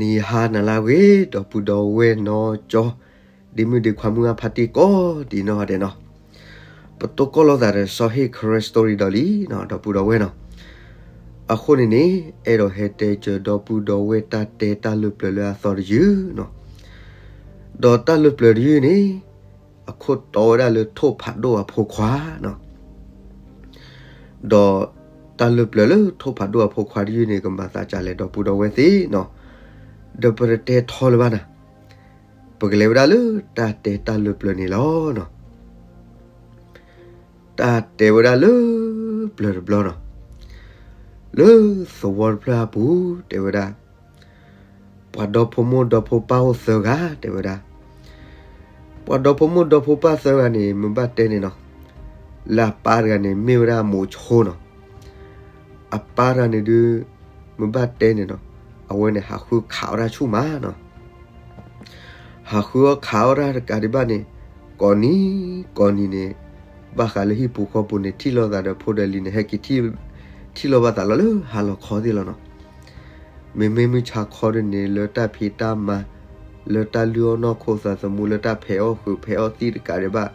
နံၤဟါနၤလၢအဂ့ၤ ဒီပုၢ်ဒီဝဲၢ်နီၢ်ကၠီ ဒ့မုၣ်ဒ့ခွါမုၢ်ဂၢ်ဖါတံၢ်ကိးဒံးနီၢ်ဂၤဒဲးနီၤ, ပတိၢ်ကီၢ်လိာ်သးဒီးစီၤဟ့ၣ် Karen Story ဒီးလံနီၤ ဒီပုၢ်ဒီဝဲၢ်နီၤ. အဃိန့ၣ်န့ၣ် အဲၣ်ဒိးဟဲတဲစၢၤဒီပုၢ်ဒီဝဲၢ်တၢ်တဲတၢ်လၢပျၢၤလၢအသီတယုၢ်နီၤ. ဒီးတၢ်လၢပျၢၤတယုၢ်န့ၣ် အခိၣ်တီဝဲဒၣ်လၢထိၣ်ဖးဒိၣ်အဖိခွါနီၤ. ဒီးတၢ်လၢပျၢၤလၢထိၣ်ဖးဒိၣ်အဖိခွါတယုၢ်န့ၣ် ကမၤသးဒ်လဲၣ်ဒီပုၢ်ဒီဝဲၢ်သ့ၣ်နီၤ, ဒီးပတတဲထီလၢၤဘၣ်နၤ, ပကလဲၤဝဲဒၣ်လၢတၢ်တဲတၢ်လၢပျၢၤန့ၣ်လီၤနီၤ. တၢ်တဲဝဲဒၣ်လၢပျၢၤတဘျီနီၤ, လၢသဝီတဖျၢၣ်အပူၤ တဲဝဲဒၣ် ပှၤဒီဖိမိၢ်ဒီဖိပၢ်အိၣ်သၢဂၤ တဲဝဲဒၣ်. ပှၤဒီဖိမိၢ်ဒီဖိပၢ်သၢဂၤန့ၣ် မ့ၢ်ဘၣ်တဲန့ၣ်နီၤ, လၢအပၢ်တဂၤန့ၣ် မ့ၢ်ဝဲဒၣ်မိၤဆိနီၤ. အပၢ်တဂၤန့ၣ်ဒုး မ့ၢ်ဘၣ်တဲန့ၣ်နီၤ, အဝဲန့ၣ်ဟးဃုခးအီၣ်တၢ်ဆူၣ်မးနီၤ. ဟးဃုအီၣ်ခးအီၣ်တၢ်တကးဒံးဘၣ်န့ၣ် ကိးနံၤကိးနံၤန့ၣ် ဘၣ်ဃးလၢဟံၣ်ပူၤဃီပူၤန့ၣ် ထံၣ်လိာ်သးဒီးဖိဒီးလံၤန့ၣ် ဟဲက့ၤထံၣ်လိာ်ဘၣ်သးလီၤလၢဟါလီၤခီသ့ၣ်လီၤနီၤ. မ့မ့ၢ်မုၢ်ဆါခီဒ်န့ၣ် လၢတၢ်ဖံးတၢ်မၤ လၢတၢ်လုၢ်အီၣ်နီၢ်ခိသးသမူ လၢတၢ်ဖဲးအီၣ်ဃုာ်ဖဲးအီၣ်သံၣ်တကးဒံးဘၣ်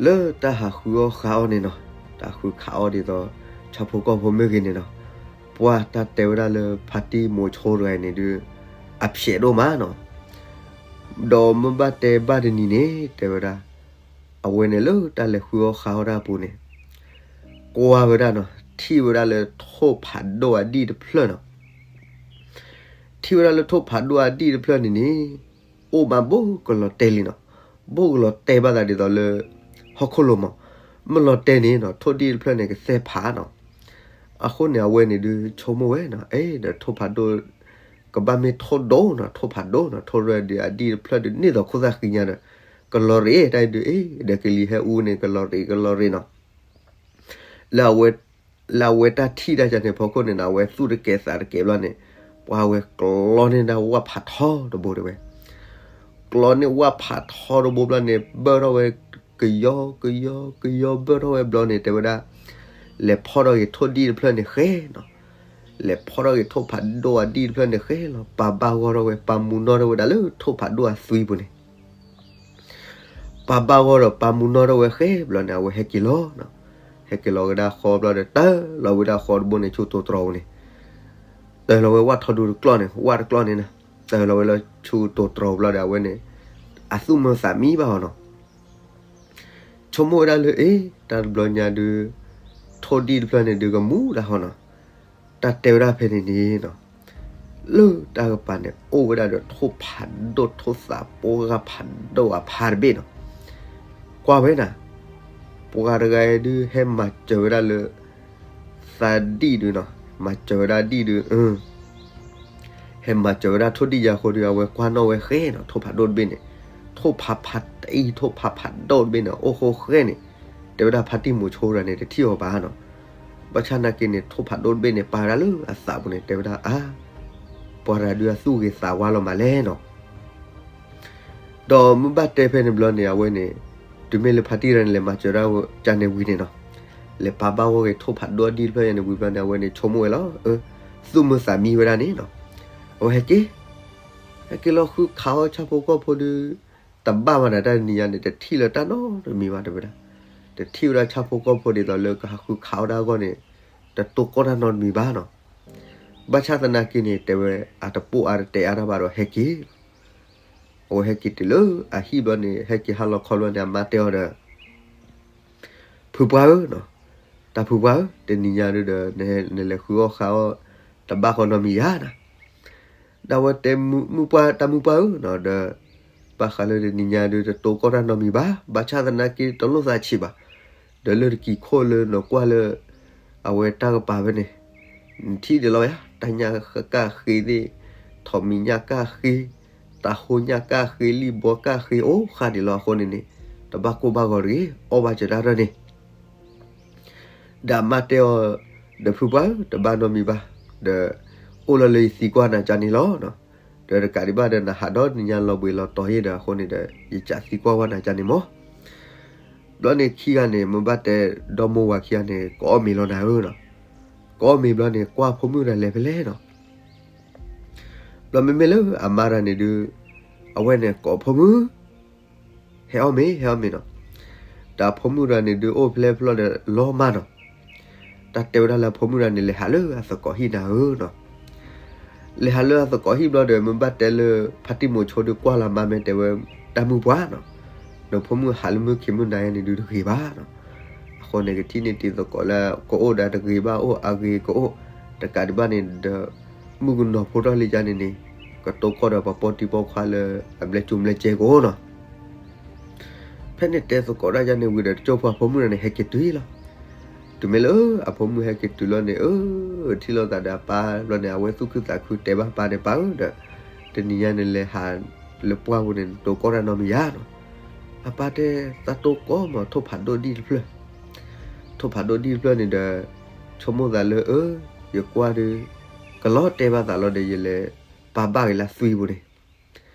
လၢတၢ်ဟးဃုအီၣ်ဃုအီၣ်န့ၣ်နီၤ, တၢ်ဃုခးအီၣ်ဒ်သိး ဆၣ်ဖိကီၢ်ဖိမ့ၢ်ဂ့ၤန့ၣ်နီၤ, ပှၢ်တၢ်တဲဝဲဒၣ်လၢဖါတံၢ်မိၤဆိတဂၤအံၤန့ၣ်ဒုး အဖျဲးဒိၣ်မးနီၤ. ဒီးမ့ၢ်ဘၣ်တဲဘၣ်တနံၤန့ၣ် တဲဝဲဒၣ် အဝဲန့ၣ်လၢတၢ်လဲၤဃုအီၣ်ဃုအီၣ်တၢ်အပူၤန့ၣ် ကွၢ်ဝဲဒၣ်နီၤ, ထံၣ်ဝဲဒၣ်လၢထိၣ်ဖးဒိၣ်အဒံၣ်တဖျၢၣ်နီၤ. ထံၣ်ဝဲဒၣ်လၢထိၣ်ဖးဒိၣ်အဒံၣ်တဖျၢၣ်န့ၣ်န့ၣ် အိၣ်မးဘူးကလီၤတဲာ်လံနီၤ. ဘူးကလီၤတဲာ်ဘၣ်သးဒ်သိးလၢ ဟီၣ်ခိၣ်လိၤမး, မ့ၢ်လီၤတဲာ်န့ၣ်နီၤ ထိၣ်ဒံၣ်တဖျၢၣ်န့ၣ် ကသဲၣ်ဖးနီၤ. အဃိန့ၣ် အဝဲန့ၣ်ဒုးဆိကမိၣ်ဝဲနီၤ, အဲ ဒီးထိၣ်ဖးဒိၣ် ကဘၣ်မ့ၢ်ထိၣ်ဒိၣ်နီၤ, ထိၣ်ဖးဒိၣ်နီၤ, ထိၣ်ရဲၣ်ဒုးအဒံၣ်တဖျၢၣ်ဒုးန့ၢ်သိးခိၣ်သၣ်ဃံညါဒီး ကလီၤရ့းတၢ်ဒုး အ့ ဒီးကလံၤဟဲအူန့ၣ် ကလီၤရ့း ကလီၤရ့းနီၤ. လၢအဝဲ လၢအဝဲတၢ်ထံၣ်တၢ်န့ၣ်ဖီခိၣ်န့ၣ်နီၤ အဝဲသူၣ်တကဲးသးတကဲးဘျီန့ၣ် ပှၤဝဲကျီန့ၢ်ဒၣ်ဝၣ်ဖးထီတဘိတဲဝဲ. ကျီန့ၢ်ဝၣ်ဖးထီတဘိဘျီန့ၣ် ဘၢၣ်ထီၣ်ဝဲ ကယီကယီကယီဘၢၣ်ထီၣ်ဝဲဘျီန့ၣ် တဲဝဲဒၣ် လဲၤဖီၣ်ထီၣ်က့ၤထိၣ်ဒံၣ်တဖျၢၣ်န့ၣ်ဃဲနီၤ. လဲၤဖီၣ်ထီၣ်က့ၤထိၣ်ဖးဒိၣ်အဒံၣ်တဖျၢၣ်န့ၣ်ဃဲလီၤ. ပာ်ဘၣ်ဂီၢ်ထီၣ်ဝဲ ပာ်မူနီၣ်ထီၣ်ဝဲဒၣ်လၢထိၣ်ဖးဒိၣ်အသွံပူၤန့ၣ် ပာ်ဘၣ်ဂီၢ်ဒီးပာ်မူနီၣ်ထီၣ်ဝဲဃဲဘျီန့ၣ် အဝဲဟဲက့ၤလီၤနီၤ. ဟဲက့ၤလီၤကဒါဃီဘျီဒီး တၢၢ်လီၤဝဲဒၣ်ဃီတဘိန့ၣ် ဆူတိၤတြီၤပူၤန့ၣ်, တၢၢ်လီၤဝဲဝၣ်ထီဒူတကျီၢ်န့ၣ် ဝၣ်တကျီၢ်န့ၣ်နီၤ, တၢၢ်လီၤဝဲလၢဆူတိၤတြီၤပူၤဘျီဒီး အဝဲန့ၣ် အသူၣ်မုာ်သးမံဘၣ်အီၤနီၤ. ဆိကမိၣ်ဝဲဒၣ်လၢ အ့ တၢ်တဘျီညါဒုး ထိၣ်ဒံၣ်တဖျၢၣ်န့ၣ်ဒုးကမူဒၣ်ဃီနီၤ. တၢ်တဲဝဲဒၣ်ဖဲန့ၣ်န့ၣ်နီၤ, လၢတၢ်ကပၤန့ၣ် အိၣ်ဝဲဒၣ်ဒီးထိၣ်ဖးဒိၣ်ထိၣ်သးပှၢ်ဖးဒိၣ်အဖါတဘ့ၣ်နီၤ. ကွၢ်ဝဲနၤ, ပှၤတဂၤအံၤဒုးဟဲမၤစၢၤဝဲဒၣ်လၢ သးဒံၣ်ဒုးနီၤ, မၤစၢၤဝဲဒၣ်ဒံၣ်ဒုး ဟဲမၤစၢၤဝဲဒၣ်ထိၣ်ဒံၣ်ယါအဃိဒီး အဝဲကွၢ်နီၣ်ဝဲဃဲနီၤ, ထိၣ်ဖးဒိၣ်တဘ့ၣ်န့ၣ်, ထိၣ်ဖးဖးတအံၤ ထိၣ်ဖးဖးဒိၣ်တဘ့ၣ်န့ၣ် အိၣ်ဃိဃဲန့ၣ်, တဲဝဲဒၣ်ဖါတံၢ်မိၤဆိတဂၤန့ၣ် တထံၣ်အီၤဘၣ်နီၤ. ဘၣ်ဆၣ်သနာ်က့န့ၣ် ထိၣ်ဖးဒိၣ်တဘ့ၣ်န့ၣ် ပာ်ဝဲဒၣ်လၢအသးပူၤန့ၣ် တဲဝဲဒၣ်အါ, ပှၤတဂၤဒုးအသူၣ်ဂ့ၤသးဝါလီၤမးလဲၣ်နီၤ. ဒီးမ့ၢ်ဘၣ်တဲဖဲန့ၣ်ဘျီန့ၣ် အဝဲန့ၣ် တုၤမ့ၢ်လၢဖါတံၢ်တဂၤန့ၣ် လဲၤမၤစၢၤဒၣ်ကန့ၣ်ဝံၤန့ၣ်နီၤ, လဲၤပာ်ဘၣ်ဂီၢ်က့ၤထိၣ်ဖးဒိၣ်အဒံၣ်တဖျၢၣ်ညါန့ၣ်ဝံၤဘျီန့ၣ် အဝဲန့ၣ်ဆိကမိၣ်ဝဲလီၤ, အၢ သူၣ်မုာ်သးမံဝဲဒၣ်န့ၣ်နီၤ. အဝဲဟဲက့ၤ ဟဲက့ၤလီၤဃုခးအီၣ်ဆၣ်ဖိကီၢ်ဖိဒုး တဘၣ်မးနၤတၢ်တနံၤညါန့ၣ် တထံၣ်လၢၤတၢ်နီတမံၤဘၣ်တဲဝဲဒၣ်, တထံၣ်ဝဲဒၣ်ဆၣ်ဖိကီၢ်ဖိဒ်သိးလၢကဟးဃုခးအီၣ်ဒၣ်အဂီၢ်န့ၣ် တတိၢ်ကီၢ်တၢ်နီတမံၤဘၣ်နီၤ. ဘၣ်ဆၣ်သနာ်က့န့ၣ် တဲဝဲ အတပိာ်အါတတဲအါတၢ်ဘၣ်ဒီးဟဲက့ၤလီၤ. အဝဲဟဲက့ၤတုၤလၢအဟံၣ်ဘျီန့ၣ် ဟဲက့ၤဟါလီၤခီဘျီန့ၣ် အမါတဲအီၤဒီး ဖုပှၢ်ဧၢနီၤ, တၢ်ဖုပှၢ်ဧၢ, တနံၤညါဒုးဒီး နလဲၤဃုအီၣ်ဃုအီၣ် တဘၣ်ဃီနီတမံၤဧါနၤ. ဒီးအဝဲတဲ မုၢ်ပှၢ် တၢ်မုၢ်ပှၢ်ဧၢနီၤ, ဒီး ဘၣ်ဃးလၢတနံၤညါဒုး တတိၢ်ကီၢ်တၢ်နီတမံၤဘၣ်, ဘၣ်ဆၣ်သနာ်က့တလိၣ်သးဆံးဘၣ်. ဒီးလၢတကံၤခိၣ်လၢနကွၢ်လၢ အဝဲတၢ်ကပၤဖဲန့ၣ် နထံၣ်ဒံးလီၤယါ, တၢ်ညၣ်ကၣ်ဃ့သ့ၣ်, ထိးမံၤညၣ်ကၣ်ဃ့, တၤဟိညၣ်ကၣ်ဃ့, လံၣ်ဘီကၣ်ဃ့ အိၣ်ဃၣ်ဒံးလီၤအဃိန့ၣ်န့ၣ် တဘၣ်ကိၢ်ဘၣ်ဂီၤတဂ့ၤ, အီၣ်ဘၣ်စၢၤတၢ်ထီၣ်န့ၣ် ဒီးအမါတဲအီၤ ဒီးဖုပှၢ်ဧၢ, တဘၣ်နီတမံၤဘၣ်, ဒီး အိၣ်လီၤလၢယသံကွၢ်နၤကန့ၣ်လီၤ. ဒီးတကးဒံးဘၣ်ဒီး နဟးဒီးနံၤညါလီၤဘှံးလီၤတီၤယဲဒီးအဃိန့ၣ်ဒီး ယကးသံကွၢ်ဝဲနၤကန့ၣ်မး. ဘျီန့ၣ်ခံဂၤန့ၣ် မ့ၢ်ဘၣ်တဲဒီမိၢ်ဝၤခံဂၤန့ၣ် ကအီၣ်မ့ၤလီၤနၤဧၢနီၤ. ကအီၣ်မ့ၤဘျီန့ၣ် ကွၢ်ဖိမုၣ်တဂၤလဲၤဖဲလဲၣ်နီၤ. ဘျီမ့မ့ၢ်လၢအမါတဂၤန့ၣ်ဒုး အဝဲန့ၣ်ကိးဖိမုၣ် ဟဲအီၣ်မ့ၤ ဟဲအီၣ်မ့ၤနီၤ. ဒီးအဖိမုၣ်တဂၤန့ၣ်ဒုး အိၣ်ဖဲလဲၣ်ဖဲလဲၣ်ဒီးလီၤမၢ်နီၤ. တၢ်တဲဝဲဒၣ်လၢအဖိမုၣ်တဂၤန့ၣ် လဲၤဟးလၢအသကိးဟံၣ်နၤဧၢနီၤ. လဲၤဟးလၢအသကိးဟံၣ်ဘျီဒီး မ့ၢ်ဘၣ်တဲလၢ ဖါတံၢ်မိၤဆိဒုးကွၢ်လီၤမါမ့ၢ်တဲဝဲ တၢ်မုၢ်ပှၢ်နီၤ. ဒီးဖိမုၣ်ဟးလၢမုၢ်ခံမုၢ်နၤယါန့ၣ်ဒုးတဂ့ၤဘၣ်နီၤ. အဃိန့ၣ် ကထံၣ်န့ၢ်တံၤသကိးလၢကအိၣ်ဒီးတဂ့ၤဘၣ်အိၣ် အဂ့ၤကအိၣ် တကးဒံးဘၣ်န့ၣ်ဒီး မုၣ်ကနီၤဖိထီၣ်လံယါန့ၣ်န့ၣ် ကတိၤကီၢ်ဒီးပှၤပိာ်တံၤပိာ်ခွါလၢအဘျဲၣ်ကၠူဘျဲၣ်ကဲကအိၣ်နီၤ. ဖဲန့ၣ်တဲသကိးတၢ်ယါန့ၣ်ဝံၤဒီး တကၠိဖိအဖိမုၣ်တဂၤန့ၣ် ဟဲက့ၤတုၤလီၤ. တုၤမ့ၢ်လၢအဖိမုၣ်ဟဲက့ၤတုၤလီၤန့ၣ် အၢ ထံၣ်လိာ်သးဒီးအပၢ်ဘျီန့ၣ် အဝဲသူၣ်ခုသးခုတဲဘၣ်ပၢ်န့ၣ် ပၢ်ဧၢဒီး တနံၤညါန့ၣ်လဲၤဟးလၢပှၢ်ပူၤန့ၣ် နတိၤကီၢ်တၢ်နီတမံၤယါနီၤ. အပၢ်တဲ သးတိၤကီၢ်မး ထိၣ်ဖးဒိၣ်ဒံၣ်တဖျၢၣ် ထိၣ်ဖးဒိၣ်ဒံၣ်တဖျၢၣ်န့ၣ်ဒီး ဆိကမိၣ်သးလၢအၢ ယကွၢ်ဒီး ကလီၤတဲာ်ဘၣ်သးလီၤဒီး ယလဲၤပာ်ဘၣ်က့ၤလၢသွံပူၤန့ၣ်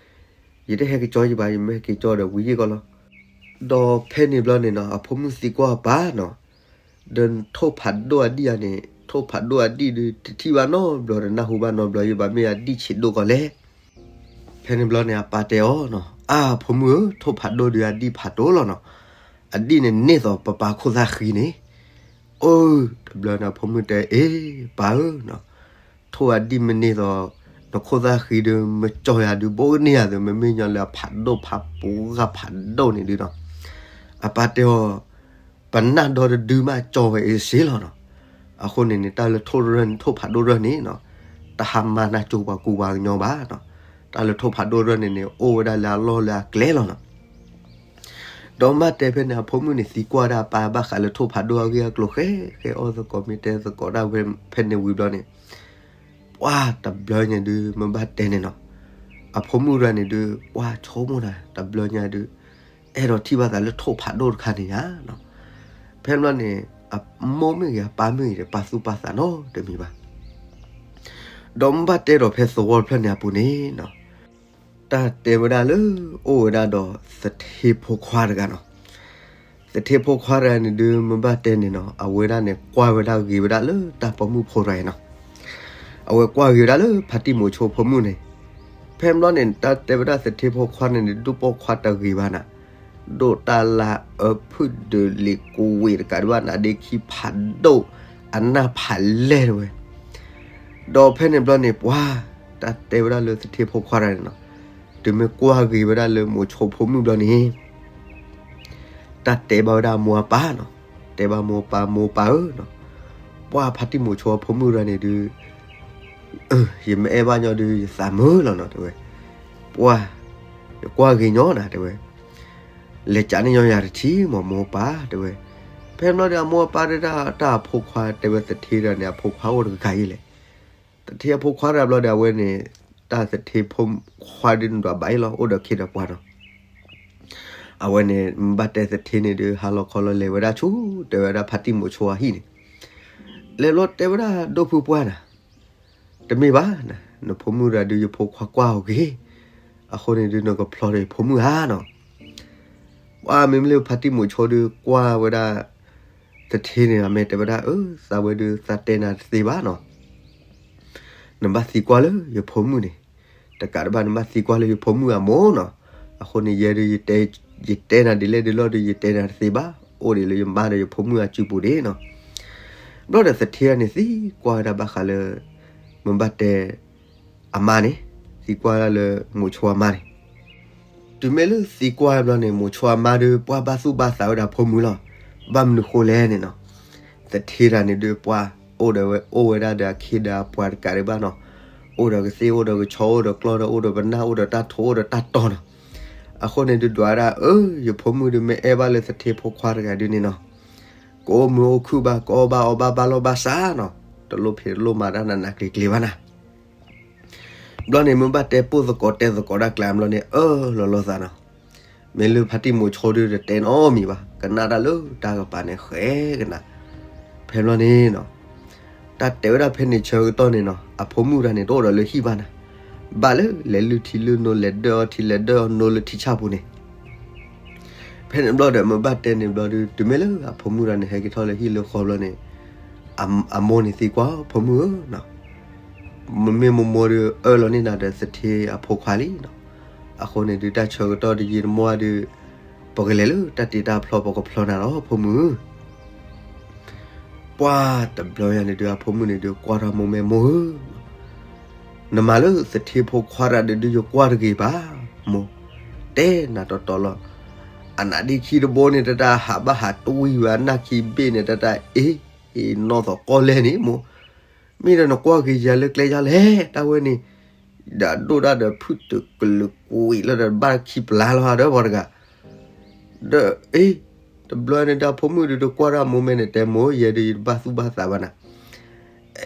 ယတဟဲက့ၤကၠီယဘၣ် ယမ့ၢ်ဟဲက့ၤကၠီဒီးဝံၤယ့ၢ်ကီးလီၤ. ဒီးဖဲန့ၣ်ဘျီန့ၣ်နီၤ အဖိမုၣ်သံကွၢ်အပၢ်နီၤ ဒီးထိၣ်ဖးဒိၣ်အဒံၣ်ယါန့ၣ် ထိၣ်ဖးဒိၣ်အဒံၣ်ဒုး တထံၣ်ဘၣ်နီတဘျီဒီး နၢ်ဟူဘၣ်နီတဘျီ ယဘၣ်မ့ၢ်အဒံၣ်ဆံးဒိၣ်ကီးလဲၣ်. ဖဲန့ၣ်ဘျီန့ၣ် အပၢ်တဲအီၤနီၤ အါ ဖိမုၣ်ဧၢ ထိၣ်ဖးဒိၣ်ဒုးအဒံၣ်ဖးဒိၣ်လီၤနီၤ. အဒံၣ်န့ၣ်န့ၢ်သိးပပၢ်ခိၣ်သၣ်ဃံန့ၣ် အိ တဘျီန့ၣ် အဖိမုၣ်တဲ အ့ ပၢ်ဧၢနီၤ ထိၣ်အဒံၣ်မ့ၢ်န့ၢ်သိး နခိၣ်သၣ်ဃံဒုး မ့ၢ်ကၠီယၤဒုး ဘိကန့ၢ်ယၤသုး မ့မ့ၢ်ညီလၢအဖးဒိၣ်ဖးပူၤဂၤဖးဒိၣ်န့ၣ်ဒုးနီၤ. အပၢ်တဲအီၤ ပနၢ်ဒီတဒုမးကၠီဝဲအံၤစ့လီၤနီၤ. အဃိန့ၣ်န့ၣ် တၢ်လၢထိၣ်ရၢၢ်န့ၣ် ထိၣ်ဖးဒိၣ်ရၢၢ်န့ၣ်နီၤ တဟါမၢ်နၢ်ကၠိပှၤကူပှၤကညီဘၣ်နီၤ. တၢ်လၢထိၣ်ဖးဒိၣ်ရၢၢ်န့ၣ်န့ၣ် အိၣ်ဝဲဒၣ်လၢအလီၢ်လၢအကျဲလီၤနီၤ. ဒီးမ့ၢ်ဘၣ်တဲဖဲန့ၣ် အဖိမုၣ်န့ၣ်သံကွၢ်ဒၣ်အပၢ်ဘၣ်ဃးလၢထိၣ်ဖးဒိၣ်အဂ့ၢ်အကျိၤ ဃဲဃဲအီၣ်သကိးမ့ၢ်တဲသကိးဒၣ်ဝဲဖဲန့ၣ်ဝံၤဘျီန့ၣ် ပှၢ်တဘျီညါဒုး မ့ၢ်ဘၣ်တဲန့ၣ်နီၤ အဖိမုၣ်တဂၤန့ၣ်ဒုး ပှၢ်ဆိကမိၣ်နၤ တဘျီညါဒုး အဲၣ်ဒိးထံၣ်ဘၣ်သးလၢထိၣ်ဖးဒိၣ်တခါန့ၣ်ဧါနီၤ. ဖဲန့ၣ်ဘျီန့ၣ် အမိၢ်မ့ၢ်ဂ့ၤ အပၢ်မ့ၢ်ဂ့ၤဒီး ပာ်သူၣ်ပာ်သးနီတမံၤဘၣ်. ဒီးမ့ၢ်ဘၣ်တဲဒီးဖဲသဝီတဖျၢၣ်န့ၣ်အပူၤန့ၣ်နီၤ တၢ်တဲဝဲဒၣ်လၢ အိၣ်ဝဲဒၣ်ဒီးသထ့ဖိခွါတဂၤနီၤ. သထ့ဖိခွါတဂၤန့ၣ်ဒုး မ့ၢ်ဘၣ်တဲန့ၣ်နီၤ အဝဲဒၣ်န့ၣ် ကွၢ်ဝဲဒၣ်ဂ့ၤဝဲဒၣ်လၢတၢ်ပိာ်မုၣ်ဖိတဂၤအံၤနီၤ. အဝဲကွၢ်ဂ့ၤဝဲဒၣ်လၢဖါတံၢ်မိၤဆိဖိမုၣ်န့ၣ်. ဖဲန့ၣ်ဘျီန့ၣ် တၢ်တဲဝဲဒၣ်သထ့ဖိခွါန့ၣ်န့ၣ် ဒူၣ်ပိာ်ခွါတဂ့ၤဘၣ်နၤ ဒိၣ်တၢ်လၢအဖုၣ်ဒုးလံာ်ကူဝံးတကးဒံးဘၣ်နၤ ဒ့ခံဖးဒိၣ် အနၢ်ဖးလဲၢ်တဝဲ. ဒီးဖဲန့ၣ်ဘျီန့ၣ် ပှၤ တၢ်တဲဝဲဒၣ်လၢသထ့ဖိခွါတဂၤန့ၣ်နီၤ တုၤမ့ၢ်ကွၢ်ဂ့ၤဝဲဒၣ်လၢမိၤဆိဖိမုၣ်ဘျီန့ၣ် တၢ်တဲဘၣ်ဝဲဒၣ်အမိၢ်အပၢ်နီၤ, တဲဘၣ်မိၢ်ပၢ် မိၢ်ပၢ်ဧၢနီၤ, ပှၢ်ဖါတံၢ်မိၤဆိအဖိမုၣ်တဂၤန့ၣ်ဒုး ယမ့ၢ်အဲၣ်ဘၣ်ညီဒုး ယသးမုာ်လီၤနီၤ တဲဝဲ. ပှၢ် ယကွၢ်ဂ့ၤညီနၤ တဲဝဲ, လဲၤကးန့ၢ်ညီယၤတထံၣ်မး မိၢ်ပၢ် တဲဝဲ. ဖဲန့ၣ်ဘျီဒီး အမိၢ်အပၢ်တဲဒၣ် တၢ်အဖိခွါ တဲဝဲသထ့တဂၤန့ၣ် အဖိခွါအိၣ်တဂၤအံၤလဲၣ်. သထ့အဖိခွါတဂၤဘျီဒီး အဝဲန့ၣ် တၢ်သထ့ဖိခွါဒုးန့ၣ်ဒွးဘၣ်အံၤလီၤ အိၣ်ဒီးခ့ဒီးပှၤနီၤ. အဝဲန့ၣ် ဘၣ်တဲသထ့န့ၣ်ဒုး ဟါလီၤခီလီၤလဲၤဝဲဒၣ်ဆူ တဲဝဲဒၣ်ဖါတံၢ်မိၤဆိအဟံၣ်န့ၣ်, လဲၤဘျီတဲဝဲဒၣ် ဒိၣ်ဖုပှၢ်နၤ, တမ့ၢ်ဘၣ်နၤ, နဖိမုၣ်တဂၤဒုး ယဖိခွါကွၢ်အီၤဂ့ၤ, အဃိန့ၣ်ဒုး နကဖျီဒီးယဖိမုၣ်ဧါနီၤ. ပှၢ်မ့မ့ၢ်လၢဖါတံၢ်မိၤဆိဒုး ကွၢ်ဝဲဒၣ်သထ့န့ၣ် အမဲာ်တဲဝဲဒၣ် အၢ သးဝဲဒုး သးတဲနၤတသ့ဘၣ်နီၤ. နဘၣ်သံကွၢ်လၢယဖိမုၣ်န့ၣ်, တကးတဘၣ် နဘၣ်သံကွၢ်လၢယဖိမုၣ်အမိၢ်နီၤ. အဃိန့ၣ် ယဲဒုး ယတဲနၤဒ်လဲၣ်ဒ်လဲၣ်ဒီး ယတဲနၤတသ့ဘၣ်, အိၣ်ဒံးလၢယမါဒီးယဖိမုၣ်အစုပူၤဒၣ်နီၤ. ဘျီဒီးသထ့န့ၣ်သံကွၢ်ဝဲဒၣ်ဘၣ်ဃးလၢ မ့ၢ်ဘၣ်တဲ အမါန့ၣ်, သံကွၢ်ဝဲဒၣ်လၢမိၤဆိအမါန့ၣ်. တုၤမ့ၢ်လၢသံကွၢ်ဘျီန့ၣ် မိၤဆိအမါဒုး ပှၢ်ဘၣ်သူၣ်ဘၣ်သးဝဲဒၣ်ဖိမုၣ်လီၤ. ဘၣ်မနုၤဃိလဲၣ်န့ၣ်နီၤ, သထ့တဂၤန့ၣ်ဒုး ပှၢ်အိၣ်ဒီးဝဲ အိၣ်ဝဲဒၣ်ဒီးအခ့ဒီးအပှၤတကးဒံးဘၣ်နီၤ, အိၣ်ဒီးကသ့ၣ် အိၣ်ဒီးကဆီ အိၣ်ဒီးကျီၢ်ဒီး အိၣ်ဒီးပနၢ် အိၣ်ဒီးတၢ်ထိ အိၣ်ဒီးတၢ်တီၤနီၤ. အဃိန့ၣ်ဒုး ဒွးဝဲဒၣ် အၢ ယဖိမုၣ်ဒုး မ့ၢ်အဲၣ်ဘၣ်လၢသထ့ဖိခွါတဂၤဒုးန့ၣ်နီၤ, ကအိၣ်မုာ်အိၣ်ခုၣ်ဘၣ်, ကအီၣ်ဘၣ်အီဘၣ် ဘၣ်လီၢ်ဘၣ်စးနီၤ, တလိၣ်ဖံးတလိၣ်မၤတၢ်နးနးကျံၤကျံၤဘၣ်နၤ. ဘျီန့ၣ် မ့ၢ်ဘၣ်တဲပိၢ်သကိးတဲသကိးတၢ်ကျါဘျီန့ၣ် အၢၣ်လီၤလိာ်သးနီၤ. မ့ၢ်လၢဖါတံၢ်မိၤဆိဒုး တတဲနီတမံၤဘၣ်, ကနၣ်တၢ်လၢတၢ်ကပၤန့ၣ် ဃဲကနၣ်. ဖဲဘျီန့ၣ်နီၤ, တၢ်တဲဝဲဒၣ်ဖဲန့ၣ်ဆၢကတီၢ်န့ၣ်နီၤ, အဖိမုၣ်တဂၤန့ၣ် တအိၣ်ဒီးလၢဟံၣ်ဘၣ်နၤ, ဘၣ်လၢလဲၤလုၢ်ထံလုၢ်နိ လဲၤဒၢၣ်အီထံလဲၤဒၢၣ်အီနိလၢထံဆၣ်ပူၤန့ၣ်. ဖဲန့ၣ်ဘျီဒီး မ့ၢ်ဘၣ်တဲန့ၣ်ဘျီဒုး တုၤမ့ၢ်လၢအဖိမုၣ်တဂၤန့ၣ် ဟဲက့ၤထီၣ်လၢဟံၣ်လၢဃီဘျီန့ၣ်, အမိၢ်န့ၣ်သံကွၢ် ဖိမုၣ်ဧၢနီၤ, မ့ၢ်မိၢ်မိၢ်ဒုးအၢၣ်လီၤန့ၢ်နၤဒီးသထ့အဖိခွါလံနီၤ. အဃိန့ၣ်ဒုး တၢ်ဆၢကတီၢ်တယံာ်တမီၢ်ဒုး ပကလဲၤလၢတၢ်တ့တၢ်ဖျီ ပကဖျီနၤလီၤ ဖိမုၣ်. ပှၤတဘျီညါန့ၣ်ဒုး အဖိမုၣ်န့ၣ်ဒုး ကွၢ်ထီၣ်မိၢ် မ့ၢ်မိၢ်ဧၢ, နမၤလၢသထ့ဖိခွါတဂၤဒုး ယကွၢ်တဂ့ၤဘၣ်, မိၢ်, တဲနၤတီတီလီၤ. အနါဒ့ခံတဘိန့ၣ် တၢ်တၢ်ဟးဘၣ်ဟးတဝံၤဝဲ အနၢ်ခံဘ့ၣ်န့ၣ် တၢ်တၢ်အ့ၣ်, နီၢ်သီးကီၢ်လဲၢ်န့ၣ် မိၢ်, မ့ၢ်ဒီးနကွၢ်ဂ့ၤယၤလၢကျဲယါလဲၣ် တၢ်ဝဲန့ၣ်, ဒီးအဒိၣ်ဒၣ်ဒီးဖုၣ်တုာ်ကလုာ်ကွံာ်လၢဒီးဘၣ်ခံပျၢ်လီၤဧါဒီးပှၤတဂၤ ဒီးအ့ၣ်, တဘျီန့ၣ်ဒုး အဖိမုၣ်ဒုးတကွၢ်တၢ်မိၢ် မ့ၢ်န့ၣ် တဲမိၢ် ယဲဒုးယတဘၣ်သူၣ်ဘၣ်သးဘၣ်နၤ.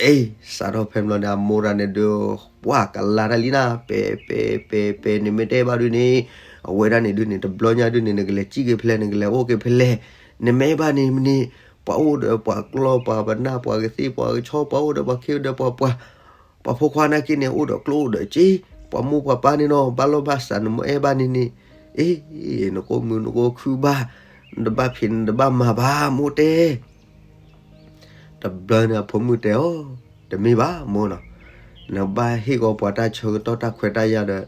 အ့ၣ်, စးထီၣ်ဖဲဘျီန့ၣ် အမိၢ်တဂၤန့ၣ်ဒုး ပှၤကလါတၢ်လံနၤ, ပဲပဲပဲပဲ နမ့ၢ်တအဲၣ်ဘၣ်ဒုးန့ၣ် အဝဲဒၣ်န့ၣ်ဒုးန့ၣ် တဘျီညါဒုးန့ၣ် နကလဲၤစံၣ်က့ၤဖဲလဲၣ် နကလဲၤအိၣ်က့ၤဖဲလဲၣ်, နမ့ၢ်အဲၣ်ဘၣ်န့ၣ်မ့ၢ်န့ၣ် ပှၤအိၣ်ဒီးပှၤကျီၢ် ပှၤပနၢ် ပှၤကသ့ၣ် ပှၤကဆီ ပှၤအိၣ်ဒီးပှၤခ့ဒီးပှၤပှၢ် ပှၤဖိခွါနာ်က့န့ၣ် အိၣ်ဒီးကျိၣ်အိၣ်ဒီးစ့, ပှၤမိၢ်ပှၤပၢ်န့ၣ်နီၤ ဘၣ်လီၢ်ဘၣ်စး နမ့ၢ်အဲၣ်ဘၣ်န့ၣ်န့ၣ်, အ့ၣ်, နကအိၣ်မုာ်နကအိၣ်ခုၣ်ဘၣ်, နတဘၣ်ဖံးနတဘၣ်မၤဘၣ် မိၢ်တဲ. တဘျီန့ၣ် အဖိမုၣ်တဲအီၤ, တမ့ၢ်ဘၣ်မိၢ်နီၤ, နဘၣ်ဟ့ၣ်ကီးပှၤတၢ်ဆၢကတီၢ်တၢ်ခွဲးတၢ်ယာ်ဒီး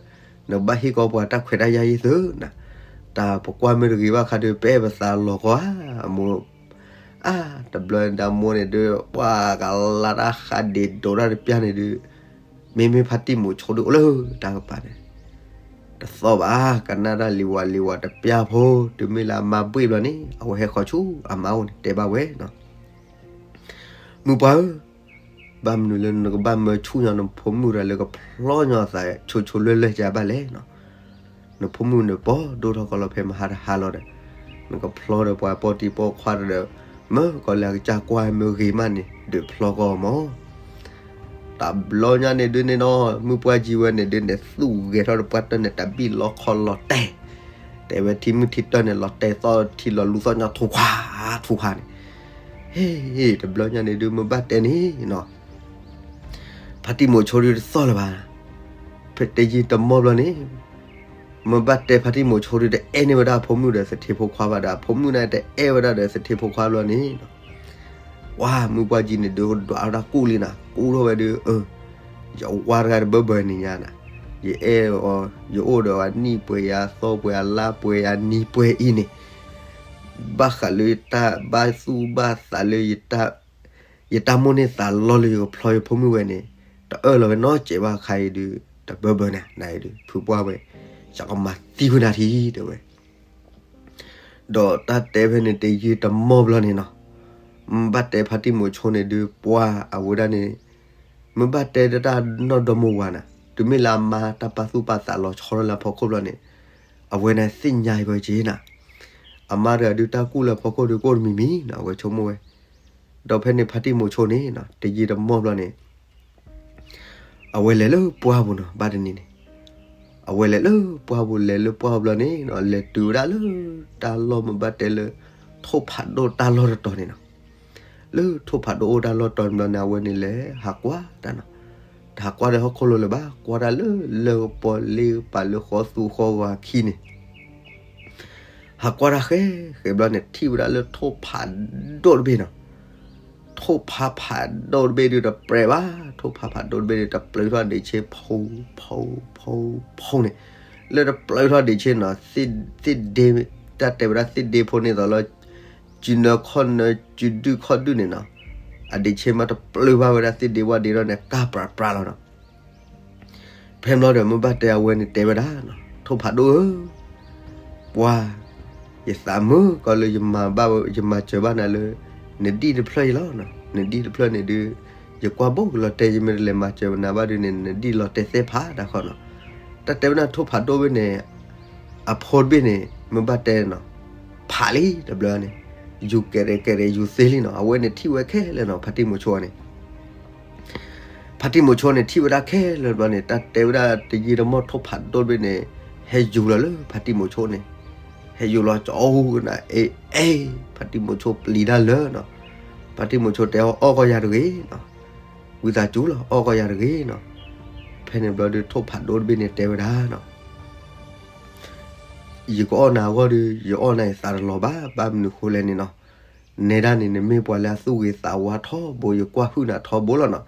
နဘၣ်ဟ့ၣ်ကီးပှၤတၢ်ခွဲးတၢ်ယာ်ယသ့နၤ, တၢ်ပကွၢ်မ့ၢ်တဂ့ၤဘၣ်ခါဒုး ပအဲၣ်ပသးလီၤကီးဧါ မိၢ်. အါ, တဘျီန့ၣ်ဒုး အမိၢ်န့ၣ်ဒုး ပှၤကလါတၢ်ဃးဒ့းဒိးတၢ်တပျၢ်န့ၣ်ဒုး, မ့မ့ၢ်ဖါတံၢ်မိၤဆိဒုးအိၣ်လၢတၢ်ကပၤန့ၣ် တသီၣ်ဘၣ်, ကနၣ်တၢ်လံၤဝၤလံၤဝၤတပျၢ်ဖိ, တုၤမ့ၢ်လၢအမါဘှ့ၣ်ဘျီန့ၣ် အဝဲဟဲဃီၤဆူအမါအိၣ်န့ၣ် တဲဘၣ်ဝဲနီၤ, မုၢ်ပှၢ်ဧၢ, ဘၣ်မနုၤလၢနကဘၣ်မၢဆူၣ်ညီနဖိမုၣ်တဂၤလၢကဖျီညီအသးဆိဆိလွဲၢ်လွဲၢ်ကဘၣ်လဲၣ်နီၤ, နဖိမုၣ်န့ၣ်ပှၤဒိၣ်ထီၣ်ကီးလီၤ ဖဲမဟါတဟါလီၤဒီး နကဖျီဒီးပှၤပီၢ်တံၢ်ပီၢ်ခွါဒီး မၢကီးလၢအကစၢ်ကွၢ်မ့ၢ်ဂ့ၤမးန့ၣ် ဒုးဖျီကီးမၢ်. တဘျီညါန့ၣ်ဒုးန့ၣ်နီၤ မုၢ်ပှၢ်ကၠံဝဲန့ၣ်ဒုးန့ၣ် သူၣ်ဂဲၤထီၣ်ဒီးပှၢ်တၢၢ်န့ၣ် တဘံၣ်လီခီလီၤတဲာ်, တဲဝဲထံမုၢ်ထံတၢၢ်န့ၣ် လီၤတဲာ်သီၣ်ထံလီၤလူၤသီၣ်ညါထူခွါ ထူခွါန့ၣ်, ဟ့ၣ် တဘျီညါန့ၣ်ဒုး မ့ၢ်ဘၣ်တဲန့ၣ်နီၤ ဖါတံၢ်မိၤဆိဒုးတသီၣ်လၢၤဘၣ်, ဖဲတယံာ်တမီၢ်ဘျီန့ၣ် မ့ၢ်ဘၣ်တဲဖါတံၢ်မိၤဆိဒုး တအဲၣ်န့ၢ်ဝဲဒၣ်အဖိမုၣ်ဒီးသထ့ဖိခွါဘၣ်ဒီး အဖိမုၣ်န့ၣ်တအဲၣ်ဝဲဒၣ်ဒီးသထ့ဖိခွါဘျီန့ၣ် ပှၤမုၢ်ပှၢ်ကၠံန့ၣ်ဒုး ဒွးဝဲဒၣ်ကူၣ်လံနၤ ကူၣ်ထီၣ်ဝဲဒုး အၢ ယဝၤတဂၤတဘၢဘၢန့ၣ်ညါနၤ, ယအဲၣ်အီၤ ယအိၣ်ဒီးအနံၣ်ပှဲၤ ယသီပှဲၤ အလါပှဲၤ အနံၤပှဲၤအံၤန့ၣ် ဘၣ်ဃးလၢယတၢ်ဘၣ်သူၣ်ဘၣ်သးလၢ ယတၢ်မိၣ်န့ၢ်သးလီလၢယကဖျီယဖိမုၣ်ဝဲန့ၣ် တအၢၣ်လီၤဝဲနီတစဲးဘၣ်ခါအံၤဒုး တဘၢဘၢနၤ နၤအံၤဒုး ဖုပှၢ်ဝဲ ယကမၤသံကွံာ်နၤထံ တဲဝဲ ဒီးတၢ်တဲဖဲန့ၣ် တယံာ်တမီၢ်ဘျီန့ၣ်နီၤ, မ့ၢ်ဘၣ်တဲဖါတံၢ်မိၤဆိန့ၣ်ဒုး ပှၤအဝဲဒၣ်န့ၣ် မ့ၢ်ဘၣ်တဲတၢ်နီၢ်ဒီမါဝၤနၤ, တုၤမ့ၢ်လၢအမါတၢ်ပာ်သူၣ်ပာ်သးလီၤဆီလၢအဖီခိၣ်ဘျီန့ၣ် အဝဲန့ၣ်သ့ၣ်ညါအံၤဘၣ်က့ၤနၤ, အမါတဂၤဒုးတၢ်ကူၣ်လၢအဖီခိၣ်ဒုး ကအိၣ်တမံၤမံၤနီၤ အဝဲဆိကမိၣ်ဝဲ, ဒီးဖဲန့ၣ်ဖါတံၢ်မိၤဆိန့ၣ်နီၤ တယံာ်တမီၢ်ဘျီန့ၣ် အဝဲလဲၤလၢပှၢ်ပူၤနီၤ ဘၣ်တနံၤန့ၣ် အဝဲလဲၤလၢပှၢ်ပူၤ လဲၤလၢပှၢ်ပူၤဘျီန့ၣ်နီၤ လဲၤတုၤဝဲဒၣ်လၢ တၢ်လီၢ်မ့ၢ်ဘၣ်တဲလၢ ထိၣ်ဖးဒိၣ်တၢ်လီၢ်တတီၤန့ၣ်နီၤ, လၢထိၣ်ဖးဒိၣ်အိၣ်တၢ်လီၢ်တီၤန့ၣ်ဘျီန့ၣ် အဝဲန့ၣ်လဲၤဟးကွၢ်တၢ်နီၤ, တဟးကွၢ်ဒီးဟီၣ်ခိၣ်လိၤလၢၤဘၣ် ကွၢ်တၢ်လၢလၢၢ်ကပီၤလ့ကပၤလၢဃီသူဃီဂီၤအခံန့ၣ် ဟးကွၢ်တၢ်ဃဲဃဲဘျီန့ၣ် ထံၣ်ဝဲဒၣ်လၢထိၣ်ဖးဒိၣ်တဘ့ၣ်နီၤ, ထိၣ်ဖးဖးဒိၣ်တဘ့ၣ်ဒုးတပြဲၤဘၣ်, ထိၣ်ဖးဖးဒိၣ်တဘ့ၣ်ဒုး တပျုးထီၣ်ဒံးဆ့ ဖီ ဖီ ဖီ ဖီန့ၣ်, လၢတပျုးထီၣ်ဒံးဆ့နီၤ သ့ၣ်ဒ့ တၢ်တဲဝဲဒၣ်သ့ၣ်ဒ့ဖိန့ၣ်သိးလၢ စုနၢခီၣ်နၢ စုဒုၣ်ခီၣ်ဒုၣ်န့ၣ်နီၤ, အဒံးဆ့မးတပျုးဘၣ်ဝဲဒၣ်သ့ၣ်ဒ့ဝၣ်ဒ့ဒီးန့ၣ် ကၢ်ပြးပြးလီၤနီၤ ဖဲဘျီဒီး မ့ၢ်ဘၣ်တဲအဝဲန့ၣ်တဲဝဲဒၣ်နီၤ, ထိၣ်ဖးဒိၣ်ဧၢ, ပှၤ, ယသးမုာ်ကီးလၢယမၤဘၣ်ဝဲ ယမၤစၢၤဘၣ်နၤလၢ နဒံၣ်တဖျၢၣ်အံၤလီၤ. နဒံၣ်တဖျၢၣ်န့ၣ်ဒုး ယကွၢ်ဘိကလီၤတဲာ် ယမ့ၢ်တလဲၤမၤစၢၤနၤဘၣ်ဒုးန့ၣ် နဒံၣ်လီၤတဲာ်သ့ၣ်ဖးတၢ်ဃီနီၤ. တၢ်တဲဝဲဒၣ်ထိၣ်ဖးဒိၣ်ဝဲန့ၣ် အဖိတဘ့ၣ်န့ၣ် မ့ၢ်ဘၣ်တဲနီၤ, ဖးလံတဘျီန့ၣ်, ယူၤကဲးရဲၣ်ကဲးရဲၣ်ယူၤသ့လံနီၤ. အဝဲန့ၣ်ထံၣ်ဝဲခဲလၢာ်နီၤ ဖါတံၢ်မိၤဆိန့ၣ် ဖါတံၢ်မိၤဆိန့ၣ် ထံၣ်ဝဲဒၣ်ခဲလၢာ်ဘျီန့ၣ် တၢ်တဲဝဲဒၣ်တယံာ်တမီၢ်ထိၣ်ဖးဒိၣ်တဘ့ၣ်န့ၣ် ဟဲယူၤလီၤလၢဖါတံၢ်မိၤဆိန့ၣ်, ဟဲယူၤလီၤကၠီကနၤ အ့ အ့ ဖါတံၢ်မိၤဆိပျံၤတၢ်လၢာ်နီၤ. ဖါတံၢ်မိၤဆိတဲအီၤ အီၣ်ကီၢ်ယၤတဂ့ၤနီၤ, ဝံသးစူၤလီၤ အီၣ်ကီၢ်ယၤတဂ့ၤနီၤ. ဖဲန့ၣ်ဘျီဒုးထိၣ်ဖးဒိၣ်တဘ့ၣ်န့ၣ်တဲဝဲဒၣ်နီၤ ယကအီၣ်နၤအဂီၢ်ဒီး ယအီၣ်နၤယသးတလီၤဘၣ်, ဘၣ်မနုၤဃိလဲၣ်န့ၣ်နီၤ, နဲဒၣ်န့ၣ် နမ့ၢ်ပှၤလၢအသူၣ်ဂ့ၤသးဝါထီဘိ ယကွၢ်ဟုၣ်နၤထီဘိလီၤနီၤ.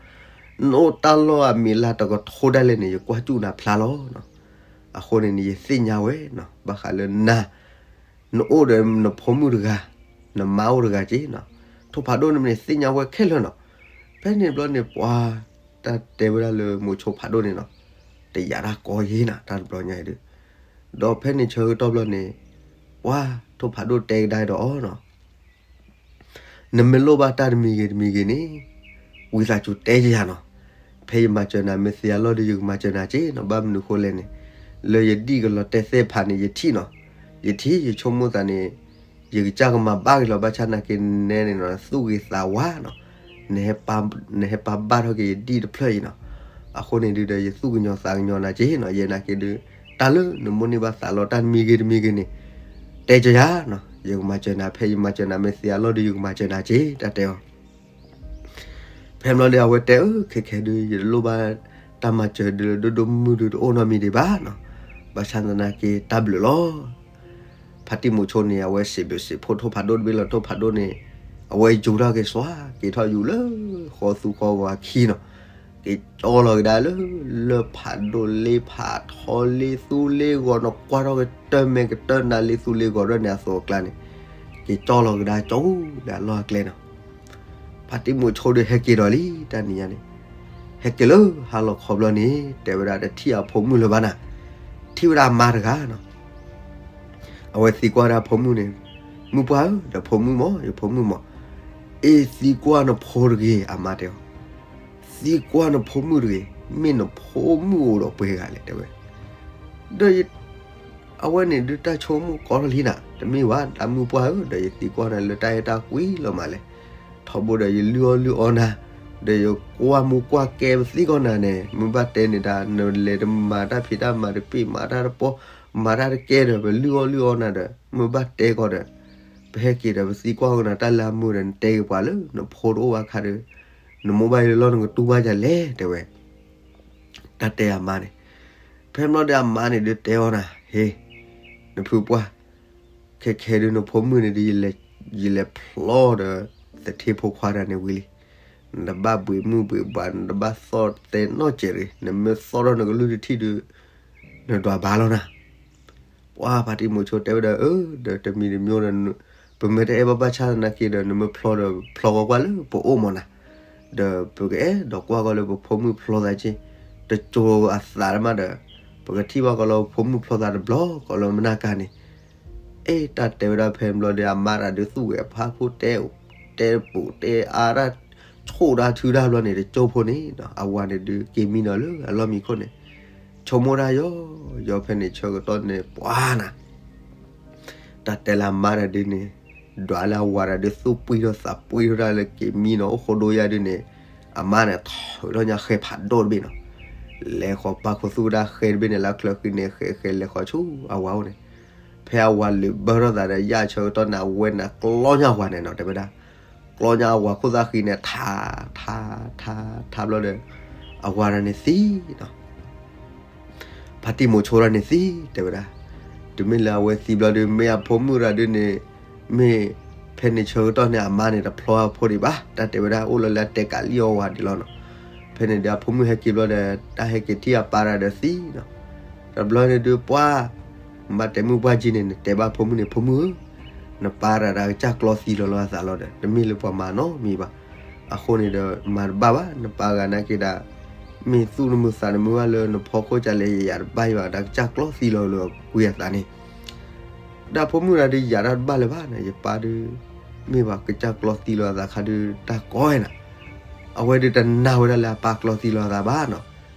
နအိၣ်တၢ်လီၢ်အမံၤလၢတကထိဒၣ်လဲာ်န့ၣ် ယကွၢ်စူၣ်နၤဖျါလီၤ. အဃိန့ၣ်န့ၣ် ယသ့ၣ်ညါဝဲနီၤ, ဘၣ်ဃးလၢနၤ နအိၣ်ဒီးနဖိမုၣ်တဂၤ, နမါအိၣ်တဂၤက့နီၤ, ထိၣ်ဖးဒိၣ်န့ၣ်န့ၣ် သ့ၣ်ညါဝဲခဲလၢာ်နီၤ. ဖဲန့ၣ်တဘျီန့ၣ် ပှၤတၢ်တဲဝဲဒၣ်လၢမိၤဆိဖးဒိၣ်န့ၣ်နီၤ, တယာ်တၢ်ကီယ့နီၤ တၢ်တဘျီညါအံၤဒုး, ဒီးဖဲန့ၣ်ဆၢကတီၢ်ဘျီန့ၣ် ပှၤထိၣ်ဖးဒိၣ်တဲကဒါဒီးအီၤနီၤ နမ့ၢ်လိၣ်ဘၣ်တၢ်တမံၤဂ့ၤတမံၤဂ့ၤန့ၣ် ဝံသးစူၤတဲကယၤနီၤ. ဖဲယမၤစၢၤနၤမ့ၢ်သ့အလီၢ်ဒီး ယကမၤစၢၤနၤက့နီၤ, ဘၣ်မနုၤဃိလဲၣ်န့ၣ်, လၢယဒံၣ်ကလီၤတဲာ်သ့ၣ်တဖၣ်န့ၣ် ယထံၣ်နီၤ, ယထံၣ် ယဆိကမိၣ်သးန့ၣ်, ယကစၢ်ကမၤဘၣ်က့ၤလီၤ ဘၣ်ဆၣ်နာ်က့နဲန့ၣ်နီၤ သူၣ်ဂ့ၤသးဝါနီၤ, နဟဲပာ်ဘၣ်ထီၣ်က့ၤယဒံၣ်တဖျၢၣ်အံၤနီၤ. အဃိန့ၣ်ဒုးဒီး ယသူၣ်ကညီၤသးကညီၤနၤက့နီၤ, ယဲနာ်က့ဒုး တၢ်လၢနမိၣ်န့ၢ်ဘၣ်သးလီတၢ်တမံၤဂ့ၤတမံၤဂ့ၤန့ၣ် တဲကယၤနီၤ, ယကမၤစၢၤနၤ, ဖဲယမၤစၢၤနၤမ့ၢ်သ့အလီၢ်ဒီး ယကမၤစၢၤနၤက့ တၢ်တဲအီၤ. ဖဲမ့ၢ်လီၤဒီးအဝဲတဲအီၤ ခဲခဲဒုး ယတလိၣ်ဘၣ်တၢ်မၤစၢၤဒုးလၢဒိၣ်ဒိၣ်မုၢ်မုၢ်ဒုးတအိၣ်နီတမံၤဒံးဘၣ်နီၤ, ဘၣ်ဆၣ်သနာ်က့တၢ်ဘျုးလီၤ. ဖါတံၢ်မိၤဆိန့ၣ် အဝဲစံးဘျုးစံးဖှိၣ်ထိၣ်ဖးဒိၣ်တဘ့ၣ်လီၤ, ထိၣ်ဖးဒိၣ်န့ၣ် အဝဲယူၤထီၣ်က့ၤစွါ က့ၤထီၣ်ယူၤလၢဃီသူဃီဂီၤအခံနီၤ, က့ၤကၠီလီၤကဒါလၢ လၢဖးဒိၣ်လ့ဖးထီလ့သူလ့ဂီၤနီၤ, ကွၢ်ထီၣ်က့ၤတၢ်မဲာ်ကတၢၢ်နၤလ့သူလ့ဂီၤဒၣ်န့ၣ် အသိးအကျါန့ၣ်, က့ၤကၠီလီၤကဒါကၠီလၢအလီၢ်အကျဲနီၤ. ဖါတံၢ်မိၤဆိဒုးဟဲက့ၤဒီးလံ တၢ်နံၤညါန့ၣ်, ဟဲက့ၤလၢဟါလီၤခီဘျီန့ၣ် တဲဝဲဒၣ်တထံၣ်အဖိမုၣ်လၢၤဘၣ်နၤ, ထံၣ်ဝဲဒၣ်အမါတဂၤနီၤ. အဝဲသံကွၢ်ဒၣ်ဖိမုၣ်န့ၣ်, မုၢ်ပှၢ်ဧၢ, ဒီးဖိမုၣ်မး, ယဖိမုၣ်မး, အ့ သံကွၢ်နဖိတဂ့ၤ, အမါတဲအီၤ, သံကွၢ်နဖိမုၣ်တဂ့ၤ, မ့ၢ်နဖိမုၣ်အိၣ်ဒီးပှဲၤဂၤလဲၣ် တဲဝဲ. ဒီး အဝဲန့ၣ်ဒုးတၢ်ဆိကမိၣ်ကီထီၣ်လံနၤ, တမ့ၢ်ဘၣ် တၢ်မုၢ်ပှၢ်ဧၢ, ဒီးယသံကွၢ်နၤလၢတၢ်အဲၣ်တၢ်ကွံလီၤမးလဲၣ်, ထီဘိဒီးယလုၢ်အီၣ်လုၢ်အီနၤ, ဒီးယကွၢ်မူကွၢ်ကဲပသံကွၢ်နၤန့ၣ်, မ့ၢ်ဘၣ်တဲန့ၣ်ဒၣ် နလဲၤတမၤတၢ်ဖံးတၢ်မၤတပ့ၢ် မၤတၢ်တပီၢ်, မၤတၢ်တကဲဒီး ပလုၢ်အီၣ်လုၢ်အီနၤဒီး မ့ၢ်ဘၣ်တဲကီးဒီး ပဟဲက့ၤဒီးပသံကွၢ်ကနၤတၢ်လၢအမုာ်ဒီး နတဲက့ၤပှၤလၢနဖိတအိၣ်ဘၣ်အခါဒီး နမိၢ်ဘၣ်ယလီၢ်နကတူၢ်ဘၣ်ယၤလဲၣ် တဲဝဲ. တၢ်တဲအမါန့ၣ်, ဖဲမ့ၢ်လီၤဒီးအမါန့ၣ်ဒုးတဲအီၤနၤ, ဟ့, နဖုပှၢ်, ခဲခဲဒုးနဖိမုၣ်န့ၣ်ဒုး ယလဲၤဖျီဒီး သထ့ဖိခွါတဂၤန့ၣ်ဝံၤလံ, နတဘၣ်ဘှံးမုၢ်ဘှံးဘှး နတဘၣ်သီၣ်တဲနီၢ်စဲးတဂ့ၤ, နမ့ၢ်သီၣ်ထီၣ်နကလုၢ်တထံၣ်ဒုး နဒွးဘါလီၤနၤ. ပှၤဖါတံၢ်မိၤဆိတဲဝဲဒၣ်, အၢ ဒီးတမံၤတမံၤဒီး ပမ့ၢ်တအဲၣ်ဘၣ်ဘၣ်ဆၣ်သနာ်က့ဒီး နမ့ၢ်ဖျီဒီး ဖျီဃီကွၢ်လၢပအိၣ်မးနၤ, ဒီးပကအဲၣ်ဒိးကွၢ်ဃီလၢပဖိမုၣ်ဖျီသးက့, တစိၤအသးတမးဒီး ပကထံၣ်ဘၣ်ဃီလၢပဖိမုၣ်ဖျီသးတဘျီဃီလၢမနၤကါန့ၣ် အဲ တၢ်တဲဝဲဒၣ်ဖဲဘျီဒီး အမါတဂၤဒုးသူၣ်ဂဲၤဖးဖိတဲ တဲပူၤတဲအါတၢ် ဆိၣ်တၢ်ထုတၢ်ဘျီန့ၣ် တကၠိဖိန့ၣ် အဝၤန့ၣ်ဒုးက့ၤမံနီၤလၢအလီၢ်မံခိၣ်န့ၣ် ဆိကမိၣ်တၢ်ယီၤယီၤ ဖဲန့ၣ်ဆၢကတီၢ်န့ၣ် ပှၤနၤ တၢ်တဲလၢအမါတဂၤဒုးန့ၣ် ဒွးလၢအဝၤတဂၤဒုးသူၣ်ပှံၢ်ထီၣ်သးပှံၢ်ထီၣ်တၢ်လၢက့ၤမံနီၤ အိၣ်ဃိဒိယါဒုးန့ၣ် အမါန့ၣ် ထုးထီၣ်ညါဃဲဖးဒိၣ်တဘ့ၣ်နီၤ လဲၤဃီၤပာ်ခူသူၣ်ဝဲဒၣ်ဃဲတဘ့ၣ်န့ၣ် လၢချၢဃံန့ၣ် ဃဲဃဲလဲၤဃီၤဆူအဝၤအိၣ်န့ၣ် ဖဲအဝၤလုာ်ဘၢထီၣ်သးဒီးယၣ်ဆၢကတီၢ်န့ၣ် အဝဲန့ၣ်ကျီညါအဝၤန့ၣ်နီၤ တဲဝဲဒၣ် ကျီညါအဝၤခိၣ်သၣ်ဃံန့ၣ် ထး ထး ထး ထးဘျီဒီး အဝၤတဂၤန့ၣ်သံနီၤ ဖါတံၢ်မိၤဆိတဂၤန့ၣ်သံ တဲဝဲဒၣ် တုၤမ့ၢ်လၢအဝဲသံဘျီဒီး မ့ၢ်အဖိမုၣ်တဂၤဒုးန့ၣ် မ့ၢ်ဖဲန့ၣ်ဆၢကတီၢ်န့ၣ် အမါန့ၣ်တဖျီအဖိဒံးဘၣ် တၢ်တဲဝဲဒၣ်အိၣ်လီၤလၢအတဲကးလံၣ်အီၣ်ဝၤဒံးလီၤနီၤ ဖဲန့ၣ်ဒီးအဖိမုၣ်ဟဲက့ၤဘျီဒီး တၢ်ဟဲက့ၤထံၣ်အပၢ်တဂၤဒီးသံနီၤ တဘျီန့ၣ်ဒုးပှၤ မ့ၢ်ဘၣ်တဲမုၢ်ပှၢ်ကၠံန့ၣ် နတဲဘၣ်ဖိမုၣ်န့ၣ် ဖိမုၣ်ဧၢ နပၢ်တဂၤဒီးကစၢ်ကျီသံလီၤလီၤအသးလီၤဒီး တမ့ၢ်လၢပှၤမၤနီတမံၤဘၣ် အဃိန့ၣ်ဒီး မၤတဘၣ်ဘၣ် နပၢ်ဂၤနာ်က့ဒၣ် မ့ၢ်သူၣ်နမုာ်သးနမုာ်ဘၣ်လၢနဖီခိၣ်ကလဲၣ် ယယၤတဘၣ်ယဘၣ် ဒီးကစၢ်ကျီသံလီၤလၢကွံာ်အသးန့ၣ် ဒီးဖိမုၣ်တဂၤဒုးယၤတၢ်တဘၣ်လၢၤဘၣ်န့ၣ် ယပၢ်ဒုး မ့ၢ်ဘၣ်ကစၢ်ကျီသံလီၤအသးခါဒုးတၢ်ကီဝဲနၤ အဝဲဒုးတနာ်ဝဲဒၣ်လၢအပၢ်ကျီသံလီၤအသးဘၣ်နီၤ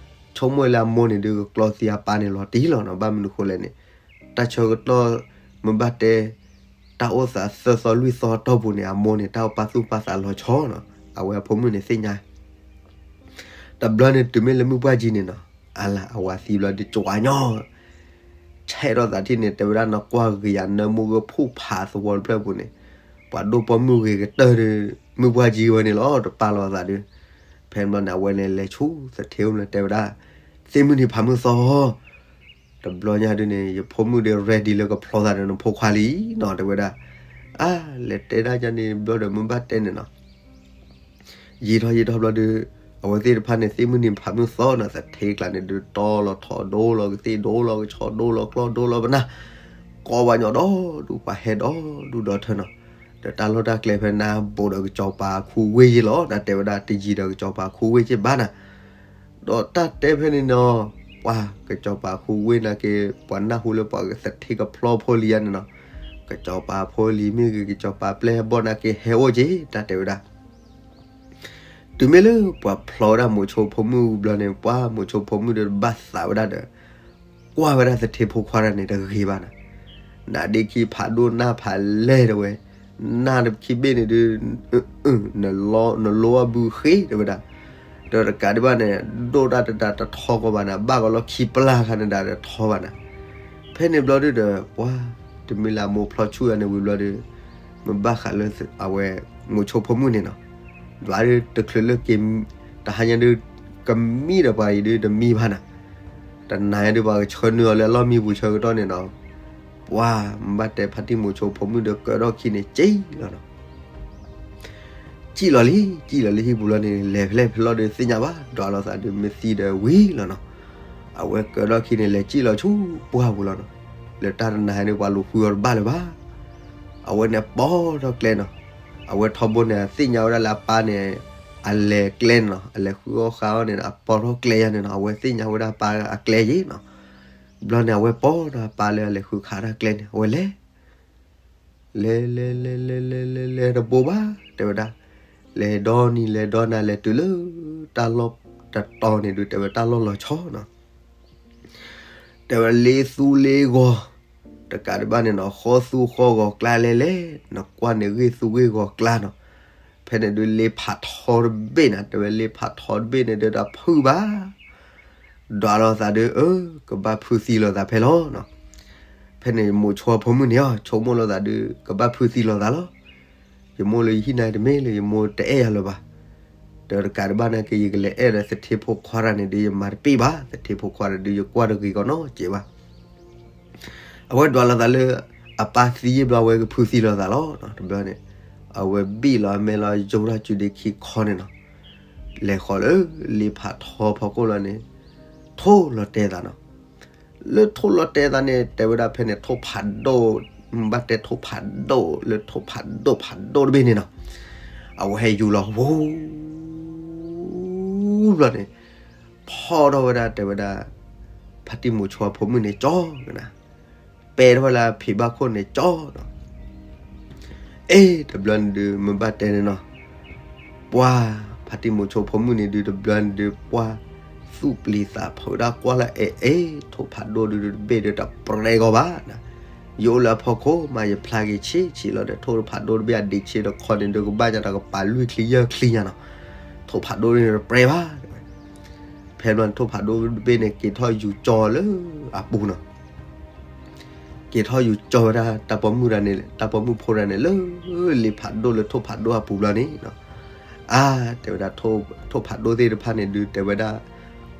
ဆိကမိၣ်လၢအမိၢ်န့ၣ်ဒုးကကျီသံအပၢ်န့ၣ်လီၤတံၢ်လီၤနီၤ ဘၣ်မနုၤဃိလဲၣ်န့ၣ် တၢ်ဆၢကတီၢ် မ့ၢ်ဘၣ်တဲ တၢ်အိၣ်သးသၢသီလွံၢ်သီအတီၢ်ပူၤန့ၣ် အမိၢ်န့ၣ် တၢ်အိၣ်ပာ်သူၣ်ပာ်သးလီၤဆီနီၤ အဝဲအဖိမုၣ်န့ၣ်သ့ၣ်ညါ တဘျီန့ၣ်တုၤမ့ၢ်လၢမုၢ်ပှၢ်ကၠံန့ၣ်နီၤ အလၢအဝၤသံဘျီဒုးကဝါညီ ဆဲးထီၣ်သးထံၣ်န့ၣ် တဲဝဲဒၣ်နကွၢ်ဂ့ၤယၤနၢမူကဖိၣ်ဖးသဝီတဖျၢၣ်ပူၤန့ၣ် ပှၤဒိၣ်ပိာ်မုၣ်ဂ့ၤကတၢၢ်ဒုး မုၢ်ပှၢ်ကၠံဝဲန့ၣ်လီၤ တပာ်လီၤအသးဒုး ဖဲဘျီန့ၣ် အဝဲန့ၣ်လဲၤဆူသထ့အိၣ်လၢတဲဝဲဒၣ် သ့ၣ်မုၢ်နံၤဖးမုၢ်သီ တဘျီညါဒုးန့ၣ် ယဖိမုၣ်ဒုး ready လၢကဖျီသးဒီးနဖိခွါလံနီၤ တဲဝဲဒၣ် အါ လဲၤတဲဒၣ်ကန့ၣ်ဘျီဒီးမ့ၢ်ဘၣ်တဲန့ၣ်နီၤ ယံာ်ထီၣ်ယံာ်ထီၣ်ဘျီဒီး အဝဲသ့ၣ်တဖၣ်န့ၣ် သ့ၣ်မုၢ်နံၤဖးမုၢ်သီနီၤ သထ့ကျါန့ၣ်ဒုး တီလီၤထိးဒိလီၤကသ့ၣ်ဒိလီၤကဆီဒိလီၤကျီၢ်ဒိလီၤကျီၢ်ဒိလီၤပနၢ် ကိးဝဲညီဒီဒူၣ်ပှၤဟဲဒီဒူၣ်ဒီထၢနီၤ, ဒီးတၢ်လီၢ်တၢ်ကျဲဖဲနၤဘူးဒီးကစီၤပၤခူဝ့ၢ်ယ့ၢ်လီၤ နတဲဝဲဒၣ်တယံၤဒီးကစီၤပၤခူဝ့ၢ်ယ့ၢ်ဘၣ်နၤ, ဒီးတၢ်တဲဖဲန့ၣ်နီၤ, ပှၤကစီၤပၤခူဝ့ၢ်နာ်က့ ပှၤနၢ်ဟူလၢပှၤသထ့ကဖျီဖိလံၤယါန့ၣ်နီၤ, ကစီၤပၤဖိလံၤမ့ၢ်ဂ့ၤ ကစီၤပၤပျဲၢ်ဘီၣ်နာ်က့ဟဲအိၣ်က့ၤ တၢ်တဲဝဲဒၣ် တုၤမ့ၢ်လၢပှၤဖျီဝဲဒၣ်မိၤဆိဖိမုၣ်ဘျီန့ၣ် ပှၤမိၤဆိဖိမုၣ်ဒီးဘၣ်သးဝဲဒၣ်ဒီး ကွၢ်ဝဲဒၣ်သထ့ဖိခွါတဂၤန့ၣ်တဂ့ၤဘၣ်နၤ, နးဒ့ခံဖးဒိၣ်နၢ်ဖးလဲၢ်တဝဲ, နၢ်တခံဘ့ၣ်န့ၣ်ဒုး နလိအဘုဃ့တဝဲဒၣ်, ဒီးတကးဒံးဘၣ်န့ၣ် ဒိၣ်တၢ်တတၤတထီကီးဘၣ်နၤ ဘၣ်ကီးလီၢ်ခံပျၢ်ခါနၤဒၣ်တထီဘၣ်နၤ, ဖဲန့ၣ်ဘျီဒုးဒီး ပှၤတမ့ၢ်လၢအမိၤဖျီဆူၣ်ယါန့ၣ်ဝံၤဘျီဒုး မ့ၢ်ဘၣ်ဃးလၢအဝဲ မိၤဆိဖိမုၣ်န့ၣ်နီၤ, ဘျီဒုးတချုးလၢက့ၤ တဟါညါဒုး ကမံဒီးပှၤအံၤဒုးတမံဘၣ်နၤ, တနၤညါဒုးပှၤကဆှၢနုာ်အီၤလၢအလီၢ်မံပူၤဆၢကတီၢ်န့ၣ်နီၤ, ပှၤမ့ၢ်ဘၣ်တဲဖါတံၢ်မိၤဆိဖိမုၣ်ဒီးကၢထီၣ်ခံန့ၣ်က့ၤလီၤနီၤ ကံၣ်လီၤလံ ကံၣ်လီၤလံဟံၣ်ပူၤလီၤန့ၣ် လဲၤဖဲလဲၣ်ဖဲလဲၣ်ဒီးသ့ၣ်ညါဘၣ် ဒွးလိာ်သးဒုးမ့ၢ်သံဒီးဝံၤလီၤနီၤ, အဝဲကၢထီၣ်ခံန့ၣ် လဲၤကံၣ်လီၤဆူပှၢ်ပူၤလီၤနီၤ, လၢတၢ်တနၤန့ၣ် ပှၤလူၤဃုအီၤတဘၣ်လၢၤဘၣ်, အဝဲန့ၣ်ပိာ်ထီၣ်ကျဲနီၤ, အဝဲထီဘိန့ၣ် သ့ၣ်ညါဝဲဒၣ်လၢအပၢ်န့ၣ် အလဲၤကျဲန့ၣ်နီၤ, အလဲၤဃုအီၣ်ဃုအီန့ၣ် အပိာ်ထီၣ်ကျဲယါန့ၣ်နီၤ, အဝဲသ့ၣ်ညါဝဲဒၣ်အပၢ်အကျဲယ့ၢ်နီၤ, ဘျီန့ၣ် အဝဲပိာ်ဒီးအပၢ်လၢအလဲၤဃုခးတၢ်ကျဲန့ၣ် အဝဲလဲၤ လဲၤလဲၤလဲၤလဲၤလဲၤလဲၤလဲၤတဘိဘၣ် တဲဝဲဒၣ်, လဲၤဒီနံၤလဲၤဒီနၤလဲၤတုၤလၢ တၢ်လီၢ်တတီၤန့ၣ်ဒုး တဲဝဲတၢ်လီၢ်လီၤဆီနီၤ, တဲဝဲလ့သူလ့ဂီၤ, တကးဒံးဘၣ်န့ၣ်နီၤ ဃီသူဃီဂီၤကျါလဲၤလဲၤ, နကွၢ်န့ၣ်ဂ့ၢ်သူဂ့ၢ်ဂီၤကျါနီၤ, ဖဲန့ၣ်ဒုးလ့ဖးထီတဘ့ၣ်နၤ, တဲဝဲလ့ဖးထီတဘ့ၣ်န့ၣ်ဒုးတၢ်ဖုၣ်ဘၣ် ဒွးလိာ်သးဒုး အၢ ကဘၣ်ဖုးသံလိာ်သးဖဲလီၤနီၤ, ဖဲန့ၣ်မိၤဆိဖိမုၣ်န့ၣ်အီၤ ဆိကမိၣ်လိာ်သးဒုး ကဘၣ်ဖုးသံလိာ်သးလီၤ, ယမိၢ်လၢယဟံၣ်နၤတမ့ၢ်လၢယမိၢ်တအဲၣ်ယၤလၢၤဘၣ်, ဒီးတကးဒံးဘၣ်နာ်က့ ယကလဲၤအဲၣ်ဒီးသထ့ဖိခွါတဂၤန့ၣ်ဒုး ယမၤတပ့ၢ်ဘၣ်, သထ့ဖိခွါတဂၤဒုးယကွၢ်တဂ့ၤကီးနီတစဲးဘၣ် အဝဲဒွးလိာ်သးလၢ အပၢ်သံယ့ၢ်ဘျီ အဝဲကဖုးသံလိာ်သးလီၤ, တဘျီန့ၣ် အဝဲဘံၣ်လီၤအမဲာ်လီၤ ယိးထီၣ်စုဒ့ခံခီန့ၣ်နီၤ, လဲၤဃီၤလၢလ့ဖးထီဖီခိၣ်လီၤန့ၣ် ထိၣ်လီၤတဲာ်သးနီၤ, လၢထိၣ်လီၤတဲာ်သးန့ၣ် တဲဝဲဒၣ်ဖဲန့ၣ် ထိၣ်ဖးဒိၣ်, ဘၣ်တဲထိၣ်ဖးဒိၣ်လၢထိၣ်ဖးဒိၣ်ဖးဒိၣ်တဘ့ၣ်န့ၣ်နီၤ, အဝဲဟဲယူၤလီၤဝူ ဘျီန့ၣ် ဖီၣ်ထီၣ်ဝဲဒၣ်တဲဝဲဒၣ် ဖါတံၢ်မိၤဆိအဖိမုၣ်န့ၣ်ကၠီကနၤ, ပဲထီၣ်ဝဲလၢဖံးဘၣ်ခိၣ်န့ၣ်ကၠီနီၤ, အ့ တဘျီန့ၣ်ဒုး မ့ၢ်ဘၣ်တဲန့ၣ်နီၤ, ပှၤဖါတံၢ်မိၤဆိဖိမုၣ်န့ၣ်ဒုး တဘျီန့ၣ်ဒုး ပှၤသူၣ်ပျံၤသးဖုးဒၣ်ကွၢ်လၢအဲ အ့ ထိၣ်ဖးဒိၣ်ဒုးတဘ့ၣ်ဒုးတပြဲကီးဘၣ်နၤ, ယအိၣ်လၢအဖီခိၣ်မး ယဖျါက့ၤဆံးဆံးလီၤဒီး ထိၣ်ဖးဒိၣ်တဘ့ၣ်အဒံးဆ့တခီန့ၣ်ဒုး ကဘၣ်ညါတၢ်ကပာ်လွံၢ်ချံယဲၢ်ချံညါနီၤ, ထိၣ်ဖးဒိၣ်ဒုးတပြဲဘၣ် ဖဲဘျီန့ၣ် ထိၣ်ဖးဒိၣ်တဘ့ၣ်န့ၣ် က့ၤထီၣ်ယူၤကၠီလၢအပူၤနီၤ, က့ၤထီၣ်ယူၤကၠီဝဲဒၣ်တၢ်ပိာ်မုၣ်တဂၤန့ၣ် တၢ်ပိာ်မုၣ်ဖိတဂၤန့ၣ် လၢလ့ဖးဒိၣ်လၢထိၣ်ဖးဒိၣ်အပူၤဘျီန့ၣ်နီၤ, အါ တဲဝဲဒၣ် ထိၣ်ဖးဒိၣ်သ့ၣ်တဖၣ်န့ၣ်ဒုး တဲဝဲဒၣ်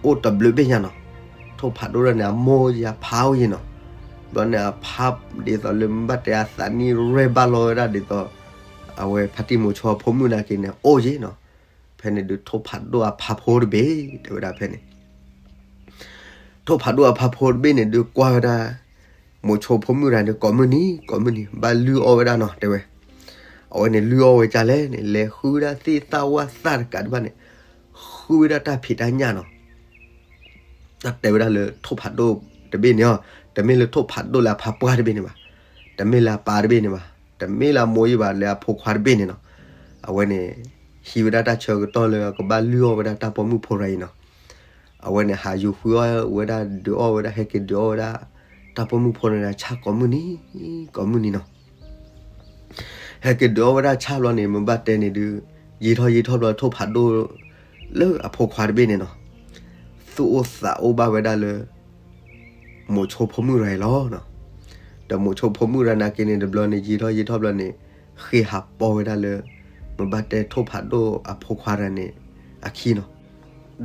အိၣ်တဘျုးဘ့ၣ်ညါနီၤ, ထိၣ်ဖးဒိၣ်တဂၤန့ၣ် အမိၢ်ယါဖးအိၣ်ယ့ၣ်နီၤ, ဘျီန့ၣ်အဖးဒ်သိးလၢမ့ၢ်ဘၣ်တဲအသးနံၣ်ရဲၣ်ဘၣ်လီၤဝဲဒၣ် ဒ်သိး အဝဲဖါတံၢ်မိၤဆိအဖိမုၣ်နာ်က့န့ၣ် အိၣ်ယ့ၣ်နီၤ, ဖဲန့ၣ်ဒုး ထိၣ်ဖးဒိၣ်အဖါဖိတဘ့ၣ် တဲဝဲဒၣ်ဖဲန့ၣ် ထိၣ်ဖးဒိၣ်အဖါဖိတဘ့ၣ်န့ၣ်ဒုး ကွၢ်ဝဲဒၣ် မိၤဆိဖိမုၣ်တဂၤန့ၣ် ကိးမုၢ်နံၤ ကိးမုၢ်နံၤ ဘၣ်လုၢ်အီၣ်ဝဲဒၣ်နီၤ တဲဝဲ, အဝဲန့ၣ်လုၢ်အီၣ်ဝဲဒ်လဲၣ်န့ၣ် လဲၤဃုဒၣ်သ့ၣ်သၣ်ဝၣ်သၣ်တကးဒံးဘၣ်န့ၣ် ဃုဝဲဒၣ်တၢ်ဖံးတၢ်ညၣ်နီၤ တၢ်တဲဝဲဒၣ်လၢထိၣ်ဖးဒိၣ်တဘ့ၣ်န့ၣ်အီၤ တမ့ၢ်လၢထိၣ်ဖးဒိၣ်လၢအဖါပှၢ်တဘ့ၣ်န့ၣ်ဘၣ်, တမ့ၢ်လၢအပၢ်တဘ့ၣ်န့ၣ်ဘၣ်, တမ့ၢ်လၢအမိၢ်ယ့ၣ်ဘၣ် လၢအဖိခွါတဘ့ၣ်န့ၣ်နီၤ, အဝဲန့ၣ် ဟံးဝဲဒၣ်တၢ်ဆၢကတီၢ်လၢအကဘၣ်လုၢ်အီၣ်ဝဲဒၣ်တၢ်ပိာ်မုၣ်ဖိတဂၤအံၤနီၤ, အဝဲန့ၣ် ဟးယူၤဃုအီၣ်ဝဲဒၣ်ဒုးအီၣ်ဝဲဒၣ် ဟဲက့ၤဒုးအီၣ်ဝဲဒၣ် တၢ်ပိာ်မုၣ်ဖိတဂၤန့ၣ် ဆၣ်ကိးမုၢ်နံၤ ကိးမုၢ်နံၤနီၤ ဟဲက့ၤဒုးအီၣ်ဝဲဒၣ်ဆၣ်ဘျီန့ၣ် မ့ၢ်ဘၣ်တဲန့ၣ်ဒုး ယံာ်ထီၣ်ယံာ်ထီၣ်ဘျီထိၣ်ဖးဒိၣ် လၢအဖိခွါတဘ့ၣ်န့ၣ်နီၤ, သူၣ်အိၣ်သးအိၣ်ဘၣ်ဝဲဒၣ်လၢ မိၤဆိဖိမုၣ်တဂၤအံၤလီၤ. ဒီးမိၤဆိဖိမုၣ်တဂၤနာ်က့န့ၣ် တဘျီန့ၣ် ယံာ်ထီၣ်ယံာ်ထီၣ်ဘျီန့ၣ် ဃ့ဟးပိာ်ဝဲဒၣ်လၢ မ့ၢ်ဘၣ်တဲထိၣ်ဖးဒိၣ်အဖိခွါတဂၤန့ၣ် အခံနီၤ.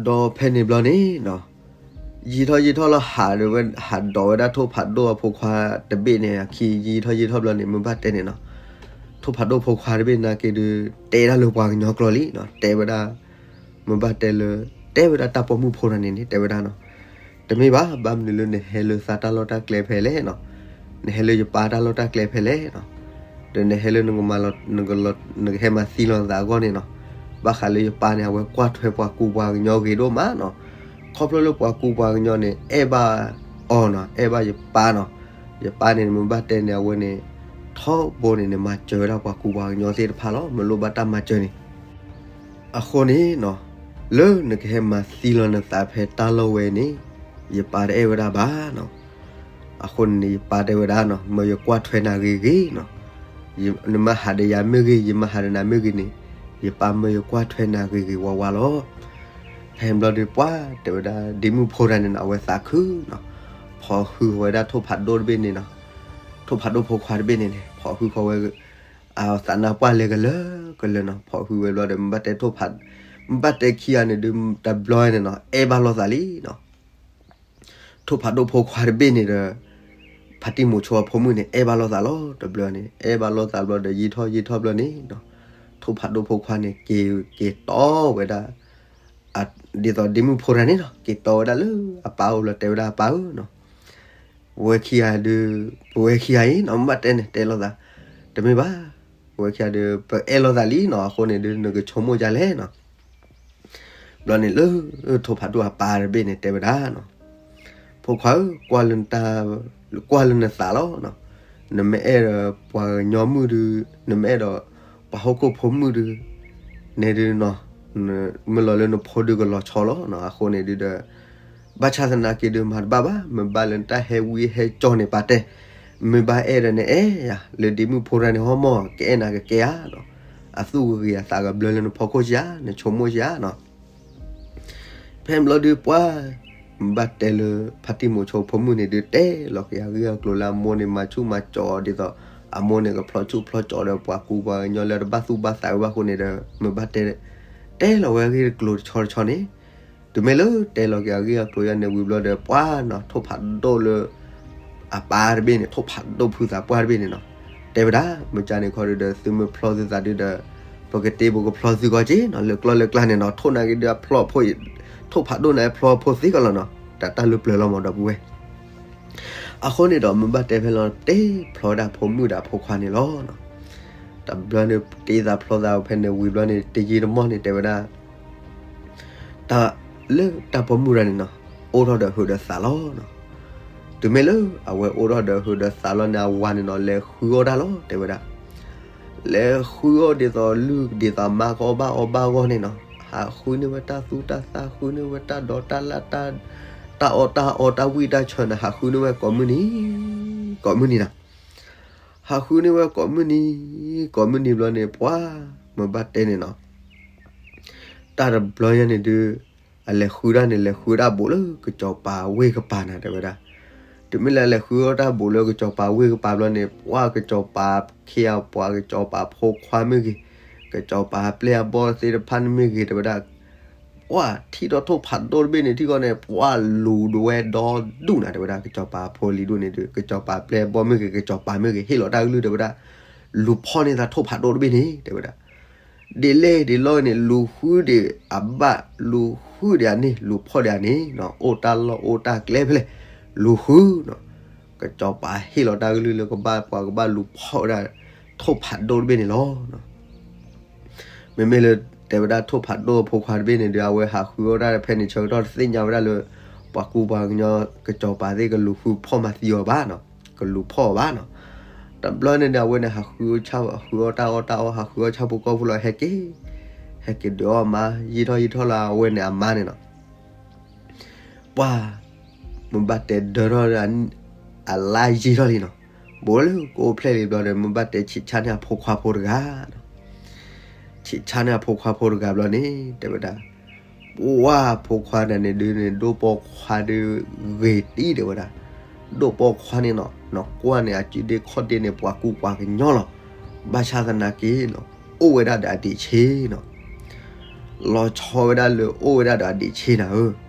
ဒီးဖဲန့ၣ်ဘျီန့ၣ်နီၤ ယံာ်ထီၣ်ယံာ်ထီၣ်လီၤ ဟးဝဲ ဟးဒိးဝဲဒၣ်ထိၣ်ဖးဒိၣ်အဖိခွါတဘ့ၣ်န့ၣ်အခံ ယံာ်ထီၣ်ယံာ်ထီၣ်ဘျီန့ၣ် မ့ၢ်ဘၣ်တဲန့ၣ်နီၤ, ထိၣ်ဖးဒိၣ်ဖိခွါတဘ့ၣ်နာ်က့ဒုး တဲဒၣ်လၢပှၤကညီကျိာ်လံနီၤ, တဲဝဲဒၣ် မ့ၢ်ဘၣ်တဲလၢ တဲဝဲဒၣ်တၢ်ပိာ်မုၣ်ဖိတဂၤန့ၣ်န့ၣ် တဲဝဲဒၣ်နီၤ, တမ့ၢ်ဘၣ်, ဘၣ်မနုၤလၢနဟဲလၢသးတၢ်လီၢ်တၢ်ကျဲဖဲလဲၣ်နီၤ, နဟဲလၢယပၢ်တၢ်လီၢ်တၢ်ကျဲဖဲလဲၣ်နီၤ, ဒီးနဟဲလၢနကမၤလီၤ နကဟဲမၤသံလီၤနသးအဂီၢ်န့ၣ်နီၤ, ဘၣ်ဃးလၢယပၢ်န့ၣ် အဝဲကွၢ်ထွဲပှၤကူပှၤကညီဂ့ၤဒိၣ်မးနီၤ, ခီဖျိလၢပှၤကူပှၤကညီန့ၣ် အဲၣ်ဘၣ်အီၤနီၤ, အဲၣ်ဘၣ်ယပၢ်နီၤ, ယပၢ်န့ၣ် မ့ၢ်ဘၣ်တဲန့ၣ် အဝဲန့ၣ် ထီဘိန့ၣ်န့ၣ် မၤစၢၤဝဲဒၣ်ပှၤကူပှၤကညီသ့ၣ်တဖၣ်လီၤ, မ့ၢ်လိၣ်ဘၣ်တၢ်မၤစၢၤန့ၣ် အဃိန့ၣ်နီၤ, လၢနကဟဲမၤသံလီၤနသးဖဲတၢ်လီၢ်ဝဲန့ၣ် ယပၢ်တအဲၣ်ဝဲဒၣ်ဘၣ်နီၤ, အဃိန့ၣ်န့ၣ် ယပၢ်တဲဝဲဒၣ်နီၤ, မၢယကွၢ်ထွဲနၤဂ့ၤဂ့ၤနီၤ, နမ့ၢ်ဟးဒီးယၤမ့ၢ်ဂ့ၤ ယမ့ၢ်ဟးဒီးနၤမ့ၢ်ဂ့ၤန့ၣ်, ယပၢ်မၢယကွၢ်ထွဲနၤဂ့ၤဂ့ၤဝါဝါလီၤ. ဖဲဘျီဒီးပှၢ်တဲဝဲဒၣ် ဒ့မုၣ်ဖိတဂၤန့ၣ်နီၤ အဝဲသးခုနီၤ, ဖီၣ်ဟုဃီၤဝဲဒၣ်ထိၣ်ဖးဒိၣ်တဘ့ၣ်န့ၣ်နီၤ, ထိၣ်ဖးဒိၣ်ဖိခွါတဘ့ၣ်န့ၣ်န့ၣ် ဖီၣ်ဟုဃီၤဝဲ အသးနါပှၢ်လဲၤကလၢာ်ကလၢာ်နီၤ, ဖီၣ်ဟုဝဲဘျီဒီး မ့ၢ်ဘၣ်တဲထိၣ်ဖး, မ့ၢ်ဘၣ်တဲခံဂၤန့ၣ်ဒုး တဘျီန့ၣ်နီၤ အဲၣ်ဘၣ်လိာ်သးလံနီၤ, ထိၣ်ဖးဒိၣ်ဖိခွါတဘ့ၣ်န့ၣ်ဒီး ဖါတံၢ်မိၤဆိအဖိမုၣ်န့ၣ် အဲၣ်ဘၣ်လိာ်သးလီၤ. တဘျီန့ၣ် အဲၣ်ဘၣ်လိာ်သးဘျီဒီး ယံာ်ထီၣ်ယံာ်ထီၣ်ဘျီန့ၣ်နီၤ, ထိၣ်ဖးဒိၣ်ဖိခွါန့ၣ် က့ၤက့ၤတီဝဲဒၣ် ဒ်သိးဒ့မုၣ်ဖိတဂၤန့ၣ်နီၤ က့ၤတီဝဲဒၣ်လၢအပၢ်အိၣ်ဘျီ တဲဝဲဒၣ်အပၢ်ဧၢနီၤ, ပဝဲခံဂၤဒုး, ပဝဲခံဂၤအံၤနီၤ မ့ၢ်ဘၣ်တဲန့ၣ် တဲလိာ်သး, တမ့ၢ်ဘၣ်, ပဝဲခံဂၤဒုး ပအဲၣ်လိာ်သးလံနီၤ, အဃိန့ၣ်ဒုး နကဆိကမိၣ်ဒ်လဲၣ်နီၤ. ဘျီန့ၣ်လၢ ထိၣ်ဖးဒိၣ်အပၢ်တဘ့ၣ်န့ၣ် တဲဝဲဒၣ်နီၤ, ဖိခွါဧၢ, ကွၢ်လၢနသးလီၤ, နမ့ၢ်အဲၣ်ဒီးပှၤကညီမုၣ်ဒုး, နမ့ၢ်အဲၣ်ဒီးပှၤဟီၣ်ခိၣ်ဖိမုၣ်ဒုး, န့ၣ်ဒုးနီၤ, မ့ၢ်လီၤလၢနဖိဒုးကလီၤဆီလီၤနီၤ, အဃိန့ၣ်ဒုးဒီး ဘၣ်ဆၣ်သနာ်က့ဒုး မၤတဘၣ်ဘၣ်, မ့ၢ်ဘၣ်လၢနတၢ်ဟဲဝံဟဲကၠီန့ၣ်ပာ်တဲ, မ့ၢ်ဘၣ်အဲၣ်ဒီးနအဲၣ်ယၤ, လၢဒ့မုၣ်ဖိတဂၤန့ၣ်ဟီမီၢ် ကအဲၣ်နၤကကဲဧါနီၤ, အသူၣ်ကဂ့ၤအသးကဘျၢလၢနဖီခိၣ်ဧါ, နဆိကမိၣ်ဧါနီၤ. ဖဲဘျီဒုးပှၢ်, မ့ၢ်ဘၣ်တဲလၢ ဖါတံၢ်မိၤဆိဖိမုၣ်န့ၣ်ဒုး တဲလီၤက့ၤအဂ့ၢ်အကျိၤလၢအမိၢ်န့ၣ် မၤဆူၣ်မၤစီၤဒ်သိး အမိၢ်န့ၣ်ကဖျီဆူၣ်ဖျီစီၤဒီးပှၤကူပှၤကညီလၢတဘၣ်သူၣ်ဘၣ်သးဝဲဘၣ်အဃိန့ၣ်ဒီး မ့ၢ်ဘၣ်တဲ တဲလီၤဝဲအဂ့ၢ်အကျိၤတဆီတဆီန့ၣ်, တုၤမ့ၢ်လၢတဲလီၤက့ၤအဂ့ၢ်အကျိၤယၤန့ၣ်ဝံၤဘျီဒီး ပှၢ်နီၤ ထိၣ်ဖးဒိၣ်လၢ အပၢ်တဘ့ၣ်န့ၣ် ထိၣ်ဖးဒိၣ်ဖုသးပှၢ်တဘ့ၣ်န့ၣ်နီၤ, တဲဝဲဒၣ် မ့ၢ်ကန့ၣ်ခီဒုးဒီး သုမ့ၢ်ဖျီသုသးဒုးဒီး ပကတ့ပကဖျီသုဂီၢ်က့နီၤ, လၢကျီၢ်လၢကျါန့ၣ်နီၤ ထိၣ်နၤက့ၤဒုးအဖျီအဖိ, ထိၣ်ဖးဒိၣ်န့ၣ်အဖျီအဖိသ့ကလီၤနီၤ, တၢ်တၢ်လၢပျၢၤလီၤမးဒီပုၢ်ဝဲၢ် အဃိန့ၣ်ဒီး မ့ၢ်ဘၣ်တဲဖဲလီၤ တ့ဖျီဒၣ်ဖိမုၣ်ဒီးဖိခွါန့ၣ်လီၤ. တဘျီန့ၣ် တ့သးဖျီသးဖဲန့ၣ်ဝံၤဘျီန့ၣ် တယံာ်တမီၢ်န့ၣ် တဲဝဲဒၣ် တၢ်လၢတၢ်ပိာ်မုၣ်တဂၤန့ၣ်နီၤ အိၣ်ထီၣ်ဒီးဟုးဒီးသးလီၤ. တုၤမ့ၢ်လၢအဝဲအိၣ်ထီၣ်ဒီးဟုးဒီးသးလီၤန့ၣ် အဝၤန့ၣ်နီၤ လဲၤဃုအီၣ်တၢ်လီၤ တဲဝဲဒၣ် လဲၤဃုအီၣ်ဒ်သိးလုၢ်ဒ်သိးမါကအီၣ်ဘၣ်အီဘၣ်အဂီၢ်န့ၣ်နီၤ, ဟးဃုန့ၢ်ဝဲတၢ်သူတၢ်သၣ် ဃုန့ၢ်ဝဲတၢ်ဒိးတၢ်လၣ် တၢ်အီၣ်တၢ်အီတၢ်ဝံၣ်တၢ်ဆၢန့ၣ် ဟးဃုန့ၢ်ဝဲကိးမုၢ်နံၤ ကိးမုၢ်နံၤနီၤ, ဟးဃုန့ၢ်ဝဲကိးမုၢ်နံၤ ကိးမုၢ်နံၤဘျီန့ၣ် ပှၤ မ့ၢ်ဘၣ်တဲန့ၣ်နီၤ တၢ်တဘျီညါန့ၣ်ဒုး အလဲၤဃုဒၣ်န့ၣ် လဲၤဃုဒၣ်ဘူးလၢကစီၤပၤဝ့ၢ်ကပၤနၤ တဲဝဲဒၣ်. တုၤမ့ၢ်လၢအလဲၤဃုအီၣ်တၢ်ဘူးလၢကစီၤပၤဝ့ၢ်ကပၤဘျီန့ၣ် ပှၤကစီၤပၤခ့အပှၤ ကစီၤပၤဖိခွါမ့ၢ်ဂ့ၤ, ကစီၤပၤပျဲၢ်အဘီၣ်သ့ၣ်တဖၣ်န့ၣ်မ့ၢ်ဂ့ၤ တဲဝဲဒၣ် ပှၤထံၣ်ဒီးထိၣ်ဖးဒိၣ်တဘ့ၣ်န့ၣ် ထံၣ်ကီးန့ၣ် ပှၤလူၤဒဝဲဒီဒူၣ်နၤ တဲဝဲဒၣ် ကစီၤပၤဖိလံၤဒိၣ်န့ၣ်ဒုး ကစီၤပၤပျဲၢ်အဘီၣ်မ့ၢ်ဂ့ၤ ကစီၤပၤမ့ၢ်ဂ့ၤ ဟ့ၣ်လီၤတၢ်ကလုၢ် တဲဝဲဒၣ် လူၤဖီၣ်န့ၢ်သးထိၣ်ဖးဒိၣ်တဘ့ၣ်န့ၣ် တဲဝဲဒၣ် ဒ်လဲၣ်ဒ်လဲၣ်န့ၣ် လူၤဃုဒံးအဘၣ် လူၤဃုဒံးအန့ၣ် လူၤဖီၣ်ဒံးအန့ၣ် အိၣ်တၢ်လီၢ်အိၣ်တၢ်ကျဲဖဲလဲၣ် လူၤဃုနီၤ ကစီၤပၤဟ့ၣ်လီၤတၢ်ကလုၢ်လၢကဘၣ်ပှၤကဘၣ်လူၤဖီၣ်ဝဲဒၣ် ထိၣ်ဖးဒိၣ်တဘ့ၣ်န့ၣ်လီၤ. မ့မ့ၢ်လၢ တဲဝဲဒၣ်ထိၣ်ဖးဒိၣ်အဖိခွါတဘ့ၣ်န့ၣ်ဒီး အဝဲဟးဃုအီၣ်တၢ်ဖဲန့ၣ်ဆၢကတီၢ်တသ့ၣ်ညါဝဲဒၣ်လၢ ပှၤကူပှၤကညီကစီၤပၤသ့ၣ်ကလူၤဃုဖီၣ်မၤသံအီၤဘၣ်နီၤ ကလူၤဖီၣ်အီၤဘၣ်နီၤ တဘျီန့ၣ်ဒီး အဝဲန့ၣ် ဟးဃုအီၣ်ဆၣ် ဟးဃုအီၣ်တၢ်အီၣ်တၢ်အီ ဟးဃုအီၣ်ဆၣ်ဖိကီၢ်ဖိလီၤ ဟဲက့ၤ ဟဲက့ၤဒုးအီၣ်မါ ယံာ်ထီၣ်ယံာ်ထီၣ်လၢအဝဲန့ၣ်အမါန့ၣ်နီၤ ပှၤ မ့ၢ်ဘၣ်တဲဒၢထီၣ်ဒီး အလါယံာ်ထီၣ်လံနီၤ ဘူးလၢကအိၣ်ဖျဲၣ်လံဘျီဒီး မ့ၢ်ဘၣ်တဲဆံးဆါန့ၢ်အဖိခွါဖိတဂၤ ဆံးဆါန့ၢ်အဖိခွါဖိတဂၤဘျီန့ၣ် တဲဝဲဒၣ် ပှၤဖိခွါန့ၣ်န့ၣ်ဒုးန့ၣ် ဒိၣ်ပိာ်ခွါဒုးဂ့ၤတံၢ်တဲဝဲဒၣ် ဒိၣ်ပိာ်ခွါန့ၣ်နီၤ နကွၢ်န့ၣ် အစုဒ့ခီၣ်ဒ့န့ၣ် ပှၤကူပှၤကညီလီၤ ဘၣ်ဆၣ်သနာ်က့နီၤ အိၣ်ဝဲဒၣ်ဒီးအဒံးဆ့နီၤ လီၤဆီဝဲဒၣ်လၢအိၣ်ဝဲဒၣ်ဒီးအဒံးဆ့နၤဧၢ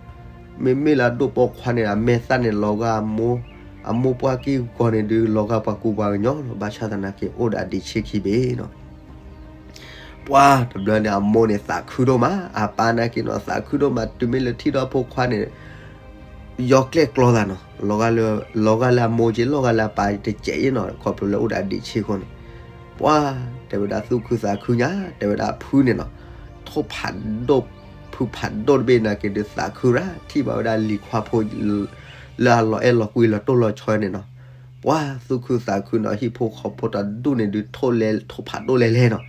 မ့မ့ၢ်လၢအဒိၣ်ပိာ်ခွါန့ၣ် အမဲာ်သၣ်န့ၣ် လီၤဂာ်အမိၢ် အမိၢ်ပှၢ်ကံၢ်ဂီၤန့ၣ်ဒုး လီၤဂာ်ပှၤကူပှၤကညီလီၤ ဘၣ်ဆၣ်သနာ်က့ အိၣ်ဒီးအဒံးဆ့ခံဘ့ၣ်နီၤ ပှၤတဘျီန့ၣ် အမိၢ်န့ၣ်သးခုဒိၣ်မး, အပၢ်နာ်က့နီၤ သးခုဒိၣ်မး, တုၤမ့ၢ်လၢထံၣ်ဒီးဖိခွါန့ၣ် ယီကျဲၣ်ကျီသးနီၤ, လီၤဂာ်လၢအမိၢ်က့ လီၤဂာ်လၢအပၢ်တစဲးအံၤနီၤ, ခီဖျိလၢအိၣ်ဒီးအဒံးဆ့အဃိန့ၣ်, ပှၤတဲဝဲဒၣ်သူၣ်ခုသးခုညါ, တဲဝဲဒၣ်အဖုန့ၣ်နီၤ, ထိၣ်ဖးဒိၣ်, ဖုဖးဒိၣ်တဘ့ၣ်နာ်က့ဒုးသးခုရၣ်, ထံၣ်ဘၣ်ဝဲဒၣ်လံၤခွါဖိ လၢအလီၤအဲၣ်လီၤကွံလီၤတိၢ်လီၤဆီန့ၣ်နီၤ, ပှၤသူၣ်ခုသးခုနီၤ, ဟံၣ်ဖိဃီဖိတဒူၣ်န့ၣ်ဒုး ထိၣ်ဖးဒိၣ်လဲၤလဲၤနီၤ,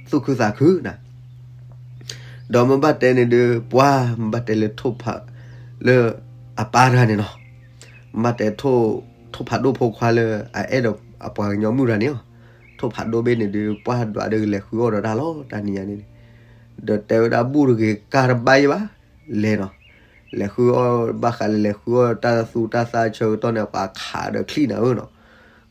သူၣ်ခုသးခုနၤ ဒီးမ့ၢ်ဘၣ်တဲန့ၣ်ဒုး ပှၤမ့ၢ်ဘၣ်တဲလၢထိၣ်ဖး, လၢအပၢ်တဂၤန့ၣ်နီၤ, မ့ၢ်ဘၣ်တဲ ထိၣ်ဖးဒိၣ်ဖိခွါလၢအအဲၣ်ဒီးအပှၤကညီမုၣ်တဂၤန့ၣ်လီၤ, ထိၣ်ဖးဒိၣ်တဘ့ၣ်န့ၣ်ဒုး ပှၤဒွးဒီးကလဲၤဃုအီၣ်ဒီးတၢ်လီၤ တၢ်နံၤညါန့ၣ်, ဒီးတဲဝဲဒၣ်ဘူၣ်တဂ့ၤကၢ်တဘၣ်ယဲဘၣ်, လဲၤနီၤ, လဲၤဃုအီၣ်ဘၣ်ဃးလၢလဲၤဃုအီၣ်တၢ်သူတၢ်သၣ်ဆၢကတီၢ်န့ၣ် ပှၤခးဒီးချံၣ်နၤဧၢနီၤ,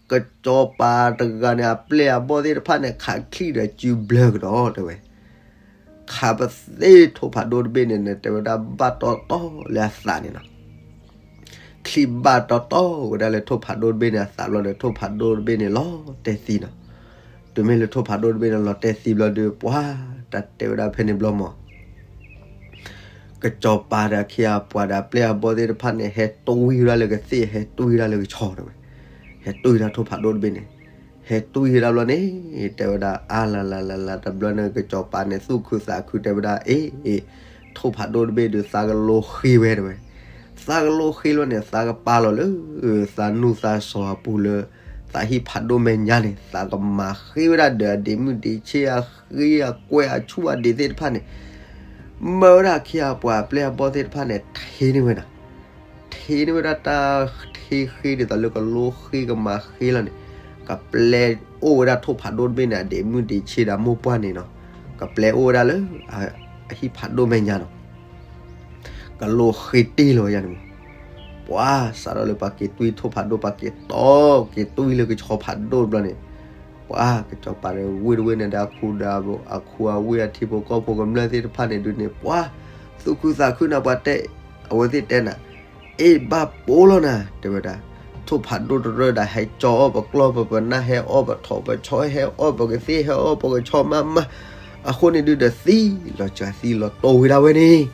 ကစီၤပၤတဂၤန့ၣ် အပျဲၢ်အဘီၣ်သ့ၣ်တဖၣ်န့ၣ် ခးချံၣ်ဒီးစုဘျၢကဒီးတဲဝဲ, ခးပသ့ၣ်ထိၣ်ဖးဒိၣ်တဘ့ၣ်န့ၣ်န့ၣ် တဲဝဲဒၣ်ဘၣ်တီတီလၢအသးန့ၣ်နီၤ, ချံၣ်ဘၣ်တီတီဝဲဒၣ်လၢထိၣ်ဖးဒိၣ်တဘ့ၣ်န့ၣ်အသးဘျီဒီး ထိၣ်ဖးဒိၣ်တဘ့ၣ်န့ၣ်လီၤတဲာ်သံနီၤ, တုၤမ့ၢ်လၢထိၣ်ဖးဒိၣ်တဘ့ၣ်န့ၣ်လီၤတဲာ်သံဘျီဒီး ပှၤတၢ်တဲဝဲဒၣ်ဖဲန့ၣ်ဘျီမး ကစီၤပၤဒီးအခ့အပှၤဒီးအပျဲၢ်အဘီၣ်သ့ၣ်တဖၣ်န့ၣ် ဟဲတွံၢ်ဝဲဒၣ်လၢကသ့ၣ် ဟဲတွံၢ်ဝဲဒၣ်လၢကဆီတဲဝဲ, ဟဲတွံၢ်ဝဲဒၣ်ထိၣ်ဖးဒိၣ်တဘ့ၣ်န့ၣ်, ဟဲတွံၢ်ဝဲဒၣ်ဘျီန့ၣ်, တဲဝဲဒၣ်အါလၤလၤလၤလၤ တဘျီန့ၣ် ကစီၤပၤန့ၣ် သူၣ်ခုသးခုတဲဝဲဒၣ် အ့ၣ်, ထိၣ်ဖးဒိၣ်တဘ့ၣ်ဒုး သးကလိဃ့ဝဲတဲဝဲ, သးကလိဃ့လီၤန့ၣ် သးကပာ်လီၤလၢ သးနူၢ်သးစီၤအပူၤလၢ သးဟံၣ်ဖးဒိၣ်မဲာ်ညါန့ၣ် သးကမၤဃ့ဝဲဒၣ်ဒီးအဒံးမုၢ်ဒံးဆ့ အဃ့အကွဲးအဆူၣ်အဒံးသ့ၣ်တဖၣ်န့ၣ်, မၢဝဲဒၣ်အခ့အပှၤအပျဲၢ်အဘီၣ်သ့ၣ်တဖၣ်န့ၣ် ထ့န့ၢ်ဝဲဒၣ်, ထ့န့ၢ်ဝဲဒၣ်တၢ်ထ့ဃ့ဒ်သိးလၢကလိဃ့ကမၤဃ့လီၤန့ၣ်, ကပျဲအိၣ်ဝဲဒၣ်ထိၣ်ဖးဒိၣ်တဘ့ၣ်န့ၣ် အဒံးမုၢ်ဒံးဆ့ဒီးအမိၢ်ပှၢ်န့ၣ်နီၤ, ကပျဲအိၣ်ဝဲဒၣ်လၢ အဟံၣ်ဖးဒိၣ်မဲာ်ညါနီၤ ကလိဃ့တ့ၢ်လီၤယၤန့ၣ်မး, ပှၤစးထီၣ်လၢပှၤက့ၤတွံၢ်ထိၣ်ဖးဒိၣ် ပှၤက့ၤတီက့ၤတွံၢ်လၢကဆီဖးဒိၣ်တဘျီန့ၣ်, ပှၤကစီၤပၤဒီးဝ့ၢ်တဝ့ၢ်န့ၣ်ဒီး အခိၣ်ဒီးအဝ့ၢ်အထံဖိကီၢ်ဖိကမျၢၢ်သ့ၣ်တဖၣ်န့ၣ်ဒုးန့ၣ် ပှၤသူၣ်ခုသးခုန့ၣ် ပှၤတဲ, အဝဲသ့ၣ်တဲနၤ, အ့ၣ်ဘၣ်ပိာ်လီၤနၤ တဲဝဲဒၣ်, ထိၣ်ဖးဒိၣ်တရၢၢ်ဒီး ဟဲကၠီအီၣ်ပကျီၢ်ပပနၢ် ဟဲအီၣ်ပထိးပဆီ ဟဲအီၣ်ပကသ့ၣ် ဟဲအီၣ်ပကဆီမးမး, အဃိန့ၣ်ဒုးဒီးသံလီၤစှၤသံလီၤတိၢ်ဝဲဒၣ်ဝဲန့ၣ်,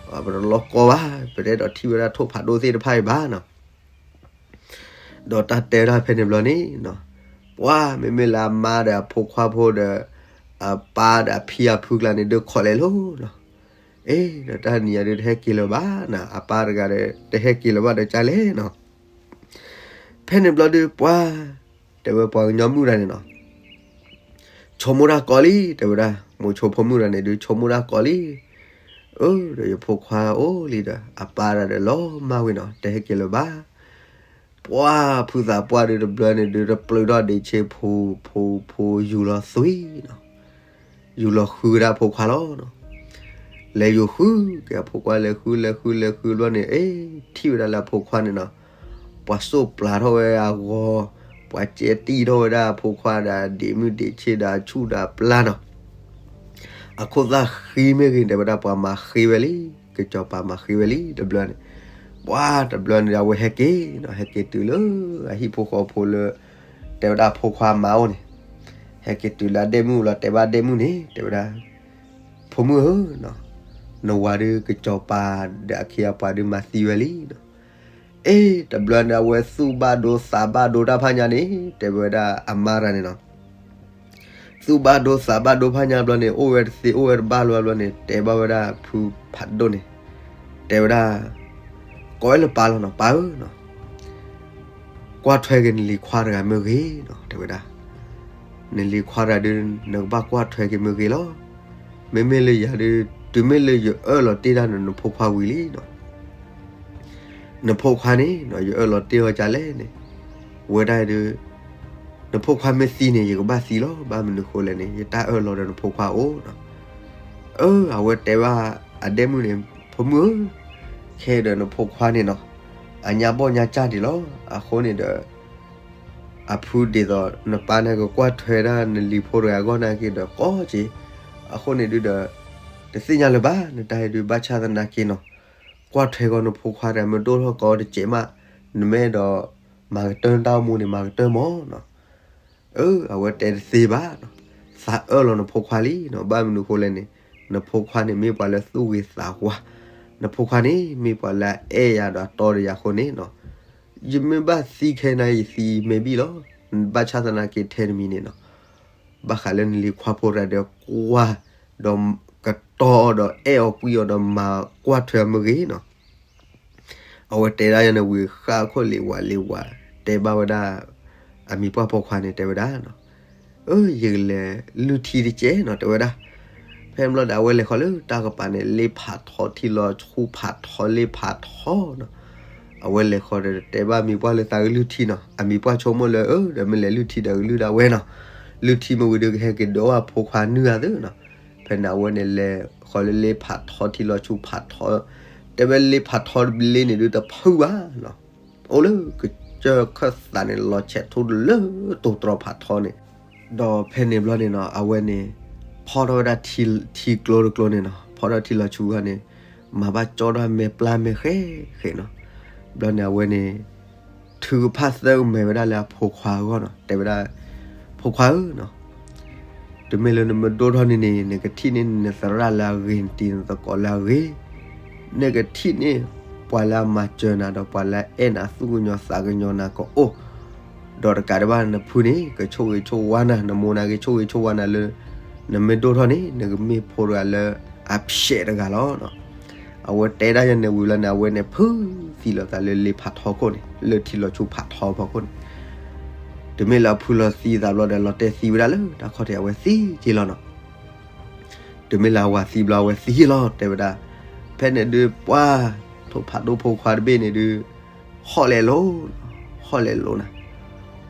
ပတလီၤကီဘၣ် ပတအဲၣ်ဒိးထံၣ်ဝဲဒၣ်ထိၣ်ဖးဒိၣ်သ့ၣ်တဖၣ်အံၤဘၣ်နီၤ ဒီးတၢ်တဲဒၣ်ဖဲန့ၣ်ဘျီန့ၣ်, ပှၤမ့မ့ၢ်လၢအမါဒီးအဖိခွါဖိဒီး အပၢ်ဒီးအဖံအဖုကျါန့ၣ်ဒုးခိးလဲၤလိၤနီၤ, အ့ၣ် ဒီးတၢ်နံၤညါဒုးတဟဲက့ၤလၢၤဘၣ်နၤ အပၢ်တဂၤဒီး တဟဲက့ၤလၢၤဘၣ်ဒီးကၢ်လဲၣ်နီၤ, ဖဲန့ၣ်ဘျီဒုးပှၤ, တဲဝဲပှၤကညီမုၣ်တဂၤန့ၣ်နီၤ ဆိကမိၣ်တၢ်ကီလံ တဲဝဲဒၣ်, မိၤဆိဖိမုၣ်တဂၤန့ၣ်ဒုး ဆိကမိၣ်တၢ်ကီလံ, အၢ ဒီးယဖိခွါအိၣ်လံဒီး အပၢ်တဂၤဒီးလီၤမၢ်ဝဲနီၤ တဟဲက့ၤလၢၤဘၣ်, ပှၤဖုသးပှၢ်ဒုးတဘျီန့ၣ်ဒုး တပျုးထီၣ်ဒံးဆ့ ဖိဖိဖိယူၤလီၤသွံၣ်နီၤ, ယူၤလီၤဃုဝဲဒၣ်အဖိခွါလီၤနီၤ, လဲၤယူၤဃုက့ၤအဖိခွါ လဲၤဃုလဲၤဃုလဲၤဃုဘျီန့ၣ် အ့ၣ် ထံၣ်ဝဲဒၣ်လၢအဖိခွါန့ၣ်နီၤ ပှၤစိၣ်ပျၢ်ထီၣ်ဝဲအဂီၤ, ပှၤကဲတံၢ်ထီၣ်ဝဲဒၣ်အဖိခွါဒီး ဒံးမုၢ်ဒံးဆ့ဒီးအဆူၣ်ဒီးအပျၢ်နီၤ, အခိၣ်သၣ်ဃံမ့ၢ်ဂ့ၤ တဲဝဲဒၣ်ပှၤမၤဃ့ဝဲလံ, ကစီၤပၤမၤဃ့ဝဲလံတဘျီန့ၣ်, ပှၤတဘျီန့ၣ် အဝဲဟဲက့ၤနီၤ ဟဲက့ၤတုၤလၢအဟံၣ်ဖိဃီဖိလၢ တဲဝဲဒၣ်အဖိခွါမါအိၣ်န့ၣ်, ဟဲက့ၤတုၤလၢအဒဲၣ်မုၣ်လီၤ တဲဘၣ်အဒဲၣ်မုၣ်န့ၣ် တဲဝဲဒၣ်, ဖိမုၣ်ဧၢ, နဝၤဒုးကစီၤပၤဒီးအခ့အပှၤဒုးမၤသံဝဲလံနီၤ, အ့ၣ် တဘျီန့ၣ် အဝဲသူၣ်ဘၣ်ဒိသးဘၣ်ဒိတၢ်ဖးညါန့ၣ် တဲဝဲဒၣ်အမါတဂၤန့ၣ်နီၤ သူၣ်ဘၣ်ဒိသးဘၣ်ဒိဖးညါဘျီန့ၣ် အိၣ်ဝဲတသ့အိၣ်ဝဲတဘၣ်လီၤဘျီန့ၣ် တဲဘၣ်ဝဲဒၣ်ဖုဖးဒိၣ်န့ၣ်, တဲဝဲဒၣ်, ကိးဝဲလၢပၢ်လီၤနီၤ ပၢ်ဧၢနီၤ, ကွၢ်ထွဲက့ၤနလံၤခွါတဂၤမ့ၢ်ဂ့ၤနီၤ တဲဝဲဒၣ်, နလံၤခွါတဂၤဒုး နကဘၣ်ကွၢ်ထွဲက့ၤမ့ၢ်ဂ့ၤလီၤ, မ့မ့ၢ်လၢယၤဒုး တုၤမ့ၢ်လၢယအၢၣ်လီၤတ့ၢ်ဒၣ်နနဖိခွါဝံၤလံနီၤ နဖိခွါန့ၣ်နီၤ ယအၢၣ်လီၤတ့ၢ်အီၤဒ်လဲၣ်န့ၣ်, ဝဲဒၣ်ဒုး, နဖိခွါမ့ၢ်သံန့ၣ် ယကဘၣ်သံလီၤ ဘၣ်မနုၤဃိလဲၣ်န့ၣ် ယတၢ်အၢၣ်လီၤဒီးနဖိခွါအိၣ်နီၤ, အၢ အဝဲတဲဘၣ်အဒဲၣ်မုၣ်န့ၣ် ဖိမုၣ်ဧၢ, ခဲဒီးနဖိခွါန့ၣ်နီၤ, အညါဘီၣ်ညါကၢ်ဒံးလီၤ အဃိန့ၣ်ဒီး အဖုဒ်သိးနပၢ်န့ၣ်ကကွၢ်ထွဲဒၣ်နလံၤဖိတဂၤအဂီၢ်နာ်က့ဒီး ကီက့ၤ, အဃိန့ၣ်ဒုးဒီး တသ့ၣ်ညါလၢၤဘၣ် နတၢ်ဟဲဒုးဘၣ်ဆၣ်သနာ်က့နီၤ, ကွၢ်ထွဲကီးနဖိခွါတဂၤ မ့ၢ်ဒိၣ်ထီၣ်ကီးတစဲးမး, နမ့ၢ်အဲၣ်ဒိးမၤကတၢၢ်နတၢ်အိၣ်မူန့ၣ် မၤကတၢၢ်မးနီၤ, အၢ အဝဲတဲတသ့ဘၣ်နီၤ, သးအၢၣ်လီၤနဖိခွါလံနီၤ. ဘၣ်မနုၤအဃိလဲၣ်န့ၣ်, နဖိခွါန့ၣ်မ့ၢ်ပှၤလၢသူၣ်ဂ့ၤသးဝါ, နဖိခွါန့ၣ်မ့ၢ်ပှၤလၢအအဲၣ်ယၤဒီးအတီဒီးယၤအဃိန့ၣ်နီၤ, ယမ့ၢ်ဘၣ်သံခဲအံၤ ယသံမဲာ်ဘံၣ်လီၤ. ဘၣ်ဆၣ်သနာ်က့ထဲတမံၤန့ၣ်နီၤ, ဘၣ်ဃးလၢနလံၤခွါဖိတဂၤဒီးကွၢ်, ဒီးကတီၤအီၤဒီးအဲၣ်အီၤကွံအီၤ ဒီးမၤကွၢ်ထွဲအမ့ၢ်ဂ့ၤနီၤ. အဝဲတဲဒၣ်ယၤန့ၣ်ဝံၤ ဃၣ်ခိၣ်လံဝးလံဝး, တဲဘၣ်ဝဲဒၣ် အမံၤပှၢ်ဖိခွါန့ၣ် တဲဝဲဒၣ်နီၤ, အၢ ယကလဲၤလုၢ်ထံတကဲးနီၤ တဲဝဲဒၣ်. ဖဲန့ၣ်ဘျီဒီး အဝဲလဲၤဃီၤလၢတၢ်ကပၤန့ၣ် လ့ဖးထီထံလီၤဆူဖးထီ လ့ဖးထီနီၤ. အဝဲလဲၤဃီၤဒီးတဲဘၣ်မံၤပှၢ်လၢသးကလုၢ်ထံနီၤ. အမံၤပှၢ်ဆိကမိၣ်လၢ အၢ ဒီးမ့ၢ်လဲၤလုၢ်ထံဒီးကလုၢ်ဒၣ်ဝဲနီၤ. လုၢ်ထံမ့ၢ်ဝံၤဒီးကဟဲက့ၤဒုးအီၣ်အဖိခွါနုၢ်ဧါသ့နီၤ. ဖဲန့ၣ်အဝဲန့ၣ်လဲၤဃီၤလၢလ့ဖးထီထံလီၤဆူဖးထီ, တဲဝဲလ့ဖးထီတဘ့ၣ်န့ၣ်ဒုးတဖုဘၣ်နီၤ. အိၣ်လၢကစၢၢ်ခၢၣ်သးန့ၣ် လီၤဆဲးထူလၢတိၤတြီဖးထီန့ၣ်, ဒီးဖဲန့ၣ်ဘျီန့ၣ်နီၤ အဝဲန့ၣ် ဖီထီၣ်ဝဲဒၣ်ထံကျိတကျိန့ၣ်နီၤ, ဖီထီၣ်ထံလီၤဆူအဂီၢ်န့ၣ် မၤဘၣ်ကၠီထီၣ်မဲာ်ပျၢ်မဲာ်ဃဲဃဲနီၤ. ဘျီန့ၣ်အဝဲန့ၣ် ထုကဖၣ်သၢကမဲာ်ဝဲဒၣ်လၢအဖိခွါအဂီၢ်နီၤ, တဲဝဲဒၣ်, ဖိခွါဧၢနီၤ, တမ့ၢ်လၢနမ့ၢ်ဒိၣ်ထီၣ်န့ၣ်န့ၣ် နကထံၣ်န့ၢ်နသရၣ်လၢအဂ့ၤ, နတံၤနသကိးလၢအဂ့ၤ, နကထံၣ်န့ၢ်ပှၤလၢအမၤစၢၤနၤ ဒီးပှၤလၢအအဲၣ်နၤ သူၣ်ကညီၤသးကညီၤနၤကအိၣ်, ဒီးတကးဒံးဘၣ် နဖုန့ၣ် ကဆိၣ်ဂ့ၤဆိၣ်ဝါနၤ, နမိၢ်နၤ ကဆိၣ်ဂ့ၤဆိၣ်ဝါနၤလၢ နမ့ၢ်ဒိၣ်ထီၣ်န့ၣ် နကမ့ၢ်ဖိတဂၤလၢအဖျဲးတဂၤလီၤနီၤ. အဝဲတဲဒၣ်ယၤန့ၣ်ဝံၤလီၤန့ၣ် အဝဲန့ၣ်ဖုသံလိာ်သးလၢလ့ဖးထီခိၣ်န့ၣ်, လၢထံလီၤဆူဖးထီဖီခိၣ်န့ၣ်, တမ့ၢ်လၢအဖုလီၤသံသးဘျီဒီး လီၤတဲာ်သံဝဲဒၣ်လၢတၢ်ခီၣ်ထံး အဝဲသံက့ၤလီၤနီၤ. တမ့ၢ်လၢအဝၤသံဘျီ အဝဲသံလီၤ တဲဝဲဒၣ်. ဖဲန့ၣ်ဒုး ပှၢ်ထိၣ်ဖးဒိၣ်ဖိခွါတဘ့ၣ်န့ၣ်ဒုး ဟီၣ်လဲၤလိၤ, ဟီၣ်လဲၤလိၤနၤ.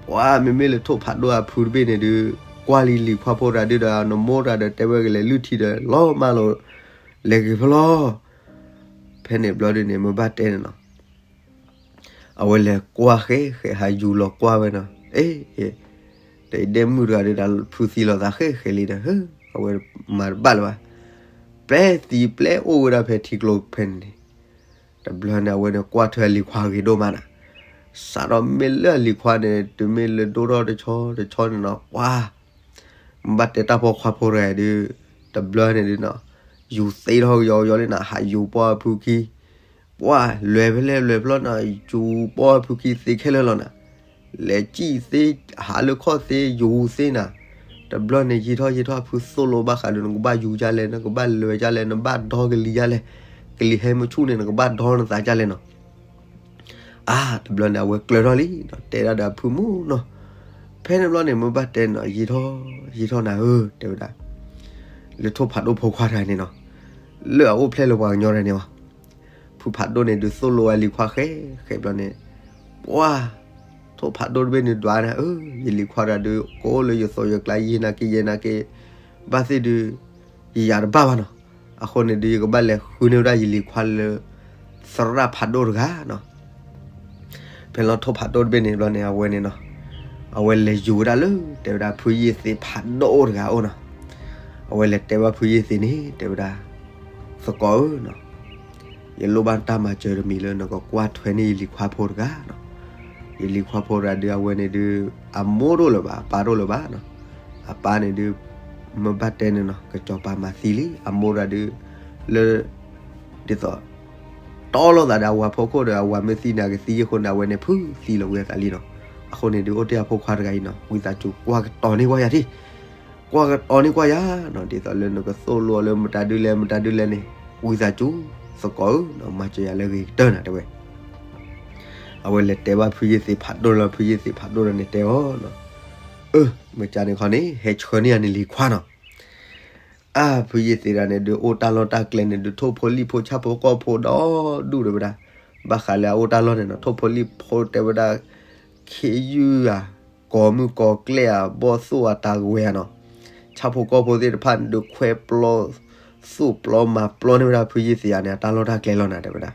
ပှၢ်မ့မ့ၢ်လၢထိၣ်ဖးဒိၣ်အဖုတဘ့ၣ်န့ၣ်ဒုး ကွၢ်လံလံၤခွါဖိတဂၤဒုးဒီး နမိၢ်တဂၤဒီး တဲဝဲကလဲၤလုၢ်ထံဒီး လီၤမၢ်လိာ် လဲၤဂ့ၤဖဲလီၤ. ဖဲန့ၣ်ဘျီဒုးန့ၣ် မ့ၢ်ဘၣ်တဲန့ၣ်နီၤ အဝဲလဲၤကွၢ်ဃဲဃဲ ဟးယူၤလီၤကွၢ်ဝဲနီၤ. အ့ တဒဲမုၣ်တဂၤဒီး ဖုသံလိာ်သးဃဲဃဲလံဒီး အဝဲမၤတဘၣ်လၢၤဘၣ်. ပျဲသံပျဲအိၣ်ဝဲဒၣ်ဖဲထံကျိဖဲန့ၣ်န့ၣ်, တဘျီန့ၣ် အဝဲန့ၣ်ကွၢ်ထွဲအလံၤခွါဂ့ၤဒိၣ်မးနၤ. စးထီၣ်မ့ၢ်လၢအလံၤခွါန့ၣ် တုၤမ့ၢ်လၢဒိၣ်ထီၣ်တဆီတဆီန့ၣ်နီၤ ပှၢ် မ့ၢ်ဘၣ်တဲတၢ်ပိာ်ခွါဖိတဂၤဒုး တဘျီန့ၣ်ဒုးနီၤ ယူၤသ့ထီၣ်ကယီကယီလံနၤ ဟးယူၤပိာ်အဖုခံ ပှၢ်လဲၤဖဲလဲၣ်လဲၤဖဲလဲၣ်နီၤ ယူၤပိာ်အဖုခံသ့ခဲလၢာ်လီၤနၤ. လဲၤစံၣ်သ့ ဟးလၢခီၣ်သ့ ယူၤသ့နၤ. တဘျီန့ၣ် ယံာ်ထီၣ်ယံာ်ထီၣ် အဖုသိၣ်လိဘၣ်ဃးဒီး နကဘၣ်ယူၤဒ်လဲၣ် နကဘၣ်လဲၤဒ်လဲၣ် နဘၣ်ဒီကလံၤဒ်လဲၣ်, ကလံၤဟဲမုၢ်ဆူၣ်န့ၣ် နကဘၣ်ဒီနသးဒ်လဲၣ်နီၤ. အါ တဘျီန့ၣ် အဝဲကျၢၤထီၣ်လံဒီး တဲဒၣ်ဒီးအဖုမုၢ်နီၤ. ဖဲန့ၣ်ဘျီန့ၣ် မ့ၢ်ဘၣ်တဲနီၤ ယံာ်ထီၣ် ယံာ်ထီၣ်နၤဧၢ တဲဝဲဒၣ် လၢထိၣ်ဖးဒိၣ်ဖိခွါတဂၤန့ၣ်နီၤ လၢအအိၣ်ဖျဲၣ်လၢပှၤကညီတဂၤန့ၣ်ဘၣ်. ဖုဖးဒိၣ်န့ၣ်ဒုးသိၣ်လိဝဲလံၤခွါဃဲ ဃဲဘျီန့ၣ် ပှၢ် ထိၣ်ဖးဒိၣ်တဘ့ၣ်န့ၣ်ဒွးနၤဧၢ ယလံၤခွါတဂၤဒုး ကအိၣ်လၢယသိးယကျါ ယဲနၤက့ ယဲနၤက့ ဘၣ်သ့ၣ်ဒုး ယယၤတဘၣ်ဘၣ်နီၤ. အဃိန့ၣ်ဒုး ယကဘၣ်လဲၤဃုန့ၢ်ဝဲဒၣ်ယလံၤခွါလၢ သရၣ်ဖးဒိၣ်တဂၤနီၤ. ဖဲလီၤထိၣ်ဖးဒိၣ်တဘ့ၣ်န့ၣ်ဘျီန့ၣ် အဝဲန့ၣ်နီၤ အဝဲလဲၤယူၤဝဲဒၣ်လၢ တဲဝဲဒၣ်ဖုယ့ၢ်သ့ၣ်ဖးဒိၣ်တဂၤအအိၣ်နီၤ. အဝဲလဲၤတဲဘၣ်ဖုယ့ၢ်သ့ၣ်န့ၣ် တဲဝဲဒၣ် သကိးဧၢနီၤ ယလိၣ်ဘၣ်တၢ်မၤစၢၤတမံၤလၢနကကွၢ်ထွဲန့ၢ်ယလံၤခွါဖိတဂၤနီၤ. ယလံၤခွါဖိတဂၤဒုး အဝဲန့ၣ်ဒုး အမိၢ်တအိၣ်လၢၤဘၣ် အပၢ်တအိၣ်လၢၤဘၣ်နီၤ. အပၢ်န့ၣ်ဒုး မ့ၢ်ဘၣ်တဲန့ၣ်နီၤ ကစီၤပၤမၤသံလံ အမိၢ်တဂၤဒုး လၢ ဒ်သိး တီလိာ်သးဒီးအဝၤဖီခိၣ်ဒီး အဝၤမ့ၢ်သံန့ၣ် အကသံအဃိန့ၣ် အဝဲန့ၣ်ဖုသံလီၤဝံၤအသးလံနီၤ. အဃိန့ၣ်ဒုး အိၣ်တ့ၢ်အဖိခွါတဂၤအံၤနီၤ ဝံသးစူၤကွၢ်ကတီၤန့ၢ်ကွၢ်ယၤထံ ကွၢ်ကတီၤန့ၢ်ကွၢ်ယၤနီၤ ဒ်သိးလၢနကသိၣ်လိအီၤလၢမတၤဒုလဲၣ် မတၤဒုလဲၣ်န့ၣ် ဝံသးစူၤ သကိးဧၢနီၤ မၤစၢၤယၤလၢအဂ့ၤကတၢၢ်နၤ တဲဝဲ. အဝဲလဲၤတဲဘၣ်ဖုယ့ၢ်သ့ၣ်ဖးဒိၣ်လီၤ ဖုယ့ၢ်သ့ၣ်ဖးဒိၣ်လီၤန့ၣ်တဲအီၤနီၤ အၢ မ့ၢ်ကန့ၣ်ခီန့ၣ် ဟဲဆှၢန့ၢ်ယၤန့ၣ်လံၤခွါနီၤ. အါ ဖုယ့ၢ်သ့ၣ်တဂၤန့ၣ်ဒုး အိၣ်တၢ်လီၢ်တၢ်ကျဲန့ၣ်ဒုး ထိၣ်ဖိလံၣ်ဖိဆၣ်ဖိကီၢ်ဖိဒီဒူၣ်တဲဝဲဒၣ်. ဘၣ်ဃးလၢအအိၣ်တၢ်လီၢ်န့ၣ်နီၤ ထိၣ်ဖိလံၣ်ဖိတဲဝဲဒၣ် ခ့ယုၢ်ဧါ ကိးမုၢ်ကိးကျဲဧါ ဘီၣ်သိၣ်အတၢ်ကဝဲၤဧါနီၤ ဆၣ်ဖိကီၢ်ဖိသ့ၣ်တဖၣ်န့ၣ်ဒုး ခွဲပျီ သိၣ်ပျီမၤပျီန့ၢ်ဝဲဒၣ်ဖုယ့ၢ်သ့ၣ်ဧါန့ၣ် အတၢ်လီၢ်တၢ်ကျဲလီၤနၤ တဲဝဲဒၣ်.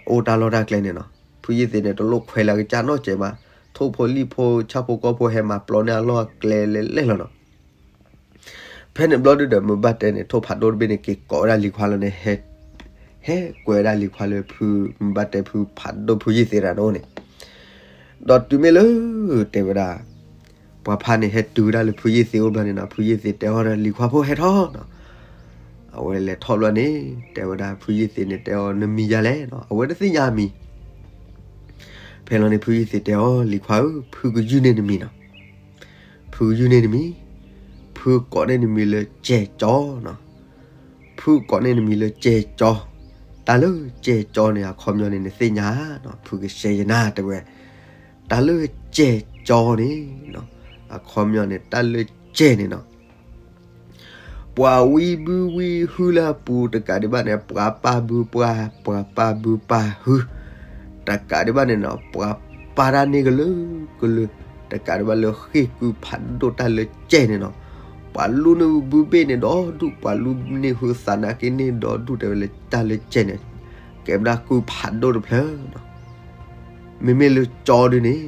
အိၣ်တၢ်လီၢ်တၢ်ကျဲန့ၣ်နီၤ ဖုယ့ၢ်သ့ၣ်န့ၣ် တလိၣ်ခွဲးလၢအကစၢ်နီတစဲးဘၣ်. ထိၣ်ဖိလံၣ်ဖိ ဆၣ်ဖိကီၢ်ဖိဟဲမၤပျီန့ၢ်အလီၢ်အကျဲလဲၣ်လဲၣ်လီၤနီၤ. ဖဲန့ၣ်ဘျီဒုးဒီး မ့ၢ်ဘၣ်တဲန့ၣ် ထိၣ်ဖးဒိၣ်တဘ့ၣ်န့ၣ် က့ၤကိးဝဲဒၣ်လံၤခွါလီၤန့ၣ် ဟဲ ဟဲကွဲးဝဲဒၣ်လံၤခွါလၢဖု မ့ၢ်ဘၣ်တဲဖုဖးဒိၣ်ဖုယ့ၢ်သ့ၣ်တဂၤန့ၣ်အိၣ်န့ၣ် ဒီးတုၤမ့ၢ်လၢ တဲဝဲဒၣ် ပှၤဖါန့ၣ်ဟဲတုၤဝဲဒၣ်လၢဖုယ့ၢ်သ့ၣ်အိၣ်ဘျီန့ၣ်နီၤ, ဖုယ့ၢ်သ့ၣ်တဲအီၤဒီး လံၤခွါဖိဟဲထီၣ်နီၤ. အဝဲလဲၤထီၣ်ဘျီန့ၣ် တဲဝဲဒၣ်ဖုယ့ၢ်သ့ၣ်န့ၣ် တဲအီၤ နမံၤယၤလဲၣ်နီၤ, အဝဲတသ့ၣ်ညါအမံၤ. ဖဲလီၤန့ၣ် ဖုယ့ၢ်သ့ၣ်တဲအီၤ လံၤခွါဧၢ, ဖုကယုၢ်န့ၢ်နမံၤနီၤ. ဖုကယုၢ်န့ၢ်နမံၤ, ဖုကိးန့ၢ်နမံၤလၢကဲၣ်ကၠီနီၤ. ဖုကိးန့ၢ်နမံၤလၢကဲၣ်ကၠီ, တၢ်လၢကဲၣ်ကၠီန့ၣ် အခီပညီန့ၣ် နသ့ၣ်ညါနီၤ, ဖုကရှဲယနၤတဲဝဲ, တၢ်လၢကဲၣ်ကၠီန့ၣ်, အခီပညီန့ၣ် တၢ်လၢကဲၣ်န့ၣ်နီၤ ပှၤဝံဘုဝံဟုလၢအပူၤတကးဒံးဘၣ်န့ၣ် ပှၤပာ်ဘုပှၤ, ပှၤပာ်ဘုပာ်ဟု, တကးဒံးဘၣ်န့ၣ်နီၤ ပှၤပာ်တၢ်န့ၢ်ကလုာ်ကလုာ်, တကးဒံးဘၣ်လၢဃ့ၢ်ကုဖးဒိၣ်တၢ်လၢကဲၣ်န့ၣ်နီၤ, ပှၤလူန့ၢ်ဘုဘ့ၣ်န့ၣ်ဒီဒူၣ်, ပှၤလူန့ၢ်ဟုသးနာ်က့န့ၢ်ဒီဒူၣ် တဲဝဲလၢတၢ်လၢကဲၣ်န့ၣ်, ကဲဝဲဒၣ်ကုဖးဒိၣ်တဖျၢၣ်နီၤ. မ့မ့ၢ်လၢကၠီဒုန့ၣ်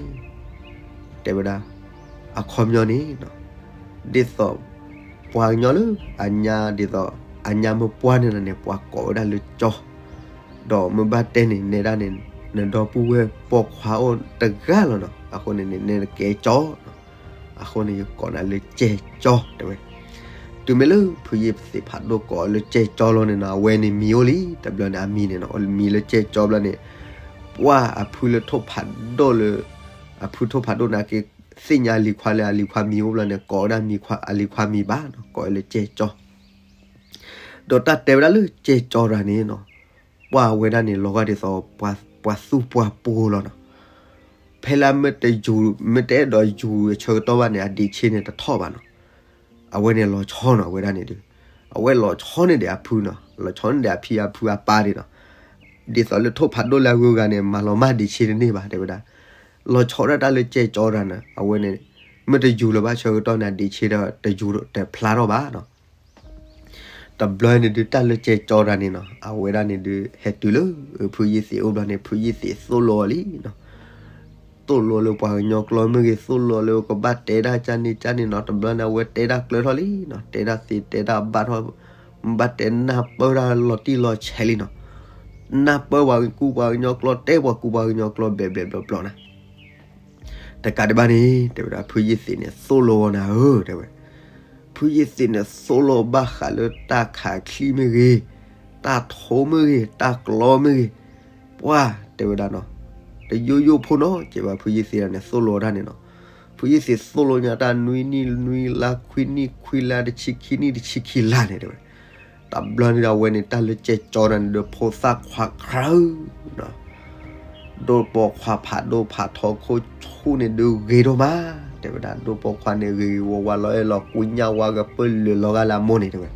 တဲဝဲဒၣ် အခီပညီန့ၣ်နီၤ, ဒ်သိး ပှၤကညီလၢအညါဒ်သိး အညါမ့ၢ်ပှၢ်န့ၣ်လီၤန့ၣ် ပှၤကိးဝဲဒၣ်လၢကၠီ, ဒီးမ့ၢ်ဘၣ်တဲန့ၣ် နဲဒၣ်န့ၣ် နဒီပုၢ်ဝဲၢ်ပိာ်ခွါအိၣ်တဂၤလီၤနီၤ, အဃိန့ၣ်န့ၣ် နကဲကၠီနီၤ, အဃိန့ၣ် ယကိးနၤလၢကဲကၠီတဲဝဲ. တုၤမ့ၢ်လၢဖုယ့ၢ်သ့ၣ်ဖးဒိၣ်ကိးအီၤလၢကဲကၠီလီၤန့ၣ်နီၤ, အဝဲန့ၣ်မံၤအိၣ်လံ, တဘျီန့ၣ် အမံၤန့ၣ်နီၤ မံၤလၢကဲကၠီဘျီန့ၣ် ပှၢ်အဖုလၢထိၣ်ဖးဒိၣ်လၢ အဖုထိၣ်ဖးဒိၣ်န့ၣ်က့ သ့ၣ်ညါအလံၤခွါလၢအလံၤခွါမံၤအိၣ်ဘျီန့ၣ် ကိးဝဲဒၣ်မံၤခွါ အလံၤခွါမံၤဘၣ်နီၤ, ကိးဝဲလၢကဲကၠီ. ဒီးတၢ်တဲဝဲဒၣ်လၢကဲကၠီတဂၤန့ၣ်နီၤ, ပှၢ်ဝဲဒၣ်န့ၣ် လီၤဂာ်ဒ်သိး ပှၤသူၣ်ပှၤပိၤလီၤနီၤ. ဖဲလၢမ့ၢ်တယူၤ မ့ၢ်တအဲၣ်ဒိးယူၤအဆၢကတီၢ်ဘၣ်န့ၣ် အဒ့းဆ့န့ၣ်တထီၣ်ဘၣ်နီၤ. အဝဲန့ၣ်လီၤဆီနီၤ အဝဲဒၣ်န့ၣ်ဒီး အဝဲလီၤဆီန့ၢ်ဒီးအဖုနီၤ, လီၤဆီန့ၢ်ဒီးအဖံအဖုအပၢ်ဒံးနီၤ. ဒ်သိးလၢထိၣ်ဖးဒိၣ်လၢအဂုၤအဂၤန့ၣ် မၤလီၤမၢ်ဒ့းဆ့တန့ၢ်ဘၣ် တဲဝဲဒၣ်. လီၤဆီဒၣ်တၢ်လၢကဲကၠီတဂၤန့ၣ် အဝဲန့ၣ် မ့ၢ်တယူၤလၢၤဘၣ်ဆၢကတီၢ်န့ၣ် အဒ့းဆ့ဒီးတယူၤတဖျါထီၣ်ဘၣ်နီၤ. တဘျီန့ၣ်ဒုး တၢ်လၢကဲကၠီတဂၤန့ၣ်နီၤ အဝဲဒၣ်န့ၣ်ဒုး ဟဲတုၤလၢ ဖုယ့ၢ်သ့ၣ်အိၣ်ဘျီန့ၣ် ဖုယ့ၢ်သ့ၣ်သိၣ်လိအီၤလံနီၤ. သိၣ်လိလၢပှၤကညီကျိာ်မ့ၢ်ဂ့ၤ သိၣ်လိလၢကဘၣ်တဲဒၣ်ကၢ်န့ၣ်ကၢ်န့ၣ်နီၤ. တဘျီန့ၣ် အဝဲတဲဒၣ်ကျၢၤထီၣ်လံနီၤ, တဲဒၣ်သ့တဲဒၣ်ဘၣ်ထီၣ်, ဘၣ်တဲနၢ်ပၢၢ်တၢ်လီၤတံၢ်လီၤဆဲးလံနီၤ. နၢ်ပၢၢ်ပှၤကူပှၤကညီကျိာ် တဲပှၤကူပှၤကညီကျိာ် ဘျဲးဘျဲးဘျီဘျီနၤ. တကးဒံးဘၣ်န့ၣ် တဲဝဲဒၣ် ဖုယ့ၢ်သ့ၣ်န့ၣ် သိၣ်လိအီၤနၤဧၢ တဲဝဲ. ဖုယ့ၢ်သ့ၣ်န့ၣ် သိၣ်လိဘၣ်ဃးလၢတၢ်ခးချံမ့ၢ်ဂ့ၤ, တၢ်ထိမ့ၢ်ဂ့ၤ, တၢ်ကျီမ့ၢ်ဂ့ၤ, ပှၢ် တဲဝဲဒၣ်နီၤ, တယိယိဖိနီၤ ကဲဘၣ်ဖုယ့ၢ်သ့ၣ်န့ၣ် သိၣ်လိတၢ်န့ၣ်နီၤ. ဖုယ့ၢ်သ့ၣ်သိၣ်လိညါတၢ်နွံနံၣ်နွံလါ ခွံနံၣ်ခွံလါ တဆံခံနံၣ်တဆံခံလါန့ၣ် တဲဝဲ. တဘျီန့ၣ်ဒီး အဝဲန့ၣ် တၢ်လၢကဲကၠီတဂၤန့ၣ်ဒီး ဖိသၣ်ခွါခရၢ ဒိၣ်ပိာ်ခွါဖးဒိၣ်ဖးထီခိၣ်ဆူၣ်န့ၣ်ဒုးဂ့ၤဒိၣ်မး, တဲဝဲဒၣ် ဒိၣ်ပိာ်ခွါန့ၣ်ဂ့ၤဂ့ၤဝါဝါလီၤအဲၣ်လီၤကွံညၣ်ဝါကပၢၢ်လၢာ်လီၤဂာ်လၢအမိၢ်န့ၣ် တဲဝဲ.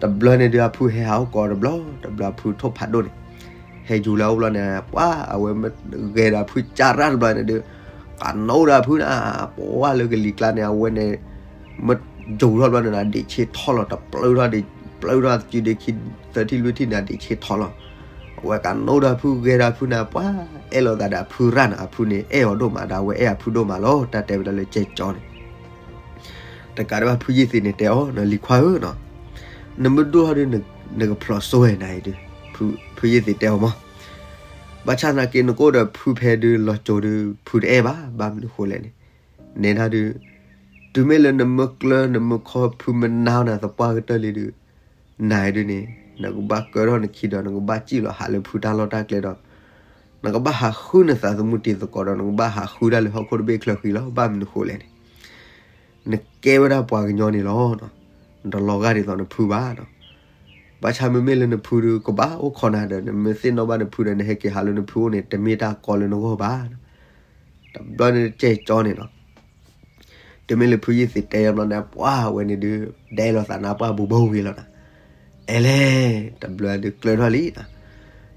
တဘျီန့ၣ်ဒုး အဖုဟဲဟးအိၣ်ကိးတဘျီ, တဘျီဖုထိၣ်ဖးဒိၣ်န့ၣ် ဟဲယူၤလၢအအိၣ်ဘျီန့ၣ် ပှၢ် အဝဲမ့ၢ်ဂဲၤဒီးဖုကၢ်ရၣ်တဘျီန့ၣ်ဒုး ကနိဒီးဖုန့ၣ် ပှၢ်လၢကလံၤကျါန့ၣ် အဝဲန့ၣ် မ့ၢ်ယူၤထီၣ်ဘျီန့ၣ် ဒ့းဆ့ထီလီၤ, တပျၢထီၣ် ပျၢထီၣ်စုဒ့ခံ သၢထံၣ်လွံၢ်ထံၣ်န့ၣ် ဒ့းဆ့ထီလီၤ. အဝဲကနိဒီးဖု ဂဲၤဒီးဖုန့ၣ် ပှၢ် အဲၣ်လိာ်သးဒီးအဖုရၣ်န့ၣ်, အဖုန့ၣ် အဲၣ်အီၤဒိၣ်မးဒီး အဝဲအဲၣ်အဖုဒိၣ်မးလီၤ. တၢ်တဲဝဲဒၣ်လၢကဲကၠီန့ၣ် တကးဒံးဘၣ် ဖုယ့ၢ်သ့ၣ်န့ၣ်တဲအီၤ လံၤခွါဧၢနီၤ, နမ့ၢ်ဒိၣ်ထီၣ်ဒီး နကဖျိးစိဝဲနၤအံၤဒီး, ဖုယ့ၢ်သ့ၣ်တဲအီၤမး, ဘၣ်ဆၣ်သနာ်က့ နကအိၣ်ဒီးဖုဖဲဒီး လီၤစိၤဒီး ဖုတအဲၣ်ဘၣ်, ဘၣ်မနုၤဃိလဲၣ်န့ၣ်, နဲဒၣ်ဒီး တုၤမ့ၢ်လၢနမ့ၢ်ကျၢၤ နမ့ၢ်ခီ ဖုမ့ၢ်နါနၤသပှၢ်ကတၢၢ်လံဒီး နၤအံၤဒုးန့ၣ် နကဘၣ်ကၢထီၣ်နခံဒီး နကဘၣ်စံၣ်လီၤဟးလၢဖုတၢ်လီၢ်တၢ်ကျဲဒီး နကဘၣ်ဟးဃုနသးသမူတံၤသကိးဒီး နကဘၣ်ဟးဃုတၢ်လၢဟီၣ်ခိၣ်တဘ့ၣ်ချၢဃံလီၤ. ဘၣ်မနုၤဃိလဲၣ်န့ၣ်, နကဲဝဲဒၣ်ပှၤကညီန့ၣ်လီၤ. နတလီၤဂာ်ဒ်သိးနဖုဘၣ်နီၤ. ဘၣ်ဆၣ်မ့မ့ၢ်လၢနဖုဒီး ကဘၣ်အိၣ်ခိးနၤဒီး နမ့ၢ်သ့ၣ်နီၣ်ဘၣ်နဖုဒီး နဟဲက့ၤဟးလၢနဖုအိၣ်န့ၣ် တမ့ၢ်တၢ်ကီလၢနဂီၢ်ဘၣ်နီၤ. တဘျီန့ၣ်ကဲကၠီန့ၣ်နီၤ တုၤမ့ၢ်လၢဖုယ့ၢ်သ့ၣ်တဲအီၤဘျီန့ၣ် ပှၢ်ဝဲန့ၣ်ဒုး ဒဲလီၤသးနါပှၢ်ဘူးဘၣ်ဝံၤလီၤနီၤ. အဲလဲၣ် တဘျီဒုးကျၢၤထီၣ်လံနီၤ.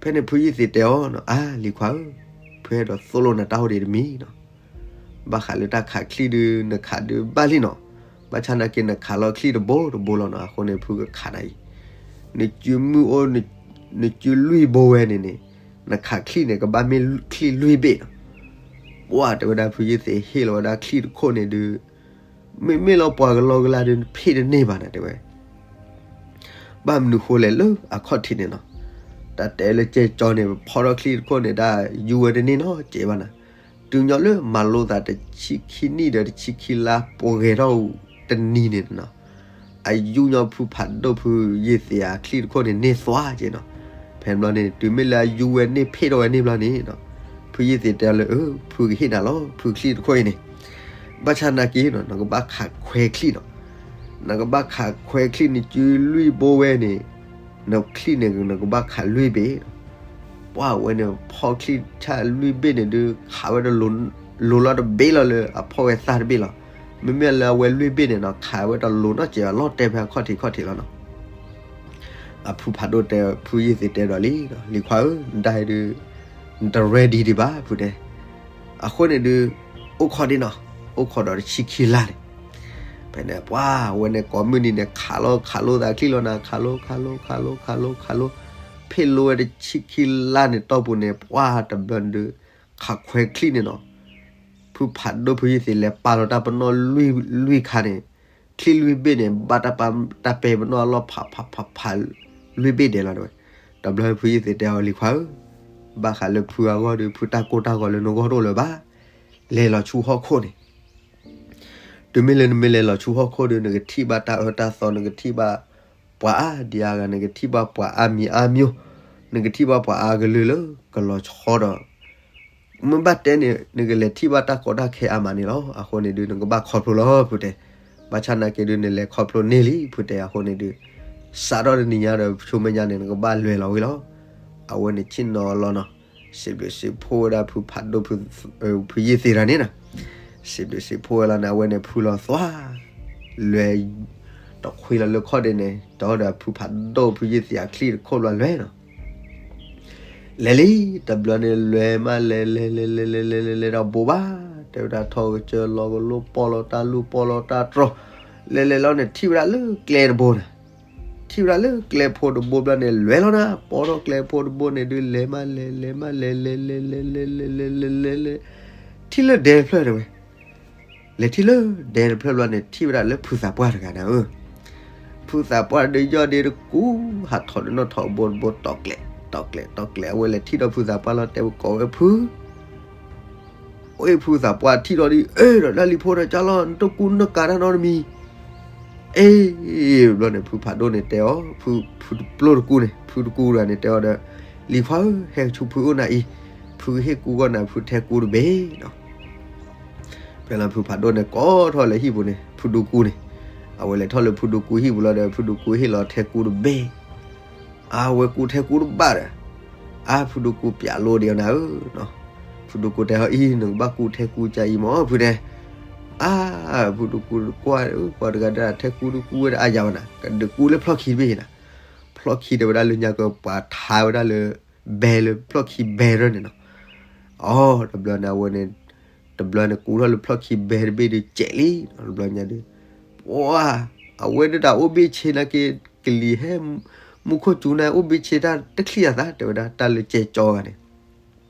ဖဲန့ၣ်ဖုယ့ၢ်သ့ၣ်တဲအီၤနီၤ အါ လံၤခွါဧၢ, ဖုအဲၣ်ဒိးသိၣ်လိနၤတၢ်အိၣ်ဒံးတမံၤနီၤ. ဘၣ်ဃးလၢတၢ်ခးချံၣ်ဒုး နခးဒုးဘၣ်လံနီၤ. ဘၣ်ဆၣ်နာ်က့ နခးလီၤချံၣ်တဘိတဘိလီၤနီၤ. အဃိန့ၣ် ဖုကခးနၤအံၤ, နစုမုၢ်အိၣ် နစုလွံၢ်ဘိဝဲန့ၣ်န့ၣ် နခးချံၣ်န့ၣ် ကဘၣ်မ့ၢ်ချံၣ်လွံၢ်ဘ့ၣ်နီၤ. ပှၢ်တဲဝဲဒၣ် ဖုယ့ၢ်သ့ၣ်ဟ့ၣ်လီၤဝဲဒၣ်ချံၣ်တခိၣ်န့ၣ်ဒုး မ့မ့ၢ်လၢပှၤကလီကလီဒုး နဖ့ၣ်တန့ၢ်ဘၣ်နၤတဲဝဲ. ဘၣ်မနုၤဃိလဲၣ်လၢအခီၣ်ထံးန့ၣ်နီၤ. တၢ်တဲလၢကဲကၠီန့ၣ် ဖီထီၣ်ချံၣ်တခိၣ်န့ၣ် တၢ်ယူဝဲတန့ၢ်နီတစဲးဘၣ်နၤ. တုၤညီလၢမၤလိသးတဆံခံနံၣ်ဒီးတဆံခံလါ ပှဲၤထီၣ်တနံၤန့ၣ်နီၤ, အယူၢ်ညီဖုဖးဒိၣ်ဖုယ့ၢ်သ့ၣ်အချံၣ်တခိၣ်န့ၣ်န့ၢ်သွါက့နီၤ. ဖဲန့ၣ်ဘျီန့ၣ် တုၤမ့ၢ်လၢအယူၢ်ဝဲန့ၢ်ဖ့ၣ်ထီၣ်ဝဲန့ၣ်ဘျီန့ၣ်နီၤ, ဖုယ့ၢ်သ့ၣ်တဲအီၤလၢ အၢ ဖုကဟ့ၣ်နၤလီၤ ဖုချံၣ်တခိၣ်အံၤန့ၣ်, ဘၣ်ဆၣ်နာ်က့နီၤ နကဘၣ်ခးခွဲချံၣ်နီၤ. နကဘၣ်ခးခွဲချံၣ်န့ၣ် စုလွံၢ်ဘိဝဲန့ၣ်, နချံၣ်န့ၣ် နကဘၣ်ခးလွံၢ်ဘ့ၣ်နီၤ. ပှၢ်ဝဲန့ၣ် ဖီချံၣ်ဆၣ်လွံၢ်ဘ့ၣ်န့ၣ်ဒုး ခးဝဲတလိၤလီၤတဘ့ၣ်လီၤလၢအဖီၣ်ဝဲသၣ်တဘ့ၣ်လီၤ. မ့မ့ၢ်လၢအဝဲလွံၢ်ဘ့ၣ်န့ၣ်နီၤ ခးဝဲတလိၤနီတစဲးဘၣ် လီၤတဲာ်ဖဲအခီၣ်ထံးခီၣ်ထံးလီၤနီၤ. အဖုဖးဒိၣ်တဲ ဖုယ့ၢ်သ့ၣ်တဲဒီးလံ, လံၤခွါဧၢ နဒၣ်အံၤဒုး နတ ready ဒံးဘၣ် ဖုတဲ. အဃိန့ၣ်ဒုး အိၣ်ခိးဒံးနီၤ, အိၣ်ခိးဒီးတဆံခံလါန့ၣ်, ဖဲန့ၣ် ပှၢ်ဝဲန့ၣ် ကိးမုၢ်နံၤန့ၣ် ခးလီၤခးလိသးချံၣ်လီၤနၤ, ခးလိ ခးလိ ခးလိ ခးလိ ခးလိ, ဖ့ၣ်လိဝဲတဆံခံလါန့ၣ် တီၢ်ပူၤန့ၣ် ပှၢ်တဘျီန့ၣ်ဒုး ခးခွဲချံၣ်န့ၣ်နီၤ. ဖုဖးဒိၣ်ဖုယ့ၢ်သ့ၣ်လဲၤပာ်လီၤတၢ်ပနီၣ်လွံၢ်ခါန့ၣ်, ချံၣ်လွံၢ်ဘ့ၣ်န့ၣ် ဘၣ်တၢ်ပာ်တၢ်ပဲာ်ပနီၣ်အလီၢ်ဖးဖးဖးဖး လွံၢ်ဘ့ၣ်ဒဲးလီၤဝဲ. တဘျီဖုယ့ၢ်သ့ၣ်တဲအီၤ လံၤခွါဧၢ, ဘၣ်ဃးလၢဖုအဂီၢ်ဒီး ဖုတၢ်ကိၢ်တၢ်ဂီၤလၢနဂီၢ်တအိၣ်လၢၤဘၣ်. လဲၤလီၤဆူဟီၣ်ခိၣ်န့ၣ်, တုၤမ့ၢ်လၢနမ့ၢ်လဲၤလီၤဆူဟီၣ်ခိၣ်ဒီး နကထံၣ်ဘၣ်တၢ်အၢတၢ်သီ, နကထံၣ်ဘၣ်ပှၤအါဒံအါဂၤ, နကထံၣ်ဘၣ်ပှၤအါမံၤအါမံၤ, နကထံၣ်ဘၣ်ပှၤအါကလုာ်လၢကလီၤဆီဒီး မ့ၢ်ဘၣ်တဲန့ၣ် နကလဲၤထံၣ်ဘၣ်တၢ်ကီတၢ်ခဲအါမးန့ၣ်လီၤ. အဃိန့ၣ်ဒုး နကဘၣ်ခီဖျိလီၤ ဖုတဲ. ဘၣ်ဆၣ်နာ်က့ဒုး နလဲၤခီဖျိန့ၢ်လံ ဖုတဲ. အဃိန့ၣ်ဒုး စးထီၣ်တနံၤညါဒီး ဆူမဲာ်ညါန့ၣ် နကဘၣ်လဲၤလီၤဝဲလီၤ. အဝဲန့ၣ်ဆ့ၣ်နီၤလီၤနီၤ, စံးဘျုးစံးဖှိၣ်ဝဲဒၣ်ဖုဖးဒိၣ် ဖုယ့ၢ်သ့ၣ်တဂၤန့ၣ်နီၤ, စံးဘျုးစံးဖှိၣ်ဝဲလီၤန့ၣ် အဝဲန့ၣ်ဖုလီၤသွါ လဲၤ တခွံလီၤလၢခီၣ်ဒ့န့ၣ် တဲအီၤဒီးဖုဖးဒိၣ်ဖုယ့ၢ်သ့ၣ်အချံၣ်တခိၣ်ဘျီလဲၤနီၤ. လဲၤလံ, တဘျီန့ၣ် လဲၤမးလဲၤ လဲၤ လဲၤ လဲၤ လဲၤ လဲၤ လဲၤ လဲၤဒီးဘိးဘၣ်, တဲဝဲဒၣ်ထီၣ်ကစၢၢ်လီၤကလိ ပီၢ်လီၤတၢ်လူၢ် ပီၢ်လီၤတၢ်တြီၤ, လဲၤလဲၤလီၤန့ၣ် ထံၣ်ဝဲဒၣ်လၢကျဲတဘိန့ၣ်, ထံၣ်ဝဲဒၣ်လၢကျဲဖိတဘိဘျီန့ၣ် လဲၤလီၤနၤ, ပီၢ်ထီၣ်ကျဲဖိတဘိန့ၣ်ဒုး လဲၤမးလဲၤ လဲၤ လဲၤ မးလဲၤ လဲၤ လဲၤ လဲၤ လဲၤ လဲၤ လဲၤ လဲၤ လဲၤ ထံၣ်လၢဒဲတဖျၢၣ်တဲဝဲ လဲၤထံၣ်လၢဒဲတဖျၢၣ်ဘျီန့ၣ် ထံၣ်ဝဲဒၣ်လၢဖုသးပှၢ်တဂၤန့ၣ်ဧၢ, ဖုသးပှၢ်ဒီးယီၢ်ဒ့တကူ ဟးထီၣ်ဒီးနီၣ်ထီၣ်ဘိတဘိ တီၢ်ကျဲး တီၢ်ကျဲး တီၢ်ကျဲး, အဝဲလဲၤထံၣ်ဒီးဖုသးပှၢ်လီၤ တဲဝဲကိးဝဲဖု, အိၣ်ဖုသးပှၢ်ထံၣ်ဒီးဒ်အၢ ဒီးဒၣ်လံၤဖိဒီးကၢ်လီၤ နတကူနကၤတၢ်နီတမံၤ အ့ ဘျီန့ၣ် ဖုဖးဒိၣ်န့ၣ်တဲအီၤ, ဖု ဖုပျိၢ်တကူန့ၣ် ဖုတကူတဂၤန့ၣ်တဲအီၤဒီး, လံၤခွါဧၢ ဟဲဆူဖုအိၣ်နၤအံၤ, ဖုကဟ့ၣ်ကူကီၢ်နၤ ဖုထဲကူတဘ့ၣ်နီၤ. ဖဲလီၤဖုဖးဒိၣ်န့ၣ် ကိးထီၣ်လၢဟံၣ်ပူၤန့ၣ် ဖုဒူကူန့ၣ်, အဝဲလဲၤထီၣ်လၢဖုဒူကူဟံၣ်ပူၤလီၤဒီး ဖုဒူကူဟ့ၣ်လီၤထဲကူတဘ့ၣ် အဝဲကူထဲကူတဘၣ်ဒီး, အါ ဖုဒူကူပျးလိဒံးအီၤနၤဧၢ, ဖုဒူကူတဲအီၤအံၤ နကဘၣ်ကူထဲကူကါအံၤမၢ် ဖုတဲ, အါ ဖုဒူကူကွၢ် ပှၤတဂၤဒီးထဲကူတကူဝဲဒၣ်အါယၤဝဲနၤ ကဒုးကူလၢဖျီၣ်ခံတဘ့ၣ်နၤ, ဖျီၣ်ခံတဲဝဲဒၣ်လၢညါကပှၤထါဝဲဒၣ်လၢ ဘဲလၢဖျီၣ်ခံဘဲရၢၢ်န့ၣ်နီၤ, အိ တဘျီန့ၣ်အဝဲန့ၣ် တဘျီန့ၣ်ကူထီၣ်လၢဖျီၣ်ခံဘဲတဘ့ၣ်ဒုးကဲးလံ, တဘျီညါဒုး, ပှၤ အဝဲဒၣ်တၢ်အိၣ်ဘ့ၣ်ဆ့နာ်က့ ကလံၤဟဲ မူခိၣ်စူၤန့ၣ် အိၣ်ဘ့ၣ်ဆ့တၢ်တချံၣ်အသး တဲဝဲဒၣ်တၢ်လၢကဲကၠီဂၤန့ၣ်,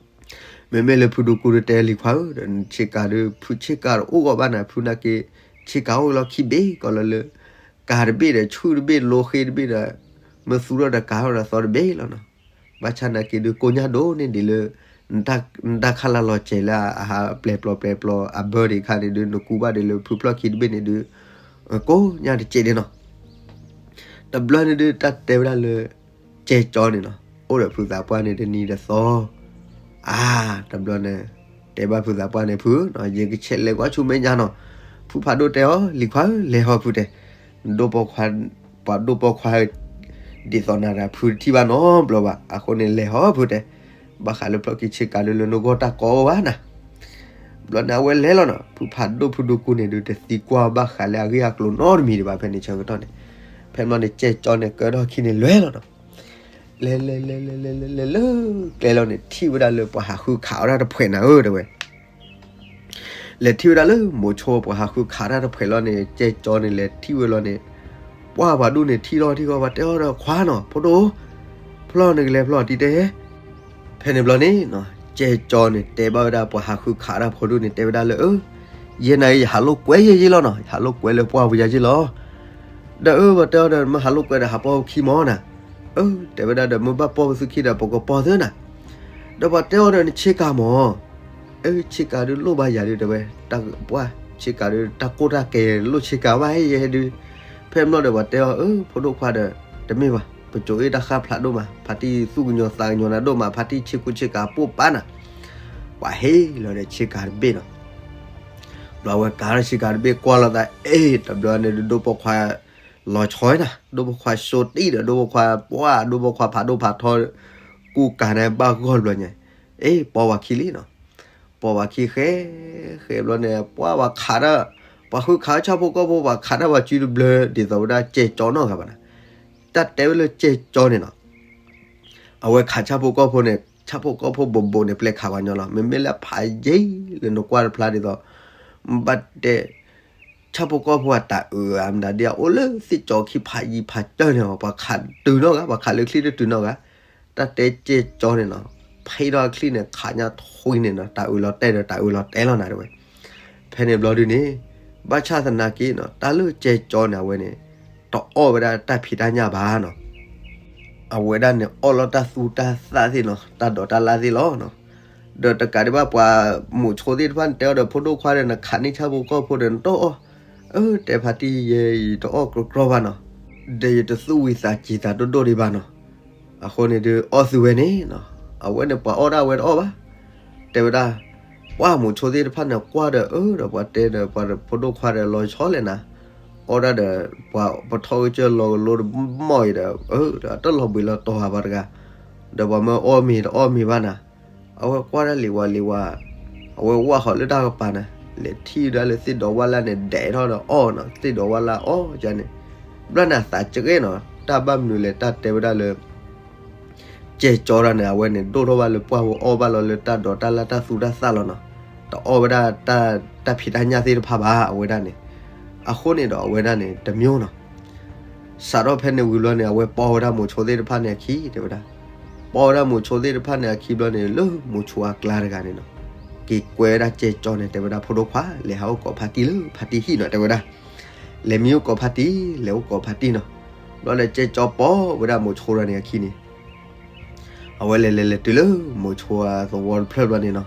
မ့မ့ၢ်လၢဖုဒူကူဒီးတဲလံၤခွါဧၢ ဒီးနဆ့ကၤဒီး ဖုဆ့ကၤတအိၣ်ဂီၢ်ဘၣ်နၤ ဖုနာ်က့ ဆ့ကၤအိၣ်လီၤခံဘ့ၣ်ကီးလီၤလၢ ကၤတဘ့ၣ်ဒီးဆူၣ်တဘ့ၣ် လိဃ့တဘ့ၣ်ဒီး မ့ၢ်သူထီၣ်ဒီးကၤထီၣ်ဒီးသီတဘ့ၣ်လီၤနီၤ, ဘၣ်ဆၣ်နာ်က့ဒုးကိၢ်ညါဒိၣ်န့ၢ်ဒံးလၢ နတၢ်ခါလၢလီၤစဲးလၢအဟးပျဲၤပျီပျဲၤပျီအဘၢဒံးခါန့ၣ်ဒုး နကူဘၣ်ဒံးလၢဖုဖျီၣ်ခံတဘ့ၣ်န့ၣ်ဒုး ကိၢ်ညါတစဲးဒံးနီၤ တဘျီန့ၣ်ဒုး တၢ်တဲဝဲဒၣ်လၢ ကဲကၠီန့ၣ်နီၤ အိၣ်ဒီးဖုသးပှၢ်န့ၣ်တနံၤတသီ, အါ တဘျီန့ၣ် တဲဘၣ်ဖုသးပှၢ်န့ၣ် ဖု ယကဆဲးလဲၤကွၢ်ဆူမဲာ်ညါနီၤ, ဖုဖးဒိၣ်တဲအီၤ လံၤခွါဧၢ လဲၤဟီဖုတဲ, ဒိၣ်ပိာ်ခွါ ပှၤဒိၣ်ပိာ်ခွါ ဒ်သိးနၤတၢ်ဖုတထံၣ်ဘၣ်နီတဘျီဘၣ်, အဃိန့ၣ်လဲၤဟီဖုတဲ, ဘၣ်ဃးလၢဖျီၣ်ခံဆ့ကၤဒုးလၢနဂီၢ်တၢ်ကိးဘၣ်နၤ ဘျီန့ၣ် အဝဲလဲၤလီၤနီၤ, ဖုဖးဒိၣ်ဖုဒူကူန့ၣ်ဒုး တသံကွၢ်ဘၣ်ဃးလၢအဂ့ၢ်အကျိၤနီတမံၤဒံးဘၣ် ဖဲန့ၣ်ဆၢကတီၢ်န့ၣ်, ဖဲန့ၣ်န့ၣ် ကဲကၠီန့ၣ် ကၢထီၣ်ခံန့ၣ်လဲၤလီၤနီၤ, လဲၤလဲၤလဲၤလဲၤလဲၤလဲၤလဲၤလၢကျဲလီၤန့ၣ် ထံၣ်ဝဲဒၣ်လၢပှၤဟးဃုခးဝဲဒၣ်တဖှဲးနၤဧၢ တဲဝဲ လဲၤထံၣ်ဝဲဒၣ်လၢမိၤဆိပှၤဟးဃုခးတၢ်တဖှဲးလီၤန့ၣ် ကဲကၠီန့ၣ် လဲၤထံၣ်ဝဲလီၤန့ၣ်, ပှၢ်ပှၤဒူၣ်န့ၣ် ထံၣ်ထီၣ်ထံၣ်ဃီ ပှၤတဲအီၤဒီး ခွါနီၤ ဖိဒိၣ်, ဖျီၣ်နကလဲၤဖျီၣ်တံၤတဲ ဖဲန့ၣ်ဘျီန့ၣ် ကဲကၠီန့ၣ် တဲဘၣ်ဝဲဒၣ်ပှၤဟးဃုခးတၢ်ဖိဒူၣ်န့ၣ် တဲဝဲဒၣ်လၢ အၢ ယဲနၤအံၤ ယဟးလိာ်ကွဲယဲယ့လီၤနီၤ, ယဟးလိာ်ကွဲလၢပှၢ်ပူၤယၤယ့လီၤ, ဒီးအၢ ပှၤတဲအီၤဒီး မ့ၢ်ဟးလိာ်ကွဲဒီး ဟးပိာ်ပခံမၢ်နၤ, အၢ တဲဝဲဒၣ်ဒီး မ့ၢ်ဘၣ်ပိာ်ပသုခံဒီး ပကပိာ်သုနၤ, ဒီးပှၤတဲအီၤဒီး နဆ့ကၤမၢ် အဆ့ကၤဒုးလိၣ်ဘၣ်ယၤဒုး တဲဝဲ, ပှၢ်ဆ့ကၤဒုး တၢ်ကိၢ်တၢ်ကဲၤလိၣ်ဆ့ကၤဘၣ်ယဲဒုး. ဖဲမ့ၢ်လီၤဒီးပှၤတဲအီၤ, အၢ ဖိဒိၣ်ခွါဒီး တမ့ၢ်ဘၣ်, ပစိၤအ့ၣ်တၢ်ဃၣ်ဖျါဒိၣ်မး, ဖါတံၢ်သူၣ်ကညီၤသးကညီၤနၤဒိၣ်မး, ဖါတံၢ်ဆ့ကူဆ့ကၤပိၢ်ပာ်နၤ. ပှၤဟ့ၣ်လီၤဒီးဆ့ကၤတဘ့ၣ်နီၤ. ဘျီဝဲကၤထီၣ်ဆ့ကၤတဘ့ၣ်ကွၢ်လိာ်သး, အ့ၣ် တဘျီန့ၣ်ဒုး ဒိၣ်ပိာ်ခွါလီၤဆီနၤ, ဒိၣ်ပိာ်ခွါစိတံၢ်ဒီး ဒိၣ်ပိာ်ခွါပှၢ် ဒိၣ်ပိာ်ခွါဖးဒိၣ်ဖးထီ ကူကၤန့ၣ်ဘၣ်ဂီၢ်တဘျီညါ, အ့ၣ် ပိာ်ဝဲခံလံနီၤ. ပိာ်ဝဲခံဃဲ, ဃဲဘျီန့ၣ် ပှၢ်ပှၤခးတၢ်, ပှၤဃုခးဆၣ်ဖိကီၢ်ဖိ ပှၤခးတၢ်ပှၤစုတဘျၢ ဒ်သိးဝဲဒၣ်ကဲကၠီနီတဂၤဘၣ်နီၤ. တၢ်တဲဝဲလၢကဲကၠီန့ၣ်နီၤ. အဝဲခးဆၣ်ဖိကီၢ်ဖိန့ၣ် ဆၣ်ဖိကီၢ်ဖိဘိးဘိးန့ၣ် ပျဲခးပှၤညီလီၤ. မ့မ့ၢ်လၢဖးယံာ်လၢနကွၢ်တဖျါဒ်သိး ဘၣ်တဲ ဆၣ်ဖိကီၢ်ဖိအတၢ်အုးအမနုၤဒ်အအိၣ်လၢသ့ၣ်ကၠီခံဖးယံာ်ဖးကၢန့ၣ် ပှၤခးတုၤနီတဂၤ, ပှၤခးလၢချံတတုၤနီတဂၤ. တၢ်တဲကဲကၠီန့ၣ်နီၤ, ဖဲဒီးအချံန့ၣ် ခးညါထွံန့ၣ်နီၤ, တၢ်အုးလီၤတဲာ်ဒီး တၢ်အုးလီၤတဲာ်လီၤနၤတဲဝဲ. ဖဲန့ၣ်ဘျီဒုန့ၣ် ဘၣ်ဆၣ်သနာ်က့နီၤ တၢ်လၢကဲကၠီန့ၣ် အဝဲန့ၣ် တအီၣ်ဝဲဒၣ်တၢ်ဖံးတၢ်ညၣ်ဘၣ်နီၤ. အဝဲဒၣ်န့ၣ် အီၣ်လီၤတၢ်သူတၢ်သၣ်သ့ၣ်နီၤ, တၢ်ဒိးတၢ်လၣ်သ့ၣ်လီၤနီၤ. ဒီးတကးဒံးဘၣ် ပှၤမိၤဆိသ့ၣ်တဖၣ်န့ၣ် တဲအီၤဒီး ဖိဒိၣ်ခွါဒီး နခးန့ၢ်ဆၣ်ဖိကီၢ်ဖိဒီး နတအီၣ်, အၢ တဲဖါတံၢ်ယဲအံၤ တအီၣ်ကြီကြီဘၣ်နီၤ, ဒီးယတသူၣ်ဝံၤသးစံၤသးဒိၣ်ဒိၣ်ဒံးဘၣ်နီၤ. အဃိန့ၣ်ဒုး အီၣ်သုဝဲန့ၣ်နီၤ. အဝဲန့ၣ် ပှၤအီၣ်ဒၣ်ဝဲတအီၣ်ဘၣ်. တဲဝဲဒၣ် ပှၢ်မိၤဆိသ့ၣ်တဖၣ်န့ၣ် ကွၢ်ဒီး အၢ ဒီးပှၤတဲဒီး ပှၤဖိဒိၣ်ခွါဒီး လီၤဆီလဲၣ်နၤ, အီၣ်ဒၣ်ဒီး ပှၤပထီၣ်ဂဲၤကၢလီၤကလိဒီး မီၢ်အံၤဒီး အၢ ဒီးအတလီၤဘှံးလီၤတီၤဟးပှၤတဂၤ, ဒီးပှၤမၢအီၣ်မ့ၤတအီၣ်မ့ၤဘၣ်နၤ. အဝဲကွၢ်ဒၣ်လံၤဝါလံၤဝါ, အဝဲဝၢ်ဃီၤလၢတၢ်ကပၤန့ၣ် လဲၤထံၣ်ဒၣ်လၢသ့ၣ်ဒီးဝၣ်လၢ်န့ၣ် ဒဲးထီၣ်ဒီးအီၣ်နီၤ, သ့ၣ်ဒီးဝၣ်လၢ်အီၣ်ယါန့ၣ်, ဘျီန့ၣ်အသးကဲနီၤ, တၢ်ဘၣ်မနုၤလဲၣ် တၢ်တဲဝဲဒၣ်လၢ ကဲကၠီဒၣ်န့ၣ် အဝဲန့ၣ် ဒိၣ်ထီၣ်ဘၣ်လၢပှၢ်ဝဲအီၣ်ဘၣ်လီၤလၢတၢ်ဒိးတၢ်လၣ်တၢ်သူတၢ်သၣ်လီၤနီၤ, တအီၣ်ဝဲဒၣ်တၢ်ဖံးတၢ်ညၣ်သ့ၣ်တဖၣ်ဘၣ် အဝဲဒၣ်န့ၣ်. အဃိန့ၣ်ဒီး အဝဲဒၣ်န့ၣ် တမံၤနီၤ စးထီၣ်ဖဲန့ၣ်ဝံၤဘျီန့ၣ် အဝဲပိာ်ဝဲဒၣ်မိၤဆိသ့ၣ်တဖၣ်န့ၣ်အခံတဲဝဲဒၣ်, ပိာ်ဝဲဒၣ်မိၤဆိသ့ၣ်တဖၣ်န့ၣ်အခံဘျီန့ၣ် လၢမိၤဆိအကျါတဂၤန့ၣ်နီၤ, က့ၤကွဲဝဲဒၣ်ကဲကၠီန့ၣ် တဲဝဲဒၣ် ဖိဒိၣ်ခွါ လဲၤဟးအိၣ်ကိးဖါတံၢ်လၢဖါတံၢ်ဟံၣ်နီၤ တဲဝဲဒၣ်, လဲၤမံအိၣ်ကိးဖါတံၢ် လဲၤအိၣ်ကိးဖါတံၢ်နီၤ. ဘျီဒီးကဲကၠီပိာ်ဝဲဒၣ်မိၤဆိဒၣ်န့ၣ်အခံန့ၣ် အဝဲလဲၤလဲၤလဲၤတုၤလၢမိၤဆိအသဝီတဖျၢၣ်ဘျီန့ၣ်နီၤ,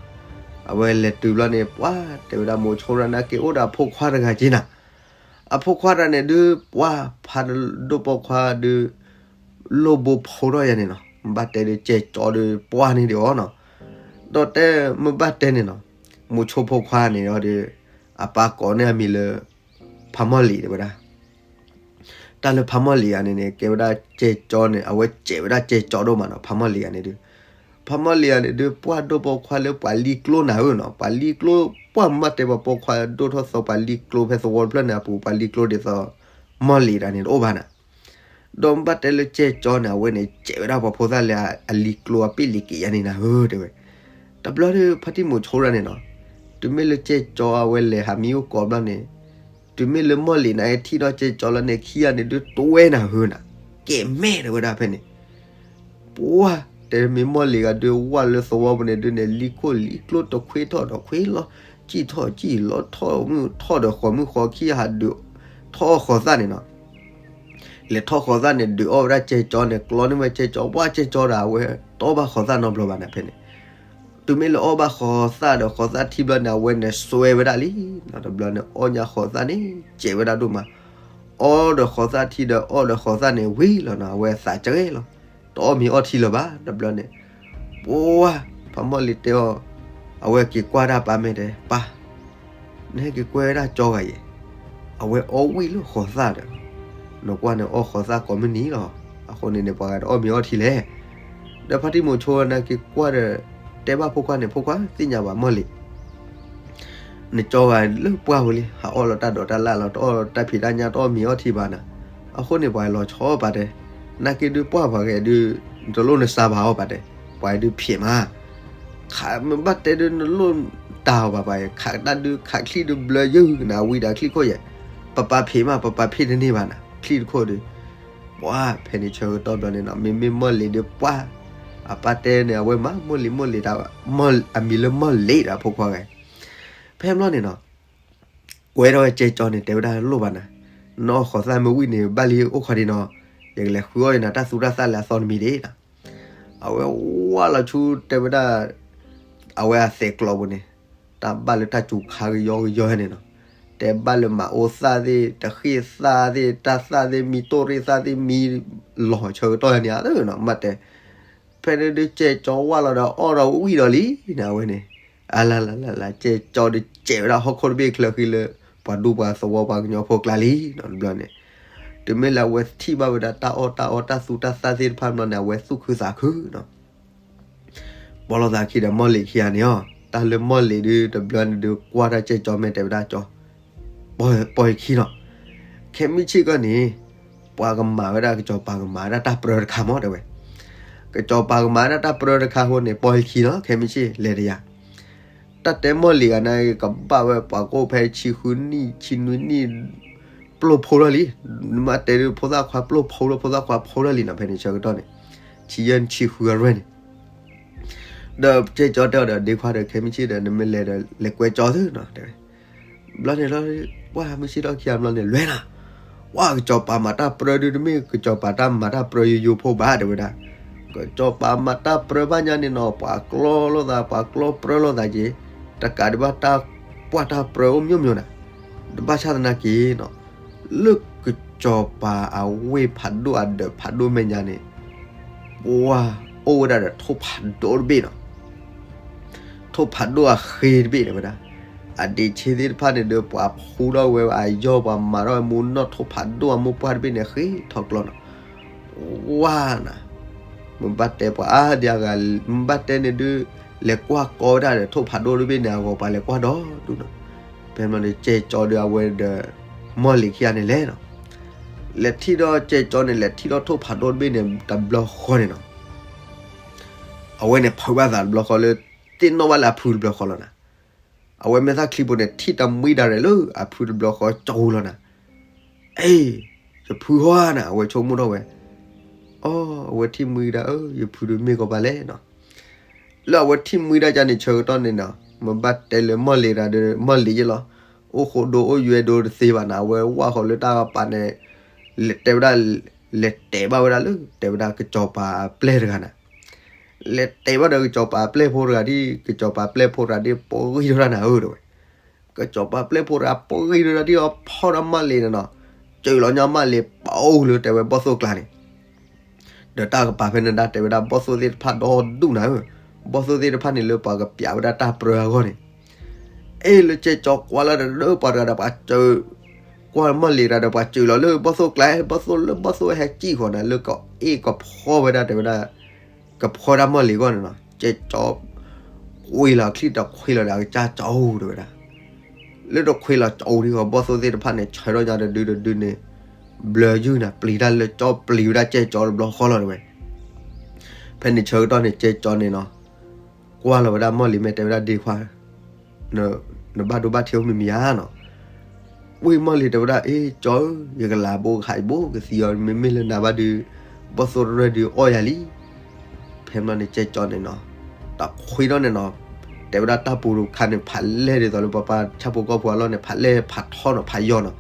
အဝဲလဲၤတုၤဘျီန့ၣ် ပှၢ်တဲဝဲဒၣ်မိၤဆိဒၣ်န့ၣ် က့ၤအိၣ်ဒီးအဖိခွါတဂၤက့ၤနၤ, အဖိခွါတဂၤန့ၣ်ဒုး ပှၢ်ဖးဒိၣ်ပိာ်ခွါဒုး လိၣ်ဘိဖီထီၣ်ယါန့ၣ်နီၤ, မ့ၢ်ဘၣ်တဲဒုးကဲကၠီဒုး ပှၢ်န့ၢ်ဒံးအီၤနီၤ. ဒီးတဲမ့ၢ်ဘၣ်တဲန့ၣ်နီၤ, မိၤဆိဖိခွါန့ၣ်ဒီး အပၢ်ကိးန့ၢ်အမံၤလၢ ဖးမီၢ်လံၤတဲဝဲဒၣ်. တၢ်လၢဖးမီၢ်လံၤဂၤန့ၣ်န့ၣ် ကဲဝဲဒၣ်ကဲကၠီန့ၣ် အဝဲစဲးဝဲဒၣ်ကဲကၠီဒိၣ်မးနီၤ, ဖးမီၢ်လံၤဂၤန့ၣ်ဒုး, ဖးမီၢ်လံၤဂၤန့ၣ်ဒုး ပှၢ်ဒိၣ်ပိာ်ခွါလၢပှၤလံကျိနၤဧၢနီၤ, ပှၤလံကျိ ပှၢ်မ့ၢ်ဘၣ်တဲပှၤပိာ်ခွါဒိၣ်ထီၣ်သီပှၤလံကျိဖဲသဝီတဖျၢၣ်န့ၣ်အပူၤ ပှၤလံကျိဒ်သိး မီၢ်လံၤတဂၤန့ၣ်တအိၣ်ဘၣ်နီၤ. ဒီးမ့ၢ်ဘၣ်တဲလၢကဲကၠီန့ၣ် အဝဲန့ၣ်စဲးဝဲဒၣ်ပှၤဖိသၣ်လၢအလံကျိအပ့ၢ်လံၤက့ၤယါန့ၣ်နၤဧၢ တဲဝဲ. တဘျီဒီး ဖါတံၢ်မိၤဆိဒၣ်န့ၣ်နီၤ, တုၤမ့ၢ်လၢကဲကၠီအဝဲလဲၤဟးမံအိၣ်ကိးဘျီန့ၣ်, တုၤမ့ၢ်လၢမီၢ်လံၤန့ၣ် ထံၣ်ဒီးကဲကၠီလီၤန့ၣ် ခံဂၤန့ၣ်ဒုးတွဲနၤဧၢနၤ, ကဲမဲာ်တဲဝဲဒၣ်ဖဲန့ၣ် ပှၢ်တဲမ့ၢ်မီၢ်လံၤဂၤဒုး ဝၢ်လၢသဝီပူၤန့ၣ်ဒုးန့ၣ် လံခိၣ်လံကျိတခွ့ထီၣ်ဒီးခွ့လီၤ, စံၣ်ထီၣ်စံၣ်လီၤထီၣ်မုၢ်ထီၣ်ဒီးဃီၤမုၢ်ဃီၤခံဟးဒုးထီၣ်ဃီၤသၣ်န့ၣ်နီၤ. လဲၤထီၣ်ဃီၤသၣ်န့ၣ် ဒုးအီၣ်ဝဲဒၣ်ကဲကၠီန့ၣ် ကျီန့ၢ်ဝဲကဲကၠီ ပှၢ်ကဲကၠီဒီး အဝဲတအီၣ်ဘၣ်ဃီၤသၣ်နီတဘျီဘၣ်န့ၣ်ဖဲန့ၣ်. တုၤမ့ၢ်လၢအီၣ်ဘၣ်ဃီၤသၣ်ဒီးဃီၤသၣ်ထံဘျီန့ၣ် အဝဲန့ၣ်စွဲဝဲဒၣ်လံနီၤ, တဘျီန့ၣ် အီၣ်ညါဃီၤသၣ်န့ၣ် စဲးဝဲဒၣ်ဒိၣ်မး, အီၣ်ဒီးဃီၤသၣ်ထံဒီးအီၣ်ဒီးဃီၤသၣ်န့ၣ်ဝံၤလီၤနီၤ, အဝဲသးကဲလီၤ, တအီၣ်မ့ၤအီထံလၢၤဘၣ် တဘျီန့ၣ်. ပှၢ် ဖးမီၢ်လံၤတဲအီၤ, အဝဲက့ၤကွၢ်ဒၣ်ပၢ်မဲာ်တဲ ပၢ် နဟဲက့ၤကွဲဝဲဒၣ်ကၠီဂၤယဲၢ်, အဝဲအီၣ်ဝံၣ်လၢဃီၤသၣ်ဒီး, နကွၢ်န့ၣ်အီၣ်ဃီၤသၣ်ကိးမုၢ်နံၤလီၤ, အဃိန့ၣ်န့ၣ် ပှၤဂၤတအီၣ်မ့ၤအီထံလဲၣ်. ဒီးဖါတံၢ်မိၤဆိန့ၣ်က့ၤကွၢ်ဒီး တဲဘၣ်ဖိခွါန့ၣ် ဖိခွါသ့ၣ်ညါဘၣ်မီၢ်လံၤ နကၠီဂၤလၢပှၢ်ဝဲလံ, ဟးအီၣ်လီၤတၢ်ဒိးတၢ်လၣ်လီၤ, တအီၣ်တၢ်ဖံးတၢ်ညၣ် တအီၣ်မ့ၤအီထံဘၣ်နၤ, အဃိန့ၣ် ပှၤလီၤဆီပာ်တဲ, နာ်က့ဒုးပှၢ်ပှၤဂၤဒုး တလိၣ်နစါဘၣ်အီၤပာ်တဲ, ပှၤဒုးဖံးမး, ခးမ့ၢ်ဘၣ်တဲဒုးနလိၣ်တၢ်အီၤဘၣ်ပှၤ, ခးတၢ်ဒုးခးချံဒုးဘျၢယုၢ်နၤဝံၤဒီးချံခိၣ်ယဲၢ်, ပပာ်ဖံးမး ပပာ်ဖံးတန့ၢ်ဘၣ်နၤ ချံတခိၣ်ဒုး, ပှၢ်ဖဲန့ၣ်ဆၢကတီၢ်ဘျီန့ၣ်နီၤ, မ့မ့ၢ်မီၢ်လံၤဒုးပှၢ်, အပၢ်တဲန့ၣ် အဝဲမၤမီၢ်လံၤ မီၢ်လံၤတၢ်, အမံၤလၢမီၢ်လံၤဒီးဖိခွါဂၤ ဖဲဘျီန့ၣ်နီၤ, ကွဲထီၣ်ဝဲကဲကၠီန့ၣ် တဲဝဲဒၣ်လိၣ်ဘၣ်နၤ, နအီၣ်ဃီၤသၣ်မ့ၢ်ဝံၣ်န့ၣ် ဘၣ်လံအိၣ်ခီဒံနီၤ, ယကလဲၤဃုအီၣ်အံၤနၤတၢ်သူတၢ်သၣ်လၢအသီတမံၤဒံးနီၤ. အဝဲဝၢ်လီၤဆူတဲဝဲဒၣ် အဝဲအသဲးကျိးပူၤန့ၣ်, တၢ်ဘၣ်လၢတၢ်စူၤခါကယီကယီန့ၣ်နီၤ, တဲဘၣ်လၢမၤအိၣ်သၣ်သ့ၣ် တဃ့ၢ်သၣ်သ့ၣ် တၢ်သၣ်သ့ၣ်မံ တိၢ်ရ့ၣ်သၣ်သ့ၣ်မံ လီၤဆၢကတီၢ်ယၤန့ၣ်ဧါနီၤ မ့ၢ်တဲ, ဖဲန့ၣ်ဒုးကဲကၠီဝၢ်လီၤဒီးအီၣ်ဒီးဝံၣ်ဒီးလံန့ၣ် အဝဲန့ၣ်, အလလလလ ကဲကၠီဒုးကဲးဝဲဒၣ်ဟီၣ်ခိၣ်တဘ့ၣ်ချၢဃံလၢ ပှၤဒူပှၤသဝီပှၤကညီဖိကျါလံနီၤ တဘျီန့ၣ်, တုၤမ့ၢ်လၢအဝဲထံၣ်ဘၣ်ဝဲဒၣ်တၢ်အီၣ်တၢ်အီတၢ်သူတၢ်သၣ်သ့ၣ်တဖၣ်တဘျီန့ၣ် အဝဲသူၣ်ခုသးခုနီၤ ပီလီၤသးခံဒီးမီၢ်လံၤခံဂၤန့ၣ်အီၤ, တၢ်လၢမီၢ်လံၤဒုးတဘျီန့ၣ်ဒုးကွၢ်တၢ်ကဲကၠီမ့ၢ်တဲဝဲဒၣ်ကၠီ, ပီၢ်ယခံနီၤ, ခဲမုၢ်ဆ့ၣ်ကီၢ်န့ၣ်, ပှၤကမၤဝဲဒၣ်ကစီၤပၤကမၤဝဲဒၣ်တၢ်ပြၢတခါမးတဲဝဲ, ကစီၤပၤကမၤဝဲဒၣ်တၢ်ပြၢတခါအဃိန့ၣ် ပီၢ်ယခံနီၤ ခဲမုၢ်ဆ့ၣ်လဲၤတယၤ တၢ်တဲမီၢ်လံၤဂၤန့ၣ် ကဘၣ်ဝဲပှၤကအိၣ်ဖဲဆံဃုနံၣ် ဆံနွံနံၣ် ပျိၢ်ဖိထီၣ်လံ, နမ့ၢ်တဲဒုးဖိသၣ်ခွါပျိၢ်ဖိထီၣ် ဖိသၣ်ခွါဖိထီၣ်လံနီၤ ဖဲန့ၣ်ဆၢကတီၢ်န့ၣ်, ဆံယဲၢ်ဆံဃုအရွဲၢ်န့ၣ်, ဒီးကဲကၠီတဲအီၤဒီးဒ့ခွါဒီး ခဲမုၢ်ဆ့ၣ်ဒီး နမ့ၢ်လဲၤဒီးလဲၤကွဲကၠီသုနီၤ တဲဝဲ, ဘျီန့ၣ်လီၤ, ပှၢ်မုၢ်ဆ့ၣ်ထီၣ်ခံဂၤဘျီန့ၣ် လဲၤနီၤ, ပှၢ်ကစီၤပၤမၤတၢ်ပြၢဒုးတမ့ၢ်ကစီၤပၤတၢ်မၤတၢ်ပြၢယိယိဖိဘၣ်တဲဝဲဒၣ်, ကစီၤပၤမၤတၢ်ပြၢဘၣ်ညါန့ၣ်နီၤ ပှၤကျီလိာ်သး ပှၤကျီပြၢလိာ်သးက့ၤ, တကးဒံးဘၣ်တၢ်ပှၢ်တၢ်ပြၢအိၣ်မျိၢ်မျိၢ်နၤ, တဘၣ်ဆၣ်သနာ်က့နီၤ, လၢကစီၤပၤအဝ့ၢ်ဖးဒိၣ်အဒၢးဖးဒိၣ်မဲာ်ညါန့ၣ်, ပှၤအိၣ်ဝဲဒၣ်ဒီးထိၣ်ဖးဒိၣ်တဘ့ၣ်နီၤ ထိၣ်ဖးဒိၣ်အဃ့တဘ့ၣ်တဲဝဲဒၣ်, အဒံးဆ့သ့ၣ်တဖၣ်န့ၣ်ဒီး ပှၤဖူထီၣ်ဝဲအယီၢ် ပှၤမၤထီၣ်ဝဲမူနီၢ်ထိၣ်ဖးဒိၣ်အမိၢ်ပှၢ်တဘ့ၣ်န့ၣ် ဃ့ထီၣ်ကျီနီၤ, ဝါနၤ, မ့ၢ်ဘၣ်တဲပှၤအါဒံအါဂၤ, မ့ၢ်ဘၣ်တဲန့ၣ်ဒုး, လဲၤကွၢ်ကီဝဲဒၣ်ဒီးထိၣ်ဖးဒိၣ်တဘ့ၣ်န့ၣ် အဂီၤပှၤလဲၤကွၢ်ဒီဒူၣ်နီၤ, ဖဲမ့ၢ်န့ၣ် ကဲကၠီဒီးအဝဲဒီး, မီၢ်လံၤခံဂၤန့ၣ်လဲၣ်နီၤ, လဲၤထံၣ်ဒီးကဲကၠီန့ၣ် လဲၤထံၣ်ဒီးထိၣ်ဖးဒိၣ်တဘ့ၣ်န့ၣ် တဘျီဃီန့ၣ်နီၤ အဝဲန့ၣ်ဖုးဘၣ်သးတဘျီဃီလၢ, သ့ၣ်နီၣ်ဘၣ်လၢအဖုတဘျီဃီလီၤနၤ, အဝဲမဲာ်သၣ်ချံဖိန့ၣ် ထံၣ်တမှံဒၣ်ရဲၣ်လၢအဖုတဘျီဃီကၠီလီၤနၤ, အ့, ယဖုဟီဧါနၤ အဝဲဆိကမိၣ်ထီၣ်ဝဲ, အီ, အဝဲထံၣ်မှံဒၣ် အၢ ယဖုဒုးမ့ၢ်ကီးပၤလဲၣ်နီၤ လၢအဝဲထံၣ်မှံဒၣ်ကန့ၣ်ဆၢကတီၢ်န့ၣ်နီၤ မ့ၢ်ဘၣ်တဲလၢမီၢ်လံၤတဂၤဒီး မီၢ်လံၤယဲလီၤ, အိၣ်ဃိဒိအိၣ်ယွဲဒိတသ့ဘၣ်နၤ အဝဲဝၢ်ဃီၤလၢတၢ်ကပၤန့ၣ်, တဲဝဲဒၣ်, လဲၤတဲာ်ဘၣ်ဝဲဒၣ်လၢ တဲဝဲဒၣ်ကစီၤပၤအပျဲၢ်တဂၤနၤ, လဲၤတဲာ်ဘၣ်ဒီးကစီၤပၤအပျဲၢ်ဖိတဂၤဒ် ကစီၤပၤအပျဲၢ်ဖိတဂၤဒ်ပဂံၢ်ထီၣ်တၢ်နၤဧၢတဲဝဲ, ကစီၤပၤအပျဲၢ်ဖိတဂၤပဂံၢ်ထီၣ်တၢ်ဒ်အီၤဖီၣ်ဒီးမီၢ်လံၤန့ၣ်နီၤ, စၢၤလီၤညါမီၢ်လံၤပအိၣ်လၢတဲဝဲဘီၣ်သိၣ်ကျါန့ၣ် ဒီးတၢ်ကပၤဖဲန့ၣ်ဒၣ်တဲဝဲဒၣ်ဘီၣ်သိၣ်သ့ၣ်တဖၣ်ဒီဒူၣ်နၤဧၢ, ဘီၣ်သိၣ်သ့ၣ်တဖၣ်န့ၣ်လၢပှၤကပျးဝဲဒၣ်တၢ်ပြၢအဂီၢ်န့ၣ်, အ့ၣ်လၢကဲကၠီကွၢ်လၢဒီးပှၤတဂၤဒီးပှၤစၢၤ, ကွၢ်မီၢ်လံၤတဂၤဒီး ပှၤစၢၤလီၤလၢဘီၣ်သိၣ်ကျါ ဘီၣ်သိၣ်လၢဘီၣ်သိၣ်ဟဲစံၣ်ဃီၤနၤလၢကအ့ၣ်ကဖီဝဲဒၣ်တဲဝဲဒၣ်, ကဖီဒၣ်မီၢ်လံၤအဂီၢ်န့ၣ်နီၤ ကဲကၠီ ကွံာ်လီၤချံတခွ့လီၤဒီးအကစၢ်ကၠီဧိၤတဲဝဲဒၣ်, လၢတခွ့လီၤကၠီဧိၤဒ်ဃီ ဘီၣ်သိၣ်သ့ၣ်တဖၣ်န့ၣ် ဆၢထီၣ်ညါတဒုတဒုန့ၣ်, ဘျၢယုၢ်နၤ ပျံၤတၢ်လၢကၠီပျံၤဝဲဒၣ်ကဲကၠီတဘျီဃီလီၤတဲဝဲ, ဖဲန့ၣ်ဆၢကတီၢ်န့ၣ် ကဲကၠီန့ၣ်နီၤ, ကွၢ်လီၤဝဲဒၣ်မီၢ်လံၤမ့ၢ်တဲဝဲဒၣ်ဒ့ခွါ နဘၣ်ဒိဘၣ်ထံးအိၣ်မံၤမံၤဧါနီၤ, ဝ့ၢ်မီၢ်လံၤတဲဝဲဒၣ် အ့ၣ်ကၠီဧၢ ယကလၤဘိကဟးယဘိကသံအီၤ မ့မ့ၢ်လၢနၤဘၣ်ဒုး, ဘီၣ်သိၣ်တရၢၢ်ဒုးအီၣ်ယၤလံ, ဖဲမီၢ်န့ၣ်ကဲကၠီန့ၣ်နီၤ, တခွ့ထီၣ်န့ၣ်နီၤ, တဲဝဲဒၣ်တၢ်ပူၤတခါန့ၣ် ဖးလဲၢ်ဒ်သိးလၢပှၤပှၤဆၣ်ဖိကီၢ်ဖိအလီၢ်န့ၣ် ဖးလဲၢ်ဖးထီနီၤ ဖးယီၤနီၤ,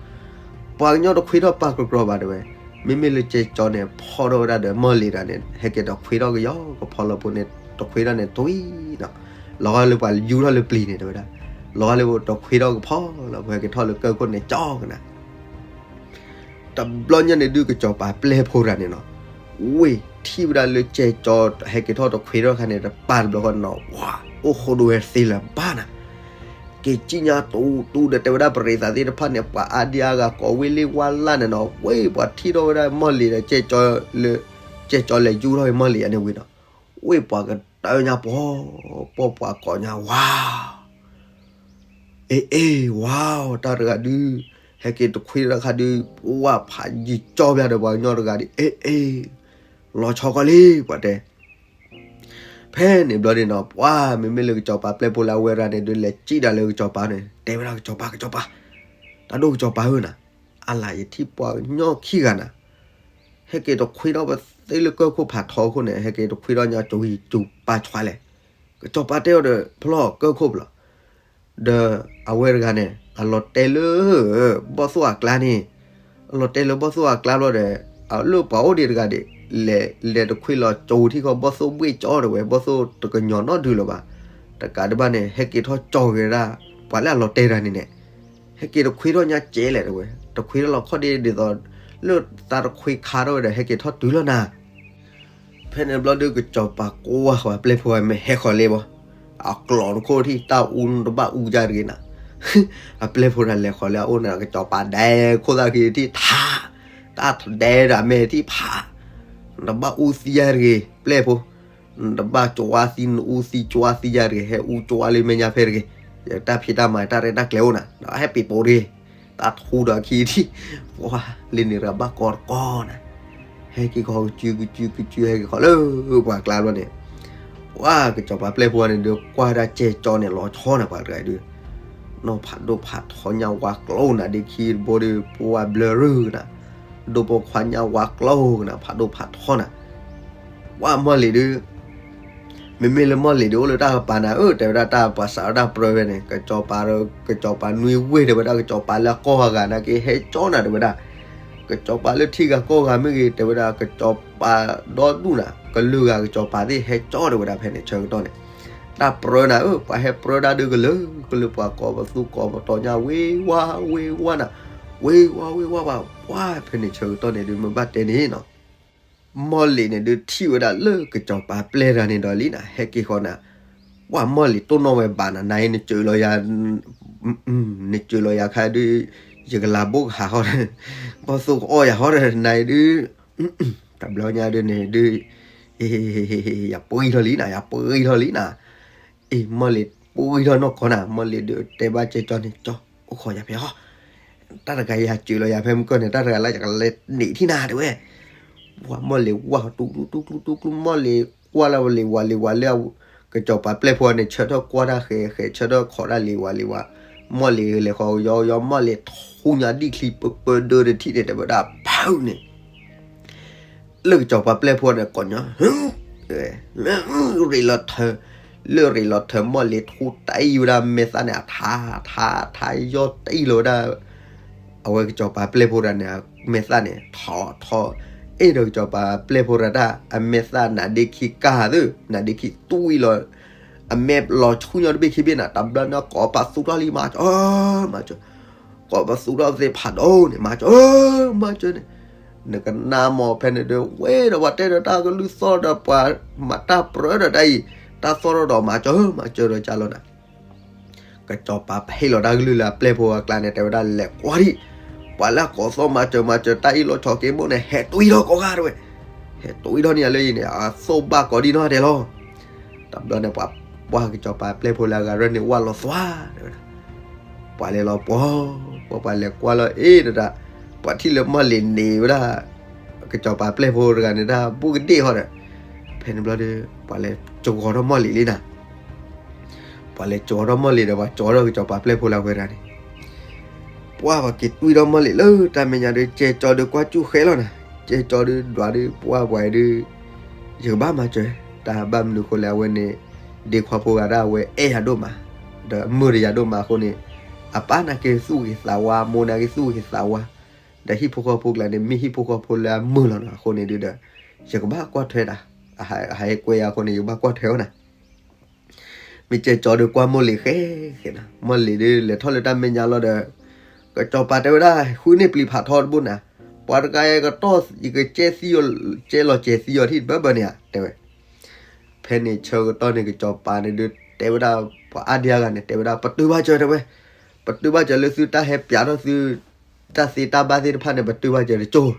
ပှၤကညီတခွ့ထီၣ်ပာ်ကကြီဘၣ်တဲဝဲ, မ့မ့ၢ်လၢကဲကၠီန့ၣ် ဖီၣ်ထီၣ်ဝဲဒၣ်ဒီးမီၢ်လံၤတဂၤန့ၣ် ဟဲက့ၤတခွ့ထီၣ်ကယီကဖီလီၤပူၤန့ၣ် တခွ့ထီၣ်န့ၣ်တွံၢ်နီၤ, လီၤဂာ်လၢပှၤယူထီၣ်လၢပျံၤန့ၣ်တဲဝဲဒၣ်, လီၤဂာ်လၢတခွ့ထီၣ်ကဖီလီၤပူၤ ဟဲက့ၤထီၣ်လၢကၢၢ်ခိၣ်န့ၣ်ကၠီကနၤ တဘျီညါန့ၣ်ဒုးကစီၤပၤပျဲၢ်ဖိတဂၤန့ၣ်နီၤ, ဝ့ၢ်ထံၣ်ဝဲဒၣ်လၢကဲကၠီ ဟဲက့ၤထီၣ်တခွ့ထီၣ်ခါန့ၣ် တပာ်တဘျီဃီနီၤ, ဝါ, အိၣ်ဃိဒိဝဲသ့လၢၤဘၣ်နၤ, က့ၤစံၣ်ညါတူတူဒီးတဲဝဲဒၣ်ပရံးသးသ့ၣ်တဖၣ်န့ၣ် ပှၤအါဒံအါဂၤကိးဝ့ၢ်လ့ၢ်ဝါလၢ်န့ၣ်နီၤ, ဝ့ၢ်ပှၤထံၣ်ထီၣ်ဝဲဒၣ်မီၢ်လံၤဒီးကဲကၠီလၢ, ကဲကၠီလဲၤယူထီၣ်မီၢ်လံၤအန့ၣ်ဝံၤနီၤ, ဝ့ၢ်ပှၤကတၢၢ်ညါပှီၤ, ပှီၢ်ပှၤကိးညါဝါ အ့ၣ်အ့ၣ် ဝါ တၢ်တဂၤဒုး, ဟဲက့ၤတခွ့ထီၣ်တခါဒုး, ဝါဖးယံာ်ကၠီဘၣ်ဒီးပှၤကညီတဂၤဒုး, အ့ၣ်အ့ၣ်, လီၤဆီကီလံ ပှၤတဲ, ဖဲန့ၣ်ဘျီန့ၣ်နီၤ, ပှၤမ့မ့ၢ်လၢကစီၤပၤပျဲၢ်ဖိလၢအဝဲတဂၤန့ၣ်ဒုး လဲၤစံၣ်ဒၣ်လၢကစီၤပၤန့ၣ် တဲဝဲဒၣ်ကစီၤပၤ ကစီၤပၤ, တၢ်ဒိၣ်ကစီၤပၤဧၢနၤ, အလၤယထံၣ်ပှၤကညီခံဂၤနၤ ဟဲက့ၤတခွ့ထီၣ်ပသ့လၢကၢၢ်ခိၣ်ဖးထီခိၣ်န့ၣ် ဟဲက့ၤတခွ့ထီၣ်ညါကၠိၤဟံၣ်ကၠိၤပာ်ဆွါလဲၣ်, ကစီၤပၤတဲအီၤဒီး ဖျီၣ်ကၢၢ်ခိၣ်ဖျီၣ်, ဒီးအဝဲတဂၤန့ၣ် အလီၤတဲာ်လၢ, ဘီၣ်သိၣ်အကျါန့ၣ်, အလီၤတဲာ်လၢဘီၣ်သိၣ်အကျါဘျီဒီး, အလၢပှၤအိၣ်ဒံးတဂၤဒံး, လဲၤလဲၤတခွ့လီၤကၠိၤထံဃီဘီၣ်သိၣ်ဘှ့ၣ်ကၠီတဲဝဲ ဘီၣ်သိၣ်တကညီၤနီတဒုလၢၤဘၣ်, တ တကးဒံးဘၣ်န့ၣ် ဟဲက့ၤထီၣ်ကၠီၤက့ၤဒၣ် ပှၤလၢအလီၤတဲာ်တၢ်န့ၣ်န့ၣ်, ဟဲက့ၤတခွ့ထီၣ်ညါကဲလဲၣ်တဲဝဲ, တခွ့ထီၣ်လီၤခီၣ်ဒ့ဒ်သိး လၢသးတခွ့ခါထီၣ်ဝဲဒီး ဟဲက့ၤထီၣ်တုၤလီၤနၤ. ဖဲန့ၣ်ဘျီဒုး ကစီၤပၤကွၢ်ဃီၤအပျဲၢ်ဖိမ့ၢ်ဟဲဃီၤလ့ဘၣ်, အကျိးနခိၣ်ထံၣ်တၢ်အူနတဘၣ်အူယါတဂ့ၤနၤ. အပျဲၢ်ဖိတၢ်လဲၤဃီၤလၢအအိၣ်န့ၣ် ကစီၤပၤဒဲခိၣ်သၣ်ခံထံၣ်ထး, တၢ်ဒဲဒၣ်မဲာ်ထံၣ်ဖး, နတဘၣ်အူသံယါတဂ့ၤ ပျဲၢ်ဖိ, နတဘၣ်ကၠီဝါသံ နအူသံကၠီဝါသံယါတဂ့ၤ, ဟဲအူကၠီဝါလၢမဲာ်ညါဖဲတဂ့ၤ, ယတၢ်ဖံးတၢ်မၤတၢ်ရဲၣ်တၢ်ကျဲၤအိၣ်နၤ, ဒီးဟဲပံၤပိာ်တဂ့ၤ, တၢ်ထူဒီးအခံထံၣ်, ပှၤလၢန့ၣ်ရဘၣ်ကီတကီနၤ. ဟဲက့ၤဃီၤကစုကစုကစု ဟဲက့ၤဃီၤလၢပှၤကျါဘျီန့ၣ်, ပှၤကစီၤပၤပျဲၢ်ဖိန့ၣ်ဒုး ကွၢ်ဒၣ်ကဲကၠီန့ၣ် လီၤဆီနၤ ပှၤတဂၤဒုး, နီၢ်ဖးဒိၣ်ဖးထီညါဝါကျိနၤ ဒ့ခံတဘိဒုး ပှၤဘျၢရၢ်နၤ, ဒိၣ်ပိာ်ခွါညါဝါကျိနၤ ဖးဒိၣ်ဖးထီနၤ, ပှၤမီၢ်လံၤဒုး မ့မ့ၢ်လၢမီၢ်လံၤဒုးအိၣ်လၢတၢ်ကပၤနၤဧၢ တဲဝဲဒၣ် တၢ်ပှၤစးထီၣ်တၢ်ပြၢဝဲန့ၣ် ကစီၤပၤ, ကစီၤပၤနွံဝ့ၢ်တဲဝဲဒၣ် ကစီၤပၤလၢအကီၢ်အဂၤနာ်က့ ဟဲကၠီနၤတဲဝဲဒၣ်, ကစီၤပၤလၢထံဂၤကီၢ်ဂၤမ့ၢ်ဂ့ၤ တဲဝဲဒၣ် ကစီၤပၤဒီဒူၣ်နၤ ကလုာ်ဂၤကစီၤပၤသ့ၣ်ဟဲကၠီတဲဝဲဒၣ် ဖဲန့ၣ်ဆၢကတီၢ်န့ၣ်, တၢ်ပြၢနၤဧၢ ပှၤဟဲပြၢတၢ်ဒုးကလုာ်ကလုာ် ပှၤကိးပသူကိးပတီၤညါ ဝ့ၤဝါဝ့ၤဝါနၤ, ဝ့ၤဝါဝ့ၤဝါ ပှၤ ပှၤဖဲန့ၣ်ဆၢကတီၢ်န့ၣ်ဒုး မ့ၢ်ဘၣ်တဲန့ၣ်နီၤ မီၢ်လံၤန့ၣ်ဒုးထံၣ်ဝဲဒၣ်လၢကစီၤပၤပျဲၢ်တဂၤန့ၣ်ဒီးလံနၤ ဟဲက့ၤဃီၤနၤ, ပှၤမီၢ်လံၤတိၢ်နီၣ်ဝဲဘၣ်နၤ နၤအံၤနစၢၤလီၤယၤ, နစၢၤလီၤယၤခါဒုး, ယကလၤဘိကဟးဃီဒီး, ဘီၣ်သိၣ်ကအီၣ်ယၤဃီဒီး နၤအံၤဒုး, တဘျီညါဒုးန့ၣ်ဒုး, ယပှံၢ်ထီၣ်လံနၤ ယပှံၢ်ထီၣ်လံနၤ, အ့ မီၢ်လံၤပှံၢ်ထီၣ်နီၢ်ကီၢ်နၤ မီၢ်လံၤဒုးတဲဘၣ်ကဲကၠီန့ၣ် ကၠီ, အိၣ်ခိးယၤဖဲဟီ တၢ်တဂၤယၤစၢၤလီၤယၤဖဲမုၢ်ကၢၢ်န့ၣ် တၢ်တဂၤလၢယကလဲၤန့ၢ်ထံၣ်နၤတဲဝဲ, ပှၤမီၢ်လံၤဝါတူၢ်တူၢ်တူၢ်တူၢ်တူၢ် မီၢ်လံၤကွၢ်လၢဝဲလံၤဝၤလံၤဝၤလၢ, ကစီၤပၤပျဲၢ်ဖိန့ၣ် ဆၢထၢၣ်ကွၢ်တၢ်ဃဲၤဃဲၤ ဆၢထၢၣ်ခိးတၢ်လံၤဝၤလံၤဝၤ, မီၢ်လံၤလဲၤဃီၤယီယီ မီၢ်လံၤထူညါဒံၣ်ချံပၢပၢဒၢတထံၣ်န့ၣ် တဲဝဲဒၣ်ဖုးန့ၣ် လၢကစီၤပၤပျဲၢ်ဖိန့ၣ် ကိးညီ, လၢရ့းလီၤထၢ, လၢရ့းလီၤထၢ မီၢ်လံၤထူတအံၣ်ဝဲဒၣ်မဲာ်သၣ်န့ၣ် အထါ, ထါ, ထါယီၢ်တအံၣ်လီၤဝဲဒၣ်, အဝဲကစီၤပၤပျဲၢ်ဖိတဂၤန့ၣ် မဲာ်သၣ်န့ၣ် ထီထီ, အဲၣ်ဒိးကစီၤပၤပျဲၢ်ဖိတဂၤတၢ် အမဲာ်သၣ်နါဒ့ခံကၢ်သ့ၣ် နါဒ့ခံတူၢ်အံၣ်လီၤ, အမဲာ်လီၤဆူညါတဘ့ၣ်ခံဘ့ၣ်နၤ တဘျီန့ၣ် ကိးပသူထီၣ်လံ မၤစၢၤ, မၤစၢၤ ကိးပသူထီၣ်သ့ၣ်ဖးဒိၣ်န့ၣ် မၤစၢၤ, မၤစၢၤန့ၣ်, နကနၣ်မ့ၢ်ဖဲန့ၣ်ဒုး ဝဲဒီးပှၤတဲဒီးတၢ်ကလုၢ်သီၣ်ဒီးပှၤမၤတၢ်ပြၢဒီးတၢ်အံၤ, တၢ်သီၣ်ထီၣ်ဒီးမၤစၢၤ, မၤစၢၤဒီးကၢ်လီၤနၤ, ကစီၤပၤဟ့ၣ်လီၤတၢ်ကလုၢ်လၢအပျဲၢ်ဖိအကျါန့ၣ် တဲဝဲဒၣ်လဲၤကွၢ်ဒံး, ပှၤလၢအကိးသီၣ်မၤစၢၤမၤစၢၤတၢ်အံၤလီၤဆီက့ၤမိၢ်န့ၣ် ဟဲတွံၢ်ထီၣ်ကိးဂၤတဲဝဲ, ဟဲတွံၢ်ထီၣ်န့ၣ်လၢအံၤန့ၣ် အသိၣ်ဘၣ်ကိးဒံနီၢ်တဲလီၤ တဘျီန့ၣ် ပှၤကစီၤပၤပျဲၢ်ဖိလၢအဂၤရၢၢ်န့ၣ် ဝၢ်လီၤသွါတဲဝဲဒၣ်, ပှၤလဲၤလီၤပှီၤ, ပှၤပှၤလဲၤကွၢ်လီၤအ့ၣ်ဒီးတၢ်, ပှၤထံၣ်လၢမီၢ်လံၤန့ၢ်ဝဲဒၣ်, ကစီၤပၤပျဲၢ်ဖိတဂၤန့ၣ် တၢ်ဘူၣ်ကဒ့ၣ်ဃီဒီး, ဖဲန့ၣ်ဘျီဒီး ပှၤလဲၤကဝီၤထီၣ်မီၢ်လံၤလံနၤ ပှၤလဲၤကဝီၤထီၣ်မီၢ်လံၤဒီး ပှၤကဝီၤထီၣ်ကစီၤပၤပျဲၢ်ဖိလၢအဝဲတဂၤန့ၣ် ပှၤပှၤက့ၤတွံၢ်ထီၣ်မီၢ်လံၤလၢတၢ်မဲာ်ညါဒီး ကဲကၠီဒီးကွၢ်စူၣ်ဃဲလီၤနၤ, ကဲကၠီဒီးဒွးဒီး ပှၤပှၤအံၤဒီး ယကဘၣ်မၤစၢၤ, တၢ်ဘၣ်မနုၤဃိလဲၣ် အဝဲန့ၣ်ဒ့ခွါဖိဂၤဒၣ်အဝဲအဲၣ်ယၤဒိၣ်မး, ဒီးအမုာ်ဒီးယၤဒိၣ်မးအဃိန့ၣ်, အပၢ်နာ်က့သူၣ်ဂ့ၤသးဝါ, အမိၢ်နာ်က့သူၣ်ဂ့ၤသးဝါ, ဒီးဟံၣ်ဖိဃီဖိကျါန့ၣ် မ့ၢ်ဟံၣ်ဖိဃီဖိလၢအမုာ်လီၤနီၤ အဃိန့ၣ်ဒုးဒီး, ယကဘၣ်ကွၢ်ထွဲတၢ်, အဟးကွဲယၤအဃိန့ၣ် ယကဘၣ်ကွၢ်ထွဲအီၤနၤ မ့ၢ်ကဲကၠီဒီးကွၢ်မီၢ်လံၤဃဲဃဲနၤ, မီၢ်လံၤဒုးလဲၤထီၣ်လၢတၢ်မဲာ်ညါလီၤဒီး, ကစီၤပၤတဲဝဲဒၣ် ဃုန့ၢ်ပျံၤဖးထီတဘိနၤ, ပှၤတဂၤကတီၢ် ယကကဲသံအီၤ, ကဲလီၤစဲၤသံအီၤထံၣ်တဘၢဘၢန့ၣ်ဧါ တဲဝဲ. ဖဲန့ၣ်ဆၢကတီၢ်န့ၣ် ကစီၤပၤန့ၣ်ဒုး တဲဝဲဒၣ် ပှၤအါဒံအါဂၤန့ၣ် တဲဝဲဒၣ် ပတုာ်ဘၣ်စၢၤတဲဝဲ, ပတုာ်ဘၣ်စၢၤလၢသုတၢ်ဟဲပျးထီၣ်သု တၢ်သ့တၢ်ဘၣ်သ့ၣ်တဖၣ်န့ၣ် ပတုာ်ဘၣ်စၢၤတကၠိၢ်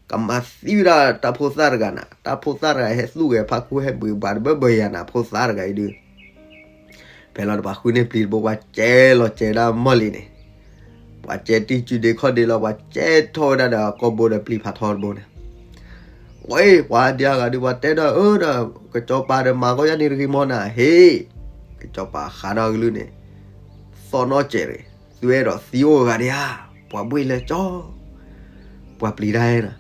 ကမၤသံဝဲဒၣ်တၢ်ဖိသၣ်တဂၤနၤ, တၢ်ဖိသၣ်တဂၤဟဲသူၣ်ဂဲၤဖးခူဟဲဘှံးဘှးတဘၢဘၢယၤနၤ, ဖိသၣ်တဂၤအံၤဒုး, ဖဲလီၤတပှၤဃုန့ၢ်ပျံၤတဘိ ပှၤကဲလီၤစဲၤဒၣ်မီၢ်လံၤန့ၣ်, ပှၤကဲတံၢ်စုဒ့ခီၣ်ဒ့လီၤ ပှၤကဲထီၣ်ဝဲဒၣ်ဒီးအကိာ်ဘိဒီးပျံၤဖးထီတဘိန့ၣ်, ဝဲပှၤဒံအါဂၤဒုး ပှၤတဲဒီးအၢဒီး, ကစီၤပၤဒီးမၤကီယါန့ၣ်တဂ့ၤမီၢ်နၤ ဟ့ၣ်, ကစီၤပၤဃးဒီးကလုၢ်န့ၣ်, သီၣ်နီၣ်စဲးရ့ၣ်, သုအဲၣ်ဒိးသံအိၣ်ဂၤဒံးဧါ, ပှၤဘှ့ၣ်လၢကၠီ ပှၤပျံၤတၢ်နၤ,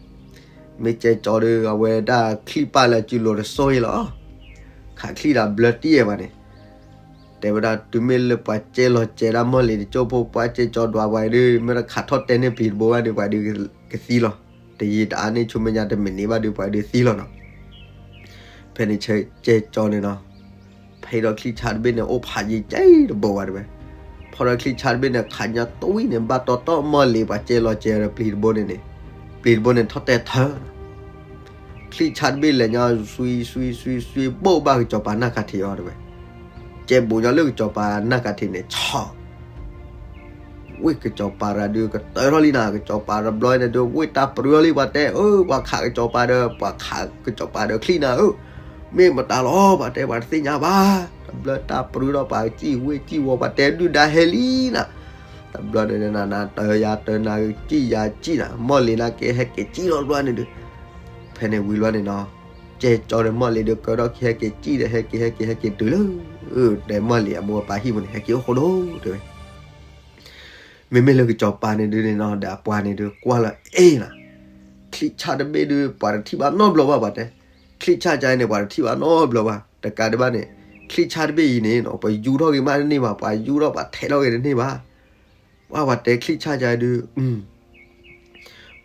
မ့ၢ်ကဲကၠီဒီး အဝဲဒၣ်ချံၣ်ပာ်လၢအစုလိၤတစိၢ်အံၤလီၤ, ခးချံၣ်ဒီးဘျၢတံၢ်အဲၣ်ဘၣ်န့ၣ်, တဲဝဲဒၣ် တုၤမ့ၢ်လၢပှၤကဲလီၤစဲၤဒၣ်မီၢ်လံၤတကၠိၢ်ဖိ ပှၤကဲကၠီဒွးပှၤအံၤဒုး မ့ၢ်တခးထီၣ်တဲန့ၢ်ပျံၤတဘိဘၣ်ဒုး ပှၤဒုးကသံလီၤ, တယံာ်တအါန့ၢ်ဆူမဲာ်ညါတမံးနံးဘၣ်ဒုး ပှၤဒုးသံလီၤနီၤ ဖဲန့ၣ်ဆၢကဲကၠီန့ၣ်နီၤ, ဖဲ ဟဲဒီးချံၣ်ဆၣ်တဘ့ၣ်န့ၣ် အိၣ်ဖးယံၤကဲတဘိဝဲတဲဝဲ. ဖီဒီးချံၣ်ဆၣ်တဘ့ၣ်န့ၣ် ခးညါတဝံၣ်န့ၣ် ဘၣ်တီတီၢ်မီၢ်လံၤ ပှၤကဲလီၤကဲဒီးပျံၤတဘိန့ၣ်န့ၣ်, ပျံၤတဘိန့ၣ်ထီၣ်တဲထၢ ချံၣ်ဆၣ်တဘ့ၣ်လဲၤညါ စွံစွံစွံစွံ ဘိၣ်ဘၣ်ကစီၤပၤနၢ်ကၤထံးအီၤတဲဝဲ. ကဲဘူးညီလၢကစီၤပၤနၢ်ကၤထံးန့ၣ် ဆီၣ် ဝ့ၢ်ကစီၤပၤတဂၤဒုးကတၢၢ်ထီၣ်လံနၤ, ကစီၤပၤတဘျီန့ၣ်ဒုး ဝ့ၢ်တၢ်ပြၢလံ ပှၤတဲဧၢ, ပှၤခးကစီၤပၤဒီး ပှၤခးကစီၤပၤဒီးချံၣ်နၤဧၢ, မ့ၢ်မတၤလီၤ ပှၤတဲပှၤတသ့ၣ်ညါဘၣ်, တဘျီတၢ်ပြၢထီၣ်ပှၤကံၣ်ဝ့ၢ်ကံၣ်ဝီ ပှၤတဲဒုၣ်ဒါဟဲလံနၤ, တဘျီန့ၣ်နၤ တၢ်ယၤတၢ်နၤကံၣ်ယၤကံၣ်နၤ မီၢ်လံၤနၤက့ၤဟဲက့ၤကံၣ်လီၤတဘျီန့ၣ်ဒုး, ဖဲန့ၣ်ဝံၤလီၤန့ၣ်နီၤ, ကဲကၠီဒီးမီၢ်လံၤဒုး ကၢထီၣ်က့ၤဟဲက့ၤကံၣ်ဒီး ဟဲက့ၤဟဲက့ၤဟဲက့ၤတုၤလၢ တဲမီၢ်လံၤအမိၢ်အပၢ်ဟံၣ်ပူၤန့ၣ် ဟဲက့ၤအိၣ်ဃိဒိၣ်တဲဝဲ. မ့မ့ၢ်လၢကစီၤပၤန့ၣ်ဒုးန့ၣ်နီၤ ဒီးအပှၤန့ၣ်ဒုးကွၢ်လီၤအ့ၣ်နၤ, ချံၣ်ဆၣ်တဘ့ၣ်ဒုး ပှၤတထံၣ်ဘၣ်နီတဘျီဘၣ် ပှၤတဲ, ချံၣ်ဆၣ်ကါအံၤန့ၣ် ပှၤတထံၣ်ဘၣ်နီတဘျီဘၣ် တကးဒံးဘၣ်န့ၣ်, ချံၣ်ဆၣ်တဘ့ၣ်အံၤန့ၣ်နီၤ ပယူထီၣ်က့ၤမးတန့ၢ်ဘၣ် ပှၤယူထီၣ်ပှၤထဲးထီၣ်က့ၤတန့ၢ်ဘၣ်, ပှၤပှၤတဲချံၣ်ဆၣ်ကါဒုး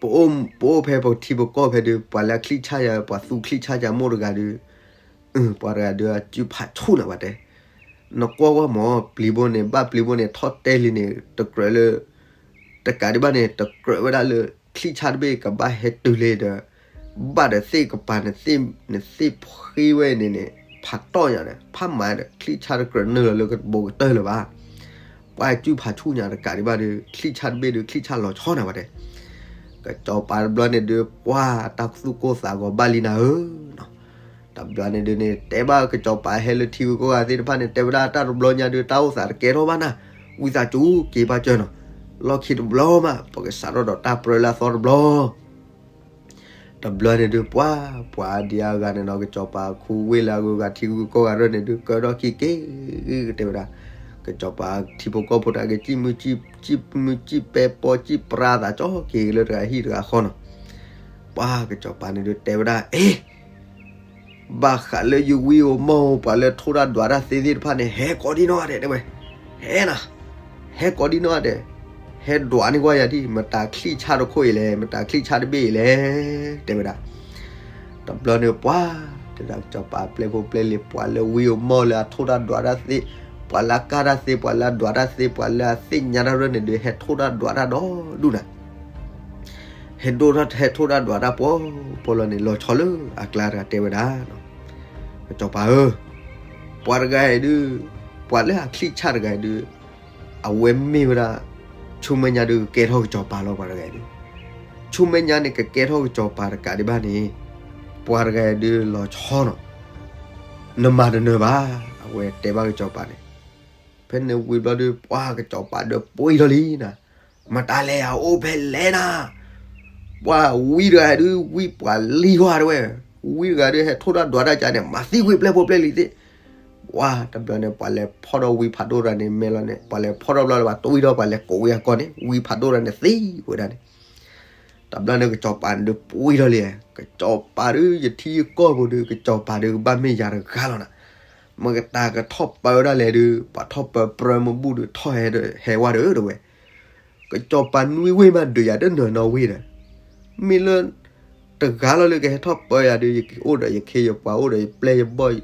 ပအိၣ်ဖဲပထံပကီၢ်ဖဲဒုး ပှၤလၢအချံၣ်ဆၣ်ယၤ ပှၤသူချံၣ်ဆၣ်ယၤမိၢ်တဂၤဒုး, ပှၤတဂၤဒုးအစုဖးဆူၣ်နၤ ပှၤတဲ, နကွၢ်ကွၢ်မး ပျံၤဘိန့ၣ် ဘၣ်ပျံၤဘိန့ၣ် ထီၣ်တဲလံန့ၣ် တကြၢးလၢ တကးဒံးဘၣ်န့ၣ် တကြၢးဝဲဒၣ်လၢ ချံၣ်ဆၣ်တဘ့ၣ်ကဘၣ်ဟဲတုၤလံဒီး ဘၣ်ဒီးသ့ၣ်ကပၤန့ၣ် နသ့ၣ်ဖှံဝဲန့ၣ်န့ၣ် ဖးတီၢ်ညါဒီး ဖးမၤဒီး ချံၣ်ဆၣ်တကြၢးနုာ်လီၤလၢကဘိးကတၢၢ်လၢၤဘၣ်, ပှၤစုဖးဆူၣ်ညါတကးဒံးဘၣ်ဒီး ချံၣ်ဆၣ်တဘ့ၣ်ဒုး ချံၣ်ဆၣ်လီၤဆီနၤ ပှၤတဲ, ကစီၤပၤတဘျီန့ၣ်ဒုး ပှၤတၢ်သူၣ်ကိၢ်သးဂီၤဘၣ်လံနၤဧၢနီၤ, တဘျီန့ၣ်ဒုးန့ၣ် တဲဘၣ်ကစီၤပၤဟဲလၢထံဂုၤကီၢ်ဂၤသ့ၣ်တဖၣ်န့ၣ် တဲဝဲဒၣ်တၢ်တဘျီညါဒုး တၢ်အိၣ်သးတကဲထီၣ်ဘၣ်နၤ, ဝံသးစူၤက့ၤဘၣ်စၢၤနီၤ, လီၢ်ခံတဘျီမး ပကစးထီၣ်ဒီးတၢ်ပြၢလၢအသီတဘျီ တဘျီန့ၣ်ဒုး ပှၤ ပှၤဒံးအဂၤန့ၣ်နီၤ ကစီၤပၤခူဝ့ၢ်လၢအဂုၤအဂၤ ထံဂုၤကီၢ်ဂၤရဲၣ်န့ၣ်ဒုး ကၢထီၣ်က့ၤက့ၤ ကတဲဝဲဒၣ်, ကစီၤပၤထံဖိကီၢ်ဖိတဂၤက့ၤ ကံၣ်မုၢ်ကံၣ်ပဲပိာ် ကံၣ်ပြါသးကၠီက့ၤလၢတဂၤဟံၣ်တဂၤဃီနီၤ, ပှၤကစီၤပၤန့ၣ်ဒုးတဲဝဲဒၣ် အ့ ဘၣ်ဃးလၢယဝံဧိၤမီၢ်ဧိၤ ပှၤလၢထိၣ်တၢ်ဒွးတၢ်သ့သ့ၣ်တဖၣ်န့ၣ် ဟဲကိးဒံနီၢ်ဂၤဒဲးတဲဝဲ, ဟဲနၤ, ဟဲကိးဒံနီၢ်ဂၤဒဲး, ဟဲဒွးန့ၢ်ကွၢ်ယၤဒံး မတၤချံၣ်ဆၣ်တခိၣ်အံၤလဲၣ် မတၤချံၣ်ဆၣ်တဘ့ၣ်အံၤလဲၣ် တဲဝဲဒၣ်, တဘျီန့ၣ်ပှၤ တဲဒၣ်ကစီၤပၤပျဲၢ်ဖိပျဲၢ်လံၤ ပှၤလၢဝံဧိၤမီၢ်လၢအထိၣ်တၢ်ဒွးတၢ်သ့, ပှၤလၢအကၢ်တၢ်သ့ ပှၤလၢအဒွးတၢ်သ့ ပှၤလၢအသ့ၣ်ညါတၢ်ရဲၣ်န့ၣ်ဒုး ဟဲထိၣ်တၢ်ဒွးတၢ်ဒီဒူၣ်နၤ ဟဲဒိၣ်ထီၣ် ဟဲထိၣ်တၢ်ဒွးတၢ်ပှီၤပှီၤလီၤန့ၣ် လီၤဆီလၢအကျါတဂၤတဲဝဲဒၣ်, ကစီၤပၤဧၢ, ပှၤတဂၤအံၤဒုး, ပှၤလၢအချံၣ်ဆၣ်တဂၤအံၤဒုး, အဝဲမ့ၢ်ဝဲဒၣ် ဆူမဲာ်ညါဒုးကကဲထီၣ်ကစီၤပၤလီၤ ပှၤတဂၤအံၤဒုး, ဆူမဲာ်ညါန့ၣ်ကကဲထီၣ်ကစီၤပၤတကးဒံးဘၣ်န့ၣ်, ပှၤတဂၤအံၤဒုးလီၤဆီနီၤ, နမၤတနၢၤဘၣ်, အဝဲတဲဘၣ်ကစီၤပၤန့ၣ် ဖဲန့ၣ်ဝံၤဘျီဒုး ပှၤကစီၤပၤဒီးပှ့ၤထီၣ်လံနၤ, မတၤလဲၣ် အအိၣ်ဖဲလဲၣ်နၤ, ပှၤဝံတဂၤဒုး ဝံပှၤလံၤဟါတဲဝဲ, ဝံတဂၤဒုး ဟဲထိၣ်တၢ်ဒွးတၢ်ကါန့ၣ် မၤသံကွံာ်ပျဲၢ်ဖိပျဲၢ်လံၤသ့ၣ်, ပှၤတဘျီန့ၣ် ပှၤလဲၤဖီၣ်ဒီးဝံဖးဒိၣ်တဂၤန့ၣ် မဲာ်လီၤန့ၣ် ပှၤလဲၤဖီၣ်ထီၣ်ဘျီလၢၤဘၣ် တဝံထီၣ် ပှၤလဲၤကိးဝံအကီၢ်န့ၣ် ဝံဖးဒိၣ်တဂၤန့ၣ်သံဝဲဒၣ်န့ၣ် တဘျီန့ၣ် ကစီၤပၤန့ၣ်ဒုးပှ့ၤထီၣ်လံ, ကစီၤပၤဒုး ယထံယကီၢ်ပူၤဒုး ကစီၤပၤဒုးကဘၣ်မ့ၢ်ယၤတဂၤလီၤနၤ, မ့ၢ်ကတၢၢ်ကထီၣ်ပၢဝဲဒၣ်လဲၣ်ဒုး ပှၤထီၣ်ပၢပြၢမ့ၢ်ဘူၣ်ဒုး ထီၣ်ဟဲဝဲဒီးတဲဝဲ, ကစီၤပၤနွံဝ့ၢ်မးဒုးယၤတနၢၤနီၣ်ဝ့ၢ်ဒီး, မ့ၢ်လၢ တဂၤလီၤလၢကဟဲထီၣ်ပၢယၤဒုး ယအိၣ်ဒီးယခ့ယပှၤအိၣ်ဒီးယပျဲၢ်ယဘီၣ်,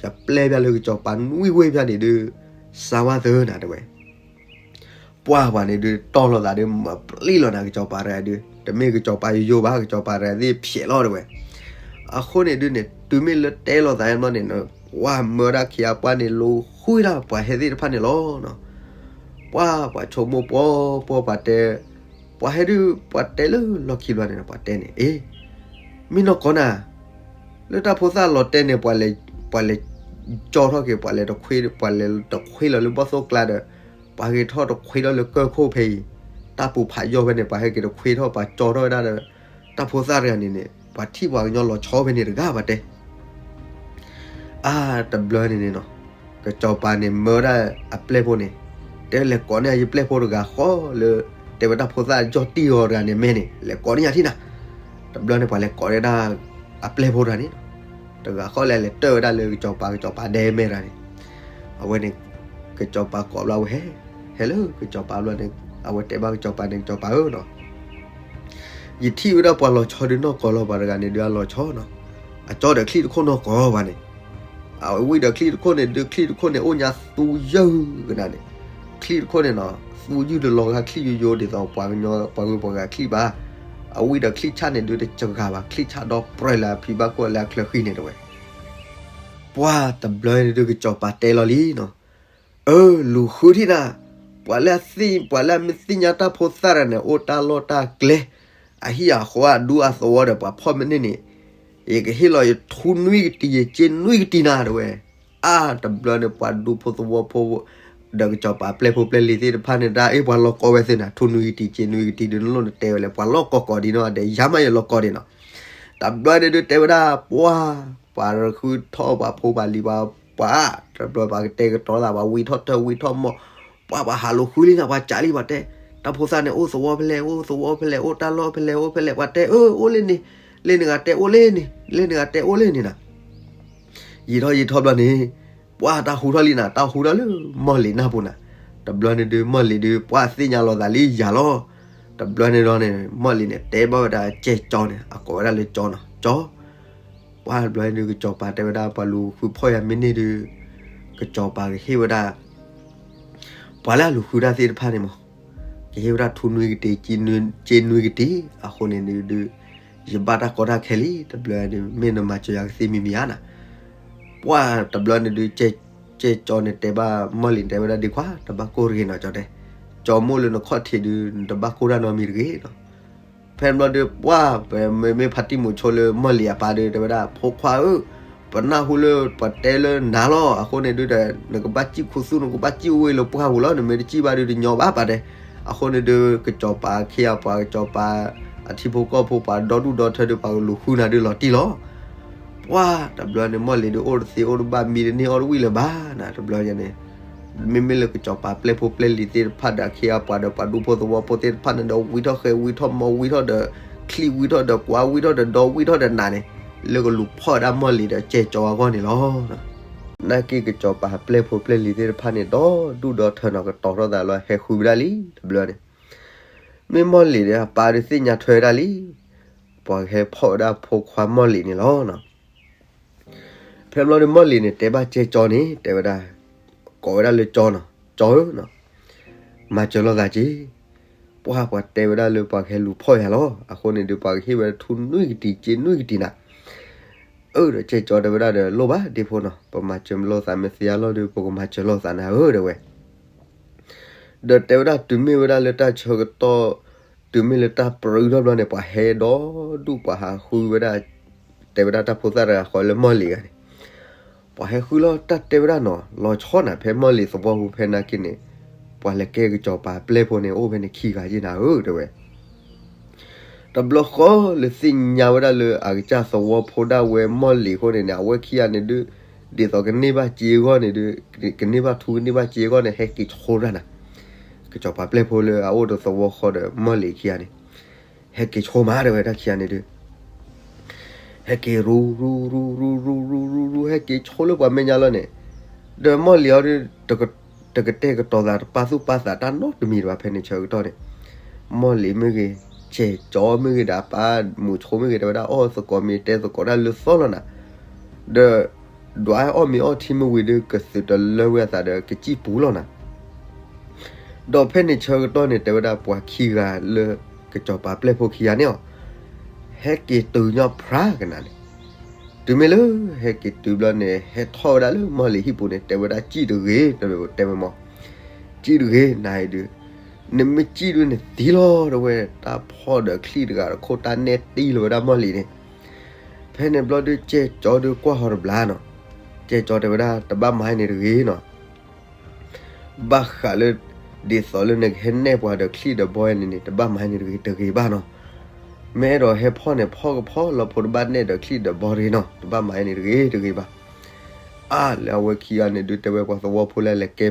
ယပျဲၢ်ဖၣ်လၢကစီၤပၤနွံဝ့ၢ်ဖၣ်န့ၣ်ဒုး စါဝါသၢနၤတဲဝဲ ပှၤပှၤန့ၣ်ဒုးတီၢ်လိာ်သးဒုး မၤပျံၤလီၤနၤ ကစီၤပၤတဂၤဒုး တမ့ၢ်ကစီၤပၤယိယိဘၣ် ကစီၤပၤတဂၤသ့ၣ်ဖျဲးလီၤတဲဝဲ, အဃိန့ၣ်ဒုးန့ၣ် တုၤမ့ၢ်လၢတဲလိာ်သးဘျီန့ၣ် ပှၤမၢဝဲဒၣ်ခံဂၤပှၤန့ၣ် လူၤဃုဒၣ်ပှၤဟဲသ့ၣ်တဖၣ်န့ၣ်လီၤ. ပှၤပှၤဆိကမိၣ်ပှီၤပှီၤပှၤတဲ, ပှၤဟဲဒုး ပှၤတဲလၢလီၢ်ခံဘျီန့ၣ် ပှၤတဲန့ၣ် အ့ မ့ၢ်နီၢ်ကီၢ်နၤ, လၢတၢ်ဖိသၣ်လီၤတဲာ်န့ၣ် ပှၤလဲၤကၠီထီၣ်က့ၤ ပှၤလဲၤတခွ့ ပှၤလဲၤတခွ့လီၤလၢဘီၣ်သိၣ်ကျါဒီး ပှၤဂ့ၤထီၣ်တခွ့ထီၣ်လၢကၢၢ်ခိၣ်ဖဲအံၤ, တၢ်ပူၤဖးယီၢ်ဖဲန့ၣ် ပှၤဟဲက့ၤတခွ့ထီၣ် ပှၤကၠီထီၣ်ဝဲဒၣ်ဒီး တၢ်ဖိသၣ်တဂၤန့ၣ်န့ၣ် ပှၤထံၣ်ပှၤကညီလီၤဆီဖဲန့ၣ်တဂၤ ပှၤတဲ အါ တဘျီန့ၣ်န့ၣ်နီၤ, ကစီၤပၤန့ၣ်မၢဝဲဒၣ်အပျဲၢ်ဖိန့ၣ်, တဲလဲၤကိးန့ၢ်ယပျဲၢ်ဖိတဂၤဃီလၢ တဲဝဲတၢ်ဖိသၣ်ယီၢ်တံၢ်အီၤတဂၤန့ၣ်မဲန့ၣ် လဲၤကိးန့ၢ်ယၤထံၣ်နၤ. တဘျီန့ၣ် ပှၤလဲၤကိးန့ၢ်ဒၣ်အပျဲၢ်ဖိတဂၤန့ၣ်နီၤ, တဂၤဃီလဲၤလဲၤတၢၢ်ဝဲဒၣ်လၢကစီၤပၤ ကစီၤပၤဒဲမဲတဂၤန့ၣ်, အဝဲန့ၣ် ကစီၤပၤကိးဘျီဝဲဟဲ, ဟဲလၢကစီၤပၤဘျီန့ၣ် အဝဲတဲဘၣ်ကစီၤပၤန့ၣ် ကစီၤပၤဧၢနီၤ ယထံၣ်ဝဲဒၣ်ပှၤလီၤဆီဒုးနီၢ်ကီၢ်လီၤ ပှၤတဂၤန့ၣ်ဒုးအလီၤဆီနီၤ, အကၠီဒီးချံၣ်တခိၣ်နီၢ်ကီၢ်ဘၣ်န့ၣ်, အဝံဒီးချံၣ်တခိၣ်န့ၣ်ဒုး ချံၣ်တခိၣ်န့ၣ်အိၣ်ညါသူယုၢ်ကနၣ်န့ၣ်, ချံၣ်တခိၣ်န့ၣ်နီၤ သူယုၢ်တလီၤဂာ်ချံၣ်ယိယိဒ်သိးပှၤကညီပှၤဂုၤပှၤဂၤချံၣ်ဘၣ်. အဝံဒီးချံၣ်ဆၣ်န့ၣ်ဒုးတစှၤဘၣ် ချံၣ်ဆၣ်ဒီပြဲၢ်လၢအဖံဘၣ်ကွၢ်လၢအချၢဃံန့ၣ်တဲဝဲ. ပှၢ်တဘျီန့ၣ်ဒုးကစီၤပၤတဲလီၤလံနီၤ, အၢ လူၤဃုထံၣ်နၤ, ပှၤလၢအသ့ၣ် ပှၤလၢအမ့ၢ်သ့ၣ်ညါတၢ်ဖိသၣ်တဂၤန့ၣ် အိၣ်တၢ်လီၢ်တၢ်ကျဲ အဟံၣ်အဃီအဒူအသဝီဒီးပှၤဖီၣ်မ့ၢ်န့ၢ်န့ၣ်, ယကဟ့ၣ်လီၤယထူနွံကတံၤယစ့နွံကတံၤနၤတဲဝဲ. အါ တဘျီန့ၣ် ပှၤဒူဖိသဝီဖိ ဒီးကစီၤပၤပျဲၢ်ဖိပျဲၢ်လံၤသ့ၣ်တဖၣ်န့ၣ် တၢ်အ့ၣ်ပှၤလီၢ်ကီဝဲသ့ၣ်နၤ ထူနွံကတံၤစ့နွံကတံၤဒုး နလိၣ်နတဲဝဲလဲၣ် ပှၤလီၢ်ကီကီၤဒံးနီၤ ဒီးယၤမးယလီၢ်ကီဒံးနီၤ. တဘျီန့ၣ်ဒုးတဲဝဲဒၣ် ပှၢ် ပှၤဃုထီၣ်ပှၤဖိပှၤလံၤပှၤ ပှၢ် တဘျီပှၤကတဲာ်ကတီၤသး ပှၤဝံထီၣ်တၢ်ဝံထီၣ်မီၢ်, ပှၢ်ပှၤဟးလိာ်ဃုလံနၤ ပှၤစးလံ ပှၤတဲ တၢ်ဖိသၣ်န့ၣ် အိၣ်သဝီဖဲလဲၣ် အိၣ်သဝီဖဲလဲၣ် အိၣ်တၢ်လီၢ်ဖဲလဲၣ် အိၣ်ဖဲလဲၣ် ပှၤတဲ အၢ အိၣ်လၢန့ၣ်, လၢနဂၤတဲအိၣ်လၢန့ၣ်, လၢနဂၤတဲအိၣ်လၢန့ၣ်နၤ. ယံာ်ထီၣ်ယံာ်ထီၣ်ဘျီန့ၣ် ပှၢ်တၢ်ဟူထီၣ်လံနၤ တၢ်ဟူထီၣ်လၢမီၢ်လံၤနၢ်ပူၤနၤ. တဘျီန့ၣ်ဒုး မီၢ်လံၤဒုး ပှၢ်သ့ၣ်ညါလီၤသးလံယၤလီၤ. တဘျီန့ၣ်ဒီးန့ၣ် မီၢ်လံၤန့ၣ်တဲဘၣ်ဝဲဒၣ်ကဲကၠီန့ၣ် အကိးဝဲဒၣ်လၢကၠီနီၤ ကၠီ ပှၢ်တဘျီန့ၣ်ဒုး ကစီၤပၤတဲဝဲဒၣ် ပှၤလူၤဃုဖီၣ်ယၤမ့ၢ်န့ၢ်ဒုး ကစီၤပၤကဟ့ၣ်ဝဲဒၣ် ပှၤလၢအလူၤဃုတၢ်သ့ၣ်တဖၣ်န့ၣ်မး ကဟ့ၣ်ဝဲဒၣ်ထူနွံကတံၤ စ့နွံကတံၤ အဃိန့ၣ်ဒုး ယဘၣ်တၢ်ကီတၢ်ခဲလံ တဘျီန့ၣ် မ့ၢ်နမၤစၢၤယၤကသ့မံၤမံၤဧါနၤ. ပှၢ်တဘျီန့ၣ်ဒုး ကဲကၠီန့ၣ်တဲဘၣ်မီၢ်လံၤတဲဝဲဒၣ်ဒ်ခွါ တဘၣ်ကိၢ်တဂ့ၤနီၤ ကၠီတဲ, ကၠီမိၢ်လၢနခီၣ်ထံးဒုး နတဘၣ်ကိၢ်တၢ်နီတမံၤတဂ့ၤနီၤ. ဖဲန့ၣ်ဘျီဒုး ပှၢ် ပမ့မ့ၢ်ဖါတံၢ်မုာ်ဆိလၢမီၢ်လံၤအပၢ်ဒုး တဲဝဲဒၣ် ဖိခွါဧၢ, ပနၢ်ဟူလၢပှၤတဲလၢနၤလီၤ. အဃိန့ၣ်ဒုးဒီး နကဘၣ်စံၣ်ခူသူၣ် နကဘၣ်စံၣ်အိၣ်ဝ့ၢ်လၢပှၢ်ပူၤလီၤ. နမ့ၢ်တစံၣ်ဘၣ်ဒုးတညီဘၣ်ပၢ်တဲ. အဃိန့ၣ်ဒုး ကစီၤပၤခံဂၤပှၤ ကစီၤပၤအထံဖိကီၢ်ဖိ ပှၤဒီဒူၣ်ဒီထၢဒုး ပှၤကလူၤဃုနၤဒုးလီၤတံၢ်လီၤ. ပှၢ်တဘျီန့ၣ် မီၢ်လံၤဒုးအိၣ်တသ့အိၣ်တဘၣ်မံတန့ၢ်အီၣ်တဝံၣ်လၢၤဘၣ်နၤ တဘျီန့ၣ် မ့မ့ၢ်လၢကစီၤပၤပျဲၢ်ဖိပျဲၢ်လံၤသ့ၣ်တဖၣ်ဒီး အခ့အပှၤဒီးပှၤဒူဖိသဝီဖိသ့ၣ်တဖၣ်န့ၣ်ဒီး ဝံထီၣ်ဃဲၤဝံထီၣ်မီၢ် ဝံထီၣ်ဒီး ချံၣ်ဝံထီၣ်ဒီးကွၢ် ဝံထီၣ်ဒီးဒီ ဝံထီၣ်ဒီးနးန့ၣ် လၢကလူၤဖီၣ်ဝဲဒၣ်မီၢ်လံၤဒီးကဲကၠီအဂီၢ်န့ၣ်လီၤ. နာ်က့ကစီၤပၤပျဲၢ်ဖိပျဲၢ်လံၤသ့ၣ်တဖၣ်န့ၣ် ဒီဒူၣ်ဒီထၢနီၤ ကတီၤထီၣ်သးလီၤ ဟဲဃုဝဲဒၣ်လံ တဘျီန့ၣ် မ့ၢ်မီၢ်လံၤဒီးအပၢ်ဒုးသ့ၣ်ညါထွဲဝဲဒၣ်လံ ပှၤကဟဲဖီၣ်ဝဲဒၣ်ဖိခွါမီၢ်လံၤန့ၣ်လီၤ. ဖဲဘျီဒုးမီၢ်လံၤန့ၣ် တဲဘၣ်ကဲကၠီန့ၣ် တဲဝဲဒၣ် ကိးဝဲဒၣ်လၢကၠီနီၤ ကၠီဧၢနီၤ မၤစၢၤလိာ်သးက့ၤ ပှၢ်ပှၤတဲဝဲဒၣ်လၢပှၤကဟဲလူၤဖီၣ်ယၤလီၤ. အဃိန့ၣ်ဒုး ပှၤကဟ့ၣ်ဝဲဒၣ်ထူနွံကတံၤ စ့နွံကတံၤနၤ. အၢ ဒီးကဲကၠီတဲဝဲဒၣ်ဒီး လိၣ်ဘၣ်ဒ့ဖိနီၤ ပမၤစၢၤလိာ်သးမ့ၢ်သ့အလီၢ်ဒုး ပကမၤစၢၤလိာ်သးနၤဧၢ တဲဝဲ ဒီးတဲဝဲဒၣ်တုၤမ့ၢ်ဝဲဒၣ်လၢတၢ်ဆၢကတီၢ် တုၤမ့ၢ်လၢတၢ်ပြၢထီၣ်ဘျီန့ၣ် ပှၤဟဲဒီဒူၣ်ပှၤဟးဃုဝဲဒၣ် တဲဝဲဒၣ်တၢ်ဖိသၣ်တဂၤဃီလၢမီၢ်လံၤဂၤန့ၣ် ပှၤဟဲဃုလီၤတၢ်တဲဝဲဒၣ်နီၤ လီၤဆီနၤ ဖဲမီၢ်လံၤသဝီပူၤဖဲနာ်က့န့ၣ် ပှၤလဲၤကဲကစီၤပၤပျဲၢ်ဖိန့ၣ် အိၣ်ဖဲန့ၣ်ခံဂၤယ့ၢ်နၤဧၢ တဲဝဲ တဘျီဃီလၢသ့ၣ်ညါဝဲဒၣ်လၢအကစၢ်သဝီဖိဒၣ်ဝဲမီၢ်လံၤအဃိန့ၣ်န့ၣ် အဝဲခံဂၤန့ၣ်ဒုး ဒ်သိးကန့ၢ်ဘၣ်စ့အဂီၢ်န့ၣ်ဒုး ကန့ၢ်ဘၣ်ထူကန့ၢ်ဘၣ်စ့အဂီၢ်န့ၣ် ဟဲက့ၤဆိဒၣ်နၤ ကစီၤပၤပျဲၢ်ဖိလၢအအိၣ်ဒီးသဝီဃီဒီးမီၢ်လံၤခံဂၤန့ၣ် ဟဲက့ၤဆိမး တဲဝဲဒၣ်ခံဂၤန့ၣ်ဒုး ဟဲက့ၤရူ ရူ ရူ ရူ ရူ ရူ ရူ ဟဲက့ၤဆိလၢပှၤမဲာ်ညါလီၤန့ၣ် ဒီးမီၢ်လံၤအီၤဒုး တကတဲာ်ကတီၤသး တပာ်သူၣ်ပာ်သးတၢ်နီတမံၤဘၣ် ဖဲန့ၣ်ဆၢကတီၢ်န့ၣ် မီၢ်လံၤမ့ၢ်ဂ့ၤ ကဲကၠီမ့ၢ်ဂ့ၤဒီး အပၢ်မုာ်ဆိမ့ၢ်ဂ့ၤ တဲဝဲဒၣ်အီၣ်သကိးမ့ၤတဲသကိးတၢ်လၢသီလီၤနၤ ဒီး ဒွးအီၣ်မ့ၤအီထံမ့ၢ်ဝံၤဒုး ကသုးတလၢဝဲအသးဒီးကစံၣ်ပူၤလီၤနၤ ဒီးဖဲန့ၣ်ဆၢကတီၢ်န့ၣ် တဲဝဲဒၣ်ပှၤခံဂၤလၢ ကစီၤပၤပျဲၢ်ဖိခံဂၤန့ၣ်အီၤ ဟဲက့ၤတုၤညီဖြါကနၤန့ၣ် တုၤမ့ၢ်လၢ ဟဲက့ၤတုၤဘျီန့ၣ် ဟဲထီၣ်ဝဲဒၣ်လၢမီၢ်လံၤဟံၣ်ပူၤန့ၣ် တဲဝဲဒၣ်စံၣ်တဂ့ၤ တဲဝဲမီၢ် စံၣ်တဂ့ၤ နၤအံၤဒုး နမ့ၢ်စံၣ်ဒုးနသံလီၤ တဲဝဲ တၢ်ဖီၣ်ဒီးချံၣ်တဂၤတခိၣ် တၢ်နဲၣ်တံၢ်လီၤဝဲဒၣ်မီၢ်လံၤန့ၣ် ဖဲန့ၣ်ဘျီဒုး ကဲကၠီဒုးကွၢ်ဟီၤတဘျါနီၤ ကဲကၠီတဲဝဲဒၣ် တဘၣ်မၤန့ၣ်တဂ့ၤနီၤ ဘၣ်ဃးလၢ ဒ်သိးလၢနကဟဲနဲၣ်ပှၤဒီးချံၣ်ဒီးဘီန့ၣ်န့ၣ် တဘၣ်မၤန့ၣ်တဂ့ၤ တဂ့ၤဘၣ်နီၤ မ့ၢ်အဲၣ်ဒိးဟဲဖီၣ်န့ၣ် ဖီၣ်ကဖီၣ်လီၤ ဖိတဘၣ်နဲၣ်ဒီးချံၣ်ဒီးဘီတဂ့ၤနီၤ တဘၣ်မၤန့ၣ်တဂ့ၤ တဂ့ၤဘၣ် အါ လၢအဝဲခံဂၤန့ၣ်ဒုး တဲဝဲပှၤသဝီဖိလၢလဲၤကဲ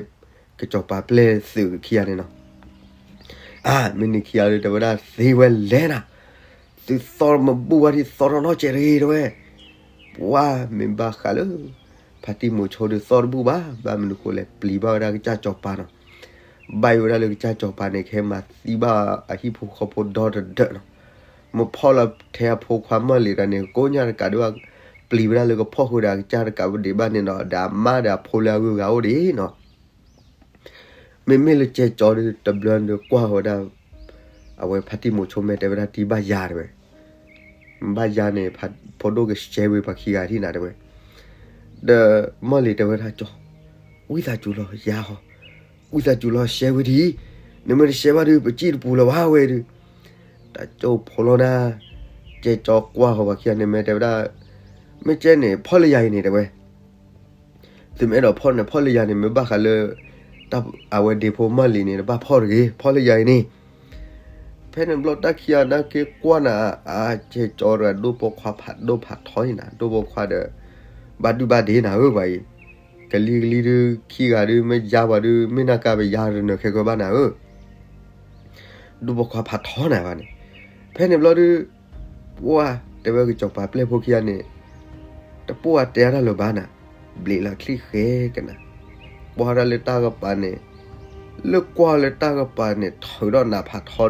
ကစီၤပၤပျဲၢ်သုးခံဂၤန့ၣ်နီၤ အါ မ့ၢ်န့ၣ်ခံဂၤဒုး တဲဝဲဒၣ်သ့ဝဲလဲၣ်နၤ သုသီၣ်မ့ၢ်ဘူၣ်ဘၣ်ဒ်သီၣ်ထီၣ်နီတစဲးတဂ့ၤ တဲဝဲ ပှၤမ့ၢ်ဘၣ်ဃးလၢ ဖါတံၢ်မိၤဆိဒုးသီၣ်တဘူၣ်ဘၣ် ဘၣ်မနုၤဃိလဲၣ် ပျံၤဘၣ်ဝဲဒၣ်ကစၢ်စီၤပၤနီၤ ဘၣ်ယိၣ်ဝဲဒၣ်လၢကစၢ်စီၤပၤန့ၣ် ကဟဲမၤသံဘၣ်အဟံၣ်ဖိဃီဖိဒီတဒၢးနီၤ မ့ၢ်ဖီၣ်လီၤထဲအဖိခွါမီၢ်လံၤတဂၤန့ၣ် ကိးညါတကးဒံးဘၣ် ပျံၤဝဲဒၣ်လၢကဖီၣ်ဃုာ်ဒီးအကစၢ်တကးဝဲဒံးဘၣ်န့ၣ်ဒီး ဒီးအမါဒီးအဖိလၢအဂုၤအဂၤအိၣ်ဒံးနီၤ. မ့မ့ၢ်လၢကဲကၠီဒီး တဘျီန့ၣ်ဒီးကွၢ်ဝဲဒၣ် အဝဲဖါတံၢ်မိၤဆိမဲတဲဝဲဒၣ် တံၤဘၣ်ယၤတဲဝဲ, ဘၣ်ယၤန့ၣ် ဖိဒိၣ်ကရှဲဝဲပှၤခံဂၤထံၣ်နၤတဲဝဲ, ဒီးမီၢ်လံၤတဲဝဲဒၣ်ကၠီ, ဝံသးစူၤလီၤယၤဟီ, ဝံသးစူၤလီၤရှဲဝဲဒံး, နမ့ၢ်တရှဲဘၣ်ဒီး ပစံၣ်တပူၤလၢၤဘၣ်ဝဲဒီး, တၢ်ကၠိဖိလီၤနၤ, ကဲကၠီကွၢ်ဃီၤပှၤခံဂၤန့ၣ် မ့ၢ်တဲဝဲဒၣ်, မ့ၢ်ကဲန့ၣ် ဖီၣ်လၢယၤအံၤန့ၣ်တဲဝဲ သုမ့ၢ်အဲၣ်ဒိးဖီၣ်န့ၣ် ဖီၣ်လၢယၤန့ၣ် မ့ၢ်ဘၣ်ဃးလၢ အဝဲဒ့ဖိမီၢ်လံၤန့ၣ် တဘၣ်ဖီၣ်တဂ့ၤ, ဖီၣ်လၢယၤအံၤန့ၣ်. ဖဲန့ၣ်ဘျီတၢ်ခံဂၤနာ်က့ကွၢ်နၤ, အါ ကဲကၠီတဂၤ ဒိၣ်ပိာ်ခွါဖးဒိၣ်ဖးထီအံၤနၤ, ဒိၣ်ပိာ်ခွါဒီး ဘၣ်ဒုၣ်ဘၣ်ဒ့နၤဧၢပှၤအံၤ, ကလံၤကလံၤဒုး ခံဂၤဒုး မ့ၢ်ယါပှၤဒုး မ့ၢ်နၢ်ကါပယါတနၢၤခဲကၢဘၣ်နၤဧၢ ဒိၣ်ပိာ်ခွါဖးထီနၤဘၣ်န့ၣ်. ဖဲန့ၣ်ဘျီဒုး ပှၢ်တဲဝဲကစီၤပၤပျဲၢ်ဖိခံဂၤန့ၣ်, တပိၢ်အတဲတၢ်လၢၤဘၣ်နၤ, ဘျံးလီၤချံၣ်ဃဲကနၤ, ကွၢ်ဒၣ်လၢတၢ်ကပၤန့ၣ်, လၢကွၢ်လၢတၢ်ကပၤန့ၣ် ထုးဒီးနးဖးထီ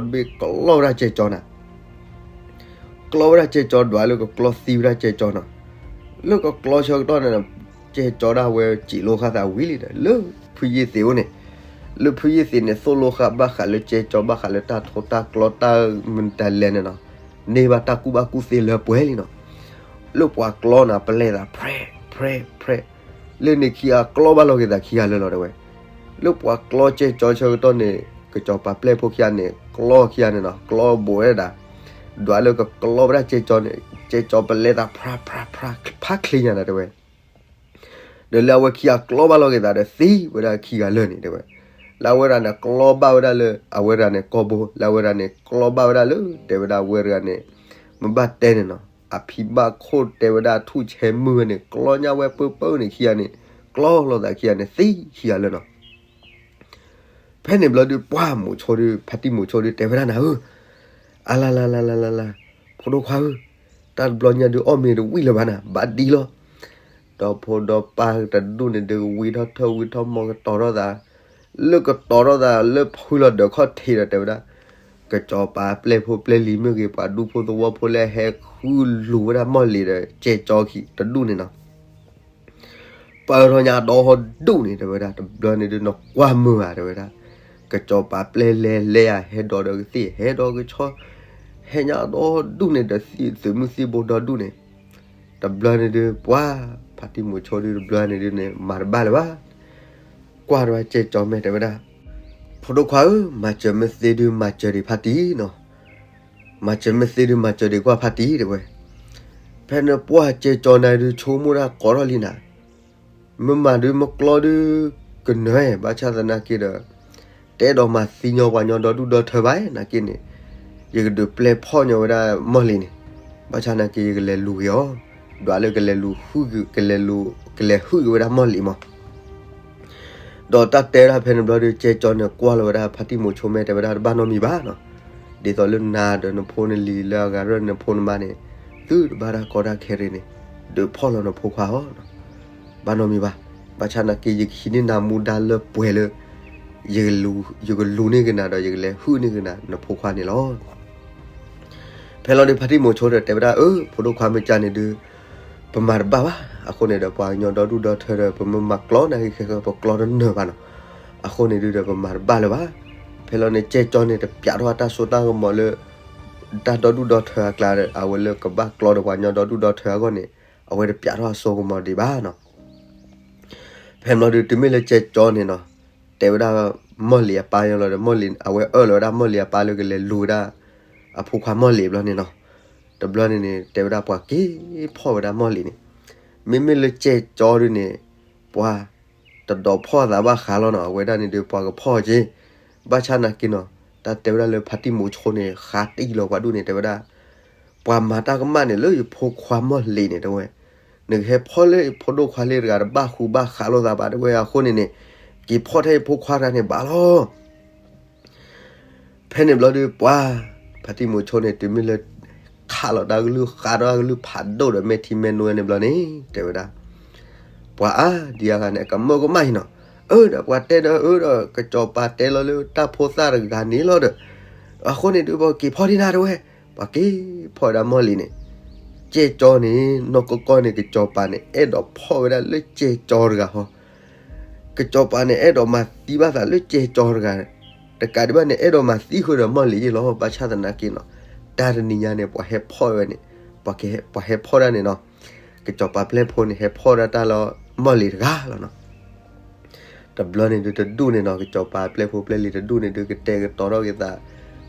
တဘ့ၣ်ကျီဝဲဒၣ်ကဲကၠီနၤ ကျီဝဲဒၣ်ကဲကၠီဒွးလၢကကျီသံဝဲဒၣ်ကဲကၠီနီၤ. လၢကကျီဆၢကတီၢ်န့ၣ် ကဲကၠီဒၣ်ဝဲစံးလိာ်ဃာ်သးဝံၤလံဒီး လၢဖုယ့ၢ်သ့းအိၣ်န့ၣ်, လၢဖုယ့ၢ်သ့းန့ၣ် သိၣ်လိာ်ဃာ်ဘၣ်ဃးလၢကဲကၠီ ဘၣ်ဃးလၢတၢ်ထိတၢ်ကျီတၢ်မတၤလဲၣ်န့ၣ်နီၤ, န့ၢ်ဘၣ်တၢ်ကူၣ်ဘၣ်ကူၣ်သ့လၢပှဲၤလံနီၤ. လၢပှၤကျီနၤ ပလဲၤသး ဖြဲး ဖြဲး ဖြဲး, လၢန့ၣ်ခံဂၤကျီဘၣ်လီၤက့ၤသးခံဂၤလၢာ်လီၤတဲဝဲ. လၢပှၤကျီကဲကၠီဆၢကတီၢ်န့ၣ် ကစီၤပၤပျဲၢ်ဖိခံဂၤန့ၣ် ကျီခံဂၤန့ၣ်နီၤ ကျီဘိးဝဲဒၣ်, ဒွးလၢကကျီဝဲဒၣ်ကဲကၠီန့ၣ် ကဲကၠီပလဲသးဖြါဖြါဖြါ ဖးချ့ညါနၤတဲဝဲ. ဒီးလၢအဝဲခံဂၤကျီဘၣ်လီၤက့ၤသးဒီး သံဝဲဒၣ်ခံဂၤလၢာ်န့ၣ်တဲဝဲ. လၢအဝဲဒၣ်န့ၣ် ကျီဘၣ်ဝဲဒၣ်လၢ အဝဲဒၣ်န့ၣ် ကီၢ်ဘိ လၢအဝဲဒၣ်န့ၣ် ကျီဘၣ်ဝဲဒၣ်လၢ တဲဝဲဒၣ်ဝဲတဂၤန့ၣ် မ့ၢ်ဘၣ်တဲန့ၣ်နီၤ အဖံဘၣ်ခိၣ်တဲဝဲဒၣ်ထူၣ်ဆဲမုၢ်ဝဲန့ၣ် ကျီညါဝဲပၢပၢန့ၣ်ခံဂၤန့ၣ် ကျီလိာ်သးခံဂၤန့ၣ် သံခံဂၤလၢာ်နီၤ. ဖဲန့ၣ်ဘျီဒုး ပှၢ်မိၤဆိဒုး ဖါတံၢ်မိၤဆိဒုး တဲဝဲဒၣ်နၤဧၢ, အလၤလၤလၤလၤလၤလၤ, ဖိဒိၣ်ခွါဧၢ, တၢ်တဘျီညါဒုး အီၣ်မ့ၤတဝံၣ်လၢၤဘၣ်နၤ ဘၣ်ဒံလီၤ. ဒီဖိဒီပၢ်တဒူၣ်န့ၣ်ဒုး ဝံထီၣ်ထၢၣ်ဝံထီၣ်မီၤကတီၤထီၣ်သး, လၢကတီၤထီၣ်သးလၢဖုလီၤဒၢးခီၣ်ထံးဒီးတဲဝဲဒၣ်, ကစီၤပၤပျဲၢ်ဖိပျဲၢ်လံၤမ့ၢ်ဂ့ၤ ပှၤဒူဖိသဝီဖိလၢဟဲဃုလူၤဝဲဒၣ်မီၢ်လံၤဒီး ကဲကၠီခံတဒူၣ်န့ၣ်နီၤ ပၢၢ်ထီၣ်ညါဒီဒူၣ်န့ၣ် တဲဝဲဒၣ် တဘျီန့ၣ်ဒုး နကွၢ်မုာ်ဧါ တဲဝဲဒၣ်, ကစီၤပၤပျဲၢ်လဲၤလဲၤဧါ ဟဲဒီးဒီးကသ့ၣ် ဟဲဒီးကဆီ, ဟဲညါဒီဒူၣ်န့ၣ်ဒီး သံသုးမုၢ်သံၣ်ဘိဒီဒူၣ်န့ၣ်, တဘျီန့ၣ်ဒုး ပှၤ ဖါတံၢ်မိၤဆိဒုး တဘျီန့ၣ်ဒုးန့ၣ် မၤတဘၣ်လၢၤဘၣ်, ကွၢ်ဒီးကဲကၠီမဲာ်တဲဝဲဒၣ်, ဖိဒိၣ်ခွါဧၢ, မၤစၢၤမ့ၢ်သ့ဒုး မၤစၢၤဒံးဖါတံၢ်နီၤ မၤစၢၤမ့ၢ်သ့ဒုး မၤစၢၤဒံးကွၢ်ဖါတံၢ်တဲဝဲ. ဖဲန့ၣ်ပှၢ်ကဲကၠီနၤဒုး ဆိကမိၣ်တၢ်ကိးထီၣ်လံနၤ, မ့ၢ်မၤဒုးမ့ၢ်ကျီဒုး ကနၢၤ ဘၣ်ဆၣ်သနာ်က့ဒီး တအဲၣ်ဒိးမၤသံညီပှၤညီဒီဒူၣ်ဒီထၢဘၣ်နာ်က့န့ၣ်, ယကဒုးပျဲဖီၣ်ညီဝဲဒၣ်မီၢ်လံၤန့ၣ်, ဘၣ်ဆၣ်သနာ်က့ ယကလဲၤလူၤက့ၤအီၤ, ဒွးလၢကလဲၤလူၤဟုၣ်က့ၤ ကလဲၤလူၤ ကလဲၤဟုၣ်က့ၤဝဲဒၣ်မီၢ်လံၤမး ဒီးတၢ်တဲဒၣ်ဖဲန့ၣ်ဘျီဒီး ကဲကၠီန့ၣ်ကွၢ်လီၤဝဲဒၣ် ဖါတံၢ်မိၤဆိမဲာ်တဲဝဲဒၣ် တဘၣ်နီတမံၤဘၣ်နီၤ, ဒ်သိးလၢနၤဒီးနဖိနလံၤလၢအဂၤရၢၢ်နဖိနမါန့ၣ်, သုတဘၣ်တၢ်ကီတၢ်ခဲရ့ၣ်န့ၣ်, ဒုးဖီၣ်လီၤနဖိခွါအီၤ, ဘၣ်နီတမံၤဘၣ်, ဘၣ်ဆၣ်သနာ်က့ ယကဟံးန့ၢ်နၤမူဒါလၢပှဲၤလၢ ယကလူၤန့ၢ်က့ၤနၤဒီး ယကလဲၤဟုၣ်န့ၢ်က့ၤနၤ နဖိခွါန့ၣ်လီၤ. ဖဲလီၤဒုး ဖါတံၢ်မိၤဆိဒီးတဲဝဲဒၣ် အၢ ဖိဒိၣ်ခွါမ့ၢ်ကန့ၣ်ဒုး ပမၤတဘၣ်ဘၣ်, အဃိန့ၣ်ဒီး ပှၤကညီဒီဒူၣ်ဒီထၢဒီး ပမ့ၢ်မၤကျီနၤဂ့ၤခဲကၢ ပကျီတနၢၤဘၣ်နီၤ, အဃိန့ၣ်ဒုးဒီး ပမၤတဘၣ်လၢၤဘၣ်. ဖဲလီၤန့ၣ် ကဲကၠီန့ၣ် တပျးထီၣ်တၢ်စိတၢ်ကမီၤလၢ တၢ်ဒီဒူၣ်ဒီထၢအကျါဒီး အဝဲလၢကဘၣ်ကျီဒီးပှၤကညီဒီဒူၣ်ဒီထၢအဂီၢ်န့ၣ် အဝဲတပျးထီၣ်အစိကမီၤဒံးဘၣ်နီၤ. ဖဲမ့ၢ်လီၤဒုး တုၤမ့ၢ်လၢကဲကၠီန့ၣ်နီၤ, တဲဝဲဒၣ် မီၢ်လံၤအပၢ်ညီလီၤဒီး မီၢ်လံၤ အဝဲအၢၣ်လီၤဝဲဒၣ်မီၢ်လံၤအပၢ်လၢကလဲၤလူၤဝဲဒၣ် အဖိခွါမီၢ်လံၤဘျီန့ၣ်နီၤ, တဘျီန့ၣ်န့ၣ် တဲဝဲဒၣ်ပှၤက့ၤဖီၣ်ဝဲဒၣ်မီၢ်လံၤန့ၣ်, မ့မ့ၢ်လၢကဲကၠီဒုးန့ၣ် ပှၤ တဒီးဖီၣ်သးဘၣ်ဃးလီၤနီၤ, အဝဲဒၣ်န့ၣ်ဒုး ပှၤကဖီၣ်က့ၤ, ဘၣ်ဆၣ်သနာ်က့နီၤ, တၢ်တဲဝဲဒၣ်လၢဖါတံၢ်မိၤဆိန့ၣ် ဃးတံၢ်လီၤပှၤဒူၣ်န့ၣ် တဲဝဲဒၣ် ပှၤမၤတၢ်ကမၣ်န့ၣ် လၢယဖိခွါမီၢ်လံၤန့ၣ် တဲဝဲ, နကဟဲဖီၣ်လၢယဖိဒိၣ်ခွါလၢတဂၤတဘၣ်ဃူဘၣ်ဃးလိာ်သးဘၣ် တဲဝဲ, အဃိန့ၣ်န့ၣ် က့ၤဖီၣ်ထဲယဖိခွါတဂၤန့ၣ်ဘၣ်လီၤ. ဖဲန့ၣ်ဘျီဒုး ပှၤ ဖါတံၢ်မိၤဆိန့ၣ် တုၤမ့ၢ်လၢ ခးလီၤတၢ်ကလုၢ် ဃးဒီးတၢ်ကလုၢ်ဖးဒိၣ်ဒီး မဲာ်ထံမဲာ်နိန့ၣ်ဘျီန့ၣ် တဲဝဲဒၣ်, ပှၤအါ ဒ်အဂၤန့ၣ် အကမၢကမၣ်အံၤနီၤ, အၢဒီးပှၤတဲဒီး အၢဒီး ကစီၤပၤတဲလီၤလၢတၢ်ဖိသၣ်တဂၤန့ၣ်လီၤဒီး, အဃိန့ၣ်ဒုး ပှၤက့ၤဖီၣ်ဒံးနၤ တဲဝဲ, ပှၤက့ၤဖီၣ်ဝဲဒၣ်မီၢ်လံၤန့ၣ် ကဲကၠီန့ၣ် နီၢ်ကီၢ်ကီၢ်န့ၣ် ကစီၤပၤန့ၣ် အဲၣ်ဒိးဖီၣ်ဝဲဒၣ်လၢကဲကၠီတဂၤဟီ, ကစီၤပၤန့ၣ် အဲၣ်ဒိးမၤသံဘၣ်သးလၢကဲကၠီတဂၤ, တကးဒံးဘၣ်န့ၣ် အဲၣ်ဒိးမၤသံဃုာ်ဒီးမီၢ်လံၤယ့ၢ်လီၤ. ဘၣ်ဆၣ်သနာ်က့နီၤ, တၢ်တနံၤညါန့ၣ် ပှၤဟဲဖီၣ်ဝဲန့ၣ်, ပှၤဟဲဖီၣ်ဒၣ်န့ၣ်နီၤ, ကစီၤပၤပျဲၢ်ဖိန့ၣ် ဟဲဖီၣ်ဒၣ်တၢ်လၢ မီၢ်လံၤတဂၤလီၤနီၤ. တဘျီန့ၣ်ဒုးတဒူၣ်န့ၣ်နီၤ, ကစီၤပၤပျဲၢ်ဖိပျဲၢ်လံၤတဒူၣ်န့ၣ်ဒုး ကတဲာ်ကတီၤထီၣ်က့ၤသး,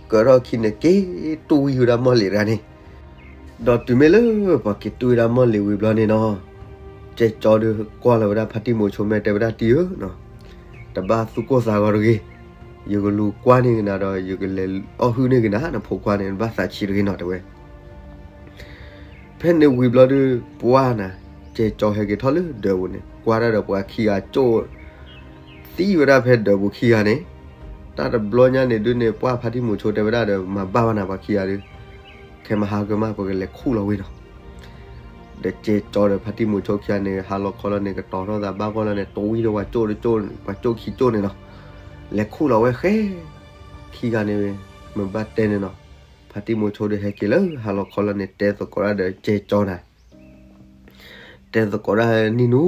ကၢထီၣ်ခံန့ၣ် က့ၤတူၢ်ဝံဝဲဒၣ်မီၢ်လံၤတဂၤန့ၣ်, ဒီးတုၤမ့ၢ်လၢပှၤက့ၤတူၢ်ဝဲဒၣ်မီၢ်လံၤဝံၤဘျီန့ၣ်နီၤ, ကဲကၠီဒုးကွၢ်လီၤဝဲဒၣ်ဖါတံၢ်မိၤဆိ မ့ၢ်တဲဝဲဒၣ် တံၢ်ဧၢ, တဘၣ်သူၣ်ကိၢ်သးဂီၤတဂ့ၤ, ယကလူၤကွၢ်န့ၢ်က့ၤနၤဒီး ယကလဲၤအီၣ်ဟုၣ်န့ၢ်က့ၤနၤ နဖိခွါန့ၣ် နဘၣ်သးဆံးတဂ့ၤနီၤ တဲဝဲ. ဖဲန့ၣ်ဝံၤဘျီဒုး ပှၢ်နၤ, ကဲကၠီဟဲက့ၤထီၣ်လၢဒၢးပူၤန့ၣ် ကွၢ်ဒၣ်ဒီးပှၤခံဂၤကၠိၣ် သံဝဲဒၣ်ဖဲဒၢးပူၤခံဂၤန့ၣ်, တၢ်တဘျီညါန့ၣ်ဒုးန့ၣ် ပှၢ်ဖါတံၢ်မိၤဆိတဲဝဲဒၣ်ဒီး မၤဘၣ်ဘၣ်နၤပှၤခံဂၤဒုး, ခဲမဟါကမၣ် ပကလဲၤခူၣ်လီၤဝဲနီၤ. ဒီးကဲကၠီဒီးဖါတံၢ်မိၤဆိခံဂၤန့ၣ် ဟးလီၤခီလီၤန့ၣ် ကတီၤထီၣ်သးဘၣ်ဂီၢ်လီၤန့ၣ် တူၢ်ဝံဒီးပှၤကၠိၣ်တကၠိၣ်, ပှၤကၠိၣ်ခံကၠိၣ်န့ၣ်နီၤ, လဲၤခူၣ်လီၤဝဲဃဲ, ခံဂၤန့ၣ် မ့ၢ်ဘၣ်တဲန့ၣ်နီၤ, ဖါတံၢ်မိၤဆိဒီးဟဲက့ၤလၢဟးလီၤခီလီၤန့ၣ် တဲသကိးဒၣ်ဒီးကဲကၠီနၤ တဲသကိးဒၣ်နံၣ်နူ,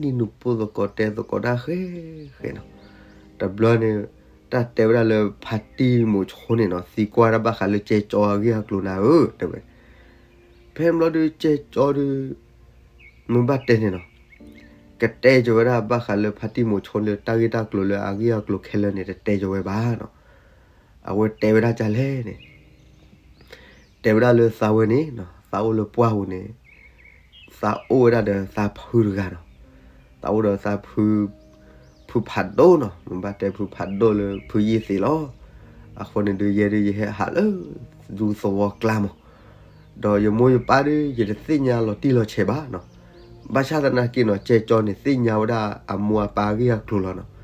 နံၣ်နူပိၢ်သကိးတဲသကိးတၢ်ဃဲဃဲနီၤ. တဘျီန့ၣ် တၢ်တဲဝဲဒၣ်လၢဖါတံၢ်မိၤဆိန့ၣ်နီၤ သံကွၢ်တၢ်ဘၣ်ဃးလၢကဲကၠီအဂ့ၢ်အကျိၤနၤဧၢ တဲဝဲ. ဖဲဘျီဒုးကဲကၠီဒုး မ့ၢ်ဘၣ်တဲန့ၣ်နီၤ, ကတဲကၠီဝဲဒၣ်ဘၣ်ဃးလၢဖါတံၢ်မိၤဆိလၢတၢ်ဂ့ၢ်တၢ်ကျိၤလၢအဂ့ၢ်အကျိၤခဲလၢာ်န့ၣ် တတဲကၠီဝဲဘၣ်နီၤ. အဝဲတဲဝဲဒၣ်ဒ်လဲၣ်န့ၣ် တဲဝဲဒၣ်လၢသးဝဲန့ၣ်နီၤ သးအိၣ်လၢပှၢ်ပူၤန့ၣ် သးအိၣ်ဝဲဒၣ်ဒီးသးဖုတဂၤနီၤ. သးအိၣ်ဒီးသးဖု, ဖုဖးဒိၣ်နီၤ, မ့ၢ်ဘၣ်တဲဖုဖးဒိၣ်လၢဖုယ့ၢ်သ့းလီၤ. အဃိန့ၣ်ဒုး ယဲဒုးယဟဲဟးလၢ ဒူသဝီကျါမး, ဒီးယမိၢ်ယပၢ်ဒုး ယတသ့ၣ်ညါလီၤတံၢ်လီၤဆဲးဘၣ်နီၤ. ဘၣ်ဆၣ်သနာ်က့နီၤ ကဲကၠီန့ၣ် သ့ၣ်ညါဝဲဒၣ်အမိၢ်အပၢ်အဂ့ၢ်အကျိၤလီၤနီၤ.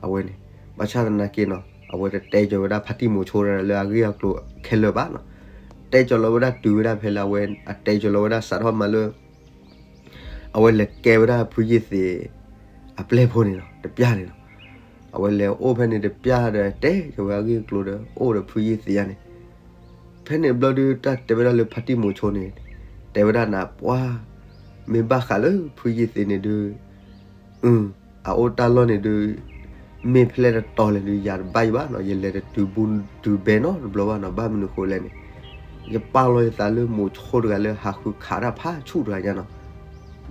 အဝဲန့ၣ် ဘၣ်ဆၣ်သနာ်က့နီၤ အဝဲတတဲကၠီဝဲဒၣ်ဖါတံၢ်မိၤဆိလၢအဂ့ၢ်အကျိၤခဲလၢာ်ဘၣ်နီၤ. တဲကၠီလီၤဝဲဒၣ်တုၤဝဲဒၣ်ဖဲလၢအဝဲ အတဲကၠီလီၤဝဲဒၣ်စးထီၣ်မးလၢ အဝဲလဲၤကဲဝဲဒၣ်ဖုယ့ၢ်သ့း အပျဲၢ်ဖိန့ၣ်နီၤ တပျၢ်န့ၣ်နီၤ. အဝဲလဲၤအိၣ်ဖဲန့ၣ်တပျၢ်ဒီး တဲကၠီဝဲအဂ့ၢ်အကျိၤဒီး အိၣ်ဒီးဖုယ့ၢ်သ့းယါန့ၣ်. ဖဲန့ၣ်ဘျီဒုး တၢ်တဲဝဲဒၣ်လၢဖါတံၢ်မိၤဆိန့ၣ် တဲဝဲဒၣ်နၤ ပှၢ်, မ့ၢ်ဘၣ်ဃးလၢဖုယ့ၢ်သ့းန့ၣ်ဒုး အအအိၣ်တၢ်လီၢ်န့ၣ်ဒုး မ့ၢ်ဖဲလဲၣ်တတီၤလဲၣ်ဒုး ယၤတဘၣ်ယဘၣ်နီၤ, ယလဲၤတတုၤဘူတုၤဘဲနီတဘျီဘၣ်နီၤ. ဘၣ်မနုၤဃိလဲၣ်န့ၣ် ယပာ်လီၤယသးလၢမိၤဆိတဂၤလၢဟးဃုခးတၢ်ဖးဆူၣ်တဂၤညါနီၤ.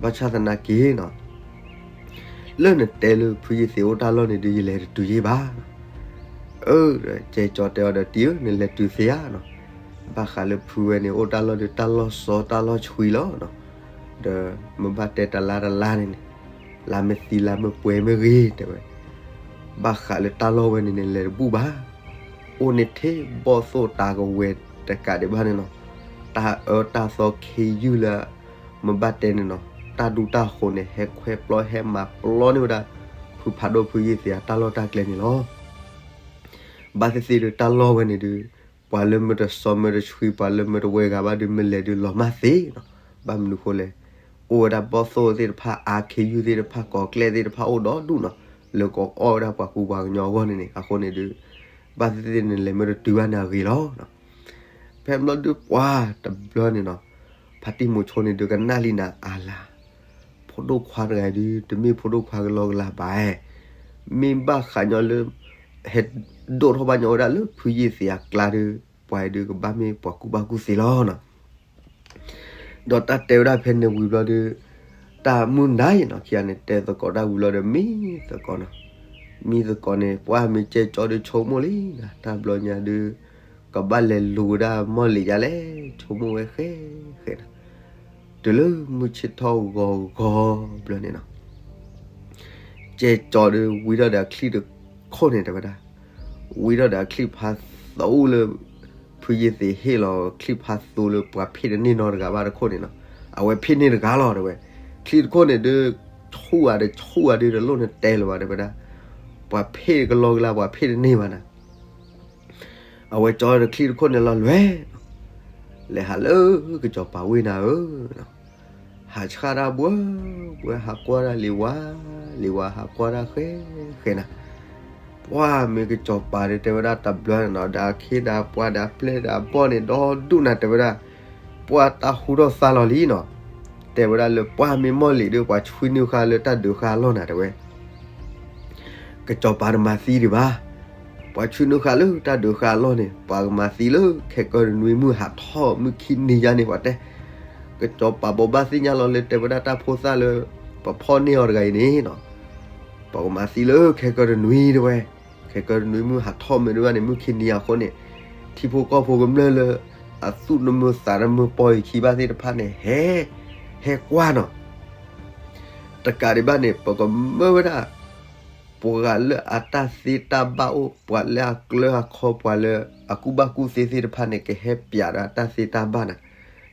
ဘၣ်ဆၣ်သနာ်က့နီၤ လၢနတဲလၢဖုယ့ၢ်သ့းအိၣ်တၢ်လီၢ်န့ၣ်ဒုး ယလဲၤတတုၤယ့ၢ်ဘၣ်နီၤ. အၢ ကဲကၠီတဲအီၤဒီး တံၢ်ဧၢ နလဲၤတုၤသ့ဧါနီၤ. ဘၣ်ဃးလၢဖုဝဲန့ၣ် အိၣ်တၢ်လီၢ်ဒုး တၢ်လီၢ်စီတၢ်လီၢ်ဆှံလီၤနီၤ. ဒီးမ့ၢ်ဘၣ်တဲတလါတလါန့ၣ်န့ၣ် လါမ့ၢ်သံလါမ့ၢ်ပှဲၤမ့ၢ်ဂ့ၤ တဲဝဲ. ဘၣ်ဃးလၢတၢ်လီၢ်ဝဲန့ၣ်န့ၣ် လဲၤတဘူၣ်ဘၣ်. အိၣ်န့ၣ်ထဲဘီၣ်သိၣ်တၢ်ကဝဲၤတကးဒံးဘၣ်န့ၣ်နီၤ, တၢ်အၢတၢ်သီခ့ယုၢ်လၢ မ့ၢ်ဘၣ်တဲန့ၣ်နီၤ တၢ်ဒူတၢ်ဃိၤန့ၣ် ဟဲခွဲပျီဟဲမၤပျီန့ၢ်ဝဲဒၣ် ဖုဖးဒိၣ်ဖုယ့ၢ်သ့းအတၢ်လီၢ်တၢ်ကျဲန့ၣ်လီၤ. ဘၣ်သ့ၣ်သ့ၣ်ဒီးတၢ်လီၢ်ဝဲန့ၣ်ဒုး ပှၤလၢမ့ၢ်တစီမ့ၢ်တဆှံ ပှၤလၢမ့ၢ်တဝဲဂၤဘၣ်ဒုး မ့ၢ်လဲၤဒုးလီၤမၢ်သ့နီၤ. ဘၣ်မနုၤဃိလဲၣ်, အိၣ်ဝဲဒၣ်ဘီၣ်သိၣ်သ့ၣ်တဖၣ် အါခ့ယုၢ်သ့ၣ်တဖၣ် ကိးကျဲသ့ၣ်တဖၣ်အိၣ်ဒီဒူၣ်နီၤ, လၢကအီၣ်ဝဲဒၣ်ပှၤကူပှၤကညီအဂီၢ်န့ၣ်န့ၣ် အဃိန့ၣ်ဒုး ဘၣ်သ့ၣ်သ့ၣ်န့ၣ် လဲၤမ့ၢ်တတုၤဘၣ်န့ၣ်အဂ့ၤလီၤ. ဖဲဘျီဒုးပှၢ်တဘျီန့ၣ်နီၤ, ဖါတံၢ်မိၤဆိန့ၣ်ဒုးကနၣ်လံနၤအါလါ, ဖိဒိၣ်ခွါတဂၤဒုး တမ့ၢ်ဖိဒိၣ်ခွါကလီကလီဘၣ်, မ့ၢ်ဘၣ်ဃးညီလၢ ဟဲဒိၣ်ထီၣ်ဘၣ်ညီဝဲဒၣ်လၢဖုယ့ၢ်သ့းအကျါဒုး ပှၤအံၤဒုးကဘၣ်မ့ၢ်ပှၤကူဘၣ်ကူသ့လီၤနီၤ. ဒီးတၢ်တဲဝဲဒၣ်ဖဲန့ၣ်ဝံၤဘျီဒုး တၢ်မုၢ်နၤအံၤနီၤ ခံဂၤန့ၣ် တဲသကိးတၢ်ဝံၤဘျီဒီး မံသကိးနီၤ, မံသကိးန့ၣ် ပှၢ်မ့ၢ်ကဲကၠီဒုးဆိကမိၣ်လံနၤ တၢ်ဘျီညါဒုး ကဘၣ်လဲၤလူၤဝဲဒၣ်မီၢ်လံၤယါလဲၣ် ဆိကမိၣ်ဝဲဃဲဃဲနီၤ. တုၤလၢမုၢ်ဆ့ၣ်ထီၣ်ဂီၤဂီၤဘျီန့ၣ်နီၤ ကဲကၠီဒုးဝံထီၣ်ဒီးအချံၣ်တခိၣ်န့ၣ် တဲဝဲဒၣ်, ဝံထီၣ်ဒီးအချံၣ်ဖးသိလၢ ဖုယ့ၢ်သ့းဟ့ၣ်လီၤ ချံၣ်ဖးသိလၢပှၤဖ့ၣ်တန့ၢ်နီတဂၤဘၣ်တခိၣ်န့ၣ်နီၤ, အဝဲဖ့ၣ်န့ၢ်တဂၤလီၤ တဲဝဲ. ချံၣ်တခိၣ်န့ၣ်ဒုး ဆူၣ်ဧါတဆူၣ်ဧါဒုးတလိၣ်နတဲလၢၤဘၣ် တဲဝဲဒၣ်, ပှၤဖ့ၣ်ကလီကလီ ပှၤဖ့ၣ်တန့ၢ်ဘၣ်နၤ အဝဲကၠီဒီးချံၣ်တခိၣ်န့ၣ်လီၤလွဲၢ်နီၤ, လဲၤဟးလၢကစီၤပၤဝ့ၢ်နၤဧၢ, ဟးဆှၣ်တၢ်ဘှၢဘှၢ ဟးကွၢ်တၢ်လံၤဝါ လံၤဝါ ဟးကွၢ်တၢ်ဃဲဃဲနၤ, ပှၢ်မ့ၢ်ကစီၤပၤဒုးတဲဝဲဒၣ်တဘျီန့ၣ်နီၤ ဒီးအခ့ဒီးပှၤဒီးအပျဲၢ်ဒီးအဘီၣ်န့ၣ် ဒီဒူၣ်နၤတဲဝဲဒၣ်, ပှၢ်တၢ်ဟူထီၣ်သါလီၤလံနီၤ. တဲဝဲဒၣ်လၢပှၢ်မ့ၢ်မီၢ်လံၤဒီး ပှၤဆှံနုာ်ဃာ်လၢတၢ်ဒုးဃာ်အလီၢ်နၤတဲဝဲ. ကစီၤပၤတမၤသံဒံးဘၣ်. ပှၤဆှံနုာ်ဃာ်လၢတၢ်ဒုးဃာ်အလီၢ်န့ၣ် ပှၤကမၤသံလၢခဲကၢတနွံမုၢ်ဟးထီၣ်မုၢ်ခံနံၤယါန့ၣ် ပှၤတဲ. ကစီၤပၤဘိးဘၣ်သ့ၣ်ညါလီၤလၢတဲဝဲဒၣ်တၢ်ဖိသၣ်လၢ ပဖီၣ်န့ၢ်အီၤတဂၤအံၤန့ၣ်နီၤ, ပှၤကမၤသံလၢခဲကၢတနွံတဲဝဲ. ခဲကၢတနွံမုၢ်ဟးထီၣ်မ့ၢ်ဒၣ်ဘၣ်န့ၣ် မုၢ်ခံနံၤအဃိန့ၣ်, ထံဖိကီၢ်ဖိကမျၢၢ်လၢ အသူၣ်တမုာ်သးတမုာ်ပီၢ်အံၤခံဘၣ်သ့ၣ်တဖၣ်န့ၣ် ဟဲ, ဟဲကွၢ်နီၤ. တကးဒံးဘၣ်န့ၣ် ပကမၢဝဲဒၣ် ပှၤလၢအတၢ်သ့တၢ်ဘၣ်အိၣ်, ပှၤလၢအကျၢၤအခီ, ပှၤလၢအကူၣ်ဘၣ်ကူၣ်သ့သ့ၣ်တဖၣ်န့ၣ် ကဟဲပျးဒီးအတၢ်သ့တၢ်ဘၣ်နၤ.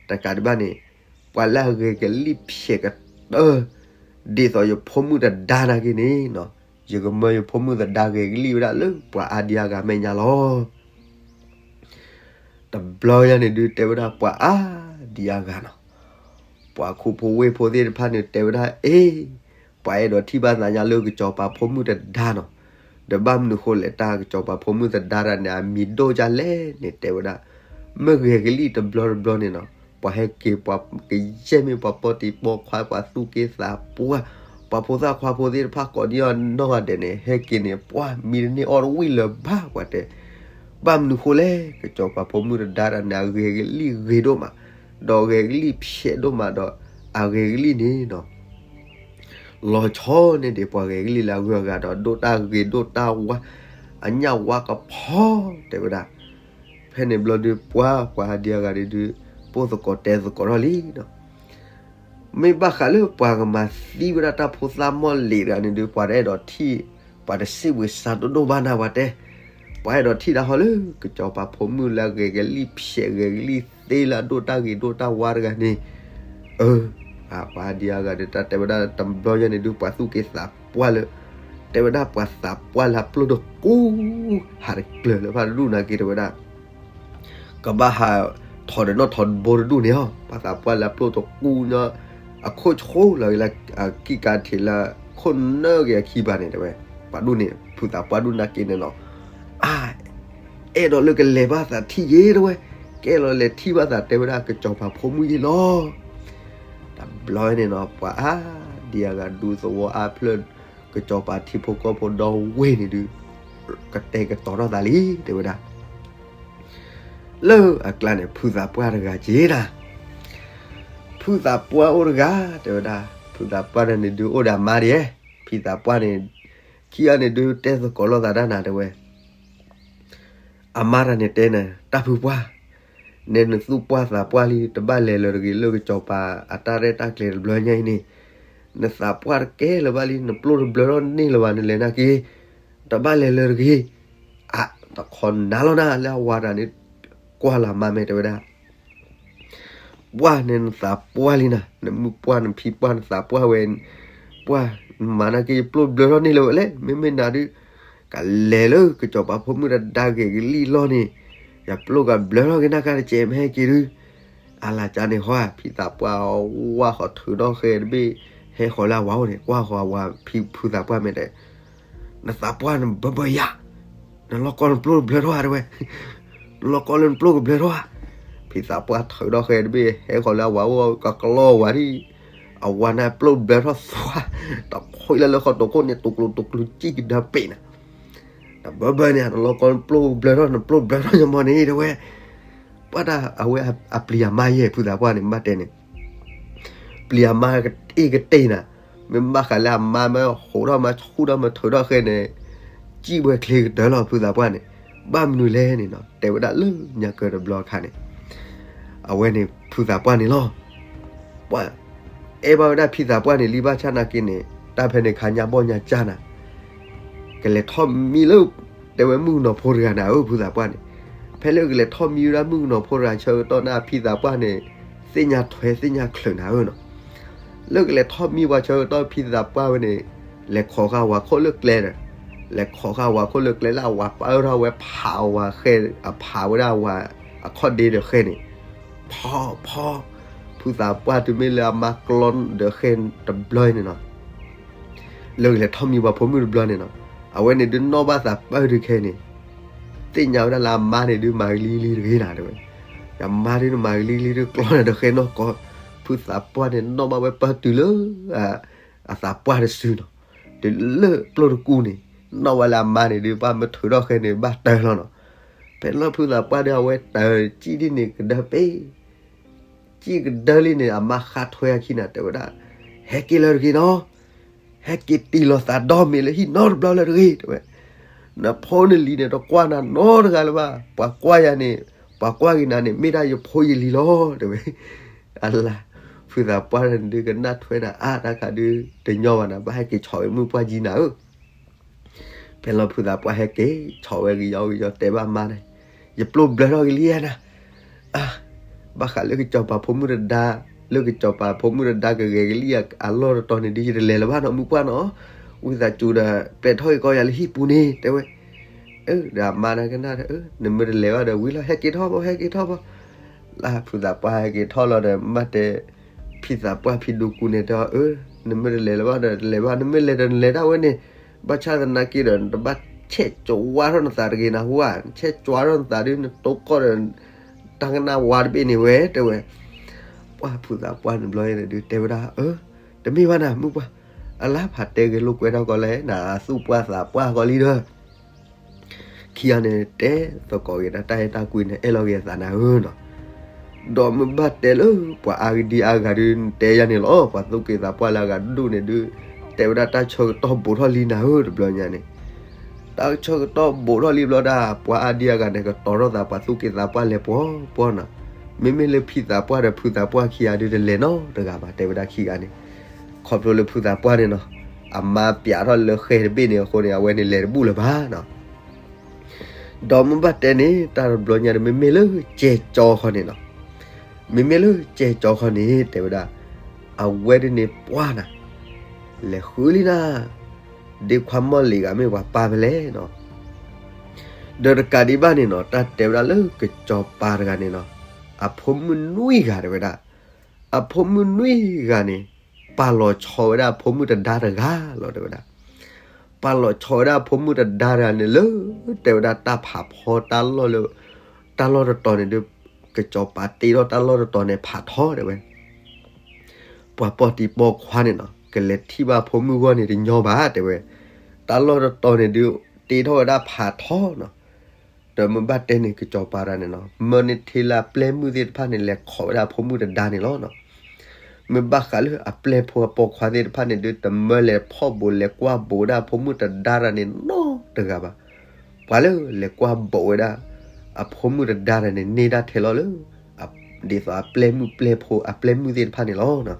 တကးဒံးဘၣ်န့ၣ် ပှၤလၢအဂဲၤကလံၣ်ဖျဲးကတၢၢ် ဒ်သိးယဖိမုၣ်တဒါနာ်က့န့ၣ်နီၤ, ယကမၢယဖိမုၣ်သဒါဂဲၤကလံၣ်ဝဲဒၣ်လၢပှၤအါဒံအါဂၤမဲာ်ညါလီၤ. တဘျီညါန့ၣ်ဒုးတဲဝဲဒၣ်ပှၤအါဒံအါဂၤနီၤ, ပှၤခူဖိဝ့ၢ်ဖိသ့ၣ်တဖၣ်န့ၣ်တဲဝဲဒၣ် အ့, ပှၤအဲၣ်ဒိးထံၣ်ဘၣ်သးညါလၢကစီၤပၤဖိမုၣ်တဒါနီၤ. ဒီးဘၣ်မနုၤဃိလဲၣ် တၢ်ကစီၤပၤဖိမုၣ်သဒါတဂၤန့ၣ် အမံၤဒိၣ်ဒ်လဲၣ်န့ၣ် တဲဝဲဒၣ် မ့ၢ်ဂဲၤကလံၣ်တဘျီတဘျီန့ၣ်နီၤ, ပှၤဟဲက့ၤ ပှၤကယဲၢ်မ့ၢ်ပှၤပိာ်တံၤပိာ်ခွါ ပှၤသူၣ်က့သးပှၢ်, ပှၤဖိသၣ်ခွါဖိသ့ၣ်တဖၣ်ကိးဒံးအီၤနီၢ်ဂၤဒဲးန့ၣ် ဟဲက့ၤန့ၣ် ပှၢ်မံတန့ၢ်အီၣ်တဝံၣ်လၢၤဘၣ် ပှၤတဲ. ဘၣ်မနုၤဃိလဲၣ် ကစီၤပၤဖိမုၣ်တဒါတဂၤန့ၣ် အဂဲၤကလံၣ်ဂ့ၤဒိၣ်မး, ဒီးဂဲၤကလံၣ်ဖျဲးဒိၣ်မးဒီး အဂဲၤကလံၣ်န့ၣ်နီၤ လီၤဆီန့ၢ်ဒံးပှၤဂဲၤကလံၣ်လၢအဂုၤအဂၤဒီး ဒိၣ်တၢ်ဂ့ၤဒိၣ်တၢ်ဝါ, အညၣ်ဝါကဖီ တဲဝဲဒၣ်. ဖဲန့ၣ်ဘျီဒုးပှၤ ပှၤအါဒံအါဂၤဒုး ပိၢ်သကိးတဲသကိးထီၣ်လံနီၤ. မ့ၢ်ဘၣ်ဃးလၢပှၤကမၤသံဝဲဒၣ်တၢ်ဖိသၣ်မီၢ်လံၤတဂၤန့ၣ်ဒုး ပှၤတအဲၣ်ဒိးထံၣ်, ပှၤတစံးဘှံးစါဒိၣ်ဒိၣ်ဘၣ်နၤ ပှၤတဲ. ပှၤအဲၣ်ဒိးထံၣ်ဒၣ်ဟီလၢ ကစီၤပၤဖိမုၣ်လၢအဂဲၤကလံၣ်ဖျဲးဂဲၤကလံၣ်သ့လၢအဒိၣ်တၢ်ဂ့ၤဒိၣ်တၢ်ဝါတဂၤန့ၣ်. အၢ, ပှၤအါဒံအါဂၤဒုး တၢ်တဲဝဲဒၣ်တဘျီညါန့ၣ်ဒုး ပှၤသူၣ်က့သးပှၢ်လၢ, တဲဝဲဒၣ်ပှၤသးပှၢ်လၢအပျိၢ်တကူ, ဟးတကျၢၤလၢၤဘၣ်တဒူၣ်နာ်က့ တဲဝဲဒၣ် ကဘၣ်ဟးထီၣ်ဒီးနီၣ်ထီၣ်တဘိတဒူၣ်န့ၣ်လီၤ. ပှၤသးပှၢ်လၢအပျိၢ်တကူညီ, အခိၣ်ဆှိလီၤဂ့ၤလၢ အကံၣ်ကးထံးလၢခိၣ်နၢဂ့ၤအခံဘၣ်န့ၣ်တဲဝဲ, ပှၤဒူၣ်န့ၣ် ဖုသးပှၢ်ဒူၣ်နာ်က့န့ၣ်လီၤ. အါ, အဲၣ်ဒိးလၢကလဲၤဘၣ်သးထံၣ်ယဲတဲဝဲ, ကအဲၣ်ဒိးလဲၤထံၣ်ဘၣ်သးတဲဝဲဒၣ်ကစီၤပၤဖိမုၣ်ယဲလီၤ. တဘျီန့ၣ်နီၤ ပှၤအါဒံအါဂၤဒူသဝီအါဖျၢၣ် ကစီၤပၤထံဖိကီၢ်ဖိဒီဝ့ၢ်န့ၣ်ဒုး ကတဲာ်ကတီၤထီၣ်သးလံ တဲဝဲဒၣ်. လၢအကျါန့ၣ် ဖုသးပှၢ်တဂၤက့ၤနၤ, ဖုသးပှၢ်အိၣ်တဂၤ တဲဝဲဒၣ်, ဖုသးပှၢ်တဂၤန့ၣ်ဒုးအိၣ်ဒီးအမါဒံး, ဖုသးပှၢ်န့ၣ် ခံဂၤန့ၣ်ဒုးတဲသကိးလိာ်သးတၢ်နၤတဲဝဲ အမါတဂၤန့ၣ်တဲနၤ, တၢ်ဖုပှၢ်, နဲနသူၣ်ပှၢ်သးပှၢ်လံ တဘၣ်လဲၤလၢၤတဂ့ၤ လၢကစီၤပၤအတၢ်ရဲၣ်တၢ်ကျဲၤတဘျီညါအံၤန့ၣ်, နသးပှၢ်တကဲလၢၤဘၣ်လံ နပျိၢ်တဘျၢထီၣ်န့ၢ်လၢၤဘၣ် နလဲၤနာ်က့, တဘၣ်လဲၤလၢၤတဂ့ၤ. အါ, တခီနၤလီၤနၤ လၢအဝၤတဂၤန့ၣ် ကွၢ်လၢအမါမဲာ်တဲဝဲဒၣ် ပှၢ်န့ၣ်နသးပှၢ်လံနၤ, နမုၢ်ပှၢ်နဖံပှၢ်နသးပှၢ်ဝဲ, ပှၢ်နမၤနာ်က့ ယပျိၢ်ဘျၢထီၣ်န့ၢ်လၢၤဝဲလဲၣ်, မ့မ့ၢ်နၤဒုး ကလဲၤလၢကစီၤပၤဖိမုၣ်တဒါဂဲၤကလံၣ်လီၢ်န့ၣ်, ယပျိၢ်ကဘျၢထီၣ်က့ၤနၤကါတကဲးမဟဲက့ၤဒုး, အါလၢကန့ၣ်ဟီ ဖံသးပှၢ်ဝါဃီၤထုးထီၣ်ဃဲတဘ့ၣ်, ဟဲဃီၤလၢအဝၤအိၣ်န့ၣ် ကွၢ်ဃီၤအဝၤဖံဖုသးပှၢ်မဲာ်တဲ နသးပှၢ်နဘၢဘၢယၤ, နလီၢ်ကီၢ်နပျိၢ်ဘျၢထီၣ်ဧါတဲဝဲ, နလီၢ်ကီၢ်လၢနပျိၢ်ကဘျၢထီၣ်ဧါ. ဖံသးပှၢ်ထုးထီၣ်ဃဲတဘ့ၣ် ဟဲဃီၤလၢအဝၤအိၣ်ကကျီဝၤဒံး, အဝၤန့ၣ်ပျိၢ်ဘျၢထီၣ်သွါ, တခွံလၢလၢဃီၤတိာ်ခိၣ်န့ၣ် တူၢ်ကျူၤတူၢ်ကျူၤစံၣ်ကဒါပ့ၤနၤ, နဘၢဘၢန့ၣ် နလီၢ်ကီၢ်နပျိၢ်ဘျၢထီၣ် နပျိၢ်ဘျၢထီၣ်ယမီၢ်န့ၣ်တဲဝဲ ပှၢ်တၢ်အဝဲအပျံၤအမါယဲၢ် ဖုသးပှၢ်န့ၣ် မ့ၢ်ဘၣ်တဲန့ၣ်, ပျံၤအမါကအ့ၣ်ကတ့ၢ်နၤ, မ့ၢ်ဘၣ်ဃးလၢအမါမ့ၢ်ဟိးထီၣ်မၤဆူၣ်ထီၣ်မၤထုးထီၣ်ဃဲန့ၣ်, စံၣ်ဝဲချ့ကတၢၢ်လီၤဖုသးပှၢ်န့ၣ်, ဘၣ်မနုၤလဲၣ်န့ၣ်နီၤ တဲဝဲဒၣ်လၢညါကၢတဘျီအခါန့ၣ်, အဝဲန့ၣ်ဖုသးပှၢ်န့ၣ်လီၤ. ပှၤ အဲၣ်ဘၣ်ဝဲဒၣ်ဖံသးပှၢ်န့ၣ် လံဘၣ်ဆၣ်နာ်က့န့ၣ် တၢ်ဖဲန့ၣ်ခါညါဘီၣ်ညါကၢ်နၤ, ကလဲၤထီၣ်မံလၢ တဲဝဲမုၣ်ကနီၤဖိတဂၤနၤဧၢ ဖုသးပှၢ်န့ၣ်, ဖဲလၢကလဲၤထီၣ်မံဝဲဒၣ်မုၣ်ကနီၤဖိတဂၤဆၢကတီၢ်န့ၣ် ဖံသးပှၢ်န့ၣ် သ့ၣ်ညါထွဲသ့ၣ်ညါချုးနၤဧၢနီၤ. လၢကလဲၤထီၣ်မံဝဲဆၢကတီၢ် ဖံသးပှၢ်ဝဲန့ၣ် လဲၤခိးဃာ်ဝၤခိၣ်လၢကျဲဒီး, လဲၤခိးဃာ်ဝၤခိၣ်လၢကျဲလၢအဝၤပၢထီၣ်ဝဲဖးအဝၤဃဲ, အဖးဝဲဒၣ်အဝၤအခီၣ်ဒ့ဒီးဃဲန့ၣ်, ဖီဖီ ဖုသးပှၢ်တုၤမ့ၢ်လၢအမါကျီဒီးဃဲတဘျီန့ၣ်နီၤ, လၢကလဲၤထီၣ်မံပှၤဖိမုၣ်တဘျီန့ၣ်နီၤ, အဝဲန့ၣ်ဒုးနီၣ်ဘၣ်သးပၢၢ်ဒုးခဲအံၤန့ၣ်, သ့ၣ်ညါဝဲဒၣ်လၢအမါန့ၣ်ဒုးမၤကလံၤလံတဂ့ၤနၤတဲဝဲ, ယမါဒုးနမၤဂ့ၤလံလံဒုးကျီနၤဒီးဃဲနီၢ်ကီၢ်, ဖုသးပှၢ်န့ၣ် နီၣ်ဘၣ်ဝဲပၢၢ်တုၤလၢ အသးပှၢ်တစုနီၤ, တုၤလၢပျိၢ်တကူၣ်န့ၣ်, နီၣ်ဝဲလၢအမါန့ၣ်ဒုး ဘၣ်မ့ၢ်ထုးထီၣ်ဃဲန့ၣ် ဘၣ်တၢၢ်လီၤနီၤ. ဖဲလီၢ်ဖုသးပှၢ်ဒုး အဝဲတၢၢ်စံၣ်ဒ်န့ၣ်ကဒၢပ့ၢ် စံၣ်ကဒၢလံန့ၣ် အမါဃါထွဲအခံနၤ တဲဝဲဒၣ်, ဟဲက့ၤလၢတဂ့ၤနီၤ, ဟဲက့ၤတံၢ်လီၤသးဒီမ့ၤလၢဟံၣ်နီတဘျီလၢတဂ့ၤ တဲဝဲ, နဖိနလံၤန့ၣ် တကွၢ်နၤနီတဂၤလၢၤဘၣ်, ပှၤကွၢ်ယၤန့ၣ်, ပှၤကွၢ်က့ၤနၤန့ၣ် မ့ၢ်ဒၣ်ယဖိယလံၤလီၤ တဲဝဲ. အလါ, ဖုသးပှၢ်န့ၣ်ဒုးကနၣ်ထွဲနၤအါတခါဒုး တညီဘၣ်နၤ ဘၣ်ဟဲက့ၤဆီၣ်ဝဲမုၣ်ပှၢ်ကံနၤဧၢ ဖဲလီၢ်ဖုသးပှၢ်ဟဲက့ၤ ဆီၣ်ဝဲကယီကယီ တဲဘၣ်မါန့ၣ်, ယပျိၢ်ဘျၢထီၣ်က့ၤလံဧါနၤ, အါ, ဘၣ်ဃးလၢကစီၤပၤဖိမုၣ်တဒါ, လၢကစီၤပၤဖိမုၣ်တဒါကဂဲၤကလံၣ်အလီၢ်တတီၤန့ၣ်ဒုး ယတလဲၤလၢၤဘၣ်နီၤ မုၣ်ပှၢ်နီၤ, ဝံသးစူၤဒီး ပျဲးထီၣ်က့ၤကီးယၤလၢဟံၣ်ပူၤန့ၣ် တဲဝဲ. အၢ ဒီးအမါန့ၣ်ကနၣ်ဒီး အၢ နမ့ၢ်တလဲၤဘၣ်ဒီးဝံၤလီၤ ဟဲက့ၤထီၣ်ဘၣ် ဟဲက့ၤထီၣ်ဘၣ် လၢဖုသးပှၢ်ဟဲက့ၤထီၣ်လီၤဒီး မ့ၢ်တဲ ဖံသးပှၢ်ဖံဒိကူန့ၣ်တဲအီၤ အၢ နမ့ၢ်တလဲၤလၢၤဘၣ်ဒီးတလဲၤဘၣ် နမ့ၢ်လဲၤဒီးနလဲၤဒၣ်ဝဲန့ၣ်, ဘၣ်ဆၣ်သနာ်က့ဒီး နတဘၣ်ဆဲးကၠွါထီၣ်နသးတဂ့ၤနဟူဧါ, နဆဲးကၠွါထီၣ်နသးဒုး နတိကီၢ်ဒီး တၢ်ကနၣ်ဝါတဘ့ၣ်န့ၣ်ဝဲ တဲဝဲ. ပှၢ်ဖုသးပှၢ်န့ၣ်ဘျီန့ၣ်ဒုးတဲဝဲဒၣ် အၢ တမ့ၢ်ဘၣ်နၤ မုၣ်ပှၢ်, အလါဖးတဲဂ့ၤလိာ်ကွဲထီၣ်ကီးလဲၣ် နသူၣ်ပှၢ်သးပှၢ်ကီးလံဒီး ခံဂၤန့ၣ် တဲသကိးက့ၤတၢ်အဲၣ်တၢ်ကွံန့ၣ် အဲၣ်လီၤက့ၤအသးနၤဧၢနီၤ. ဒီးမ့ၢ်ဘၣ်တဲလၢ ပှၤအါဂၤဒံအါဂၤဒုး တဲယၤန့ၣ်လီၤ. ပှၤသူၣ်က့ၤသးပှၢ်လၢအဂၤဒူၣ်န့ၣ်ဒုး တဲဝဲဒၣ်တၢ်ဆၢကတီၢ်ဘူးထီၣ်လံနၤဧၢ တဘျီညါန့ၣ်. တၢ်ဆၢကတီၢ်ဘူးထီၣ်လံဘျီဒၣ် ပှၤအါဒံအါဂၤန့ၣ် ကတီၤထီၣ်သး ပှၤသူၣ်က့ၤသးပှၢ်လဲၤပှီၤပှီၤနီၤ. မ့မ့ၢ်လၢဖံသးပှၢ်ဒီးဖုသးပှၢ်ခံဂၤဒုးတလဲၤနီတဂၤဘၣ် တဲဝဲဒၣ်ခံဂၤန့ၣ်. ခီဖျိလၢဖုသးပှၢ်န့ၣ်နီၤ အမါပျးထီၣ်လၢဃဲတဘ့ၣ်န့ၣ်အဃိန့ၣ် အဝဲန့ၣ်လဲၤတဘူၣ်လၢၤဘၣ်နီၤ. ဒီးမ့ၢ်ဘၣ်တဲန့ၣ် တၢ်တဘျီညါန့ၣ် မ့မ့ၢ်လၢကဲကၠီခီန့ၣ်နီၤ. မ့မ့ၢ်လၢကဲကၠီခီန့ၣ် တဲဝဲဒၣ် အဝဲဒၣ်န့ၣ်ပှၢ်နၤ လဲၤဃုလံနၤ ဒ့ခွါမီၢ်လံၤဂၤမ့ၢ်ပှၤပၢ်ဖဲလဲၣ်နီၤ. ဒီးတကးဒံးဘၣ်န့ၣ်နီၤ တၢ်တဲဝဲဒၣ်လၢကစီၤပၤတဂၤန့ၣ်နီၤ အဖိမုၣ်နွံဂၤတဲဝဲဒၣ်. အဖိမုၣ်နွံဂၤန့ၣ် ပာ်လီၤဆီဝဲဒၣ်အဖိမုၣ်တဒါတဂၤလီၤ တဲဝဲဒၣ်. ပာ်လီၤဆီဝဲဒၣ်အဖိမုၣ်တဒါတဂၤန့ၣ်လၢ တဲဝဲဒၣ်တၢ်ဖးဖီတၢ်လီၢ်လၢ တၢ်လီၢ်တတီၤန့ၣ်ဒုး ကစီၤပၤတ့ထီၣ်တၢ်လီၢ်တတီၤန့ၣ်ဖးထီတဲဝဲ. ပှၤပိာ်တံၤပိာ်ခွါန့ၣ်နီၤ ကလဲၤထံၣ်ဘၣ်ဖိမုၣ်ဂီၢ်န့ၣ်တညီဘၣ်တဲဝဲ. တၢ်လီၢ်တတီၤန့ၣ်ဒုး တ့ထီၣ်ဝဲဒၣ်ဖးထီနီၤ. ဒီးမ့ၢ်ဘၣ်တဲန့ၣ် ကစီၤပၤတဂၤန့ၣ်နီၤ မၢန့ၢ်ထဲလၢအပျဲၢ်မုၣ်သ့ၣ်တဖၣ်န့ၣ် လဲၤခိးဝဲဒၣ်အဖိမုၣ်တဒါန့ၣ်လီၤနီၤ. မ့ၢ်ဘၣ်ဃးလၢအပျဲၢ်ဖိအပိာ်ခွါသ့ၣ်တဖၣ်န့ၣ်ဒုး တမၢလဲၤဖီၣ်ဘူးလဲၤကွၢ်ဘူးဝဲဒၣ်အဖိမုၣ်တဒါတဂၤန့ၣ်နီတဂၤဘၣ်. ပှၤလၢလဲၤကွၢ်ဘူးဝဲဒၣ် အဖိမုၣ်တဒါတဂၤန့ၣ် န့ၢ်ဒၣ်ထဲလီၤလၢ ဒ်သိးအပျဲၢ်မုၣ်ပျဲၢ်ဖိအပျဲၢ်မုၣ်သ့ၣ်တဖၣ်န့ၣ်လီၤ.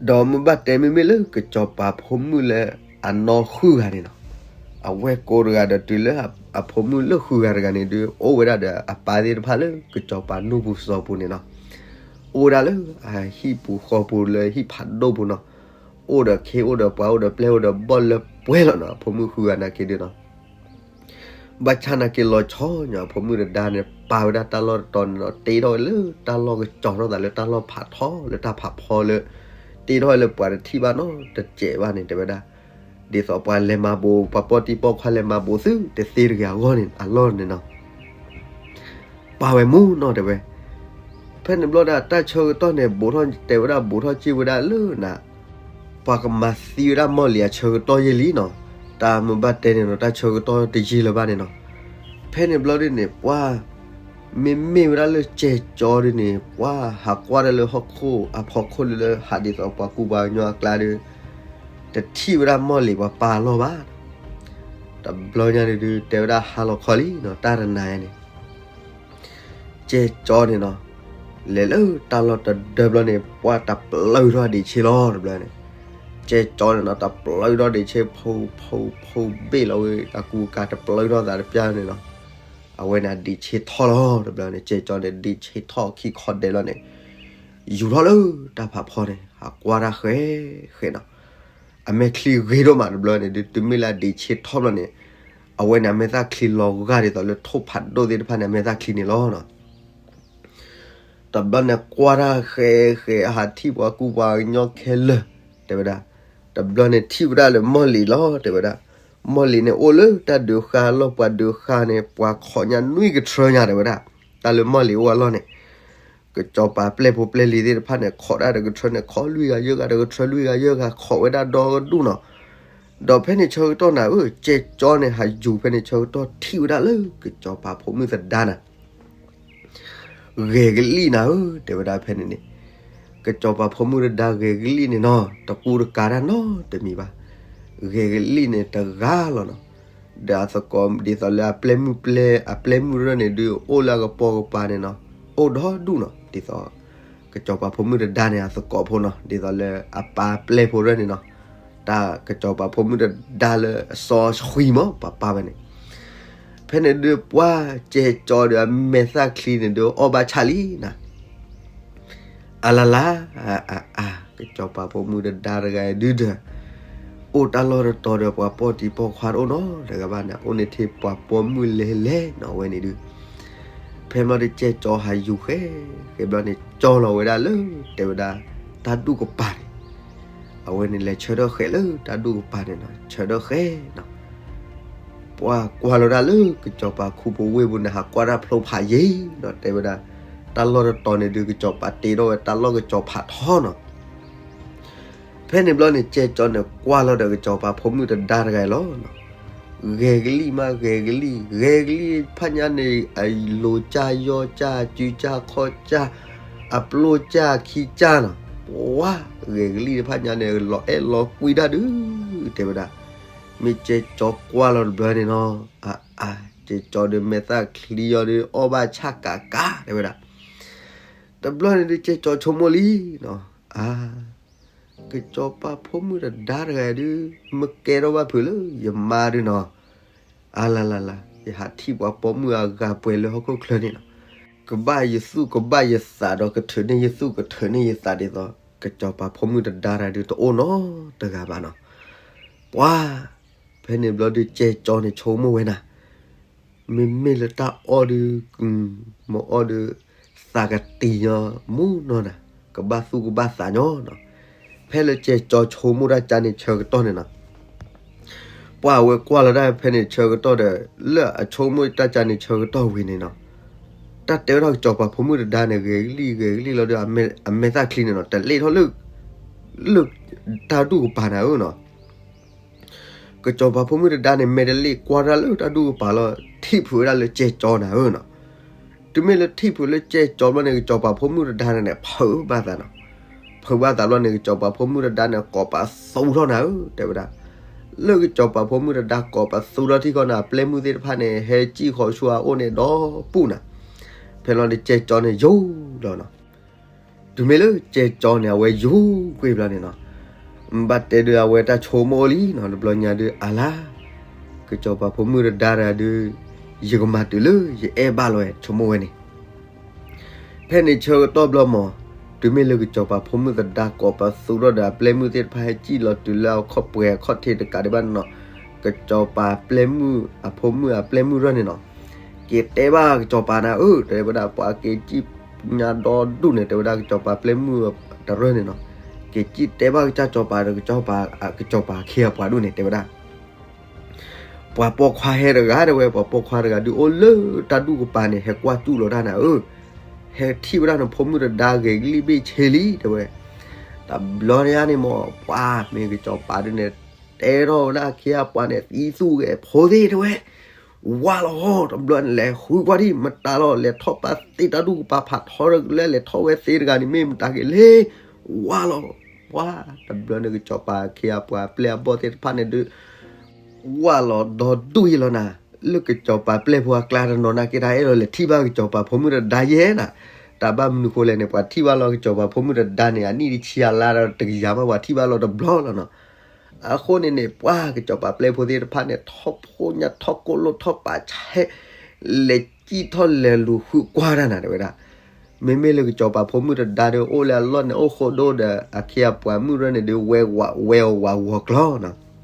ဒီးမ့ၢ်ဘၣ်တဲမ့မ့ၢ်လၢကစီၤပၤဖိမုၣ်လၢအနီၢ်ဃုဂၤန့ၣ်နီၤ အဝဲၢ်ကိးတဂၤဒီးတုၤလၢအဖိမုၣ်လၢဃုဂၤတဂၤန့ၣ်ဒုး အိၣ်ဝဲဒၣ်ဒီးအပၢ်သ့ၣ်တဖၣ်လၢကစီၤပၤနူၢ်ပူၤစီၤပူၤန့ၣ်နီၤ. အိၣ်ဝဲဒၣ်လၢအဟံၣ်ပူၤဃီပူၤလၢဟံၣ်ဖးဒိၣ်ပူၤနီၤ. အိၣ်ဒီးခ့အိၣ်ဒီးပှၤအိၣ်ဒီးပျဲၢ်အိၣ်ဒီးဘီၣ်လၢပှဲၤလီၤနီၤ အဖိမုၣ်ဃုဂၤနာ်က့ဒုးနီၤ. ဘၣ်ဆၣ်နာ်က့လီၤဆီညါ အဖိမုၣ်တဒါန့ၣ် ပာ်ဝဲဒၣ်တၢ်လီၢ်တတီၤန့ၣ်ဒီး တ့ထီၣ်ဝဲလၢတၢ်လီၢ်ကစီၤထီၣ်သးလၢတၢ်လီၢ်ဖးထီလၢတၢ်ဖးဖီလၢ တ့ထီၣ်ဝဲလၢပှၤတထံၣ်ဘၣ်နီတစဲးဘၣ်န့ၣ် တဲဝဲဒၣ်. ဒ်သိးပှၤလဲၤမၤဘူး ပှၤပိာ်တံၤပိာ်ခွါလဲၤမၤဘူးသုတသ့တဂ့ၤအဂီၢ်န့ၣ် အလီၢ်န့ၣ်နီၤ ပာ်ဝဲမူနီၤတဲဝဲ. ဖဲန့ၣ်ဘျီဒၣ်တၢ်ဆၢကတီၢ်န့ၣ် ဘူးထီၣ်တဲဝဲဒၣ် ဘူးထီၣ်စ့ၢ်ဝဲဒၣ်လၢနၤ ပှၤကမၤသံဝဲဒၣ်မီၢ်လံၤအဆၢကတီၢ်ယဲၢ်လံနီၤ. တၢ်မ့ၢ်ဘၣ်တဲန့ၣ်နီၤ တၢ်ဆၢကတီၢ်တယံာ်လၢၤဘၣ်န့ၣ်နီၤ. ဖဲန့ၣ်ဘျီဒ်န့ၣ် ပှၤ မ့မ့ၢ်ဝဲဒၣ်လၢကဲကၠီဒ်န့ၣ် ပှၤဟးကွၢ်ဒၣ်လၢဟီၣ်ခိၣ်အဖီခိၣ်လၢလၢဟးဒ်သိးပှၤကူပှၤကညီအကျါဒီး တထံၣ်ဝဲဒၣ်မီၢ်လံၤပှၤပာ်အလီၢ်ဘၣ်. တဘျီညါန့ၣ်ဒုး တဲဝဲဒၣ်ဟါလီၤခီလံနီၤ တၢ်တနၤညါန့ၣ် ကဲကၠီန့ၣ်နီၤ လဲၤလၢတၢ်လီၢ်တဒၢဘျီန့ၣ် ပှၤတပျၢထီၣ်ဒံးဆ့လီၤတဘျီန့ၣ်. ကဲကၠီန့ၣ်နီၤ တပျၢထီၣ်ဒံးဆ့ ဖိဖိဖိဘ့ၣ်လီၤဝဲ အကူအကၤတပျၢထီၣ်သးတပျၢန့ၣ်နီၤ. အဝဲန့ၣ်ဒံးဆ့ထီၣ်လီၤတဘျီန့ၣ် ကဲကၠီန့ၣ် ဒံးဆ့ထီၣ်ခံခီဒဲးလီၤန့ၣ် ယူၤထီၣ်လၢတၢ်ဖးဖီန့ၣ် ဟးကွၢ်တၢ်ဃဲဃဲနီၤ. အမဲာ်ချံဂ့ၤဒိၣ်မးတဘျီန့ၣ်ဒုး တုၤမ့ၢ်လၢအဒံးဆ့ထီၣ်ဘျီန့ၣ် အဝဲန့ၣ်အမဲာ်သၣ်ချံလီၤဂာ်ဒ်သိးလၢထိၣ်ဖးဒိၣ်သ့ၣ်တဖၣ်န့ၣ် အမဲာ်သၣ်ချံန့ၣ်လီၤနီၤ. တဘျီန့ၣ်ကွၢ်တၢ်ဃဲဃဲ အဟးထံၣ်ပှၤကူပှၤကညီခဲလၢာ် တဲဝဲဒၣ်. တဘျီန့ၣ်ထံၣ်ဝဲဒၣ်လၢမီၢ်လံၤလီၤ တဲဝဲဒၣ်. မီၢ်လံၤန့ၣ်အိၣ်လၢတၢ်ဒုးဃာ်လီၢ်ပှၤဒုးဃာ်န့ၣ် ပှၤခိးညါနွံကထြၢညါ တဲဝဲဒၣ်. တၢ်လၢမီၢ်လံၤအိၣ်အလီၢ်န့ၣ်, ကစီၤပၤပျဲၢ်ဖိပျဲၢ်လံၤသ့ၣ်တဖၣ်န့ၣ် ခိးဒၣ်တကထၢန့ၣ် ခိးလွံၢ်ဂၤယဲၢ်ဂၤ, တကထၢလွံၢ်ဂၤယဲၢ်ဂၤ ခိးဝဲဒၣ်ဒီဒူၣ်နီၤ. ဒီးဖဲန့ၣ်ဆၢကတီၢ်နၤဧၢ, ကဲကၠီန့ၣ် ဟးယူၤဖဲန့ၣ်ဆၢကတီၢ်ထံၣ်ဝဲဒၣ်လၢကစီၤပၤဖိမုၣ်သဒါနၤ ဂဲၤကလံၣ်နၤဧၢ, တဲဝဲဒၣ်ဖဲန့ၣ်န့ၣ်, ကစီၤပၤဖိမုၣ်တဒါဂဲၤကလံၣ်န့ၣ်နီၤ တကူတကၤတၢ်နီတမံၤဘၣ်. ဂဲၤကလံၣ်န့ၣ်တဂၤလီၤနီၤ. ဒီးအသကိးဒ်သိးလၢအပျဲၢ်မုၣ်ပျဲၢ် အပျဲၢ်မုၣ်ရၢၢ်န့ၣ်ဒုး အိၣ်လၢအကပိာ်ကပၤန့ၣ်နီၤ, အိၣ်ဒီဒူၣ်နီၤ, ဒ်သိး ကစီၤပၤဖိမုၣ်တဒါန့ၣ် အသကိးဖိနီၤ, ဒ်သိးလၢအပၢ်ပျဲၢ်ဖိရၢၢ်န့ၣ်နီၤ, တၢ်ကစီၤပၤဖိမုၣ်တဒါလၢအစီဆှံမး ပှၤပၢ်ဝဲန့ၣ်. ဖဲန့ၣ်ဒုးပှၢ်ကဲကၠီဒီးအမဲာ်သၣ်ချံန့ၣ်ဒုး အီၣ်ဘၣ်ဆၣ်လံနၤ အလလါ, အအါ, ကစီၤပၤဖိမုၣ်တဒါတဂၤဒုဒီး အိၣ်တၢ်လီၢ်တတီၤဒီးပှၤပိာ်တံၤပိာ်ခွါတအိၣ်နီတဂၤဘၣ်န့ၣ်, အိၣ်န့ၣ်ထဲပှၤပိာ်မုၣ်လဲၤလဲၤနီၤဝဲန့ၣ်ဒုး, ဖဲဘျီဒီးကဲကၠီဟးယူၤဃဲ, ဃဲဘျီန့ၣ် ကၠီလီၤဝဲဒၣ်လၢ တဲဝဲဒၣ် တၢ်ဒူၣ်ကပၤန့ၣ်, အဝဲန့ၣ်လဲၤဆၢထၢၣ်ဃဲလၢတၢ်ဒူၣ်ကပၤန့ၣ်နီၤ, ဆၢထၢၣ်ဃဲနီၤ ပှၢ်ကွၢ်လီၤဒၣ်လၢကစီၤပၤခူပဝ့ၢ်ပူၤန့ၣ် ဟးကွၢ်တၢ်ဖျိဖးယံၤနီၤ, တဲဝဲဒၣ် တၢ်လီၢ်တတီၤန့ၣ်ဒုး ကစီၤပၤတ့ထီၣ်ဝဲတၢ်လီၢ်ကစီၤဖးထီနီၤ. ဖဲန့ၣ်ဘျီန့ၣ် ကဲကၠီန့ၣ် ကွၢ်လီၤဒီးကစီၤပၤဖိမုၣ်တဒါတဂၤအံၤလီၤ. ဂဲၤကလံၣ်မး ဂဲၤကလံၣ်, ဂဲၤကလံၣ်ဖးညါန့ၣ် အလိၤကၢ်ယီၢ်ကၢ် အစုကၢ်ခီၣ်ကၢ် အပျိၢ်ကၢ်ခံကၢ်နီၤ, ပှၢ်ဂဲၤကလံၣ်တဖးညါန့ၣ် လီၤအဲၣ်လီၤကွံတၢ်ဒုး တဲဝဲဒၣ်, မ့ၢ်ကဲကၠီကွၢ်လီၤတဘျီန့ၣ်နီၤ, အအါ, ကဲကၠီဒီးမဲာ်သၣ်ချံအီၤဒီး အီၣ်ဘၣ်ဆၣ်ကးကး တဲဝဲဒၣ်. တဘျီန့ၣ်ဒုး ကဲကၠီဆိကမိၣ်လံနီၤ, အါ ကစီၤပၤဖိမုၣ်တဒါတဂၤဒုး မ့ၢ်ကဲထီၣ်ဘၣ်ဖုးလၢယမါဒုးနီၤ, အါလါလါလါ, ယဟးထံၣ်ပှၤပိာ်မုၣ်အဂၤပှဲၤလၢဟီၣ်ခိၣ်ချၢန့ၣ်နီၤ, ကဘၣ်ယသူၣ်ကဘၣ်ယသးဒီးကထုးန့ၢ်ယသူၣ်ကထုးန့ၢ်ယသးဒ်သိး ကစီၤပၤဖိမုၣ်တဒါတဂၤဒုးတအိၣ်နီတဂၤဘၣ်နီၤ. ပှၢ် ဖဲန့ၣ်ဘျီဒုး ကဲကၠီန့ၣ်ဆိကမိၣ်ဝဲနၤ မ့မ့ၢ်လၢတၢ်အီၣ်ဒုး မ့ၢ်အီၣ်ဒုး သးကတံၤညီမူနီၢ်နၤ, ကဘၣ်သူၣ်ကဘၣ်သးညီနီၤ. ဖဲလၢကဲကၠီဆိကမိၣ်တၢ်ကၢ်န့ၣ်ဆၢကတီၢ်န့ၣ်နီၤ, ပှၢ်အဝဲကွၢ်လီၤဒၣ်ဖဲန့ၣ်ဆၢကတီၢ်ဒီး လၢအဆိကမိၣ်တၢ်ကၢ်န့ၣ်ဆၢကတီၢ်ဝံၤန့ၣ်နီၤ, တၢ်တဲဝဲဒၣ်ကစီၤပၤဖိမုၣ်တဒါန့ၣ် ဂဲၤကလံၣ်ဂဲၤကလံၣ်လီၤဒီး အမဲာ်သၣ်ချံန့ၣ်နီၤ တလဲၤထီၣ်လၢ လၢတၢ်ဒူၣ်ကပၤနၤဧၢနီၤ. ကစီၤပၤဖိမုၣ်တဒါန့ၣ် မဲာ်တလဲၤကွၢ်တၢ်လၢတၢ်ဒူၣ်ကပၤလီၤ ထံၣ်ဖုးဝဲဒၣ်လၢကဲကၠီနၤဧၢနီၤ. တုၤမ့ၢ်လၢထံၣ်ဖုးလၢကဲကၠီဘျီန့ၣ် ကစီၤပၤဖိမုၣ်တဒါန့ၣ် ဖုးဘၣ်သးနီၤ. ဖုးဘၣ်သးဘျီန့ၣ် ကစီၤပၤဖိမုၣ်တဒါန့ၣ် ကိးပသူထီၣ်နၤဧၢ တဲဝဲဒၣ်. လၢကစီၤပၤဖိမုၣ်တဒါကိးပသူထီၣ်ထံၣ်ဃီန့ၣ် အပျဲၢ်မုၣ်သ့ၣ်တဖၣ်န့ၣ် ဟဲစံၣ်ဃီဆူအအိၣ်န့ၣ်ဒီးပူၣ်နၤ. ဖဲလီၤန့ၣ် ကဲကၠီန့ၣ်ယူၤလီၤနီၤ. တုၤမ့ၢ်လၢကဲကၠီန့ၣ် အဝဲယူၤကွံာ်ဘျီန့ၣ်နီၤ, ဘၣ်တဲဒုးအဝဲတၢ်ဆိကမိၣ်လံနီၤ တဘျီညါဒုး အါလါ, ကစီၤပၤဖိမုၣ်တဒါတဂၤဒုး ယကမၤတုၤလၢယအဲၣ်ဘၣ်လီၤဝဲ ဆိကမိၣ်ဝဲန့ၣ်. ဖဲန့ၣ်ဆၢကတီၢ်ဘျီမး, တုၤမ့ၢ်လၢကစီၤပၤဖိမုၣ်သဒါကိးပသူထီၣ်ဒီး အပျဲၢ်မုၣ်သ့ၣ်တဖၣ်ဟဲစံၣ်လီၤတုၤလၢအခီၣ်ပှဲၤအခီၣ်ထံးတကးဒံးဘၣ်န့ၣ်နီၤ, ကစီၤပၤပျဲၢ်မုၣ်အဖိမုၣ်အပျဲၢ်မုၣ်ရၢၢ်န့ၣ်နီၤ, က့ၤတဲဘၣ်ကစီၤပၤနၤဧၢ တဲဝဲဒၣ် ပှၤက့ၤစံၣ်ညါဒီဒူၣ်န့ၣ် တဲဝဲဒၣ် ကစီၤပၤပျဲၢ်မုၣ်တရၢၢ်န့ၣ်နီၤ, က့ၤစံၣ်တဲဘၣ်ကစၢ်ကစီၤပၤဒီး ကစီၤပၤ ကစီၤပၤခ့အပှၤဒူၣ်န့ၣ် တဲဝဲဒၣ် ပှၤပိာ်ခွါဟဲတဂၤတဲဝဲ, ပှၤပိာ်ခွါတဂၤဒုးအိၣ်လၢတၢ်ဒူၣ်ကပၤန့ၣ် ဟဲကွၢ်စူၣ်လီၤတၢ်နၤဧၢ, ဟဲထံၣ်ဝဲဒၣ်နဖိမုၣ်တဒါဂဲၤကလံၣ်ဘ့ၣ်ဆ့လံ တဲဝဲ. တဘျီညါန့ၣ်မး ပှၤမ့ၢ်ကစီၤပၤဒုးန့ၣ် တဲထီၣ်ဝဲဒၣ်ခ့အပှၤန့ၣ် သံသူၣ်ဂဲၤဖိသ့ၣ်တဲဝဲ, ဝါလီၤ တဘျီန့ၣ် လဲၤဃုကွၢ်ဒံး မတၤလီၤ လဲၤထီၣ်ပာ်သ့တၢ်ဒူၣ်ကပၤဖးထီလၢလဲၤထီၣ်ဝဲသ့တဂၤန့ၣ် မ့ၢ်မတၤက့ၤလဲၣ်, ဝါလီၤ. ပှၤတဘျီန့ၣ် ကစီၤပၤခ့အပှၤအပျဲၢ်အဘီၣ်သ့ၣ်တဖၣ်န့ၣ်ဒုး ဝါလီၤဒီဒူၣ်အံၤလီၤနၤ, လၢကစီၤပၤပျဲၢ်ဖိအကျါတနီၤနာ်က့ တၢ်အဲၣ်ဒိးလဲၤထံၣ်ဘၣ်ကစီၤပၤဖိမုၣ်တဒါယဲနၤ, တၢ်ဘၣ်မနုၤဃိလဲၣ်န့ၣ် ပှၤထံၣ်ဘၣ်လီၤကစီၤပၤဖိမုၣ်တဒါန့ၣ် အနံၣ်တဆံအလါဒီးတကယၤမး ပှၤထံၣ်ဘၣ်လီၤတဘျီလီၤနီၤ. အဃိန့ၣ်န့ၣ် ပှၤကစီၤပၤပျဲၢ်ဖိသ့ၣ်တဖၣ်န့ၣ် ထီၣ်ဖိညၣ်ထီၣ်ကိၣ်လိၣ်ထီၣ်ပာ်ဆဲး လဲၤစံၣ်ထီၣ်လဲၤလူၤဃုကွၢ်တၢ်နၤတဲဝဲဒၣ်. မ့မ့ၢ်လၢကစီၤပၤဖိမုၣ်တဒါဒီး အိၣ်လၢအလီၢ်န့ၣ် အိၣ်ဃိဒိၣ်ဒီး အခ့အပှၤမုၣ်ရၢၢ်န့ၣ်ဒုး ဝဲဝဲအီၤဝးဂီၤ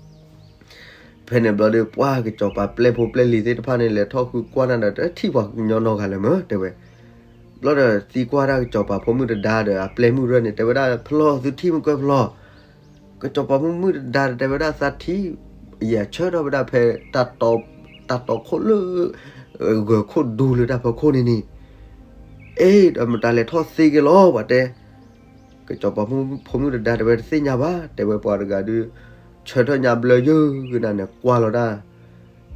ကျီနီၤ. ဖဲန့ၣ်ဘျီဒီး ပှၤကစီၤပၤပျဲၢ်ဖိပျဲၢ်လံၤသ့ၣ်တဖၣ်န့ၣ် လဲၤထီၣ်ဃုကွၢ်တၢ်ဒီး တထံၣ်ပှၤကညီနီတဂၤလၢၤမး တဲဝဲ. ဘျီဒီးသံကွၢ်တၢ်ကစီၤပၤဖိမုၣ်တဒါဒီး အပျဲၢ်မုၣ်ရၢၢ်န့ၣ် တဲဝဲဒၣ် ဖျီၣ် သုထံၣ်မုၢ်ကၢၢ်ဖျီၣ်. ကစီၤပၤဖိမုၣ်တဒါဒီး တဲဝဲဒၣ်သးထံၣ် ယဆၢထၢၣ်ဝဲဒၣ်ဖဲ တၢ်တီခိၣ်လၢ ဂၢၤခိၣ်ဒူလၢတၢ်ဖီခိၣ်န့ၣ်န့ၣ် အ့ ဒီးမတၤလဲၤထီၣ်သ့က့ၤလီၤ ပှၤတဲ. ကစီၤပၤဖိမုၣ်တဒါတဲဝဲတသ့ၣ်ညါဘၣ်, တဲဝဲပှၤတဂၤဒုး ဆၢထၢၣ်ညါဘျၢယုၢ်ကနၤန့ၣ် ကွၢ်လီၤတၢ်,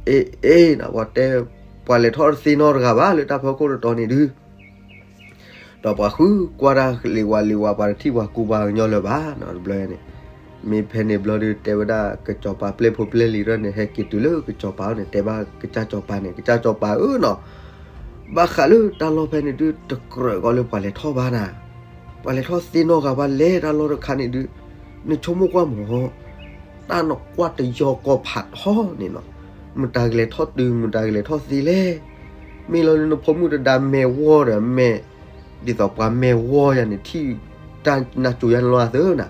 အ့ အ့ ပှၤတဲ ပှၤလဲၤထီၣ်တသ့နီတဂၤဘၣ် လၢတၢ်ဖီခိၣ်တတီၤန့ၣ်ဒုး ဒီးပှၤဃုကွၢ်တၢ်လံၤဝါလံၤဝါ ပှၤတထံၣ်ပှၤကူပှၤကညီလၢၤဘၣ်နီၤ တဘျီန့ၣ်. မ့ၢ်ဖဲန့ၣ်ဘျီဒုး တဲဝဲဒၣ်ကစီၤပၤပျဲၢ်ဖိပျဲၢ်လံၤဒၣ်န့ၣ် ဟဲက့ၤတုၤလၢကစီၤပၤန့ၣ် တဲဘၣ်ကစၢ်စီၤပၤန့ၣ်, ကစၢ်စီၤပၤဧၢနီၤ, ဘၣ်ဃးလၢတၢ်လီၢ်ဖဲန့ၣ်ဒုး တကြၢးကီးလၢပှၤလဲၤထီၣ်ဘၣ်နၤ, ပှၤလဲၤထီၣ်သ့နီတဂၤဘၣ် လဲၤတၢ်လီၢ်တခါန့ၣ်ဒုး နဆိကမိၣ်ကွၢ်မး တၢ်နကွၢ်တယီကီၢ်ဖးထီန့ၣ်နီၤ, မတၤကလဲၤထီၣ်တုၤ မတၤကလဲၤထီၣ်သ့လဲၣ်. မ့ၢ်လီၤလၢနဖိမုၣ်တဒါမဲာ်ဝီဒီးမဲာ်, ဒ်သိးပှၤမဲာ်ဝီယၤန့ၣ် ထံၣ်တၢ်နၢ်ကၠိယါန့ၣ်လီၤအသးနၤ.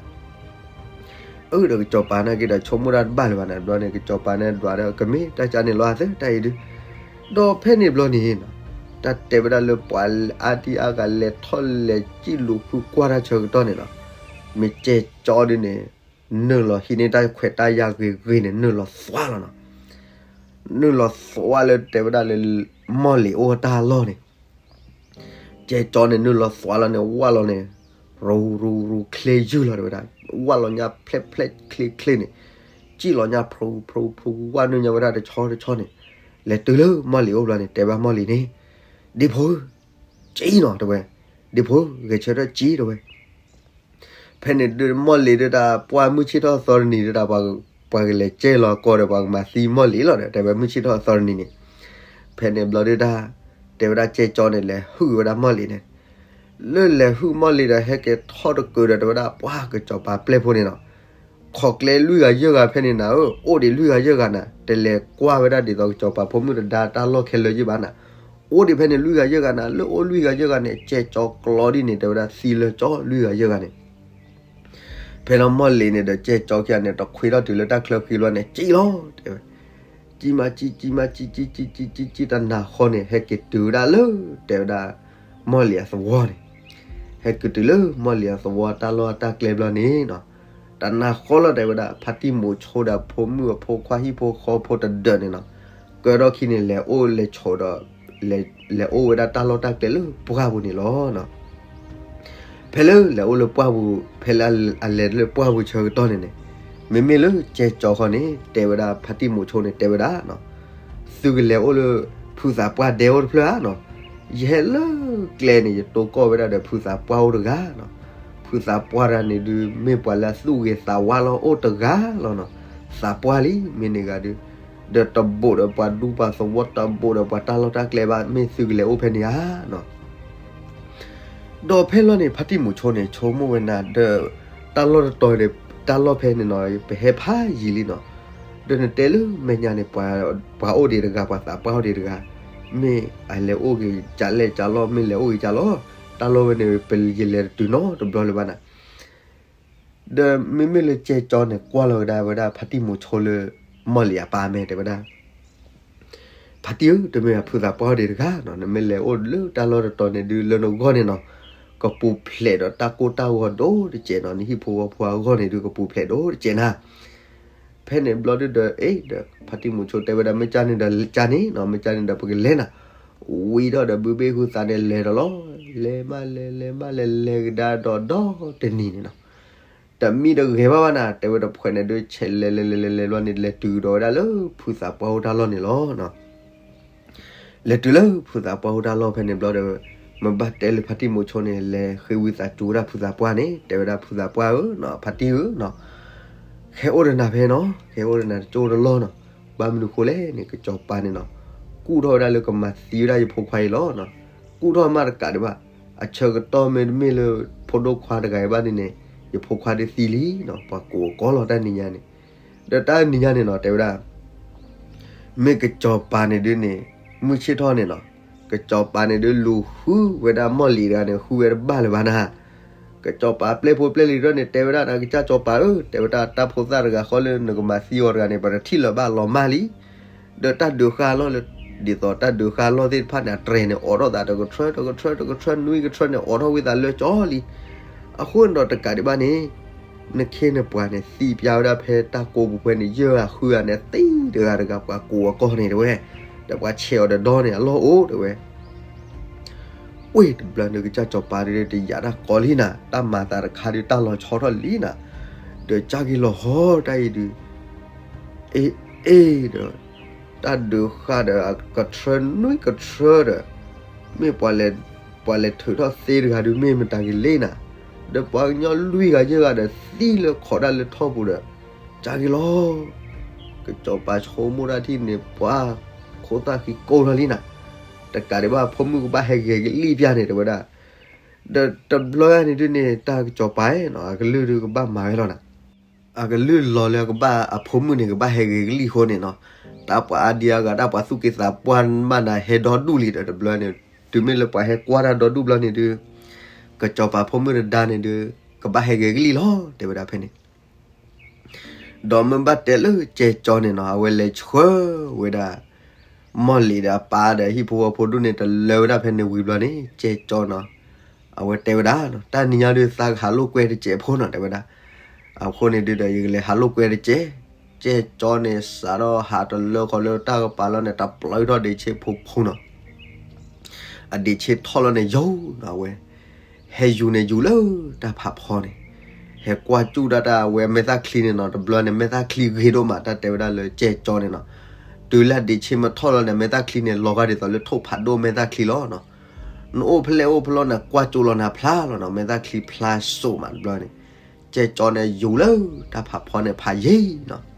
အၢ ဒီးကစီၤပၤန့ၣ်က့ဒီး ဆိကမိၣ်တၢ်တဘၣ်လၢၤဘၣ်နၤ တဘျီန့ၣ် ကစီၤပၤန့ၣ်ဒွးဒီး ကမ့ၢ်တၢ်ကါန့ၣ်လီၤအသး တၢ်အံၤဒုး. ဒီးဖဲန့ၣ်ဘျီန့ၣ်နီၤ, တၢ်တဲဝဲဒၣ်လၢပှၤအါဒံအါဂၤလဲၤထီၣ်လဲၤစံၣ်လူၤဃုကွၢ်တၢ်ဆၢကတီၢ်န့ၣ်နီၤ, မ့ၢ်ကဲကၠီဒုးန့ၣ် နုာ်လီၤဟံးန့ၢ်တၢ်ခွဲးတၢ်ယာ်ဂ့ၤဂ့ၤန့ၣ် နုာ်လီၤသွါလီၤနီၤ. နုာ်လီၤသွါလၢတဲဝဲဒၣ်လၢ မီၢ်လံၤအိၣ်တၢ်လီၢ်န့ၣ် ကဲကၠီန့ၣ် နုာ်လီၤသွါလီၤန့ၣ် ဝၢ်လီၤန့ၣ် ရူရူရူချ့ယုၢ်လီၤတဲဝဲဒၣ်, ဝၢ်လီၤညါဖျဲးဖျဲးချ့ချ့န့ၣ်, စံၣ်လီၤညါဖျိဖျိဖျိ ဝၢ်နုာ်ညါဝဲဒၣ်တဆီတဆီန့ၣ်, လဲၤတုၤလၢမီၢ်လံၤအိၣ်ဘျီန့ၣ် တဲဘၣ်မီၢ်လံၤန့ၣ်, ဒ့ဖိဧၢ, က့နီၤတဲဝဲ, ဒ့ဖိဧၢ ဂဲၤဆၢထၢၣ်က့တဲဝဲ ဖဲန့ၣ်ဒုးမီၢ်လံၤဒုးတၢ် ပှၢ်မုၢ်ဆ့ၣ်ထီၣ်သီတနံၤဒုးတၢ် ပှၤကလဲၤကဲလီၤကီၢ်ဒီး ပှၤကမၤသံမီၢ်လံၤလီၤဒီး တဲဝဲမုၢ်ဆ့ၣ်ထီၣ်သီတနံၤန့ၣ်, ဖဲန့ၣ်ဘျီဒုးတၢ် တဲဝဲဒၣ်ကဲကၠီန့ၣ် လဲၤဟုၣ်ဝဲဒၣ်မီၢ်လံၤန့ၣ်, လၢလဲၤဟုၣ်မီၢ်လံၤဒီး ဟဲက့ၤထီၣ်တကၢၤဒီး တဲဝဲဒၣ်ပှၢ်ကစီၤပၤပျဲၢ်ဖိန့ၣ်နီၤ, ခိးကျဲလွံၢ်ဂၤယဲၢ်ဂၤဖဲန့ၣ်နၤဧၢ, အိၣ်ဒံးလွံၢ်ဂၤယဲၢ်ဂၤနၤ, တလဲၤကွၢ်ဝဲဒၣ်ဒ်သိးကစီၤပၤဖိမုၣ်တဒါတၢ်လီၢ်ခဲလၢာ်ယုၢ်ဘၣ်နၤ, အိၣ်ဒံးဖဲန့ၣ်လွံၢ်ဂၤယဲၢ်ဂၤနၤ, လၢအိၣ်လွံၢ်ဂၤယဲၢ်ဂၤန့ၣ် ကဲကၠီကျီဒ်န့ၣ် တဲဝဲဒၣ်သံလၢကၠီလွံၢ်ဂၤယဲၢ်ဂၤန့ၣ် ဖဲလီၤမီၢ်လံၤန့ၣ်ဒီး ကဲကၠီခံဂၤန့ၣ် တခွ့ထီၣ်တုၤလၢတၢ်ချၢဃံဘျီန့ၣ် က့လီၤတဲဝဲ, ကံမၤကံ ကံမၤကံ ကံကံကံကံကံ တနၤဃီန့ၣ် ဟဲက့ၤတုၤဝဲဒၣ်လၢ တဲဝဲဒၣ် မီၢ်လံၤအသဝီန့ၣ်, ဟဲက့ၤတုၤလၢမီၢ်လံၤအသဝီတၢ်လီၢ်အတၢ်ကျဲဘျီန့ၣ်နီၤ, တနၤဃီလီၤတဲဝဲဒၣ် ဖါတံၢ်မူၤဆိဒီးဖိမုၣ်အဖိခွါဟံၣ်ဖိဃီဖိတဒၢးန့ၣ်နီၤ, ကၢထီၣ်ခံန့ၣ် လဲၤအိၣ်လဲၤဆိးဒီး လဲၤအိၣ်ဝဲဒၣ်တၢ်လီၢ်တၢ်ကျဲလၢပှၢ်ပူၤန့ၣ်လီၤ. ဖဲလၢလဲၤအိၣ်လၢပှၢ်ပူၤ ဖဲလၢအလဲၤလၢပှၢ်ပူၤဆၢကတီၢ်န့ၣ်န့ၣ်, မ့မ့ၢ်လၢကဲကၠီဃီန့ၣ် တဲဝဲဒၣ်ဖါတံၢ်မူၤဆိန့ၣ် တဲဝဲဒၣ် သုကလဲၤအိၣ်လၢ ဖုသးပှၢ်ဒဲအိၣ်တဖျၢၣ်ဧါနီၤ, ယဟဲလၢကျဲန့ၣ် ယတိၢ်ကီၢ်ဝဲဒၣ်ဒီးဖုသးပှၢ်အိၣ်တဂၤနီၤ, ဖုသးပှၢ်တဂၤန့ၣ်ဒုး မ့ၢ်ပှၤလၢအသူၣ်ဂ့ၤသးဝါလီၤအိၣ်တဂၤလီၤနီၤ, သးပှၢ်လံ မ့ၢ်န့ၣ်ဂၤဒုး, ဒီးတဘူးဒီးပှၤဒူပှၤသဝီ တဘူးဒီးပှၤတၢ်လီၢ်တၢ်ကျဲဘၣ် မ့ၢ်သုကလဲၤအိၣ်ဖဲန့ၣ်ဧါနီၤ ဒီးဖဲလီၤန့ၣ် ဖါတံၢ်မူၤဆိန့ၣ် ဆိကမိၣ်ဝဲနၤဒီး တၢ်လီၢ်တတီၤဒီး တၢ်လီၢ်ဖဲန့ၣ်နီၤ ပဟဲဖးယံာ်လံနီၤ, ဒီးနတဲလၢမဲာ်ညါန့ၣ် ပှၤအိၣ်ဒံးတဂၤ ပှၤသးပှၢ်အိၣ်ဒံးတဂၤ, မ့ၢ်အလဲၤအိၣ်ဂ့ၤကလဲၣ်ကလီၢ် မ့ၢ်လဲၤအိၣ်ဂ့ၤကလီၢ်, တၢ်လီၢ်ဝဲန့ၣ် ပယလဲၤတတုၤနီတဘျီလၢၤဘၣ်နၤ ဒီးမ့မ့ၢ်လၢကဲကၠီန့ၣ် ကွၢ်လီၤကဒါဝဲဒၣ် ဖါတံၢ်မူၤဆိလၢ မီၢ်လံၤအပၢ်မဲာ်တဲဝဲဒၣ်, ဖါတံၢ်ဧၢ, တမ့ၢ်ဖုသးပှၢ်အိၣ်ဒံးတဂၤနီၤ, နမ့ၢ်လဲၤအိၣ်လၢတၢ်လီၢ်တတီၤန့ၣ်ဒုး လၢနဂီၢ်န့ၣ်နီၤ, ကပူၤဖျဲးဒီးတၢ်ကိၢ်တၢ်ဂီၤဒိၣ်တကဲးနီၤ, နဟံၣ်ဖိဃီဖိအဂီၢ်န့ၣ်ဒုး ကပူၤဖျဲးဒိၣ်တကဲးနၤ ဖဲန့ၣ်ဘျီဒုးဒီး အ့ ဒီးဖါတံၢ်မူၤဆိတဲဝဲဒၣ် မ့ၢ်ကန့ၣ်ဒီး ကန့ၣ်နီၤ, မ့ၢ်ကန့ၣ်ဒီး ပကလဲၤနၤ, ဝံၤဒီးဒီး ဘုဘ့ၣ်ဟုသးန့ၣ် လဲၤဒီးလီၤ, လဲၤမးလဲၤ လဲၤမးလဲၤ လဲၤကဒါဒီးဒီတနံၤန့ၣ်နီၤ, တမံတဂဲၤဘၣ်ဘၣ်နၤ, တဲဝဲတဖှဲးန့ၣ်ဒုး ဆဲးလဲၤလဲၤလဲၤလဲၤလဲၤဘျီန့ၣ် လဲၤတုၤဒီးဝဲဒၣ်လၢဖုသးပှၢ်အိၣ်တၢ်လီၢ်န့ၣ်လီၤ. လဲၤတုၤလၢဖုသးပှၢ်အိၣ်တၢ်လီၢ်ဖဲန့ၣ်ဘျီဒီး မ့ၢ်ဘၣ်တဲလၢဖါတံၢ်မူၤဆိန့ၣ် လဲၤဃ့ဝံသးစူၤဝဲဒၣ်ဖုသးပှၢ်န့ၣ် တဲဝဲဒၣ်ဖုသးပှၢ်ဧၢနီၤ, ဖါတံၢ်ဧၢနီၤ, ဟဲအိၣ်ဒီးနၤဖဲနီၤ, ဟဲအိၣ်ဒီးနၤတကၠိတလီၢ်နီၤ, ဘၣ်မနုၤဃိလဲၣ်န့ၣ် ကစီၤပၤန့ၣ်နီၤ, ကူၣ်ထီၣ်ဝဲဒၣ်လၢကမၤသံဝဲဒၣ်ယဖိခွါအံၤလီၤနီၤ, ကူၣ်ထီၣ်မးတကးဒံးဘၣ်, အဆၢကတီၢ်မ့တမ့ၢ်လၢ ဖိဒိၣ်ခွါတဂၤအံၤဘၣ်န့ၣ်န့ၣ် ယဖိခွါဒုးသံလံနီၤ, ပှၤကိးအကိးလီၤတၢ်နံၤညါန့ၣ်, ဒီးတၢ်နံၤညါန့ၣ်နီၤ တဲဝဲဒၣ် မ့ၢ်ကစီၤပၤန့ၣ်ဒုးန့ၣ် မုၢ်ဆ့ၣ်ထီၣ်န့ၣ်နီၤ, ကစီၤပၤန့ၣ်ဒုး လူၤဃုဝဲဒၣ်မီၢ်လံၤတဂၤန့ၣ် ဃုဝဲတဘၣ်လၢၤဘၣ်နၤ, ကစီၤပၤပျဲၢ်ဖိပျဲၢ်လံၤတဖၣ်န့ၣ် တဲဝဲဒၣ်နၤ ကစၢ်စီၤပၤဧၢ, တဲဝဲဒၣ်တၢ်ဖိသၣ်တဂၤဃီလၢနကမၤသံအီၤတဂၤန့ၣ် ပတထံၣ်လၢၤဘၣ်လီၤမၢ်လံ, ဒီးတၢ်ဒုးဃာ်လီၢ်လၢ ဒ်သိးတၢ်ဒုးဃာ်လီၢ်သ့ၣ်တဖၣ်န့ၣ် အတြဲၤန့ၣ် အိးထီၣ်သးတကထြၢတကထြၢတကထြၢ နွံကထြၢန့ၣ် အိးထီၣ်ဝံသးလၢကၠီလံ, အဃိန့ၣ်ဒီးတကးဒံးဘၣ်န့ၣ် နခ့နပှၤန့ၣ် သံပျါဝဲဒၣ်ဖဲတၢ်ကိးပူၤဖဲန့ၣ် ယဲၢ်ဂၤဃုဂၤန့ၣ် သံတဂၤတဂၤ ပှၤကိးအကိးန့ၣ်တဲဝဲ, ဒီးပှၤဆဲးအီၤဒီးဒီန့ၣ် အလီၢ်အိၣ်တဲဝဲ. ဝ့ၢ်တဘျီန့ၣ် ကစၢ်စီၤပၤဒုးတယာ်တၢ်ကီလံနၤ, တၢ်မၤသးတခါဒုးတၢ်လီၤဆီထီၣ်လံနၤ, ဒီးကၢ်က့ၤလီၤဟီတၢ်အံၤဒုး အ့ၣ်အ့ၣ်ဒီး တၢ်ဒုးဃာ်ဒီးအကထြၢနွံကထြၢဒီး မ့ၢ်ပှၤလဲၤထုးထီၣ်သ့တဂၤဒုး မ့ၢ်မတၤကလဲၣ်နၤ, ဒီးပှၤကညီလွံၢ်ဂၤယဲၢ်ဂၤဒီးသံလၢခိးတၢ်လၢထီၣ်ပူၤဒီး ကၢ်က့ၤလီၤ. ကစီၤပၤဆိကမိၣ်တၢ်ထံၣ်န့ၣ် ပှၤခိၣ်သၣ်ဃံကိၢ်ထီၣ်လံနၤ, တကးဒံးဘၣ်အဖိမုၣ်ကဘၣ်ဟဲဂဲၤကလံၣ်ပျၢ်န့ၣ် တဲဝဲဒၣ်, ဒီးတဘျီန့ၣ်ဒုးန့ၣ် တၢ်ကစီၤပၤနီၤ အကလုၢ်ဒုးကဘၣ်မၤဝဲလီၤနၤ အကလုၢ်လီၤလၢအကဘၣ်အဖိမုၣ်န့ၣ် ကဘၣ်ဟဲဂဲၤကလံၣ်အဃိန့ၣ်နီၤ, တၢ်ပှၤအါဒံအါဂၤ တၢ်ပှၤသူၣ်က့သးပှၢ်မးနၤ ဟဲဒီဒူၣ်လံဒီးတဘျီန့ၣ် တုၤမ့ၢ်လၢပှၤဟဲကွၢ်တၢ်ဒီဒူၣ်ဘျီန့ၣ်ဒုး ကစီၤပၤဖိမုၣ်တဒါန့ၣ်ဒုး ကဘၣ်ဟဲဂဲၤကလံၣ်လီၤ တဲဝဲဒၣ်ဖဲန့ၣ် ဒီးမ့ၢ်ဘၣ်တဲလၢကဲကၠီန့ၣ်နီၤ အဝဲလဲၤဆှၢဝဲဒၣ် မီၢ်လံၤဒီးအပၢ်ဒီးဟံၣ်ဖိဃီဖိဒူၣ်န့ၣ် တလၢဝဲဒၣ်ဖဲန့ၣ်ဝံၤဘျီန့ၣ် ကဲကၠီနီၤ အဝဲတဲဝဲဒၣ်နီၤ တၢ်နံၤညါဒုးသးကဟးလိာ်ကွဲတစဲးဖိနီၤ တဲဝဲဒၣ်. အဃိန့ၣ်ဒုးဒီး ယကလဲၤဟးလိာ်ကွဲတစဲး, ကဲကၠီန့ၣ် စးထီၣ်ဟးတလၢဃီလၢတၢ်ကပၤလီၤန့ၣ် တပျၢထီၣ်ဒ့းဆ့ဖိဖိနီၤ အဒ့းဆ့ထီၣ်လီၤန့ၣ် ယိာ်နီၤ အဝဲ ဟဲယူၤန့ၣ်ယူၤလၢတၢ်ဖးဖီန့ၣ်, ဟဲကွၢ်စူၣ်ဒၣ်တၢ်ဝဲအမဲာ်သၣ်ချံန့ၣ်နီၤ တဘျီန့ၣ် မဲာ်သၣ်ချံဂ့ၤဒိၣ်မး တၢ်တဲဝဲဒၣ်လၢကဲကၠီန့ၣ်နီၤ, တုၤလၢအဒ့းဆ့မထီၣ်လီၤန့ၣ် အမဲာ်သၣ်ချံန့ၣ် လီၤဂာ်ဒ်သိးလၢထိၣ်ဖးဒိၣ်မဲာ်သၣ်ချံလီၤနီၤ, နအိၣ်ဖျဲၣ်အိၣ်ဖျီန့ၣ် ကွၢ်စူၣ်လီၤနၤဖျါလီၤနီၤ မဲာ်သၣ်ချံဖျါစိးမးတဘျီန့ၣ်, ကဲကၠီန့ၣ်ယူၤလၢတၢ်ဖးဖီန့ၣ်ဖးယံၤနီၤ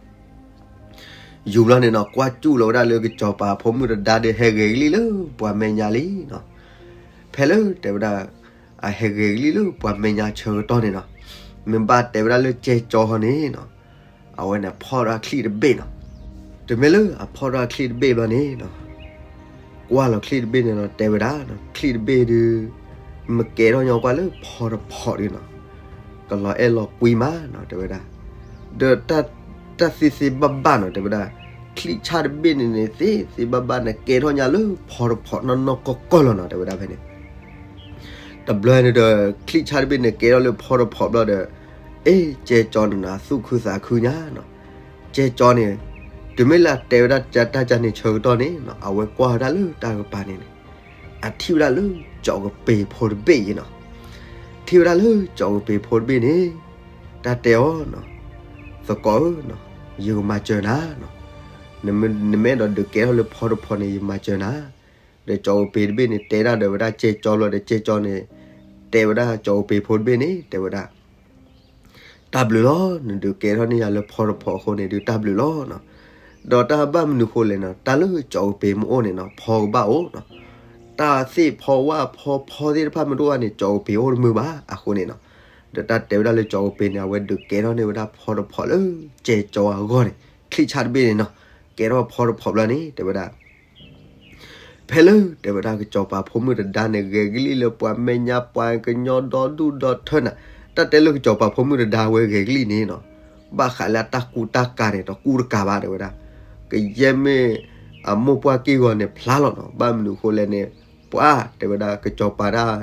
ယူၤဘျီန့ၣ်နီၤ ကွၢ်စူၣ်လီၤဝဲဒၣ်လၢကစီၤပၤဖိမုၣ်တဒါဒီးဟဲဂဲၤကလံၣ်လၢပှၤမဲာ်ညါလံနီၤ, ဖဲလၢတဲဝဲဒၣ် အဟဲဂဲၤကလံၣ်လၢပှၤမဲာ်ညါဆၢကတီၢ်န့ၣ်နီၤ, မ့ၢ်ဘၣ်တဲဝဲဒၣ်လၢကဲကၠီဟီန့ၣ်နီၤ, အဝဲန့ၣ်ဖီၣ်ထီၣ်ချံၣ်တဘ့ၣ်နီၤ, တမ့ၢ်လၢအဖီၣ်ထီၣ်ချံၣ်တဘ့ၣ်ဘျီန့ၣ်နီၤ ကွၢ်လီၤချံၣ်တဘ့ၣ်န့ၣ်နီၤ တဲဝဲဒၣ် ချံၣ်တဘ့ၣ်ဒုး မ့ၢ်ကဲထီၣ်ညီကွၢ်လၢဖီတဖီဒုးနီၤ, ကလီၤအဲၣ်လီၤကွံမးနီၤ တဲဝဲဒၣ်, ဒီးတၢ်သ့သ့ဘၣ်ဘၣ်နီၤ တဲဝဲဒၣ်, ချံၣ်ဆၣ်တဘ့ၣ်န့ၣ်န့ၣ် သ့သ့ဘၣ်ဘၣ်န့ၣ် ကဲထီၣ်ညါလၢဖီတဖီနီၢ်နီၢ်ကီၢ်ကီၢ်လီၤနီၤ တဲဝဲဒၣ်ဖဲန့ၣ် တဘျီန့ၣ်ဒီး ချံၣ်ဆၣ်တဘ့ၣ်န့ၣ် ကဲထီၣ်လၢဖီတဖီဘျီဒီး, အ့ ကဲကၠီန့ၣ်နီၤ သူၣ်ခုသးခုညါနီၤ, ကဲကၠီန့ၣ် တုၤမ့ၢ်လၢအတဲဝဲဒၣ်တၢ်ကၢ်န့ၣ်ဆၢကတီၢ်န့ၣ်နီၤ အဝဲကွၢ်ဝဲဒၣ်လၢတၢ်ကပၤန့ၣ်န့ၣ်, အထံၣ်ဝဲဒၣ်လၢကၠီကပ့ၤဖိတဘ့ၣ်အံၤနီၤ, ထံၣ်ဝဲဒၣ်လၢကၠီကပ့ၤဖိတဘ့ၣ်န့ၣ်, တၢ်တဲအီၤနီၤ, သကိးဧၢနီၤ, ယကမၤစၢၤနၤနီၤ, နမ့ၢ်အဲၣ်ဒိးဒုးကဲထီၣ်လၢဖီတဖီန့ၣ် ယမၤစၢၤနၤ, ဒီးကၠီကပ့ၤတဘ့ၣ်န့ၣ် တဲဒၣ်ဒီးဝဲဒၣ်ကဲကၠီလီၤဒီး ကဲကၠီန့ၣ် တဲဝဲဒၣ်ကၠီကပ့ၤဖိတဘ့ၣ်န့ၣ် တဲဝဲဒၣ် တၢ်ဘျုးလီၤ, နဒုးကဲထီၣ်န့ၢ်ယၤလၢဖီတဖီအဃိန့ၣ်ဒုး တၢ်ဘျုးလီၤနီၤ, ဒီးတၢ်ဘၣ်မနုၤဃိလဲၣ်နီၤ, တၢ်လၢကၠီကပ့ၤမ့ၢ်အိၣ်န့ၣ်နီၤ ဖီကဘၣ်အိၣ်နီၤ, တၢ်သ့ၣ်ဖီဝၣ်ဖီဖီသ့ၣ်တဖၣ်မ့ၢ်တအိၣ်ဘၣ်န့ၣ် ကၠီကပ့ၤအိၣ်တမုာ်ဘၣ်အဃိန့ၣ်နီၤ, ဒီးတၢ်တဲဝဲဒၣ်လၢကၠီကပ့ၤန့ၣ် အဝဲဒုးကဲထီၣ်န့ၢ်ဝဲဒၣ်ဖီတဖီလၢကဲကၠီအဂီၢ်န့ၣ် ချံၣ်ဆၣ်တဘ့ၣ်န့ၣ်နီၤ, ကဲထီၣ်ဖီတဖီဘျီန့ၣ် တဲဝဲဒၣ် ဖဲလၢတဲဝဲဒၣ်ကစီၤပၤဖိမုၣ်တဒါန့ၣ် ဂဲၤကလံၣ်လၢပှၤမဲာ်ညါပှၤကညီဒီဒူၣ်ဒီထၢနၤ, တၢ်တဲလၢကစီၤပၤဖိမုၣ်တဒါဝဲဂဲၤကလံၣ်န့ၣ်နီၤ, ဘၣ်ဃးလၢအတၢ်ကူတၢ်ကၤန့ၣ် တကူတကၤဘၣ်တဲဝဲဒၣ်, ကယဲၢ်မ့ၢ်အမိၢ်ပှၢ်က့ၢ်ဂီၤန့ၣ်ဖျါလီၤနီၤ, ဘၣ်မနုၤအဃိလဲၣ်န့ၣ် ပှၤတဲဝဲဒၣ်ကစီၤပၤဒၣ်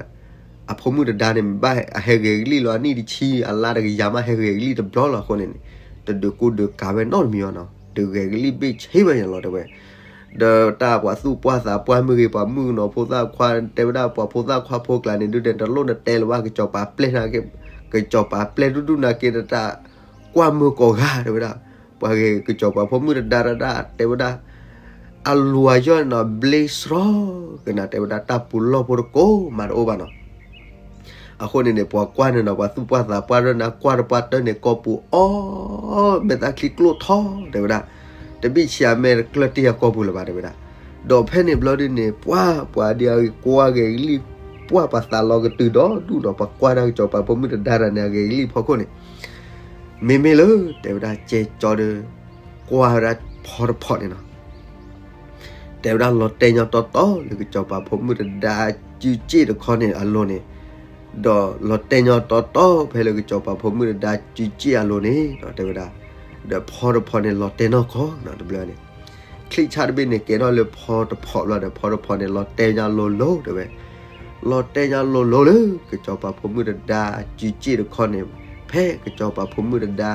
အဖိမုၣ်တဒါန့ၣ် ဘၣ်အဟဲဂဲၤကလံၣ်လီၤအနံၣ်တဆံ အလါတကယၤမး ဟဲဂဲၤကလံၣ်တဘျီလီၤအဃိန့ၣ်န့ၣ်, တဒုးကူဒုးကၤဝဲနီတမံၤဘၣ်နီၤ, ဒုးဂဲၤကလံၣ်ဘ့ၣ်ဆ့ဝဲညါလီၤတဲဝဲ ဒီးတၢ်ပှၤသူၣ်ပှၢ်သးပှၢ်မုၢ်ဂ့ၤ ပှၤမုၣ်ကနီၤဖိသၣ်ခွါ တဲဝဲဒၣ်ပှၤဖိသၣ်ခွါဖိကျါန့ၣ် ဒုးန့ၣ် တလိၣ်နတဲလၢၤဘၣ် ကစီၤပၤပျဲၢ်နာ်က့, ကစီၤပၤပျဲၢ်ဒူဒူနာ်က့ တၢ်ကွၢ်မုာ်ကိးဂၤတဲဝဲဒၣ်, ပှၤဂ့ၤကစီၤပၤဖိမုၣ်တဒါတၢ်တဲဝဲဒၣ် အလူၤအယီၢ်န့ၣ်နီၤ ဘျ့စရီကနၤ တဲဝဲဒၣ် တၢ်ပူၤလီၢ်ဖိတကိးမးတအိၣ်ဘၣ်နီၤ အဃိန့ၣ်န့ၣ် ပှၤကွၢ်န့ၣ်နီၤ ပှၤသူၣ်ပှၢ်သးပှၢ်ရၢနၤ ကွၢ်တပှၢ်တၢၢ်န့ၣ် ကိာ်ပူၤအီၣ် မဲာ်သၣ်ချံကျိၣ်ထီၣ်တဲဝဲဒၣ်, တဘံၣ်ဆံးအမဲာ်တကျၢၢ်တ့ၢ်အကိာ်ပူၤလၢၤဘၣ်တဲဝဲဒၣ်, ဒီးဖဲန့ၣ်ဘျီဒုးန့ၣ် ပှၤပှၤဒ်အဂ့ၤကွၢ်ဂဲၤကလံၣ် ပှၤပှၤသးလီၤကတုၤဒီဒူၣ်နီၤ ပှၤကွၢ်တၢ်ကစီၤပၤဖိမုၣ်တဒါတၢ်န့ၣ် အဂဲၤကလံၣ်ဖီခိၣ်န့ၣ် မ့မ့ၢ်လၢတဲဝဲဒၣ်ကဲကၠီဒီး ကွၢ်ဝဲဒၣ်ဖီတဖီန့ၣ်နီၤ တဲဝဲဒၣ်လီၤတဲာ်ညီတီတီလၢကစီၤပၤဖိမုၣ်တဒါစုစ့ၣ်တခီန့ၣ်အလိၤန့ၣ်, ဒီးလီၤတဲာ်ညီတီတီဖဲလၢကစီၤပၤဖိမုၣ်တဒါစုစ့ၣ်အလိၤန့ၣ် တဲဝဲဒၣ်, ဒီးဖီတဖီန့ၣ်လီၤတဲာ်နီၢ်ကီၢ်နီၤတဘျီန့ၣ်, ချံၣ်ဆၣ်တဘ့ၣ်န့ၣ် ကဲထီၣ်လၢဖီတဖီဘျီဒီး ဖီတဖီန့ၣ်လီၤတဲာ်ညီလိၤလိၤတဲဝဲ, လီၤတဲာ်ညီလိၤလိၤလၢ ကစီၤပၤဖိမုၣ်တဒါအစုစ့ၣ်တခီန့ၣ်, ဖဲကစီၤပၤဖိမုၣ်တဒါ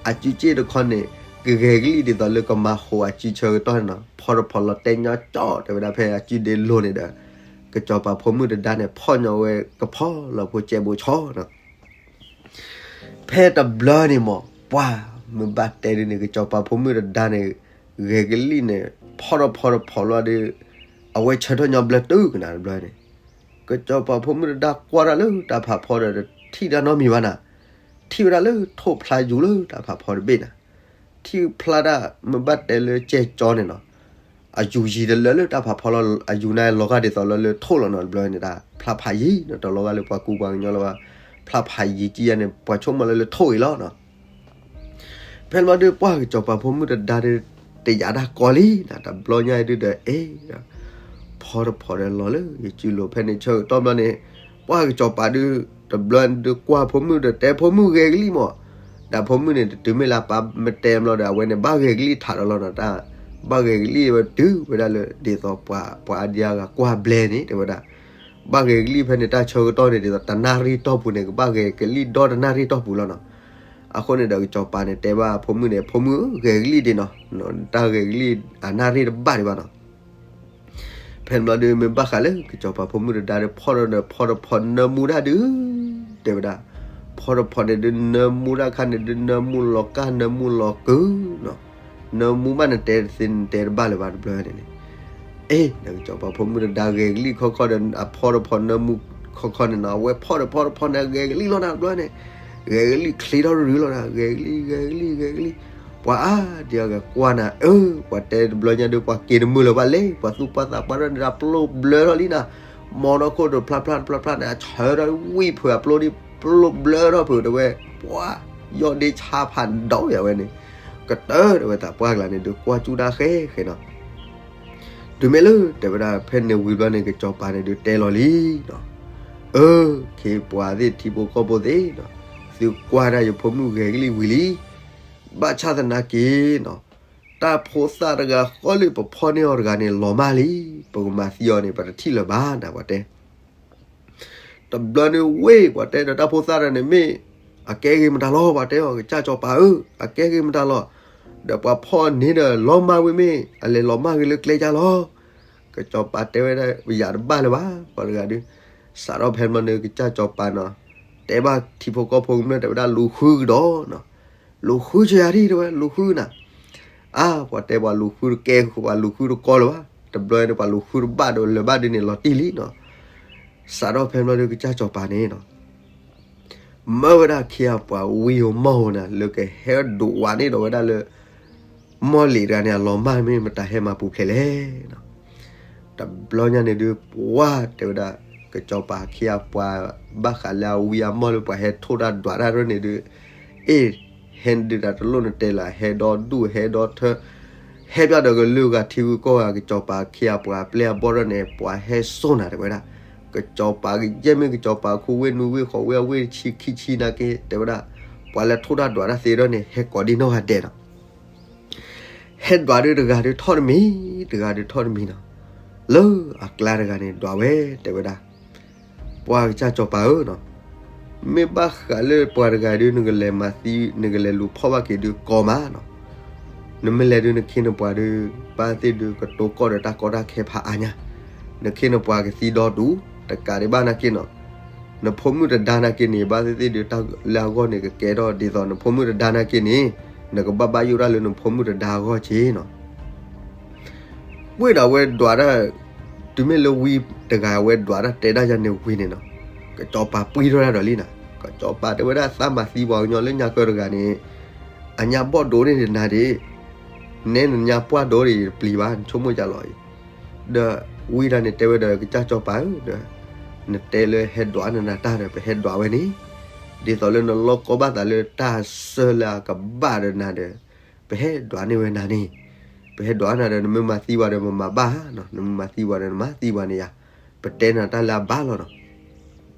အစုစ့ၣ်တခီန့ၣ် ကဂဲၤကလံၣ်ဒ်သိးလၢကမၤဟူးအစုဆၢကတီၢ်န့ၣ်နီၤ ဖီတဖီလီၤတဲာ်ညီကၠီၣ်တဲဝဲဒၣ်ဖဲအစုဒ့လိၤန့ၣ်ဒီး ကစီၤပၤဖိမုၣ်တဒါန့ၣ် ဖီၣ်ညီဝဲကဖီလီၤဖိကဲဘိဆီနီၤ. ဖဲတဘျီန့ၣ်မး ပှၢ်မုၢ်ဘၣ်တဲဒ်န့ၣ် ကစီၤပၤဖိမုၣ်တဒါန့ၣ် ဂဲၤကလံၣ်န့ၣ် ဖီၣ်ထီၣ်ဖီၣ်တဖီလီၤဒီး အဝဲဆၢထၢၣ်ညီဘျၢတုၤကနၤတဘျီန့ၣ် ကစီၤပၤဖိမုၣ်တဒါကွၢ်တၢ်လၢတၢ်ဖးဖီဒီး တထံၣ်တၢ်နီတမံၤဘၣ်နၤ, ထံၣ်ဝဲဒၣ်လၢထိၣ်ဖျါယူၤလၢတၢ်ဖးဖီတဘ့ၣ်နၤ, ထံၣ်ဖျါတၢ်မုၢ်ဘၣ်တဲလၢကဲကၠီန့ၣ်နီၤ, အယူၤယံၤတလၢလၢတၢ်ဖးဖီလီၤ, အယူၤန့ၣ်လီၤဂာ်ဒ်သိးလၢလၢထိၣ်လီၤနီၤ, တဘျီန့ၣ်ဒၣ် ဖျါဖးယံၤနီၤ, တလီၤဂာ်လၢပှၤကူပှၤကညီလၢၤဘၣ်, ဖျါဖးယံၤကံယါန့ၣ် ပှၤဆိကမိၣ်လၢလၢထိၣ်အံၤလီၤနီၤ. ဖဲန့ၣ်ဘျီဒုးပှၢ်ကစီၤပၤဖိမုၣ်တဒါဒုး တယာ်တၢ်ကီလံနၤ, တဘျီညါအံၤဒုးဒီး အ့ၣ် ဖီတဖီဒီးလီၤလၢယစုလိၤ, ဖဲန့ၣ်ဆၢကတီၢ်ဘျီန့ၣ် ပှၢ်ကစီၤပၤဒုး တဘျီဒုးကွၢ်ဖိမုၣ်ဒီးတဲဖိမုၣ်ဂဲၤကလံၣ်မး, ဒီးဖိမုၣ်န့ၣ် တတုၤမ့ၢ်လၢပၢ်မ့ၢ်တဲဘျီဒီး အဝဲန့ၣ်ဘၣ်ဂဲၤကလံၣ်ထးဒီးလီၤနီၤ, တၢ်ဘၣ်ဂဲၤကလံၣ်ဝဲတုၤဝဲဒၣ်လၢ ဒ်သိးပှၤ ပှၤအါဒံအါဂၤကွၢ်ဘျဲန့ၣ် တဲဝဲဒၣ် ဘၣ်ဂဲၤကလံၣ်ဖဲန့ၣ် တၢ်ဆၢကတီၢ်န့ၣ် ဒ်သိးတနၣ်ရံၣ်တီၢ်ပူၤန့ၣ် ကဘၣ်ဂဲၤကလံၣ်ဒီတနၣ်ရံၣ်တီၢ်ပူၤလီၤနီၤ. အဃိန့ၣ်ဒီးကစီၤပၤန့ၣ်တဲဘၣ်ဖိမုၣ်န့ၣ် ဖိမုၣ်ဧၢ ဂဲၤကလံၣ်ဒံးနီၤ, တၢ်ဂဲၤကလံၣ်အနၣ်ရံၣ်တဘၣ်ဒံးဘၣ်နီၤ. ဖဲန့ၣ်ဘျီဒုး မ့ၢ်ဘၣ်ဃးလၢကစီၤပၤဖိမုၣ်တဒါဒီး ဖီၣ်ဒီးဖီၣ်တဖီၣ်နၢမူဒၣ်ဒုး တဲဝဲဒၣ်, ဖီၣ်တဖီၣ်န့ၣ်ဒုး နၢမူဒၣ်ခါန့ၣ်ဒုး နၢမူလီၤကၢ် နၢမူလီၤကုၤနီၤ, နၢမူဘၣ်နတဲတသ့ နတဲတဘၣ်လၢၤဘၣ်တဘျီန့ၣ်န့ၣ်, အ့ၣ် ဒီးကစီၤပၤဖိမုၣ်တဒါဂဲၤကလံၣ်ခီခီဒီး အဖီၣ်တဖီၣ်နၢမူခီခီန့ၣ်နီၤ, အဝဲဖီၣ်ဒီးဖီၣ်တဖီၣ်န့ၣ် ဂဲၤကလံၣ်လီၤနၤတဘျီန့ၣ်, ဂဲၤကလံၣ်ချ့ထီၣ်ရုၤလီၤနၤ, ဂဲၤကလံၣ် ဂဲၤကလံၣ် ဂဲၤကလံၣ်, ပှၤအါဒံအါဂၤကွၢ်နၤ, အၢ ပှၤတဲတဘျီညါဒုး ပှၤက့ၤတမုာ်လၢၤဘၣ်လဲၣ်, ပှၤသူၣ်ပှၢ်သးပှၢ်ထီၣ်န့ၣ်ဒၣ် ပျိၢ်ဘျၢထီၣ်လံနၤ, မီနီၢ်ခိၣ်တဖျါဖျါတဖျါဖျါန့ၣ် အဆၢထီၣ်ဝံၣ်ဖုးအပျိၢ်ဒ် ပျိၢ်ဘျၢထီၣ်ဖုးတဲဝဲ, ပှၤ ယီၢ်ဒ့ဆါဖးဒိၣ်ယၤဝဲန့ၣ်, ကတၢၢ်တဲဝဲသးပှၢ်ကျါန့ၣ်ဒုး ကွၢ်ကၠူၣ်တၢ်ဃဲဃဲနီၤ. တုၤမ့ၢ်လၢတဲဝဲဒၣ် ဖဲန့ၣ်ဝံၤဘျီန့ၣ် ကစီၤပၤန့ၣ်ဒုးတဲလီၤလံနီၤ, အၢ ခ့ပှၤသ့ၣ်ထံဖိကီၢ်ဖိသ့ၣ်နီၤ, သုကွၢ်ဒၣ်ယဖိမုၣ်ဂဲၤကလံၣ်ဝံၤလံ, ဘၣ်ဆၣ်သနာ်က့နီၤ, တၢ်ဖိသၣ်တဂၤဃီလၢပဖီၣ်န့ၢ်အီၤတဂၤန့ၣ် လီၤမၢ်လံ, ပကမၤသံအီၤန့ၣ် ပတထံၣ်လၢၤဘၣ်နၤ ပှၤတဲ တဘျီန့ၣ်ဝ့ၢ် ပှၤတဲဒီးတၢ်ဖိသၣ်တဂၤန့ၣ်မ့ၢ် အကဲဂ့ၤမတၤလီၤ, ပှၤတဲအီၤ ကစၢ်စီၤပၤဧၢ, အကဲဂ့ၤမတၤလီၤ, ဒီးပှၤဖီၣ်န့ၢ်ဒီးလီၤမၢ်ဝဲမ့ၢ် အလဲၤလီၤမၢ်ဂ့ၤလၢကျဲကၢ်လီၤ. ကစီၤပၤတဲဝဲဒၣ် ယၤတဘၣ်လၢၤဘၣ်, ပှၤတဂၤဒုး စးထီၣ်ဖဲမနုၤ ကစၢ်စီၤပၤနီၤ, တဲဘၣ်ထံဖိကီၢ်ဖိကမျၢၢ် တဲဝဲဒၣ်လူၤဃုကဒီးနီၤ, လူၤဃုကယၤဒံး တဲဝဲ လူၤဃုနၤ အါ ပှၤတဲပှၤလူၤဃုတကဲ ပှၤလူၤဃုတကီလၢၤဘၣ်, တဘျီန့ၣ် ပှၤလူၤဃုတဘၣ်ဒီးလၢၤဘၣ်ဒ်န့ၣ် လီၤတံၢ်လံနီၤ. စးထီၣ်ဖဲမနုၤဒီး ကစၢ်စီၤပၤန့ၣ်နီၤ, မၢဝဲဒၣ်ခ့အပှၤဝံဧိၤမီၢ်ဧိၤနၤ လၢကဟဲဒိးဝးန့ၢ်ဒီးဝဲဒၣ်လၢ မီၢ်လံာ်တဂၤန့ၣ် အလီၤမၢ်မ့ၢ်မတၤဟဲမၤပူၤဖျဲးလဲၣ်နီၤ. တဘျီညါန့ၣ်ဒုး ပှၤတဲဝဲဒၣ် ကစီၤပၤခ့အပှၤ ဘၣ်ဃးလၢအဝံအမီၢ်လၢပှၤဟဲထိၣ်တၢ်ဒွးတၢ်ဒ်န့ၣ်ဒုး အ့ၣ် ဟဲဒုးတၢ်တလိၣ်နတဲလၢ ဟဲဒီဒူၣ် ဟဲဒီထၢ ဟဲပၠၣ်ဒီးကလုာ်ဂၤထံဂုၤကီၢ်ဂၤ ကစီၤပၤခ့အပှၤအပျဲၢ်အဘီၣ်ထီၣ်န့ၣ် ပှၤဟဲစိာ်နၤတဲဝဲဒၣ်. ကစီၤပၤကယဲၢ်မ့ၢ်ကစီၤပၤခိၣ်ဝ့ၢ်နွံဝ့ၢ်ဃိးဝ့ၢ် အဝ့ၢ်တဆံခံဆံနာ်က့ တဲဝဲဒၣ် ပှၤလၢထိၣ်တၢ်ဒွးတၢ်သ့ဒီးန့ၣ် ဟဲကိးဒံနီၢ်ဂၤဒဲးနီၤ. ဟဲဒွးဒုးတဂၤဒုးထီၣ်တမံၤ တဂၤဒုးထီၣ်တမံၤနီၤ. လၢအကျါတဂၤန့ၣ် ဒွးဝဲတဲဝဲဒၣ် ပှၤကစၢ်စီၤပၤဧၢနီၤ, မ့ၢ်ဘၣ်ဃးလၢပှၤတဂၤဒုး နကလဲၤမၤသံ နကလဲၤလူၤဖီၣ်ဘၣ်က့ၤဒုးကိးမးနီၤ. နမ့ၢ်လဲၤဒုးနခ့နပှၤဒုး ဘၣ်သ့ၣ်ဒုးကတိၤကီၢ်ဒီးတၢ်ကီတၢ်ခဲဖးအါညါ, နခ့နပှၤကသံဒီတူၢ် တကးဒံးဘၣ်နာ်က့နီၤ. နဖိမုၣ်တဒါနာ်က့န့ၣ် ဘၣ်သ့ၣ်သ့ၣ်ဒုး တၢ်လၢအဂီၢ်န့ၣ် ကကဲထီၣ်ဒ်သိးနဖိမုၣ်တဒါနာ်က့န့ၣ် နကဘၣ်ဘၣ်ယိၣ်တၢ်လၢနဖိမုၣ်တဒါအဂီၢ်က့နီၤ. ဝ့ၢ်ဒီးအဝဲဒွးတၢ် တုၤမ့ၢ်လၢဝံတဂၤအဝဲဒွးတၢ်တဲဒၣ်ယၤန့ၣ်ဝံၤန့ၣ်နီၤ, ကစီၤပၤပှံထီၣ်တၢ်ဒီးလံနီၤ. ကစီၤပၤတဲဝဲဒၣ်သးမၤသံပှၤကညီလၢညါကၢတဂၤန့ၣ် အညါဘီၣ်ဒိန့ၢ်နၤဒၣ်, နဲနညါပှၢ်ဒိန့ၣ် ယတပျံၤဘၣ် နဆိကမိၣ်ကလီၤအံၤ. ဒီးဝံတၢ်န့ၣ်တဲဝဲဒီး ကစၢ်စီၤပၤဧၢ, ဒီးနတဲလၢဟဲဒွးနနၤတၢ်ဒီး ပဟဲဒွးဝဲန့ၣ် ဒ်သိးလၢနလီၢ်ကီဘၣ်သးလၢတၢ်ဆၢလၢအကဘၣ်ဒီးနၤဒီး ပဟဲဒွးန့ၢ်ဝဲနၤန့ၣ်, ပဟဲဒွးနၤဒီး နမ့ၢ်မၤသံပှၤဒီး မမၤဘၣ်ဧါနီၤ, နမ့ၢ်မၤသံပှၤဒီး နမၤသံပှၤန့ၣ်ယၤ, ပတဲနၤတၢ်လၢအဘၣ်လီၤနီၤ.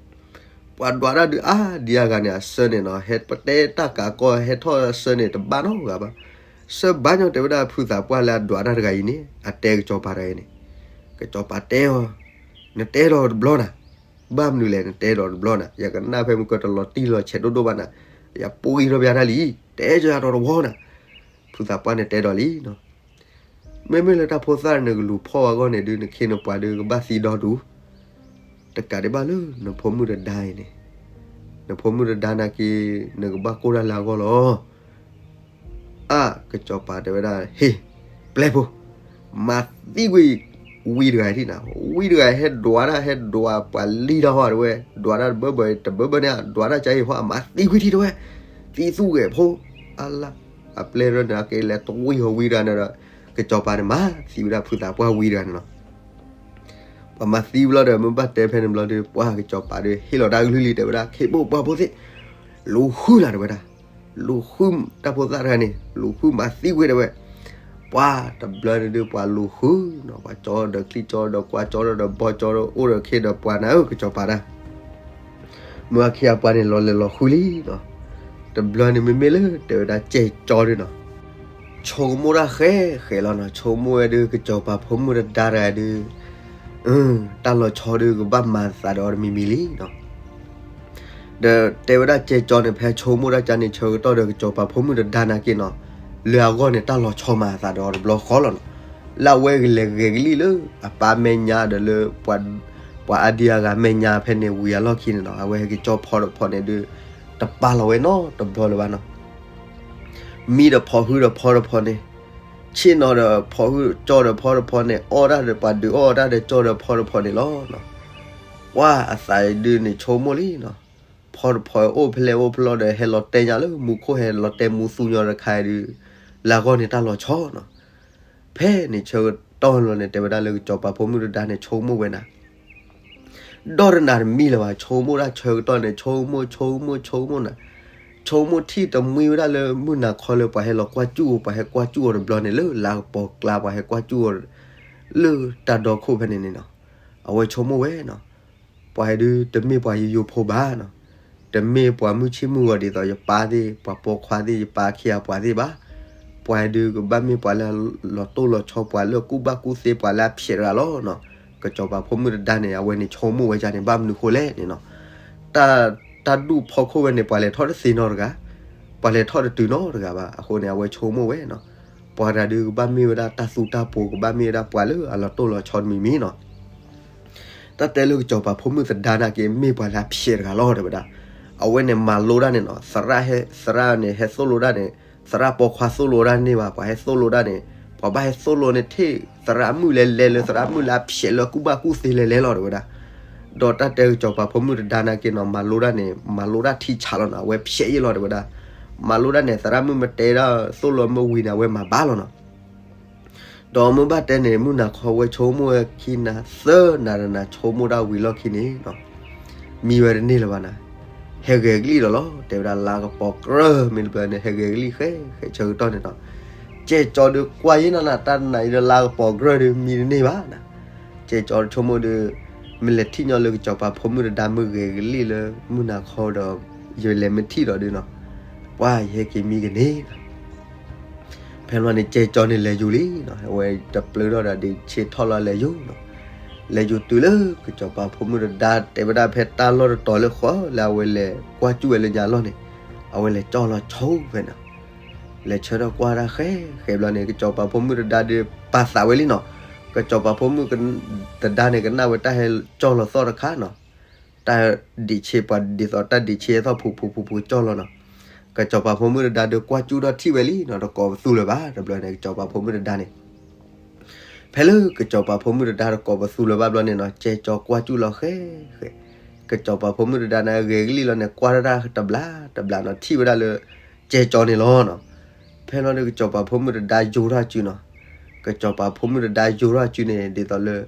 ပှၤဒွးတၢ်ဒုးအါဒံးအါဂၤန့ၣ် အဆၢန့ၣ်နီၤ, ဟဲပတဲတၢ်ကးကီ ဟဲထီၣ်ဆၢန့ၣ် တဘၣ်နီတဂၤဘၣ်. ဆၢဘၣ်ညီတဲဝဲဒၣ် ဖုသးပှၢ်လၢအဒွးတၢ်တဂၤအံၤန့ၣ် အတဲကစီၤပၤတဂၤအံၤန့ၣ်, ကစီၤပၤတဲအီၤ, နတဲဒီးတဘျီနၤ, ဘၣ်မနုၤလဲၣ် နတဲဒီးတဘျီနၤ, ယကနၣ်ဖဲမုၢ်ကတလီၤတံၢ်လီၤဆဲးဒိၣ်ဒိၣ်ဘၣ်နၤ, ယပှံထီၣ်ဘၣ်တၢ်လံ, တဲကစီၤယၤဒီးတဝီနၤ. ဖုသးပှၢ်န့ၣ်တဲဒီးလံနီၤ, မ့မ့ၢ်လၢတၢ်ဖိသၣ်န့ၣ် နကလူၤဖီၣ်ဝဲအဂီၢ်န့ၣ်ဒုး နခ့နပှၤဒုးကဘၣ်သံဒီတူၢ်, တကးဒံးဘၣ်လၢနဖိမုၣ်တဒါအံၤန့ၣ်, နဖိမုၣ်တဒါနာ်က့ နကဘၣ်ကိၢ်တၢ်လၢအဂီၢ်လီၤ. အါ, ကစီၤပၤတဲဝဲဒၣ်, ဟ့ၣ်, ပျဲၢ်ဖိ, မၤသံကွံာ်ဝံတဂၤအံၤထံၣ်နၤ, ဝံတဂၤအံၤဟဲဒွးတၢ် ဟဲဒွးပှၤလံတၢ်ဟီၣ်တဲဝဲ, ဒွးတၢ်တဘၢဘၢတဘၢဘၢန့ၣ် ဒွးတၢ်ကါအံၤဟီၣ် မၤသံကွံာ်ထံၣ်တဲဝဲ, သံသူၣ်ဂဲၤဖိ, အါလၢ်, အပျဲၢ်ရၢန့ၣ် အက့လဲၤတဝံၣ်ဟီၣ်ဝံတဂၤန့ၣ်ဒီး ကစီၤပၤန့ၣ်မၤသံဝဲဒၣ်ဖုသးပှၢ်ဝံတဂၤန့ၣ်လီၤ. ပှၤမၤသံဘျီဒီး မ့ၢ်ဘၣ်တဲဖဲန့ၣ်ဘျီဒီး ပှၤကစီၤပၤဒီး ဟ့ၣ်လီၤတၢ်ကလုၢ်လံ တဲဝဲဒၣ် ခ့ဘိၣ်ပှၢ်ဖိသ့ၣ်, လူၤဃုလၢ်တဲဝဲဒၣ်, လူၤဃုတၢ်ဖိသၣ်တဂၤန့ၣ် လူၤဃုမၤသံကွံာ်တဲဝဲ, ပှၤတဘျီန့ၣ်ဒီး ပှၤလူၤဃုနီၤ, ပှၤကၠီဒီးချံကၠီဒီးကွၢ်ကၠီဒီးဘီကၠီဒီးအိၣ်ဒီးခ့ဒီးပှၤနၤဧၢ ကစီၤပၤဒၣ် မ့ၢ်အခ့အပှၤန့ၣ် လီၤလဲၤလီၤဃုလံနီၤ, တဘျီန့ၣ်မ့မ့ၢ်လၢတဲဝဲဒၣ်ကဲကၠီဒုနီၤ, ဆိကမိၣ်တၢ်ဃဲဃဲလီၤနီၤ, ဆိကမိၣ်ဝဲဒုး ကစီၤပၤဖိမုၣ်တဒါတဂၤဒုး တၢ်လီၤဆီဒုးကဘၣ်မၤသးဒီးအီၤတမံၤမံၤလံနီၤ. ဒီးတဲဝဲဒၣ်ကဲကၠီန့ၣ် ဖဲဆိကမိၣ်တၢ်ကန့ၣ်ဆၢကတီၢ်ဒီး ကစီၤပၤဖိမုၣ်တဒါနာ်က့နီၤ, လၢအဂီၢ်န့ၣ် တၢ်လီၤဆီမၤသးဒီးအီၤတဘျီဃီလီၤနီၤ. လၢအဝဲကလဲၤဂဲၤကလံၣ်လၢအပၢ်မဲာ်ညါဒီးလၢ ပှၤအါဒံအါဂၤမဲာ်ညါဖဲန့ၣ်ဝံၤအလီၢ်ခံန့ၣ်နီၤ, အဝဲဟဲက့ၤကၠီဖီတဖီန့ၣ်ဒုး တပာ်လီၤဝဲနီတဘျီလၢၤဘၣ်နီၤ. မံဒီးဖီဟုဒီးဖီတဖီန့ၣ်, ဆ့ၣ်နီၤဒီးဖီဟုကၠီဒီးဖီတဖီန့ၣ်, အီၣ်တၢ်ဒီးပှၤဒုးအီၣ်တၢ်ဒီးကၠီဒီးဖီတဖီန့ၣ်လီၤ. ပှၤအသးဒုးန့ၣ်ဆိကမိၣ်လံနီၤ, ဖီတဖီအိၣ်ဖဲလဲၣ်အိၣ်ဖဲလဲၣ်ဒီး ဟဲလီၤတဲညါလၢမူခိၣ် ဟဲလီၤတဲမူသူညီတခါဒုး လၢအဂီၢ်န့ၣ်တၢ်လီၤဆီနီၤ. ဖဲန့ၣ်ဆၢကတီၢ်လီၤန့ၣ် တဲဝဲဒၣ်လၢကစီၤပၤဖိမုၣ်တဒါန့ၣ် ဆိကမိၣ်ဝဲနၤ ဒီတနၤတမံၤလၢၤဘၣ်, ဆိကမိၣ်တၢ်ဆၢကတီၢ်န့ၣ် ဆိကမိၣ်ဆိကမိၣ်ဆိကမိၣ်နၤ, ဆိကမိၣ်ထံၣ်တမှံဝဲဒၣ်လၢမုၢ်နၤခီလၢပှၤဟဲလီၤကွၢ်စူၣ်အီၤ, ပှၤဟဲကွၢ်စူၣ်အီၤတဘျီန့ၣ် လၢလါကပီၤကျါ ပှၤဟဲကွၢ်စူၣ်အီၤ လၢတၢ်ဒီခိၣ်ဖဲန့ၣ်န့ၣ်နီၤ. အဝဲဆိကမိၣ်ဝဲနီၤ, ပှၤဒုးတမ့ၢ်ပှၤယိယိဖိဘၣ်နီၤ, တမ့ၢ်ပှၤမုၢ်ဆ့ၣ်မုၢ်ဂီၤဒ်သိးယပၢ်သ့ၣ် ပှၤပိာ်ခွါသ့ၣ် ယပၢ်အခ့အပှၤသ့ၣ်ဘၣ်. ပှၤဒုးကဘၣ်မ့ၢ်ပှၤလၢအလီၤတိၢ်လီၤဆီ ပှၤလၢအကူၣ်ဘၣ်ကူၣ်သ့ ပှၤလၢအဖျဲးတဂၤလီၤနီၤ. ကစီၤပၤဖိမုၣ်တဒါန့ၣ် အဝဲန့ၣ်ဆိကမိၣ်ဝဲဒ်န့ၣ် ဘၣ်မနုၤဃိလဲၣ်န့ၣ်နီၤ, တၢ် တၢ်ဒူၣ်ဖီခိၣ်ဝဲန့ၣ် ပှၤလဲၤထီၣ်တသ့နီတဂၤ, ပှၤလဲၤထီၣ်တတုၤနီတဂၤဘၣ်. အဃိန့ၣ် အဝဲဆိကမိၣ်ဝဲနီၤ, ပှၤတဂၤဒုးကဘၣ်မ့ၢ်ဝဲဒၣ်တၢ်သူတၢ်ပိၤ ကဘၣ်မ့ၢ်ဝဲဒၣ်ပှၤလၢအလီၤတိၢ်လီၤဆီတမံၤမံၤနီၤ. တၢ်တဲလၢကစီၤပၤဖိမုၣ်သဒါနာ်က့ မ့ၢ်ပှၤလၢအဖျဲးတဂၤလီၤ တဲဝဲဒၣ်. အဝဲန့ၣ်မၤလိတၢ်န့ၣ်နီၤ, သရၣ်ဟဲ သရၣ်န့ၣ် ဟဲသိၣ်လိတၢ်န့ၣ်, သရၣ်ပိာ်ခွါသိၣ်လိတၢ်န့ၣ်ဘၣ်, ပှၤဟဲသိၣ်လိတၢ်န့ၣ်, ပှၤဘၣ်ဟဲသိၣ်လိန့ၣ် ထံၣ်သရၣ်မုၣ်လဲၤလဲၤလၢ သရၣ်မုၣ်လၢအဖျဲးလၢအကူၣ်ဘၣ်ကူၣ်သ့လဲၤလဲၤလီၤ တဲဝဲဒၣ်. ဒီးတၢ်တဲကစီၤပၤဖိမုၣ်တဒါနာ်က့နီၤ, မၤလိတၢ်န့ၣ် မၤလိတၢ်ထံဆးလီၤနီၤ, အဝဲဖျဲးယံာ်လီၤ တဲဝဲဒၣ်. မၤလိတၢ်န့ၣ် သရၣ်မုၣ်မ့ၢ်တဲဒၣ်သိၣ်လိမ့ၢ်ဝံၤန့ၣ် အဝဲမၤဘၣ်လီၤနီၤ. ဒီးမ့ၢ်ဘၣ်တဲန့ၣ် မုၢ်နၤခီဝဲဆိကမိၣ်ဝဲခံနၤသၢနၤတနၤ ဆိကမိၣ်တၢ်ဝံၤလီၢ်ခံန့ၣ်နီၤ, မံဝဲတန့ၢ်လၢၤဘၣ်နၤ, ဟဲဂဲၤကလံၣ်လီၤလီၤ တဲဝဲဒၣ်. လါကပီၤကြၢၢ်မ့ၢ်တဘျီန့ၣ် ဟဲဂဲၤကလံၣ်ဃဲဃဲဆၢကတီၢ်န့ၣ်နီၤ, ကဲကၠီဒုးကွၢ်ယံာ်နီၤနၤ တၢ်နၤအံၤဒီးလါကပီၤကြၢၢ်ဒုးမံတန့ၢ်ဘၣ်နၤ. ကဲကၠီဆိကမိၣ်ဒုး မ့ၢ်လဲၤထံၣ်ညီလၢကစီၤပၤဖိမုၣ်တဒါမ့ၢ်ဂဲၤကလံၣ်လၢမုၢ်နၤခီဒီး ယလဲၤမ့ၢ်ထံၣ်ဒီးဒုးနီၤ, ပှၤယဟဲက့ၤမံကန့ၢ်နၤ. ဖဲလီၤန့ၣ် ကဲကၠီန့ၣ်လဲၤယူၤလံနီၤ, အဝဲတပျၢၢ်ထီၣ်ဒီးဒ့ၣ်ဆ့ထီၣ်လီၤလဲၤယူၤနီၤ, လဲၤယူၤတုၤလၢကစီၤပၤဖိမုၣ်တဒါတဲဝဲဒၣ်ဖဲတၢ်လီၢ်တတီၤလၢဃီလၢအဝဲလဲၤကွၢ်စူၣ်ဝဲလၢညါလီၢ်န့ၣ်, အဝဲလဲၤကၠီလီၤဆိဖဲန့ၣ် လဲၤဆၢထၢၣ်ကွၢ်တၢ်ဃဲဃဲဘျီန့ၣ် ကစီၤပၤဖိမုၣ်တဒါဒီးပာ်သးဝဲလံနီၤ, ကစီၤပၤဖိမုၣ်တဒါန့ၣ် ကနၣ်ဝဲတၢ်ဟဲကၠီလီၤသီၣ်တခါနီၤ, တၢ်ဒ့ၣ်ဆ့ပှၤဒ်သိးတၢ်ဒ့ၣ်ဆ့အသီၣ်ဖူးဖူးဖူးဖူးကၠီလီၤနီၤ. ကစီၤပၤဖိမုၣ်တဒါဒီးကွၢ်စူၣ်ထီၣ်ထံၣ်ဝဲလံနီၤ, တကိးပသူလၢၤဘၣ် တဘျီန့ၣ် ကစီၤပၤဖိမုၣ်တဒါန့ၣ် ဖဲလၢကစီၤပၤဖိမုၣ်တဒါတကိးပသူလၢၤဘၣ်ဘျီန့ၣ်နီၤ, ကဲကၠီကွၢ်စူၣ်လီၤဃဲဃဲ, ကစီၤပၤဖိမုၣ်တဒါန့ၣ် ဂဲၤကလံၣ်လီၤန့ၣ် ကွၢ်တၢ်တဘျီတဘျီနီၤ, ထံၣ်ဝဲဒၣ်လၢ ကဲကၠီန့ၣ်လီၤနီၤ. ဖဲလီၤဒီးကစီၤပၤဖိမုၣ်တဒါယိၤထီၣ်စုနီၤ, ကစီၤပၤဖိမုၣ်တဒါယိၤထီၣ်စုန့ၣ် ဒ်သိးလၢ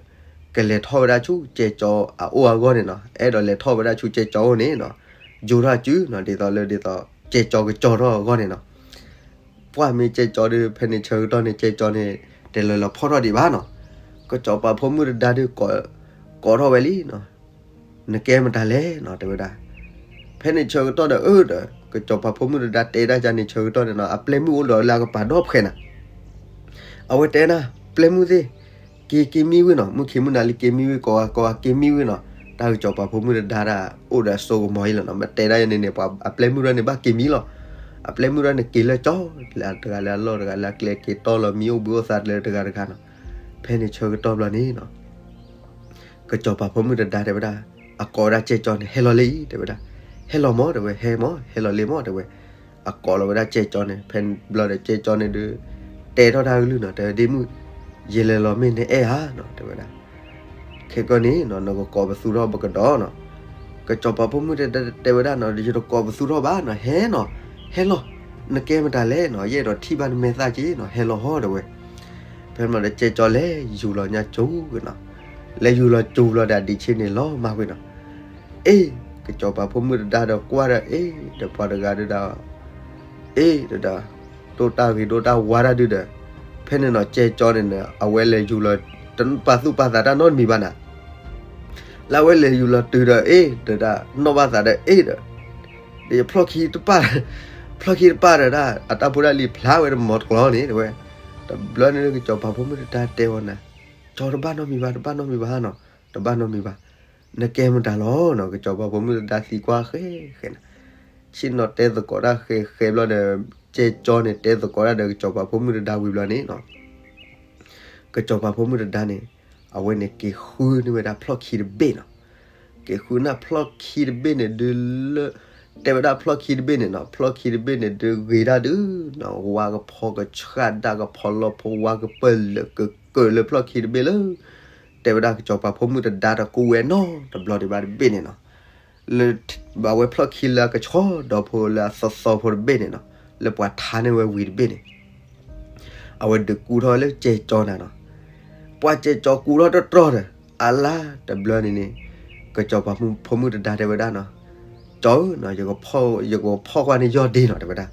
ကလဲၤထီၣ်ဝဲဒၣ်ဆူကဲကၠီအအိၣ်အဂီၢ်န့ၣ်နီၤ, အဲၣ်ဒိးလဲၤထီၣ်ဝဲဒၣ်ဆူကဲကၠီအိၣ်န့ၣ်နီၤ, ယိၤထီၣ်စုနီၤ, ဒ်သိးလၢဒ်သိး ကဲကၠီကကၠီထီၣ်အဂီၢ်န့ၣ်နီၤ. ပှၢ်မ့ၢ်ကဲကၠီဒီး ဖဲန့ၣ်ဆၢကတီၢ်န့ၣ် ကဲကၠီန့ၣ် တလဲၤလီၤဖီၣ်ထီၣ်ဒံးဘၣ်နီၤ. ကစီၤပၤဖိမုၣ်တဒါဒီး ကိးထီၣ်ဝဲလံနီၤ, နကဲမတၤလဲၣ်နီၤ တဲဝဲဒၣ်. ဖဲန့ၣ်ဆၢကတီၢ်ဒီး အၢဒီး ကစီၤပၤဖိမုၣ်တဒါတဲဒၣ်ကန့ၣ်ဆၢကတီၢ်န့ၣ်နီၤ, အပျဲၢ်မုၣ်အိၣ်ဒီးလၢအကပၤဒီဖှဲးနၤ အဝဲတဲနၤ ပျဲၢ်မုၣ်သ့ၣ် က့ၤက့ၤမံဝံၤနီၤ, မုၢ်ခံမုၢ်နၤလံက့ၤမံဝံၤ ကိးဂၤကိးဂၤက့ၤမံဝံၤနီၤ. တၢ်ကစီၤပၤဖိမုၣ်တဒါဒၣ် အိၣ်ဒီးအစိကမီၤအံၤလီၤနီၤ, မ့ၢ်တဲဒၣ်ယန့ၣ်န့ၣ် ပှၤအပျဲၢ်မုၣ်တဂၤန့ၣ်ဘၣ်က့ၤမံလီၤ. အပျဲၢ်မုၣ်တဂၤန့ၣ်က့ၤလၢကၠီ လၢတဂၤလၢအလီၢ်တဂၤလၢအကျဲ က့ၤတီလီၤမံအိၣ်ဘှံးအိၣ်သါလၢတဂၤတဂၤနီၤ. ဖဲန့ၣ်ဆၢကတီၢ်ဘျီန့ၣ်နီၤ ကစီၤပၤဖိမုၣ်တဒါတဲဝဲဒၣ် အကိးဝဲဒၣ်ကဲကၠီန့ၣ် ဟဲလီၤလံ တဲဝဲဒၣ်. ဟဲလီၤမး တဲဝဲ, ဟဲမး ဟဲလီၤလံမး တဲဝဲ. အကိးလီၤဝဲဒၣ်ကဲကၠီန့ၣ် ဖဲဘျီဒီးကဲကၠီန့ၣ်ဒုး တဲထီၣ်တၢ်ကလုၢ်နီၤ, တဲ ဒ့မုၣ်, ယလဲၤလီၤမ့ၢ်နအဲၣ်ဧါနီၤ တဲဝဲဒၣ်. ခဲကီန့ၣ်နီၤ နကကိးပသူထီၣ်ပကဒီးနီၤ. ကစီၤပၤဖိမုၣ်တဲဝဲဒၣ်နီၤ, ယတကိးပသူထီၣ်ဘၣ်နီၤ, ဟဲနီၤ, ဟဲလီၤ, နကဲမတၤလဲၣ်နီၤ, ယအဲၣ်ဒိးထံၣ်ဘၣ်နမဲာ်သၣ်က့နီၤ, ဟဲလီၤဟီ တဲဝဲ. ဖဲမ့ၢ်ဒီးကဲကၠီလဲၤယူၤလီၤညါကၠိဝဲနီၤ, လဲၤယူၤလီၤကၠိဘျီဒီး ဒံးဆ့န့ၣ်လီၤမၢ်ဝဲနီၤ. အ့ၣ်, ကစီၤပၤဖိမုၣ်တဒါဒီးကွၢ်ဒီး အ့ၣ် ဒီးပှၤတဂၤဒုးဒီး အ့ၣ် တဒါ, ဒိၣ်တၢ်ဂ့ၤဒိၣ်တၢ်ဝါတၢ်ဒုးဒီး, ဖဲန့ၣ်နီၤ ကဲကၠီန့ၣ်န့ၣ် အဝဲလဲၤယူၤလီၤ တပာ်သူၣ်ပာ်သးတၢ်နီတမံၤဘၣ်နၤ, လၢအဝဲလဲၤယူၤလီၤတုၤဒီး အ့ၣ် တဒါ နီၣ်ဘၣ်သးဒီး အ့ၣ်ဒီး ဒီးယဖျီၣ်ခံတပၣ်, ဖျီၣ်ခံတပၣ်ဒီးဒၣ် အတၢ်ဖိတၢ်လံၤဖျါဝဲတမီၤတကျီန့ၣ် တဲဝဲ. တဘျီန့ၣ် ကစီၤပၤဖိမုၣ်တဒါတဲဝဲနၤ, ကၠီတဘၣ်နီတမံၤဘၣ်, တဘၣ်နီတမံၤဘၣ်နီၤ, တဘၣ်နီတမံၤဘၣ်, နကဲမတၤလီၤနီၤ. ကစီၤပၤဖိမုၣ်တဒါသံကွၢ်ဃဲဃဲနၤ, ဆ့ၣ်နီၤတဲသကိးတၢ်ဃဲဃဲဘျီဒီး ကဲကၠီန့ၣ် တဲသကိးတၢ်ဒီးကစီၤပၤဖိမုၣ်တဒါဝံၤဘျီန့ၣ်နီၤ ကစီၤပၤဖိမုၣ်တဒါန့ၣ် အဝဲန့ၣ်က့ၤဃုန့ၢ်ဝဲဒၣ်ဖျီၣ်ခံတဘ့ၣ်နီၤ. က့ၤဃုန့ၢ်ဖျီၣ်ခံတဘ့ၣ်န့ၣ်ဒုးလၢ တဲဝဲဒၣ်ဖျီၣ်ခံတဘ့ၣ်န့ၣ်နီၤ, ဖျီၣ်ခံတဘ့ၣ်န့ၣ်ဒုးဂ့ၤဒၣ်ဒုးနီၤ, ဝါကဖီကဆှၣ်ဒၣ်ကဖီလီၤဖိ ဝါကပၢၢ်လၢာ်ကကၢၢ်လၢဖျီၣ်ခံတဘ့ၣ်လၢ တဲဝဲဒၣ်ကစီၤပၤဖိမုၣ်တဒါတကူဝဲနီတဘျီဒံးဘၣ်တဘ့ၣ်န့ၣ်နီၤ. လၢ အဝဲဖျီၣ်ခံလၢအကဆှီဒီးဖိလၢအသီသီဖိတဘ့ၣ်န့ၣ်နီၤ, လၢပှၤထါန့ၢ်ဝဲဝံၤတဘ့ၣ်န့ၣ် အဝဲဒုးကူထီၣ်လၢကဲကၠီနၤနီၤ. ပှၤကဲကၠီကူထီၣ်တတြီၢ်ဒီး အလါတဘျီန့ၣ်န့ၣ် ကစီၤပၤဖိမုၣ်တဒါတဲဝဲဒၣ်နီၤ, ကၠီဧၢနီၤ, ယကဖီၣ်ကွၢ်န့ၢ်ယီၢ်ဒ့နီၤ တဲဝဲဒၣ်.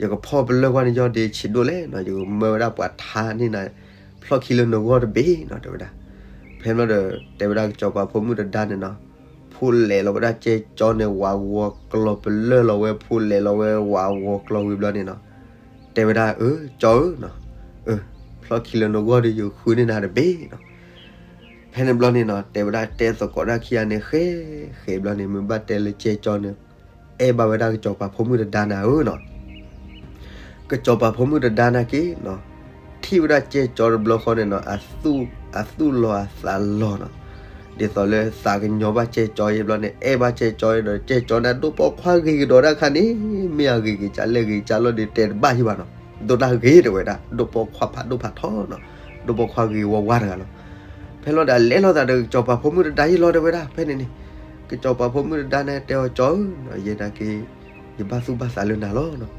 ယကဖီၣ်ပလၢၢ်ကွၢ်န့ၢ်ယီၢ်ဒ့ဆံးဒိၣ်လဲၣ်နီၤ, ယကမၢဝဲဒၣ်ပှၤထါန့ၢ်နၤ ဖျီၣ်ခံလၢနဂီၢ်တဘ့ၣ်နီၤ တဲဝဲဒၣ်. ဖဲဘျီဒီး တဲဝဲဒၣ်ကစီၤပၤဖိမုၣ်တဒါန့ၣ်နီၤ, ဖိလဲၤလီၤဝဲဒၣ်ကဲကၠီန့ၣ် ဝးဂီၤကျီၤပလၢၢ်လီၤဝဲ ဖိလဲၤလီၤဝဲဝးဂီၤကျီၤဝံၤဘျီန့ၣ်နီၤ, တဲဝဲဒၣ် အၢ ကၠီဧၢနီၤ, အၢ ဖျီၣ်ခံလၢနဂီၢ်ဒီးယဃုန့ၢ်နၤတဘ့ၣ်နီၤ. ဖဲန့ၣ်ဘျီန့ၣ်နီၤ တဲဝဲဒၣ်တဲသကိးတၢ်ခံဂၤန့ၣ် ဃဲဃဲဘျီန့ၣ် မ့ၢ်ဘၣ်တဲလၢကဲကၠီန့ၣ် အဲၣ်ဘၣ်ဝဲဒၣ်ကစီၤပၤဖိမုၣ်တဒါနၤဧၢနီၤ. ကစီၤပၤဖိမုၣ်တဒါနာ်က့နီၤ, ထံၣ်ဝဲဒၣ်ကဲကၠီတဘျီဃီန့ၣ်နီၤ, အသူၣ်အသးလီၤနီၤ, ဒ်သိးလၢသးကညီၤဘၣ်ကဲကၠီအံၤဘျီန့ၣ် အဲၣ်ဘၣ်ကဲကၠီအံၤဒီး ကဲကၠီန့ၣ် ဒိၣ်ပိာ်ခွါဂ့ၤကဒီးတၢ်ခါန့ၣ် မ့ၢ်အဂ့ၤက့ၤကလဲၣ်ဂ့ၤကလဲၣ်ဒီး တဲတဘၣ်ယံၤဘၣ်နီၤ, ဒိၣ်တၢ်ဂ့ၤတဲဝဲဒၣ် ဒိၣ်ပိာ်ခွါဖးဒိၣ်ဖးထီနီၤ, ဒိၣ်ပိာ်ခွါဂ့ၤဝါဝါတဂၤလီၤ. ဖဲလီၤဒီးလဲၤလိာ်သးဒီးကစီၤပၤဖိမုၣ်တဒါယံၤလီၤတဲဝဲဒၣ် ဖဲန့ၣ်န့ၣ်, ကစီၤပၤဖိမုၣ်တဒါန့ၣ်တဲအီၤ ကၠီဧၢနီၤ, ယဲနာ်က့ ယဘၣ်သူၣ်ဘၣ်သးလၢနၤလီၤနီၤ,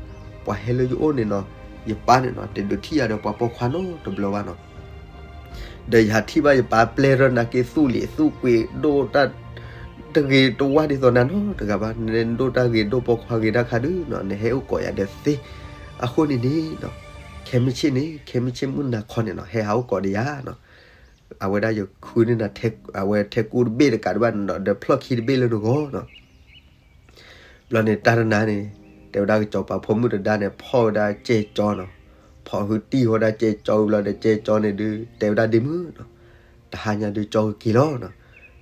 ပှၤဟဲလၢယအိၣ်န့ၣ်နီၤ, ယပၢ်န့ၣ်နီၤ တဒုးထံၣ်ယၤဒီးပှၤပိာ်ခွါနီတဘျီဘၣ်နီၤ ဒီးယဟးထံၣ်ဘၣ်ယပၢ်ပျဲၢ်ထီၣ်နာ်က့ သူၣ်လံၤသူၣ်ကွံာ်ဒိၣ်တၢ် တဂ့ၤတဝါဒ်သိးနၤနီတဂၤဘၣ်, နဒိၣ်တၢ်ဂ့ၤဒိၣ်ပိာ်ခွါဂ့ၤတၢ်ခါဒုးနီၤ နဟဲအိၣ်ကိးယၤဒီးသ့, အဃိန့ၣ်န့ၣ်နီၤ, ခဲမုၢ်ဆ့ၣ်န့ၣ် ခဲမုၢ်ဆ့ၣ်မုၢ်နၤခီန့ၣ်နီၤ ဟဲဟးအိၣ်ကိးဒီးယၤနီၤ, အဝဲဒၣ်ယဃုန့ၢ်နၤ အဝဲထဲကူတဘ့ၣ်တကးဒံးဘၣ်နီၤ ဒီးဖျီၣ်ခံတဘ့ၣ်လၢနဂီၢ်နီၤ ဘျီန့ၣ်တၢ်တနၤန့ၣ် တဲဝဲဒၣ်ကစီၤပၤဖိမုၣ်တဒါန့ၣ် ဖီၣ်ဝဲဒၣ်ကဲကၠီနီၤ, ဖီၣ်ဟုတံၢ်ဝဲဒၣ်ကဲကၠီဝံၤဘျီဒီး ကဲကၠီန့ၣ်ဒုး တဲဝဲဒၣ်ဒ့မုၣ်နီၤ, တဟါညါဒုးကၠီကက့ၤလီၤနီၤ,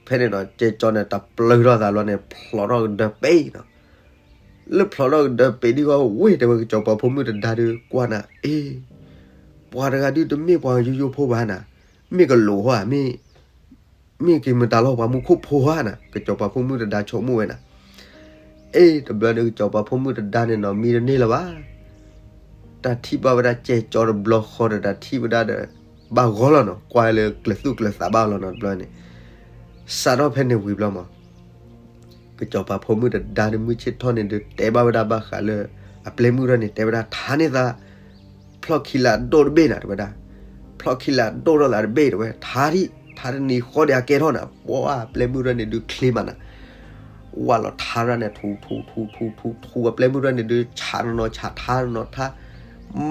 ဖဲန့ၣ်နီၤ ကဲကၠီန့ၣ် တပျုာ်ထီၣ်သးဘျီန့ၣ် ဖျိးထီၣ်ကဒၢပ့ၤနီၤ, လၢဖျိးထီၣ်ကဒၢပ့ၤဒ်ဃီဝ့ၢ် တဲဝဲကစီၤပၤဖိမုၣ်တဒါဒုးကွၢ်နၤ အ့ ပှၤတဂၤဒုးတမ့ၢ်ပှၤယိယိဖိဘၣ်နၤ, မ့ၢ်ကလူးဧါ မ့ၢ် မ့ၢ်က့ၤမတၤလီၤ ပှၤမူခိၣ်ဖိဧါနၤ, ကစီၤပၤဖိမုၣ်တဒါဆိကမိၣ်ဝဲနၤ, အ့ တဘျီန့ၣ် ကစီၤပၤဖိမုၣ်တဒါန့ၣ်နီၤ မံတန့ၢ်လၢၤဘၣ်, တၢ်ထံၣ်ဘၣ်ဝဲဒၣ်ကဲကၠီတဘျီဃီဒီး တၢ်ထံၣ်ဝဲဒၣ်ဒီး ဘၣ်ဂီၢ်လီၤနီၤ, ကွၢ်လၢကျၢၤသူၣ်ကျၢၤသးဘၣ်လီၤနီၤ တဘျီန့ၣ်, စးထီၣ်ဖဲန့ၣ်ဝံၤဘျီမး ကစီၤပၤဖိမုၣ်တဒါန့ၣ် မုၢ်ဆ့ၣ်ထီၣ်န့ၣ်ဒုး တဲဘၣ်ဝဲဒၣ်ဘၣ်ဃးလၢ အပျဲၢ်မုၣ်ထီၣ်န့ၣ် တဲဝဲဒၣ်ထါန့ၢ်သး ဖျီၣ်ခံလၢအဒိၣ်တဘ့ၣ်နၤ တဲဝဲဒၣ်, ဖျီၣ်ခံလၢအဒိၣ်ထီၣ်သးတဘ့ၣ်တဲဝဲ ထါဒံး ထါတနံၤဃီဒီးအကဲထီၣ်နၤ ပှၤအပျဲၢ်မုၣ်ထီၣ်န့ၣ်ဒုးချ့မးနၤ, ဝၢ်လီၤထါရၣ်န့ၣ် ထူထူထူထူထူထူ အပျဲၢ်မုၣ်ထီၣ်န့ၣ်ဒုး ဆးနီၢ်နီၢ်ဆးထါနီၢ်နီၢ်ထါ,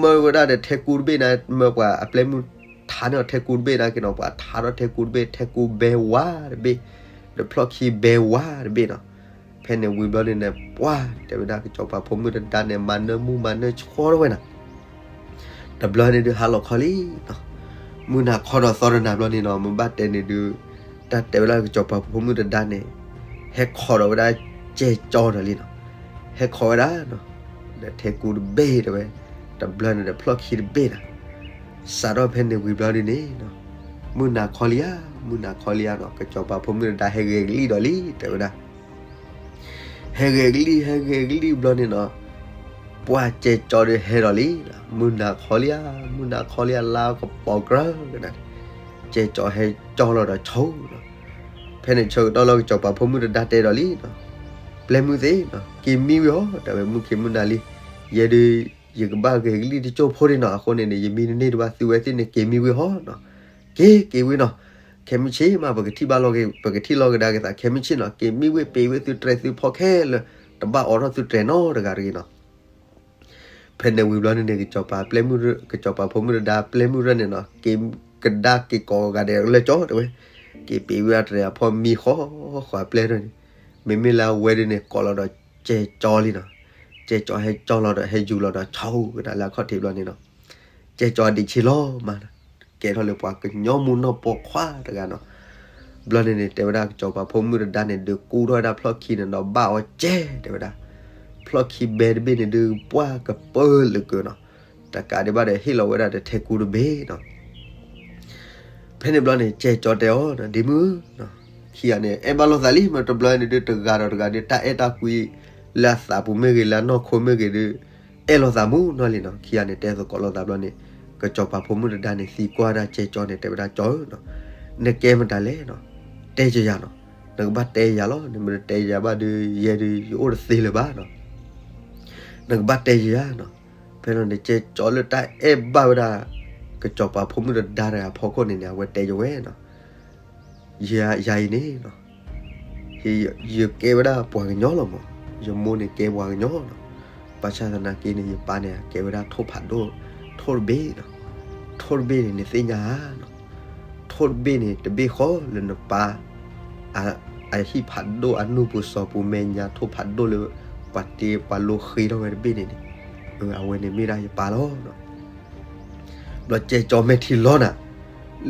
မၢဝဲဒၣ်ဒီးထဲကူတဘ့ၣ်နၤ မၢပှၤအပျဲၢ်မုၣ်ထါန့ၢ်အီၤထဲကူတဘ့ၣ်နၤက့ၤနီၤ ပှၤထါထီၣ်ထဲကူတဘ့ၣ် ထဲကူဘဲဝါတဘ့ၣ်, ဒီးဖျီၣ်ခံဘဲဝါတဘ့ၣ်နီၤ, ဖဲန့ၣ်ဝံၤဘျီန့ၣ်န့ၣ် ပှၤတဲဝဲဒၣ်ကစီၤပၤဖိမုၣ်တဒါန့ၣ် မၤနၢမူမၤနၢဆှီထီၣ်ဝဲနၤ တဘျီန့ၣ်ဒုးဟးလီၤခီလံနီၤ, မုၢ်နၤခီဒီးသီတနၤဘျီန့ၣ်နီၤ မ့ၢ်ဘၣ်တဲန့ၣ်ဒုး, တၢ်တဲဝဲဒၣ်ကစီၤပၤဖိမုၣ်တဒါန့ၣ်, ဟဲခိးဒီးဝဲဒၣ်ကဲကၠီဒီးလံနီၤ, ဟဲခိးဝဲဒၣ်နီၤ, ဒီးထဲကူတဘ့ၣ်တဲဝဲ, တဘျီန့ၣ်ဒီးဖျီၣ်ခံတဘ့ၣ်နၤ, စးထီၣ်ဖဲန့ၣ်ဝံၤဘျီဒုးန့ၣ်နီၤ မုၢ်နၤခီလံဧါ, မုၢ်နၤခီလံဧါနီၤ, ကစီၤပၤဖိမုၣ်တဒါဟဲဂဲၤကလံၣ်ဒီးလံ တဲဝဲဒၣ်. ဟဲဂဲၤကလံၣ် ဟဲဂဲၤကလံၣ်ဘျီန့ၣ်နီၤ, ပှၢ်ကဲကၠီဒီးဟဲဒီးလံ, မုၢ်နၤခီလံဧါ, မုၢ်နၤခီလံဧါ လါကပီၤကြၢးကနၤ, ကဲကၠီဟဲကၠီလီၤဒီးဆိနီၤ. ဖဲန့ၣ်ဆၢကတီၢ်လၢ ကစီၤပၤဖိမုၣ်တဒါတဲဒီးလံနီၤ, ပျဲမုၢ်သ့ၣ်နီၤ, က့ၤမံဝံၤဟီ, တဲဝဲမုၢ်ခ့မုၢ်နၤလံ, ယဲဒုး ယကဘၣ်ဂဲၤကလံၣ်တကၠိၢ်ဖိဒံးနီၤ, အဃိန့ၣ်န့ၣ် ယမံတန့ၢ်တဘၣ် သုဝဲသ့ၣ်န့ၣ် က့ၤမံဝံၤဟီနီၤ, က့ၤ က့ၤဝံၤနီၤ, ခဲမုၢ်ဆ့ၣ်မး ပကထံၣ်ဘၣ်လီၤက့ၤ ပကထံၣ်လီၤကဒါက့ၤသး ခဲမုၢ်ဆ့ၣ်နီၤ, က့ၤမံဝံၤ ပ့ၤဝဲသုတြဲၤသုဖီခဲလၢာ်, တဘၣ်အိးထီၣ်သုတြဲၤနီတဂၤတဂ့ၤနီၤ. ဖဲန့ၣ်ဝံၤဘျီန့ၣ်န့ၣ် ကစီၤပၤပျဲမုၢ်, ကစီၤပၤဖိမုၣ်တဒါပျဲမုၢ်ရၢၢ်န့ၣ်နီၤ, က့ၤကဒါက့ၤကိးဂၤဒဲးလၢကၠီတဲဝဲ, က့ၤပ့ၤဝဲအတြဲၤအဖီမံဃီဃီပျဲၢ်ရၢၢ်န့ၣ်, မ့မ့ၢ်လၢအဝဲဒၣ်န့ၣ် ကိးလီၤဒီးကဲကၠီလံနီၤ, ကဲကၠီဟဲကၠီလီၤဒီး ဟဲယူၤလီၤဒီးဆိကဒါလၢအခီၣ်ထံးဘျီန့ၣ်နီၤ, ကဲကၠီဒံးဆ့လီၤမး, ကဲထီၣ်လၢပှၤကညီမူနီၢ်ပိာ်ခွါတဂၤနီၤ. ဘျီန့ၣ်န့ၣ် တဲဝဲဒၣ်ကစီၤပၤဖိမုၣ်တဒါန့ၣ် ဒုးကူထီၣ်ဝဲဒၣ်ဖျီၣ်ခံန့ၣ်ဒီးဘၣ်အီၤကဲတဲဝဲဒၣ်, ဖျီၣ်ခံဘဲတဘ့ၣ်န့ၣ်ဒုး ပှၢ်ကပၢလၢာ်ကၢနီၤ, တကးဒံးဘၣ်ဒီးဟ့ၣ်လီၤဝဲဒၣ်ဒီးထဲကူတဘ့ၣ်နီၤ. ဖဲန့ၣ်ဘျီန့ၣ် ကဲကၠီတဲအီၤ ဒ့မုၣ်, ခံဂၤန့ၣ် အဲၣ်ဘၣ်လိာ်သးလံ မ့ၢ်တဘျီန့ၣ်ဒုး တဂၤဒီးတဂၤဒုး တၢ်အဲၣ်တၢ်ကွံ လၢအသးပူၤမ့ၢ်ဂ့ၤ လၢအနီၢ်ခိမ့ၢ်ဂ့ၤဒုး အဲၣ်လိာ်သးမူနီၢ်လံနီၤ. ခံဂၤန့ၣ် တဲသကိးလိာ်သးဘျီန့ၣ် ကစီၤပၤဖိမုၣ်တဒါန့ၣ် သံကွၢ်ဒၣ်ကဲကၠီန့ၣ် တဲဝဲဒၣ်ကၠီဧၢနီၤ, နကဲမတၤလဲၣ်နီၤ, တဲကယၤနီၤ, နကဘၣ်တဲယၤလီၤ, နမ့ၢ်တတဲယၤဘၣ်ဒုး ယဲဒုး ယအိၣ်တသ့လၢၤဘၣ်နီၤ, နကဘၣ်တဲယၤနီၤ. ဖဲလီၤန့ၣ် ကဲကၠီလၢတၢ်အဲၣ်ဘၣ်ဝဲဒၣ် ကစီၤပၤဖိမုၣ်တဒါတဂၤအဖီခိၣ်န့ၣ်န့ၣ် အဝဲတဲယဝဲနီၤ, ယၤအံၤန့ၣ်နီၤ ယကဲဝဲဒၣ်ပှၤကညီလီၤမး, ယမိၢ်န့ၣ်ကဲပှၤကညီနီၤ, ဘၣ်ဆၣ်သနာ်က့န့ၣ် ယပၢ်န့ၣ် ကဲဝဲဒၣ်ထိၣ်ဖးဒိၣ်, ထိၣ်တဘ့ၣ်နီၤ, ထိၣ်တဘ့ၣ်န့ၣ် နသ့ၣ်ညါဧါနီၤ, ထိၣ်တဘ့ၣ်န့ၣ် တဘ့ၣ်ဃီလၢနပၢ် အဟံၣ်ဖးဒိၣ်အနူၢ်ပူၤစီၤပူၤမဲာ်ညါ ထိၣ်ဖးဒိၣ်လၢ ပှၤတ့ပှၤလိဃ့ထီၣ်ဝဲတဘ့ၣ်န့ၣ်န့ၣ်, အဝဲန့ၣ်မ့ၢ်ဒၣ်ယပၢ်လီၤနီၤ. ဘျီကဲကၠီမဲာ်ထံလီၤနၤ,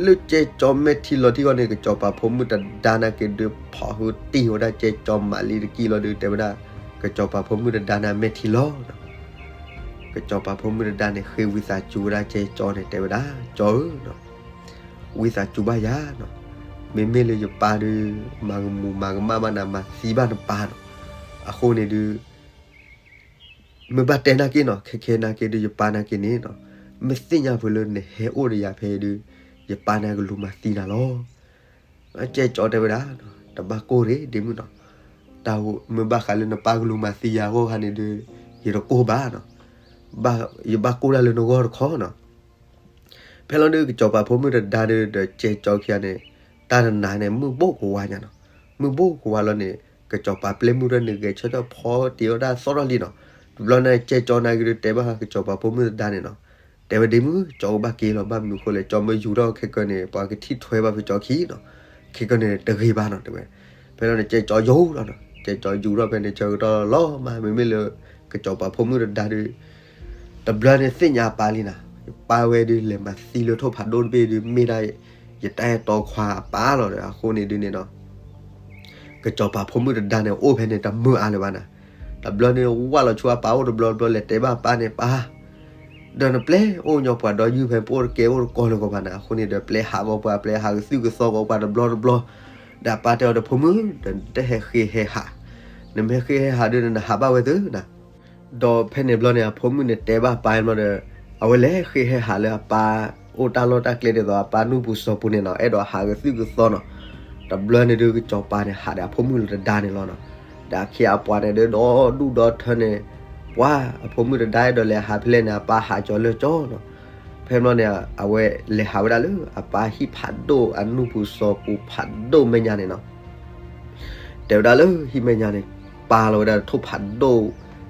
လၢကဲကၠီမဲာ်ထံလီၤထံဂီၢ်န့ၣ် ကစီၤပၤဖိမုၣ်တဒါနာ်က့ဒုး ဖီၣ်ဟုတ့ၢ်ဝဲဒၣ်ကဲကၠီမးလံတကံၢ်လီၤဒုး တဲဝဲဒၣ် ကစီၤပၤဖိမုၣ်တဒါန့ၣ်မဲာ်ထံလီၤနီၤ. ကစီၤပၤဖိမုၣ်တဒါန့ၣ် ဃ့ဝံသးစူၤဝဲဒၣ်ကဲကၠီန့ၣ် တဲဝဲဒၣ် ကၠီဧၢနီၤ, ဝံသးစူၤဘၣ်ယၤနီၤ, မ့မ့ၢ်လၢယပၢ်ဒုး မၤကမူၤမၤကမၣ်ဘၣ်နၤ မၤသံဘၣ်နပၢ်နီၤ, အဃိန့ၣ်ဒုး မ့ၢ်ဘၣ်တဲနာ်က့နီၤ ခဲခဲနာ်က့ဒုး ယပၢ်နာ်က့န့ၣ်နီၤ, မ့ၢ်သ့ၣ်ညါဖုးလၢနဟဲအိၣ်ဒီးယၤဖဲဒုး ယပၢ်န့ၣ်ကလူၤမၤသံနၤလီၤ. ကဲကၠီတဲဝဲဒၣ် တဘၣ်ကိၢ်ရ့ဒ့မုၣ်နီၤ, တၢ်မ့ၢ်ဘၣ်ဃးလၢနပၢ်ကလူၤမၤသံယၤအဂီၢ်ခါန့ၣ်ဒုး ယတကိၢ်ဘၣ်နီၤ, ယဘၣ်ကိၢ်ဒၣ်လၢနဂီၢ်တခီနီၤ. ဖဲလီၤဒုး ကစီၤပၤဖိမုၣ်တဒါဒုး ဒီးကဲကၠီခံဂၤန့ၣ် တၢ်တနၤန့ၣ် မုၢ်ဘိၣ်ကဝါညါနီၤ, မုၢ်ဘိၣ်ကဝါလီၤန့ၣ် ကစီၤပၤပျဲမုၢ်ရၢၢ်န့ၣ် ဂဲၤဆၢထၢၣ်ဖီတ့ၢ်ဝဲဒၣ်သီၣ်ထီၣ်လံနီၤ. တဘျီန့ၣ် ကဲကၠီနာ်က့ဒုး တဲဘၣ်ကစီၤပၤဖိမုၣ်တဒါန့ၣ်နီၤ, တဲဝဲဒ့မုၣ် ကၠီကဘၣ်က့ၤလီၤ ဘၣ်မနုၤအဃိလဲၣ် ကၠီမ့ၢ်ယူၤထီၣ်ခဲကၢန့ၣ် ပှၤကထံၣ်ထွဲဘၣ်ဖုကၠီခံနီၤ, ခဲကၢန့ၣ်တဂ့ၤဘၣ်နီၤ တဲဝဲ. ဖဲလီၤန့ၣ် ကဲကၠီယူၤလီၤနီၤ, ကဲကၠီယူၤထီၣ်ဖဲန့ၣ် ဆၢကတီၢ်လီၤမး မ့မ့ၢ်လၢ ကစီၤပၤဖိမုၣ်တဒါဒုး တဘျီန့ၣ်သ့ၣ်ညါအပၢ်လံနီၤ, ယပၢ်ဝဲဒုး လဲၤမၤသံလၢထိၣ်ဖးဒိၣ်တဘ့ၣ်ဒုး မ့ၢ်ဒၣ် ယတၢ်အဲၣ်တီခွါအပၢ်လီၤဒီး အဃိန့ၣ်ဒုးန့ၣ်နီၤ ကစီၤပၤဖိမုၣ်တဒါန့ၣ် အိၣ်ဖဲန့ၣ်တမုာ်အါလၢၤဘၣ်နီၤ. တဘျီန့ၣ် ဝၢ်လီၤဆူအပၢ်အိၣ်တဘျီတဘျီ လဲၤတဲဘၣ်အပၢ်န့ၣ် ပၢ် ဒီးနပျဲအိၣ်ညီပှၤဒီယုၢ်ဖဲ ပအိၣ်တကဲအိၣ်တကီလၢၤကီးဘၣ်နီၤ. အဃိန့ၣ်ဒီး ပျဲဟးဂီၤပှၤ ပျဲဟးကသုၣ်ကသီဂီၤပှၤတဘျီတဘျီ, ဒီးအပၢ်တဲအီၤဒီး ဖိမုၣ် ဒီးနတဟဲဃ့ဟဲဟး, နမ့ၢ်ဟဲဃ့ဟဲဟးဒုး နဟးဘၣ်ဝဲသ့နီၤ. ဒီးဖဲန့ၣ်ဘျီန့ၣ် အဖိမုၣ်န့ၣ်တဲဘၣ်ပၢ်ဘျီဒီး အဝဲလဲၤဃ့ဟဲဟးလၢအပၢ်အိၣ်တၢ်လီၢ်တၢ်ကျဲဒ်သိး အပၢ်နူၢ်ပူၤစီၤပူၤန့ၣ်နီၤ အဲၣ်ဒိးဟးကသုၣ်ကသီနီၤ. တဘျီန့ၣ်ဒုး ကစီၤပၤန့ၣ် ဟးဒီးအဖိမုၣ်လၢတဒါန့ၣ်လီၤနီၤ. ဒီးအခ့အပှၤန့ၣ်ဒုး ဒီဒူၣ်ဒီထၢန့ၣ် ပှၤအဖိမုၣ်တဒါအဲၣ်ဒိးလဲၤဟးဖဲလဲၣ်န့ၣ် အပၢ်ဟးကၠီၤလၢကၠီနီၤ. ဖဲဘျီန့ၣ် အဝဲလဲၤဟးဝဲဒၣ်လၢအပၢ်ဟံၣ်ဖးဒိၣ်အနူၢ်ပူၤစီၤပူၤဖးဒိၣ်မဲာ်ညါန့ၣ်နီၤ. တဲဝဲဒၣ်လၢဟံၣ်မဲာ်ညါန့ၣ် ပာ်လီၤဝဲဒၣ်ထိၣ်ဖးဒိၣ်,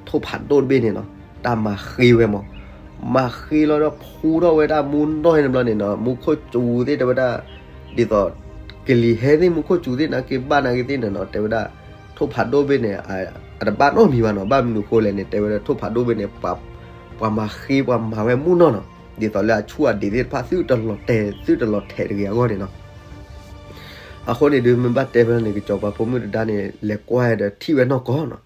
ထိၣ်ဖးဒိၣ်တဘ့ၣ်န့ၣ်နီၤ, တၢ်မၤဃ့ဝဲမး, မၤဃ့လီၤဒီးဖူထီၣ်ဝဲဒၣ်မူနီၢ်န့ၣ်ဘျီန့ၣ်နီၤ, မူခိၣ်စူၤသ့ၣ်တဲဝဲဒၣ်, ဒ်သိး ကလံၤဟဲသ့ၣ်မူခိၣ်စူၤသ့ၣ်နာ်က့ဘၣ်နာ်က့သ့ၣ်န့ၣ်နီၤ, တဲဝဲဒၣ် ထိၣ်ဖးဒိၣ်တဘ့ၣ်န့ၣ် အတဘၣ်နီတမံၤဘၣ်နီၤ, ဘၣ်မနုၤအဃိလဲၣ်န့ၣ် တဲဝဲဒၣ်ထိၣ်ဖးဒိၣ်တဘ့ၣ်န့ၣ် ပှၤမၤဃ့ပှၤမၤဝဲမူနီၢ်နီၤ, ဒ်သိးလၢအဆူၣ်အဒံးသ့ၣ်တဖၣ်သုတလီၤတဲာ် သုတလီၤထဲးတဂ့ၤအဂီၢ်န့ၣ်နီၤ. အဃိန့ၣ်ဒုး မ့ၢ်ဘၣ်တဲဖဲန့ၣ် ကစီၤပၤဖိမုၣ်တဒါန့ၣ် လဲၤကွၢ်ဒီးထံၣ်ဝဲနီၢ်ကီၢ်နီၤ.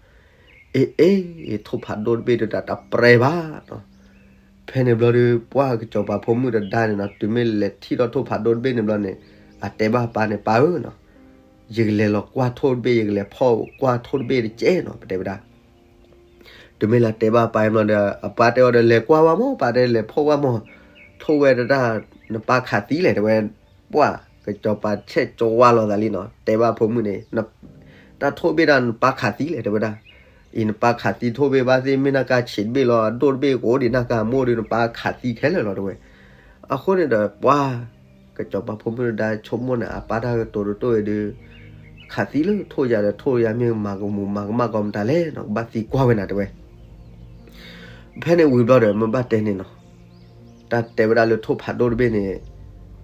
အ့ အ့ ထိၣ်ဖးဒိၣ်တဘ့ၣ်ဒုး တၢ်တပြဲဘၣ်နီၤ. ဖဲန့ၣ်ဘျီဒီး ပှၢ်ကစီၤပၤဖိမုၣ်တဒါန့ၣ်နီၤ တုၤမ့ၢ်လဲၤထံၣ်ထီၣ်ထိၣ်ဖးဒိၣ်တဘ့ၣ်န့ၣ်ဘျီန့ၣ် အတဲဘၣ်အပၢ်န့ၣ် ပၢ်ဧၢနီၤ, ယကလဲၤလီၤကွၢ်ထိၣ်တဘ့ၣ် ယကလဲၤဖီၣ်ကွၢ်ထိၣ်တဘ့ၣ်တကဲးနီၤ ပတဲဝဲဒၣ်. တုၤမ့ၢ်လၢတဲဘၣ်ပၢ်ဘျီဒီး အပၢ်တဲအီၤဒီး လဲၤကွၢ်ဝဲမၢ် ပၢ်တဲ လဲၤဖီၣ်ဝဲမၢ်, ထိၣ်ဝဲတဒၣ် နပၢ်ခးသံလဲၣ် တဲဝဲ. ပှၢ်ကစီၤပၤဆဲးကဝါလိာ်သးလံနီၤ တဲဘၣ်ဖိမုၣ်န့ၣ် တၢ်ထိၣ်ဘ့ၣ်ဒၣ်နပၢ်ခးသံလဲၣ် တဲဝဲဒၣ်. အံၤနပၢ်ခးသံထိၣ်ဘ့ၣ်ဘၣ်သ့ၣ် မ့ၢ်နၢ်ကါဆံးတဘ့ၣ်လီၤ အဒိၣ်တဘ့ၣ်ကအိၣ်ဒံး နၢ်ကါအမိၢ်ဒီး နပၢ်ခးသံခဲလၢာ်လီၤ တဲဝဲ. အဃိန့ၣ်ဒီး ပှၢ်ကစီၤပၤဖိမုၣ်တဒါဆိကမိၣ်န့ၣ် အပၢ်တၢ်ကတိၤတတိၢ်အံၤဒီး ခးသံလၢထိၣ်ယၤဒီး ထိၣ်ယၤမ့ၢ်မၤကမူၤမၤကမၣ်ကီးမတၤလဲၣ်နီၤ ကဘၣ်သံကွၢ်ဝဲနၤ တဲဝဲ. ဖဲန့ၣ်ဝံၤဘျီဒီး မ့ၢ်ဘၣ်တဲန့ၣ်နီၤ တၢ်တဲဝဲဒၣ်လၢထိၣ်ဖးဒိၣ်တဘ့ၣ်န့ၣ်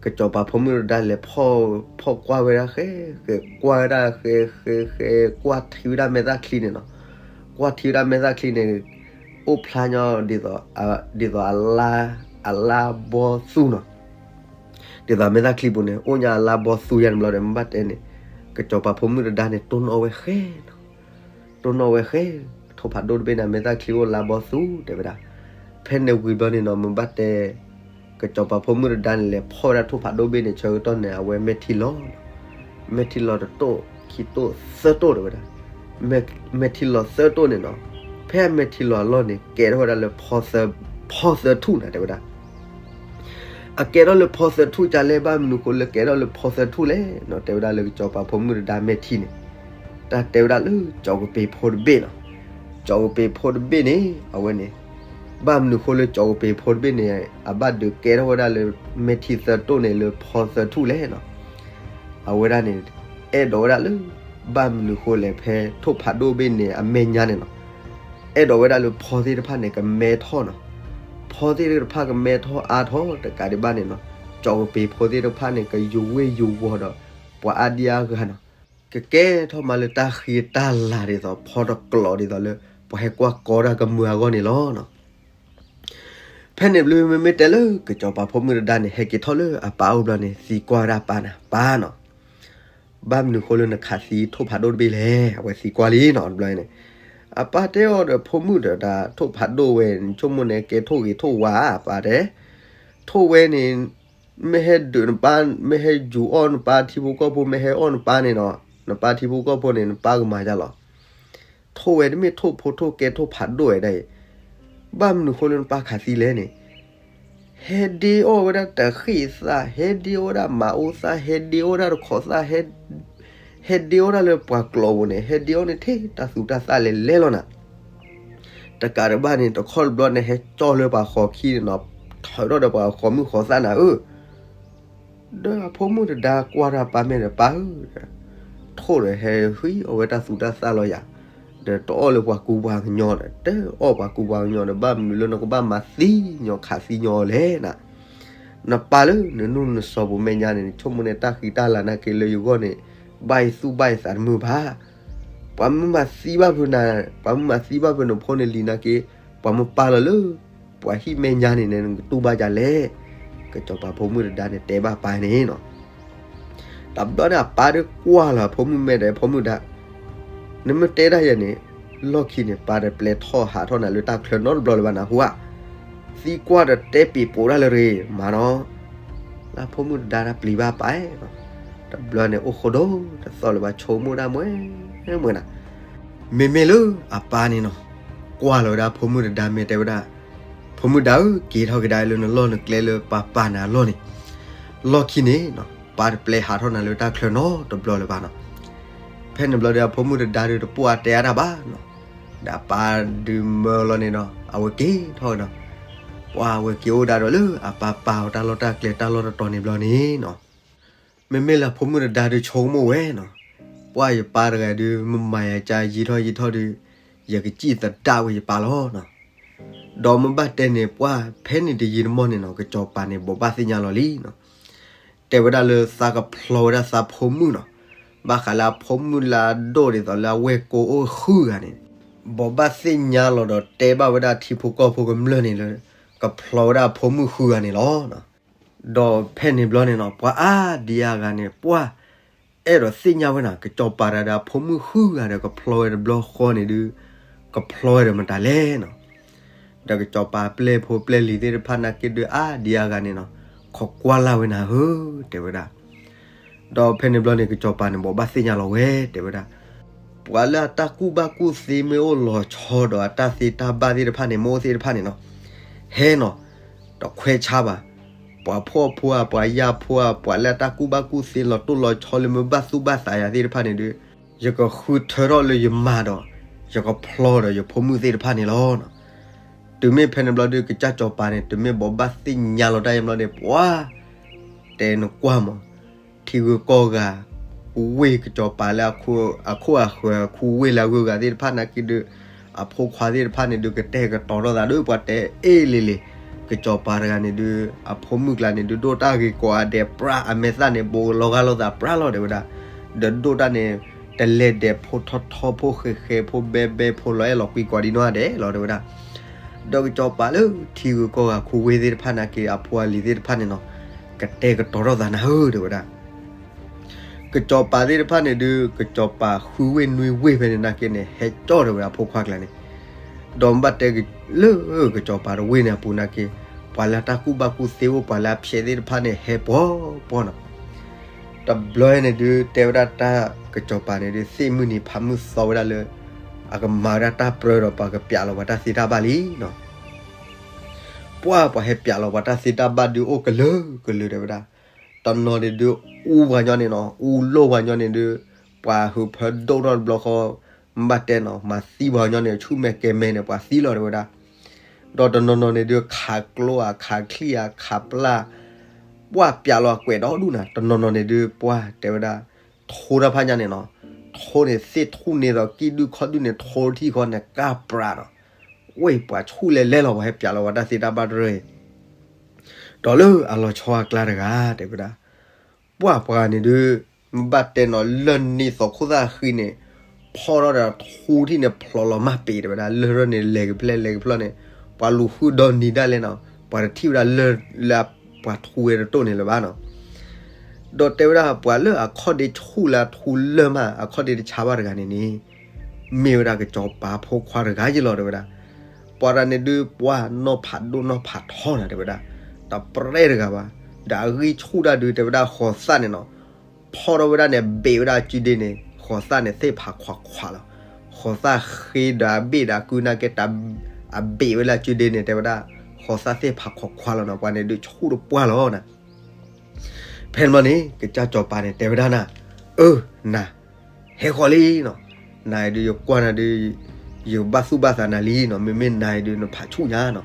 ကစီၤပၤဖိမုၣ်တဒါလဲၤဖီၣ်ကွၢ်ဝဲဒၣ်ဃဲ ဃဲကွၢ်ဝဲဒၣ်ဃဲ ဃဲ ဃဲ ကွၢ်ထံဝဲဒၣ်မဲာ်သၣ်ချံန့ၣ်နီၤ. ကွၢ်ထံဝဲဒၣ်မဲာ်သၣ်ချံန့ၣ် အိၣ်ဖျါညီ ဒ်သိးအလါ အလါဘီသူနီၤ. ဒ်သိးမဲာ်သၣ်ချံပူၤန့ၣ် အိၣ်ညီအလါဘီသူယါန့ၣ်ဘျီဒီး မ့ၢ်ဘၣ်တဲန့ၣ် ကစီၤပၤဖိမုၣ်တဒါန့ၣ် တိၢ်နီၣ်ဝဲဃဲနီၤ တိၢ်နီၣ်ဝဲဃဲ ထိၣ်ဖးဒိၣ်တဘ့ၣ်န့ၣ် မဲာ်သၣ်ချံအိၣ်လါဘီသူ တဲဝဲဒၣ်. ဖဲန့ၣ်ဝံၤဘျီန့ၣ်နီၤ မ့ၢ်ဘၣ်တဲ ကစီၤပၤဖိမုၣ်တဒါန့ၣ် လဲၤဖီၣ်ဝဲဒၣ်ထိၣ်ဖးဒိၣ်ဘ့ၣ်န့ၣ် ဆၢကတီၢ်န့ၣ် အဝဲမဲာ်ထံလီၤ မဲာ်ထံလီၤတတိၢ် ခံတိၢ် သၢတိၢ် တဲဝဲဒၣ်. မဲာ်ထံလီၤသၢတိၢ်န့ၣ်နီၤ ဖဲအမဲာ်ထံလီၤအလီၢ်န့ၣ် ကဲထီၣ်ဝဲဒၣ်လၢ ဖီသၢထူၣ်နၤ တဲဝဲဒၣ်. အကဲထီၣ်လၢဖီသၢထူၣ်ကလဲၣ် ဘၣ်မနုၤဃိလၢကဲထီၣ်လၢဖီသၢထူၣ်လဲၣ်နီၤ တဲဝဲဒၣ်လၢကစီၤပၤဖိမုၣ်တဒါမဲာ်ထံန့ၣ် တၢ်တဲဝဲဒၣ်လၢ ကၠီၤကပ့ၤဖိတဘ့ၣ်နီၤ. ကၠီၤကပ့ၤဖိတဘ့ၣ်န့ၣ် အဝဲန့ၣ် ဘၣ်မနုၤဃိလၢကၠီၤကပ့ၤဖိတဘ့ၣ်န့ၣ် အဘၣ်ဒုးကဲထီၣ်ဝဲဒၣ်လၢ မဲာ်ထံသၢတိၢ်န့ၣ် လၢဖီသၢထူၣ်လဲၣ်နီၤ. အဝဲဒၣ်န့ၣ် အဲၣ်ဒိးဝဲဒၣ်လၢ ဘၣ်မနုၤဃိလဲၣ် ဖဲထိၣ်ဖးဒိၣ်ဘ့ၣ်န့ၣ် အမဲာ်ညါန့ၣ်နီၤ အဲၣ်ဒိးဝဲဒၣ်လၢဖီသ့ၣ်တဖၣ်န့ၣ် ကမဲထီၣ်နီၤ. ဖီသ့ၣ်တဖၣ်ကမဲထီၣ်အါထီၣ်တကးဒံးဘၣ်န့ၣ်နီၤ ကၠီၤကပ့ၤဖိသ့ၣ်တဖၣ်န့ၣ် ကယူၤဝ့ၢ်ယူၤဝီၤဒီး ပှၤအါဒံအါဂၤနီၤ ကကဲထီၣ်မးလၢတၢ်ဃံတၢ်လၤ ဒ်သိးဖီတကျိၤ ဒ်သိးလၢ ပှၤဟဲကွၢ်ကီတၢ်ကမုာ်အဂီၢ်န့ၣ်လီၤနီၤ. ဖဲန့ၣ်ဘျီ မ့မ့ၢ်တဲလၢ ကစီၤပၤဖိမုၣ်တဒါန့ၣ် ဟဲက့ၤထီၣ်လၢအပၢ်အိၣ်ဘျီန့ၣ် သံကွၢ်ဝဲဒၣ်အပၢ်န့ၣ် ပၢ်နီၤ ဘၣ်မနုၤဃိလၢနခးသံထိၣ်ဖးဒိၣ်တဘ့ၣ်လဲၣ် အဝဲသံကွၢ်လံနီၤ တဘျီန့ၣ်. အပၢ်တဲအီၤဒီး ဖိမုၣ်ဒီး တၢ်ထိၣ်ဖးဒိၣ်ဝဲန့ၣ် ဆိကမိၣ်န့ၣ် ကဲထိၣ်ဂ့ၤထိၣ်ဝါ အပၢ်တဲ ထိၣ်ဝဲန့ၣ် မ့ၢ်ဟဲဒုးနပၢ် မ့ၢ်ဟဲယူၤအီၣ်နပၢ်ထံဖိကီၢ်ဖိ မ့ၢ်ဟဲအီၣ်နပၢ်န့ၣ်နီၤ နပၢ်ထံဖိကီၢ်ဖိန့ၣ် နပၢ်ကမၤယါလီၤ. ထိၣ်ဝဲတမ့ၢ်ထိၣ်ဖိထိၣ်ကဲထိၣ်ဖးဒိၣ်ဝဲဒၣ်အံၤ ဘၣ်မနုၤဃိလၢနပၢ်ခးသံလဲၣ်န့ၣ် ဟဲဒ့အီၣ်ဝဲဒၣ်တၢ်ဃံၣ်သၣ် ဟဲဒ့အီၣ်ဝဲဒၣ်မၤအူသၣ် ဟဲဒ့အီၣ်ဝဲဒၣ်တခိးသၣ် ဟဲဒ့အီၣ်ဝဲဒၣ်လၢပှၤကျိာ်ပူၤန့ၣ် ဟဲဒ့အီၣ်န့ၣ်ထဲတၢ်သူတၢ်သၣ်လဲၤလဲၤလီၤနၤ တကးဒံးဘၣ်န့ၣ် တခီတဘျီန့ၣ် ဟဲကၠီလၢပှၤဃီၤခံန့ၣ်နီၤ ထုးထီၣ်ဒီးပှၤဃီၤမုၣ်ဃီၤသၣ်နၤဧၢ ဒီးအဖိမုၣ်တဒါကွၢ်တၢ်ပၢ်မဲာ်ဒီး ပၢ်ဧၢ, ထိၣ်ဒီးဟဲဃံအီၣ်ဝဲတၢ်သူတၢ်သၣ်လီၤယၤ, ဒီးတအီၣ်လၢပှၤကူပှၤကညီဒီး တအီၣ်ပှၤကူပှၤကညီဒီး ဘၣ်မနုၤလၢနကဘၣ်မၤသံညီခးသံညီအီၤလဲၣ်နၤ, နပၢ်လၢနနူၢ်နစီၤပူၤမဲာ်ညါန့ၣ် နဆိကမိၣ်န့ၣ် တၢ်ဃံတၢ်လၤနာ်က့လၢယဂီၢ်န့ၣ် ဘၣ်ယသူၣ်ဘၣ်ယသးတမုာ်ဘၣ် ပှၤမ့ၢ်မၤသံဘၣ်ဖုးနၤ, ပှၤမ့ၢ်မၤသံဘၣ်ဖုးနဖိန့ၣ်လံနာ်က့, ပှၤမ့ၢ်ပာ်လီၤလၢ ပှၤဟံၣ်မဲာ်ညါန့ၣ်န့ၣ် နကတူၢ်ဘၣ်ဒ်လဲၣ်. ကစီၤပၤဖိမုၣ်တဒါန့ၣ် တဲဘၣ်ပၢ်န့ၣ်နီၤ. တဘျီန့ၣ် အပၢ်ဒုးကွၢ်လီၤအဖိမုၣ်မဲာ်ဒီး ဖိမုၣ်ဒါ, နမ့ၢ်တဲဒၣ်ယဲန့ၣ်, လီၢ်ခံန့ၣ် ပၢ်တပျဲထီၣ်ဟးထီၣ်နၤလၢတၢ်ချၢနီတဘျီလၢၤဘၣ်နၤဟူဧါ. သံကွၢ်ဒီးတဲပံာ်ပိာ်ဒၣ်လၢရ့မးနီၤ. လၢဖိမုၣ်တဒါတၢ်ပျံၤဘၣ်ပၢ်နီၤ. တဘျီန့ၣ် အိၣ်ဃိဒိၣ်တသီၣ်လၢၤဘၣ် ဆိကမိၣ်ဒၣ်မွဲမွဲနၤ. မ့မ့ၢ်လၢအပၢ်န့ၣ်နီၤ, ကွၢ်လီၤဝဲဒၣ်ဖိမုၣ်တဒါမ့ၢ်တဲဝဲဒၣ်, ဖိမုၣ်ဒါဧၢ, က့ၤထီၣ်ကဒါလၢနလီၢ်နကျဲလၢပၢ်ပာ်နၤအလီၢ်န့ၣ်, လီၢ်ခံန့ၣ်နီၤ ပၢ်တပျဲဟးထီၣ်နၤလၢတၢ်ချၢနီတဘျီလၢၤဘၣ်နီၤ. ဖဲန့ၣ်ဘျီဒီး အဖိမုၣ်တဒါဒီးတပိာ်အတဲအါတၢ်ဘၣ်နီၤ. ဒီးအပၢ်ဒုးမၢလီၤန့ၣ်ဒီး အဝဲက့ၤထီၣ်ဝဲနီၤ. ပှၢ်အဝဲက့ၤအိၣ်ဒၣ်ဒီးလၢအပၢ်ပာ်အီၤတၢ်လီၢ်တၢ်ကျဲတၢ်လီၢ်တတီၤန့ၣ်ဘျီန့ၣ်နီၤ. မ့မ့ၢ်လၢဖိမုၣ်တဒါဒုးဆိကမိၣ်ဝဲနီၤ, ပှၢ်ယပၢ်တဂၤဒုး မ့ၢ်မၤယၤကါယံာ်ထီၣ်ယံာ်ထီၣ်ဒုး, ယကစံၣ်သဒါဝဲယပၢ်လီၤနီၤ. ဒီးမ့ၢ်ဘၣ်တဲန့ၣ် ပှၢ်ဖဲန့ၣ်တယံာ်တမီၢ်န့ၣ်နီၤ ကစီၤပၤန့ၣ် ဘိးဘၣ်သ့ၣ်ညါလီၤလံနီၤ. တဲဝဲဒၣ်လၢသးကဖျီဝဲဒၣ်သးဖိမုၣ်နီၤ. ဘၣ်ဃးလၢအဖိမုၣ်လၢအဒိၣ်ဒ်သိးလၢအဝဲၢ်ကိအိၣ်ဃုဂၤန့ၣ်, ဘိးဘၣ်သ့ၣ်ညါလီၤဒီးတဲဘၣ်ဝဲဒၣ်ထံဖိကီၢ်ဖိကမျၢၢ်န့ၣ်လၢ ကဖျီဝဲဒၣ်အဖိမုၣ်ဃုဂၤန့ၣ်လီၤ. ဒီးဖဲန့ၣ်ဘျီန့ၣ်နီၤ ပှၤအါဒံအါဂၤန့ၣ် ပှၢ်အဲၣ်ဒိးသ့ၣ်ညါဝဲနၤ ကစီၤပၤတဂၤဒီးအဖိမုၣ်ဃုဂၤဒီးကဖျီဝဲတဘျီဃီန့ၣ်ဒုး ကဖျီဝဲဒီးမတၤလဲၣ်နီၤ. ဒီးကစီၤပၤပျဲၢ်ဖိပျဲၢ်လံၤသ့ၣ်တဖၣ်နာ်က့ဒုး အါဒံအါဂၤန့ၣ်နီၤ, ခိးကွၢ်လၢ်ဝဲနၤဧၢ တဲဝဲဒၣ်. ဒီးဖဲန့ၣ်ဘျီန့ၣ် ကစီၤပၤန့ၣ် ဘိးဘၣ်သ့ၣ်ညါလီၤဝဲ တဲဝဲဒၣ်, ပှၤလၢအတၢ်ကူၣ်ဘၣ်ကူၣ်သ့မ့ၢ်အိၣ်လီၤဆီဒီးအတၢ်သ့တၢ်ဘၣ်သ့ၣ်တဖၣ်န့ၣ် မ့ၢ်အိၣ်သ့ၣ်တဖၣ်န့ၣ်နီၤ, ဟဲနီၤ, တခွဲးဆါဘၣ်, ပှၤဖှီၣ်ဖိဧါ ပှၤယာ်ဖိဧါ ပှၤလၢအတၢ်ကူၣ်ဘၣ်ကူၣ်သ့လီၤတိၢ်လီၤဆီလၢမ့ၢ်ဘၣ်သူၣ်ဘၣ်သးယၤသ့ၣ်တဖၣ်န့ၣ်ဒုး ယကဃုထၢထီၣ်လၢယမၤဒီး ယကဖျီဒီးယဖိမုၣ်သ့ၣ်တဖၣ်န့ၣ်လီၤ. တုၤမ့ၢ်ဖဲန့ၣ်ဘျီဒုး ကစၢ်စီၤပၤန့ၣ် တုၤမ့ၢ်ဘိးဘၣ်သ့ၣ်ညါလီၤတၢ်ယံၤဘျီန့ၣ် ပှၤ တဲနကွၢ်မး, ထံဂုၤကီၢ်ဂၤ, ဝ့ၢ်ကစီၤပၤလၢ အခိၣ်အဃၢၤ ခူဝ့ၢ်လၢအဂုၤအဂၤသ့ၣ်တဖၣ်နာ်က့ဒုး အဖိခွါသ့ၣ်တဖၣ်န့ၣ်ဒုး ကတဲာ်ကတီၤထီၣ်သးဒီး ပှၤတဲအ့ၣ်လံၤလံၤ, ကစီၤပၤတဂၤန့ၣ်ဒုး အဖိမုၣ်ကျါန့ၣ်ဒုး ဒိၣ်တၢ်ဂ့ၤကိးဂၤဒဲးပြး အမဲာ်သၣ်န့ၣ် ဘိးလီၤဂာ်လိာ်သးပြးလီၤ တဲဝဲဒၣ်, ဒီးဒိၣ်တၢ်န့ၣ် တလဲၤဒဲးဖိထီထီဖိဃဲၤဃဲၤဖိဘဲဘဲဖိလီၤအဲၣ်လီၤကွံကိးဒံးနီၢ်ဂၤဒဲးလီၤ တဲဝဲဒၣ်. ဒီးကစီၤပၤလၢထံဂုၤကီၢ်ဂၤ ခူဝ့ၢ်သ့ၣ်တဖၣ်နာ်က့ အဖိအလံၤသ့ၣ်တဖၣ်န့ၣ်နီၤ, ကတဲာ်ကတီၤထီၣ်သးနၤဧၢ တဲဝဲဒၣ်. ကစီၤပၤသ့ၣ်တဖၣ်န့ၣ်ဒုး ကစီၤပၤဃုဝ့ၢ်နွံဝ့ၢ်ဖဲန့ၣ်နာ်က့န့ၣ် ဟဲကၠီၣ်တဲဝဲဒၣ်အဖိခွါကျါန့ၣ်, ဒီးမ့ၢ်ဘၣ်တဲလၢကစီၤပၤတဝ့ၢ်န့ၣ်အပူၤနာ်က့, ပှၤလၢအတၢ်ကူၣ်ဘၣ်ကူၣ်သ့အိၣ် ပှၤလၢအဖျဲးသ့ၣ်တဖၣ်န့ၣ် ဟဲပှီၤပှီၤနီၤ. တဘျီန့ၣ်ဒုး တဲဝဲဒၣ်တၢ်ကစီၤပၤန့ၣ်ဒုး သ့ၣ်မုၢ်နံၤဖးမုၢ်သီဝဲဒၣ်လၢ အကမၤဝဲဒၣ်တၢ်ပြၢဒီး ပှၤကပျးလီၤပှၤတၢ်သ့တၢ်ဘၣ်လံနီၤ. ပှၤ ပှၤဟဲပျးလီၤပှၤတၢ်သ့တၢ်ဘၣ်ဒုးအိၣ်ကလုာ်ကလုာ်တဲဝဲဒၣ်, တနီၤန့ၣ်ဒုး အူပှၤညီန့ၣ်နီၤ, အူလိၣ်ပှၤညီန့ၣ်ဒုး ပှၤဟုးဖၢဒိၣ်ထီၣ်တဘျီဃီ, မ့ၢ်ဘၣ်တဲနီၤ မၤသံပှၤညီန့ၣ် ဆူၣ်မဲာ်ကဲမဲာ်န့ၣ် ပှၤသံလီၤတဲဝဲဒၣ်. ဒီးတနီၤနီၤန့ၣ်ဒုး ခးကျိဧါ ခးချံၣ်ဧါ ခးပျၢ်, ပှၤပျးလီၤအကွဲးဒီဒူၣ်နၤ, တနီၤနီၤန့ၣ်ဒုး ပှၤတဲဝဲဒၣ် ထိတၢ်ဖးညါန့ၣ်နီၤ, ထိန့ၣ်သ့ၣ်ထူၣ်န့ၢ်ဒီးကံၣ်ဒုၣ်ခီၣ်ဒုၣ်န့ၣ် ထိထံၣ်ဃီန့ၣ် ကၢ်ပြးဒီး ဝ့ၢ်ပှၤဆူၣ်လဲၤလဲၤလီၤ ပှၤဟဲပျးလီၤပှၤတၢ်သ့တၢ်ဘၣ်တရၢအံၤ, ဒီးလၢအလီၤဆီအကျါတဂၤ တဲဝဲဒၣ်, ပှၤပှၤဂၤန့ၣ်ဒုး မ့ၢ်ဘၣ်တဲနီၤ လၢၢ်နံၤသီခိၣ်သၣ်ဃံန့ၣ် ဖီၣ်ထီၣ်ဒီးထူထံၣ်န့ၣ် ဖျိးလီၤမၢ်ပ့ၤတဲဝဲဒၣ်, လၢၢ်ထီၣ်န့ၣ် လဲၤကဖျဲၣ်လဲၤကဖျီၣ်န့ၣ် ပှၤလူၤဃုဒီနံၤဒၣ်လဲာ်နီၤ, ပှၤတထံၣ်ဝဲဒၣ်လၢပှၤထူဝဲတတိၢ်န့ၣ်လၢၤဘၣ်နီၤ. ဒီးတဲဝဲဒၣ် ပှၤလၢအခီၣ်ဒ့ဆူၣ်လၢအထူလၢၢ်မး အခီၣ်ဒ့တဆါဘၣ်တဂၤန့ၣ်န့ၣ် မ့ၢ်ဝဲဒၣ်ကစီၤပၤဖိခွါတဂၤယ့လီၤတဲဝဲဒၣ်. ပှၤတဂၤန့ၣ်ဒုး ပှၤနီၢ်ဖးဒိၣ်နီၢ်ဖးထီနၤတဲဝဲဒၣ်, တပြဲၢ်တဂၤဘၣ်. ဒီးအဂံၢ်ဆူၣ်တၢ်ဒုးတဲဝဲဒၣ် ဃိးသၣ်န့ၣ်နီၤ, ဖီၣ်ထီၣ်ဝဲဒၣ်န့ၣ် ဘ့းဝဲဒၣ်အစုဒ့န့ၣ် ဃိးသၣ်န့ၣ်သ့ၣ်ဖးခွးခွးလီၤ. ဃိးသၣ်ဃ့ဒီးအဘ့ၣ်ဒီးအကုၢ်နာ်က့ တၢ်အဘ့းဝဲလၢအစုဒ့န့ၣ် တဲဝဲဒၣ် ဃိးသၣ်သ့ၣ်ဖးခွးခွးလီၤနီၤ, ပှၤန့ၣ်ဒုးဆူၣ်တပှၢ်လီၤနၤ. ဖဲန့ၣ်ဘျီန့ၣ် ကစၢ်စီၤပၤန့ၣ် တဲဝဲဒၣ်နၤ, အၢ နၤ, ဟဲဃီလံနီၤ, နၤအံၤဒုးယကွၢ်နၤဒုး ယဘၣ်သူၣ်ဘၣ်သးနၤလံနီၤ, မ့မ့ၢ်နၤအံၤဒုး နဖးဆူၣ်ညါနီၤ.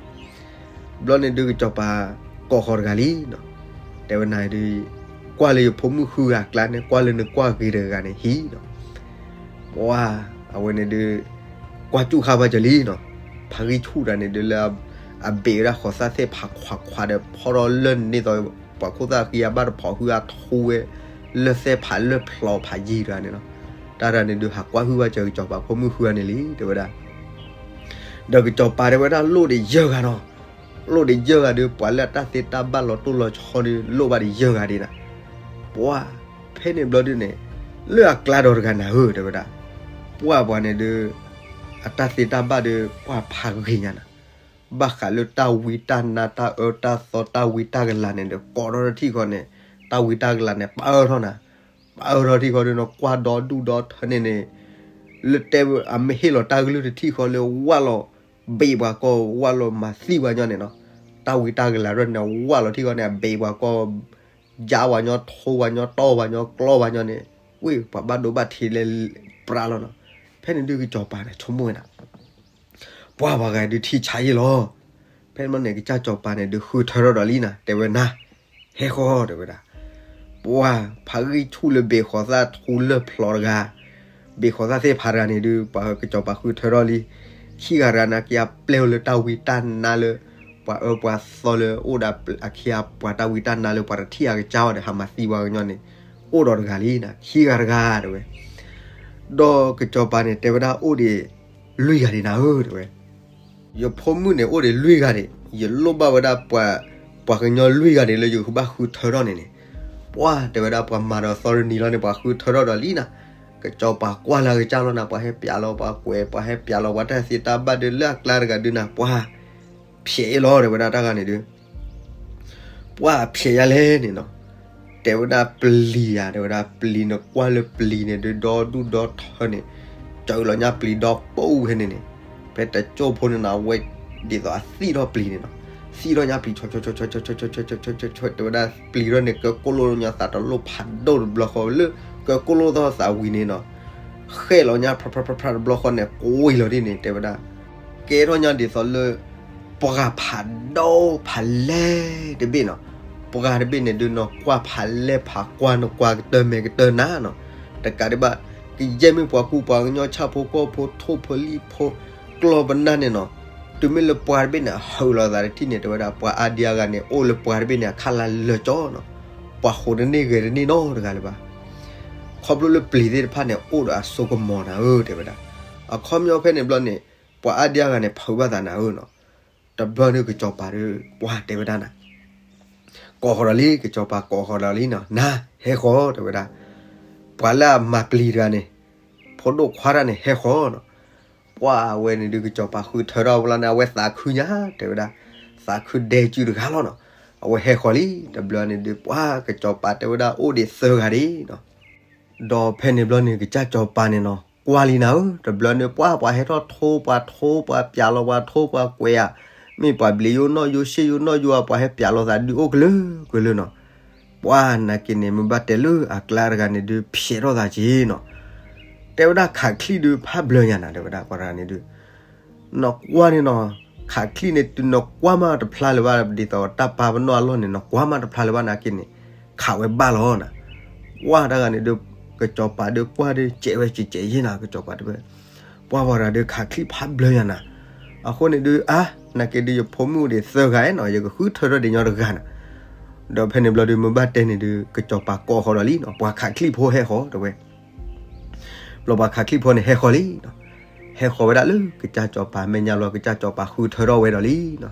ဘျီန့ၣ်ဒုးကစီၤပၤကိးဃီၤတဂၤလံနီၤ, တဲဝဲနၤအံၤဒုး ကွၢ်လၢယဖိမုၣ်ဃုဂၤအကျါန့ၣ် ကွၢ်လၢနကွၢ်ဂ့ၤတဂၤန့ၣ်ဟံၣ်နီၤ. ပှၤ အဝဲန့ၣ်ဒုး ကွၢ်စူၣ်ဃာ်ဘၣ်ကၢၤလံနီၤ, ဖးဂံၢ်ဆူၣ်တၢ်န့ၣ်ဒုးလၢ အဘ့းဝဲဒၣ်ဃိးသၣ်သ့ၣ်ဖးခွးခွးဒီး ဖီၣ်ထီၣ်လၢၢ်နံၤသီ ပှၤခိၣ်သၣ်ဃံအဘၣ်တဖိးဟုအထူဝဲ လၢၢ်သ့ၣ်ဖးလၢၢ်ဖျိးဖးယံၤတဂၤန့ၣ်နီၤ. တၢ်တဂၤန့ၣ်ဒုးဟးကွၢ်ဟုၣ်ဘၣ်ကၢၤကစီၤပၤဖိမုၣ်ဃုဂၤန့ၣ်လံ တဲဝဲဒၣ်. ဒီးကစီၤပၤတဲဝဲဒၣ် လိၣ်ဒံးယဲၢ်ဂၤနီၤ, လိၣ်ဒံးယဲၢ်ဂၤဒုး ပှၤလၢအတၢ်သ့တၢ်ဘၣ်လီၤတိၢ်လီၤဆီဒုး လိၣ်ဘၣ်ဒံးယဲၢ်ဂၤဒံးနၤ. ပှၤ ဖဲန့ၣ်ဘျီဒုးန့ၣ် လၢအကျါဒီးတဂၤနၤဧၢ တဲဝဲဒၣ်. ပှၤပှၤန့ၣ်ဒုး အတၢ်သ့တၢ်ဘၣ်ဒုး ပှၤဖးဂ့ၤညါနၤ, ဘၣ်ဃးလၢတၢ်ဝံတၢ်နါ တၢ်အၢတၢ်သီ တၢ်ဝံတၢ်ကလၤန့ၣ်ဒီး ကိးထီၣ်တထံၣ်ဃီန့ၣ် တၢ်ဝံတၢ်ကလၤန့ၣ် ပၢထီၣ်နၤ, ပၢထီၣ်ထံၣ်ဃီဒုးနီၤ ကွၢ်ဒီဒူၣ်ဒီထၢန့ၣ်န့ၣ် လၢတဲအမ့ၢ်ဟ့ၣ်လီၤတၢ်ကလုၢ်တထံၣ်ဃီလၢဝၢ်လီၤ ဘ့းပှၤကီၢ် ဝၢ်လီၤမၤသံပှၤညီန့ၣ်နီၤ, တၢ်ဝံတၢ်ကလၤရၢၢ်န့ၣ် ဝၢ်လီၤထံၣ်ဃီန့ၣ် အဘ့းပှၤကီၢ် ယါပှၤညီ ထိပှၤညီ တီပှၤညီ ကျီပှၤညီန့ၣ် ဝ့ၢ်ပှၤဘၣ်ဒိဘၣ်ထံးလၢ ပြးလီၤနီၤ. ဖဲန့ၣ်ဒုးကစီၤပၤန့ၣ် ဆိကမိၣ်ဝဲဒၣ် ပှၤပှၤဂၤဒုးထံၣ်ဆါယ့ၣ်လီၤ. ဖဲန့ၣ်န့ၣ် ကစၢ်စီၤပၤန့ၣ်ဒုးဃုထၢထီၣ်ဒီးလံနၤ တဲဝဲနၤ ဟဲဃီတဲဝဲဒၣ်. ပှၤဖးဂံၢ်ဆူၣ်လၢဘ့းဃိးသၣ်ထူလၢၢ်ဖျိးတဂၤ, ဘ့းဃိးသၣ်သ့ၣ်ဖးတဂၤန့ၣ်ဒုး ပှၤကစီၤပၤဃုထၢထီၣ်လံ. ခံဂၤတဂၤနာ်က့ အပျဲၢ်လၢတၢ်ဝံတၢ်နါလၢ ပှၤအၢပှၤသီလၢအိၣ်ဒီးအခံ ပှၤတၢ်ဝံတၢ်နါလၢပှၤတထံၣ်အကစၢ်ဝဲဒီး ဟးမၤသံပှၤကညီန့ၣ် အိၣ်ဒီးတဂၤလံနၤ ခံဂၤတဂၤတဲဝဲ. ဒီးကစီၤပၤန့ၣ် တဲဝဲဒၣ်အိၣ်ဒံးလွံၢ်ဂၤဒံးနၤဧၢ တဲဝဲ. ယဖိမုၣ်န့ၣ်အိၣ်ဒံးလွံၢ်ဂၤဒံး, ယလိၣ်ဘၣ်ဝဲဒၣ်ပှၤ ပှၤကညီလွံၢ်ဂၤဒံးလၢယကဘၣ်ဃုထၢထီၣ်န့ၣ်န့ၣ်. ပှၤတဲဝဲဒၣ်ပှၤမၤဒီးသီတနံၤလီၤန့ၣ် ပှၤဃုထၢထီၣ်ဒီးလံနၤ. ကစီၤပၤကွၢ်လၢအကစၢ်လီၤနၤ ပှၤဟဲပျးလီၤ ပှၤကွဲး ပှၤဟဲပျးလီၤ ပှၤတၢ်သ့တၢ်ဘၣ်ဒုးလၢအကျါတဂၤဒုးနၤ ပှၤ ဖျဲးအံၤလီၤ တဲဝဲဒၣ်တၢ်ဂၤန့ၣ်ဒုး ပှၢ်ဖျဲးယါလဲၣ်န့ၣ်နီၤ, တဲဝဲဒၣ်ပျံၤဧါ တဲဝဲဒၣ်ပျံၤန့ၣ် ကွၢ်လၢပျံၤန့ၣ်ဒုး ဒီဒူၣ်ဒီထၢန့ၣ် ကၢလီၤညါပျံၤဒီပူၤဖဲန့ၣ်န့ၣ်, ဖဲတကၠိၢ်ဖိန့ၣ်နီၤ အဝဲဒ်သိးအသံၣ်ထီၣ်ပျံၤန့ၣ်နီၤ, သံၣ်ထီၣ်ညါပျံၤ ဆီဆီဆီဆီဆီဆီဆီဆီဆီဆီ တဲဝဲဒၣ်ပျံၤထီၣ်န့ၣ် ကၢကိၢ်လိၣ်ညါသးတလိၣ်ဖးဒိၣ်တဘျီဃီလၢ ကၢကိၢ်လိၣ်သီၣ်သးဝံၤန့ၣ်နီၤ, ဃဲၣ်လီၤညါဖြးဖြးဖြးဖြးတဘျီဃီန့ၣ် ကွံာ်လီၤဒ်န့ၣ် တဲဝဲဒၣ် ကဲထီၣ်ညါဒ်သိးလၢ ပှၢ်ဖးဒိၣ်ဖးလဲၢ်တဘ့ၣ်နီၤ, ပှၢ်တဘ့ၣ်န့ၣ်ဒုး နကွၢ်ဖးလဲၢ်ဖးကွၢ် နကွၢ်ကတၢၢ်မဲာ်ကတၢၢ်နၤနီၤ, တကးဒံးဘၣ် ကယဲၢ်မ့ၢ်ပှၤကူပှၤကညီ ဆၣ်ဖိကီၢ်ဖိ ထိၣ်ဖိလံၣ်ဖိ ကျီၢ်ပနၢ်န့ၣ်နီၤ, တုၤမ့ၢ်လၢပှၢ်တဘ့ၣ်န့ၣ် အဟုးလီၤသးတထံၣ်န့ၣ် တဲဝဲဒၣ် ပှၤအါဒံအါဂၤန့ၣ် အိၣ်လၢပှၢ်တဘ့ၣ်န့ၣ် အခါလၢလၢာ်ကၠီနီၤ, ပှၤဃိးတန့ၢ်ဂဲၤတန့ၢ်နီတဂၤလၢၤဘၣ် ခီဖျိလၢပျံၤသ့ၣ်တဖၣ်န့ၣ် အိၣ်ဒီးအစိကမီၤနၤဧၢ တဲဝဲဒၣ်, အခီပညီဖဲန့ၣ်ဘျီန့ၣ် ပှၤအါဒံအါဂၤန့ၣ် ဖုးဘၣ်သးနၤဧၢနီၤ, တဘျီန့ၣ်ကစီၤပၤဒီး ပှၢ်တဲဝဲဒၣ်နၤ ကိးဃီၤဒီးလံ ကစီၤပၤကိးဃီၤဒီးလံနီၤ, နၤ ဟဲဃီၤ တဲဝဲဒၣ်, ပှၤလၢအမၤပျံၤတဂၤန့ၣ် ဖိဒိၣ်ခွါတၢ်န့ၣ် ဟဲဃီၤနီၤ, ပှၢ်အဝဲန့ၣ်ဒုး ကစီၤပၤဃုထၢထီၣ်ဝဲလီၤန့ၣ် အဝဲသးခုညါ တဲဝဲဒၣ်, သးခုဒဲကုတဂၤလီၤနီၤ, အဝဲဟဲဃီၤလံ တဘျီန့ၣ်ဒုး ပှၢ်ကစီၤပၤတဲဝဲဒၣ် အိၣ်ဒံးသၢဂၤဒံးနီၤ ဒီးဖဲန့ၣ်ဘျီန့ၣ် ကစၢ်စီၤပၤန့ၣ်နီၤ ကွၢ်လံနၤဧၢ, တဘျီန့ၣ် ပှၢ်ပှၤဟဲထီၣ်ထိ ပှၤထိ ပှၤပျးလီၤ ပှၤထိ ပှၤကွဲးဧါ, မ့ၢ်ပှၤဘျံးယိၣ်နီၣ်ယိၣ် ရှ့ၣ်ယိၣ်နီၣ်ယိၣ်ဧါ, ပှၤဟဲပျးလီၤသးဒုးအိၣ်ကလုာ်ကလုာ်နီၤ, ပှၢ်နာ်က့န့ၣ် မ့ၢ်ဘၣ်တဲလၢအကျါတဂၤန့ၣ်ဒုး ဖျဲးထီၣ်သးက့နီၤ, တဲဝဲဒၣ်ခးချံၣ်ဒုး ဖးဘျၢညါနၤ တဲဝဲဒၣ် ပှၤတဂၤန့ၣ်ဒုး နကွၢ်န့ၣ်နီၤ, ခးချံၣ်န့ၣ် တုၤနကွၢ်မးတဖျါလၢၤဘၣ် ဒ်သိးတၢ်ပာ်ပနီၣ်အလီၢ်န့ၣ် နကွၢ်မးတဖျါလၢၤဘၣ်နာ်က့န့ၣ် ခးဝဲဘၣ်လီၤနၤ, ပှၢ်တၢ်ဂၤန့ၣ်ဒုး ကစီၤပၤဒုးကွၢ်ဒုး ကဲးဝဲကဲးကဲးယဲၢ်နၤ ကစီၤပၤတဲဝဲ, ပှၢ်ပှၤတဂၤဒုး ခးချံၣ်ဖးဘျၢညါနၤ, အဃိန့ၣ်ဒုး အါ နာ်က့ဒုး ယဖိမုၣ်အိၣ်ဒံးသၢဂၤနီၤ ယကဃုထၢထီၣ်ဒံးညီတဂၤနၤ, ဒီးဖဲန့ၣ်ဘျီဒုး မ့ၢ်ဘၣ်တဲန့ၣ်ဒုး ကစီၤပၤကိးဃီၤဒီးလံနီၤ ပှၤခးချံၣ်ဖိဟဲဃီၤတဲဝဲ ဘျီပှၤခးချံၣ်ဖိန့ၣ် ဟဲဃီၤလံနီၤ, ဟဲဃီၤဝဲဒၣ်လၢကစၢ်စီၤပၤမဲာ်ညါလီၤ ကစၢ်စီၤပၤဃုထၢထီၣ်ဝဲဒီးလံနီၤ,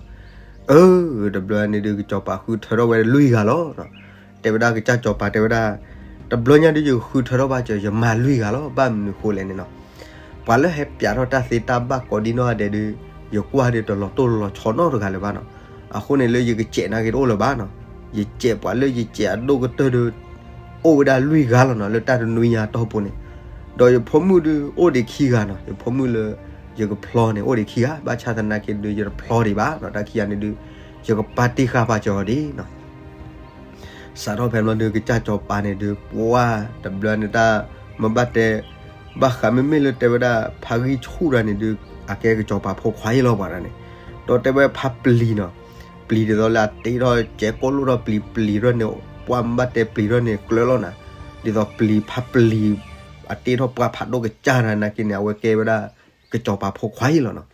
အၢ တဘျီန့ၣ်ဒုး ကစီၤပၤဃုထၢထီၣ်ဝဲဒၣ်လွံၢ်ဂၤလီၤနီၤ, တဲဝဲဒၣ်ကစၢ်စီၤပၤတဲဝဲဒၣ်, တဘျီညါဒုး ယဃုထၢထီၣ်ဘၣ်စၢၤ ယမၤလွံၢ်ဂၤလီၤ ဘၣ်မနုၤဃိလဲၣ်န့ၣ်နီၤ, ပှၤလၢဟဲပျးထီၣ်တၢ်သ့တၢ်ဘၣ်ကိးဒံနီၢ်ဂၤဒဲးဒုး ယကွၢ်ဒုး တလီၤတိၢ်လီၤဆီနီတဂၤလၢၤဘၣ်နီၤ, အဃိန့ၣ်လၢယကစဲးနာ်က့တအိၣ်လၢၤဘၣ်နီၤ, ယစဲးပှၤလၢယစဲးအဒိၣ်ကတၢၢ်ဒုး အိၣ်ဝဲဒၣ်လွံၢ်ဂၤလီၤနီၤ လၢတၢ်တနွံညါအတီၢ်ပူၤန့ၣ်, ဒီးယဖိမုၣ်ဒုး အိၣ်ဒံးခံဂၤနီၤ, ယဖိမုၣ်လၢ ယကဖျီန့ၣ် အိၣ်ဒံးခံဂၤ ဘၣ်ဆၣ်သနာ်က့ဒုး ယတဖျီဒံးဘၣ်နီၤ, တၢ်ခံဂၤန့ၣ်ဒုး ယကပာ်တ့ၢ်ဃာ်ပာ်စၢၤအီၤဒံးနီၤ စးထီၣ်ဖဲမ့ၢ်ဒုး ကစၢ်စီၤပၤန့ၣ်ဒုး ပှၢ်တဘျီန့ၣ်တၢ် မ့ၢ်ဘၣ်တဲ ဘၣ်ဃးမ့မ့ၢ်လၢတဲဝဲဒၣ် ဖါဂံၢ်ဆူၣ်တဂၤန့ၣ်ဒုး အကဲကစီၤပၤဖိခွါအံၤလီၤပှၤတဂၤန့ၣ်, ဒီးတဲဝဲဖါပျံၤနီၤ, ပျံၤဒ်သိးလၢအတ့ထီၣ်ကဲကိၢ်လိၣ်ထီၣ်ပျံၤ ပျံၤထီၣ်န့ၣ် ပှၢ်မ့ၢ်ဘၣ်တဲပျံၤထီၣ်န့ၣ် ကျၢၤလီၤနၤ, ဒ်သိးပျံၤဖါပျံၤ အတ့ထီၣ်ပှၢ်ဖးဒိၣ်ကစၢ်တဂၤနာ်က့န့ၣ် အဝဲကဲဝဲဒၣ် ကစီၤပၤဖိခွါအံၤလီၤနီၤ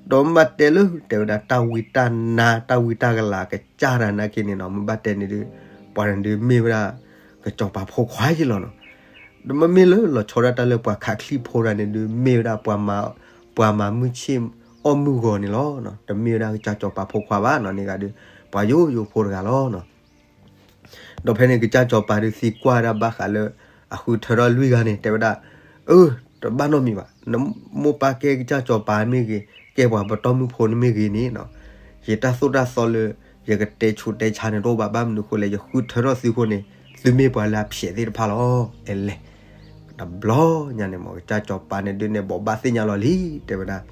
ဒီးမ့ၢ်ဘၣ်တဲလၢ တဲဝဲဒၣ်တၢ်ဝံတၢ်နါ တၢ်ဝံတၢ်ကလၤကစၢ်တဂၤနာ်က့န့ၣ်နီၤ မ့ၢ်ဘၣ်တဲန့ၣ်ဒုး ပှၤန့ၣ်ဒုးမ့ၢ်ဝဲဒၣ် ကစီၤပၤဖိခွါအံၤလီၤနီၤ. ဒီးမ့မ့ၢ်လၢလီၤဆီဒၣ်တၢ်လၢပှၤခးချံၣ်ဖိတဂၤန့ၣ်ဒုး မ့ၢ်ဝဲဒၣ်ပှၤမၤ ပှၤမၤမုၢ်ဆ့ၣ်အီၣ်မုၢ်ဂီၤန့ၣ်လီၤ. တမ့ၢ်ဝဲဒၣ်ကစၢ်စီၤပၤဖိခွါဘၣ်နီၤ န့ၣ်ဂၤဒုး ပှၤယိယိဖိတဂၤလီၤနီၤ. ဒီးဖဲန့ၣ်ကစၢ်စီၤပၤဒုးသံကွၢ်ဝဲဒၣ်ဘၣ်ဃးလၢ အဃုထၢထီၣ်လွံၢ်ဂၤန့ၣ် တဲဝဲဒၣ်, အၢ တဘၣ်နီတမံၤဘၣ်, နမိၢ်ပၢ်ကဲကစၢ်စီၤပၤမ့ၢ်ဂ့ၤ, ကဲပှၤပတီၢ်မုၢ်ဖိန့ၣ်မ့ၢ်ဂ့ၤန့ၣ်နီၤ, ယတၢ်သိၣ်တၢ်သီလၢ ယကတဲဆူးတဲဆါန့ၣ်တအိၣ်ဘၣ်, ဘၣ်မနုၤအဃိလဲၣ် ယဃုထၢထီၣ်သုအဃိန့ၣ် သုမ့ၢ်ပှၤလၢအဖျဲးသ့ၣ်တဖၣ်လီၤ. အဲလဲၣ်, တဘျီညါန့ၣ်မ့ၢ် ကစၢ်စီၤပၤန့ၣ်ဒုးန့ၣ် ဘိးဘၣ်သ့ၣ်ညါလီၤလံ, တဲဝဲဒၣ်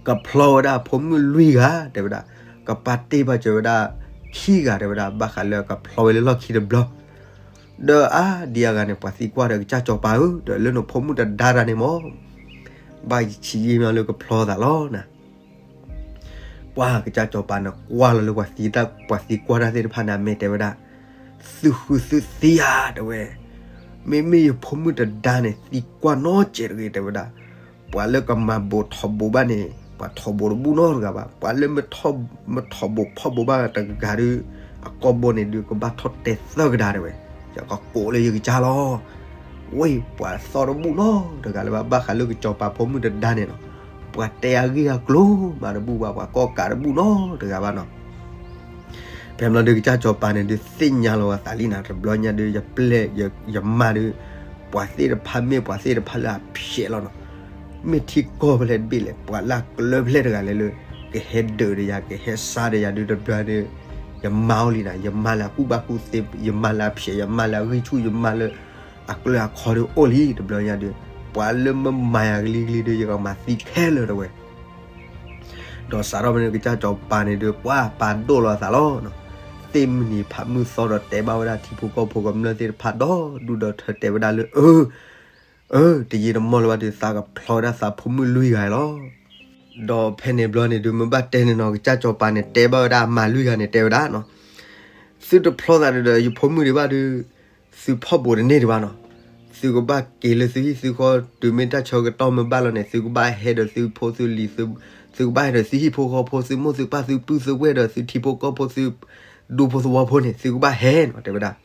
ကဖျီဝဲဒၣ်အဖိမုၣ်လွံၢ်ဂၤ တဲဝဲဒၣ်, ကပာ်တ့ၢ်ဘၣ်စၢၤဝဲဒၣ်ခံဂၤ တဲဝဲဒၣ်, ဘၣ်ဃးလၢကဖျီဝဲလၢလီၢ်ခံတဘျီ, ဒီးအါဒံအါဂၤန့ၣ် ပှၤသံကွၢ်ဒီး ကစၢ်စီၤပၤဧၢ, ဒီးလၢနဖိမုၣ်တဒါတၢ်န့ၣ်မ့ၢ် ဘၣ်ဆံးယံာ်မးလၢကဖျီသးလီၤနၤ. ပှၢ်ကစၢ်စီၤပၤန့ၣ် ကွၢ်လီၤလၢပှၤသံတၢ် ပှၤသံကွၢ်တၢ်သ့ၣ်တဖၣ်န့ၣ် အမဲာ်တဲဝဲဒၣ်, သုဃုသုသံဧါ တဲဝဲ, မ့မ့ၢ်ယဖိမုၣ်တဒါန့ၣ် သံကွၢ်နီတစဲးတဂ့ၤ တဲဝဲဒၣ်, ပှၤလၢကမၤဘိးထီၣ်ဘိးဘၣ်န့ၣ် ပှၤထီၣ်ဘိးတဘူၣ်နီတဂၤဘၣ်, ပှၤလၢမ့ၢ်ထီၣ်ဘိးထီၣ်ဘိးဘၣ်တဂၤဒီး အကိာ်ဘိန့ၣ်ဒုး ကဘၣ်ထီၣ်တဲသၢကဒါ တဲဝဲ, ယကကိးလၢယကစၢ်လီၤ. ဝဲ ပှၤသီၣ်တဘူၣ်နီတဂၤလၢၤဘၣ်, ဘၣ်ဃးလၢကစၢ်စီၤပၤဖိမုၣ်တဒါန့ၣ်နီၤ, ပှၤတဲအဂ့ၢ်အကျိၤမးတဘူၣ်ဘၣ်, ပှၤကိးကးတဘူၣ်နီတဂၤဘၣ်နီၤ. ဖဲမ့ၢ်လီၤဒုး ကစၢ်စီၤပၤန့ၣ်ဒုး သ့ၣ်ညါလီၤအသးလံနၤ, တဘျီညါဒုး ယပျဲၢ်ယမါဒုး ပှၤသ့ၣ်တဖၣ်မ့ၢ်ပှၤသ့ၣ်တဖၣ်လၢအဖျဲးလီၤနီၤ. မ့ၢ်ထံကီၢ်ဖဲလဲၣ်တဘ့ၣ်လဲၣ်, ပှၤလၢအကျၢၤဖဲလဲၣ်တဂၤလဲၣ်လၢ ကဟဲဒုးဒီးယၤ ကဟဲစးဒီးယၤဒုး တဘျီဒီး ယမါအိၣ်လံနၤ, ယမါလၢအကူၣ်ဘၣ်ကူၣ်သ့, ယမါလၢအဖျဲး, ယမါလၢအဂံၢ်ဆူၣ်, ယမါလၢအကျၢၤအချီဒီးအိၣ်လံ တဘျီညါဒီး ပှၤလၢမၤယၤကလံၤကလံၤဒီး ယကမၤသံခဲလၢာ်တဝဲ ဒီးစးထီၣ်ဖဲန့ၣ် ကစၢ်စီၤပၤန့ၣ်ဒီး ပှၤပာ်ဒိၣ်လီၤအသးလီၤ. သ့ၣ်မုၢ်နံၤဖးမုၢ်သီဒီး တဲဘၣ်ဝဲဒၣ်ထံဖိကီၢ်ဖိကမျၢၢ်သ့ၣ်တဖၣ်ဒီဒူၣ်ဒီထၢ တဲဝဲဒၣ်လၢ အၢ အၢ တယံာ်တမီၢ်လၢၤဘၣ်ဒီး သးကဖျီဝဲဒၣ်သးဖိမုၣ်လွံၢ်ဂၤလီၤ. ဒီးဖဲန့ၣ်ဘျီန့ၣ်ဒုး မ့ၢ်ဘၣ်တဲန့ၣ်နီၤ ကစၢ်စီၤပၤန့ၣ် တဲဘၣ်ဝဲဒၣ်အမါလွံၢ်ဂၤန့ၣ် တဲဝဲဒၣ်နီၤ, သုတဖျီသးဒီး ယဖိမုၣ်ဒံးဘၣ်ဒီး သုဖီၣ်ဘိးတန့ၢ်ဒံးဘၣ်နီၤ. သုကဘၣ်က့ၤလၢသုဟံၣ်သုဃီ တုၤမ့ၢ်တၢ်ဆၢကတီၢ်မ့ၢ်ဘၣ်လီၤန့ၣ် သုကဘၣ်ဟဲဒီးသုဖိသုလံၤ, သုကဘၣ်ဟဲဒီးသုဟံၣ်ဖိဃီဖိ, သုမိၢ်သုပၢ်သုပုၢ်သုဝဲၢ်ဒီးသုထံဖိကီၢ်ဖိသုဒူဖိသဝီဖိန့ၣ် သုကဘၣ်ဟဲနီၤ တဲဝဲဒၣ်.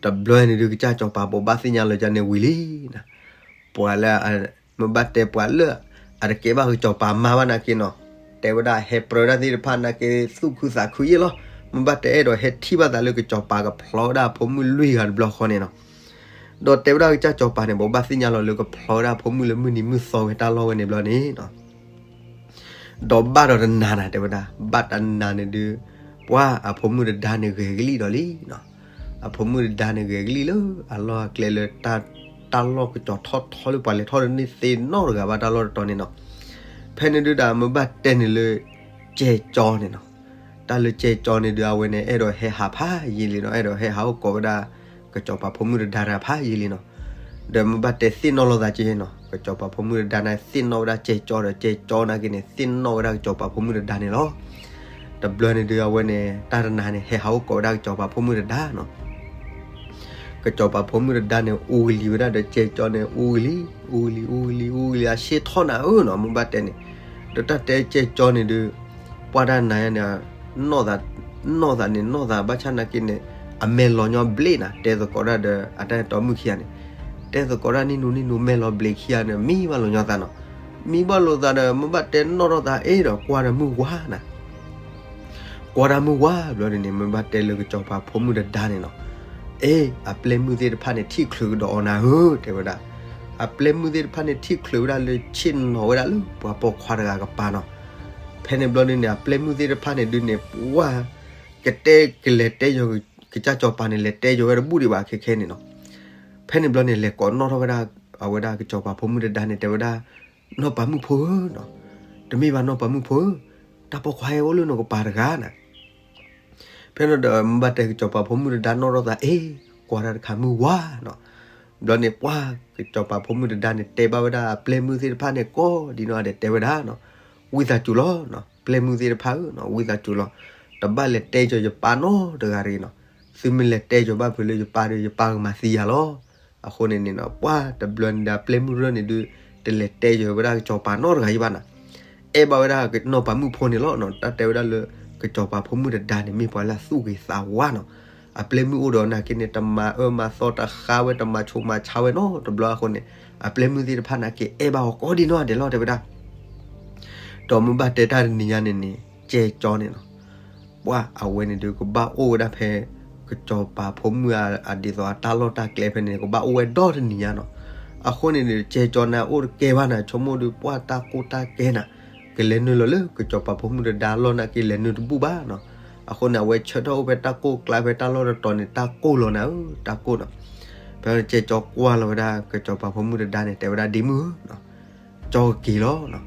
တဘျီန့ၣ်ဒုး ကစၢ်စီၤပၤဘိးဘၣ်သ့ၣ်ညါလီၤကန့ၣ်ဝံၤလံနၤ. ပှၤလၢ မ့ၢ်ဘၣ်တဲပှၤလၢ အတကဲဘၣ်ကစၢ်စီၤပၤမါဘၣ်နာ်က့နီၤ, တဲဝဲဒၣ်ဟဲပြၢတၢ်သ့ၣ်တဖၣ်နာ်က့ သူၣ်ခုသးခုယ့ၣ်လီၤ. မ့ၢ်ဘၣ်တဲအဲၣ်ဒိးဟဲထံၣ်ဘၣ်သးလၢကစၢ်စီၤပၤကဖျီဝဲဒၣ်အဖိမုၣ်လွံၢ်ဂၤတဘျီဃီန့ၣ်နီၤ. ဒီးတဲဝဲဒၣ်ကစၢ်စီၤပၤန့ၣ် ဘိးဘၣ်သ့ၣ်ညါလီၤလၢကဖျီဝဲဒၣ်အဖိမုၣ်လၢမုၢ်နံၤမုၢ်သီဝဲတၢ်လီၢ်ဝဲန့ၣ်ဘျီန့ၣ်နီၤ ဒီးဘၣ်ဒီးတနၤနၤ တဲဝဲဒၣ် ဘၣ်တနၤန့ၣ်ဒုး ပှၤအဖိမုၣ်တဒါန့ၣ်ဂဲၤကလံၣ်ဒီးလံနီၤ. အဖိမုၣ်တဒါန့ၣ်ဂဲၤကလံၣ်လၢအလီၢ်အကျဲလၢ တၢ်လီၢ်ကစီၤထီၣ်ထီလၢပှၤလဲၤထီၣ်တန့ၢ်သ့နီတဂၤဘၣ်တၢ်လီၢ်တတီၤန့ၣ်နီၤ. ဖဲန့ၣ်ဒုးဒီး မ့ၢ်ဘၣ်တဲန့ၣ်လၢ ကဲကၠီန့ၣ်နီၤ. တၢ်လၢကဲကၠီန့ၣ်ဒုး အဝဲန့ၣ် အဲၣ်ဒိးဟဲဟးဖးယံာ်လံနီၤ, အဲၣ်ဒိးဟဲဟးအိၣ်ကိးဝဲဒၣ် ကစီၤပၤဖိမုၣ်တဒါတဂၤဖးယံာ်လံနီၤ. ဒီးမ့ၢ်ဘၣ်တဲသ့ၣ်နီၣ်လိာ်သးက့နီၤ, ကစီၤပၤဖိမုၣ်တဒါန့ၣ် သ့ၣ်နီၣ်ဝဲဒၣ်ကဲကၠီဒီး ကဲကၠီနာ်က့န့ၣ် သ့ၣ်နီၣ်ဝဲဒၣ်ကစီၤပၤဖိမုၣ်တဒါန့ၣ်လီၤ. တဘျီန့ၣ်ဒုး အဝဲန့ၣ် တၢ်တနၤန့ၣ် ဟဲဟးအိၣ်ကိးဝဲဒၣ်ကစီၤပၤဖိမုၣ်တဒါနီၤ. ကစီၤပၤဖိမုၣ်တဒါန့ၣ် အူကလံၤဝဲဒၣ်ဒီးကဲကၠီန့ၣ် အူကလံၤ အူကလံၤ အူကလံၤ အူကလံၤ အဆ့ထီၣ်နၤဧၢနီၤ. မ့ၢ်ဘၣ်တဲန့ၣ် ဒီးတၢ်တဲကဲကၠီန့ၣ်ဒုး ပှၢ်တၢ်နၤယါန့ၣ် နီၢ်သး နီၢ်သးန့ၣ် နီၢ်သးဘၣ်ဆၣ်နာ်က့န့ၣ် အမဲာ်လီၤညီဘျ့နၤ, တဲသကိးတၢ်ဒီး အတၢ်တီမုၣ်ခံဂၤန့ၣ် တဲသကိးတၢ်နံၣ်နူနံၣ်နူ မဲာ်လီၤဘျ့ခံဂၤန့ၣ် မံဘၣ်လိာ်ညီသးနီၤ. မံဘၣ်လိာ်သးဒီး မ့ၢ်ဘၣ်တဲနီၣ်ထီၣ်သးအ့ၣ်ဒီး ကွၢ်တၢ်မုၢ်ဝါနၤ ကွၢ်တၢ်မုၢ်ဝါဘျီန့ၣ်န့ၣ် မ့ၢ်ဘၣ်တဲလၢကစီၤပၤဖိမုၣ်တဒါန့ၣ်နီၤ, အ့ အပျဲၢ်မုၣ်သ့ၣ်တဖၣ်န့ၣ် ထံၣ်ချုးကဒီးအီၤနၤဧၢ တဲဝဲဒၣ်. အပျဲၢ်မုၣ်သ့ၣ်တဖၣ်န့ၣ် ထံၣ်ချုးဝဲဒၣ်လၢဆ့ၣ်နီၤဝဲဒၣ်လၢပှၤပိာ်ခွါတဂၤကပၤနီၤ. ဖဲန့ၣ်ဘျီန့ၣ်န့ၣ် အပျဲၢ်မုၣ်သ့ၣ်တဖၣ်န့ၣ်ဒုးန့ၣ် ပှၢ် ကတဲကလဲၤတဲယီၤ ကစၢ်စီၤပၤန့ၣ် လဲၤတဲယီၤဝဲတဘူၣ်ဒံးဘၣ်ခဲခဲန့ၣ်နီၤ. ဖဲန့ၣ်ဘျီန့ၣ် လဲၤကိးနီၣ်ထီၣ်ဝဲဒၣ် အဝဲဒၣ်ကစီၤပၤဖိမုၣ်တဒါန့ၣ် တဲဝဲဒၣ် နီၢ်ပၤမုၣ်ဖိဧၢနီၤ, တမ့ၢ်ဘၣ်နီၢ်ပၤမုၣ်ဖိဧၢ, တၢ်ပိာ်ခွါဟဲအိၣ်လၢနကပၤတဂၤနၤ. ဖဲန့ၣ်ဒီး မ့ၢ်ဘၣ်တဲကစီၤပၤဖိမုၣ်တဒါနီၣ်ထီၣ်သး အ့ ကွၢ်တၢ်တခါမုၢ်ဝါနီၤ. ဘျီန့ၣ်ပှၢ် ကစီၤပၤဖိမုၣ်တဒါန့ၣ် တဲဘၣ်ဝဲဒၣ်အပျဲၢ်မုၣ်သ့ၣ်တဖၣ်န့ၣ် ကိးဒ်နီၢ်ဂၤဒဲးတဲဝဲဒၣ်နီၤ, ဝံသးစူၤလီၤနီၤ, ပျဲၢ်မုၣ်သ့ၣ်တဖၣ်ဧၢနီၤ, ဝံသးစူၤလီၤ. တဘၣ်လဲၤတဲယီၤယပၢ်နီတဂၤတဂ့ၤနီၤ. သုမ့ၢ်လဲၤတဲယီၤဘၣ်ဖုးလၢယပၢ်ဒီး ယပၢ်ကမၤသံယၤလီၤ. အဃိန့ၣ်န့ၣ်နီၤ ပှၢ်တဘျီန့ၣ်ဒီး အပျဲၢ်မုၣ်ရၢၢ်န့ၣ်ဒုး တလဲၤတဲယီၤဝဲဒၣ်ကစီၤပၤနီတဂၤယဘၣ်နီၤ. အဲၣ်ဘၣ်ဝဲဒၣ်နီၢ်ပၤမုၣ်ဖိန့ၣ်လီၤနီၤ. တၢ်တဲဝဲဒၣ်လၢ ကစီၤပၤဖိမုၣ်တဒါန့ၣ် မ့ၢ်ပှၤလၢအသူၣ်ဂ့ၤသးဝါနီၤ. အပျဲၢ်မုၣ်အိၣ်ဒီးနာ်က့န့ၣ် တမၤအၢမၤသီတဃါဝဲ တမၤဆိမၤဆါဝဲနီတဘျီအဃိန့ၣ် အပျဲၢ်မုၣ်သ့ၣ်တဖၣ်နာ်က့အဲၣ်ဘၣ်အီၤကိးဒ်နီၢ်ဂၤဒဲးလီၤ တဲဝဲဒၣ်. ဒီးမ့ၢ်ဘၣ်တဲတၢ်တနံၤညါန့ၣ်န့ၣ် ကဲကၠီန့ၣ်နီၤ ပှၢ်အဝဲန့ၣ်ဒုးကဘၣ်အိၣ်ဝဲဒၣ်ဖဲ ကစီၤပၤဖိမုၣ်အဒ်သိးအတၢ်လီၢ်တၢ်ကျဲဖဲန့ၣ် ကဘၣ်အိၣ်ဝဲဒီတနံၤညါနီၤ. အဃိန့ၣ်န့ၣ် ကဲကၠီန့ၣ်အိၣ်တကဲဘၣ်နၤ ဆိကမိၣ်ဒုး ပှၢ်တၢ်ကိၢ်တၢ်ကဲနၤ ကလဲၤနုာ်လီၤလၢကစီၤပၤဖိမုၣ်တဒါလီၢ်နာ်က့လဲၤနုာ်တဘူၣ်ဘၣ်နီၤ. အဃိန့ၣ် အဝဲဆၢထၢၣ်အိၣ်ဖဲတၢ်ကိၢ်ကျါဖဲတၢ်လီၢ်တတီၤန့ၣ် တၢ်ကိၢ်လီၤနၤဧၢ တၢ်ကိၢ်နီၤ. ဖဲကဲကၠီကွၢ်လီၤဝဲဒၣ် ကစီၤပၤဖိမုၣ်တဒါန့ၣ် တဲဝဲဒၣ်ဒ်မုၢ်ဧၢ ကၠီကက့ၤလီၤနီၤ.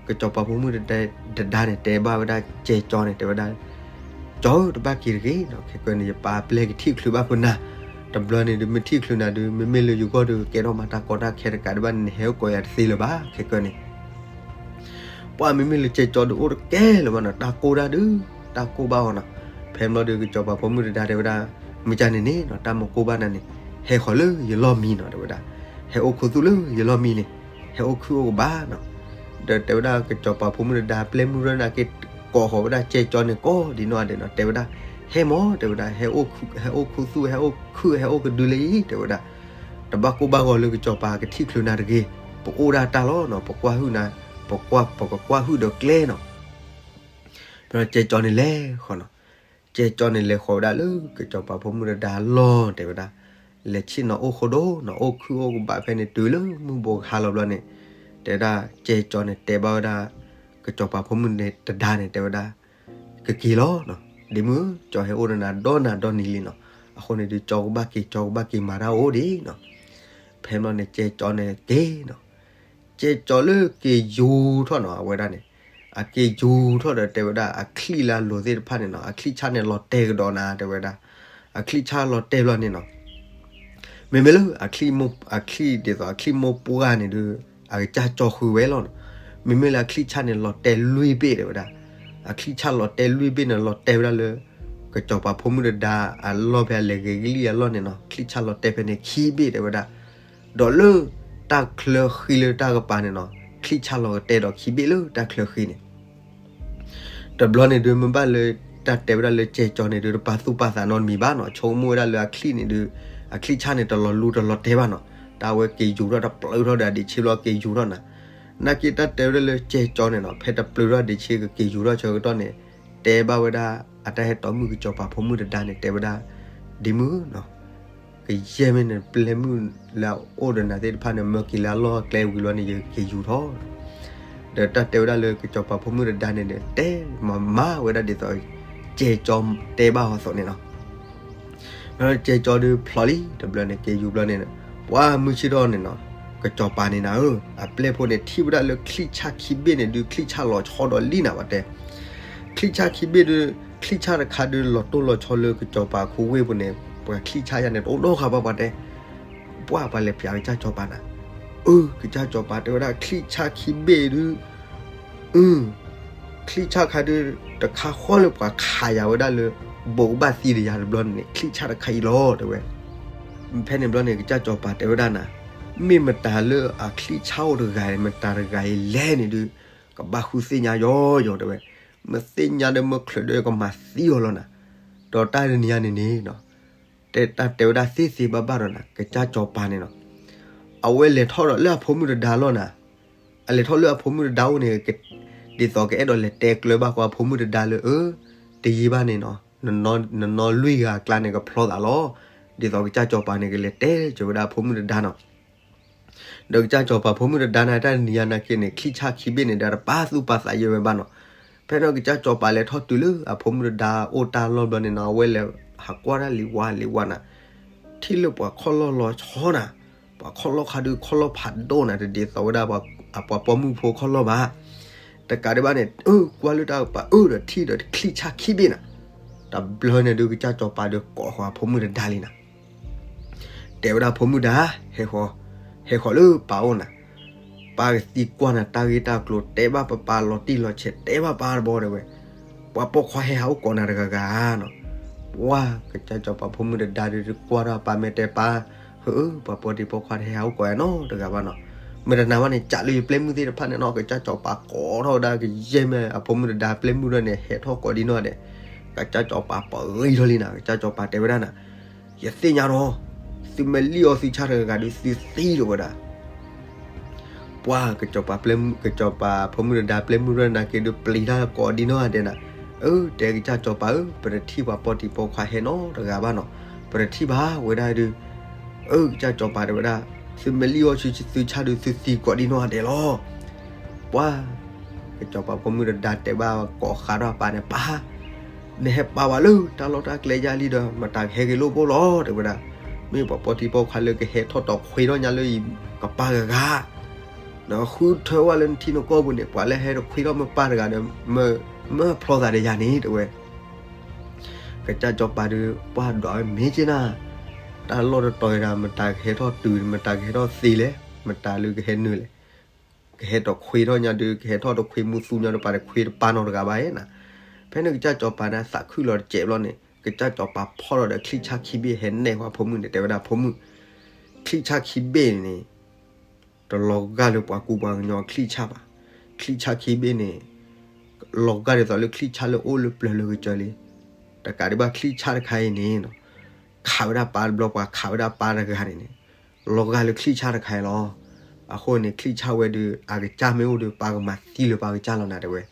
ကစီၤပၤဖိမုၣ်တဒါန့ၣ် တဲဘၣ်ဝဲဒၣ်ကဲကၠီန့ၣ် တဲဝဲဒၣ် ကၠီဧၢ တဘၣ်က့ၤတဂ့ၤနီၤ, ခဲကနံၣ်ယပၢ်အပျဲၢ်ကထံၣ်ချုးဘၣ်ဖုးနၤ, တဘျီန့ၣ်ဒုးမ့ၢ်ထံၣ်ချုးနၤဒုး မ့မ့ၢ်လၢယဂီၢ်ဒုးကကဲထီၣ်မၤတၢ်ကီတၢ်ခဲတကးဒံးဘၣ်န့ၣ် နဟဲအိၣ်ကိးယၤတသ့လၢၤဘၣ် ခဲကနံၣ်န့ၣ် ပှၢ်မ့မ့ၢ်လၢကဲကၠီဒုးအိၣ်တကဲလၢၤဘၣ်နီၤ, တၢ်ကိၢ်တၢ်ဒုး တၢ်ကိၢ်ဘၣ်အီၤနီၤ. ဖဲဘျီဒုး ကစီၤပၤဖိမုၣ်တဒါတဲဝဲဒၣ် မ့ၢ်ကန့ၣ်န့ၣ်နီၤ တၢ်မကိၢ်ဘၣ်နၤန့ၣ် ဟဲဃီၤလၢယလီၢ်မံနီၤ တဲဝဲဒၣ်, ဟဲအိၣ်ခူသူၣ်လၢယလီၢ်မံန့ၣ်, ဟဲအိၣ်ခုၣ်အိၣ်ကဘၣ်နီၤ. ဒီးတဲဝဲဒၣ်ကစီၤပၤဖိမုၣ်တဒါ ပျဲၢ်မုၣ်ရၢၢ်နာ်က့ ကိးဃီၤဝဲဒၣ်ကဲကၠီန့ၣ် ကိးဒ်နီၢ်ဂၤဒဲးနီၤ တဲဝဲဒၣ်, ဟဲမၢ် တဲဝဲဒၣ်, ဟဲအိၣ်ခူသူၣ် ဟဲအိၣ်ခုၣ် ဟဲအိၣ်ကဒုလၢအံၤ တဲဝဲဒၣ်. တဘၣ်ကိၢ်ဘၣ်ဂီၤလၢကစီၤပၤကထံၣ်ချုးနၤတဂ့ၤ, ပအိၣ်ဒၣ်တၢ်လီၤနီၤ, ပကွၢ်ဟုၣ်နၤ, ပကွၢ် ပကကွၢ်ဟုၣ်ဒီးကျဲနီၤ. ဖဲကဲကၠီန့ၣ်လဲၤဃီၤနီၤ, ကဲကၠီန့ၣ်လဲၤဃီၤဝဲဒၣ်လၢကစီၤပၤဖိမုၣ်တဒါလီၢ် တဲဝဲဒၣ်, လဲၤဆ့ၣ်နီၤအိၣ်ဃိဒိၣ်နီၤ, အိၣ်ခုၣ်အိၣ်ကဘၣ်ဖဲန့ၣ် တုၤလၢမုၢ်ဘိးကဟါလီၤဘျီန့ၣ်, တဲဝဲဒၣ် ကဲကၠီန့ၣ်တဲဘၣ်ဝဲဒၣ် က ကစီၤပၤဖိမုၣ်တဒါန့ၣ် တဲဝဲဒၣ်, ကက့ၤလီၤနီၤ, ဒ့မုၣ်ဧၢ, ကၠီဟဲအိၣ်ဒီးနၤဒီနၤဒီနံၤလံနီၤ, အဃိန့ၣ်ဒုး ကၠီကဘၣ်က့ၤ ကၠီကဘၣ်က့ၤမၤတၢ်အိၣ်ဒံးနီၤ. ဖဲန့ၣ်ဘျီန့ၣ် ကဲကၠီန့ၣ်က့ၤနီၤ, ကဲကၠီလၢက့ၤယူၤထီၣ်နီၤ အဝဲဒၣ်န့ၣ်, အက့ၤယူၤထီၣ်ဒီးတဲဝဲဒၣ် အချံၣ်လၢအလိၤသ့ၣ်တဖၣ်န့ၣ်နီၤ, အချံၣ်ဆၣ်န့ၣ် လီၤတဲာ်ကဒီးနၤ တဲဝဲဒၣ်, အချံၣ်ဆၣ်လီၤတဲာ်ဘျီန့ၣ်နီၤ မ့မ့ၢ်လၢအချံၣ်မိၢ်, အချံၣ်ဒ်သိးအချံၣ်မိၢ်ပှၢ်န့ၣ်ဒုး အကစၢ်ကၠီဃုာ်ဝဲလီၤနီၤ. မ့မ့ၢ်လၢအချံၣ်ဆၣ်န့ၣ် လီၤတဲာ်လွံၢ်ဘ့ၣ်တဲဝဲဒၣ်, အချံၣ်ဆၣ်လီၤတဲာ်လွံၢ်ဘ့ၣ်န့ၣ် လီၤတဲာ်ဝဲဒၣ်လၢ ကစီၤပၤဖိမုၣ်တဒါအလီၢ်ဖဲအလဲၤဂဲၤကလံၣ်အလီၢ်န့ၣ်နီၤ, ချံၣ်ဆၣ်လီၤတဲာ်ဖဲန့ၣ်ခံဘ့ၣ်တဲဝဲဒၣ်, ဒီးလၢတၢ်ချၢဃံလၢတၢ်ကပၤန့ၣ်နီၤ, ချံၣ်ဆၣ်လီၤကတဲာ်ဒီးခံဘ့ၣ်လၢတၢ်ချၢဃံန့ၣ် တဘျီန့ၣ်ဒုး မ့ၢ်ဘၣ်လၢတၢ်တဲဝဲဒၣ်လၢကဲကၠီန့ၣ်ဒုး တပာ်သူၣ်ပာ်သးနီတမံၤဘၣ်နီၤ, ဆိကမိၣ်ဝဲဒၣ်လၢအချံၣ်န့ၣ်ဒုး, အချံၣ်ဆၣ်န့ၣ် တလီၤလူတလီၤတဲာ်ဘၣ်နီၤ, တၢ်ဝဲက့ၤယူၤထီၣ်တပျုာ်ထီၣ်ဒီး အဒံးဆ့ဘျီက့ၤယူၤထီၣ်နၤ, နာ်က့တၢ်တဲဝဲဒၣ်လၢကဲကၠီန့ၣ်နီၤ, ဖဲတပျုာ်ထီၣ်ဒံးဆ့ကက့ၤယူၤထီၣ်ဆၢကတီၢ်န့ၣ်, တဲဘၣ်ဝဲဒၣ် အတၢ်ဟဲတီမုၣ်ကစီၤပၤဖိမုၣ်တဒါန့ၣ် တဲဝဲဒၣ်, ဒ့မုၣ်ဧၢနီၤ ကယဲၢ်မ့ၢ်န့ၣ် ပျဲမုၣ်လၢအအိၣ်ဒီးနၤသ့ၣ်တဖၣ်န့ၣ် မၢက့ၤလၢအလီၢ်အကျဲဝံၤလီၤန့ၣ် ယက့ၤယူၤထီၣ် ဒီးတၢ်တဲဝဲဒၣ်လၢကစီၤပၤဖိမုၣ်တဒါန့ၣ်ဒီး တဲမၤမၤဝဲဒၣ်ဒ်သိး ကဲကၠီတဲဘၣ်အီၤအသိးန့ၣ်လီၤ. ကဲကၠီဒုးဖျိလံ တဘျီန့ၣ် က့ၤယူၤဘျီန့ၣ်, ပှၤမုၢ်ဆ့ၣ်ထီၣ်န့ၣ်နီၤ, ကစီၤပၤန့ၣ်နၤဧၢ, အပျဲၢ်ဖိန့ၣ် ထံၣ်ဝဲဒၣ်လၢချံၣ်ဆၣ်ခံဘ့ၣ်န့ၣ်ဒုး ချံၣ်ဆၣ်လီၤဆီဒီးလံနၤ ပှၤတဲ ချံၣ်ဆၣ်ခံဘ့ၣ်ဒုး, ချံၣ်ဆၣ်တခါဒုး လီၤတိၢ်လီၤဆီလၢကစီၤပၤခူဝ့ၢ်ပူၤန့ၣ်, ပှၤချံၣ်ဆၣ်ယါန့ၣ် တအိၣ်နီတဂၤဘၣ်ပှၤတဲ, ပှၤပှၤလဲၤပျးကစၢ်စီၤပၤနၤ, အၢ ကစၢ်စီၤပၤတဲဝဲဒၣ် ချံၣ်ဆၣ်ခံဘ့ၣ်ဒုး, အု ချံၣ်ဆၣ်ခါဒုး တခါဃီလၢပှၤခးယၤဝဲဒၣ်လၢ ဘိးကဘၣ်သံဒီးယၤတဘျီန့ၣ် ချံၣ်ဆၣ်တခါအံၤလီၤ တဲဝဲ. ဖဲန့ၣ်ဘျီန့ၣ် ကစၢ်စီၤပၤတဲဝဲဒၣ်နၤ, မ့ၢ်မတၤလၢအချံၣ်ဆၣ်အိၣ်တဂၤ မတၤတဂၤအံၤလဲၣ်န့ၣ်ဒုး, ကဘၣ်ဃုသ့ၣ်ညါယီၤယီၤ တဲဝဲ. မ့ၢ်သ့ၣ်ညါဒီးမ့ၢ်ချုးဒီးကမၤသံအီၤလီၤနၤ. ဒီးတၢ်တနံၤညါန့ၣ်န့ၣ် တၢ်တဲဝဲဒၣ်သ့သ့ဘၣ်ဘၣ်ဒီးနၤ ကစၢ်စီၤပၤန့ၣ်နီၤ, အဝဲလဲၤထီၣ်ဒီးလၢအဖိမုၣ်တဒါလီၤနၤ. အလဲၤထီၣ်လၢအဖိမုၣ်တဒါအိၣ်န့ၣ်, ဒ်သိးကအဲၣ်ဒိးလဲၤတဲကျၢၤဘၣ်ဃီအဖိမုၣ်တဒါလၢ အၢ, တယံာ်ဘၣ်န့ၣ်နီၤ, နနီလွံၢ်ဂၤအကျါန့ၣ် ကဖျီသးလီၤ. ဒ်သိးကစၢ်စီၤပၤန့ၣ် ကလဲၤတဲစၢၤဝဲဒၣ်အဖိမုၣ်တဒါနီၤ. ဒီးကစၢ်စီၤပၤဖိမုၣ်တဒါန့ၣ် တၢ်တနံၤညါနာ်က့န့ၣ် ချံၣ်ဆၣ်ခံဘ့ၣ်န့ၣ် ဒီးတပာ်သူၣ်ပာ်သးယဲၢ်ဝဲဘၣ်နီၤ. ဖဲန့ၣ်ကစၢ်စီၤပၤလဲၤထီၣ်တုၤလၢအဖိမုၣ်တဒါအိၣ်တၢ်လီၢ်ဘျီန့ၣ်နီၤ, အဝဲလဲၤဟးကွၢ်တၢ်လံၤဝါလံၤဝါနၤ, ထံၣ်လၢပှၤခီၣ်လီၢ်လီၤဆီနၤ, ပှၤခီၣ်လီၢ်ခါဒုးခီၣ်လီၢ်ဖးဒိၣ်နၤ, တဒ်သိးဝဲဒၣ် အပှၤပိာ်မုၣ်ဖိခီၣ်လီၢ်ဘၣ်. တကးဒံးဘၣ်န့ၣ် အၢ ကွၢ်လၢတၢ်ကပၤအၢဒီးထံၣ်ဒီးချံၣ်ဆၣ်ခံဘ့ၣ်နၤ. တဘျီန့ၣ်ဒုး ကစၢ်စီၤပၤဒုးကိးဃီၤအဖိမုၣ်တဒါလံနၤ. တဲဝဲဒၣ်ဖိမုၣ်ဒါ, ဟဲဃီၤ, ဟဲဃီၤလၢပၢ်အိၣ်နၤ, ပၢ်ကသံကွၢ်နၤတၢ်ဂ့ၢ်တၢ်ကျိၤ, တဲဘၣ်ပၢ်ပၢ်လီၤတံၢ်လီၤဆဲး, တဲဘၣ်ပၢ်တဘျီတဲဝဲ, ပှၤပိာ်ခွါဟဲဟးအိၣ်ကိးနၤတဂၤဂၤနီၤ. ပှၤကစၢ်စီၤပၤဖိမုၣ်တဒါဒုးကွၢ်ထီၣ်ပၢ်မဲာ်တဲပၢ်, ဟၢအၢ, ပှၤပိာ်တံၤပိာ်ခွါတဟဲဟးအိၣ်ကိးယၤနီတဂၤဘၣ်နီၤ. မ့ၢ်တနာ်ဘၣ်န့ၣ် ကးလၢယပျဲၢ်မုၣ်သ့ၣ်တဖၣ်န့ၣ်နီၤ, ကစၢ်စီၤပၤကိးထီၣ်ဝဲဒၣ်ကယဲၢ်မ့ၢ်အဖိမုၣ်တဒါပျဲၢ်မုၣ်ဒၣ်န့ၣ် ဟဲထီၣ်ကိးဒံနီၢ်ဒဲး. ကစၢ်စီၤပၤပဂံၢ်ထီၣ်လံနၤ, ကစၢ်စီၤပၤတဲဝဲဒၣ်နၤ, ယသ့ၣ်ညါဒီး, သုမ့ၢ်လံၣ်အီၣ်သုဆၣ်တဂၤဂၤဒုး သုသံဒီးဝဲဒၣ် ပှၤကစီၤပၤပျဲၢ်မုၣ်, ကစီၤပၤဖိမုၣ်တဒါပျဲၢ်မုၣ်ဒၣ်နာ်က့ဒုး ပျံၤတၢ်ကိးဒံနီၢ်ဒဲးနၤ. အၢ တဲကစၢ်စီၤပၤဧၢ, ပတထံၣ်ပှၤပိာ်တံၤပိာ်ခွါဟဲနီတဂၤဘၣ်နီၤ, ပတထံၣ်ဘၣ်ဝဲဒၣ်ဒုး. အၢ ကစၢ်စီၤပၤတဲဝဲဒၣ်, သုမ့ၢ်လံၣ်အီၣ်သုဆၣ်ဒုး သုသံကိးဒံနီၢ်ဒဲးလီၤ. ပှၤကစီၤပၤဖိမုၣ်တဒါတဲဘၣ်ကိးဃးဒီးအပၢ်န့ၣ်, ပၢ် နဟဲပာ်ဝဲလၢတၢ်လီၢ်တၢ်ကျဲယါလံဒီး မတၤကဟဲက့ၤလိၣ်ဘိလီၤ တဲဝဲဒၣ်. မ့ၢ်ပှၤပိာ်တံၤပိာ်ခွါလၢကဟဲထီၣ်တီးခွ့ထီၣ်ညါလၢယကပၢ်ဂၤဂၤ နဃုထၢဝဲလၢနထံနကီၢ်ပူၤန့ၣ် ပှၤလၢဟဲတခွ့ထီၣ်မ့ၢ်ပၢ်တဂၤဒီး မၢဖျီသးဒီးယၤန့ၣ် တဲဝဲ. ကစၢ်စီၤပၤဒုး ပှၤဒွးဝဲမ့ၢ်က့နၤ, တၢ်လီၢ်တတီၤအံၤဒီး မတၤကဟဲထီၣ်တုၤ မတၤကဟဲထီၣ်သ့လဲၣ်, မတၤလၢကဟဲနုာ်လဲၣ်. ကဟဲတီးခွ့ထီၣ်ညါဒုး ကဟဲထီၣ်တခွ့မူသူညါဒီး ပှၤတခွ့တပၢ်နီတဂၤဘၣ်ဧါနၤ. ဖဲန့ၣ်ကစၢ်စီၤပၤန့ၣ် သးခုလီၤတစဲးဘျီန့ၣ် ကစၢ်စီၤပၤဖီၣ်လီၤဒီးချံၣ်ဆၣ်ခံဘ့ၣ် ဟဲနဲၣ်ဃီအဖိမုၣ်န့ၣ် တဲဝဲဒၣ် ဖိမုၣ်, ချံၣ်ဆၣ်ခံဘ့ၣ်န့ၣ် တလီၤဂာ်လၢပှၤကူပှၤကညီအချံၣ်ဆၣ်ဘၣ်. ချံၣ်ဆၣ်ခံဘ့ၣ်န့ၣ် လီၤဂာ်ဒ်သိးလၢချံၣ်ဆၣ်လၢအိၣ်လၢပျၢၤလၢကစၢၤလံ. တကးဒံးဘၣ်ချံၣ်ဆၣ်တခါအံၤန့ၣ် ခးဝဲဒၣ်ပၢ်တဘျီ ပှၤခးဝဲဒၣ်ပၢ်တဂၤန့ၣ်န့ၣ် လီၤဂာ်လၢချံၣ်ဆၣ်တခါအံၤလီၤ. အဃိန့ၣ် ချံၣ်ဆၣ်ဝဲဒုး အကစၢ်မ့ၢ်အိၣ်ဒီး ပၢ်ကမၤသံလၢပၢ်ကစၢ်လီၤနၤ တဲဝဲ.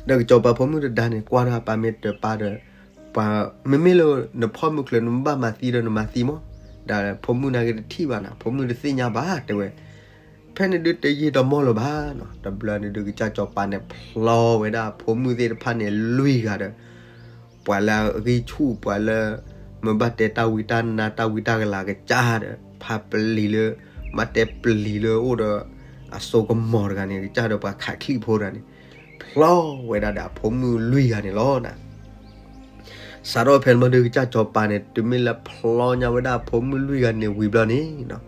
ဒီးကစီၤပၤဖိမုၣ်တဒါန့ၣ် ကွၢ်ထီၣ်အပၢ်မ့ၢ်တပၢ်ဒီး ပှၤ မ့မ့ၢ်လၢနဖီၣ်မုၢ်ချၢ နမ့ၢ်ဘၣ်မၤသံဒီးနမၤသံမး, ဒီးဖိမုၣ်နာ်က့တထံၣ်ဘၣ်နၤ, ဖိမုၣ်တသ့ၣ်ညါဘၣ် တဲဝဲ. ဖဲန့ၣ်ဒုးတယံာ်တမီၢ်လၢၤဘၣ်နီၤ, တဘျီန့ၣ်ဒုး ကစၢ်စီၤပၤန့ၣ် ဖျီဝဲဒၣ်အဖိမုၣ်သ့ၣ်တဖၣ်န့ၣ် လွံၢ်ဂၤဒီး ပှၤလၢအဂံၢ်ဆူၣ် ပှၤလၢ မ့ၢ်ဘၣ်တဲတၢ်ဝံတၢ်နါ တၢ်ဝံတၢ်ကလၤကစၢ်ဒီး ဖါပျံၤလၢ ဘၣ်တဲပျံၤလၢအိၣ်ဒီး အစိကမီၤတဂၤန့ၣ် ကစၢ်ဒီးပှၤခးချံၣ်ဖိတဂၤန့ၣ် ဖျီဝဲဒၣ်ဒီးအဖိမုၣ်လွံၢ်ဂၤန့ၣ်လီၤနီၤ. စးထီၣ်ဖဲန့ၣ်ဘျီဒုး ကစၢ်စီၤပၤန့ၣ် တုၤမ့ၢ်လၢဖျီညါဝဲဒၣ်အဖိမုၣ်လွံၢ်ဂၤန့ၣ်ဝံၤဘျီန့ၣ်နီၤ,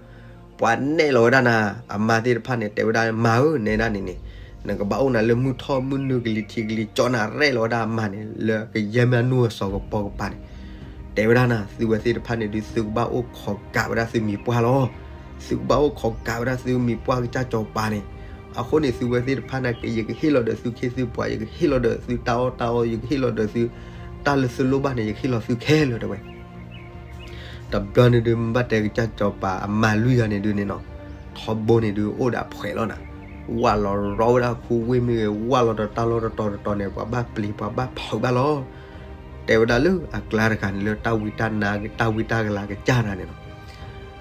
ပှၤနဲၣ်လီၤဝဲဒၣ်နၤ အမါသ့ၣ်တဖၣ်န့ၣ် တဲဝဲဒၣ် မါဧၢ နဲဒၣ်န့ၣ်န့ၣ် နကဘၣ်အိၣ်နၤလၢမုၢ်ထီၣ်မုၢ်နုာ်ကလံၤထံးကလံၤကၠီနၤ ရဲၣ်လီၤဝဲဒၣ်အမါန့ၣ် လၢကယဲၢ်မ့ၢ်အနူၢ်အစီၤကပီၤကပၤန့ၣ် တဲဝဲဒၣ်နၤ သုဝဲသ့ၣ်တဖၣ်န့ၣ်ဒုး သုကဘၣ်အိၣ်ခိးကးဝဲဒၣ်သုမံၤပှၢ်လီၤ. သုကဘၣ်အိၣ်ခိးကးဝဲဒၣ်သုမံၤပှၢ်ကစၢ်စီၤပၤန့ၣ် အဃိန့ၣ် သုဝဲသ့ၣ်တဖၣ်န့ၣ်က့ ယကဟ့ၣ်လီၤဒီးသုခ့သုပှၤ ယကဟ့ၣ်လီၤဒီးသုတၢ်အီၣ်တၢ်အီ ယကဟ့ၣ်လီၤဒီးသု တၢ်လၢသုလိၣ်ဘၣ်န့ၣ် ယကဟ့ၣ်လီၤသုခဲလၢာ်တဲဝဲ တဘျီန့ၣ်ဒုး မ့ၢ်ဘၣ်တဲကစၢ်စီၤပၤအမါလွံၢ်ဂၤန့ၣ်ဒုးန့ၣ်နီၤ, ထီဘိန့ၣ်ဒုး အိၣ်ဒီးအဖှဲးလီၤနၤ, ဝၢ်လီၤရီဝဲဒၣ်ခူဝ့ၢ်မ့ၢ်ဂ့ၤ ဝၢ်လီၤဒီးတၢ်လီၢ်တတီၤတတီၤန့ၣ် ပှၤဘၣ်ပျံၤ ပှၤဘၣ်ဖုးဘၣ်လီၤ. တဲဝဲဒၣ်လၢအကျါတဂၤန့ၣ် လၢတၢ်ဝံတၢ်နါ တၢ်ဝံတၢ်ကလၤကစၢ်တဂၤန့ၣ်နီၤ,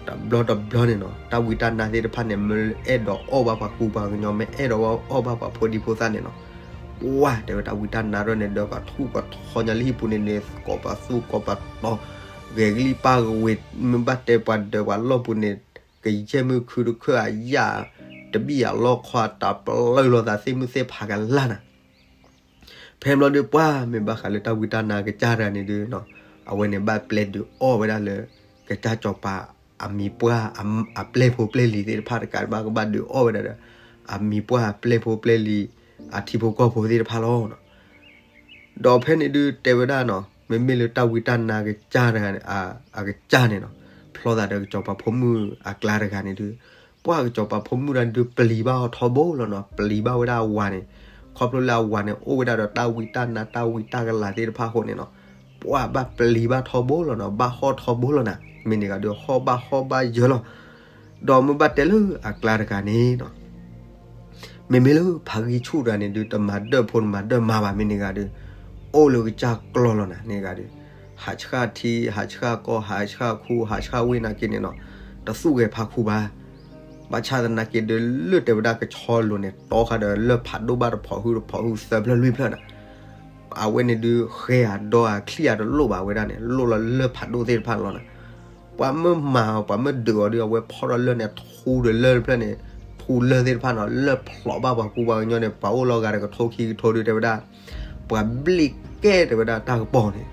တဘျီတဘျီန့ၣ်နီၤ တၢ်ဝံတၢ်နါသ့ၣ်တဖၣ်န့ၣ် မ့ၢ်အဲၣ်ဒိးအီၣ်ဘၣ်ပှၤကူပှၤကညီ မ့ၢ်အဲၣ်ဒိးအီၣ်ဘၣ်ပှၤဖိဒံဖိသၣ်န့ၣ်နီၤ, ပှၢ်တဲဝဲတၢ်ဝံတၢ်နါထီၣ်န့ၣ် ဒီးကထူၣ်ကထီညါလၢဟံၣ်ပူၤန့ၣ်န့ၣ် ကိးပသူကိးပတီၤ ဂဲၤကလံၣ်ပၢ်ကဝ့ၤ မ့ၢ်ဘၣ်တဲပှၤဒၢးပှၤလီၢ်ပူၤန့ၣ် ကယဲၢ်မုၢ်ခုတခၢၣ်အယၢ် တဘံၣ်အလီၢ်ခီအတၢ်ပျၢၢ်လိာ်သးသ့ၣ်မုၢ်သ့ၣ်ဖးကလၢ်နၤ ဖဲဘျီဒုးပှၢ် မ့ၢ်ဘၣ်ဃးလၢတၢ်ဝံတၢ်နါကစၢ်တဂၤန့ၣ်ဒုးနီၤ, အဝဲန့ၣ်ဘၣ်ပျဲဒုးအီၣ်ဝဲဒၣ်လၢ ကစၢ်စီၤပၤ အမံၤပှၢ် အပျဲၢ်ဖိပျဲၢ်လံၤသ့ၣ်တဖၣ်တကးဘၣ် ကဘၣ်ဒုးအီၣ်ဝဲဒၣ်ဒီး အမံၤပှၢ်အပျဲၢ်ဖိပျဲၢ်လံၤ အထံဖိကီၢ်ဖိသ့ၣ်တဖၣ်လီၤ. ဒီးဖဲန့ၣ်ဒုးတဲဝဲဒၣ်နီၤ, မ့မ့ၢ်လၢတၢ်ဝံတၢ်နါကစၢ်တဂၤန့ၣ် အကစၢ်န့ၣ်နီၤ, ဖျီသးဒီးကစီၤပၤဖိမုၣ်အကျါတဂၤန့ၣ်ဒုး, ပှၢ်ကစီၤပၤဖိမုၣ်တဂၤန့ၣ်ဒုး ပျံၤဘၣ်အီၤထီဘိလီၤနီၤ, ပျံၤဘၣ်ဝဲဒၣ်အဝၤန့ၣ်, ခီဖျိလၢအဝၤန့ၣ် အိၣ်ဝဲဒၣ်ဒီးတၢ်ဝံတၢ်နါတၢ်ဝံတၢ်ကလၤသ့ၣ်တဖၣ်အဃိန့ၣ်နီၤ, ပှၢ်ဘၣ်ပျံၤဘၣ်ထီဘိလီၤနီၤ, ဘၣ်ဟီၣ်ထီဘိလီၤနၤ, မ့ၢ်န့ၣ်ဂၤဒုး ဟီၣ်ဘၣ်ဟီၣ်ဘၣ်ယၢၤလီၤ. ဒီးမ့ၢ်ဘၣ်တဲလၢအကျါတဂၤန့ၣ်နီၤ မ့မ့ၢ်လၢဖါဂံၢ်ဆူၣ်တဂၤန့ၣ်ဒုး တမၤဒၢၣ်ဖိတမၤဒၢၣ်မါဘၣ်မ့ၢ်န့ၣ်ဂၤဒုး, အိၣ်လၢကစၢ်ကျီၢ်လီၤနၤန့ၣ်ဂၤဒုး, ဟးဆှၣ်ထံ ဟးဆှၣ်ကီၢ် ဟးဆှၣ်ခူ ဟးဆှၣ်ဝ့ၢ်နာ်က့န့ၣ်နီၤ, တသူၣ်ဂဲၤဖးခူဘၣ်. ဘၣ်ဆၣ်သနာ်က့ဒုး လၢတဲဝဲဒၣ်ကဆီလိၤန့ၣ် တီဃာ်ဒီးလၢၢ်ဖးဒိၣ်ဘၣ်တဖိးဟုတဖိးဟုသၢဖျၢၣ်လွံၢ်ဖျၢၣ်နၤ အဝဲန့ၣ်ဒုး ဃဲအဒီအချံၣ်အတလိၣ်ဘၣ်ဝဲဒၣ်န့ၣ် လိၣ်လီၤလၢၢ်ဖးဒိၣ်သ့ၣ်တဖၣ်န့ၣ်လီၤနၤ. ပှၤမ့ၢ်မၤအီၤ ပှၤမ့ၢ်ဒုးအီၤဒုး အဝဲဖီၣ်ထီၣ်လၢၢ်န့ၣ် ထူဒီးလၢၢ်တဖျၢၣ်န့ၣ် ထူလၢၢ်သ့ၣ်တဖၣ်န့ၣ် လၢၢ်ဖျိးဘၣ်ပှၤကူပှၤကညီန့ၣ် ပှၤအိၣ်လီၤဂၤဒီးကထိခံကထိဒုး တဲဝဲဒၣ် ပှၤဘျ့ၣ်ကဲတဲဝဲဒၣ်တၢ်ကပီၤန့ၣ်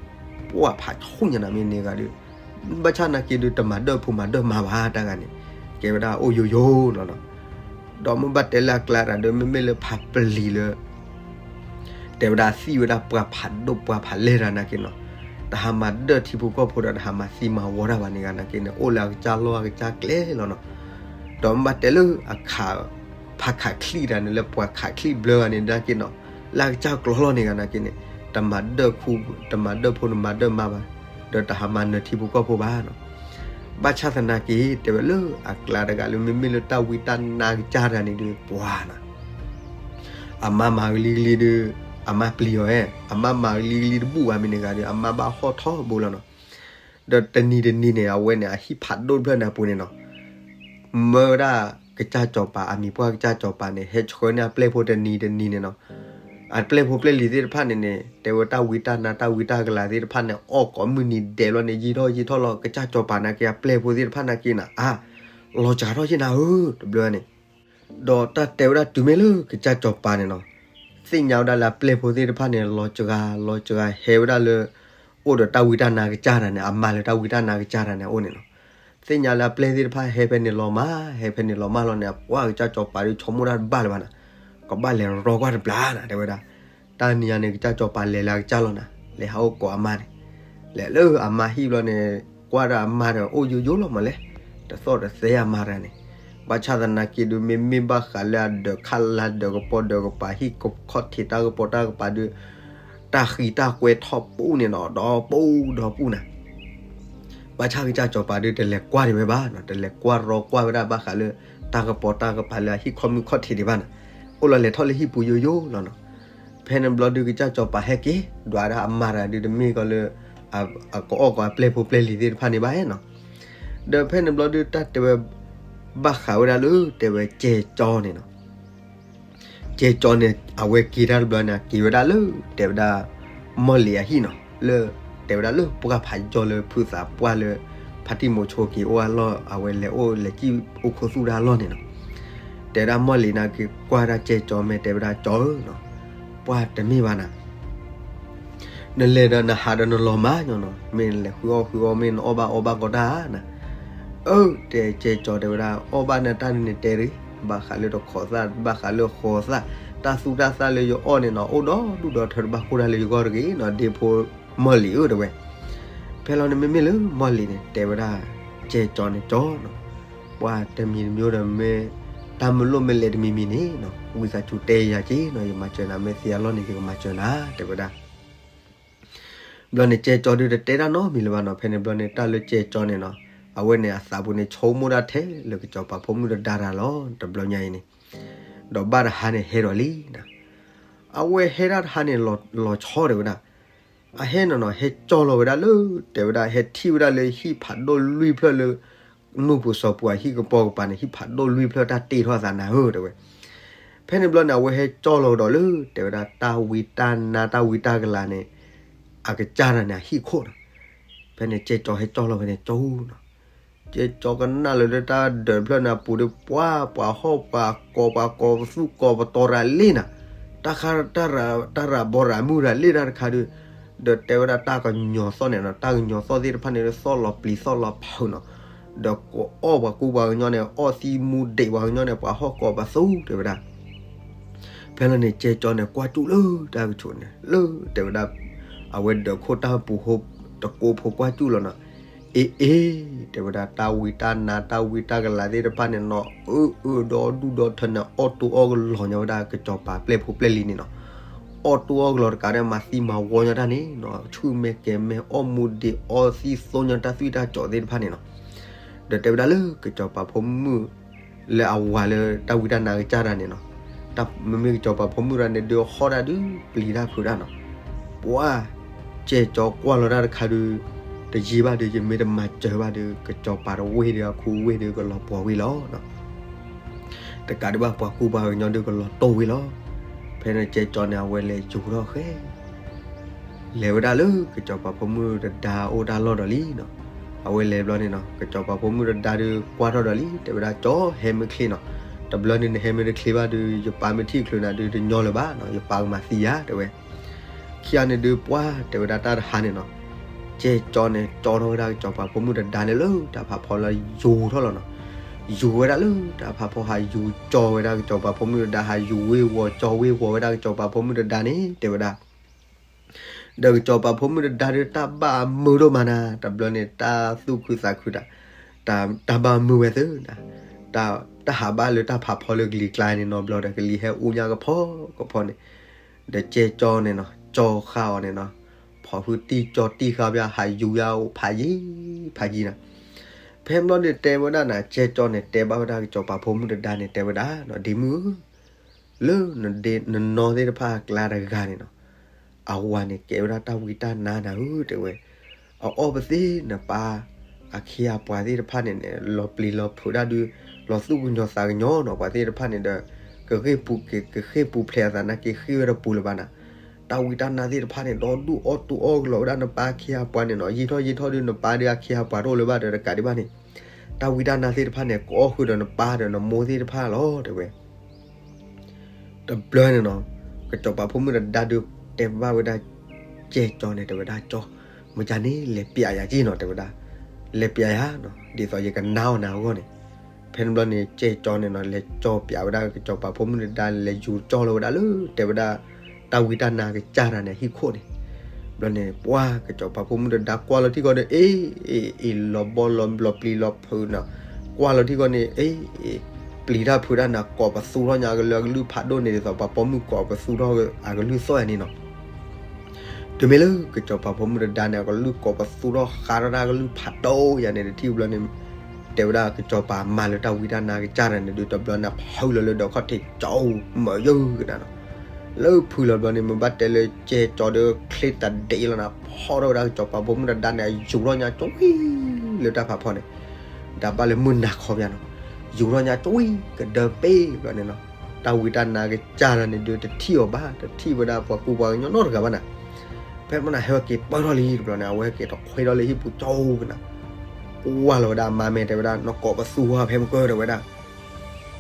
ပှၤဖးဆူၣ်ညါနၤမ့ၢ်န့ၢ်ဂၤဒုး ဘၣ်ဆၣ်သနာ်က့ဒုး တမၤဒၢၣ်ဖိမၤဒၢၣ်မါဘၣ်တၢ်ဂၤန့ၣ် ကဲဝဲဒၣ်အိၣ်ယိယိလီၤနီၤ. ဒီးမ့ၢ်ဘၣ်တဲလၢအကျါတဂၤဒီး မ့မ့ၢ်လၢဖးပျံၤလၢ တဲဝဲဒၣ်သံဝဲဒၣ်ပှၤဖးဒိၣ်ပှၤဖးလဲၢ်တဂၤနာ်က့နီၤ, တဟးမၤဒၢၣ်ထံဖိကီၢ်ဖိဒီး တဟးမၤသံမၤဝီတၢ်ဘၣ်န့ၣ်ဂၤနာ်က့န့ၣ် အိၣ်လၢအကစၢ်လီၢ်အကစၢ်ကျဲလီၤနီၤ. ဒီးမ့ၢ်ဘၣ်တဲလၢအခး ဖးခးချံၣ်တဂၤန့ၣ် လၢပှၤခးချံၣ်ဘျၢဂၤန့ၣ်နာ်က့နီၤ, လၢအကစၢ်ကျီၢ်လီၤန့ၣ်ဂၤနာ်က့န့ၣ် တမၤဒၢၣ်ခူ တမၤဒၢၣ်ဖိတမၤဒၢၣ်မါဘၣ်, ဒီးတဟးမၤနၢၤထံဖိကီၢ်ဖိဘၣ်နီၤ. ဘၣ်ဆၣ်သနာ်က့ တဲဝဲလၢအကျါတဂၤလၢမ့မ့ၢ်လၢတၢ်ဝံတၢ်နါကစၢ်တဂၤန့ၣ်ဒုး ပှၤနီၤ အမါမၤကလံၤကလံၤဒုး အမါပျံၤအီၤဧါ, အမါမၤကလံၤကလံၤတဘူၣ်ဘၣ်မ့ၢ်န့ၣ်ဂၤဒုး အမါဘၣ်ဟီၣ်ထီဘိလီၤနီၤ. ဒီးတနံၤတနံၤန့ၣ် အဝဲန့ၣ် အဟံၣ်ဖးဒိၣ်တဖျၢၣ်န့ၣ်အပူၤန့ၣ်နီၤ, မၢဝဲဒၣ်ကစၢ်စီၤပၤ အမံၤပှၢ်ကစၢ်စီၤပၤန့ၣ် ဟဲဆှၢန့ၢ်အပျဲၢ်ဖိတနံၤတနံၤန့ၣ်နီၤ, အပျဲၢ်ဖိပျဲၢ်လံၤသ့ၣ်တဖၣ်န့ၣ်န့ၣ် တဲဝဲတၢ်ဝံတၢ်နါတၢ်ဝံတၢ်ကလၤသ့ၣ်တဖၣ်န့ၣ် အီၣ်ကိးမုၢ်နံၤဒဲးဘျီန့ၣ် ယံာ်ထီၣ်ယံာ်ထီၣ်လီၤ. ကစၢ်စီၤပၤနာ်က့ အပျဲၢ်ဖိသ့ၣ်တဖၣ်နာ်က့နၤ အါ လီၤစှၤထီၣ်ယဲနၤဧၢ တဘျီန့ၣ် ဒီးတၢ်တဲဝဲဒၣ်တုၤမ့ၢ်လၢကစၢ်စီၤပၤန့ၣ်နီၤ, သ့ၣ်ညါဝဲဒၣ်လၢအပျဲၢ်ဖိသ့ၣ်တဖၣ်န့ၣ် လီၤစှၤ လီၤစှၤဟဲဝဲဒၣ်လၢ အိၣ်ဒီးတၢ်ဝံတၢ်နါကစၢ်တဂၤန့ၣ် အမါလၢတၢ်ဝံတၢ်နါကစၢ်တဂၤန့ၣ် အအိၣ်န့ၣ်နီၤ. သ့ၣ်ညါလၢအပျဲၢ်သ့ၣ်တဖၣ်ဟဲဖဲန့ၣ်လီၤမၢ် ဟဲဖဲန့ၣ်လီၤမၢ်လီၤန့ၣ် ပှၢ်ကစၢ်စီၤပၤဒုး ဆိကမိၣ်တၢ်တဘၣ်လၢၤဘၣ်နၤ, ကဘၣ်လဲၤရီကွၢ်တဘျီနၤ တဲဝဲဒၣ်. တၢ်နံၤညါန့ၣ် ကစၢ်စီၤပၤလဲၤလၢအကစၢ်လီၤနၤ, လဲၤဟးအိၣ်ကိးအမါန့ၣ် လဲၤလၢအမါဟံၣ်ဘျီန့ၣ် ကွၢ်ဒီးအမါဒီး အိၣ်ယိယိလီၤမးလဲၣ်, တသီၣ်တသဲအမါတဂၤန့ၣ်. ဘၣ်ဆၣ်သနာ်က့ဒုး မ့မ့ၢ်ဘၣ်ဃးလၢအဒၢးခါလါ ဒၢးကပီၤဒၢးကပၤ ဟံၣ်ခီၣ်ထံးတၢ်ကပီၤတၢ်ကပၤဒုး တၢ်ဃံးတၢ်ကွဲထီၣ်ပူၤန့ၣ်နီၤ ဒီပူၤဒီပူၤနၤ. ဘၣ်ဆၣ်ကစၢ်စီၤပၤဒုး တလဲၤကွၢ်ဒံးဝဲဘၣ်နီၤ, တလဲၤကွၢ်ရီကွၢ်ဝဲဒၣ်ဘၣ်ဃးလၢ တၢ်ကပီၤတၢ်ကပၤလၢအဟံၣ်ခီၣ်မုၢ်ခီၣ်ထံးဒံးဘၣ်နၤ, အိၣ်လီၤလဲၤထီၣ်လၢဟံၣ်ပူၤယိယိလီၤနီၤ. ဖဲန့ၣ်ဘျီဒုး ကစၢ်စီၤပၤဟဲက့ၤ ဒွးဒၣ်အမါတဂၤဒုး တမ့ၢ်ကီးလၢ အကအီၣ်ကီးအပျဲၢ်ဖိပျဲၢ်လံၤသ့ၣ်တဖၣ်န့ၣ်ဘၣ်နီၤ. ဒီးဖဲန့ၣ်ဘျီဒုး တၢ်တဲဝဲ ဘၣ်ဃးဝဲဒၣ်လၢတဲဝဲကဲကၠီန့ၣ်နီၤ. ကဲကၠီန့ၣ် အဝဲက့ၤတၢ်တဘျီန့ၣ် က့ၤဝဲဒၣ်လၢ တဲဝဲဒၣ် မီၢ်လံၤအဟံၣ်နီၤ, လၢ တဲဝဲဒၣ်လၢပှၢ်ဖးယီၤလၢဖုသးပှၢ်လၢ ဖါတံၢ်မိၤဆိက့ၤအိၣ်အလီၢ် အဝဲလဲၤအိၣ်လဲၤကံၣ်အိၣ်ခိၣ်သူၣ်တၢ်အလီၢ်န့ၣ်နီၤ. တဲဝဲဒၣ်မီၢ်လံၤန့ၣ်က့ၤကွၢ်ဒၣ်ကဲကၠီမ့ၢ် တဲဝဲဒၣ်ကၠီဧၢနီၤ, ပှၢ်တမ့ၢ်ဘၣ်နၤ နလဲၤဒီးနဟးဒီးနလီၤမးညီနီၤ, မ့ၢ်နလဲၤဃုအီၣ်ဃုအီမ့ၢ်နအီၣ်ဘၣ်အီဘၣ်ကီတၢ်နၤ. အၢ တဲကဲကၠီတဲဝဲဒၣ် အီၣ်ဘၣ်နတၢ်ဒ်န့ၣ်တဲတဂ့ၤ, ဘၣ်ဃးလၢတခိးသၣ် ဘၣ်ဃးလၢဃီၤသၣ်, တၢ်သူတၢ်သၣ်လၢယအီၣ်န့ၣ်နီၤ အိၣ်ဒီဒူၣ်ဒီထၢတဘၣ်ဃိတၢ်လၢယဂီၢ်တဂ့ၤနီၤ ဒ့ဖိမီၢ်လံၤဧၢတဲဝဲ. ဖဲလီၤန့ၣ်မ့မ့ၢ်လၢမီၢ်လံၤန့ၣ် တဲဝဲဒၣ် ကဲကၠီန့ၣ်ကၠီနီၤ, ပှၢ်တမံၤတမံၤဒီးမ့ၢ် တၢ်မုၢ်လိၣ်မ့ၢ်လဲၤတမံၤမံၤန့ၣ်နီၤ ဝံသးစူၤတဲယၤက့ၤနီၤ ယမၤစၢၤနၤ မ့ၢ်သ့အလီၢ်န့ၣ် ယကမၤစၢၤနၤ တဲဝဲဒၣ်. ဘျီန့ၣ်ကဲကၠီဒုးတတဲတၢ်နီတမံၤလၢၤဘၣ်နီၤ, ဖဲန့ၣ်ဘျီန့ၣ် တၢ်လၢကဲကၠီန့ၣ်နီၤ အဝဲန့ၣ်အသးပူၤန့ၣ် ဆိကမိၣ်ဒၣ်ထဲလၢကစီၤပၤဖိမုၣ်တဒါတၢ်လီၤ တဘျီညါအံၤန့ၣ်, ဒီးဘၣ်တဟါန့ၣ်ဟဲဒီးလံနၤ. အဝဲဟဲဒၣ်တဟါန့ၣ် လီၤဆီတဲဝဲဒၣ်, အဟဲနီၤနီၤ ဟဲကၠီလီၤဝဲဒၣ်လၢ တဲဝဲဒၣ် ဟဲထံၣ်ဝဲဒၣ်လၢဟံၣ်ဖးဒိၣ်လွံၢ်ဖျၢၣ်လၢ နူၢ်ပူၤစီၤပူၤအဟံၣ်ကပီၤကပၤန့ၣ် ဟံၣ်ဖးဒိၣ်လွံၢ်ဖျၢၣ်တၢ်တ့ထီၣ်အသးနၤဧၢ တဲဝဲ. ဖဲန့ၣ်ဘျီန့ၣ် အဝဲဟဲကၠီလီၤကဒီးလၢ တဲဝဲဒၣ် တၢ်ဝံတၢ်နါတၢ်ဝံတၢ်ကလၤန့ၣ် အကစၢ်တၢ်န့ၣ် အဟံၣ်ခိၣ်နီၤ. ဖဲန့ၣ် ကဲကၠီဟဲကၠီလီၤဖဲန့ၣ် ကၠီနီၤ, ကဲကၠီကနၣ်လၢတၢ်ဒၢးဖျၢၣ်န့ၣ် အပူၤဒီး ပှၤ ပှၤဟီၣ်ပှၤကီၢ် ပှၤကီၢ်ပသူၣ်ကီၢ်ပတီၤရၤလံနၤ, တၢ်ခါ တၢ်ရၤဘီရၤမုၢ်ရၤလံတၢ်တခါဒီး ဒီးတဲဝဲဒၣ်တၢ်ကညီၤသီၣ်န့ၣ်နီၤ တၢ်ကညီၤသီၣ်သ့ၣ်တဖၣ်န့ၣ် သီၣ်လီၤပျံၤသီၣ်လီၤဖုးနီၤ, ဒီးကအီၣ်ပှၤကူပှၤကညီန့ၣ် အီၣ်သံမူဒံးပှၤကညီန့ၣ် ပှၤဟီၣ်ကီၢ်ပသူတဲဝဲဒၣ်. ဖဲလီၤန့ၣ် ကဲကၠီန့ၣ် ကွၢ်ကၠူၣ်လၢတၢ်ကဆိးန့ၣ် လၢတဲဝဲဒၣ် အဝဲဒၢးခိၣ်တၢ်ပူၤဟိ တကိးဖိကွၢ်ကၠူၣ်လီၤနီၤ, အ့ အ့ တဲဝဲဒၣ် တၢ်ဝံတၢ်နါ တၢ်ဝံတၢ်ကလၤသ့ၣ်တဖၣ်န့ၣ်နီၤ အၢ အၢ ဒီဒူၣ်ဒီထၢန့ၣ် အီၣ်တိၢ်အီၣ်ကလီၤညီဝဲဒၣ် ကစီၤပၤပျဲၢ်ဖိပျဲၢ်လံၤန့ၣ်နီၤ, အီၣ်တိၢ်အီၣ်ကလီၤတကးဒီး မၤသံမၤဝီညီတၢ်န့ၣ်နီၤ ဆူၣ်မဲာ်ကဲၤမဲာ် အီၣ်မူဒံး အီသံသိညီတၢ်သွံၣ်တၢ်စီၤသ့ၣ်တဖၣ်န့ၣ်နီၤ. ဒီးတဲဝဲဒၣ်လၢကစီၤပၤဖိမုၣ် လၢအဝၤလၢတၢ်ဝံတၢ်နါကစၢ်တၢ်န့ၣ်နီၤ, မ့မ့ၢ်ကစီၤပၤဖိမုၣ်တဂၤန့ၣ် ဒုးဟီၣ်တၢ်ဒုးပျံၤတၢ်ဖုးတၢ်နီၤ, ပှၤ ကဲကၠီကွၢ်လီၤတၢ်တခါဒုး တယံာ်ဘၣ်ဒီး ယမ့ၢ်တမၤစၢၤဘၣ်ဒီး ကစီၤပၤတဝ့ၢ်ဒီး အခိၣ်ဝ့ၢ်ဒီးကလီၤပှီၤဝ့ၢ်လီၤ. တကးဒံးဘၣ် ပှၤကူပှၤကညီဒုးကလီၤတိၢ်ဝ့ၢ်လီၤ. ဖဲန့ၣ်ကဲကၠီန့ၣ် အဝဲလဲၤယူၤထီၣ်ဃဲ လဲၤဝဲဒၣ်လၢကစီၤပၤဖိမုၣ်တဒါအိၣ်တၢ်လီၢ်ဒီးလံနီၤ. အဝဲလဲၤဘျီန့ၣ်နီၤ ကစီၤပၤဖိမုၣ်တဒါဒုးကွၢ်ထီၣ်ဒီးလံ တဲဝဲဒၣ် ကၠီဟဲမ့ၢ်ချ့နီၤ, တဘျီန့ၣ်နဟဲမ့ၢ်တချ့ဘၣ်ဒီး ယပၢ်မ့ၢ်ထံၣ်ချုးနၤဒုး တညီလၢၤဘၣ်နီၤ, ယပၢ်ကမၤသံယၤ တဲဝဲ. ခံဂၤန့ၣ်ဒုးပှၤ တဲဝဲဒၣ်တၢ်တဟါန့ၣ်နီၤ, ကဲကၠီန့ၣ် ကၠီထီၣ်ဝဲဒၣ်ကစီၤပၤဖိမုၣ်တဒါန့ၣ်လၢတၢ်ဖးဖီလၢယူၤထီၣ်လီၤနီၤ. ယူၤဝဲဒၣ်လၢတၢ်ဖးဖီ ဟးယူၤကၠီဝဲဒၣ်ကစီၤပၤဖိမုၣ်တဒါ ဟးယူၤဝ့ၤဝီၤကၠီဝ့ၤဝီၤဝဲဒၣ်ကစီၤပၤဖိမုၣ်တဒါန့ၣ် တဲဝဲဒၣ် ဒီးကစီၤပၤဖိမုၣ်တဒါဒုးတၢ်ဘၣ်အမုာ်ဒိၣ်မးနၤ, တဘျီန့ၣ် တၢ်သူၣ်ခုသးခုတၢ်, တၢ်ဘၣ်မုာ်ဝဲသ့နၤ, တၢ်ဟးဘၣ်လၢတၢ်ဖးဖီလၢကလံၤကျါန့ၣ်နီတဘျီဒီး ကလံၤဟဲအူညါကဖီကဖီန့ၣ်, ဒီးကဲကၠီန့ၣ်နီၤ ကၠီဃာ်အီၤန့ၣ်နီၤ, ဖီၣ်ဟုတံၢ်ကၠီတံၢ်ဃာ်ဘၣ် ဟးယူၤယါအိၣ်ဖးယံၤဖးယံၤနၤ. ဖဲဘျီန့ၣ်တဲဝဲဒၣ်နၤ ကဲကၠီန့ၣ် တဲဘၣ်ဝဲဒၣ်ကစီၤပၤဖိမုၣ်တဒါန့ၣ် တဲဝဲဒၣ်နီၤ ဒ့မုၣ်ဧၢ လၢနနီၢ်သ့ၣ်တဖၣ်အကျါတဂၤန့ၣ်နီၤ, အဝၤန့ၣ်ကဲဝဲဒၣ်တၢ်ဝံတၢ်နါနၤဧၢ တဲဝဲ, အအီၣ်ပသ့ၣ်နပၢ် အခ့အပှၤသ့ၣ်တဖၣ်န့ၣ်န့ၣ် လီၤပျံၤလီၤဖုးဒၣ်ဒုး လီၤသူၣ်ကညီၤသးကညီၤနီၤ ပှၤသ့ၣ်တဖၣ်န့ၣ်ဒီး ကဃ့ၢ်ပူၤက့ၤ ကဃ့ၢ်ပူၤဖျဲးအသးနာ်က့ ဃ့ၢ်ဝဲတပူၤလၢၤဘၣ်နၤ, တၢ်ဝံတၢ်နါသ့ၣ်တဖၣ်န့ၣ် ဒီဒူၣ်အီၣ်တူၢ်အီၣ်ကလီၤဝဲဒၣ်နပၢ်အခ့အပှၤန့ၣ်နီၤ, ယံာ်ထီၣ်ယံာ်ထီၣ်ဒုး နပၢ်ဒုးအခ့အပှၤတအိၣ်လၢၤဘၣ်ဒီးတကးဒံးဘၣ်န့ၣ် တၢ်ဝံတၢ်နါသ့ၣ်တဖၣ်န့ၣ် ကအီၣ်ဃုာ်ဒီးနပၢ်ဒီးနမိၢ်သ့ၣ်တဖၣ်လီၤ တဲဝဲ. တဘျီန့ၣ်နီၤ, ကစီၤပၤဖိမုၣ်တဒါဒုးတဲဘၣ်ဝဲဒၣ် ကဲကၠီန့ၣ် တဲဝဲဒၣ် ကၠီ, မ့ၢ်ကန့ၣ် လဲၤပျးယၤက့နီၤ တဲဝဲဒၣ်, လဲၤပျးယၤနီၤ ဒ်သိးယကနါအီၤနၤအဂီၢ်န့ၣ်. ဖဲန့ၣ်ဘျီန့ၣ် ကဲကၠီန့ၣ်နီၤ လဲၤကၠီပျးဝဲဒၣ်ကစီၤပၤဖိမုၣ်တဒါန့ၣ် လဲၤယူၤကၠီလီၤဝဲဒၣ်လၢ တဲဝဲဒၣ် တၢ်ဝံတၢ်နါကစၢ်တၢ်န့ၣ် ဟံၣ်ခိၣ်န့ၣ်. ဘျီန့ၣ် ပှၤကစီၤပၤဖိမုၣ်တဒါကွၢ်လီၤထံၣ်ကီးဒီး အ့ အ့ အ့ လီၤဘီလီၤဘျီၤပျံၤလီၤဖုးနီၤ, ကွၢ်လီၤထံၣ်ကီးန့ၣ် အ့ အ့ ပျံၤတၢ်ဖုးတၢ်န့ၣ် ကိးပသူထီၣ်ညါအကလုၢ် အကလုၢ်ဖးဒိၣ်န့ၣ် ဒ်သိးပှၤပိာ်မုၣ်ကိးပသူထီၣ်အကလုၢ်သီၣ်ယၤန့ၣ်နီၤ. တုၤမ့ၢ်လၢကစီၤပၤဖိမုၣ်တဒါန့ၣ် အကလုၢ်ကိးပသူထီၣ်ဃးထီၣ်တၢ်ကလုၢ်ဖးဒိၣ်ယၤန့ၣ် တထံၣ်ဘျီန့ၣ် တဲဝဲဒၣ်ကစီၤပၤမၤလၢတၢ်ဝံတၢ်နါကစၢ်တၢ်န့ၣ်ဒုး တဘျီန့ၣ် ဖုးလီၤလၢဒၢးခီၣ်ထံး ကၠီမၤယုၢ်ကနၤနီၤ. လၢဖုးလီၤဘျီန့ၣ် မ့ၢ်ဘၣ်တဲလၢကဲကၠီဒီးချ့တဒ့လီၤနၤ ဖီၣ်ထီၣ်ဝဲဒၣ်ကစီၤပၤဖိမုၣ်တဒါန့ၣ် အယူၤထီၣ်ညါကၠီဝံၤလၢတၢ်ဖးဖီန့ၣ် ဒၣ်ဘၣ်လၢမုၢ်နၤခီပၠးနီၤ. ယူၤထီၣ်ညါကွံ ကဒၢပ့ၢ်ဘျီန့ၣ်နီၤ, တၢ်ဝံတၢ်နါကစၢ်ဒီးန့ၣ်ဒုး တထံၣ်အီၤဘၣ်, တထံၣ်ဝဲဒၣ်ပှၤကူပှၤကညီနီတဂၤဘၣ်နၤ. ဖဲမနၤဟဲဝဲက့ၤပၢၢ်ထီၣ်လံတဘျီန့ၣ် အဝဲက့ၤတခွဲထီၣ်လၢဟံၣ်ပူၤကၠီကနၤ, ကွၢ်လီၤဝဲဒၣ်အမါမဲာ်တဲဝဲဒၣ် နကိးပသူဝါဖဲမုၢ်ကၢၢ်တဲဝဲဒၣ်,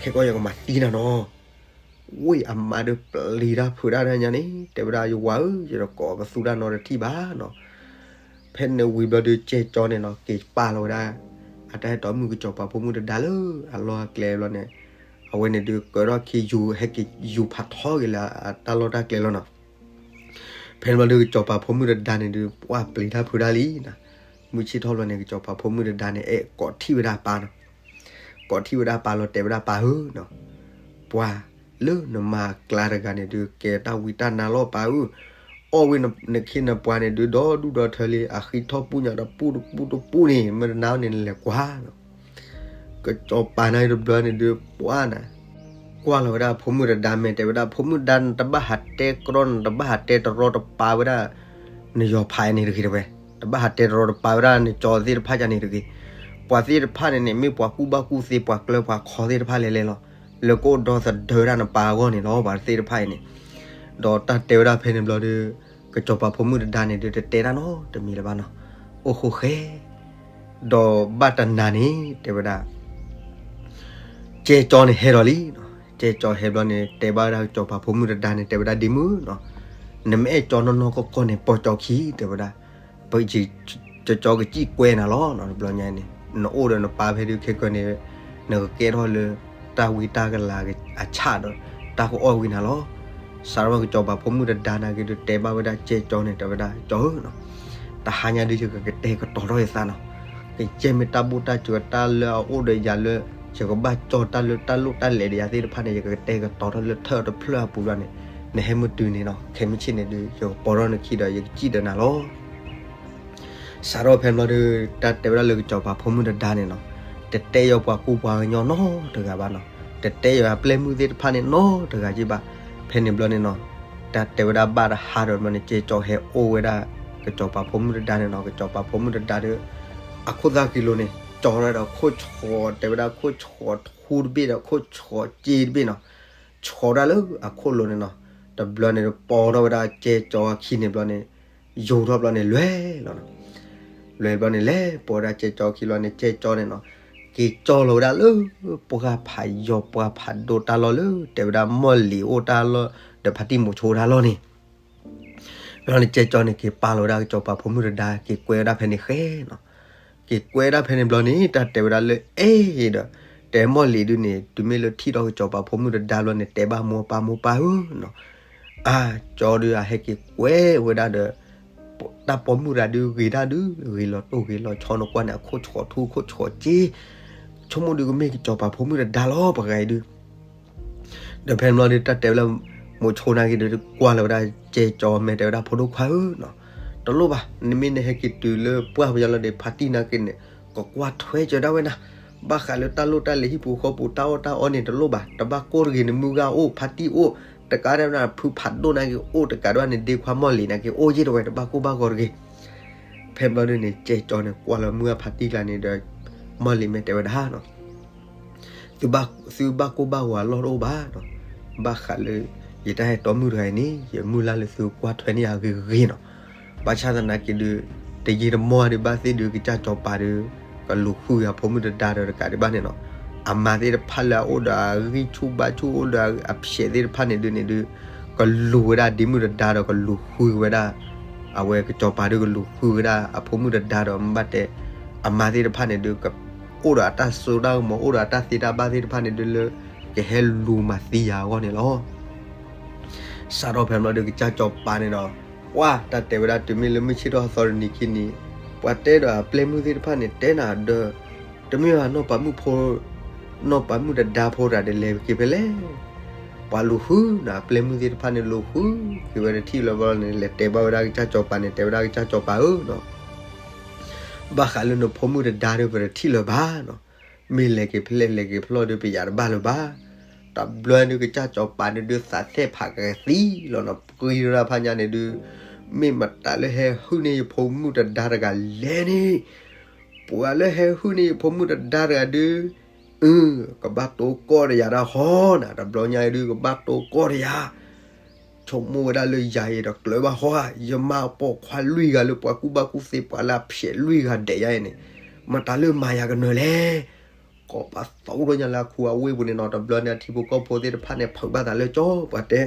ခဲကီၢ်ယကမၤသံနၤနီၤ. ဝံၤအမါဒုးပျံၤတၢ်ဖုးတၢ်ညါန့ၣ် တဲဝဲဒၣ် ယဝၤဧၢ, ယတကိးပသူတၢ်နီတထံၣ်ဘၣ်နီၤ. ဖဲန့ၣ်ဝံၤဘျီဒုး ကဲကၠီန့ၣ်နီၤ က့ၤပာ်လီၤဝဲဒၣ် အတၢ်ဟဲတီမုၣ်ကစီၤပၤဖိမုၣ်တဒါလၢအလီၢ်အကျဲဘျီန့ၣ်, အဝဲန့ၣ်ဒုးကၢထီၣ်ခံယူၤ ဟဲက့ၤယူၤဖးထီက့ၤလၢအတၢ်လီၢ်တၢ်ကျဲလီၤနီၤ. ဖဲန့ၣ်ဘျီဒုး ကစီၤပၤဖိမုၣ်တဒါန့ၣ်ဒုး ပှၢ်ပျံၤတၢ်ဖုးတၢ်လံနီၤ. မုၢ်ဆ့ၣ်ထီၣ်ဘျီန့ၣ် ကစီၤပၤဖိမုၣ်တဒါန့ၣ် အဲၣ်ကိးထံၣ်ဝဲဒၣ်ပၢ်နီၤ. ကိးထံၣ်ဝဲဒၣ်ပၢ်လီၤတဲဝဲဒၣ်ပၢ်ဧၢနီၤ, ပှၤလၢနမၤကျါတဂၤန့ၣ်ဒုး ကဲတၢ်ဝံတၢ်နါလီၤပၢ်ဧၢ, အီၣ်ဝဲနခ့နပှၤန့ၣ်ဒုး ဒီဒူၣ်ဒီထၢလံ, အဃံထီၣ်ပူညါတပူတပူတပူန့ၣ် မ့ၢ်တနာ်န့ၣ်လဲၤကွၢ်နီၤ. ကစီၤပၤန့ၣ်တဘျီန့ၣ်ဒုး ပှၢ်နၤ ကွၢ်လီၤဝဲဒၣ်ဖိမုၣ်တဒါမဲာ်တဲဝဲဒၣ် ဖိမုၣ်ဒါ နတဘၣ်ဟးတဲကြီ နတဘၣ်ဟးတဲတရီတပါဝဲဒၣ် နယီၤဖးန့ၣ်တဂ့ၤတဲဝဲ, တဘၣ်ဟးတဲတရီတပါဝဲဒၣ် နကၠီသ့ၣ်တဖၣ်ကန့ၣ်တဂ့ၤ. ပှၤသ့ၣ်တဖၣ်န့ၣ်န့ၣ် မ့ၢ်ပှၤကူၣ်ဘၣ်ကူၣ်သ့ ပှၤကျၢၤပှၤခီသ့ၣ်တဖၣ်လဲၤလဲၤလီၤ. လၢကအိၣ်ဒီသဒၢဒၣ်နပၢ်အဂီၢ်န့ၣ်လီၤ ပှၤသ့ၣ်တဖၣ်အံၤန့ၣ်. ဒီးတၢ်တဲဝဲဒၣ်ဖဲန့ၣ်ဘျီဒီး ကစီၤပၤဖိမုၣ်တဒါန့ၣ်ဒီး တတဲတၢ်နီတမံၤလၢၤဘၣ်နီၤ. အိၣ်ဃိဃဲ ဒီးဘၣ်တနၤန့ၣ် တဲဝဲဒၣ် ကဲကၠီန့ၣ်ဟဲဒီးလံနီၤ. ကဲကၠီဟဲဘျီန့ၣ် တဲဘၣ်ဝဲဒၣ်ကစီၤပၤဖိမုၣ်တဒါန့ၣ် တဲဝဲဒၣ်ဒ့မုၣ်နီၤ, နမ့ၢ်အဲၣ်ကၠီနီၢ်နီၢ်ကီၢ်ကီၢ်န့ၣ် ပိာ်ကၠီခံ တဲဝဲဒၣ်. ပ ကၠီကစံၣ်ကွဲနၤလီၤနီၤ. တဘျီညါန့ၣ် နအိၣ်ဒီးနပၢ်ဖဲဒုးခဲကၢန့ၣ် နကကဲထီၣ်လၢ တၢ်ဝံတၢ်ကလၤအဆၣ်ဒီး တၢ်ကအီၣ်ဝံနၤလီၤ. စးထီၣ်ကစီၤပၤဖိမုၣ်တဒါနာ်က့ၤဒုး တဲဘၣ်ဝဲဒၣ်ကဲကၠီန့ၣ် တဲဝဲဒၣ် ကၠီဧၢနီၤ, တဟါညါဒုး ယကကတဲာ်ကတီၤထီၣ်ယသးနီၤ. ကယဲၢ်မ့ၢ်တၢ်ဘူၣ်တၢ်စၢၤတၢ်လၢအအိၣ်ဒီးယၤလၢ ယကဘၣ်ကၠီတၢ်လၢတၢ်လိၣ်တၢ်လဲၤဒီးယၤသ့ၣ်တဖၣ်န့ၣ် ယကကတဲာ်ကတီၤထီၣ်လၢထၢၣ်တဖျၢၣ်အပူၤဘျီန့ၣ်, နဟဲမုၢ်တုၤန့ၣ်နီၤ ခဲမုၢ်ဆ့ၣ်န့ၣ်ဒုး ယကပိာ်ထီၣ်နခံဒီး ယကစံၣ်ဒီးနၤလီၤ. စးထီၣ်ဖဲဘျီဒီး တၢ်တဲဝဲဒၣ်လၢကစီၤပၤဖိမုၣ်တဒါန့ၣ်နီၤ, တတဲယီၤပှၤကူပှၤကညီနီတဂၤဘၣ်နီၤ, တတဲယီၤအပျဲၢ်မုၣ်သ့ၣ်တဖၣ်န့ၣ်နီတဂၤက့ဘၣ်. ဖဲန့ၣ်ဘျီန့ၣ်နီၤ, တၢ်တဲဝဲဒၣ်ဘၣ်တဟါဒီးဘျီန့ၣ် ကဲကၠီဟဲအိၣ်ဝဲဒၣ် ကစီၤပၤဖိမုၣ်တဒါန့ၣ်နီၤ, ကစီၤပၤဖိမုၣ်တဒါဒီး အခိၣ်သၣ်ဃံလိၤန့ၣ် ကၠီထီၣ်ဒီးခိၣ်ဆှီး တဲဝဲဒၣ်ခိၣ်ဆှီးထူတဘ့ၣ်ဒီးခိၣ်ဆှီးစ့တဘ့ၣ်နီၤ, ဆှီးဒၣ်လၢအခိၣ်လိၤန့ၣ်နီၤ. တဘျီန့ၣ် ပိာ်ထီၣ်ဝဲဒၣ်ကဲကၠီအခံန့ၣ်ဘျီန့ၣ် ယိၤထီၣ်ဘျီန့ၣ် လဲၤလီၤနီၤ. လဲၤဘျီန့ၣ် လဲၤပိာ်ဝဲဒၣ်ကဲကၠီအခံဘျီန့ၣ် ကဲကၠီန့ၣ်နီၤ, က့ၤကၠီလီၤဝဲဒၣ်လၢ ပှၢ်ဖးယီၤပှၢ်ဖးဒိၣ်တၢ်လီၢ်လၢ တဲဝဲဒၣ်မီၢ်လံၤအိၣ်တၢ်လီၢ် ဒီးဖါတံၢ်မိၤဆိတၢ်လီၢ်န့ၣ် ဘျီန့ၣ် ကဲကၠီန့ၣ် က့ၤပာ်လီၤဝဲဒၣ်ကစီၤပၤဖိမုၣ်တဒါ က့ၤကွဲဝဲဒၣ်ဖဲန့ၣ်ဃဲနီၤ. က့ၤကွဲဝဲဒၣ်ဖဲန့ၣ်ဘျီန့ၣ် တၢ်တဲဝဲဒၣ်လၢအဲၣ်ဒီး တဲမီၢ်လံၤဒုန့ၣ် တုၤမ့ၢ်လၢထံၣ်ထီၣ်ကစီၤပၤဖိမုၣ်တဒါဘျီန့ၣ် တဲဘၣ်မိၢ်ပၢ် မိၢ်ပၢ်ဧၢနီၤ, အကၠီဒုးအဟဲက့ၤကွဲဝဲဒၣ်ဒီး တၢ်ပိာ်မုၣ်တဂၤဒုး ဂ့ၤဒၣ်ဒုး ဂ့ၤလီၤတိၢ်ဂ့ၤလီၤဆီ နကွၢ်န့ၣ် အခိၣ်ဆှီးထူ ခိၣ်ဆှီးစ့ ဆိကမိၣ်ဒုးကမ့ၢ်ကစီၤပၤဖိမုၣ်တဒါလီၤ ပှၤဂၤအံၤဒုး ဒီးဖဲန့ၣ်ဘျီဒုး တၢ်တဲဝဲလၢ မိၤဆိနာ်က့ၤဒီး ကွၢ်လီၤဝဲဒၣ်ကဲကၠီမဲာ် တဲဝဲဒၣ် ဖိဒိၣ်ခွါဧၢနီၤ, တလိၣ်ဘၣ်, နမ့ၢ်နဟဲက့ၤတုၤလၢပှၢ်ပယီၤလီၤဒီး ဖါတံၢ်နာ်က့ၤန့ၣ် ကကွၢ်ထွဲစၢၤဒၣ်ဝဲနၤ, ဘၣ်ဃးလၢတၢ်လိၣ်တၢ်လဲၤဟံၣ်ပူၤဃီပူၤ တၢ်အီၣ်တၢ်အီန့ၣ် တလိၣ်ဘၣ်, တဘၣ်ကိၢ်တဂ့ၤ, နမုၢ်ဂၤအိၣ် ဖါတံၢ်အိၣ် တကးဒၣ်နဖုဖးဒိၣ်နာ်က့ၤအိၣ် တကးဒၣ်နဒ့ခွါမီၢ်လံၤနာ်က့ၤအိၣ်ယ့ၢ်တဝဲ တဘၣ်ကိၢ်ဘၣ်ဂီၤတဂ့ၤ. ဖဲဘျီဒုန့ၣ် ကဲကၠီန့ၣ် ကွၢ်လီၤမုၢ်ဂၤဖါတံၢ်ကျါန့ၣ်ဒီး မီၢ်လံၤမဲာ်တဲဝဲဒၣ်နီၤ သုဘၣ်ကိၢ်ဘၣ်ဂီၤအလီၢ်တအိၣ်ဘၣ်နီၤ, ဘၣ်ဃးလၢ ယတၢ်ဟဲတီမုၣ်တဂၤအံၤန့ၣ် ယမုၢ်လၢ်လၢသုကွၢ်ထွဲန့ၢ်ယၤဂ့ၤဂ့ၤနီၤ, ဘၣ်ဆၣ်သနာ်က့ဒုး တယံာ်တမီၢ်ဒုးဘၣ်သ့ၣ်ဒုး ကစၢ်စီၤပၤဒုး ကလူၤဃုဂ့ၤအဖိမုၣ်တဒါဒီးတကးဒံးဘၣ်န့ၣ်နီၤ, အမါသ့ၣ်တဖၣ်လၢအအိၣ်ဒီးအဂံၢ်ဆူၣ်ဘါဆူၣ်အိၣ်ဒီးအဖျဲးသ့ၣ်တဖၣ်န့ၣ်ဒုးန့ၣ်ဒုး ကလူၤဝဲဒၣ်ဒ့မုၣ်တဒါဒီးကလူၤဃုဝဲဒၣ် အဝဲကစီၤပၤဒုးကလူၤဃုဝဲဒၣ် အဖိမုၣ်တဒါဒီးမ့ၢ်ဘၣ်တဲ အမါသ့ၣ်တဖၣ်န့ၣ်ဒုး ကအိၣ်ဒီးအတၢ်စိတၢ်ကမီၤ အိၣ်ဒီးအတၢ်သ့တၢ်ဘၣ်သ့ၣ်တဖၣ်န့ၣ်ဒုးလၢ ကဟဲလူၤမၤသံယၤအဂီၢ်န့ၣ်လီၤ. စးထီၣ်ဖဲဘျီဒုး ကစၢ်စီၤပၤန့ၣ်ဒီး ပှၢ်တၢ်တဲဝဲဒၣ် တုၤမ့ၢ်လၢမုၢ်ဆ့ၣ်ထီၣ်သီတနံၤခံနံၤ ပှၤတဲဒီးအပျဲၢ်မုၣ်သ့ၣ်တဖၣ်န့ၣ် တဲနၤဒီး တမ့ၢ်ဘၣ်နီၢ်ပၤမုၣ်ဖိ နီၢ်ပၤမုၣ်တဒါဖိတဂၤဒီးလဲၤက့ၤဖဲလဲၣ်, ပှၤလူၤဃုနၤ အပျဲၢ်မုၣ်သ့ၣ်တဖၣ်န့ၣ် လူၤဃုက့ၤဝဲတထံၣ်လၢၤဘၣ်န့ၣ် လဲၤတဲဘၣ်ဝဲဒၣ်ကစၢ်စီၤပၤန့ၣ် တဲဝဲဒၣ်ကစၢ်စီၤပၤဧၢနီၤ, ဘၣ်ဃးလၢနဖိမုၣ်တဒါဒီး ပတထံၣ်လၢၤဘၣ်နီၤ, မ့ၢ်လဲၤက့ၤဖဲလဲၣ်လဲၤက့ၤဖဲလဲၣ်ဒီး ပယၤတဘၣ်လၢၤဘၣ်. တဘျီဒုး ကစၢ်စီၤပၤန့ၣ်ဒုး သးသ့ၣ်ဖးကသံလီၤနီၤ, ပှံၤဒၣ်ဖးညါန့ၣ်ဒုး မ့ၢ်မတၤလၢဟဲဟုၣ်န့ၢ်ယဖိမုၣ်တဒါတဂၤလဲၣ်န့ၣ်, ပှၤလၢဟဲဟုၣ်န့ၢ်ယဖိမုၣ်တဒါတဂၤဒုး အၢ ကဘၣ်တိၢ်ကီၢ်တယၤဒၣ်ဟီနၤ, တဘျီညါအံၤဒုး ကဘၣ်တိၢ်ကီၢ်တယၤ, ဆိကမိၣ်ဝဲဒၣ်လၢယၤအံၤတကျၢၤဘၣ်ဟီဧါ, ယမါပိာ်ခွါလွံၢ်ဂၤလၢပှၤကူၣ်ဘၣ်ကူၣ်သ့ ပှၤလၢအဖျဲးလွံၢ်ဂၤဒဲးယၤအံၤန့ၣ်, မတၤလၢမၤယၤကနၢၤလဲၣ်. ကိးပသူထီၣ်ညါလၢအခူအဝ့ၢ်ပူၤန့ၣ်နီၤ, တဘျီန့ၣ် အထံဖိကီၢ်ဖိသ့ၣ်တဖၣ်န့ၣ် ဖုးဘၣ်သးလၢကၠီပှၤတဲ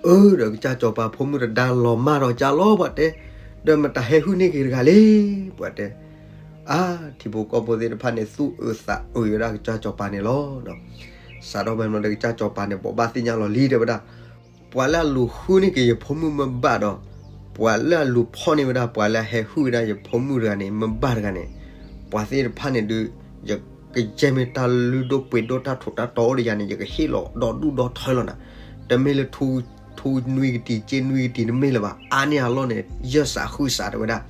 အၢ ဒီးကစၢ်စီၤပၤဖိမုၣ်တဒါလီၤမၢ်ဒီးကၠီလီၤပှၤတဲ, ဒီးမတၤဟဲဟုၣ်န့ၢ်က့ၤတဂၤလဲၣ် ပှၤတဲ. အါ ထံဖိကီၢ်ဖိသ့ၣ်တဖၣ်န့ၣ် သူၣ်အုးသးအုးဝဲဒၣ်ကစၢ်စီၤပၤန့ၣ်လီၤ. စးထီၣ်ဖဲန့ၣ်ဘျီဒီး ကစၢ်စီၤပၤန့ၣ် ဘိးဘၣ်သ့ၣ်ညါလီၤလံ တဲဝဲဒၣ်, ပှၤလၢအလူၤဟုၣ်န့ၢ်က့ၤယဖိမုၣ်မ့ၢ်ဘၣ်ဒီး, ပှၤလၢအလူၤဖီၣ်န့ၢ်ဝဲဒၣ် ပှၤလၢအဟဲဟုၣ်ဝဲဒၣ်ယဖိမုၣ်တဂၤန့ၣ် မ့ၢ်ဘၣ်တဂၤန့ၣ်, ပှၤသ့ၣ်တဖၣ်န့ၣ်ဒုး ယကယဲၢ်မ့ၢ်တၢ်လုၢ်ဒိၣ်ပှ့ၤဒိၣ်တၢ်ထူးတၢ်တီၤအိၣ်ဒီးယၤန့ၣ် ယကဟ့ၣ်လီၤဒီဒူၣ်ဒီထၢလီၤနၤ. တမ့ၢ်လၢ ထူနွံကတံၤ စ့နွံကတံၤ တမ့ၢ်လၢၤဘၣ်, အါန့ၢ်အလီၢ်န့ၣ် ယဲၢ်စးဃုစး တဲဝဲဒၣ်.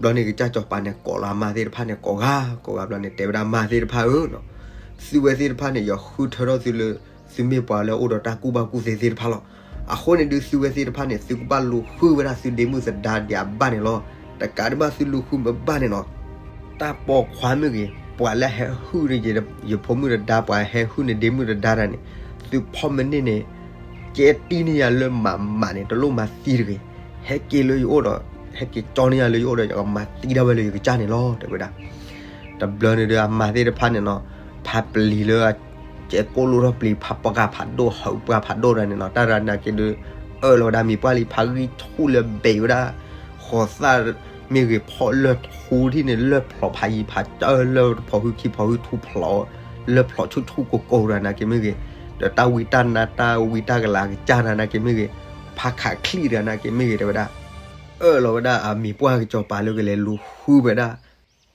ဘျီန့ၣ် ကစၢ်စီၤပၤန့ၣ် ကိးလီၤအမါသ့ၣ်တဖၣ်န့ၣ် ကိးဂၤကိးဂၤ ဘျီန့ၣ် တဲဝဲဒၣ်မါသ့ၣ်တဖၣ်ဧၢ, သုဝဲသ့ၣ်တဖၣ်န့ၣ် ယဃုထၢထီၣ်သုလၢ သုမ့ၢ်ပှၤလၢအအိၣ်ဒီးတၢ်ကူၣ်ဘၣ်ကူၣ်သ့သ့ၣ်တဖၣ်လီၤ. အဃိန့ၣ်ဒုး သုဝဲသ့ၣ်တဖၣ်န့ၣ် သုကဘၣ်လူၤဟုၣ်ဝဲဒၣ်သုဒ့မုၣ်သဒါဒံးအဘၣ်န့ၣ်လီၤ. တကးဒံးဘၣ်သုလူၤဟုၣ်မ့ၢ်ဘၣ်န့ၣ်နီၤ, တၢ်ပိာ်ခွါမ့ၢ်ဂ့ၤ, ပှၤလၢဟဲဟုၣ်န့ၢ်ယဖိမုၣ်တဒါ ပှၤဟဲဟုၣ်န့ၢ်ဒ့မုၣ်တဒါတဂၤန့ၣ်, သုဖီၣ်မ့ၢ်န့ၢ်န့ၣ် ကဲတံၢ်န့ၢ်ယၤလၢမးမးန့ၣ် တလိၣ်မၤသံတဂ့ၤ, ဟဲက့ၤလၢယအိၣ်ဒီး ဟဲက့ၤကၠီန့ၢ်ယၤလၢယအိၣ်ဒီး ယကမၤသံဒၣ်ဝဲလၢယကစၢ်န့ၣ်လီၤ တဲဝဲဒၣ်. တဘျီန့ၣ်ဒုး အမါသ့ၣ်တဖၣ်န့ၣ်နီၤ, ဖးပျံၤလၢ ကဲကိၣ်လိၣ်ထီၣ်ပျံၤ ဖးပှၢ်ဖးဒိၣ် ဟုးပှၢ်ဖးဒိၣ်တဂၤန့ၣ်နီၤ, တၢ်တဂၤနာ်က့ဒုး အၢၣ်လီၤဝဲဒၣ်မံၤပှၢ်လံ ဖးဂံၢ်ဆူၣ်လၢဘဲးဝဲဒၣ် ဃီၤသၣ်မ့ၢ်ဂ့ၤ ဖီၣ်လၢၢ်ထူထံၣ်န့ၣ် လၢၢ်ဖျိးဖးယံၤဖးကၢၢ် လၢၢ်ဖီၣ်ဟုခံဖီၣ်ဟုထူဖျိး လၢၢ်ဖျိးဆူၣ်ဆူၣ်ကိၢ်ကိၢ်တဂၤနာ်က့မ့ၢ်ဂ့ၤ, ဒီးတၢ်ဝံတၢ်နါတၢ်ဝံတၢ်ကလၤကစၢ်တဂၤနာ်က့မ့ၢ်ဂ့ၤ, ဖးခးချံၣ်တဂၤနာ်က့မ့ၢ်ဂ့ၤ တဲဝဲဒၣ်, အၢၣ်လီၤဝဲဒၣ်အမံၤပှၢ်ကစီၤပၤလၢကလဲၤလူၤဟုၣ်ဝဲဒၣ်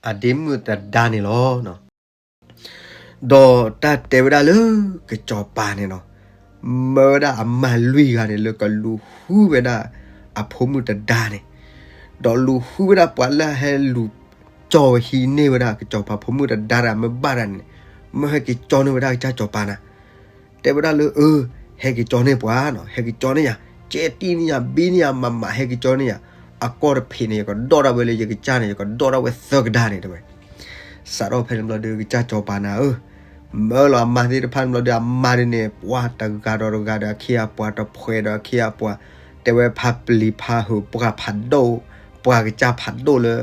အဒ့မုၣ်တဒါန့ၣ်လီၤ. ဒီးတၢ်တဲဝဲဒၣ်လၢကစီၤပၤန့ၣ်နီၤ, မၢဝဲဒၣ်အမါလွံၢ်ဂၤန့ၣ် လၢကလူၤဟုၣ်ဝဲဒၣ်အဖိမုၣ်တဒါန့ၣ်, ဒီးလူၤဟုၣ်ဝဲဒၣ်ပှၤလၢအဟဲလူၤကၠီဝဲဟံးန့ၢ်ဝဲဒၣ်ကစီၤပၤဖိမုၣ်တဒါတဂၤမ့ၢ်ဘၣ်တဂၤန့ၣ်, မၢဟဲက့ၤကၠီန့ၢ်ဝဲဒၣ်ကစၢ်စီၤပၤနၤ တဲဝဲဒၣ်လၢ အၢ ဟဲက့ၤကၠီန့ၢ်ပှၤနီၤ, ဟဲက့ၤကၠီန့ၢ်ယၤ, ကဲတံၢ်န့ၢ်ယၤ ဘံန့ၢ်ယၤ မးမး ဟဲက့ၤကၠီန့ၢ်ယၤ, အကီၢ်တဖံးန့ၣ် ယကဒီၣ်ဒၣ်ဝဲလၢယကစၢ်န့ၣ် ယကဒီၣ်ဒၣ်ဝဲသၢကဒါန့ၣ် တဲဝဲ. စးထီၣ်ဖဲန့ၣ်ဘျီဒီး ကစၢ်စီၤပၤနၤဧၢ, မၢလီၤအမါသ့ၣ်တဖၣ်န့ၣ်ဘျီဒီး အမါဒ်န့ၣ် ပှၤတဂၤဒီးတဂၤဒီးအခ့အပှၤ တဖှဲးဒီးအခ့အပှၤ, တဲဝဲဖးပျံၤဖးဟုးပှၢ်ဖးဒိၣ်, ပှၢ်ကစၢ်ဖးဒိၣ်လၢ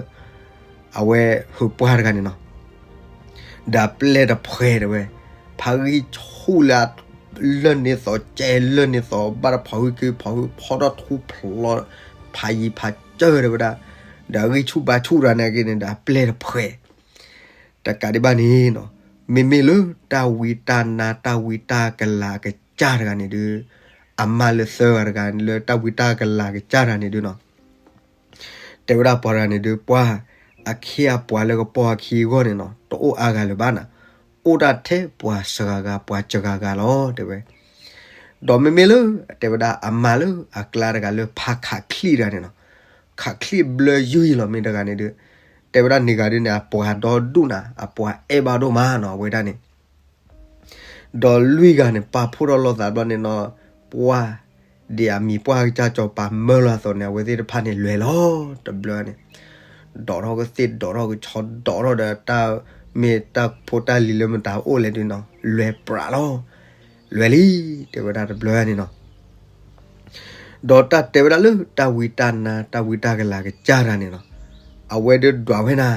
အဝဲဟုးပှၢ်တဂၤန့ၣ်နီၤ, ဒီးအပျဲၢ်တဖှဲးတဲဝဲ, ဖးဂံၢ်ဆူၣ်လၢ လၢၢ်န့ၢ်သိး ကဲလၢၢ်န့ၢ်သိး ဘၣ်တဖီၣ်ဟုခံဖီၣ်ဟု ဖီၣ်ထီၣ်ထူဖျိး ဖးယံၤဖးကၢၢ်တဲဝဲဒၣ်, ဒီးအဂံၢ်ဆူၣ်ဘါဆူၣ်တဂၤနာ်က့န့ၣ် ဒီးအပျဲၢ်တဖှဲး, တကးဒံးဘၣ်န့ၣ်နီၤ, မ့မ့ၢ်လၢတၢ်ဝံတၢ်နါတၢ်ဝံတၢ်ကလၤကစၢ်တဂၤန့ၣ်ဒုး, အမါလၢသၢဂၤတဂၤလၢတၢ်ဝံတၢ်ကလၤကစၢ်တဂၤန့ၣ်ဒုးနီၤ တဲဝဲဒၣ်ပှၤတဂၤန့ၣ်ဒုး ပှၤအခ့အပှၤလၢကပိာ်အခံအဂီၢ်န့ၣ်နီၤ တအိၣ်အါဂၤလၢၤဘၣ်နၤ, အိၣ်ဒၣ်ထဲပှၤစှၤဂၤပှၤစှၤဂၤလီၤ တဲဝဲ. ဒီးမ့မ့ၢ်လၢ တဲဝဲဒၣ်အမါလၢအကျါတဂၤလၢဖးခးချံၣ်တဂၤန့ၣ်နီၤ, ခးချံၣ်ဘျၢယုၢ်ယံၤလီၤမ့ၢ်တဂၤန့ၣ်ဒုး, တဲဝဲဒၣ်န့ၢ်ဂၤဒုးန့ၣ် အပှၤဒီဒူၣ်နၤ အပှၤအဲၣ်ဘၣ်ဒိၣ်မးနီၤ အဝဲဒၣ်န့ၣ် ဒီးလွံၢ်ဂၤန့ၣ် ပာ်ဖှိၣ်ထီၣ်လိာ်သးဘျီန့ၣ်နီၤ, ပှၤ ဒ်အမံၤပှၢ်ကစၢ်စီၤပၤမၢလီၤအသိးန့ၣ် အဝဲသ့ၣ်တဖၣ်န့ၣ်လဲၤလီၤ တဘျီန့ၣ်, ဒိးထီၣ်ကသ့ၣ် ဒိးထီၣ်ကဆီ ဒိးထီၣ်ဒီးတၢ်မ့ၢ်တၢ်ဖိတၢ်လံၤလၢမတၤအိၣ်လဲၣ်ဒုးနီၤ လဲၤပြးလီၤ, လဲၤလံ, တဲဝဲဒၣ်တဘျီန့ၣ်နီၤ ဒီးတၢ်တဲဝဲဒၣ်လၢတၢ်ဝံတၢ်နါတၢ်ဝံတၢ်ကလၤကစၢ်တဂၤန့ၣ်နီၤ, အဝဲဒုးဒွးဝဲနၤ,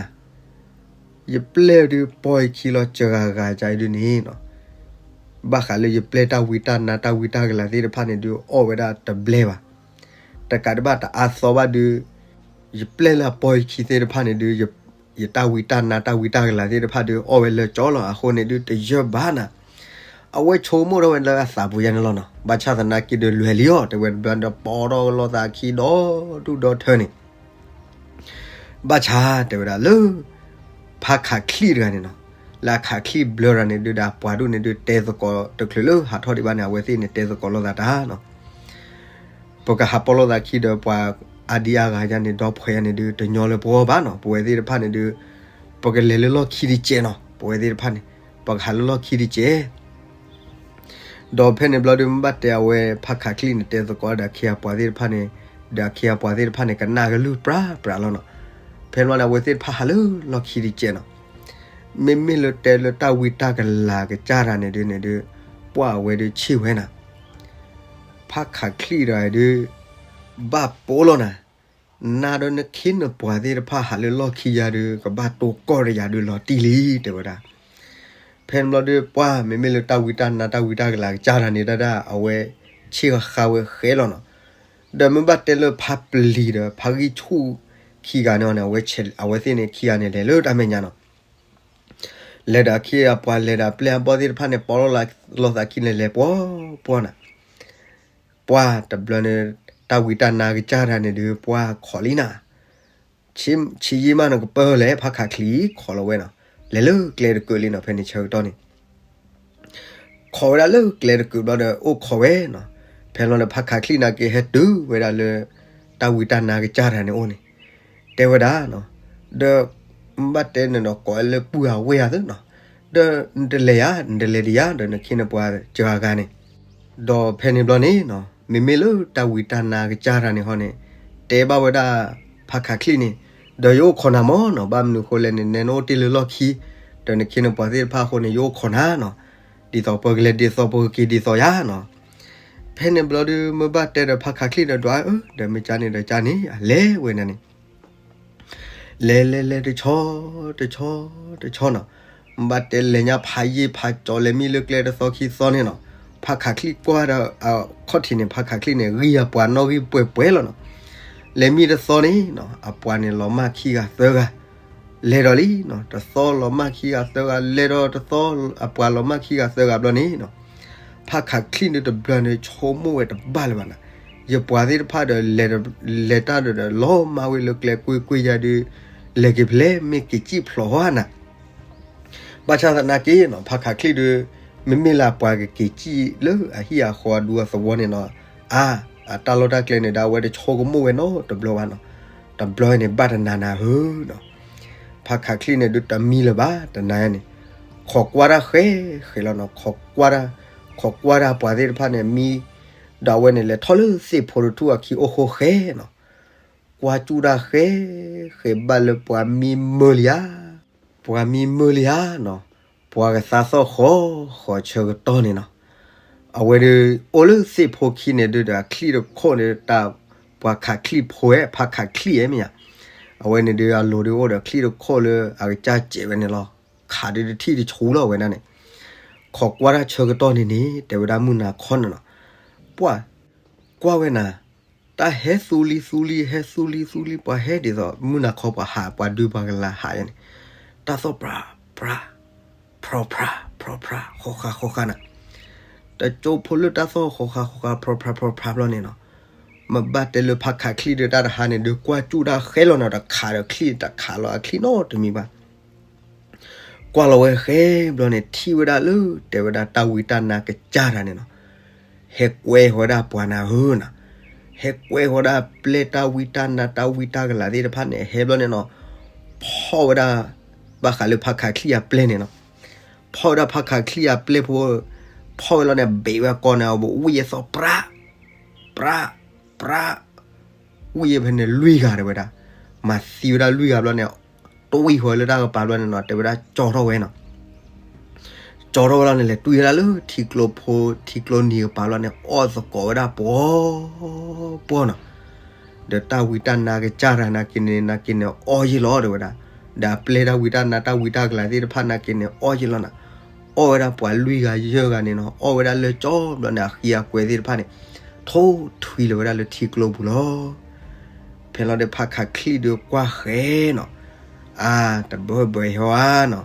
ယပျဲၢ်ဒုးပိာ်ယခံလီၤစှၤဂၤဂၤအံၤဒုးန့ၣ်နီၤ, ဘၣ်ဃးလၢယပျဲၢ်တၢ်ဝံတၢ်နါတၢ်ဝံတၢ်ကလၤသ့ၣ်တဖၣ်န့ၣ်ဒုးအီၣ်ဝဲဒၣ်တဘျဲဘၣ်, တကးဒံးဘၣ်တအါသီဘၣ်ဒုး ယပျဲၢ်လၢအပိာ်ယခံသ့ၣ်တဖၣ်န့ၣ်ဒုး ယတၢ်ဝံတၢ်နါတၢ်ဝံတၢ်ကလၤသ့ၣ်တဖၣ်ဒုးအီၣ်ဝဲလၢကၠီလီၤ, အဃိန့ၣ်ဒုးတယၢၢ်ဘၣ်နၤ, အဝဲဆိကမိၣ်ထီၣ်ဝဲလၢအသးပူၤယါန့ၣ်လီၤနီၤ, ဘၣ်ဆၣ်သနာ်က့ဒုးလဲၤလံအီၤ တဲဝဲတဘျီဒီးပိာ်ထီၣ်လိာ်သးခံဒီဒူၣ်ဒီထၢန့ၣ် ဘၣ်ဆၣ်တဲဝဲဒၣ်လၢ ဖးခးချံၣ်တဂၤန့ၣ်နီၤ, လၢအခးချံၣ်ဘျၢတဂၤန့ၣ်ဒုးဒီးအပှၤဒူၣ်န့ၣ်ဒုးတဲသကိးတချုးလၢဟးထီၣ်ဒံးဘၣ်န့ၣ် အဝဲသ့ၣ်န့ၣ်တဲသကိးလိာ်သးတၢ်နီၤ, ပကဟးပိာ်လိာ်သးခံဒီးပှၤအါဒံအါဂၤယါန့ၣ် ဒီဖှဲးယါန့ၣ်ဒုး တညီလၢပဂီၢ်ဘၣ်နီၤ, ပဝဲသ့ၣ်တဖၣ်န့ၣ်ဒုး ပကလဲၤလၢလီၢ်ခံတကဲးနီၤ, ပဝဲသ့ၣ်တဖၣ်န့ၣ် ပကဟးလၢလီၢ်ခံတကဲး ဒီးဖဲန့ၣ်ဘျီဒုး မ့ၢ်ဘၣ်တဲအဝဲဖးခးချံၣ်န့ၣ် တဲသကိးဒီးအခ့အပှၤသ့ၣ်တဖၣ်န့ၣ်, ဒီးအခ့အပှၤသ့ၣ်တဖၣ်န့ၣ် ကနၣ်ကလုၢ်ပြးပြးလီၤနီၤ. ဖဲန့ၣ်ဘျီန့ၣ် အဝဲသ့ၣ်တဖၣ်ဟးလၢလီၢ်ခံတကဲးနီၤ. မ့မ့ၢ်လၢတဲလၢတၢ်ဝံတၢ်ကလၤကစၢ်တၢ်န့ၣ်ဒုန့ၣ်ဒု ပှၢ်အဝဲဒုဆ့ၣ်ဝဲနၤ, ဖးခးချံၣ်ဒီးဒု ဘၣ်ပိလီၤနၤ, နၤဒီးနခ့နပှၤသ့ၣ်တဖၣ်ဟးလၢလီၢ်ခံယၤဒု ကဘၣ်တိၢ်ကီၢ်ဒီးယၤဒုလီၤတံၢ်လံ တဲဝဲဒၣ်. ဖဲန့ၣ်ဘျီဒု ပှၢ်မ့မ့ၢ်လၢတၢ်ဝံတၢ်နါတၢ်ဝံတၢ်ကလၤကစၢ်တၢ်န့ၣ်တၢ်ဒၣ် အဝဲဆ့ၣ်ဃါဝဲဃဲလီၤနီၤ. ဒီးမ့ၢ်ဘၣ်တဲလၢဖးပျံၤဒီးဖးဂံၢ်ဆူၣ်ခံဂၤန့ၣ်န့ၣ် အဝဲသ့ၣ်န့ၣ်ခံဂၤန့ၣ်လဲၤလၢတၢ်မဲာ်ညါနီၤ. လဲၤဒီးအခ့အပှၤလဲၤဒီးအပျဲၢ်အဘီၣ်သ့ၣ်တဖၣ်န့ၣ် ပီလီၤသးခံန့ၣ်လဲၤပှီၢ်ပှီၢ်နၤ. ပှၢ်တဘျီန့ၣ် တၢ်ဝံတၢ်နါကစၢ်တၢ်န့ၣ်ဒု ပှၢ်ခိးလံနၤ, ဆံးယံာ်မးနကပၢၢ်လဲၣ် ဖးခးချံၣ်ခိးလီၤဝဲနီၤ. လဲၤလၢကျဲတကုးလံနီၤ ဖဲန့ၣ်ဆၢကတီၢ်န့ၣ် ခိးဝဲဒၣ်လၢကျဲတကုးဘျီဒီး အိၣ်ခိးဝဲနီၤ. ဖဲလီၤဒီးဖးခးချံၣ်နာ်က့ဟဲတုၤဝဲဒၣ်လၢ တၢ်ဝံတၢ်နါကစၢ်တၢ်န့ၣ်အိၣ်န့ၣ် တဲဝဲဒၣ်နီၤ, ဒီး ဘၣ်တဲန့ၣ်ဒီး ကိးဝဲလၢပုၢ်အဝဲၢ်ယၤသ့နီၤ, ဒီးနတလဲၤယၤ နတလဲၤဒံးယၤ ဒီးနခ့နပှၤစှၤဂၤန့ၣ်. ဒီးဖဲန့ၣ်ဘျီန့ၣ်နီၤ မ့မ့ၢ်လၢတၢ်ဝံတၢ်နါကစၢ်တၢ်န့ၣ်ဟီန့ၣ် တဲဘၣ်ဝဲဒၣ် ဖးခးချံၣ်န့ၣ်, ဒီးယအိၣ်ခိးနၤမ့ၢ်နီၤ, ဘၣ်မနုၤအဃိလဲၣ်န့ၣ် နဲနအိၣ်တ့ၢ်လၢလီၢ်ခံ ဒီးနခ့နပှၤသ့ၣ်တဖၣ်အဃိန့ၣ် ယအိၣ်ခိးနၤနီၤ, ဒ်သိးပကလဲၤဒ်သိး ပကက့ၤဒ်သိးယၤနီၤ. ဖဲန့ၣ်ဘျီဒု မ့ၢ်ဘၣ်တဲဒီးဖးခးချံၣ်ဒီးဒွးအၢ ဒီးမ့ၢ်ကန့ၣ်ဒီးကန့ၣ် အလဲၤဝဲန့ၣ်န့ၣ် လဲၤလဲၤလဲၤတဆီ တဆီ တဆီနီၤ, ဘၣ်တဲလဲၤညါဖးယံာ်ဖးကၠီ လဲၤမံလၢကျဲတသီခံသီန့ၣ်နီၤ, ဖးခးချံၣ်ကွၢ်ဒီး အခီၣ်ထံးန့ၣ် ဖးခးချံၣ်န့ၣ် ဂံၢ်အပှၤနီၣ်ဂံၢ်ပှဲၤပှဲၤလီၤနီၤ, လဲၤမံတသီန့ၣ်နီၤ အပှၤန့ၣ်လီၤမၢ်ခံဂၤသၢဂၤ လဲၤဒီးလံနီၤ, တသီလီၤမၢ်ခံဂၤသၢဂၤ လဲၤဒီးတသီ အပှၤလီၤမၢ်ခံဂၤသၢဂၤဘျီန့ၣ်နီၤ, ဖးခးချံၣ်န့ၣ်တဘျီန့ၣ် ဆိကမိၣ်ဝဲတဘၣ်လၢၤဘၣ်နီၤ, ယပှၤသ့ၣ်တဖၣ်ဒီး လဲၤတၢ်ဒီး လီၤမၢ်ဝဲလၢကျဲကွ့ၢ်ကွ့ၢ်ယၤဒုး လဲၤက့ၤဖဲလဲၣ် မ့ၢ်က့ၤစံၣ်ဖျိးဟီဧါနၤ ဘၣ်ဆၣ်သနာ်က့နီၤ ဖးခးချံၣ်ဒီး မ့မ့ၢ်လၢအပှၤကက့ၤစံၣ်လၢအဟံၣ်အဃီအဒူအသဝီန့ၣ်နီၤ, အါ အတၢ်လီၢ်တၢ်ကျဲန့ၣ်ဒီး အဝဲတဆိကမိၣ်ဝဲနီတဘျီဘၣ်နီၤ, တဘျီန့ၣ်ဘၣ်တနၤနၤဧၢနီၤ, ဖးခးချံၣ်န့ၣ်ဒုးတမံလၢၤဘၣ် တနၤန့ၣ်, ခိးကွၢ်တၢ်ဃဲဃဲလီၤနီၤ, ခိးကွၢ်တၢ် ခိးကွၢ်တၢ်ပှၤသ့ၣ်တဖၣ်န့ၣ်မံ, ဒီးအဝဲန့ၣ်လဲၤထီၣ်လၢသ့ၣ်ဖိတထူၣ်အခံအိၣ်ဃိဃဲနီၤ ကွၢ်စူၣ်တၢ်ဃဲ ဃဲဘၣ်လၢပှၤမံမၢလံဧါ, ပှၤမံမၢလံဧါနီၤ, ပှၤကသးသီၣ်ဃီဃီဆၢကတီၢ်န့ၣ်နီၤ, အဝဲဒုး အိၣ်လၢသ့ၣ်ဖိခံန့ၣ်ဒုးဒီး အချံၣ်တခိၣ်န့ၣ် တၢ်ပှၤခးချံၣ်ဖိဝဲ ဖးခးချံၣ်ဝဲမ့ၢ်ဧါ, အဝဲန့ၣ်ဒုးအလိၤဒုးအိၣ်ဒီးချံၣ်တခိၣ်လၢအကစၢ်စဲးဝဲန့ၣ်လီၤ, ခးဒုးတထံၣ်တဆူလီၤဝဲဒၣ်န့ၣ်, ခိးကွၢ်တၢ်ဆၢကတီၢ်န့ၣ်န့ၣ် တဲဝဲဒၣ်မုၢ်နၤခီန့ၣ်နီၤ, ပှၤ ကွၢ်ဝဲနၤ, တၢ်ဟဲသူလံသူလံ ဟဲသူလံသူလံ ပှၤဟဲဒ်သိး မုၢ်နၤခီပှၤဟး ပှၤဒုးပှၤကလၤဟးယဲန့ၣ်, တၢ်သီၣ်ပြး ပြး ဖြီဖြး ဖြီဖြး ဃီဃာ်ဃီဃာ်နၤ, တကၠိဖိလၢတၢ်သီၣ်ဃီဃာ်ဃီဃာ် ဖြီဖြးဖြီဖြးဘျီန့ၣ်နီၤ, မ့ၢ်ဘၣ်တဲလၢဖးခးချံၣ်ဒုးတၢ်တဟါန့ၣ်ဒုး ကွၢ်စူၣ်တၢ်ဃဲလီၤနီၤ, တခးဒီးချံၣ် တခးလီၤအချံၣ်နီတမံၤဘၣ် ကွၢ်လီၤဝဲဃဲဘျီန့ၣ် ထံၣ်ဝဲဒၣ်လၢ တဲဝဲဒၣ်တၢ်ဝံတၢ်နါကစၢ်တၢ်န့ၣ်နီၤ, ဟဲကွဲဃီၤဝဲဒၣ်ပှၤနၤဧၢနၤ, ဟဲကွဲဃီၤဝဲဒၣ်ပျဲၢ်တၢ်ဝံတၢ်နါတၢ်ဝံတၢ်ကလၤသ့ၣ်တဖၣ်န့ၣ် ဟဲဘျီန့ၣ်နီၤ, ဖီၣ်ဝဲဒၣ် ဘၣ်ဃးလၢဖးခးချံၣ်အပျဲၢ်န့ၣ်နီၤ, ဖီၣ်ဝဲဒၣ်ဖးခးချံၣ်အပျဲၢ်ဖိ, ဖီၣ်ဝဲလီၤန့ၣ် ဘ့းဝဲကိးန့ၣ် အဝံၣ်အသီၣ်ပြး ပြး ပြး ဝံၣ်ဖဲန့ၣ်လွံၢ်ဂၤတဲဝဲဒၣ်, မၤသံဝဲဒၣ်လွံၢ်ဂၤဘျီန့ၣ်, တဝံၣ်ဃီလၢတၢ်ကပၤဘျီန့ၣ်နီၤ တဲဝဲဒၣ်ကၠီထီၣ်ဝဲနီၤ, ကၠီထီၣ်ဝဲလီၤန့ၣ် လဲၤတွံၢ်ဝဲဒၣ်လၢထံကျိဖိ ထံကျိနံၤကပၤဘျီန့ၣ် အီၣ်သကိးဝဲဒၣ်ပှီၤ ပှီၤနီၤ, ဒီးတၢ်ဝံတၢ်နါကစၢ်တၢ်နာ်က့န့ၣ် နာ်က့န့ၣ် အီၣ်ယ့ၢ်လီၤတဲဝဲဒၣ်, ဒီးအပျဲၢ်တၢ်ဝံတၢ်နါတၢ်ဝံတၢ်ကလၤသ့ၣ်တဖၣ်နာ်က့န့ၣ် အီၣ်ယ့ၢ်လီၤနၤ, အီၣ်ဝဲဒၣ်ပှၤလွံၢ်ဂၤယဲၢ်ဂၤန့ၣ်နီၤ, အီၣ်ဝဲဒၣ်လၢကၠီဘျီန့ၣ် အဃံအကွဲသ့ၣ်တဖၣ်န့ၣ် ထိၣ်ထွံလီၤဝဲဒၣ်လၢထံကျိပူၤလီၤ. ဖဲလီၤဒီးဖးခးချံၣ်ဒုးကွၢ်ဃဲနီၤ, အါ တဘၢဘၢဟီဧါနီၤ,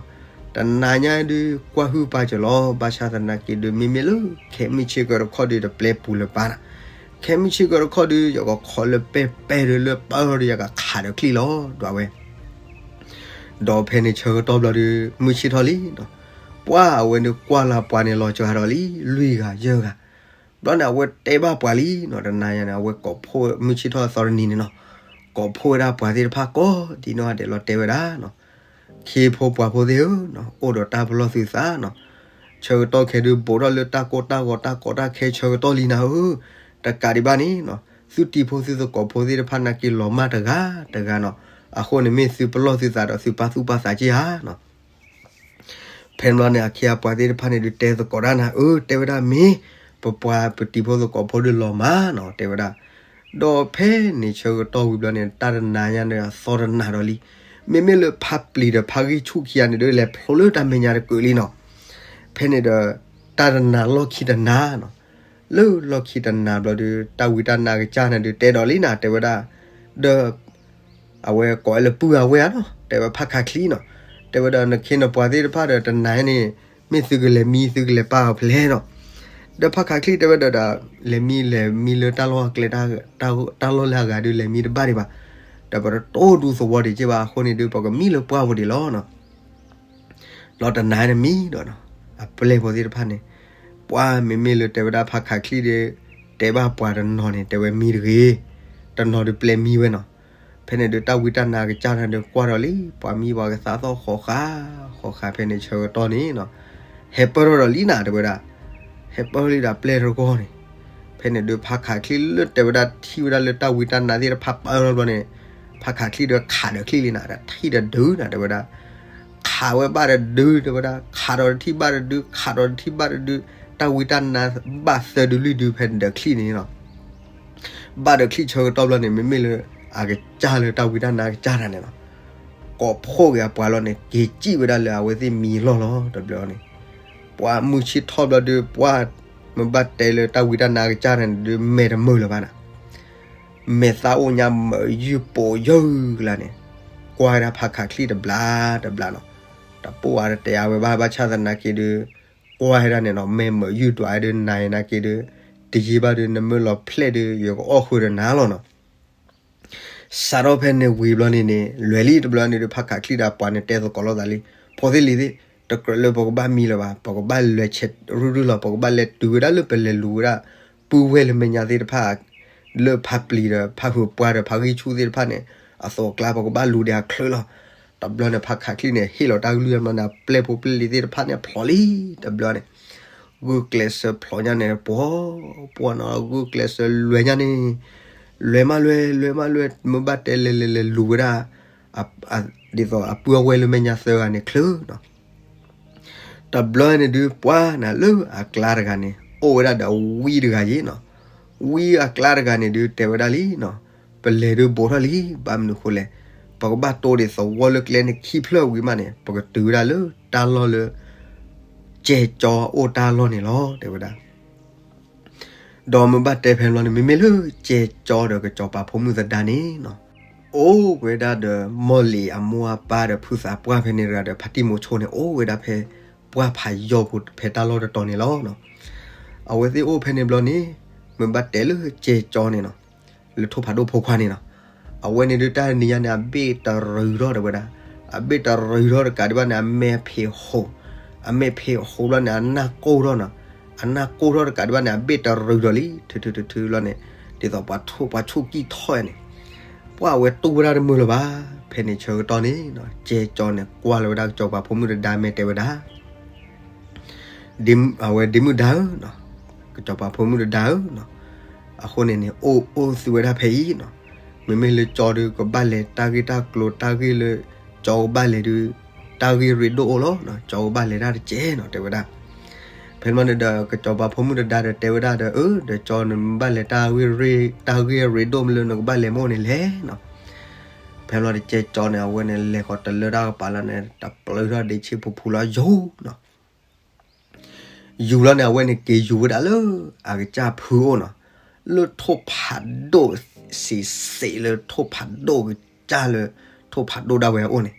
တနၤညါဒုးကွၢ်ဟုၣ်ပာ်စၢၤလီၤ, ဘၣ်ဆၣ်သနာ်က့ဒုး မ့မ့ၢ်လၢ ခဲမုၢ်ဆ့ၣ်ကီၢ်တခီဒုး တပျဲပူၤလၢၤဘၣ်နၤ, ခဲမုၢ်ဆ့ၣ်ကီၢ်တခီဒုး ယကခိးလၢပဲပဲဒုးလၢပၢ်ဒီး ယကခးဒီးချံၣ်လီၤ ဒွးဝဲ ဒီးဖဲန့ၣ်ဆၢကတီၢ်ဘျီဒုး မုၢ်ဆ့ၣ်ထီၣ်လံနီၤ, ပှၢ်အဝဲန့ၣ်ကွၢ်လၢပှၤန့ၣ်လီၤစှၤဒီးလံ လွံၢ်ဂၤယဲၢ်ဂၤ, ဘျီန့ၣ် အဝဲတဲဘၣ်ပှၤလံနီၤ, တနၤညါန့ၣ် အဝဲကိးဖှိၣ် မုၢ်ဆ့ၣ်ထီၣ်အသီတနံၤန့ၣ်နီၤ, ကိးဖှိၣ်ဝဲဒၣ်ပှၤသ့ၣ်တဖၣ်ကိးဒ်နီၢ်ဂၤဒဲးလီၤတဲဝဲဒၣ်နီၤ, ခ့ဖိပှၤဖိသ့ၣ်ဧၢနီၤ, အိၣ်ဒီးတၢ်ပလီၢ်သုသးနီၤ, ဆၢကတီၢ်ခဲဒုး ဘူးထီၣ်လၢတၢ်ကိၢ်တၢ်ဂီၤ တၢ်ကီတၢ်ခဲဆၢကတီၢ်လံနၤဧၢ, တကးဒံးဘၣ်န့ၣ်နီၤ, သုတံၤဖိသုသကိးဖိသ့ၣ်တဖၣ်နာ်က့လီၤမၢ်တဂၤတဂၤနီၤ, အဃိန့ၣ်မ့ၢ်သုပလီၢ်သုသးဒီးသုပာ်သူၣ်ပာ်သးက့ဧါနီၤ ဖဲန့ၣ်ဘျီန့ၣ် အခ့အပှၤသ့ၣ်တဖၣ်န့ၣ်ဒုးတဲသကိးတၢ်နၤ, အၢ တဲဝဲဒၣ်မ့ၢ် ပပှၤပတံၤဖိသကိးဖိဒုးလီၤမးနီၤ တဲဝဲဒၣ်. ဒီးဖဲန့ၣ်ဆၢကတီၢ်ဝံၤဘျီန့ၣ် တၢ်တနၤညါန့ၣ်အသီတနၤဒီးလံ. မ့မ့ၢ်လၢဖါပျံၤဒီးဖါဂံၢ်ဆူၣ်ခံဂၤန့ၣ်ဒုး လဲၤဖျိလၢတၢ်မဲာ်ညါတကုာ်လံနီၤ. ဖဲန့ၣ်ဒီး တၢ်တနၤလီၢ်ခံတနၤနီၤ, လၢလီၢ်ခံတနၤဘျီဒုး တၢ်ဝံတၢ်နါကစၢ်န့ၣ်ဒုး တဲဒီးလံနၤ တဲဝဲဒၣ်. ဒီး အဝဲကိးလၢပုၢ်အဝဲဧါနီၤ, တဲဝဲဖါခးချံနီၤ, တဲဝဲဒၣ် နခ့နပှၤသ့ၣ်တဖၣ်ဒီးတနၤန့ၣ် မ့ၢ်သုကလဲၤမံ သုကလဲၤပာ်အီၤဖဲလဲၣ်နီၤ. ဒီးဖါခးချံတဲဝဲဒၣ်ဒီး လဲၤမံ လဲၤမံလၢတၢ်လီၢ်အကျဲ တၢ်လီၢ်လၢအဂၤဒုး လဲၤမံတဘၣ်ဒံးဘၣ်. ဒီးပတတိၢ်ဒူသဝီဒံးက့ဘၣ် အဃိန့ၣ်ဒုး ပကမံလၢပှၢ်ပူၤဒံးလီၤနီၤ. လီၤတနၤန့ၣ်မံဒီးနီၤ, အပျဲၢ်ဖိသ့ၣ်တဖၣ်န့ၣ် ပှၤမ့မ့ၢ်လၢတဲဝဲဒၣ်ဖါခးချံဒီး တဲဘၣ်ပှၤတနီၤန့ၣ် တဲဝဲမံတဂ့ၤ, တနီၤဒုးပျဲၢ်မံဝဲနီၤ. ဖဲန့ၣ်ဒုး တၢ်ဝံတၢ်နါကစၢ်န့ၣ်ဒုး ကွၢ်ဒီးလံ ပှၤမံပှၤကသးသီၣ်ဃီဃာ် ဃီဃာ် ဖဲန့ၣ်ဆၢကတီၢ်န့ၣ်နီၤ, ဟဲပၢၢ်ထီၣ်ဒီးလံနၤ တဲဝဲဒၣ်, ဟဲပၢၢ်ထီၣ်လံဒီးပျဲၢ်တဂီၢ်န့ၣ်. ဖဲန့ၣ်ဒုး ဖါခးချံလၢတဲဝဲဒၣ်ထံၣ်ဝဲဒၣ်လၢတၢ်ဝံတၢ်နါသ့ၣ်တဖၣ်ပၢၢ်ထီၣ်ဘျီန့ၣ်, ဖါခးချံဒီးခးဒီးချံလံနၤ ဒီးထံၣ်ဒီးဒုးနၤ တဲဝဲဒၣ်. ခးဝဲဘၣ်ဒီးဒုး တဲဝဲဒၣ်, ခးဒီးတထံၣ်ဘၣ်ဒီးဒုး ခးဒီးတထံၣ်ဘၣ်ဒီးဒုး, တၢ်ဝံတၢ်နါဘၣ်သၢဒုးလွံၢ်ဒုး ဖဲန့ၣ်ဒီးချံန့ၣ်နီၤ. ဘၣ်ဒီးချံဆၢကတီၢ်ဘျီန့ၣ် မ့မ့ၢ်လၢ အကစၢ်လၢတၢ်ဝံတၢ်နါကစၢ်တၢ်န့ၣ်နီၤ, ကိးဖှိၣ်က့ၤအပှၤလီၤန့ၣ် က့ၤစံၣ်ဝဲဒၣ်လၢအဝဲသ့ၣ်မံလီၢ်လီၤ တဘျီန့ၣ်. ပှၤမုၢ်ဆ့ၣ်ထီၣ်ဘျီဒုး ပှၤမ့ၢ်ဘၣ်တဲလၢတၢ်ဝံတၢ်နါကစၢ်တၢ်န့ၣ်ဒုး မဲာ်တမုာ်လၢၤဘၣ်နၤ. မဲာ်သၣ်အိၣ်ညါမုာ်ယုၢ်ပိာ်ယုၢ်ကလါန့ၣ်, ကွၢ်ဝဲဒၣ်ဖါခးချံတဘျီတဘျီနီၤ. တပိၢ်အါတတဲအါဝဲဘၣ် ဘၣ်ဆၣ်သနာ်က့ဒုး ကွၢ်ဝဲဒၣ်န့ၣ်နီၤ မဲာ်မုာ်ယုၢ်ဒွးဝဲဒုး နၤအံၤနာ်က့ဒုး တယံာ်ဘၣ်ဒုး နမ့ၢ်လီၤဖျဲၣ်ဒုး ယကအီၣ်ဃုာ်ဒီးနၤလီၤနီၤ. စးထီၣ်ဖဲန့ၣ်ဝံၤဘျီန့ၣ်န့ၣ် လွဲၢ်လံတဘျီန့ၣ်ဒုး ဖါခးချံဒီးပှၤန့ၣ်တဲသကိးလိာ်သးလံ, ဖိသ့ၣ်လံၤသ့ၣ်, တကြၢးလၢပကဘၣ်မံလၢၤဘၣ်, ပကဘၣ်လဲၤဆဲးရုၢ်ရုၢ်လီၤ, ပကဘၣ်လဲၤတုၤဝဲဒၣ်လၢပလဲၤလူၤဝဲဒၣ် ပုၢ်ဝဲၢ်လၢမဲာ်ညါသ့ၣ်တဖၣ် လၢဖါပျံၤဒီးဖါဟုးပှၢ်ဒီးဖါဂံၢ်ဆူၣ်သ့ၣ်တဖၣ်န့ၣ် အသိးအကျါ ပကဘၣ်လူၤဒံးအချၢလီၤ. တဘျီန့ၣ် ဖါခးချံန့ၣ် ဟ့ၣ်လီၤတၢ်ကလုၢ်မၤန့ၣ် ပျဲၢ်ဖိပျဲၢ်လံၤသ့ၣ်တဖၣ်န့ၣ် ဖျိးလံ တဘျီန့ၣ် ဂုာ်ကျဲးစၢးဖျိးညါန့ၣ် ပှီၤ ပှီၤနီၤ ဂုာ်ကျဲးစၢးလွဲၢ်ညါန့ၣ် လွဲၢ်မးလွဲၢ် လွဲၢ်မးလွဲၢ် မ့ၢ်ဘၣ်တဲလဲၤလဲၤလဲၤလူၤဝဲဒၣ် ဒ်သိးအပုၢ်အဝဲၢ်လၢမဲာ်ညါသၢဂၤန့ၣ်ချၢနီၤ. တဘျီန့ၣ်ဒုး ပှၤနၤလၢအကျါတဂၤန့ၣ် အိၣ်ဝဲဒၣ်ဒီးဝံတဂၤယ့ၣ်နီၤ. ဝံအကျါတဂၤန့ၣ်ဒုး တဲဝဲဒၣ်လံနီၤ, ပလဲၤဒုးဘူးထီၣ်လံ ဘၣ်မနုၤဃိလဲၣ်, ပကဘၣ်တိၢ်ဒံးသဝီလၢကျဲန့ၣ်ခံဖျၢၣ်ဝံၤမးန့ၣ် ပကတုၤဝဲဒၣ်လၢတၢ်လီၢ်လၢ ကဲကၠီအိၣ်တၢ်လီၢ်န့ၣ်လီၤ တဲဝဲဒၣ်. ဒီးမ့ၢ်ဘၣ်တဲဖဲန့ၣ်ဘျီန့ၣ် မ့မ့ၢ်လၢကဲကၠီဒီးကစီၤပၤဖိမုၣ်သဒါန့ၣ်နီၤ, အိၣ်ဝဲဒၣ်ဒီး မီၢ်လံၤအမိၢ်အပၢ်ဒီးဖုသးပှၢ်ဖဲန့ၣ်တဂၤဒီး ဖါတံၢ်မိၤဆိန့ၣ် အိၣ်ဝဲဒၣ်ဖဲ ပှၢ်ဖးယီၢ်ပူၤဖဲတၢ်လီၢ်တတီၤန့ၣ်လီၤ. အဝဲသ့ၣ်အိၣ်ဖဲန့ၣ်ဘျီန့ၣ် မ့ၢ်ဘၣ်တဲလၢကဲကၠီန့ၣ်နီၤ, လၢထိၣ်ဖးဒိၣ်ဖိခွါန့ၣ်နီၤ, အဝဲန့ၣ်ဒုးတၢ်နံၤညါန့ၣ် အဘ့ၣ်တရုၤထီၣ်တဲဝဲဒၣ်, အဘ့ၣ်တရုၤထီၣ်တကးဒံးဘၣ်န့ၣ် အမဲာ်ဖံးဟိး, အမဲာ်ဖံးဟိးဘျီန့ၣ် အနၢ်ကိၢ်ထီၣ်နီၤ, အနၢ်ကိၢ်ထီၣ်တကးဒံးဘၣ်န့ၣ် အဘ့ၣ်တရုၤဒီးလံ ထုထုထုထုဘျီန့ၣ် ဒ်သိးပှၤဆူၣ်ကံၢ်ထီၣ်န့ၣ် ပှၢ်အဝဲတူၢ်ဝဲဒၣ်တမုာ်လၢၤဘၣ်. ဖဲန့ၣ်ဆၢကတီၢ်န့ၣ် ကဲကၠီန့ၣ် ကွၢ်လီၤဝဲဒၣ်ကစီၤပၤဖိမုၣ်တဒါမဲာ်တဲဝဲဒၣ် အဝဲဒ့မုၣ်ဒါဧၢ, ကစီၤပၤဖိမုၣ်တဒါဧၢ, အဃိန့ၣ်န့ၣ် အိၣ်အိၣ်သုဝဲဒၣ်ဖဲအံၤနီၤ, မ့မ့ၢ်လၢကၠီဒုးကဘၣ်လဲၤတၢ်ဂ့ၢ်တၢ်ကျိၤ တၢ်ဂ့ၢ်လၢကၠီကဘၣ်လဲၤဒုး တၢ်ဂ့ၢ်ရ့ဒိၣ်အိၣ်လီၤ, ကၠီကဘၣ်လဲၤတၢ်တကဲးနီၤ တဲဝဲဒၣ်. ဖဲန့ၣ်ဒီး ကစီၤပၤဖိမုၣ်တဒါဒီးတဲဝဲဒၣ်ဒီး အၢ ဒီးကၠီနဘၣ်လဲၤတၢ်ဂ့ၢ်ရ့ တၢ်ဂ့ၢ်ရ့ဒိၣ်မနုၤလၢနကဘၣ်လဲၤမိၢ်န့ၣ်လဲၣ်နီၤ. ဖဲန့ၣ်ဒီးကဲကၠီန့ၣ် အဝဲန့ၣ်လဲၤဃီၤတလၢတၢ်ကပၤလီၤန့ၣ် တပျုးထီၣ်ဒ့ဆ့ဖူဖူလီၤယူၤနီၤ ယူၤလီၤန့ၣ် အဝဲန့ၣ်က့ၤယူၤဝဲဒၣ်လၢ အကစၢ်ဖုအိၣ်နီၤ, လၢထိၣ်ဖးဒိၣ် စံးစ့းလၢထိၣ်ဖးဒိၣ်ကစၢ်လၢ ထိၣ်ဖးဒိၣ်ဒၣ်ဝဲအအိၣ်န့ၣ်,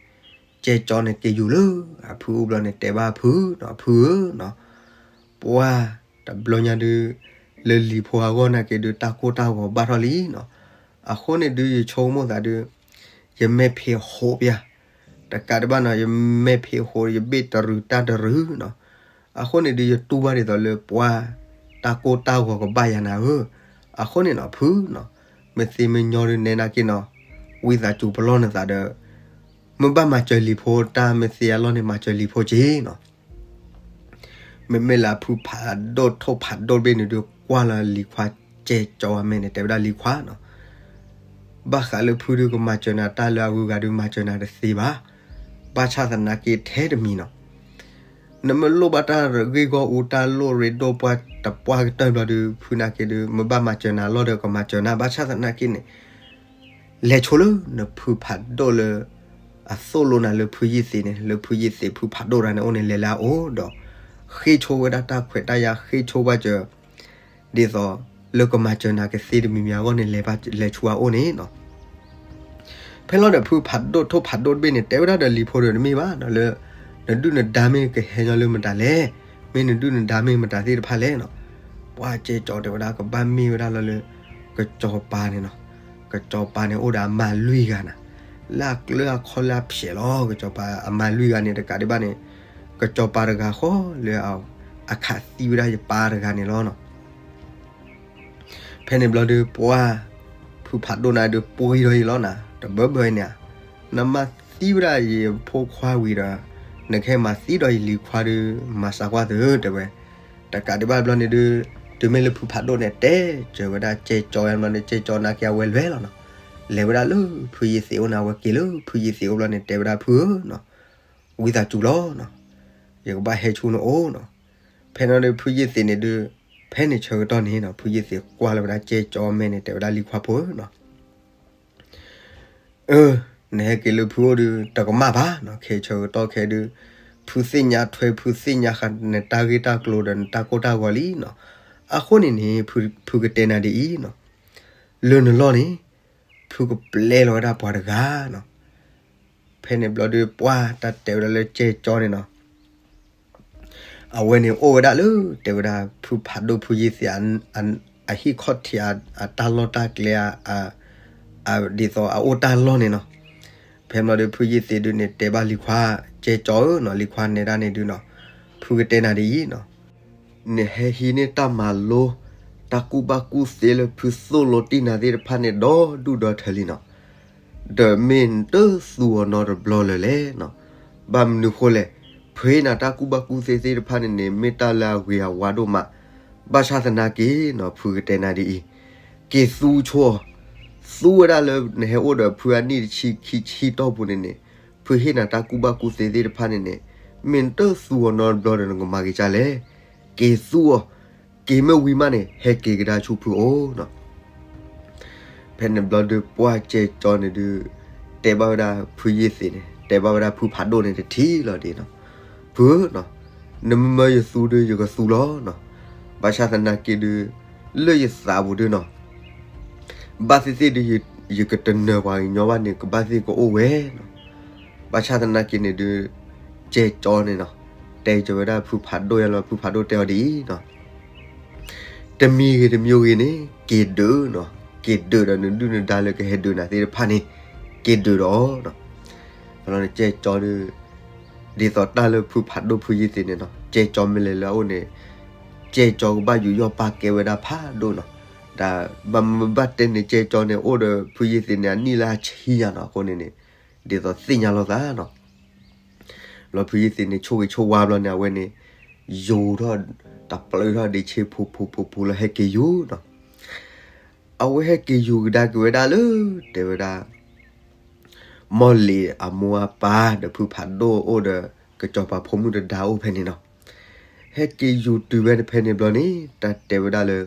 ကဲကၠီန့ၣ်က့ၤယူၤလၢ အဖုအိၣ်ဘျီန့ၣ် တဲဘၣ်အဖုနီၤ အဖုဧၢနီၤ, ပှၢ်တဘျီညါဒုး လၢလံၤဖိအဂီၢ်နာ်က့ဒုး တၢ်ကိၢ်တၢ်ဂီၤဘၣ်ထီၣ်လံနီၤ, အဃိန့ၣ်ဒုး ယဆိကမိၣ်သးဒုး ယမဲာ်ဖံးဟိးပျၢ် တကးဒံးဘၣ်နီၤ ယမဲာ်ဖံးဟိး ယဘ့ၣ်တရုၤတၢ်တရုၤနီၤ, အဃိန့ၣ်ဒုး ယတူၢ်ဘၣ်ဒ်သိးလၢပှၢ် တၢ်ကိၢ်တၢ်ဂီၤကဘၣ်ယၤနၤဧၢ, အဃိန့ၣ်နီၤ ဖုနီၤ, မ့ၢ်သ့မ့ၢ်ညီဒုးနဲနာ်က့နီၤ, ဝံသးစူၤပလီၢ်နသးဒီး မ့ၢ်ဘၣ်မၤစၢၤလံၤဖိတၢ် မ့ၢ်သ့အလီၢ်န့ၣ် မၤစၢၤလံၤဖိက့ၤနီၤ မ့မ့ၢ်လၢအဖုဖးဒိၣ်ထိၣ်ဖးဒိၣ်တဘ့ၣ်န့ၣ်ဒုး ကွၢ်လၢလံၤခွါကဲကၠီအမဲာ်န့ၣ် တဲဝဲဒၣ်လံၤခွါနီၤ, ဘၣ်ဃးလၢဖုဒုးကမၤစၢၤနၤတၢ်လၢအဂုၤအဂၤဒုး မၤစၢၤနၤတသ့ဘၣ်, ဘၣ်ဆၣ်သနာ်က့ထဲတမံၤနီၤ, နမ့ၢ်လိၣ်ဘၣ်တၢ်ဂ့ၢ်ဂီၢ်အူ တၢ်လိၣ်ရ့ဒိၣ်ပှၢ်တပှၢ်ကတၢၢ်ဘျီဒီး ဖုနာ်က့ဒီး မ့ၢ်ဘၣ်မၤစၢၤနၤလီၤဒီး ကမၤစၢၤနၤ ဘၣ်ဆၣ်သနာ်က့န့ၣ် လဲၤဆိလၢနဖုဖးဒိၣ်လၢ အသိၣ်လိနၤလၢဖုယ့ၢ်သ့းန့ၣ် လၢဖုယ့ၢ်သ့းဖုဖးဒိၣ်တဂၤန့ၣ်အိၣ်န့ၣ် လဲၤလၢအအိၣ်ဒီး ဃ့ၢ်ဆိဝဲဒၣ်တၢ်ခွဲးတၢ်ယာ် ဃ့ၢ်ဆိဘၣ်စၢၤ ဒ်သိးလၢကမၤစၢၤနၤကသ့တမံၤမံၤအဂီၢ်န့ၣ် လဲၤဆူအအိၣ်န့ၣ်နီၤ. ဖဲလီၤဒီးဖုဖးဒိၣ်ထိၣ်ဖးဒိၣ်တဘ့ၣ်န့ၣ် တဲဝဲဒၣ်ဒီးလံၤဖိဒီး တမ့ၢ်ဘၣ်နီၤ လၢ နဒုၣ်နဒါမ့ၢ်ကဟဲညီလၢမတၤလဲၣ်, မ့ၢ်နဒုၣ်နဒါမ့ၢ်မတၤသ့ၣ်တဖၣ်လဲၣ်နီၤ. ပှၤကဲကၠီတဲဝဲဒၣ် ကဘၣ်မ့ၢ်ဝဲဒၣ်လီၤလၢ ကစီၤပၤန့ၣ်နီၤ. ကစီၤပၤန့ၣ်အိၣ်ဒီးအမါလွံၢ်ဂၤနီၤ, လၢအကျၢၤအခီၣ်လၢအဖျဲးလီၤ. ကစီၤပၤအမါလွံၢ်ဂၤန့ၣ် တကးဒံးဘၣ်န့ၣ် ကစီၤပၤတဂၤဃီလၢ အခးသံဝဲဒၣ်ယပၢ်တဂၤန့ၣ်လီၤနီၤ. ဖဲန့ၣ်ဘျီဒီး ပှၤ ဖုဖးဒိၣ်နၤဒီး ပှံၤဒီးယၤလီၤနၤ, တဘၢဘၢအံၤန့ၣ်ဧါ, နမၤသံဝဲဒၣ်ယဖိခွါဝံၤဒီး နကဟဲမၤသံဒီးယလံၤခွါဒီး မၤစၢၤကွၢ်သု တဲဝဲ. တကးဒံးဘၣ်ဘျီန့ၣ်ဒီး တုၤမ့ၢ်လၢဖုဖးဒိၣ်န့ၣ် တဲစၢၤဝဲဒၣ်ကဲကၠီဘျီန့ၣ် ကဲကၠီနာ်က့အဝဲလဲၤလီၤနီၤ. လဲၤဝဲဒၣ်လၢဖုယ့ၢ်သ့းအိၣ်န့ၣ် အဝဲက့ၤလၢဖုယ့ၢ်သ့းအိၣ်ဘျီန့ၣ် တဲဝဲဒၣ် ဖုဧၢနီၤ, ဝံသးစူၤလီၤနီၤ, ယကဘၣ်ဟဲဆူနအိၣ်နီၤ. ဖဲန့ၣ်ဒီး ဖုယ့ၢ်သ့းန့ၣ်ဒီး ဖဲန့ၣ်ဆၢကတီၢ်န့ၣ်နီၤ ဖုယ့ၢ်သ့းကွၢ်လီၤဝဲဒၣ်ကဲကၠီမဲာ်န့ၣ် တဲဝဲဒၣ်လံၤခွါဖိဧၢနီၤ, အၢ နဟဲက့ၤလၢဖုအိၣ်ဒီး တကမၣ်ဘၣ်နီၤ, ခဲဆၢကတီၢ်ခဲဒီး ဖုသ့ၣ်ညါထွဲ ဖုသ့ၣ်ညါဃာ်နတၢ်ဂ့ၢ်တၢ်ကျိၤဒီးနတၢ်ကိၢ်တၢ်ဂီၤလံနီၤ. အဃိန့ၣ်န့ၣ် ဖုကတဲနၤဒ်အံၤနီၤ, လၢနလီၢ်န့ၣ် ဖုကပျဲလီၤဝဲဒၣ်ပှၤတဂၤနီၤ. ဖဲန့ၣ်ဘျီဒီး ပှၤတၢ်တဲဝဲဒၣ်လၢကဲကၠီန့ၣ်နီၤ အဝဲန့ၣ်အိၣ်ဝဲဒၣ်လၢ တဲဝဲဒၣ် ဖုဖးဒိၣ်ဖုယ့ၢ်သ့း အဟံၣ်ခီၣ်ထံး အတၢ်လီၢ်တၢ်ကျဲ ဒ်သိးအအိၣ်တၢ်လီၢ်န့ၣ်နီၤ. ဖဲန့ၣ်ဘျီဒီး ဖုယ့ၢ်သ့းဒုးန့ၣ် တဲဘၣ်လံၤခွါ ကဲကၠီဧၢနီၤ, လံၤခွါနဲဒၣ်န့ၣ်ဒုးနီၤ, ဖုကတဲနၤဒ်အံၤနီၤ, နဟဲဟံးန့ၢ်တၢ်မၤလိ တၢ်ကူၣ်ဘၣ်ကူၣ်သ့လၢဖုသိၣ်လိတံၢ်နၤသ့ၣ်တဖၣ်န့ၣ် ဒီဒူၣ်ဒီထၢလံနီၤ. ဒီးမ့ၢ်နတသူအီၤနီတဘျီလၢၤလဲၣ်နီၤ. ဘၣ်မနုၤဃိလဲၣ်, ဖုဟ့ၣ်နၤတၢ်ကူၣ်ဘၣ်ကူၣ်သ့သ့ၣ်တဖၣ်န့ၣ်န့ၣ် မ့ၢ်တၢ်လၢအဂ့ၤအဝါဒိၣ်မး, ဘၣ်ဆၣ်သနာ်က့နီၤ ဖုကတဲနၤဒ်အံၤ, က့ၤသူဆိအီၤ, သူဝဲဒၣ်လၢနဟဲအိၣ်ဒီးဖုအနံၣ်တဆံခံဆံတီၢ်ပူၤန့ၣ်န့ၣ်, ဖုဟ့ၣ်နၤတၢ်ကူၣ်ဘၣ်ကူၣ်သ့သ့ၣ်တဖၣ်န့ၣ်န့ၣ်, မ့ၢ်နတသူအီၤနီတဘျီဒီးနကမၤက့ၤကၢ်လဲၣ်. က့ၤသူအီၤ, က့ၤမ့ၢ်ဝံၤမးန့ၣ် ဟဲက့ၤကဒါဆူဖုအိၣ်နီၤ. ဖဲန့ၣ်ဘျီဒီး ပှၤကဲကၠီန့ၣ်ဒုး တဲဘၣ်ဝဲဒၣ်ဖုယ့ၢ်သ့းန့ၣ် တဲဘၣ်ဝဲဒၣ်ဖုဖးဒိၣ်န့ၣ်တထံၣ်လီၤဒ်နီၤ, ဖုဧၢနီၤ, နမ့ၢ်မၢယသူဒီးယကသူလီၤနီၤ. ဘၣ်ဆၣ်သနာ်က့ဒုး လၢယသးပူၤဒုးနီၤ ဘၣ်သ့ၣ်သ့ၣ်ဒုး ယကတနၢၤပှၤကညီဘၣ်န့ၣ် ကဘၣ်သ့ၣ်ကအိၣ်ဝဲနီၤ. ဘၣ်ဆၣ်သနာ်က့န့ၣ်ဒုး ကဲကၠီန့ၣ်နီၤ တဲကၠီဝဲဒၣ်ဖုဖးဒိၣ်ယါလီၤ, ဖုဖးဒိၣ်တဲအီၤဒ်အံၤနီၤ, တမံၤဂ့ၤတမံၤဂ့ၤန့ၣ် က့ၤဒုးနီၤ, က့ၤဒုးဒီးနဒုၣ်နဒါလၢကဟဲဒုးနၤသ့ၣ်တဖၣ်န့ၣ် က့ၤဒုးဒီးနီၤ. ကဲကၠီဒုး ဒ်သိးတၢ်လၢဖုဖးဒိၣ်ဖုယ့ၢ်သ့းန့ၣ်နီၤ ကဲကၠီမ့ၢ်လဲၤလၢအအိၣ်န့ၣ် ကဲကၠီကဘၣ်ယူးယီၣ်ပာ်ကဲဝဲဒၣ်ဖးဒိၣ်နီၤ. တၢ်ဘၣ်မ့ၢ်ဘၣ်တဲန့ၣ် ကဲကၠီန့ၣ် အိၣ်ဒီးဖုယ့ၢ်သ့းန့ၣ် အနံၣ်လၢအဆံညါနီၤ, အဃိန့ၣ်န့ၣ် ဒ်သိးသ့ၣ်ညါလိာ်သးနီၤ. ဘျီဖုယ့ၢ်သ့းန့ၣ် ဆိၣ်ဂ့ၤဆိၣ်ဝါဘျီန့ၣ် အဝဲန့ၣ် ယူၤထီၣ် တပျုာ်ထီၣ်ဒ့ဆ့ဖိဖိဖိဖိလၢဟဲက့ၤယူၤနီၤ. အဝဲဟဲက့ၤယူၤကဒါက့ၤဝဲဒၣ်လၢ တဲဝဲဒၣ် မီၢ်လံၤအမိၢ်အပၢ်ဒီးဖုဖးဒိၣ်အိၣ်ဒီး ကစီၤပၤဖိမုၣ်တဒါအိၣ်ဖဲန့ၣ်နီၤ. ဟဲက့ၤယူၤတုၤဝဲဖဲန့ၣ်ဘျီန့ၣ် တၢ်တဲဝဲဒၣ်လၢ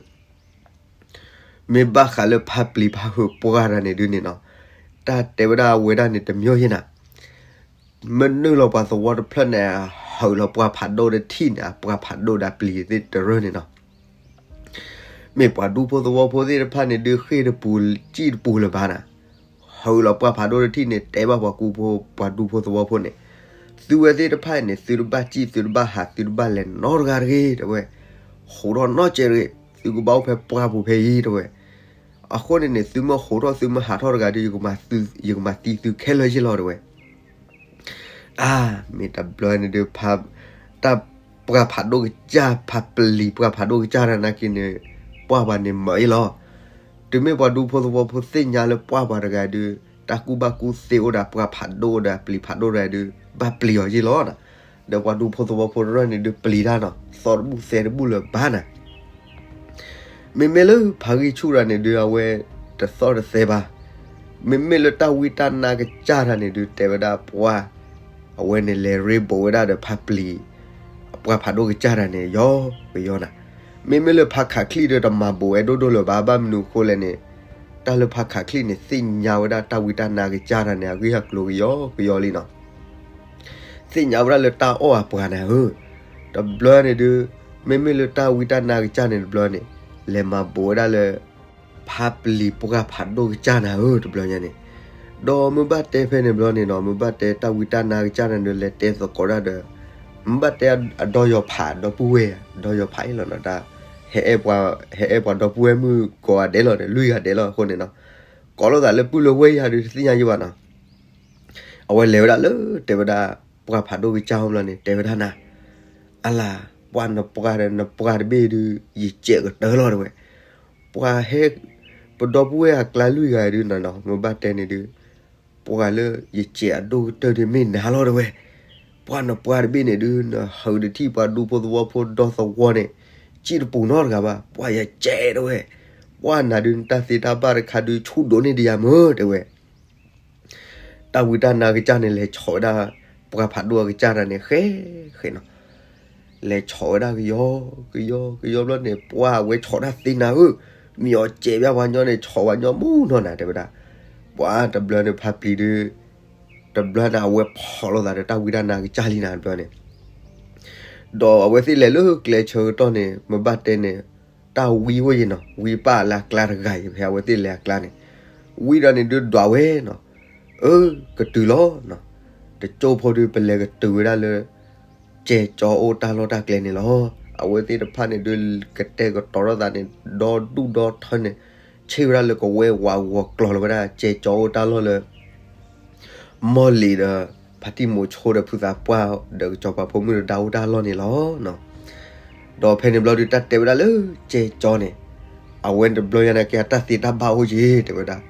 မ့ၢ်ဘၣ်ဃးလၢဖါပျံၤဖါဟုးပှၢ်တၢ်န့ၣ်ဒုးန့ၣ်နီၤ, တၢ်တဲဝဲဒၣ်အဝဲဒၣ်န့ၣ် တမ့ၢ်ယဲၢ်နၤ, မနုၤလီၤပှၤသဝီတဖျၢၣ်န့ၣ် ဟးလီၤပှၢ်ဖးဒိၣ်တထံၣ်န့ၣ် အပှၢ်ဖးဒိၣ်ဒီးပျံၤသ့ၣ်တရၢၢ်န့ၣ်နီၤ. မ့ၢ်ပှၤဒူဖိသဝီဖိသ့ၣ်တဖၣ်န့ၣ်ဒုး ဃ့ၢ်တပူၤ စံၣ်တပူၤလၢၤဘၣ်နၤ, ဟးလီၤပှၢ်ဖးဒိၣ်တထံၣ်န့ၣ် တဲဘၣ်ပှၤကူဖိ ပှၤဒူဖိသဝီဖိန့ၣ်, သုဝဲသ့ၣ်တဖၣ်န့ၣ် သုတဘၣ်စံၣ် သုတဘၣ်ဟး သုတဘၣ်လဲၤနီတဂၤတဂ့ၤ တဲဝဲ, ဟးထီၣ်နီတစဲးတဂ့ၤ, သုကဘၣ်အိၣ်ဖဲပှၢ်ပူၤဖဲအံၤ တဲဝဲ. အဃိန့ၣ်န့ၣ် သုမ့ၢ်ဟးထီၣ်သုမ့ၢ်ဟးထီၣ်တဂၤဒီး ယကမၤသံသုခဲလၢာ်ယ့ၢ်လီၤ တဲဝဲ. အါ မ့ၢ်တဘျီန့ၣ်ဒုး တၢ်ပှၢ်ဖးဒိၣ်ကစၢ် ဖါပျံၤပှၢ်ဖးဒိၣ်ကစၢ်တၢ်နာ်က့န့ၣ် ပှၢ်ပှၤန့ၣ်မၤအံၤလီၤ. တုၤမ့ၢ်ပှၤဒူဖိသဝီဖိသ့ၣ်ညါလၢပှၢ်ပှၤတဂၤဒုး တၢ်ကူၣ်ဘၣ်ကူၣ်သ့အိၣ်ဒီးပှၢ်ဖးဒိၣ်ဒီးပျံၤဖးဒိၣ်တဂၤဒုး ဘၣ်ပျံၤအီၤယ့ၢ်လီၤ. ဒီးပှၤဒူဖိသဝီဖိတရၢၢ်န့ၣ်ဒုးပျံၤတၢ်နီၤ သီတဘူၣ်သဲတဘူၣ်လၢၤဘၣ်နၤ မ့မ့ၢ်လၢဖးဂံၢ်ဆူၣ်တၢ်န့ၣ်ဒုး အဝဲတသီၣ်တသဲဘၣ်. မ့မ့ၢ်လၢတၢ်ဝံတၢ်နါကစၢ်တၢ်န့ၣ်ဒုး တဲဝဲဒၣ်ပှၢ် အဝဲန့ၣ်လဲၤရ့ဘိးဝဲဒၣ်ဒီးဖါပျံၤ ပှၢ်ဖးဒိၣ်ကစၢ်တၢ်န့ၣ် ယီကယီနၤ. မ့မ့ၢ်လၢဖါခးချံၣ်ဒီးတမၤဘူးဝဲဒိၣ်ဒိၣ်လၢၤဘၣ်, ဘၣ်မနုၤအဃိလဲၣ်န့ၣ်, တၢ်လၢဖါခးချံၣ်န့ၣ် သ့ၣ်ညါဝဲဒၣ်တၢ်ဝံတၢ်နါကစၢ်တၢ်န့ၣ် အဂ့ၢ်အကျိၤကယီကယီလံနီၤ. သ့ၣ်ညါဝဲဒၣ်လၢတၢ်အီၣ်အပှၤနၤဧၢ, တဘျီန့ၣ်ဒုး, မ့မ့ၢ်လၢတၢ်ဝံတၢ်နါကစၢ်န့ၣ်တဘျီန့ၣ်, လဲၤမၤဘူးဝဲဒၣ်လၢ ဖါပျံၤပှၢ်ဖးဒိၣ်ကစၢ်နၤဧၢ တဘျီညါန့ၣ်. ဒီးမ့ၢ်ဘၣ်တဲဖဲန့ၣ်ဘျီန့ၣ်နီၤ, မ့ၢ်ဘၣ်တဲတၢ်ဝံတၢ်နါကစၢ်နၤဒီးလဲၤတဲသကိးတၢ်ဒီး, မ့ၢ်ဘၣ်တဲအဒီယီၤဖးဒီပုၢ်ဝဲၢ်ဧါ, ဒီယီၤဖးအံၤလီၤနီၤ, တၢ်ဟဲအဲၣ်ပှၤ, ဟဲအဲၣ်ပှၤဒီပုၢ်ဝဲၢ်မုၣ်ကိးဂၤဒဲးလီၤဒီး လွံၢ်ဂၤဒဲးလီၤအဃိန့ၣ်နီၤ, ကိးလိာ်သးလၢပုၢ်လၢဝဲၢ်ယၤဒီးတသ့ၣ်ညါယဘၣ်နီၤ. အဝဲလဲၤဝဲဒၣ်လၢတဲဝဲဒၣ် ပှၢ်ဖးဒိၣ်ကစၢ်အအိၣ်ဘျီန့ၣ် တဲဝဲဒၣ်နၤ, အလၤ, ပှၢ်နပှၢ်ဒီးနပှၢ်တဘ့ၣ်ဒုး ယစဲးကတၢၢ်လီၤတဲဝဲ. ပှၤဟဲ, ပဒီပုၢ်ဝဲၢ်အကျါလွံၢ်ဂၤဒုးနီၤနီၤ, မ့ၢ်ဘၣ်တဲန့ၣ်ဒုး, ပှၤလၢယစဲးအဒိၣ်ကတၢၢ်ဒုးမ့ၢ်နၤလီၤတဲဝဲ. ပှၢ်နပှၢ်တဘ့ၣ်န့ၣ်ဒုး နဟုးတထံၣ်ပှၤဒူဖိသဝီဖိဒီသဝီန့ၣ် စံၣ်တပူၤနီတဂၤဘၣ်, ပှၢ်ယစဲးတဲဝဲ. ပှၢ်နၤဒုးနတၢ်သ့တၢ်ဘၣ်တခါဒုးဆူၣ်ဒိၣ်န့ၢ်ဒံးယၤမ့ၢ်တဲဝဲ. တၢ်ဝံတၢ်နါကစၢ်န့ၣ် လဲၤဆီၣ်ဝဲဒၣ် ပှၢ်ဖးဒိၣ်အကစၢ်တၢ်န့ၣ် ဃဲဃဲနီၤ. လဲၤဆီၣ်ဝဲဒၣ်ကယီကယီကယီဘျီန့ၣ် ပှၢ်အဝဲဆီၣ်တၢ်သ့နၤဧၢ, မ့ၢ်အီၤစဲးဘၣ်ပှၤညီန့ၣ် ဆီၣ်ပှၤညီမူနီၤနၤတဲဝဲဒၣ်. ပှၢ်တဘျီန့ၣ်ဖါပျံၤဒုး, တဘျီန့ၣ် အဝဲဖီၣ်လိာ်သးဒီးတၢ်ဝံတၢ်နါကစၢ်လံနၤတဘျီန့ၣ် ဒီးအဝဲသ့ၣ်လဲၤလၢကျဲဆၢကတီၢ်န့ၣ် မ့ၢ်ဘၣ်တဲန့ၣ်, တၢ်ဝံအိၣ်ယံၤနီၤ, ဝံပၢ်လၢအကျါတဂၤအံၤ ဖဲအဝဲသ့ၣ်လဲၤအကျါန့ၣ်, ဝံဒီးန့ၣ်ဒုးဒွးဝဲနီၤ, အၢ ကတုၤလီၤနီၤ, တကၠိဖိဒုးပလဲၤကတုၤဝဲဒၣ်လၢ ကဲကၠီအိၣ်တၢ်လီၢ်တၢ်ကျဲန့ၣ်လီၤ. အဝဲသ့ၣ်တဖၣ်န့ၣ်ဒုး ကတဲာ်ကတီၤထီၣ်သးန့ၣ် ဒီဒူၣ်ဒီထၢန့ၣ်, ဆ့ၣ်ဝဲဒၣ်လၢကဝဲဝးဂီၤကျီၤလီၤဝဲဒၣ် ကဲကၠီအိၣ်တၢ်လီၢ်လၢ မီၢ်လံၤဒီး ဖါတံၢ်မိၤဆိဒီးဖုသးပှၢ်ဒီး ကစီၤပၤဖိမုၣ်ဒီးဒၣ်အိၣ်တၢ်လီၢ်န့ၣ်လီၤ. ဒီးဖဲန့ၣ်ဘျီဒုး တၢ်တဲဝဲဒၣ်လၢကဲကၠီန့ၣ်, အဝဲန့ၣ်တဘျီညါန့ၣ် ကဲတၢ်သ့တၢ်ဘၣ်အိၣ်က့ၤတဲဝဲဒၣ်.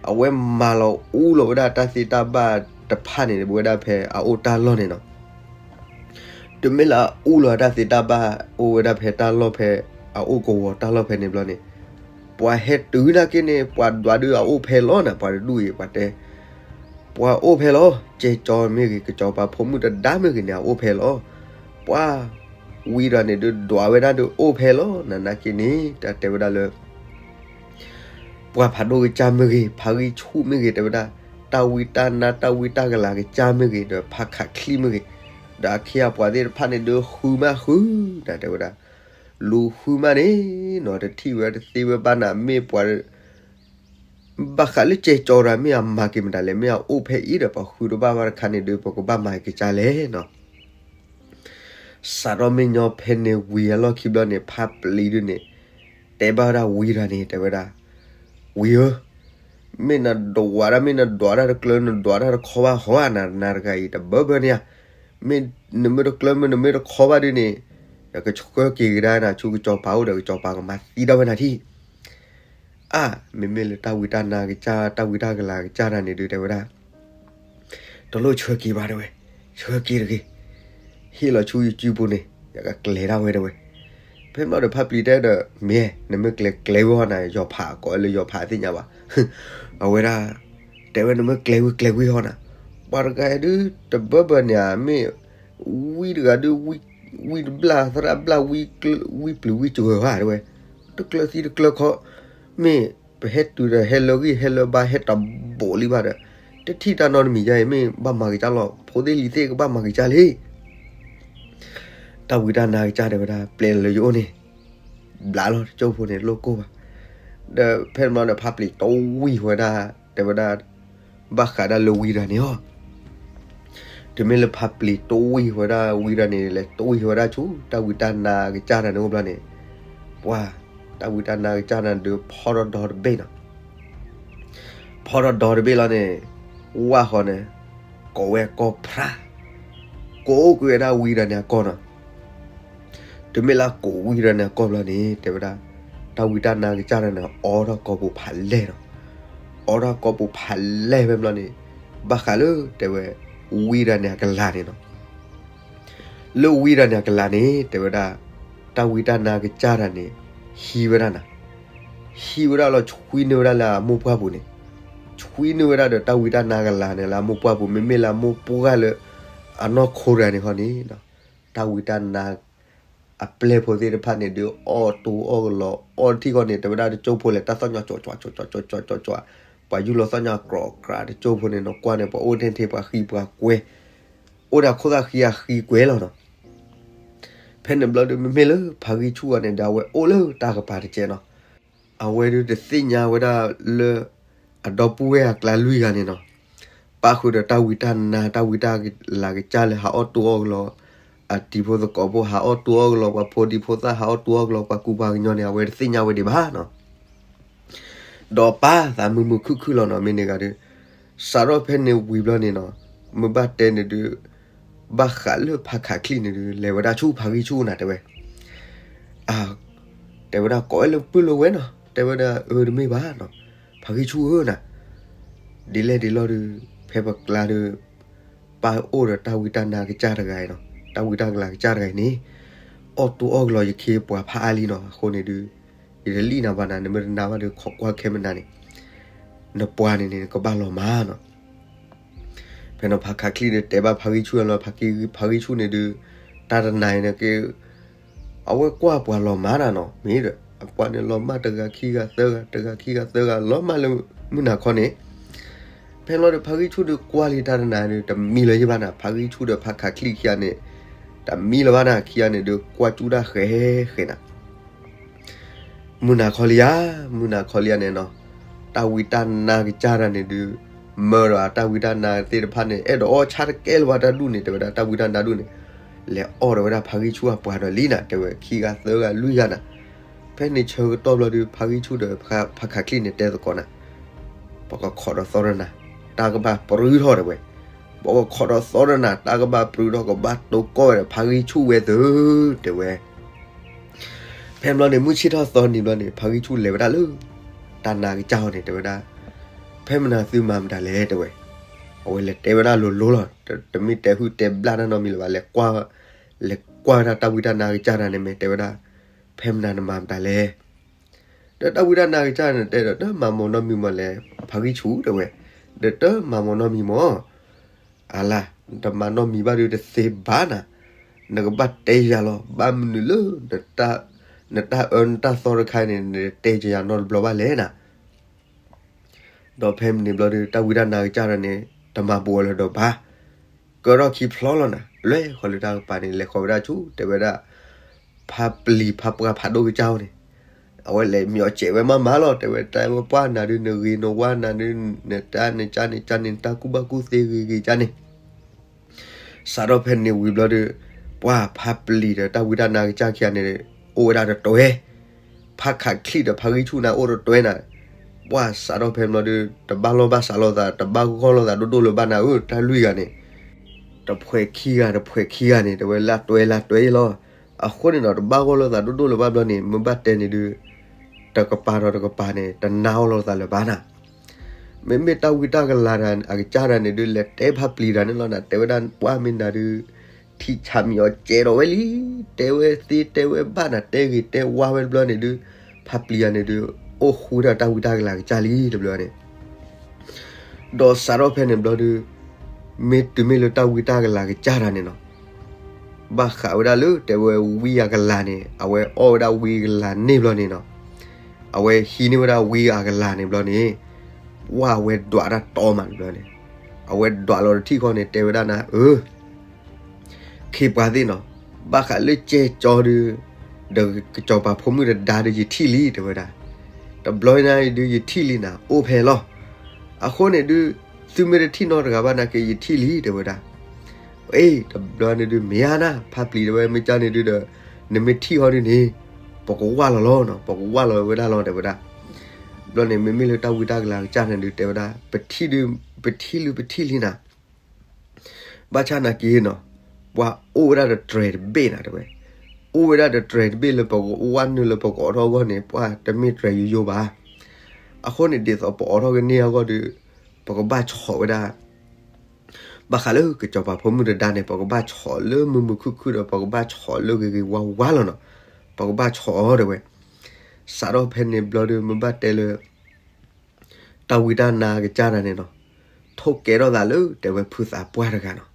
အဝဲမၤလီၤအူလီၤဝဲဒၣ်တၢ်သ့တၢ်ဘၣ်တဖၣ်န့ၣ် ဝဲဒၣ်ဖဲအအိၣ်တၢ်လီၢ်န့ၣ်နီၤ. တုၤမ့ၢ်လၢအအူလီၤတၢ်သ့တၢ်ဘၣ် အိၣ်ဝဲဒၣ်ဖဲတၢ်လီၢ်ဖဲ အအိၣ်ကဝီၤတၢ်လီၢ်ဖဲန့ၣ်ဘျီန့ၣ်, ပှၤဟဲတုၤနာ်က့န့ၣ် ပှၤဒွးဒုးအအိၣ်ဖဲလီၤနၤ ပှၤတဒူၣ်အံၤ ပှၤတဲ, ပှၤအိၣ်ဖဲလီၤ, ကဲကၠီမ့ၢ်ဂ့ၤ ကစီၤပၤဖိမုၣ်တဒါမ့ၢ်ဂ့ၤန့ၣ် အအိၣ်ဖဲလီၤ. ပှၤဝံဒီးန့ၣ်ဒုးဒွးဝဲဒၣ်ဒုးအိၣ်ဖဲလီၤနၤ နာ်က့န့ၣ် တၢ်တဲဝဲဒၣ်လၢ ပှၢ်ဖးဒိၣ်ကစၢ်မ့ၢ်ဂ့ၤ ဖါဂံၢ်ဆူၣ်မ့ၢ်ဂ့ၤ တဲဝဲဒၣ်, တၢ်ဝံတၢ်နါတၢ်ဝံတၢ်ကလၤကစၢ်မ့ၢ်ဂ့ၤ ဒီးဖါခးချံၣ်မ့ၢ်ဂ့ၤ, ဒီးအခ့အပှၤသ့ၣ်တဖၣ်န့ၣ်ဒုး ဃုမးဃု, တၢ်တဲဝဲဒၣ်, လူၤဃုမးန့ၣ်နီၤ တထံၣ်ဝဲတသ့ဝဲဘၣ်နၤ မ့ၢ်ပှၤ ဘၣ်ဃးလၢကဲကၠီဒီး မ့ၢ်အမၤက့ၤမတၤလဲၣ်, မ့ၢ်အအိၣ်ဖဲအံၤဒီး ပှၤဃုတဘၣ်ဘၣ်တခါန့ၣ်ဒုး ပကဘၣ်မၤကစၢ်လဲၣ်နီၤ. စးထီၣ်မ့ၢ်ညီဖဲန့ၣ်ဝံၤအလီၢ်ခံဘျီန့ၣ် ဖါပျံၤဒုးန့ၣ် တဲဘၣ်ဝဲဒၣ်ဝံဒီးန့ၣ် တဲဝဲဒၣ်, ဝံဧၢ, မ့ၢ်နဒွးဒၣ် မ့ၢ်နဒွးဒၣ်တကျၢၤနဒွးဒၣ်တခီဘၣ်ဟီဧါ နၤတဂၤအံၤတဘၢဘၢန့ၣ်ဧါ, မ့ၢ်နမ့ၢ်တကျၢၤမ့ၢ်နမ့ၢ်တခီဘၣ်ဒုးန့ၣ်, ယကဆှၢက့ၤကဒါနၤဆူကစီၤပၤအိၣ်ဒီး ကစီၤပၤကမၤသံဒၣ်ဝဲနၤထံၣ် အါ, မ့မ့ၢ်လၢတၢ်ဝံတၢ်နါကစၢ် တၢ်ဝံတၢ်ကလၤကစၢ်တၢ်န့ၣ်ဒုး တဲဝဲဒၣ်, တလိၣ်ဆှၢက့ၤဘၣ်တဲဝဲ, ဆှၢက့ၤတဂ့ၤ, ဟ့ၣ်လီၤဆူယစုပူၤန့ၣ် ယကကျဲၤဒၣ်ဝဲတဲဝဲ. ဖဲမီဒီးဖါပျံၤတဲဒီး မ့ၢ်နမ့ၢ်ကျဲၤကျဲၤဝံၤဟီနၤ ယီၤဖးကိးလၢယီၤဖးသ့ၣ်ညါဘၣ်. အဝဲဒၣ် တဲဝဲနမ့ၢ်ကျဲၤဝံၤကျဲၤဝံၤဟီနၤ, ပှၤတဂၤဒုး တဘၢဘၢန့ၣ်ဧါ မ့ၢ် ဝံတဂၤဒုး ဝံတဘျၣ်သရၣ်ဘျၣ် ဝံပျုၤဝံစှၤဧါတဲဝဲ, တကျၢၤသံတကျၢၤခီ, မ့ၢ်ပဟဲတုၤဒီး ဟဲလၢဂံၢ်ဟဲလၢဘါ ဟဲတဘူးလံဘၣ်ဒီး တထံၣ်တၢ်နီတမံၤယါအံၤ မ့ၢ်ဘၣ်မၤက့ၤကၢ်လီၤ ဖိသ့ၣ်လံၤသ့ၣ်ကဘၣ်မၤက့ၤကၢ်လံ. တၢ်ဝံတၢ်နါကစၢ်တဲဝဲဒၣ် ပျဲလၢယအိၣ်န့ၣ် ဘျးလီၤတကၠိၢ်ဖိန့ၣ် လိၣ်ကိၢ်ဘၣ်. ဒီးဖဲန့ၣ်ဘျီန့ၣ် ဖါပျံၤတဝံၢ်ဝဲဒၣ် တဲဝဲဒၣ် ဘၣ်ဃးဒၣ်လၢဝံတဂၤန့ၣ်အီၤ, တုၤမ့ၢ်လၢဖါပျံၤတဝံၢ်ဝဲဒၣ်ဝံတဂၤန့ၣ် လဲၤတဝံၢ်ဝဲဒၣ်ဆူ တၢ်ဝံတၢ်နါကစၢ်တဂၤန့ၣ်အိၣ်ဘျီန့ၣ်, ပှၤ တၢ်ဝံတၢ်နါကစၢ်တဂၤန့ၣ်ဒုး ဖီထီၣ်ဒီတဘ့ၣ်နီၤ. ဖီထီၣ်ဒီတဘ့ၣ်လီၤန့ၣ် ဝၣ်ဃီန့ၣ် ကိးဝဲကီၢ်ဖြၣ်, ကိးကွံာ်ဝဲဒၣ်ဝံတဂၤန့ၣ်အကီၢ်နီၤ. တုၤမ့ၢ်လၢအကိးဝံတဂၤန့ၣ်အကီၢ်ဘျီန့ၣ် တဲဝဲဒၣ် တၢ်ဝံတၢ်နါကစၢ်တဂၤန့ၣ် အိးထီၣ်ကိာ်ပူၤဖးလဲၢ်နီၤ. အိးထီၣ်ကိာ်ပူၤဖးလဲၢ်ဖဲဘျီန့ၣ် ဘၣ်ဃးလၢတဲဝဲ ဝံတဂၤန့ၣ်အကလၤန့ၣ်နီၤ. လၢဝံတဂၤန့ၣ်အကလၤန့ၣ် တဲဝဲဒၣ် တၢ်ဝံတၢ်နါကစၢ်တဂၤန့ၣ် ဟံးဝဲဒၣ်နၤ, ဟံးဝဲဒၣ်လီၤ ဆွံနုာ်ဝဲဒၣ်လၢအမိၢ်ပှၢ်ပူၤန့ၣ်, ဆွံနုာ်ဝဲဒၣ်ဒီးတၢ်ဝံတၢ်နါကလၤန့ၣ် လၢအမိၢ်ပှၢ်ပူၤ မ့မ့ၢ်လၢအမိၢ်ပှၢ်လၢ အနီၢ်ခိတဂၤန့ၣ်ဃီန့ၣ် တၢ်ဝံတၢ်နါ အပျဲၢ်ဖိသ့ၣ်တဖၣ်န့ၣ်ဒုး အီၣ်တိအီၣ်ကလီ အီထံၣ်ဃီန့ၣ် တဲဝဲဒၣ်တကၠိဖိလဲၣ် တၢ်သီၣ်ညီ ကၠီကၠီကၠီကၠီကၠီကၠီ ပှၤယူၢ်လီၤသီၣ်ညီကြီကြီတကၠိဖိန့ၣ်နီၤ ကွၢ်န့ၣ် ပှၤအိၣ်ထဲထဲ ပှၤဃံပှၤကွဲ အိၣ်ဒီးခိၣ်သၣ်ဃံအဃံကွဲလီၤနီၤ. ဖဲန့ၣ်ဘျီဒုး မ့မ့ၢ်လၢဖါဂံၢ်ဆူၣ်အီၤန့ၣ်ဒီး အဝဲအိၣ်လၢတၢ်ကပၤတကဲနီၤ. အဝဲဒုးတသ့ၣ်ညါဝဲဒၣ်လၢ အဒီပုၢ်ဝဲၢ်အကျါလွံၢ်ဂၤန့ၣ်နီၤ ပၣ်ဃုာ်ဒီးတၢ်ဝံတၢ်နါ တၢ်ဝံတၢ်ကလၤကစၢ်လၢဟးအီၣ်တိအီၣ်ကလီ အတံၤဖိသကိးဖိဟးအီၣ်တိအီၣ်ကလီ ပှၤဖိဒံဖိသၣ်ဟးအီၣ်တိအီၣ်ကလီ ပှၤကူပှၤကညီန့ၣ် အဝဲတသ့ၣ်ညါဝဲဒံးဘၣ်နီၤ. ဒီးပၢ်သးမုာ်မုာ်ခုၣ်ခုၣ်လီၤနီၤ မ့ၢ်န့ၢ်ဂၤဒုး စးထီၣ်ဖဲန့ၣ်ဝံၤဘျီန့ၣ်နီၤ မ့ၢ်ဘၣ်တဲန့ၣ်ဒုး ဘၣ်ဃးလၢဖါခးချံၣ်န့ၣ်ဒုး လဲၤဝဲဒၣ်ဆူဖါဂံၢ်ဆူၣ်နၤတဲဝဲ အ တဲဝဲဒၣ်ကိးဝဲလၢပုၢ်လၢဝဲနီၤ တဲဝဲဒၣ်အၢတမ့ၢ်ဘၣ်နီၤ ဖါဂံၢ်ဆူၣ်ဧၢနၤ ဒ်လဲၣ်ဒ်လဲၣ်ဒုး ဖဲပကျါဒုး ပၢ်အိၣ်ဒီးတၢ်ဝံတၢ်နါကစၢ်တဂၤအံၤနီၤ တၢ်ဝံတၢ်ကလၤကစၢ်တဂၤအံၤန့ၣ် အီၣ်တိအီၣ်ကလီယခ့ပှၤဖးအါလံနီၤ အဃိန့ၣ်ဒုး ယတလံၣ်နၤဘၣ်နၤ နမ့ၢ်တနါဘၣ်ဒုး ခိးကွၢ်ခဲမနၤန့ၣ် နပှၤန့ၣ်န့ၣ် နကဘၣ်လီၤမၢ်နီၤ. ဖဲန့ၣ်ဖါခးချံၣ်န့ၣ် တဲဘၣ်ဖါဂံၢ်ဆူၣ်လီၤ ဖါဂံၢ်ဆူၣ်န့ၣ်ဒုး တၢ်တနၤအံၤန့ၣ်က့ အဝဲကွၢ်ပှၤလီၤမၢ်နၤနီၤ မ့ၢ်ဒီး အပှၤန့ၣ်လီၤမၢ်တဂၤခံဂၤသၢဂၤ တဂၤခံဂၤသၢဂၤ လီၤမၢ်လၢမုၢ်နၤခီန့ၣ် ဖဲလီၤဒီးဖါဂံၢ်ဆူၣ်ဒုးကွၢ်လံတၢ်တနၤဒုး တမံလၢၤယဘၣ်နၤ ဖါဂံၢ်ဆူၣ်ဒီးဖါခးချံၣ်ခံဂၤန့ၣ် တမံလၢၤဘၣ်နၤ ခံဂၤန့ၣ်ဒုး ကွၢ်ကၠူၣ်တၢ်ဃဲဃဲနၤ မုၢ်နၤခီလံဧါ မုၢ်နၤခီလံဧါန့ၣ်နီၤ တၢ်ဝံတၢ်နါကစၢ်တၢ်န့ၣ်ဒုး မၢဒီးတၢ်ဝံတၢ်နါသ့ၣ်တဖၣ်န့ၣ် အဲၣ်ဒိးအီၣ်ဆၣ်တကဲလၢၤဘၣ်တၢ်ဒူၣ်န့ၣ် တဲဝဲဒၣ်တၢ်ဝံတၢ်နါဒူၣ်န့ၣ် လဲၤအီၣ်ဒီးဝဲဒၣ်ဖါဂံၢ်ဆူၣ်အပှၤဒီးလံနၤ တဲဝဲခံဂၤသၢဂၤလွံၢ်ဂၤနၤ ဖဲန့ၣ်ဆၢကတီၢ်ဘျီဒုး ဖါဂံၢ်ဆူၣ်ဒီးဖါခးချံၣ်န့ၣ်တဲသကိးနၤ ပကခိးဒီးသီတနၤ တၢ်ကဘၣ်ပြူထီၣ်တဲဝဲ ပကခိးဒီးသီတနၤ တၢ်ကဘၣ်ပြူထီၣ် ကဘၣ်တိကိၢ်ဝဲဒီးဖါဂံၢ်ဆူၣ်ဝဲသု တဲဝဲ ဖဲဘျီန့ၣ် မုၢ်ဆ့ၣ်ထီၣ်သီနံၤဘျီန့ၣ် ဖါဂံၢ်ဆူၣ်လဲၤဝဲဒၣ်လၢ တၢ်နါကစၢ်အီၤန့ၣ် တဲဝဲဒၣ် ဖဲမနၤသုမၤမတၤလဲၣ် တဲဝဲ အဝဲလဲၤတဲဝဲဒၣ်လိၤလိၤလီၤ တမ့ၢ်တဲဟုၣ်တဲဘျၣ်တၢ်နီတမံၤလၢၤဘၣ် လဲၤကွၢ် လဲၤကွၢ်ဝဲဒၣ်တၢ်ဝံတၢ်နါကစၢ်တၢ်န့ၣ်မ့ၢ်တဲဝဲဒၣ် ဖဲမနၤနမၤမတၤလဲၣ် ဒီးတၢ်ဝံတၢ်နါကစၢ်န့ၣ်တဲဒီး တမၤမီၤနီတမံၤမီၤလဲၣ် ဖါဂံၢ်ဆူၣ်တဲဝဲ ဒီးတမၤမီၤနီတမံၤမီၤ အလါ နတမၤနီတမံၤဘၣ်ဒုးတသ့ဘၣ်နၤ နကဘၣ်တဲယၤလီၤ ဘၣ်မနုၤလၢ နတၢ်အၢနတၢ်သီတခါအံၤန့ၣ် နတဲယၤနီတဘျီဘၣ်လဲၣ်နၤ ဒီးဖဲမနုၤဘျီဒုး တၢ်ဝံတၢ်နါကစၢ်ဒီးန့ၣ် တမၤဘူးအီၤလၢၤဒီးဘၣ် ကၢထီၣ်ခံဖျီလီၤနၤ လဲၤဃီၤလၢတၢ်ကပၤန့ၣ် လဲၤဃီၤဝဲဒၣ်ဆူ တဲဝဲဒၣ် ဖါပျံၤဖါပှၢ်ဖးဒိၣ်ကစၢ်အအိၣ်န့ၣ် အဝဲလဲၤမံၤအီၤစဲးဝဲမးမးလီၤ တဲဝဲတၢ်ဝဲပှၢ်နၤဒုး နဂ့ၤနဝါနၤဒုး နတၢ်နကၢ်နကၢ်န့ၣ် နတၢ်ကူၣ်ဘၣ်ကူၣ်သ့ဂ့ၤဂ့ၤကၢ်န့ၣ် စးထီၣ်ဖဲန့ၣ်ဝံၤဘျီဒုး ပှၢ်ဖါပျံၤဒီးတၢ်ဝံတၢ်နါကစၢ်ခံဂၤန့ၣ် အိၣ်ဝဲဒၣ်တတွဲ ဖါခးချံၣ်ဒီးဖါဂံၢ်ဆူၣ်န့ၣ်အိၣ်တတွဲနၤ ပှၢ်စးထီၣ်ဖဲဘျီဒုး တဘၣ်လီၢ်ဘၣ်စးလိာ်သး တဘၣ်ဂီၢ်လိာ်သးဒိၣ်ဒိၣ်လၢၤဘၣ်နၤဧၢ တၢ်လွံၢ်ဂၤန့ၣ် တဖှဲးခံဂၤတဖှဲးခံဂၤန့ၣ် တဲဝဲလၢတွဲလၢတွဲလီၤ အဃိန့ၣ်ဒီး တဘၣ်ဂီၢ်လိာ်သးဒိၣ်ဒိၣ်လၢၤဘၣ်ဘျီန့ၣ် မ့ၢ်ဘၣ်တဲန့ၣ်ဒုး တကပၤဒီးတကပၤန့ၣ် တနာ်အီၤလိာ်သးလၢၤဘၣ်နၤ မ့မ့ၢ်တၢ်ဝံတၢ်ကလၤတၢ်အကစၢ်တၢ်န့ၣ်ဒုး လဲၤတဲဖါပျံၤတၢ်န့ၣ်လီၤနၤ တဲဝဲဒၣ်ပှၢ်မ့ၢ်နၤဒုး ထံၣ်ဆးမံၤအီၤစဲးဒီးဝဲလံ တဲဝဲသ့တဲဝဲဘၣ်နၤ တဲဂ့ၤတဲဝါဝဲတဘျီန့ၣ်ဒုး ဖါပျံၤတၢ်န့ၣ်ဒုး အိၣ်ဃူဝဲဒၣ်တၢ်ဝံတၢ်ကလၤကစၢ်လံတဘျီန့ၣ် ဒီးစးထီၣ်ဖဲန့ၣ်ဘျီဒုး မ့ၢ်တုၤမ့ၢ်လၢတၢ်ဝံတၢ်ကလၤကစၢ်တၢ်န့ၣ်နီၤ ဘၣ်ဃးဝဲဒၣ်လၢတဲဝဲဝံအကလၤန့ၣ် အဝဲအီၣ်ဝဲဒၣ်ဝံကလၤန့ၣ်ဘျီန့ၣ်နီၤ အဝဲဟံးန့ၢ်ဝဲဒၣ်ဝံအကလၤန့ၣ်ဘျီန့ၣ် ပှၢ်အဝဲဒွးတၢ်တီမးတဘျီန့ၣ် အဝဲဒွးလီၤတထံၣ်ဃီန့ၣ် တဲဝဲဒၣ်နၤ အၢ ခ့ပှၤသ့ၣ်နီၤ ဘၣ်ဃးလၢကဲကၠီဒုး ဒီးကစီၤပၤဖိမုၣ်တဒါဒုး ယထံၣ်လံ တဲဝဲဒၣ်. တဘျီညါအံၤဒုး ယထံၣ်လံနၤ အိၣ်ဖဲလီၤ. အဃိန့ၣ်ဒုး သုမ့ၢ်တထံၣ်နီတဂၤဘၣ်နာ်က့ ယထံၣ်လံ တဲဝဲဒၣ်. အ့ တဘျီန့ၣ်ဒုး မ့ၢ်ဧါနၤ ဖါပျံၤတဲဝဲ မ့ၢ်ကၢ်န့ၣ်ဒုးဒီး နမ့ၢ်ထံၣ်ဃီဒုးန့ၣ် ပကဝၢ်လီၤလီၤနီၤ ပကဝၢ်လီၤဝဲဒၣ်လီၤ တဲဝဲဒၣ်. ဘျီန့ၣ် မ့မ့ၢ်လၢတၢ်ဝံတၢ်ကလၤကစၢ်န့ၣ်ဒုး တဲဝဲဒၣ် ပထံၣ်ဒုး ပထံၣ်လံ ပထံၣ်လံနၤ ဘၣ်ဆၣ်နာ်က့နီၤ ပှၤအိၣ်ဝဲဒၣ်တတြဲၤတဘ့ၣ်နၤတဲဝဲ. အိၣ်ဝဲဒၣ်တတြဲၤတဘ့ၣ်လၢပကဝၢ်နုာ်လၢပကအိးထီၣ်အဂီၢ်န့ၣ် ပှၤတမ့ၢ်တြဲၤယိယိဘၣ်. အဃိန့ၣ် ဒ်သိးပအိးထီၣ်ကန့ၢ်အဂီၢ်ဒီး ပကဘၣ်ဆီၣ်ဝဲဒၣ် ဘၣ်ဃးလၢကစီၤပၤဖိမုၣ်တဒါန့ၣ် ပကဘၣ်ဆီၣ်လၢမုာ်မုာ်ခုၣ်ခုၣ်ဒီး ပကဘၣ်ဆီၣ်လၢဂ့ၤဂ့ၤဝါဝါလီၤနီၤ. ပကဘၣ်ဆီၣ်အီၤတဲဝဲ. စးထီၣ်ဖဲန့ၣ်ဘျီဒီး မ့ၢ်ဘၣ်တဲလၢ တၢ်ဝံတၢ်နါကစၢ်တၢ်န့ၣ်နီၤ ထိၣ်ကဲထီၣ်သးလၢ တဲဝဲဖုသးပှၢ်တဂၤနီၤ.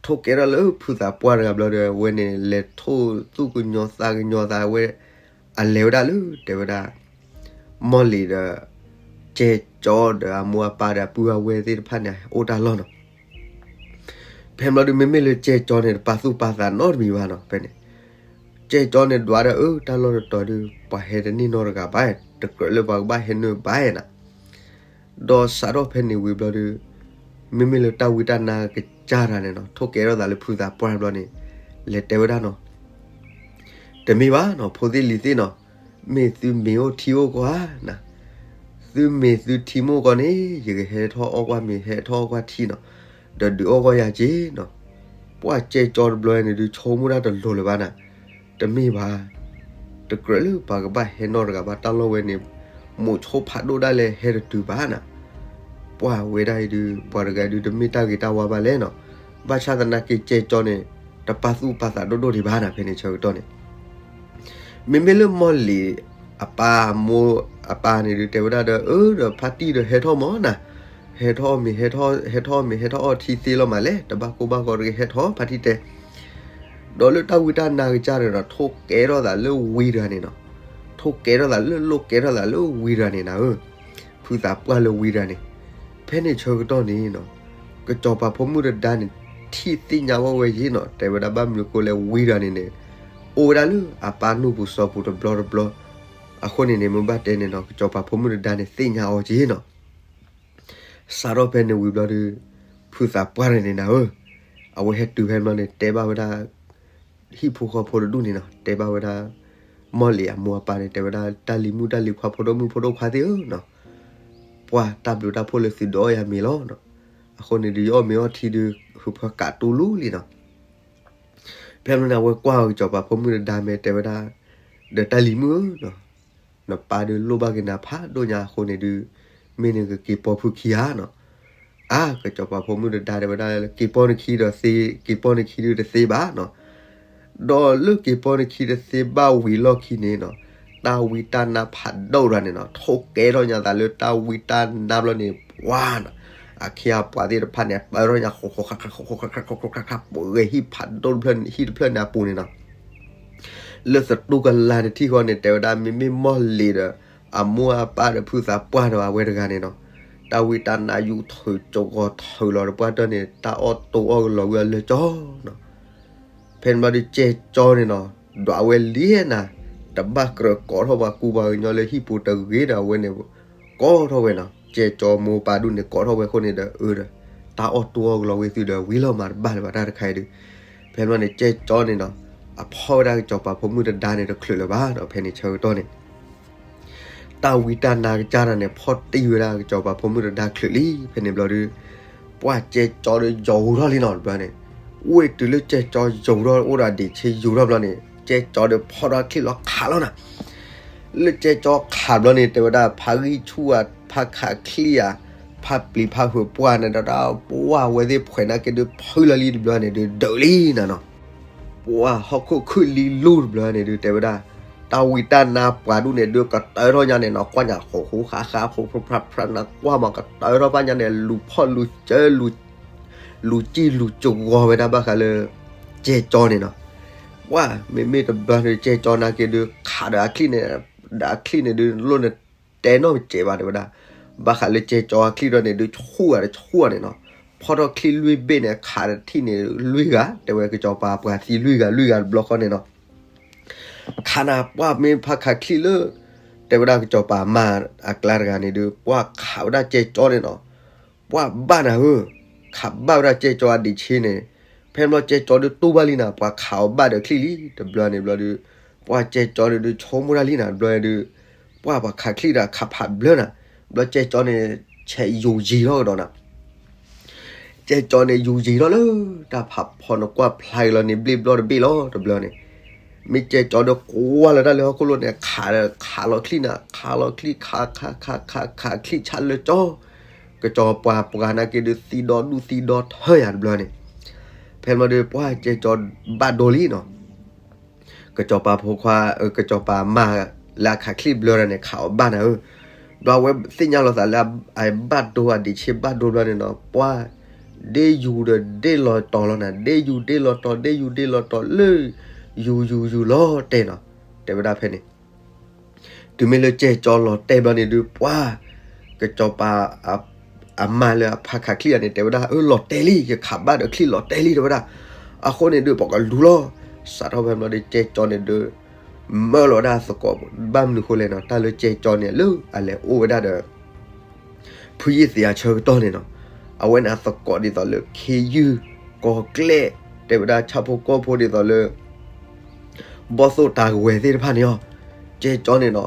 ထိၣ်ကဲထီၣ်လၢဖုသးပှၢ်တဂၤဘျီဒီး အဝဲန့ၣ် လဲၤထိၣ်သူၣ်ကညီၤသးကညီၤသးဝဲ အလဲၤဝဲဒၣ်လၢ တဲဝဲဒၣ် မီၢ်လံၤဒီး ကဲကၠီဒီးအမိၢ်အပၢ်ဒီးအပုၢ်အဝဲၢ်သ့ၣ်တဖၣ်န့ၣ် အိၣ်တၢ်လီၢ်နီၤ. ဖဲဘျီဒီး မ့မ့ၢ်လၢကဲကၠီန့ၣ် တပာ်သူၣ်ပာ်သးနီတမံၤဘၣ်နီၤ. ဖဲန့ၣ် ကဲကၠီန့ၣ် ဒွးဒီး အၢ တၢ်လီၢ်တတီၤဒီး ပှၤဟဲတန့ၢ်နီတဂၤဘၣ်, တကြၢးလၢပှၤကဘၣ်ဟဲနုာ်ဘၣ်နၤ. ဒီးစးထီၣ်ဖဲန့ၣ်ဝံၤဘျီဒီး မ့မ့ၢ်လၢတၢ်ဝံတၢ်နါကစၢ်တၢ်န့ၣ်နီၤ, ထိၣ်ကဲထီၣ်သးလၢဖုသးပှၢ်ဘျီန့ၣ် လဲၤတဲဝဲဒၣ်နီၤ, တမ့ၢ်ဘၣ်နီၤ ဖိသ့ၣ်လံၤသ့ၣ်နီၤ, မ့ၢ်သုမ့ၤအိၣ်ထံအိၣ်ကီဧါနၤ, သုမ့ၤသုထံမ့ၢ်အိၣ်ကီန့ၣ် ယကဟဲထီၣ်အီၣ်ကွၢ်မ့ၤ ဟဲထီၣ်အီၣ်ကွၢ်ထံနီၤ, ဒီးဒုးအီၣ်ကွၢ်ယၤက့ၤနီၤ. ပှၤကဲကၠီတဘျီန့ၣ်ဒုး ဆိကမိၣ်တၢ်တလိၤလၢၤဘၣ်နၤ, တမ့ၢ်ဘၣ်, တကြၢးလၢပှၤကဘၣ်ဟဲနီတဂၤဘၣ် တၢ်လီၢ်ဝဲန့ၣ် မိၤဆိဖးဒိၣ်ဒၣ်လဲာ်ဟဲတတုၤဘၣ်နၤ. ပှၤဝဲဒၣ်အံၤဒုး ပှၤတဂၤဒုး တမ့ၢ်တၢ်ဂ့ၤတၢ်ဝါဘၣ်လဲၣ်နီၤ. ဘၣ်ဆၣ်သနာ်က့ ကဲကၠီန့ၣ် တပာ်သူၣ်ပာ်သးဒိၣ်ဒိၣ်ဒံးဘၣ်နၤ ဖဲန့ၣ်ဆၢကတီၢ်န့ၣ် မ့မ့ၢ်လၢမီၢ်လံၤအပၢ်အမိၢ်အပၢ်န့ၣ်ဒုး တဲဝဲဒၣ်ဒီး အၢ ဒီးဖါတံၢ်ဒီးဟဲထီၣ်မးနၤ, ဟဲထီၣ်မ့ၤ ဟဲထီၣ်မ့ၤ ဟဲထီၣ်အီၣ်ထံသ့လီၤမးလဲၣ်, တဘၣ်ကိၢ်ဘၣ်ဂီၤတဂ့ၤ ဟဲထီၣ်ဖါတံၢ်တဲ. ဒီးလၢတၢ်ဝံတၢ်နါကစၢ်န့ၣ်ဒီး ထိၣ်ကဲထီၣ်သးလၢဝံတဂၤန့ၣ်နီၤ, ထိၣ်ကဲထီၣ်သးလၢ လိၣ်ကဲထီၣ်သးလၢဝံတဂၤန့ၣ်နၤဧၢ, ဖုသးပှၢ်လၢဝံတဂၤန့ၣ်. ဖဲန့ၣ်ဆၢကတီၢ်န့ၣ်နီၤ, ကစီၤပၤဖိမုၣ်တဒါန့ၣ် ထံၣ်သ့ၣ်ညါဝဲဝဲယ့ၣ်နီၤ, တဲဝဲဒၣ်ဘၣ်မနုၤအဃိလဲၣ် ဝံတဂၤန့ၣ်န့ၣ် အိၣ်ဝဲဒၣ်လၢအပၢ်နူၢ်ပူၤစီၤပူၤတဘျီတဘျီ, အဃိန့ၣ်န့ၣ် မ့ၢ်ဘၣ်တဲန့ၣ်နီၤ ကစီၤပၤဖိမုၣ်တဒါန့ၣ် သ့ၣ်ညါအီၤက့ၤနီၤ. စးထီၣ်ဖဲန့ၣ်ဝံၤဘျီဒီး ဖုသးပှၢ်န့ၣ်န့ၣ်နၤဧၢ, အဝဲဟဲတုၤဖဲဘျီန့ၣ် တဲဘၣ်ဝဲဒၣ် ဟံၣ်ဖိဃီဖိတဒူၣ်န့ၣ်နီၤ, တဲဘၣ်ဝဲဒၣ် မီၢ်လံၤအမိၢ်အပၢ်န့ၣ် တဲဝဲဒၣ် တၢ်လံၤမုၣ်တၢ်လံၤခွါ ဖိဒိၣ်မုၣ်ဖိဒိၣ်ခွါသ့ၣ်ဧၢနီၤ, ပှၢ်တၢ်ဘျုးတၢ်ဖှိၣ်လၢသုဒုးအီၣ်ယၤမ့ၤလီၤနီၤ. အဃိန့ၣ်ဒုး ယအီၣ်မ့ၤအီထံဒုး ဟုးဖၢကးတူၢ်လူလံနီၤ. ဖဲမနုၤန့ၣ် အဝဲကွၢ်ကစီၤပၤဖိမုၣ်တဒါမဲာ် တဲဝဲဒၣ် ဒီးတၢ်လံၤမုၣ်ဧၢနီၤ, နပၢ်ဒုးလိၣ်ဘၣ်က့ၤနၤဖးဒိၣ်ညါအဃိန့ၣ်ဒုး မ့ၢ်နကက့ၤပိာ်ဖုခံဧါနီၤ. အါ ကစီၤပၤဖိမုၣ်တဒါတဲဝဲဒၣ် က့ၤပိာ်နခံဒီးသ့, က့ၤပိာ်နခံဒုးတသ့ဘၣ်နီၤ. ဒီးလၢက့ၤပိာ်နခံတသ့ဘၣ်ဝံၤလီၢ်ခံန့ၣ်နီၤ, တၢ်ဝံတၢ်နါဖးဒိၣ်တဂၤန့ၣ်နီၤ ထိၣ်ကဲထီၣ်ညါသးလၢတၢ်ဝံတၢ်နါဘျီန့ၣ် ပှၤနီၤ, အခ့အပှၤသ့ၣ်တဖၣ်န့ၣ် ပၢထီၣ်ညါ ဃိးဃိးခါခါခါခါခါခါ ပှဲၤဟံၣ်ဖးဒိၣ်တဖျၢၣ် ဟံၣ်တဖျၢၣ်န့ၣ်အပူၤန့ၣ်နီၤ. လၢသတူၢ်ကလာ်တထံၣ်ဃီန့ၣ် တဲဝဲဒၣ် မ့မ့ၢ်မီၢ်လံၤဒီး အမိၢ်အပၢ်ဒီး ဖုသးပှၢ်ဒီးအဝဲတဂၤန့ၣ်နီၤ, တၢ်ဝံတၢ်နါယူၤထုးကဝီၤထုးလီၤတပှၢ်တၢၢ်န့ၣ် တၢ်အီၣ်တိအီၣ်ကလီၤဝံၤအလၢကၠီနီၤ. ဖဲန့ၣ်ဘျီဒီး ကဲကၠီန့ၣ်နီၤ, ဒွးဝဲလံနၤ, တဘၣ်ကြၢးကိးထီၣ်ပှၤကူပှၤကညီလၢဟံၣ်ပူၤတဂ့ၤဒီး အဝဲန့ၣ် ကိးထီၣ်ဝဲနီၤ, ကဲကၠီမိၢ်ပၢ်ဒူၣ်န့ၣ် ကိးထီၣ်ဝဲအဃိန့ၣ်ဒီး အၢဒီး တၢ်အီၣ်တိအီၣ်ကလီၤဝံၤသုဒီး ဝံၤလီၤမၤတဘၣ်လၢၤဘၣ်တၢ်တခါအံၤဒုး. ဖဲန့ၣ်န့ၣ် ကဲကၠီန့ၣ်နီၤ, အဖီၣ်ဝဲဒၣ်ကစီၤပၤဖိမုၣ်တဒါန့ၣ် တချုးလၢၤဘၣ်နီၤ, ဖဲန့ၣ်ဆၢကတီၢ်န့ၣ် တၢ်ဝံတၢ်နါကစၢ်တၢ်န့ၣ် ဖီၣ်တံၢ်ဝဲဒၣ်ကစီၤပၤဖိမုၣ်တဒါချုးလံ. ဖဲန့ၣ်ဘျီဒီး ပှၢ်ကဲကၠီဒီးယိၤထီၣ်လံနီၤ တဘျီန့ၣ်, ဝ့ၢ်တုၤလၢကဲကၠီယိၤထီၣ်အိၣ်ဒီးဒံးဆ့ယိၤထီၣ်ဘျီန့ၣ် ကဲကၠီဒီးဖီၣ်ထီၣ်ချံၣ်လီၤခးလီၤနၤ. လၢကဲကၠီခးဘျီန့ၣ် တဲဝဲဒၣ် ဖါဂံၢ်ဆူၣ်ဧါ, ဖါခးချံၣ်ဧါ, ဖါပျံၤဖါဟုးပှၢ်န့ၣ်ဒီး ပှၢ်ဝဲသ့ၣ်ဖှဲးနာ်က့ဒုးဖုလီၤလံတဘျီန့ၣ်ဒုး ဒုးလံနၤနီၤ. ပှၢ်ဟီၣ်ခိၣ်ခုၣ်လံလူၢ်တဘျီန့ၣ်ဒုး တဲဝဲဒၣ် တၢ်ဝံတၢ်နါပှၤဒူၣ်န့ၣ်ဒုး ကတၢထီၣ်ညါန့ၣ်နီၤ, ကွၢ်ညါဃိးဃိးဃါဃါ ဖိဖိဖြါဖြါနၤ ကွၢ်မးကတၢထီၣ်ဘၣ်ညါန့ၣ် လူၤဖီၣ်လူၤစၢ လူၤစံၣ်လူၤစဂီၤဝဲဒၣ်ဘၣ်ဃးလၢ ကဲကၠီန့ၣ်နီၤ. ပှၢ်မ့မ့ၢ်တဘျီန့ၣ် ကဲကၠီနာ်က့ဒုး ခးဒီးအချံၣ်န့ၣ်, ဒီးအချံၣ်န့ၣ်ဒုး လိၣ်န့ၣ်တဲနီၢ်မ့ၢ်စဲးဘၣ်တဲဝဲဒၣ်, ဘၣ်ဃးလၢကဲကၠီအချံၣ်ဒီးန့ၣ်ဒုး ဆူၣ်ဂၤတဆူၣ်ဂၤန့ၣ်နီၤ. ဖီၣ်ထီၣ်ချံၣ်လွံၢ်ဘ့ၣ်န့ၣ် ခးတထံၣ်န့ၣ်လွံၢ်ဂၤ, တဲဝဲကစီၤပၤပှၤသံလွံၢ်ဂၤ လွံၢ်ဂၤတဘျီဃီန့ၣ်နီၤ. ခးနၤပှၢ်မ့ၢ်ဖါခးချံၣ်လၢ တဲဝဲဒၣ်ကစီၤပၤမါအကျါတဂၤန့ၣ်ဒုး ပှၢ်ခးဝဲဒၣ်ကဲကၠီန့ၣ်နီၤ. ပှၢ်ဘၣ်နၤဧၢ, ခးဘၣ်ဝဲဒၣ်ကဲကၠီအဒံးဆ့န့ၣ်, ဖဲဘျီကဲကၠီဒုးတူၢ်ဘၣ်လံနၤ, ပှၤခးအီၤဘၣ်ဒီးချံၣ်လံ တဘျီန့ၣ်ဘျီဒုး, ပှၢ်ကဲကၠီန့ၣ်ဒုး ဆိကမိၣ်တၢ်လံနၤ, တဘျီဒုး, ပှၢ်ပှၤခးချံၣ်ဒီးခးဖးဘျၢနၤ, ဘျီကဲကၠီန့ၣ် ဆဲးယူၤယံၤထီၣ်ကဒီးနၤ ကဲကၠီန့ၣ် ယူၤယံၤထီၣ်လၢ တၢ်ဖးဖီနကွၢ်ဖျါက့ၤလီၤန့ၣ် ဘျ့ၣ်ဘျီတဘ့ၣ်လီၤ တဘျီန့ၣ်, မ့ၢ်ကဲကၠီဒီးကွၢ်လၢတၢ်လၢဟီၣ်ခိၣ်လိၤန့ၣ် ခးဒီးခးလီၤချံၣ်နၤ, ခးလီၤချံၣ် ခး ခး ခး ခးချံၣ်ဆၣ်လၢကၠီ, ကစီၤပၤပှၤနာ်က့ဒုးသံဒီဒူၣ်သံဒီထၢယၤတဘျီန့ၣ်, ဖဲဘျီဒီး ပှၢ်ကဲကၠီဘၣ်ဒိလံနီၤ ကစီၤပၤဖိခွါ, ကစီၤပၤမါလၢအခးချံၣ်ဘျၢတၢ်န့ၣ် ခးအီၤဘၣ်နၤဧၢ, ဘျီအဝဲသ့ၣ်ညါလီၤသးလၢအဘၣ်ဒိအဒံးဆ့ဘၣ်ဒိဘျီန့ၣ်နီၤ, ပှၢ် ဒ့ယူၤဒီးဒ့လီၤတီၤလီၤနၤ, ဒ့ယူၤဒ့လီၤတီၤ, ဒ့ယူၤဒ့လီၤတီၤလၢ ယူၤယူၤယူၤလီၤတဲာ်နီၤ, တဲဝဲဒၣ်ဖဲန့ၣ် တုၤမ့ၢ်လၢကဲကၠီလီၤတဲာ်ဘျီန့ၣ်ဒုး ပှၤ ကစီၤပၤ အမါလၢအဖးခးချံၣ်အန့ၣ် တဲဝဲဒၣ် အၢ လီၤတဲာ်လံ, ယခးဘၣ်ဒီးချံၣ်လီၤတဲာ်လံ တဲဝဲဒၣ်. အဃိန့ၣ်ဒုး ပကလူၤလီၤ. စးထီၣ်ဖဲဘျီဒီး ကဲကၠီန့ၣ်ဒုး မၢလီၤဝဲဒၣ်အသကိး, ဘၣ်မနုၤဃိလဲၣ်နီၤ, တၢ်လၢကဲကၠီန့ၣ် လၢအလဲၤအိၣ်ဝဲဒၣ်ဒီး ဖုယ့ၢ်သ့ၣ်အဆၢကတီၢ်န့ၣ်နီၤ, အဝဲန့ၣ်အသကိးဒ်သိးလၢခ့ယုၢ် ကီၤကျဲၣ်, တဲဝဲဒၣ်ဆၣ်ဖိကီၢ်ဖိဒ်သိးလၢ ဘီၣ်သိၣ်တၢ်ကဝဲၤသ့ၣ်တဖၣ်န့ၣ်အီၤ, ကဲကၠီန့ၣ်နီၤ,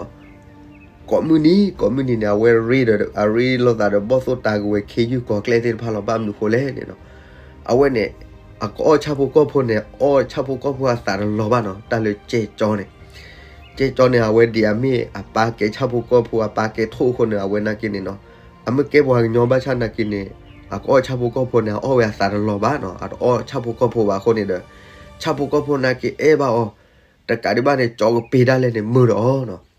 ကိးမုၢ်နံၤ ကိးမုၢ်နံၤန့ၣ် အဝဲရ့ဒီး အရ့လိာ်သးဒီးဘီၣ်သိၣ်တၢ်ကဝဲၤ ခ့ယုၢ် ကီၤကျဲၣ်သ့ၣ်တဖၣ်လီၤ. ဘၣ်မနုၤဃိလဲၣ်န့ၣ်နီၤ, အဝဲန့ၣ် အကအီၣ်ဆၣ်ဖိကီၢ်ဖိန့ၣ် အီၣ်ဆၣ်ဖိကီၢ်ဖိအသးတလီၤဘၣ်နီၤ, တၢ်လၢကဲကၠီန့ၣ် ကဲကၠီန့ၣ် အဝဲဒ်အမ့ၢ်အပၢ်ကဲဆၣ်ဖိကီၢ်ဖိ အပၢ်ကဲထိၣ်အဃိန့ၣ် အဝဲနာ်က့န့ၣ်နီၤ, အမ့ၢ်ကဲပှၤကညီဘၣ်ဆၣ်နာ်က့န့ၣ် အကအီၣ်ဆၣ်ဖိကီၢ်ဖိန့ၣ် အအီၣ်ဝဲအသးတလီၤဘၣ်နီၤ, အတအီၣ်ဆၣ်ဖိကီၢ်ဖိဘၣ်အဃိန့ၣ်ဒီး ဆၣ်ဖိကီၢ်ဖိနာ်က့အဲၣ်ဘၣ်အီၤ, တကးဒံးဘၣ်န့ၣ် ကၠီကပ့ၤဒၣ်လဲာ်န့ၣ် မုာ်ဒီးအီၤနီၤ.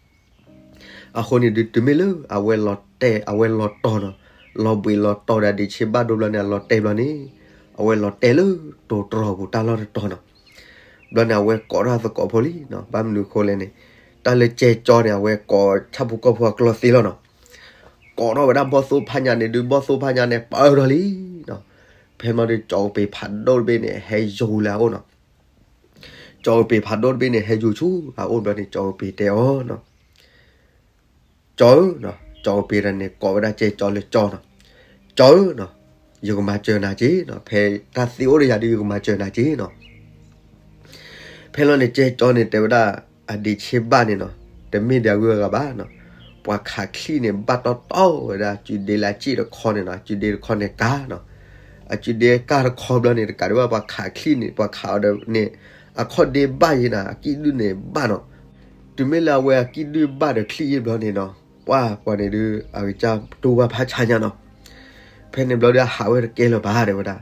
အဃိန့ၣ်ဒုး တုၤမ့ၢ်လၢအဝဲလီၤတဲာ် အဝဲလီၤတီၤနီၤ, လီၤဘှံးလီၤတီၤဒီးဒ့ဆ့ဘၣ်ဒိဘျီန့ၣ် အလီၤတဲာ်ဘျီန့ၣ် အဝဲလီၤတဲာ်လၢတိၤတြီၤပူၤတၢ်လီၢ်တတီၤနီၤ. ဘျီန့ၣ် အဝဲကိးထီၣ်အသကိးဖိလံနီၤ, ဘၣ်မနုၤဃိလဲၣ်န့ၣ် တၢ်လၢကဲကၠီန့ၣ် အဝဲကိးဆၣ်ဖိကီၢ်ဖိအကျီၢ်သ့လီၤနီၤ. ကိးထီၣ်ဝဲဒၣ်ဘီၣ်သိၣ်ဖးညါန့ၣ်ဒုး ဘီၣ်သိၣ်ဖးညါန့ၣ်ပၢၢ်ထီၣ်လံနီၤ. ဖဲမီဒုး ကၠီကပ့ၤဖးဒိၣ်တဘ့ၣ်န့ၣ် ဟဲယိၤလၢအအိၣ်နီၤ. ကၠီကပ့ၤဖးဒိၣ်တဘ့ၣ်န့ၣ် ဟဲယိၤဆူအအိၣ်ဘျီန့ၣ် ကၠီကပ့ၤတဲအီၤနီၤ, ကၠီဧၢ, ကၠီကပ့ၤတၢ်န့ၣ် ကိးဝဲဒၣ်ကဲကၠီလၢကၠီနီၤ, ကၠီဧၢ, ယကမၤစၢၤနၤက့နီၤ, ဖဲတၢ်သ့အိၣ်ဒီးယၤဒုး ယကမၤစၢၤနၤက့နီၤ. ဖဲလီၤန့ၣ် ကဲကၠီန့ၣ် တဲဝဲဒၣ် အဒ့ဆ့ဘၣ်န့ၣ်နီၤ, တမ့ၢ်ဒၣ်အဂုၤအဂၤဘၣ်နီၤ, ပှၤခးချံၣ်န့ၣ် ဘၣ်တီတီဝဲဒၣ် အစုဒ့လၢအစ့ၣ်တခီန့ၣ်နီၤ, အစုဒ့တခီန့ၣ်ကါနီၤ, အစုဒ့ကါတခီဘျီန့ၣ် တကးဒံးဘၣ် ပှၤခးချံၣ်န့ၣ် ပှၤခးအီၤဒီးန့ၣ် အခီၣ်ဒ့ဘၣ်ယဲနီၤ, အကံၣ်ဒုၣ်န့ၣ်ဘၣ်နီၤ. တုၤမ့ၢ်လၢအဝဲအကံၣ်ဒုၣ်ဘၣ်ဒီးချံၣ်ယဲဘျီန့ၣ်နီၤ, ပှၤပှၤန့ၣ်ဒုး အကစၢ်တူၢ်ဘၣ်ဖးဆါညါနီၤ. ဖဲန့ၣ်ဘျီဒုး အဟးဝဲတကဲလၢၤဘၣ် တဲဝဲဒၣ်,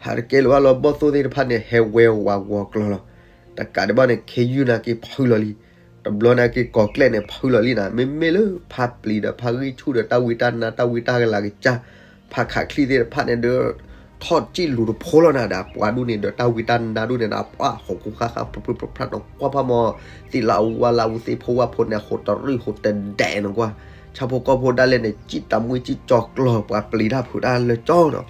ဟးတကဲလၢၤဘၣ်လီၤ. ဘီၣ်သိၣ်သ့ၣ်တဖၣ်န့ၣ် ဟဲဝဲဝးဂီၤကျီၤလီၤ. တကးဒံးဘၣ်န့ၣ် ခ့ယုၢ်နာ်က့ဖုလီၤလံ, တဘျီနာ်က့ ကီၤကျဲၣ်န့ၣ် ဖုလီၤလံနီၤ. မ့မ့ၢ်လၢဖါပျံၤဒီးဖါဂံၢ်ဆူၣ်ဒီး တၢ်ဝံတၢ်နါ တၢ်ဝံတၢ်ကလၤကစၢ် ဖးခးချံၣ်သ့ၣ်တဖၣ်န့ၣ်ဒုး ထီၣ်စံၣ်လူၤတဖိလီၤနၤဒီး ပှၤဒူၣ်န့ၣ်ဒီး တၢ်ဝံတၢ်နါဒူၣ်န့ၣ်ဒီး ပှၤဟီၣ်ခိၣ်ဃၣ်ဃၣ် ဖျၢၣ်ဖျၢၣ်ဖျၢၣ်ဖျၢၣ်နီၤ, ကွၢ်ဖးမီၤ သ့ၣ်လၢအဝါလၢအဝူသ့ၣ်ဖိဝၣ်ဖိန့ၣ် ဟိးတရံၣ်ဟိးတဒဲးနီၤကွၢ်, ဆၣ်ဖိကီၢ်ဖိဒၣ်လဲာ်န့ၣ် စံၣ်တၢ်မှံစံၣ်ကၠီၤကျီၤ ပှၤပျံၤတၢ်ဖုးတၢ်လၢကၠီနီၤ.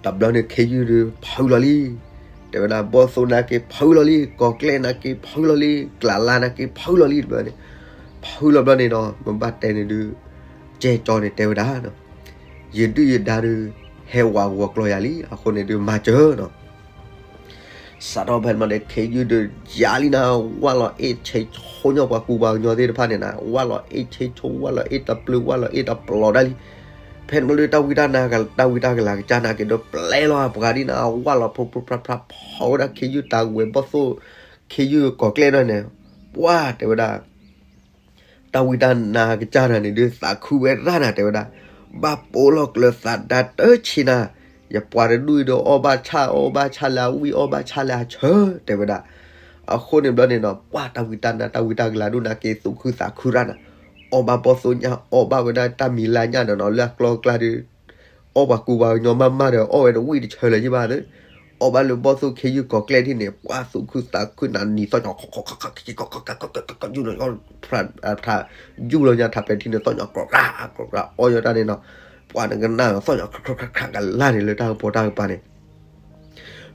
တဘျီန့ၣ် ခ့ယုၢ်ဒုး ဖုလီၤလံ, တဲဝဲဒၣ် ဘီၣ်သိၣ်နာ်က့ဖုလီၤလံ, ကီၤကျဲၣ်နာ်က့ဖုလီၤလံ, ကျးလါနာ်က့ဖုလီၤလံ တဘျီန့ၣ်, ဖုလီၤဘျီန့ၣ်နီၤ မ့ၢ်ဘၣ်တဲန့ၣ်ဒုး ကဲကၠီန့ၣ်တဲဝဲဒၣ်နီၤ, ယဒုၣ်ယဒါဒုး ဟဲဝးဂီၤကျီၤယၤလံ, အဃိန့ၣ်ဒုး မၤစၢၤနီၤ. စးထီၣ်ဖဲန့ၣ်မးန့ၣ် ခ့ယုၢ်ဒုးယၤလံနၤ, ဝၢ်လီၤအ့ၣ်ဆ့ဆိညီပှၤကူပှၤကညီသ့ၣ်တဖၣ်န့ၣ်နၤ, ဝၢ်လီၤအ့ၣ်ဆ့ဆိ ဝၢ်လီၤအ့ၣ်တပျုာ် ဝၢ်လီၤအ့ၣ်တပျီၤဒၣ်လံ. ဖဲန့ၣ်ဘျီဒုး တၢ်ဝံတၢ်နါ တၢ်ဝံတၢ်ကလၤကစၢ်နာ်က့ဒီး ပျဲလီၤအပှၤဒ်နၤ, ဝၢ်လီၤဖျၢၣ်ဖျၢၣ်ဖျၢၣ်ဖျၢၣ် ဖီၣ်ဝဲဒၣ်ခ့ယုၢ်တၢ်ဝဲၤ ဘီၣ်သိၣ် ခ့ယုၢ်ကီၤကျဲၣ်ဒၣ်န့ၣ်, ပှၤတဲဝဲဒၣ် တၢ်ဝံတၢ်နါကစၢ်နၤန့ၣ်ဒုး သးခုဝဲဒၣ်နၤ တဲဝဲဒၣ်, ဘၣ်ပိာ်လီၤကျၢၤသးဒၢတၢ်ဆ့နၤ, ယပှၤတဒူၣ်အံၤဒီး အီၣ်ဘၣ်ဆၣ် အီၣ်ဘၣ်ဆၣ်လၢအဝံၣ် အီၣ်ဘၣ်ဆၣ်လၢအဆၢ တဲဝဲဒၣ်. အဃိန့ၣ်ဘျီန့ၣ်နီၤ ပှၤတၢ်ဝံတၢ်နါ တၢ်ဝံတၢ်ကလၤဒူၣ်နာ်က့ သူၣ်ခုသးခုရၣ်နၤ, အီၣ်ဘၣ်ဘီၣ်သိၣ်ညၣ် အီၣ်ဘၣ်ဝဲဒၣ်တၢ်မံၤလါညၣ်ဒီးနီၤ လၢအကျီကျါဒုး အီၣ်ပှၤကူပှၤကညီမးမးဒီး အီၣ်ဝဲတဝံၣ်တဆၢလၢၤယံၣ်ဘၣ်သ့, အီၣ်ဘၣ်လၢဘီၣ်သိၣ်ခ့ယုၢ်ကီၤကျဲၣ်ဒ်န့ၣ် ပှၤသူၣ်ခုသးခုနၤနံၤသီၣ်ညီ ယူၢ်လီၤညါထးပျဲၤထံန့ၣ် သီၣ်ညီ ကြီးကြၢးကြီးကြၢး အီၣ်ယီၤတၢ်န့ၣ်နီၤ, ပှၤနကနၣ် သီၣ်ညီခရၣ်ခရၣ်ခရၣ်ကလၢ်န့ၣ် လၢတၢ်ကပီၤတၢ်ကပၤန့ၣ်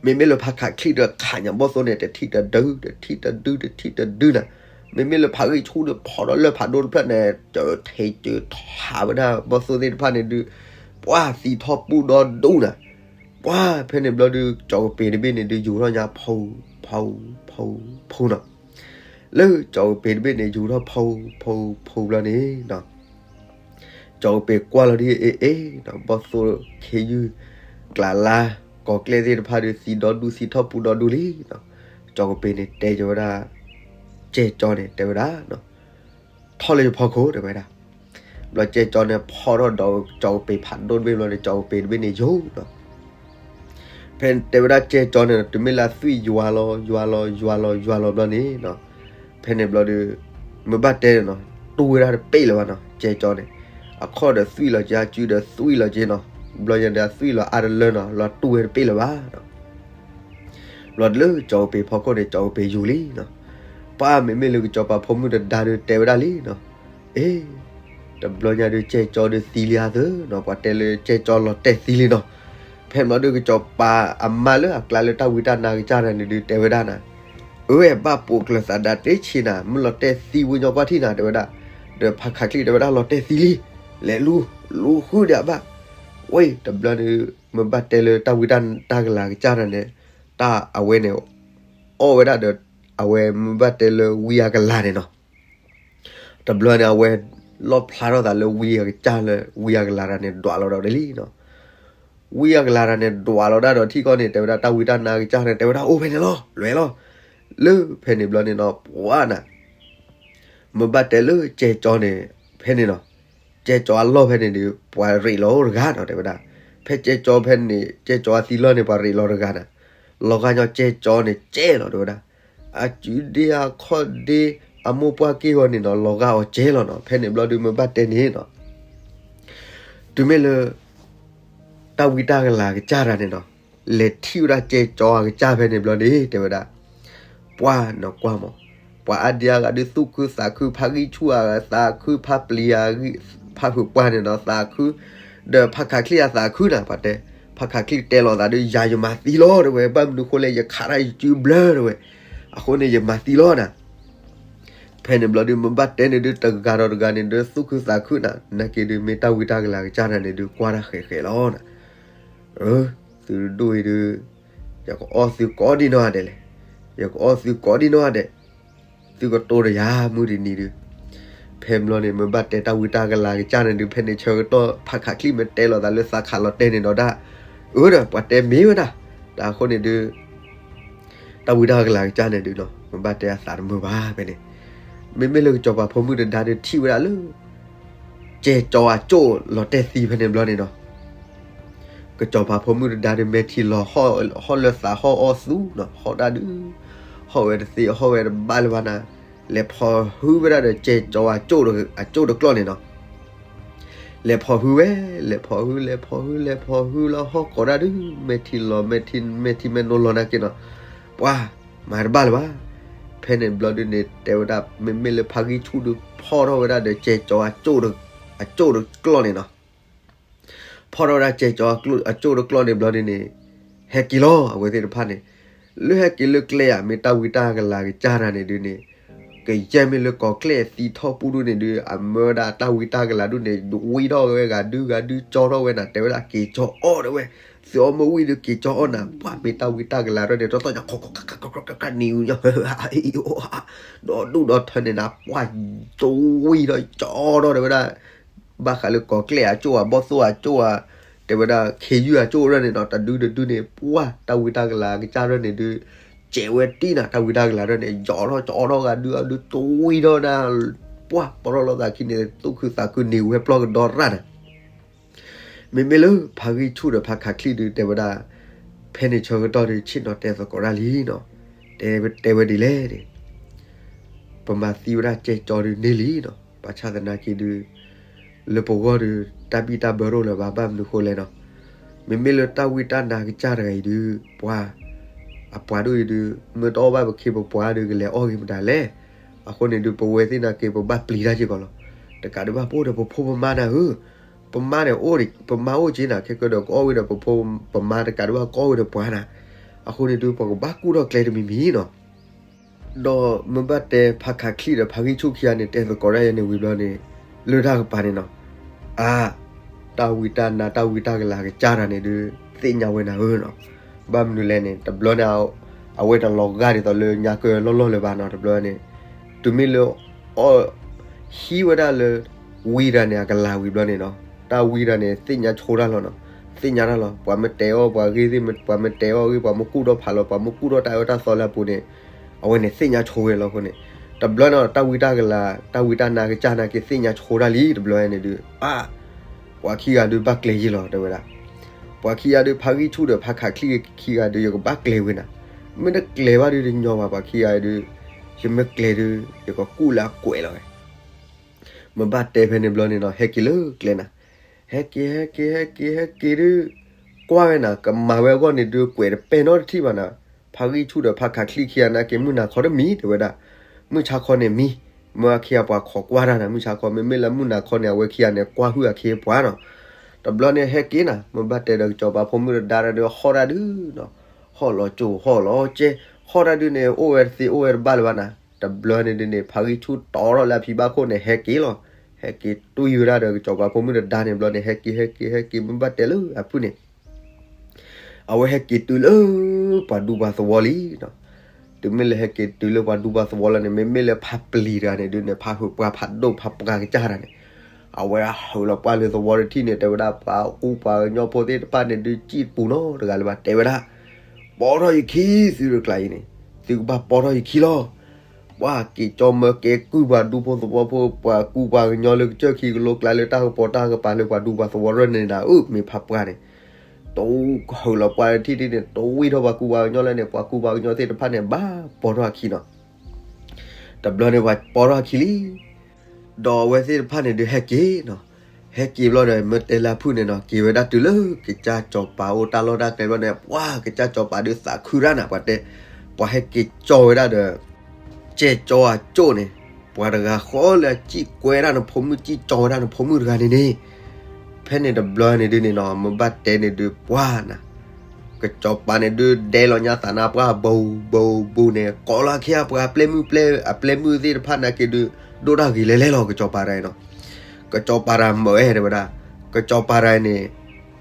မ့မ့ၢ်လၢဖးခးချံၣ်ဒီး ခးညါဘီၣ်သိၣ်န့ၣ် တထံၣ်တဒု တထံၣ်တဒု တထံၣ်တဒုနၤ, မ့မ့ၢ်လၢဖးဂံၢ်ဆူၣ်ဒီး ဖီၣ်ဒီးလၢဖးဒိၣ်တဖျၢၣ်န့ၣ် စၢၤထဲစၢၤထးဝဲဒၣ်ဘီၣ်သိၣ်သ့ၣ်တဖၣ်န့ၣ်ဒုး ပှၤသံထီၣ်ပူၣ်ဒီဒူၣ်နၤ, ပှၤဖဲန့ၣ်ဘျီဒုး ကၠီကပ့ၤတဘ့ၣ်န့ၣ်ဒုး ယူၤထီၣ်ညါ ဖီ ဖီ ဖီ ဖီနီၤ, လၢကၠီကပ့ၤတဘ့ၣ်န့ၣ် ယူၤထီၣ်ဖီ ဖီ ဖီဘျီန့ၣ် ကၠီကပ့ၤကွၢ်လီၤဒ်အ့ၣ်အ့ၣ်နီၤ, ဘီၣ်သိၣ်ခ့ယုၢ် ကျးလါ ကီၤကျဲၣ်သ့ၣ်တဖၣ်ဒီး သံဒီဒူၣ်သံထီၣ်ပူၣ်ဒီဒူၣ်လံနီၤ, ကၠီကပ့ၤန့ၣ်တဲက့ၤဝဲဒၣ် ကဲကၠီန့ၣ် တဲဝဲဒၣ် ထီၣ်လၢယဖီခိၣ် တဲဝဲဒၣ်. ဘျီကဲကၠီန့ၣ် ဖီၣ်ထီၣ်ဒီးကၠီကပ့ၤဖးဒိၣ်တဘ့ၣ်ဘျီန့ၣ် ကၠီကပ့ၤတဘ့ၣ်န့ၣ်ယိာ်နီၤ. ဖဲတဲဝဲဒၣ်ကဲကၠီန့ၣ် တုၤမ့ၢ်လၢသွံၣ်ယွၤလီၤ ယွၤလီၤ ယွၤလီၤ ယွၤလီၤဘျီန့ၣ်နီၤ, ဖဲန့ၣ်ဘျီဒီး မ့ၢ်ဘၣ်တဲန့ၣ်နီၤ တူၢ်ဝဲဒၣ်တပ့ၢ်လၢၤဘၣ်နီၤ ကဲကၠီန့ၣ်, အခီၣ်ဒီးသွံၣ်လီၤက့ အစုဒီးသွံၣ်လီၤက့နီၤ, ဘျီညါဒီးအသွံၣ်လီၤအါတလၢနီၤ, လီၤတူၢ်ဝဲတပ့ၢ်လၢၤဘၣ်နီၤ. ဘျီတလၢကၠီၤကပ့ၤဖီခိၣ်န့ၣ် ကၠီၤကပ့ၤယူၤလံနီၤ. ပှၤမ့မ့ၢ်လၢကၠီၤပၤဖိမုၣ်တဒါဒုးတဲဝဲဒၣ်လံနီၤ. အ့ တဘျီညါဒုး ကဲကၠီဒုးသံလံအသၢနီၤ, ပှၤတဲလၢကဲကၠီလီၤတဲာ်သံလံနီၤ. ဖဲန့ၣ်ဘျီဒုးကၠီၤပၤအမါလၢအကျါလၢတၢ်ဝံတၢ်နါကစၢ်တဂၤန့ၣ်ဒုးတဲဝဲဒၣ်နီၤ, အဝဲဘၣ်ပိာ်ကျၢၤသးဒၣ်တဆံးနၤ, မ့ၢ်လီၤတဲာ်သံဝဲညီကွၢ်ထံၣ်နၤ တဲဝဲဒၣ်. ဒီးဖးခးချံၣ်တဲဝဲဒၣ်လီၤတဲာ်သံလံ, လဲၤလူၤ, လူၤဃုာ်ဒီးအဘၣ်. ဝဲတဘျီန့ၣ် မ့ၢ်ဘၣ်တဲလၢတၢ်ဝံတၢ်နါကစၢ်တဂၤန့ၣ်, တၢ်အဝဲန့ၣ် အီၣ်ဝဲဒၣ်ဒီး အဝဲမ့ၢ်ဘၣ်တဲလၢဝံအကလၤန့ၣ်နီၤ. တဘျီန့ၣ် အဝဲလီၣ်ဖျါထီၣ်သးလၢဝံအကစၢ်လၢ ဝံအကလၤတဂၤန့ၣ် ဒွးလီၤဒီးဒ်လံနီၤ. ဝံအကလၤတဂၤန့ၣ် ဒွးလီၤဒၣ်ဒီးထံကီၢ်န့ၣ် တဲဝဲဒၣ်တၢ်ဝံတၢ်နါကစၢ်န့ၣ် တဲဝဲဒၣ်အိၣ်ဖဲန့ၣ်လီၤ, လွဲလီၤ. လၢဖဲန့ၣ်ဘျီန့ၣ်နီၤ ပှၤနၤ မ့ၢ်ဘၣ်တဲလၢကဲကၠီန့ၣ် ဖဲန့ၣ်နီၤ, ကဲကၠီအလီၢ်ဖဲန့ၣ်ဒီး ပှၤရ့းလီၤအိၣ်တဂၤနီၤ တဲဝဲဒၣ်. ဖဲကဲကၠီဖဲန့ၣ် ကဲကၠီအသံလီၢ်န့ၣ် ပှၤရ့းလီၤတဂၤနၤ, လီၤဂာ်ညီကဲကၠီန့ၣ်ကဲလီၤ တဲဝဲဒၣ်. အစုဒ့အခီၣ်ဒ့ အမိၢ်ပှၢ်က့ၢ်ဂီၤန့ၣ်နီၤ လီၤဂာ်အီၤကဲလီၤနီၤ. ဖဲန့ၣ်ဘျီဒုး မ့ၢ်ဘၣ်တဲန့ၣ်နီၤ တုၤမ့ၢ်လၢ တၢ်ဝံတၢ်ကလၤကစၢ်တဂၤန့ၣ်နီၤ, လဲၤထံၣ်ဝဲဒၣ်ကဲကၠီအကစၢ်ဖဲန့ၣ်ဘျီန့ၣ် တဲဝဲဒၣ်, ပှၤနကွၢ်မး, ပှၤအါဒံအါဂၤဒုးသူၣ်ခုသးခု, ဖါဂံၢ်ဆူၣ်အသးခု, ဖါပျံၤအသးခု, ဖါဖုးပှၢ်န့ၣ်နီၤ သးခု, ဒီးဖးခးချံၣ်အသးခုနၤ ပှၤတဲ, ဖးခးချံၣ်တဲလီၤသးဒီး ယၤယမၤသံလီၤ တဲဝဲ, ဘၣ်မနုၤဃိလဲၣ် ယခးတၢ်ယစုဘျၢ တဲဝဲ, အဃိန့ၣ် ယမၤသံလီၤနၤ. ဖဲန့ၣ်ဘျီဒုး မ့ၢ်ဘၣ်တဲန့ၣ်ဒုး တဂၤဒီးတဂၤန့ၣ်ဒုး သူၣ်ခုသးခုနၤ, နာ်က့ဒုး မ့ၢ်တၢ်ဝံတၢ်ကလၤကစၢ်တဂၤန့ၣ်ဒုး ကွၢ်တၢ်ဃဲးဃဲးလီၤနၤ. အၢ သုတဒိၣ်အံၤဒုး ယကအီၣ်သုကိးဒံနီၢ်ဂၤဒဲးလဲၣ်, ယကအီၣ်သုကိးဒံနီၢ်ဂၤဒဲး, သုကတိၤတယၤမုၢ်တနံၤဒုး. ဖဲဘျီန့ၣ် မ့ၢ်ဘၣ်တဲတၢ်ဝံတၢ်ကလၤကစၢ်န့ၣ်ဒုး ဖဲန့ၣ်ဆၢကတီၢ် ဖးခးချံၣ်မ့ၢ်တဲလီၤသးလၢသးခးလီၤတဲာ်န့ၣ်ဒီးဒၣ်, အၢဒီး ပှၤတဲမ့ၢ်ဝဲဒၣ်, တၢ်အဃိန့ၣ်ဒုး တၢ်ဝံတၢ်ကလၤကစၢ်န့ၣ်ဒုးနီၤ မ့ၢ်ဘၣ်တဲအသးတမုာ်ဘၣ်ဖဲန့ၣ်, မ့မ့ၢ်လၢကစီၤပၤဖိမုၣ်တဒါဒုးထံၣ်ဝဲဒၣ်လၢ ကဲကၠီအကၠိၣ်လီၤတဲာ်သံဖဲန့ၣ်ဘျီန့ၣ်နီၤ, ကစီၤပၤဖိမုၣ်တဒါဒုး မဲာ်ထံလီၤဟီၣ်လၢသးဟီၣ်အီၣ်သူနီၤ, ဟီၣ်တၢ်ဒုး ဟီၣ်ဝဲတသ့ ဟီၣ်ဝဲတဘၣ်လၢၤဘၣ်နၤ, လဲၤဖီၣ်ဟုဝဲဒၣ်ဒီးကဲကၠီအကၠိၣ်တကျီၢ်န့ၣ်နီၤ. လဲၤဖီၣ်ဟုဝဲ, လဲၤဖီၣ်ဟု လဲၤဖီၣ်ဟု လဲၤဖီၣ်ဟုလၢဟီၣ်ကိးဒၣ်ဒုး မဲာ်ထံလီၤ မဲာ်ထံ မဲာ်ထံမဲာ်နိလီၤနာ်က့နီၤ, ပှၤ မၤတဘၣ်လၢၤဘၣ်. ဖဲန့ၣ်ဘျီဒုးန့ၣ် တဲဝဲဒၣ် မ့မ့ၢ်လၢဖါဂံၢ်ဆူၣ်ဒုးဖီၣ်ထီၣ်ဝဲဒၣ်ဒီးကဲကၠီအကၠိၣ်တကျီၢ်န့ၣ်နီၤ. ဖီၣ်ထီၣ်ဝဲဒၣ်ကဲကၠီအကၠိၣ်တကျီၢ်န့ၣ်ဘျီဒုးန့ၣ် ဟဲက့ၤလီၤ အဝဲသ့ၣ်တဖၣ်န့ၣ်, လၢဟဲက့ၤလၢကျဲဧါ မ့ၢ်တၢ်ဝံတၢ်ကလၤကစၢ်တၢ်န့ၣ်ဒုးန့ၣ်, ကယဲၢ်မ့ၢ်လၢကီၢ်ကျဲၣ်သံထီၣ်ပူၤဒုးန့ၣ်ဒုး အမၢဝဲဒၣ်တၢ်ဝံတၢ်ကလၤဒုးန့ၣ် ဝံထီၣ်ဝဲဂၤဒုးဂၤဒုး ကၠီထီၣ်ဝဲနၤ တဲဝဲဒၣ်က့ၤကၠီအီၣ်တဲဝဲ, သုအီၣ်မ့ၢ်ဝံၤဒုးက့ၤကၠီအီၣ်နၤ, ပှၤမ့ၢ်တၢ်ဝံတၢ်ကလၤဒၢန့ၣ် တီတီညါ ခီခီခါခါခါခါနံၤအူညါ ဒီးဒူၣ်ဒီးထၢန့ၣ်နၤ ပှၤကၠီဝံထီၣ်ကၠီထီၣ်တဲဝဲဒၣ် ဘၣ်ဃးလၢကီၢ်ကျဲၣ်အကၠိၣ် အဘီၣ်သိၣ်အကၠိၣ်ဧါ, တဲဝဲဒၣ် ခ့ယုၢ်အကၠိၣ်ဒၢန့ၣ်နီၤ တဒုတဒုန့ၣ် ပှၤတၢ်ဝံတၢ်ကလၤကစၢ်ဒၢန့ၣ်ဒုး ကဲးဝဲတံၢ်နၤ တၢ်ဝံတၢ်ကလၤဒၢန့ၣ် ယီၤထီၣ်ကၠီထီၣ်ဂၤဒုးအဒုး ကၠီဝံထီၣ်နၤ, ပှၤပီၢ်ထီၣ်လိာ်သးခံန့ၣ် သူၣ်ခုသးခုန့ၢ်ဝဲပျီၢ်ကဒီရၣ်နၤ မ့မ့ၢ်လၢဖါဂံၢ်ဆူၣ်ဒီးဖါခးချံၣ်ဒုးတဲဝဲဒၣ်, ဖဲန့ၣ်ဆၢကတီၢ်ဒုး ဆ့ၣ်နီၤတဲသကိးတၢ်လံနီၤ, တဲဝဲဒ်လဲၣ်န့ၣ်, ပမၤသံဝဲဒၣ်ကဲကၠီဒုးန့ၢ်လံနီၤ, ဘၣ်ဆၣ်သနာ်က့ဒုး လၢပဂီၢ်ဒုး တၢ်ဘံၣ်တၢ်ဘၢတအိၣ်လၢၤဘၣ် ဘၣ်မနုၤဃိလဲၣ်နီၤ, မ့မ့ၢ်လၢတၢ်ဝံတၢ်နါကစၢ်တဂၤအံၤဒုး ပှၤ အပှၤဒ်အံၤဒုး မ့ၢ်တအီၣ်ဘၣ်ပခ့ပပှၤဒုး ကလဲၤအီၣ်ဂ့ၤမတၤလဲၣ်, အဃိန့ၣ်ဒုး ပဝဲသ့ၣ်နာ်က့ ပဘၣ်ပျံၤတၢ်စ့ၢ်ကီးလီၤ, တကးဒံးဘၣ်ပအိၣ်ဒီးပဖိပမါနၤဧၢ ပမါန့ၣ်အိၣ် ပမါအိၣ်က့နၤ ခဲကဒီးကအီၣ်ဝဲဒီးပဖိပမါ တကးဒံးဘၣ်ကအီၣ်ဝဲဒီးပှၤနၤ, အဃိန့ၣ်ဒုး ပကဘၣ်ကူၣ်ထီၣ်ကျဲတမံၤမံၤနီၤ, ဒီးမ့ၢ်ဘၣ်တဲဖါခးချံၣ်ဒီးဖါဂံၢ်ဆူၣ်ခံဂၤန့ၣ် တဲသကိးတၢ်ယဲန့ၣ်ဝံၤဘျီန့ၣ် လၢတၢ်ကပၤန့ၣ်နီၤ, အါ တၢ်ဝံတၢ်နါ တၢ်ဝံတၢ်ကလၤကစၢ်တၢ်န့ၣ်ဒုး သ့ၣ်ညါဝဲနၤဧၢနီၤ, ဘၣ်မနုၤလဲၣ်န့ၣ် တဘျီန့ၣ် အဝဲတလီၤဂာ်ဒ်သိးလၢညါကၢလီၢ်လီၢ်လၢၤဘၣ်နီၤ, တဘျီန့ၣ် တုၤမ့ၢ်လၢ အီၣ် ဟံးဝဲဒၣ်လၢ ဝံတၢ်န့ၣ် အကလၤဝံၤဘျီန့ၣ်နီၤ, တၢ်ဝံတၢ်န့ၣ် သ့ၣ်ညါဆိတၢ်လီၤနီၤ, သ့ၣ်ညါတၢ်လီၤ, ပှၤမ့ၢ်တဲအီၣ်ပှၤဂ့ၢ်သ့ၣ် ပှၤမ့ၢ်တဲအီၣ်ဂ့ၢ် ပှၤမ့ၢ်ကူၣ်ထီၣ်ဖးလီၤ ပှၤမ့ၢ်ကူၣ်ထီၣ်တၢ်အၢတၢ်သီလၢအပူၤန့ၣ် အဝဲန့ၣ်သ့ၣ်ညါဆိဝဲလီၤအဃိန့ၣ်, တဘျီန့ၣ် တၢ်ဝံတၢ်ကလၤ တၢ်ဝံတၢ်နါကစၢ်နာ်က့ သ့ၣ်ညါဆိတၢ်လံ တဘျီန့ၣ်ဒုး အါ ပှၤခံဂၤဒုးဘၣ်ကျဲၤယံာ်လီၤ တဲဝဲဒၣ်, ပှၤခံဂၤဒုး ဖါဂံၢ်ဆူၣ်ဒီးဖါခးချံၣ်ခံဂၤဒုး ယကဘၣ်ကျဲၤဝဲနၤ, မ့ၢ်တကျဲၤဘၣ်ဒုးတညီဘၣ် ပှၤခံဂၤဒုး, ယမ့ၢ်ကျဲၤဒုး ယကကူၣ်လၢအကွဲးလီၤဝဲ မ့ၢ်ဘၣ်တဲဖဲန့ၣ်ဘျီန့ၣ်နီၤ ဟဲက့ၤလၢကျဲနၤ, ဟဲက့ၤ ဟဲက့ၤ ဟဲက့ၤ ဟဲက့ၤဒုး ကွၢ်ဝဲနၤ ကမၤဝဲအဂီၢ်န့ၣ်ဒုး ကွဲးတပဲာ်နီတထံၣ်ဘၣ်နၤ, ဖါဂံၢ်ဆူၣ်ဒီးဖါခးချံခံဂၤနာ်က့ၤ မုၢ်နၤခီတမံၤ တဲဝဲဒၣ်, မုၢ်ဆါခီန့ၣ်မံ, မၢအခ့အပှၤခိးကွၢ်တၢ်နၤ မုၢ်ဆါခီ မ့မ့ၢ်လၢမုၢ်နၤခီန့ၣ် အဝဲခံဂၤန့ၣ် ကွၢ်ဟုၣ်အခ့အပှၤနီၤ, တဘျီန့ၣ်ဟဲက့ၤနၤ မ့ၢ်ဘၣ်တဲဒီးကစီၤပၤဖိမုၣ်တဒါဒီး ဟီၣ်တၢ်ဒုးနီၤ, ဟီၣ်လီၤကၠိ ဟီၣ်လီၤကဲ, ဟီၣ်တၢ်ဒုးန့ၣ် အိၣ်ဝဲတသ့အိၣ်ဝဲတဘၣ်လၢၤဘၣ်နၤ, တဘျီန့ၣ်ဒုးန့ၣ် ဖါဂံၢ်ဆူၣ်တီထီၣ်လၢအဖံဘၣ်ခိၣ်န့ၣ် ဟဲက့ၤလီၤ, ဟဲက့ၤတွံၢ်ဝဲဒၣ်ဒီးကစီၤပၤဖိမုၣ်တဒါန့ၣ် ဘျီန့ၣ် ဟဲက့ၤ ဟဲက့ၤ ဟဲက့ၤ မ့ၢ်ဘၣ်တဲလၢအဖုၣ်န့ၣ် အဝဲဟဲက့ၤတုၤလၢပှၤဒူပှၤသဝီလံနီၤ, တုၤမ့ၢ်လၢဟဲက့ၤတုၤလၢပှၤဒူပှၤသဝီလၢန့ၣ် မ့မ့ၢ်လၢဖါပျံၤတဂၤန့ၣ်ဒုးန့ၣ် ဖါဟုးပှၢ်ဖးဒိၣ်ဖးပှၢ်ကစၢ်တဂၤန့ၣ်, အဝဲဟးလီၤပှၢ်လၢသဝီတထံၣ်န့ၣ် တဲဝဲဒၣ် ပှၤကူပှၤကညီဖိသ့ၣ်တဖၣ်န့ၣ်ဒုး စံၣ်တပူၤနီတဂၤလၢၤဘၣ် တဲဝဲဒၣ်, ပိာ်ထီၣ်ယခံသုတကျါအံၤန့ၣ်, သုကဘၣ်ပိာ်ထီၣ်ယခံလီၤ. ပှၤက့ၤကၠီမၢကဲကုၢ်ပှၤဒူဖိသဝီဖိ ပှၤကူပှၤကညီလၢကစၢၢ်ခံကလိကျါလၢတၢ်ကပီၤတၢ်ကပၤလၢပှၤဒူပှၤသဝီရၢၢ်န့ၣ်နၤဧၢ, မ့ၢ်ဖးပှၢ်န့ၣ် တဟးလီၤပှၢ်လၢထံၣ်ထံၣ်န့ၣ် တဝံၣ်ထီၣ်ပှၤကူပှၤကညီလၢန့ၣ် ပှၤကူပှၤကညီသ့ၣ်တဖၣ်န့ၣ် ဘၣ်ပိာ်ထီၣ်အခံနီၤ. တဘျီန့ၣ်ပှၤပိာ်ထီၣ်အခံလံ ဒီးအဝဲသ့ၣ်တဖၣ်န့ၣ်ဒုးဟဲက့ၤနီၤ, ဟဲက့ၤဘျီဒီး မ့ၢ်တဲလၢအဖုၣ်န့ၣ်နီၤ က့ၤဝဲဒၣ်တုၤလၢကစၢ်စီၤပၤအိၣ်တၢ်လီၢ်တၢ်ကျဲဘျီန့ၣ် ပှၤကစၢ်စီၤပၤဒုးသးခုတၢ်နၤ ပှၤတဲ, ပှၤဟဲက့ၤကၠီဝဲဒၣ်ဒီး ကဲကၠီအကၠိၣ်န့ၣ်, ပှၤတဂၤဃီလၢအစံၣ်ကွဲဒၣ်နဖိမုၣ် စံၣ်ကၠီဝဲဒၣ်နဖိမုၣ်တဂၤန့ၣ်န့ၣ်, ဖဲန့ၣ်တဘျီန့ၣ်ဒုးန့ၣ်နီၤ မ့ၢ်ဘၣ်တဲန့ၣ်ဒုးပှၤနၤ ကစီၤပၤန့ၣ်ဒုးဒဲလီၤညါသးနါပှၢ် ဘူးဘူးဘူးန့ၣ် ကိးလီၤအခ့အပှၤ အပျဲၢ်မုၣ်အပျဲၢ်မုၣ်သ့ၣ်တဖၣ်နာ်က့ဒုး ဒိၣ်တၢ်ဂ့ၤလဲၤလဲၤလီၤ ကစီၤပၤတဂၤအံၤနီၤ. ကစီၤပၤတဂၤမၢအဲၣ်တဲဝဲဒၣ်, ကစီၤပၤတဂၤအံၤန့ၣ်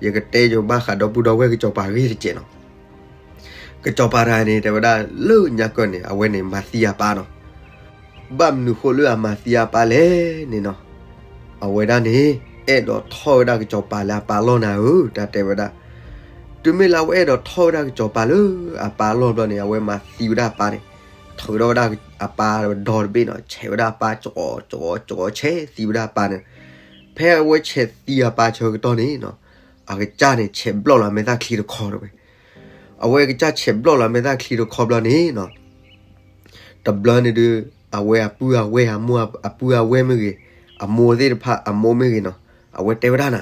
ယကတဲယဘၣ်ဃးဒီပုၢ်ဒီဝဲၢ်ကစီၤပၤအဂ့ၢ်တစဲးနီၤ. ကစီၤပၤတဂၤန့ၣ် တဲဝဲဒၣ်လၢညါကၢၢ်န့ၣ် အဝဲန့ၣ်မၤသံအပၢ်နီၤ. ဘၣ်မနုၤဃိလၢအမၤသံအပၢ်လဲၣ်န့ၣ်နီၤ, အဝဲဒၣ်န့ၣ် အဲၣ်ဒိးထီၣ်ဝဲဒၣ်ကစီၤပၤလၢအပၢ်အလီၢ်နၤဧၢ တၢ်တဲဝဲဒၣ်. တုၤမ့ၢ်လၢအဝဲအဲၣ်ဒိးထီၣ်ဝဲဒၣ်ကစီၤပၤလၢအပၢ်အလီၢ်ဘျီန့ၣ် အဝဲမၤသံဝဲဒၣ်အပၢ်န့ၣ်, ထုးထီၣ်ဝဲဒၣ်အပၢ်ဒီတဘ့ၣ်နီၤ, ဆဲးဝဲဒၣ်အပၢ် ကီကီကီ ဆဲးသံဝဲဒၣ်အပၢ်န့ၣ်. ဖဲအဝဲဆဲးသံအပၢ်ဆၢကတီၢ်န့ၣ်နီၤ, အကစၢ်န့ၣ် ဆဲးဘျီၣ်လီၤအမဲာ်သၣ်ချံတခီတဲဝဲ. အဝဲကစၢ်ဆဲးဘျီၣ်လီၤအမဲာ်သၣ်ချံတခီဘျီန့ၣ်နီၤ, တဘျီန့ၣ်ဒုး အဝဲအပုၢ်အဝဲၢ် အမိၢ်အပုၢ်အဝဲၢ်မ့ၢ်ဂ့ၤ, အမိၢ်သ့ၣ်တဖၣ်အမိၢ်မ့ၢ်ဂ့ၤနီၤ, အဝဲတဲဝဲဒၣ်နၤ,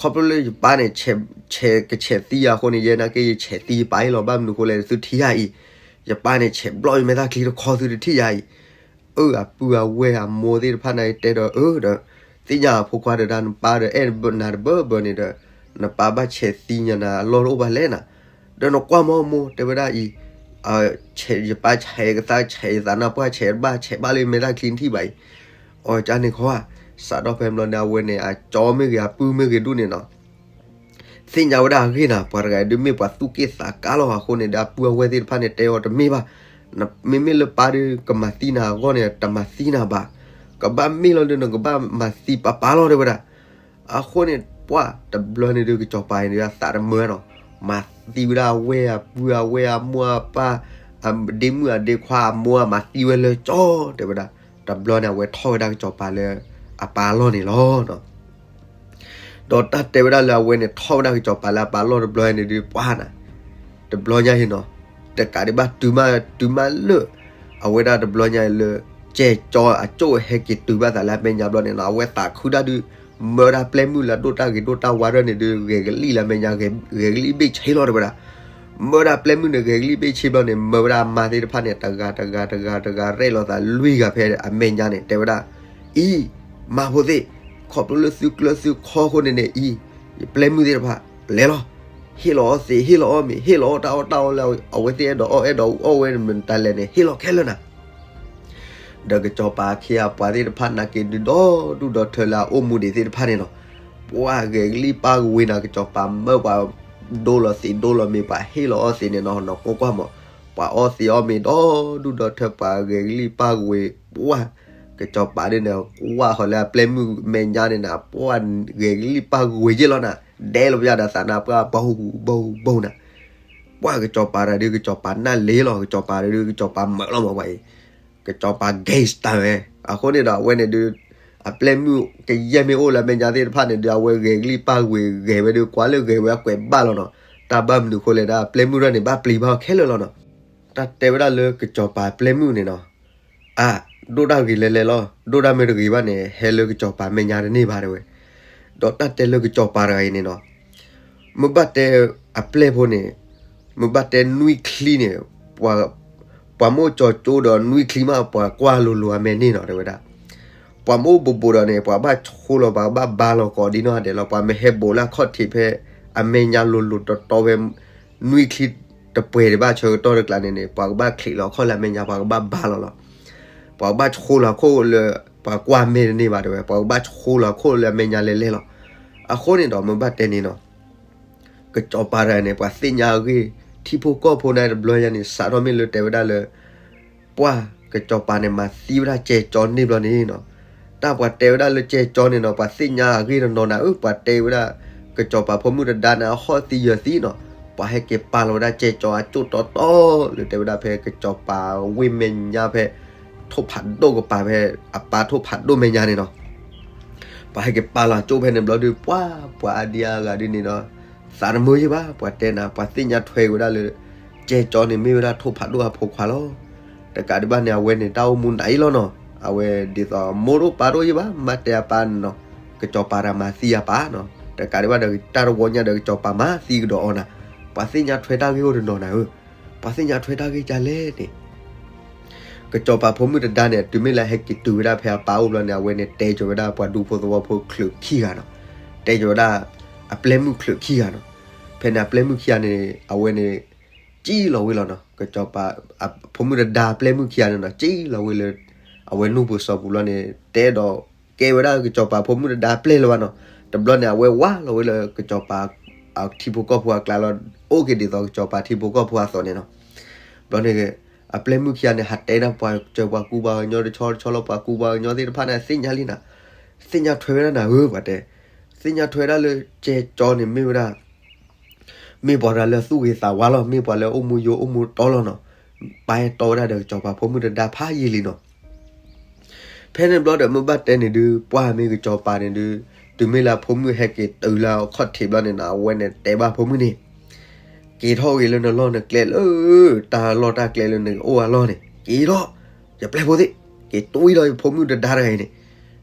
ခီဖျိလၢယပၢ်န့ၣ် ဆဲးကဆဲးသံယၤအဃိန့ၣ် ယဲနာ်က့ယဆဲးသံယပၢ်အံၤလီၤ. ဘၣ်မနုၤဃိလဲၣ် သုထံၣ်ယၤအံၤ, ယပၢ်န့ၣ် ဆဲးဘျီၣ်ယမဲာ်သၣ်ချံတခီ သုတထံၣ်ယၤအံၤ. အၢ အပုၢ်အဝဲၢ်အမိၢ်သ့ၣ်တဖၣ်န့ၣ် တဲဒီးအၢဒီး, သ့ၣ်ညါအဖိခွါဒီးဒၣ် နပၢ်ဒီးအဲၣ်နၤတဘၢဘၢန့ၣ်ဒီး, နပၢ်ဘၣ်ဆဲးသံညါနၤအလီၢ်တအိၣ်ဘၣ်လဲၣ်နၤ. ဒီးနကွၢ်မီမိၢ် တဲဝဲဒၣ်အံၤ, ယပၢ်ဆဲးကသါ ဆဲးယသးနါပှၢ် ဆဲးတဘၣ် ဆဲးဘၣ်လၢမဲာ်သၣ်ချံနထံၣ်ဘၣ်အံၤ. အီကန့ၣ်ခီဧါ, စးထီၣ်ဖဲဘျီန့ၣ် အဝဲန့ၣ် အကၠီမ့ၢ်ဂ့ၤ အပုၢ်မ့ၢ်ဂ့ၤဒူၣ်န့ၣ်နီၤ သ့ၣ်ညါဝဲဒၣ်အဂ့ၢ်နၤ, ပှၤတဂၤအံၤဒုးမ့ၢ်ပှၤသူၣ်က့ၣ်သးကါလီၤ. အဃိန့ၣ်ဒီး အပုၢ်အဝဲၢ်သ့ၣ်တဖၣ်န့ၣ် တဲအီၤတမ့ၢ်ဘၣ်. မ့မ့ၢ်လၢပၢ်ဒုးကမၤသံနၤအဂီၢ်န့ၣ် တမၤသံနၤဘၣ်. ကဘၣ်မ့ၢ်လီၤဒုး နကဘၣ်မၤသံပၢ်ပၢ်လီၤ တဲဝဲဒၣ်. အဃိန့ၣ် ပှၤတဘျီန့ၣ်ဒုး ကစီၤပၤအံၤဒုး အသးတမုာ်နီၤ, မၤသံဝဲဒၣ်အဝဲၢ်အပုၢ်အဝဲၢ်အမိၢ်အပၢ်, အဒ့မုၣ်အဒ့ခွါအမိၢ် မၤသံဝဲလၢကၠီ တဲဝဲဒၣ်. တဘျီန့ၣ် အဝဲထီၣ်ဝဲဒၣ်ကစီၤပၤလၢအပၢ်အလီၢ်န့ၣ်လီၤ. ဒီးတၢ်တဲဝဲဒၣ်လၢအဝဲန့ၣ် ထီၣ်ဝဲဒၣ်ကစီၤပၤလၢအပၢ်အလီၢ်တဘျီန့ၣ်ဒုး ပှၤနၤ, တဘျီညါအံၤနီၤ, တကးဒံးဘၣ်တုၤမး တုၤမးလၢ အဝဲဒၣ်တဘျီညါအံၤလၢ ကဲကၠီအကၠိၣ်ဟဲက့ၤတုၤဘၣ်သးလၢအမဲာ်ညါဘျီန့ၣ်နီၤ, အဝဲသးခုတၢ်ဒုး မၢဒၣ်ပျဲၢ်မုၣ်လၢအဒိၣ်တၢ်ဂ့ၤဒိၣ်တၢ်ဝါဒၢန့ၣ်ဒုး ဂဲၤကလံၣ်လၢအမဲာ်ညါ ဂဲၤကလံၣ်ဘ့ၣ်ဆ့လီၤ တဲဝဲဒၣ်. မၢဒၣ်ပျဲၢ်မုၣ်န့ၣ် ဂဲၤကလံၣ်ဘ့ၣ်ဆ့ဘျီန့ၣ် မၢဝဲဒၣ်အမါသ့ၣ်တဖၣ်န့ၣ် တဂၤတဂၤတဂၤတဂၤ ရဲၣ်လီၤသးလွံၢ်ဂၤဖဲအမဲာ်ညါန့ၣ် တဲဝဲဒၣ်, အံၤ မါဖိသ့ၣ်, ခီဖျိလၢသုကျၢၤသုခီအဃိန့ၣ်န့ၣ် အံၤ ယပျဲၢ်မုၣ်သ့ၣ်တဖၣ် လဲၤလီၤ, ဟ့ၣ်လီၤအီၣ်သ့ ဟ့ၣ်လီၤအီၣ်မ့ၤ ဟ့ၣ်လီၤအီၣ်တၢ်အီၣ်တၢ်အီလၢအဝဲသ့ၣ်အဲၣ်ဒိးအီၣ်အဲၣ်ဒိးအီၣ်ဝဲမတၤလဲၣ်န့ၣ် ဟ့ၣ်လီၤခဲလၢာ်နၤ. ဒီးကစီၤပၤအခ့အပှၤသ့ၣ်တဖၣ်နာ်က့ဒုး ဒီဒူၣ်ဒီထၢလၢအအိၣ်မူဒံးသ့ၣ်တဖၣ်န့ၣ်နီၤ, ပှၤဂဲၤကလံၣ်ပၢ်ကဝ့ၤနၤ ကစီၤပၤမၢပှၤဒိလီၤသ့ဒိလီၤမ့ၤ ပှၤဟ့ၣ်လီၤအီၣ်သ့န့ၣ်နီၤ နီၢ်ကွၢ်ကွၢ်မး, ပှၤအီၣ်သ့အီၣ်မ့ၤဒီဒူၣ်ဒီထၢ ပှၤဂဲၤကလံၣ်ပၢ်ကဝ့ၤ ပှၤ ကစီၤပၤဒ်န့ၣ် ကွၢ်ဃီၤလၢအပျဲၢ်မုၣ်မဲာ်ညါန့ၣ်နၤ ပှၤဂဲၤကလံၣ်ပၢ်ကဝ့ၤယ့ၢ်လီၤနၤ, ဒဲလီၤပယၢ်ဒီးသးနါပှၢ် ဘိဘိဘိနၤ. ပှၤကစီၤပၤတဂၤဒုး ကစီၤပၤနၢ်လ့လီၤ ကစီၤပၤတဂၤဒုး ကစီၤပၤမၢလီၤမးပှၤအံၤ, ကစီၤပၤဂဲၤစတၢ်ဝဲ. အဃိန့ၣ်ဒီးအဝဲန့ၣ်ဒုး အပျဲၢ်မုၣ်ကယဲၢ်မ့ၢ်အိၣ်လၢအမဲာ်ညါသ့ၣ်တဖၣ်န့ၣ်ဒုး အဝဲဂဲၤကလံၣ်ပၢ်ကဝ့ၤဂဲၤဝဲဒုး ကွၢ်လၢဂဲၤဝဲအကွဲးဘၣ်လီၤနီၤ, တၢ်ဘၣ်မနုၤဃိလဲၣ်ဒၣ် အပျဲၢ်မုၣ်တဂၤန့ၣ် ဘၣ်ပျံၤဘၣ်အီၤခဲလၢာ်လီၤနီၤ. တၢ်တဲဝဲဒၣ်လၢကစီၤပၤပျဲၢ်မုၣ်န့ၣ်နီၤ, အါ, ဒိၣ်တၢ်ဂ့ၤလဲၤလဲၤလီၤ, ဒိၣ်တၢ်မ့ၢ်တဂ့ၤဘၣ်န့ၣ် ဟဲလၢကစီၤပၤမဲာ်ညါတန့ၢ်ဘၣ်တဲဝဲ. ဒီးတၢ်တဲလၢကစီၤပၤတဂၤအံၤန့ၣ်နီၤ, မ့ၢ်ဘၣ်တဲအပျဲၢ်ဖိန့ၣ်, မ့ၢ်ဘၣ်တဲနွံချံန့ၣ်, ပှၤ, ပှၤမ့ၢ်အိၣ်ကၠီၤကၠိဒီးနွံချံမး ပှၤကွၢ်လိၤလိၤအမဲာ်န့ၣ်နီၤ တဲဝဲဒၣ်. ပှၤမ့ၢ်အိၣ်ဘူးဘူးဒီးန့ၣ် ပှၤဘၣ်ဆှိလီၤ ပှၤကဘၣ်ဘါလီၤကိးဒံနီၢ်ဒဲးလီၤ. ပှၤမ့ၢ်ဟဲဘူးလၢအခီၣ်ထံးဖဲ အမဲာ်ညါလိၤလိၤတီတီဖဲ နွံချံတပှဲၤဒံးဘၣ်ဆၢကတီၢ်တကျါန့ၣ်န့ၣ် ပှၤကဘၣ်ချံးလီၤအခီၣ်လၢအမဲာ်ညါ ပှၤကဘၣ်ဘါလီၤလီၤ. ပှၤကဘၣ်ဆှိလီၤအခိၣ်လၢ ပှၤကွၢ်မဲာ်တန့ၢ်ဘၣ်တဲဝဲ, ပှၤကဘၣ်ဆှိလီၤအခိၣ်လၢအမဲာ်ညါလဲၤလဲၤလီၤ. အဃိန့ၣ်ဒီးမ့ၢ်ဘၣ်တဲန့ၣ်နီၤ, ကစီၤပၤတဂၤန့ၣ် ပှၤသ့ၣ်ညါအဂ့ၢ် ထံဖိကီၢ်ဖိန့ၣ်တဘျီညါန့ၣ် စးထီၣ်မ့ၢ်လၢတဲဝဲဒၣ်လၢ ပှၢ်ကစီၤပၤန့ၣ် မၤသံဝဲဒၣ်ကဲကၠီန့ၣ်ဘျီန့ၣ်နီၤ, တၢ်ပှၤတဲဝဲဒၣ်လၢကဲကၠီန့ၣ်နီၤ ပှၤသ့ၣ်ညါအဂ့ၢ်တနီၤနၤဧၢ, ပှၤတဲဝဲဒၣ် ကစီၤပၤဖိမုၣ်တဒါန့ၣ် အဟီၣ်သံယၢၤသံနီၤ, ပှၤဟဲက့ၤပာ်လီၤဝဲဒၣ်ကဲကၠီအကၠိၣ်တီတီ လၢတဲဝဲဒၣ်ဖဲကစီၤပၤဝ့ၢ်မဲာ်ညါဖဲ ထိၣ်ဖးဒိၣ်ကပၤဖဲ အပၢ်ထိၣ်ဖးဒိၣ်မဲာ်ညါန့ၣ်နီၤ ပှၤဟဲက့ၤပာ်လီၤအကၠိၣ်ဖဲန့ၣ်ဘျီဒီး ပှၢ်ပှၤအါဒံအါဂၤဒ်န့ၣ်ဒီး သးတမုာ်ယံၢ်ဘၣ်, ပှၤတဲနၤ ပှၤသ့ၣ်ညါထွဲက့ၤဝဲဒၣ်လၢ ကဲကၠီန့ၣ်မ့ၢ်ဝဲဒၣ်ထိၣ်ဖးဒိၣ်အဖိခွါလီၤ. တကးဒံးဘၣ်န့ၣ် အဝဲန့ၣ်တၢ်အိၣ်မူနးအံၤလီၤနီၤ, အဝဲဒ်သိးမိၢ်တအိၣ်ပၢ်တအိၣ်ယံၢ်ဘၣ်, မ့ၢ်တဲအပၢ်န့ၣ်နီၤ, ကစီၤပၤတဂၤမၤသံအပၢ်နီၤ, တကးဒံးဘၣ်ဒီးတၢ်တဝီညါဒီးကစီၤပၤမၤသံကဒီးအီၤနၤ, ပှၤသ့ၣ်ညါထွဲတၢ်ဂ့ၢ်အိၣ်တနီၤနၤဧၢ, ပှၤသ့ၣ်ညါထွဲတၢ်ဂ့ၢ်ဒ်လဲၣ်န့ၣ် ကစီၤပၤဖိမုၣ်တဒါန့ၣ် တုၤမ့ၢ်လၢဟဲက့ၤတုၤဝဲဒၣ်ဖဲအပၢ်အိၣ်ဘျီန့ၣ် အဝဲန့ၣ်တဲက့ၤဝဲဒၣ်ပှၤဒူဖိသဝီဖိချုးခံဂၤနီၤ, တဲက့ၤဝဲဒၣ် အပျဲၢ်မုၣ်ချုးခံဂၤနီၤ, ဖဲန့ၣ်အပျဲၢ်မုၣ်ခံဂၤန့ၣ် အဝဲန့ၣ် ကံၣ်လီၤဝဲလီၤနီၤ, ကစီၤပၤ ဖိမုၣ်တဒါအပျဲၢ်မုၣ်ခံဂၤန့ၣ်နီၤ ကံၣ်လီၤဝဲလၢ အဝဲနူၢ်ပူၤစီၤပူၤလီၤန့ၣ် တဲဒီးကဲဝဲဒၣ်ကစီၤပၤဖိမုၣ်တဒါအပျဲၢ်လၢၤဘၣ်နီၤ, တဘျီန့ၣ် အဝဲဝါလီၤဝဲလၢကစီၤပၤ ထံဖိကီၢ်ဖိအကျါလီၤ, အိၣ်က့ၤဒ်သိးကစီၤပၤထံဖိကီၢ်ဖိအသိးန့ၣ်နီၤ, ဘျီန့ၣ် အပျဲၢ်မုၣ်ခံဂၤန့ၣ် ဟးတဲဒၣ်ပှၤစၢၤပှၤကူပှၤကညီတဆီတဆီလီၤ, ပှၤကူပှၤကညီသ့ၣ်တဖၣ်န့ၣ် သ့ၣ်ညါလံနၤ, သ့ၣ်ညါထွဲဝဲဒၣ်နၤဧၢ, ပှၤတဲ သ့ၣ်ညါထွဲဒၣ်လၢကဲကၠီန့ၣ်မ့ၢ်ဝဲဒၣ် မ့ၢ်ပှၤတဂၤလၢသူၣ်ဂ့ၤသးဝါလီၤ, မ့ၢ်ပှၤလၢအိၣ်မူယိာ်အိၣ်မူတီလီၤနီၤ, ပာ်အဲၣ်တီဝဲဒၣ်ဒီးကစီၤပၤဖိမုၣ်တဒါဖးယံာ်လံနီၤ, ဖဲန့ၣ်ဘျီဒီးမ့ၢ်ဘၣ်တဲန့ၣ်ဒုး ပှၢ်မ့ၢ်ကစီၤပၤန့ၣ်ဒုး တုၤမ့ၢ်လၢအဖိမုၣ်ဟဲက့ၤတုၤလၢအခီၣ်ထံးဘျီန့ၣ်နီၤ အဝဲန့ၣ်တဲဘၣ်ဖိမုၣ်န့ၣ် က့ၤထီၣ်ဂ့ၤလၢနလီၢ်နကျဲလၢ တၢ်လီၢ်တၢ်ကျဲလၢနအိၣ်အလီၢ်န့ၣ် က့ၤထီၣ်, ယပျဲၢ်ဖိသ့ၣ်, က့ၤတွံၢ်လီၤယဖိမုၣ်တဒါတဂၤအံၤန့ၣ်,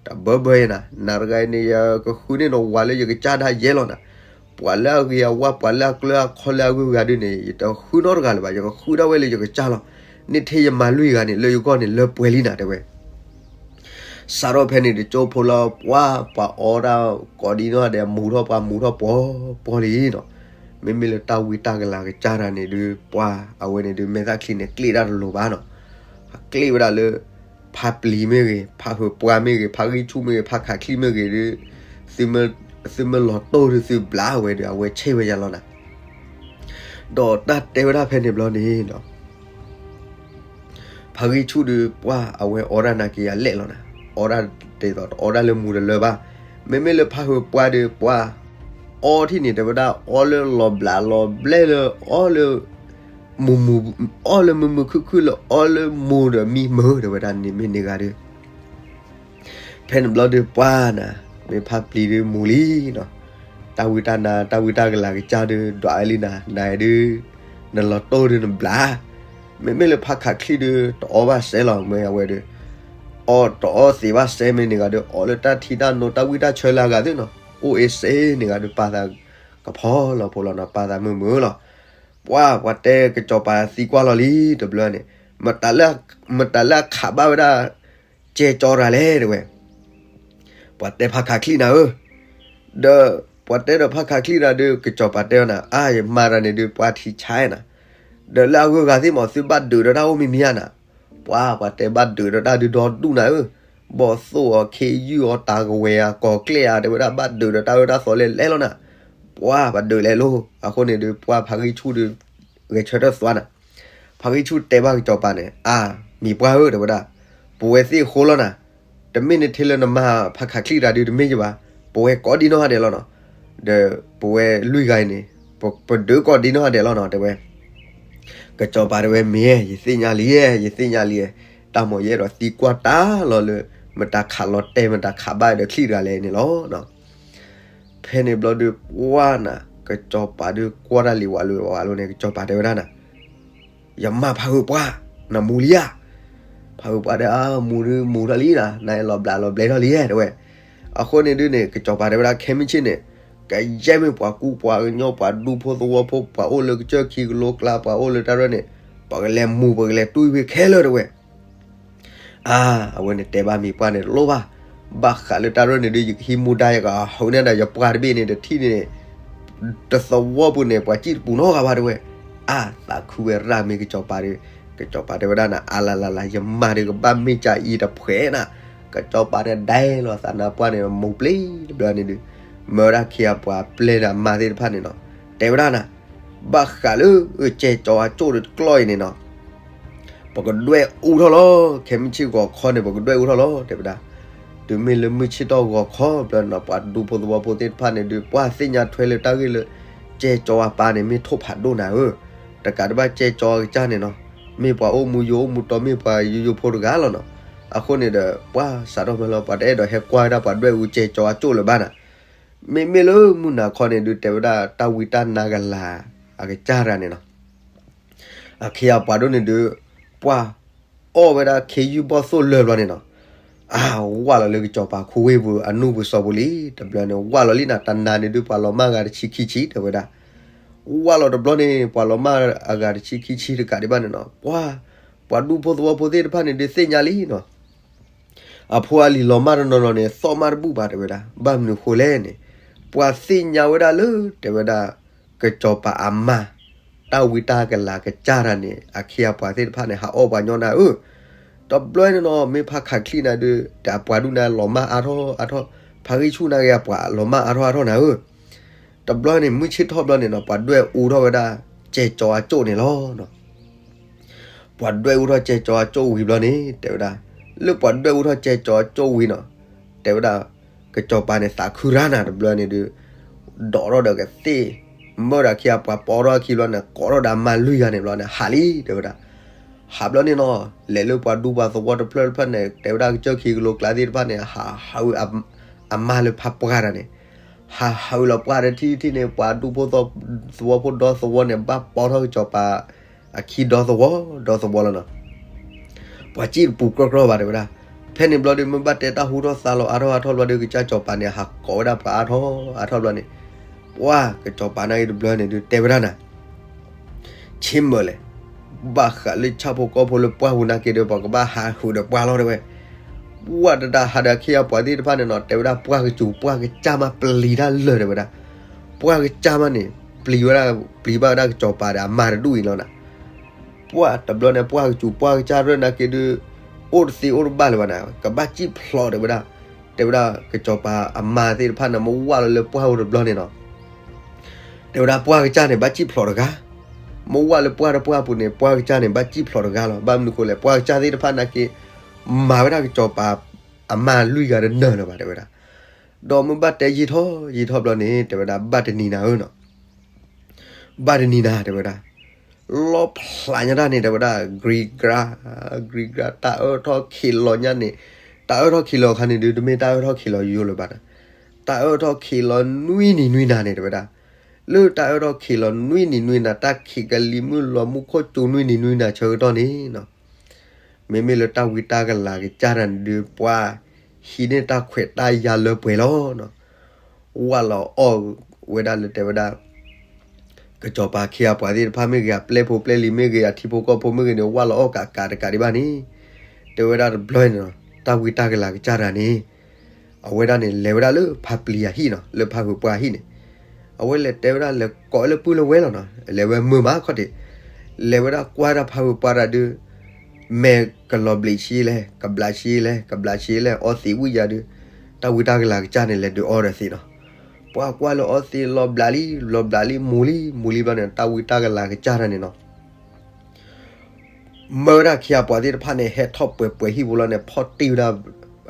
တဘၢဘၢယဲနၤ, နၤတဂၤအံၤန့ၣ် ယကဃုန့ၢ်နဝၤလၢယကစၢ်ဒၣ်ယဲလီၤနၤ, ပှၤလၢအဂ့ၤအဝါ ပှၤလၢအကျၢၤအခီလၢအဂုၤအဂၤဒုးန့ၣ် ယတဃုနီတဂၤလၢၤဘၣ်, ယကဃုဒၣ်ဝဲလၢယကစၢ်လီၤ, န့ၢ်ထဲယမၤလွံၢ်ဂၤန့ၣ် လၢယဂီၢ်န့ၣ် လၢပှဲၤလံနၤ တဲဝဲ စးထီၣ်ဖဲန့ၣ်တကၠိဖိလီၤ ပှၢ်ပှၤအီဒၣ်ကိးဒံနီၢ်ဒဲး မူၤထီၣ်ပှၤမူၤထီၣ်ပှီၤပှီၤလံနီၤ, မ့မ့ၢ်လၢတၢ်ဝံတၢ်ကလၤကစၢ်တၢ်န့ၣ်ဒုး ပှၢ်အဝဲန့ၣ်ဒုး မဲာ်သၣ်ချံန့ၣ် ကျ့ၣ်တၢ်တလိၤဘၣ်နီၤ, အကျ့ၣ်ဝဲဒၣ်လၢ ဖါပျံၤမ့ၢ်ဂ့ၤ ဖါဟုးပှၢ်မ့ၢ်ဂ့ၤ ဖါဂံၢ်ဆူၣ်မ့ၢ်ဂ့ၤ ဖါခးချံမ့ၢ်ဂ့ၤဒုး သုမ့ၢ်လီၤတိၢ်ဒုးသုဘျးဝဲဒီး အဝဲဆဲးဝဲယၤလီၤနၤ, ဒီးတၢ်တဲဝဲဒၣ်ဖဲန့ၣ်ဘျီန့ၣ်နီၤ ဖါဂံၢ်ဆူၣ်ဒုး ပှၢ်အဝဲအီဒၣ်နာ်က့ၤယၤလဲၣ်လီၤနၤ, အီဒၣ်ဒ်သိးတအီဒၣ်လၢမူၤတလၢဘၣ်, မ့မ့ၢ်လၢဖါဟုးပှၢ်ဒုး ပှၢ်အီထံၣ်န့ၣ် တဲဝဲဒၣ် အီလၢလီၤဘျးလီၤဘျဲလၢ အီလၢ မုာ်မုာ် အီလၢမုာ်မုာ်ခုၣ်ခုၣ်လၢအီလၢမူၤဒီးမံမုာ် တဲဝဲဒၣ်န့ၣ်မ့ၢ်န့ၢ်ဂၤဒုး ဖဲန့ၣ်ဘျီဒုးပှၢ်နၤ မ့ၢ်ဖါပျံၤဒုးမူၤလံနီၤ, တၢ်ဝံတၢ်နါ တၢ်ဝံတၢ်ကလၤကစၢ်ဒုး ဒွးဝဲလံနၤ နၤဒုး နလီၤတိၢ်ဒုးနဘျါ, မ့မ့ၢ်လၢဖါခးချံဒုး တအီဘၣ်စဲးလီၤ မ့ၢ်အဝဲဒုး အီတအီသံးဘၣ်စဲး မ့ၢ်န့ၢ်ဂၤဒုး အီလၢတၢ်ထံတၢ်နိ တၢ်ဝံတၢ်ဆၢလၢအဂၤသ့ၣ်နီၤ, အိၣ်အ့စ့န့ၢ်ဂၤဒုး ပာ်သးကဖီလီၤဖိလီၤနီၤ ပာ်သးမုာ်မုာ်လီၤ, ပှၢ် ပှၤတဲကစီၤပၤသံကွၢ်လီၤလံ တဘျီန့ၣ် မတၤလၢအခးဘၣ်ဝဲဒၣ် ကဲကၠီတဂၤလဲၣ် တဲဝဲ ပှၤတဲဖါခးချံနၤဧၢ, ဒီးပှၤတဲဒီးဖါခးချံတဂၤဒုး ကစီၤပၤတဲအီၤနၤ အါ ယမၤတၢ်န့ၣ်ဒုး ပှၤထံဆါနၤ, ဒီးလၢအဂုၤအဂၤသ့ၣ်မး သုဘၣ်ဒုးဒီးတၢ်အိၣ်မံၤမံၤဧါနၤ, ပှၢ် ပှၤတဲဘၣ်ဒုးဒီးတၢ်ဒုးဒီဒူၣ်နၤဧၢ, ဘီၣ်သိၣ်အီၤ ခ့ယုၢ်အီၤ တၢ်ကဝဲၤအီၤ ကီၤကျဲၣ်ဧါ တဲဝဲဒၣ် ဘၣ်ဒုးဒီးတၢ်အၢတၢ်သီလဲၣ်လဲၣ်လီၤနၤ, ပှၢ် ပှၤဒုးလဲၣ်လိၤ, အဃိန့ၣ်ဒုး ပှၢ်ဖါဂံၢ်ဆူၣ်ဒုး ဂဲၤဆၢထၢၣ်သွါနၤ ဖါဂံၢ်ဆူၣ်တဲဘၣ်ကစီၤပၤန့ၣ် အါ မံၤပှၢ်ဧၢ တဲဝဲဒၣ်, ပဝဲသ့ၣ်အဃိလီၤနၤ, တမ့ၢ်နထဲလၢနမၤဖါခးချံတဂၤဒုးတမ့ၢ်ယဘၣ်, ပဝဲကိးဒံနီၢ်ဂၤဒဲးလီၤနီၤ, ဒီးပဝဲလွံၢ်ဂၤအံၤန့ၣ် ပဒုးကိးဒံနီၢ်ဂၤဒဲးလီၤနီၤ တဲဝဲ ကစီၤပၤတဲဝဲ မ့ၢ် ယသ့ၣ်ညါလံ ယသ့ၣ်ညါလံ, တၢ်မၤယအဲၣ်ဒိးသံကွၢ်တၢ်လီၤလၢ မတၤခးလီၤတဲာ် မတၤခးဘၣ်ဒီးချံတဂၤလဲၣ်န့ၣ်လီၤ. ဖဲန့ၣ်ဘျီဒုး ပှၢ်နၤ ကစီၤပၤဒုးကွၢ်တၢ်လံဝဲလၢဝဲလၢန့ၣ် ကစီၤပၤတဲဝဲဒၣ်နၤ ယမၤဖးဟုးပှၢ်, နမူၤလံဧါ, ဖးဟုးပှၢ်ဒီး မူၤဒုးမူၤထီၣ်လံနၤ, နလီၤဘျးလီၤဘျဲထီၣ်လံ တဲဝဲ, အဃိန့ၣ်ဒုးန့ၣ် ကစီၤပၤတဲဝဲဒၣ် ခဲမုၢ်ဆ့ၣ်န့ၣ် ကယဲၢ်မ့ၢ်ပှၤကူပှၤကညီ ပှၤဒူဖိသဝီဖိ ပှၤအိၣ်လၢကစၢၢ်ခံကလိကျါ ပှၤအိၣ်လၢတၢ်ရဲၣ်န့ၣ် ပကလဲၤမူၤ ပကလဲၤတွံၢ်ဖဲခဲလၢာ်တဲဝဲ. အါ, အဝဲန့ၣ်တဲဘၣ်မံၤပှၢ်န့ၣ် တလိၣ်ဘၣ်, ဘၣ်ဃးလၢတၢ်ရဲၣ်န့ၣ်ဒုး ယကဟံးမူဒါ ယကဟးဟူးန့ၢ်ဒၣ်ယပှၢ်တဘ့ၣ်န့ၣ် တထံၣ်န့ၣ် တသဝီပူၤန့ၣ် ပှၤစံၣ်တပူၤနီတဂၤဘၣ်တဲဝဲ. အါ, သးခုဝဲရၣ်မ့ၢ်ကစီၤပၤဒီး ကစီၤပၤတဲဝဲဒၣ်နၤ အါလၢ်လၢ်လၢ် ယမါဒီးကဘၣ်မ့ၢ်ကၠၤအံၤတဖှဲးနၤ. ကစီၤပၤန့ၣ်ဒဲလီၤ သးနါပှၢ်န့ၣ် မိၢ်ပျ့ၤတဘျီန့ၣ်ဒုး မၢဝဲဒၣ်ခ့အပှၤပျဲၢ်ဒီးအမါသ့ၣ်တဖၣ်န့ၣ်နီၤ တဲဝဲဒၣ်နၤ ဘၣ်ဃးလၢကဲကၠီၤအကၠိၣ်တကျီၢ်အံၤန့ၣ်နီၤ ပကဒွဲၣ်အူထီၣ်လီၤ. ခဲမုၢ်ဆ့ၣ်ဂီၤခီန့ၣ် ပကဒွဲၣ်အူထီၣ်လီၤ တဲဝဲဒၣ်. တုၤမ့ၢ်လၢမုၢ်ဆ့ၣ်ထီၣ်ဂီၤခီဘျီန့ၣ်နီၤ ပှၤဒူဖိသဝီဖိသ့ၣ်တဖၣ်န့ၣ်ဒုး ပှၤသ့ၣ်ညါထွဲလၢတၢ်ဂ့ၢ်လၢ ကဲကၠီၤအပၢ်န့ၣ် မ့ၢ်ထိၣ်ဖးဒိၣ်နၤဧၢ, တကးဒံးဘၣ်ကဲကၠီၤအကစၢ်န့ၣ်နီၤ မ့ၢ်ပှၤအိၣ်မူယိာ်အိၣ်မူတီ မ့ၢ်ပှၤယိယိဖိတဂၤလီၤနီၤ. အဃိန့ၣ်ဒီး ပှၤစးထီၣ်မ့ၢ်လီၤ ပှၤတအဲၣ်ဒိးဟဲကွၢ်ဝဲဒၣ်ပှၤဒွဲၣ်အူကဲကၠီၤအကၠိၣ်လၢၤဘၣ်နၤ. မ့မ့ၢ်လၢမုၢ်နၤခီန့ၣ်ဒုး တဲဝဲဒၣ်တၢ်ဝံတၢ်နါကလၤအကစၢ်တဂၤန့ၣ်နီၤ အခ့အပှၤဒိၣ်န့ၣ်ဒုး ပှၤအီၣ်ဝဲဒၣ်ခ့ယုၢ်ဘီၣ်သိၣ်လၢာ်ဘျီန့ၣ်နီၤ အါ, ဝၢ်လီၤလၢကစီၤပၤခူဝ့ၢ်ပူၤ အနူၢ်ပူၤစီၤပူၤလံ တဘျီန့ၣ် ဝၢ်လီၤလံနၤ တနၤန့ၣ်ဒုး ပှၤလီၤမၢ်အဂၤတဆံခံဆံ တဲဝဲဒၣ်. ဝၢ်လီၤတဘျီန့ၣ် ပှၤလီၤမၢ်အဂၤတဆံခံဆံတကးဒံးဘၣ်န့ၣ်နီၤ ပှၤ, ပှၤဒူဖိသဝီဖိသ့ၣ်တဖၣ်န့ၣ်ဒုးသ့ၣ်ညါလံနီၤ အဖိအလံၤလီၤမၢ်တနီၤနီၤန့ၣ် သီၣ်မၢ်တဘူၣ်ဘၣ်တဲဝဲဒၣ်. ဘၣ်မနုၤဃိလဲၣ်န့ၣ် ပှၤသ့ၣ်ညါဝဲဒၣ်လၢ တဲဝဲဒၣ် ကစီၤပၤအမါ တၢ်ဝံတၢ်ကလၤကစၢ်တဂၤန့ၣ် အခ့အပှၤသ့ၣ်တဖၣ်န့ၣ် ဟးအီၣ်ပှၤညီနၤဧၢ, တဘျီန့ၣ်နီၤ မ့ၢ်ဖးခးချံနၤဒုး တၢ်အပှၤဒူၣ်နၤလီၤမၢ်အါထီၣ်အါထီၣ်, ဖးဂံၢ်ဆူၣ်နၤဂ့ၤအပှၤလီၤမၢ်အါထီၣ်အါထီၣ်နၤဧၢ. တဘျီန့ၣ် မုၢ်ဆ့ၣ်ထီၣ်ဘျီန့ၣ်နီၤ ပှၤဒွဲၣ်အူထီၣ်ဝဲဒၣ် ကဲကၠီၤအကၠိၣ်န့ၣ်လီၤ. ပှၤဒွဲၣ်အူထီၣ်ကဲကၠီၤအကၠိၣ်ဝံၤဘျီန့ၣ် တဲဝဲဒၣ်, လၢပှၤဒွဲၣ်အူထီၣ်ကဲကၠီၤအကၠိၣ်ဝံၤနီၤ တဲဝဲဒၣ် ကစီၤပၤန့ၣ်သးခုရၣ်နၤတဘျီန့ၣ်ဒုး ဒိးထီၣ်ဒီးကသ့ၣ်, မၢဒီးအခ့အပှၤပိာ်ထီၣ်အခံဘျီန့ၣ် ကိးထီၣ်ဒီးအမါလွံၢ်ဂၤန့ၣ်ဘျီန့ၣ် ဟးလံ တဲဝဲဒၣ်. ဟးဘျီန့ၣ်နီၤ လဲၤလၢပှၤဒူပှၤသဝီတဖျၢၣ်တဖျၢၣ်န့ၣ် တဲဝဲဒၣ်ကစၢၢ်ခံကလိကျါသ့ၣ်တဖၣ်န့ၣ် ဟးဟးဝံၤ အမါလၢဖးပှၢ်တဂၤန့ၣ် ဟးဟးဝံၤလီၤပှၢ်တထံၣ်ထံၣ်န့ၣ် ပှၤဒူဖိသဝီဖိဒီသဝီန့ၣ် ဘၣ်ပိာ်ထီၣ်ကစီၤပၤ အခံဒီသဝီ ဒီသဝီလီၤနီၤ. ပှၤစံၣ်တပူၤကြီကြီဘၣ်တဲဝဲဒၣ်. ဖဲန့ၣ်ဘျီဒုး မ့ၢ်ဘၣ်တဲတၢ်ဟူထီၣ်သါလီၤအါထီၣ်အါထီၣ်ဘျီဒုး ကစၢ်စီၤပၤန့ၣ် ဟးကိးဝဲဒၣ်ပှၤအါထီၣ်အါထီၣ်ဘျီန့ၣ် ပှၤကစီၤပၤန့ၣ်တဘျီန့ၣ်ဒုး တဲဝဲဒၣ်နၤ ဆ့မၢၢ်လဲၣ်, ဘၣ်ဃးလၢဆၣ်ဖိကီၢ်ဖိလၢပှၢ်ပူၤနာ်က့ဒီး ပကဘၣ်ဟးဃုာ်ဒီးပှၢ်လီၤတဲဝဲ. ပှၤတဒၣ်ဟးဒီးအခ့အပှၤသ့ၣ်တဖၣ်န့ၣ်နီၤ တဲဝဲဒၣ်ပှၢ်ကစူၤပှၢ်ကစၢ်မးပျံၤတၢ်လၢာ်တဲဝဲဒၣ်. ပှၢ်ကစၢ်မးန့ၣ် ပျံၤဝဲဒၣ် ပျံၤဘၣ်ဝဲဒၣ်ကစီၤပၤဒီးအမါတဒူၣ်အံၤလီၤနၤ. ပှၢ်တဘျီန့ၣ် ပှၢ်ကစူၤပှၢ်ကစၢ်ရၢၢ်နာ်က့ဒုး အိၣ်တသ့အိၣ်တဘၣ်လၢၤဘၣ်နၤ ကဘၣ်စံၣ်ဖျိးတဲဝဲဒၣ်. တဲဝဲဒၣ်ကစီၤပၤအမါသ့ၣ်တဖၣ်န့ၣ် မ့ၢ်ဝၢ်လီၤလၢပှၢ်အိၣ်တဘျီန့ၣ်နီၤ တဲဝဲဒၣ်ပှၢ်ကစၢ်န့ၣ် ဘၣ်စံၣ်ဖျိးတဂၤ, မ့ၢ်ဝၢ်လၢပှၢ်တပှၢ်ပူၤန့ၣ် ပှၢ်ကစၢ်န့ၣ် ဘၣ်စံၣ်ဖျိးတဂၤလီၤ. ဘၣ်မနုၤဃိလဲၣ် ပှၢ်ကစၢ်သ့ၣ်တဖၣ်နာ်က့ မၤဝဲဒၣ်ကစီၤပၤအမါလွံၢ်ဂၤတနၢၤလၢၤဘၣ်တဲဝဲဒၣ်. ဒီးမ့ၢ်ဘၣ်တဲယံာ်ထီၣ်ယံာ်ထီၣ်ဘျီန့ၣ် တဲဝဲဒၣ်ဘၣ်တနံၤနၤဧၢနီၤ ဘၣ်တနံၤနၤတဲဝဲဒၣ် လီဖျးညါတၢ်န့ၣ် တဲဝဲဒၣ် ဂံၤကြၤ ဂံၤကြၤ တၢ်အၢၣ်ထီၣ်ခံးလီၤညါန့ၣ်, တၢ်အၢၣ်ထီၣ်ခံးလီၤအခါန့ၣ်ဒုး တမ့ၢ်တၢ်အၢၣ်ထီၣ်ခံးလီၤယိယိလၢၤဘၣ်နၤ, တၢ်အၢၣ်ထီၣ်ခံးလီၤနွံနံၤနွံနၤန့ၣ် တဲဝဲဒၣ်. လၢတၢ်အၢၣ်ထီၣ်ခံးလီၤနွံနံၤနွံနၤ တၢ်ခံးကလံၤမုၢ်လီၤမူခိၣ်ကၠိနွံနံၤနွံနၤဆၢကတီၢ်န့ၣ်နီၤ မ့မ့ၢ်လၢတၢ်ဝံတၢ်ကလၤကစၢ်တဂၤန့ၣ်ဒုး ပှၤဟံးန့ၢ်တၢ်ခွဲးတၢ်ယာ်လၢပှဲၤလီၤနီၤ. ဝၢ်လီၤအီၣ်ဝဲဒၣ်လၢတဲဝဲဒၣ် ကစီၤပၤအခ့အပှၤသ့ၣ်တဖၣ်မ့ၢ်ဂ့ၤ အပျဲၢ်ဖိပျဲၢ်လံၤမ့ၢ်ဂ့ၤ အထံဖိကီၢ်ဖိမ့ၢ်ဂ့ၤန့ၣ် ဝၢ်လီၤအီၣ်ကးကးတကးဒံးဘၣ်န့ၣ် တဲဝဲဒၣ်တဘျီန့ၣ်နီၤ တၢ်ဝံတၢ်ကလၤကစၢ်တဂၤန့ၣ် အဝဲဒၣ်န့ၣ် လဲၤဝဲဒၣ်လၢဖါပျံၤအဟံၣ်နီၤ လၢဖါဟုးပှၢ်အဟံၣ်န့ၣ် အဝဲလဲၤတဲဝဲဒၣ်လဲၤကိးလၢပုၢ်လၢဝဲၢ်လီၤနီၤ လဲၤဝဲမုာ်မးခီၣ်ထံး လဲၤဝဲဒၣ်ကွၢ်ဒၣ်ဖါဟုးပှၢ်တၢ်ဒုး မဲာ်ကလီၤဘျံးဆံးလဲၣ် ကဘျးဆံးလဲၣ် ကဘျးဆံးလဲၣ် အီသံးဝံၣ်ယၤဒုး တၢ်ဝံတၢ်ကလၤကစၢ်န့ၣ် လဲၤဒုးအီဒီးသံးနီၤ. ပှၤကွၢ်လၢအီသံးလီၤဘျးလံ လီၤဘျးလံ မူၤလံ မူၤလံဘျီန့ၣ် တၢ်ဝံတၢ်ကလၤကစၢ်တၢ်န့ၣ်နီၤ မၢဝဲဒၣ်အခ့အပှၤသ့ၣ်တဖၣ်န့ၣ် ဟဲထီၣ်ပှဲၤပှဲၤဟံၣ်ပူၤလီၤန့ၣ် ဖီၣ်တံၢ်ဝဲဒၣ်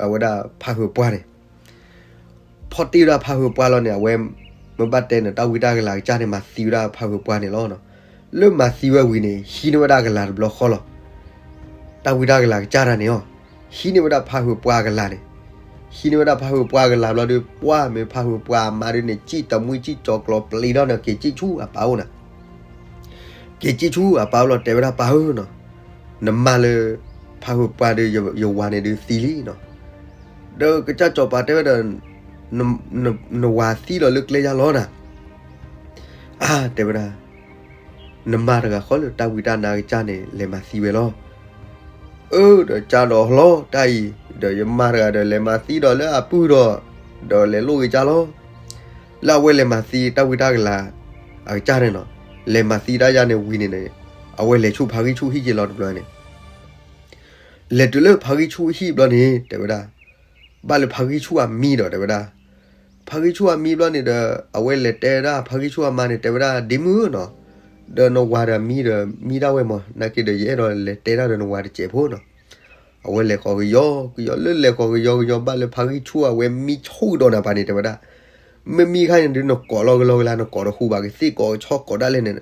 အဝဲဒၣ်ဖါဟုးပှၢ်န့ၣ် ဖီၣ်တံၢ်ဝဲဒၣ်ဖါဟုးပှၢ်လီၤန့ၣ် အဝဲ မ့ၢ်ဘၣ်တဲန့ၣ် တၢ်ဝံတၢ်ကလၤကစၢ်န့ၣ် မၤသံဝဲဒၣ်ဖါဟုးပှၢ်န့ၣ်လီၤ. လၢမၤသံဝဲဝံၤန့ၣ် ဟံးန့ၢ်ဝဲဒၣ်ကလၤတဘျီဃီလီၤ. တၢ်ဝံတၢ်ကလၤကစၢ်တၢ်န့ၣ်အီၤ ဟံးန့ၢ်ဝဲဒၣ်ဖါဟုးပှၢ်ကလၤန့ၣ် ဟံးန့ၢ်ဝဲဒၣ်ဖါဟုးပှၢ်ကလၤဘျီဒီး ပှၢ်မ့ၢ်ဖါဟုးပှၢ်အမါဒုးန့ၣ် စံၣ်တမှံစံၣ်ကၠီၤကျီၤပျံၤဒီးန့ၣ် က့ၤစံၣ်ဆူအပၢ်အိၣ်နၤ က့ၤစံၣ်ဆူအပၢ်အိၣ်လီၤ တဲဝဲဒၣ်ပၢ်ဧၢနီၤ နမါလၢ ဖါဟုးပှၢ်ဒီး ယဝၤန့ၣ်ဒုးသံလံနီၤ. ဒီးကစၢ်စီၤပၤတဲဝဲဒီး န, န, နဝၤသံဒီးလၢကျဲယါလီၤနၤ. အါ တဲဝဲဒၣ်, နမါတဂၤဃီလၢတၢ်ဝံတၢ်နါကစၢ်န့ၣ် လဲၤမၤသံဝဲလီၤ. အၢ ဒီးကၢ်ဒီးလီၤတၢ်အံၤ, ဒီးယမါတဂၤဒီးလဲၤမၤသံဒီးလၢအပုၢ်ဒီး, ဒီးလဲၤလိၣ်က့ၤကၢ်လီၤ. လၢအဝဲလဲၤမၤသံတၢ်ဝံတၢ်ကလၤအကစၢ်န့ၣ်နီၤ, လဲၤမၤသံတၢ်ယါန့ၣ်ဝံၤန့ၣ်န့ၣ်, အဝဲလဲၤဆူဖါဂံၢ်ဆူၣ်ဟံၣ်က့ၤလီၤတဘျီန့ၣ် လဲၤတုၤလၢဖါဂံၢ်ဆူၣ်ဟံၣ်ဘျီန့ၣ် တဲဝဲဒၣ်, ဘၣ်လၢဖါဂံၢ်ဆူၣ်အမံဒီး တဲဝဲဒၣ်, ဖါဂံၢ်ဆူၣ်အမံဘျီန့ၣ်ဒီး အဝဲလဲၤတဲဒၣ်ဖါဂံၢ်ဆူၣ်အမါန့ၣ် တဲဝဲဒၣ် ဒ့မုၣ်ဧၢနီၤ, ဒီးနဝၤဒီးမံဒီးမံဒၣ်ဝဲမး, နာ်က့ဒီး ယအဲၣ်ဒိးလဲၤတဲတၢ်ဒီးနဝၤတစဲးဖိနီၤ. အဝဲလဲၤဃီၤကယီကယီ လၢလဲၤဃီၤကယီကယီ ဘၣ်လၢဖါဂံၢ်ဆူၣ်အဝဲမံဆူၣ်ကဒီးနၤပၤန့ၣ် တဲဝဲဒၣ်, မ့မံခါန့ၣ်ဒုး နကိးလီၤကလီကလၤ နကိးတဟူးဘၣ်, ကသ့ၣ်ကိးကဆီကိးဒၣ်လဲာ်န့ၣ်,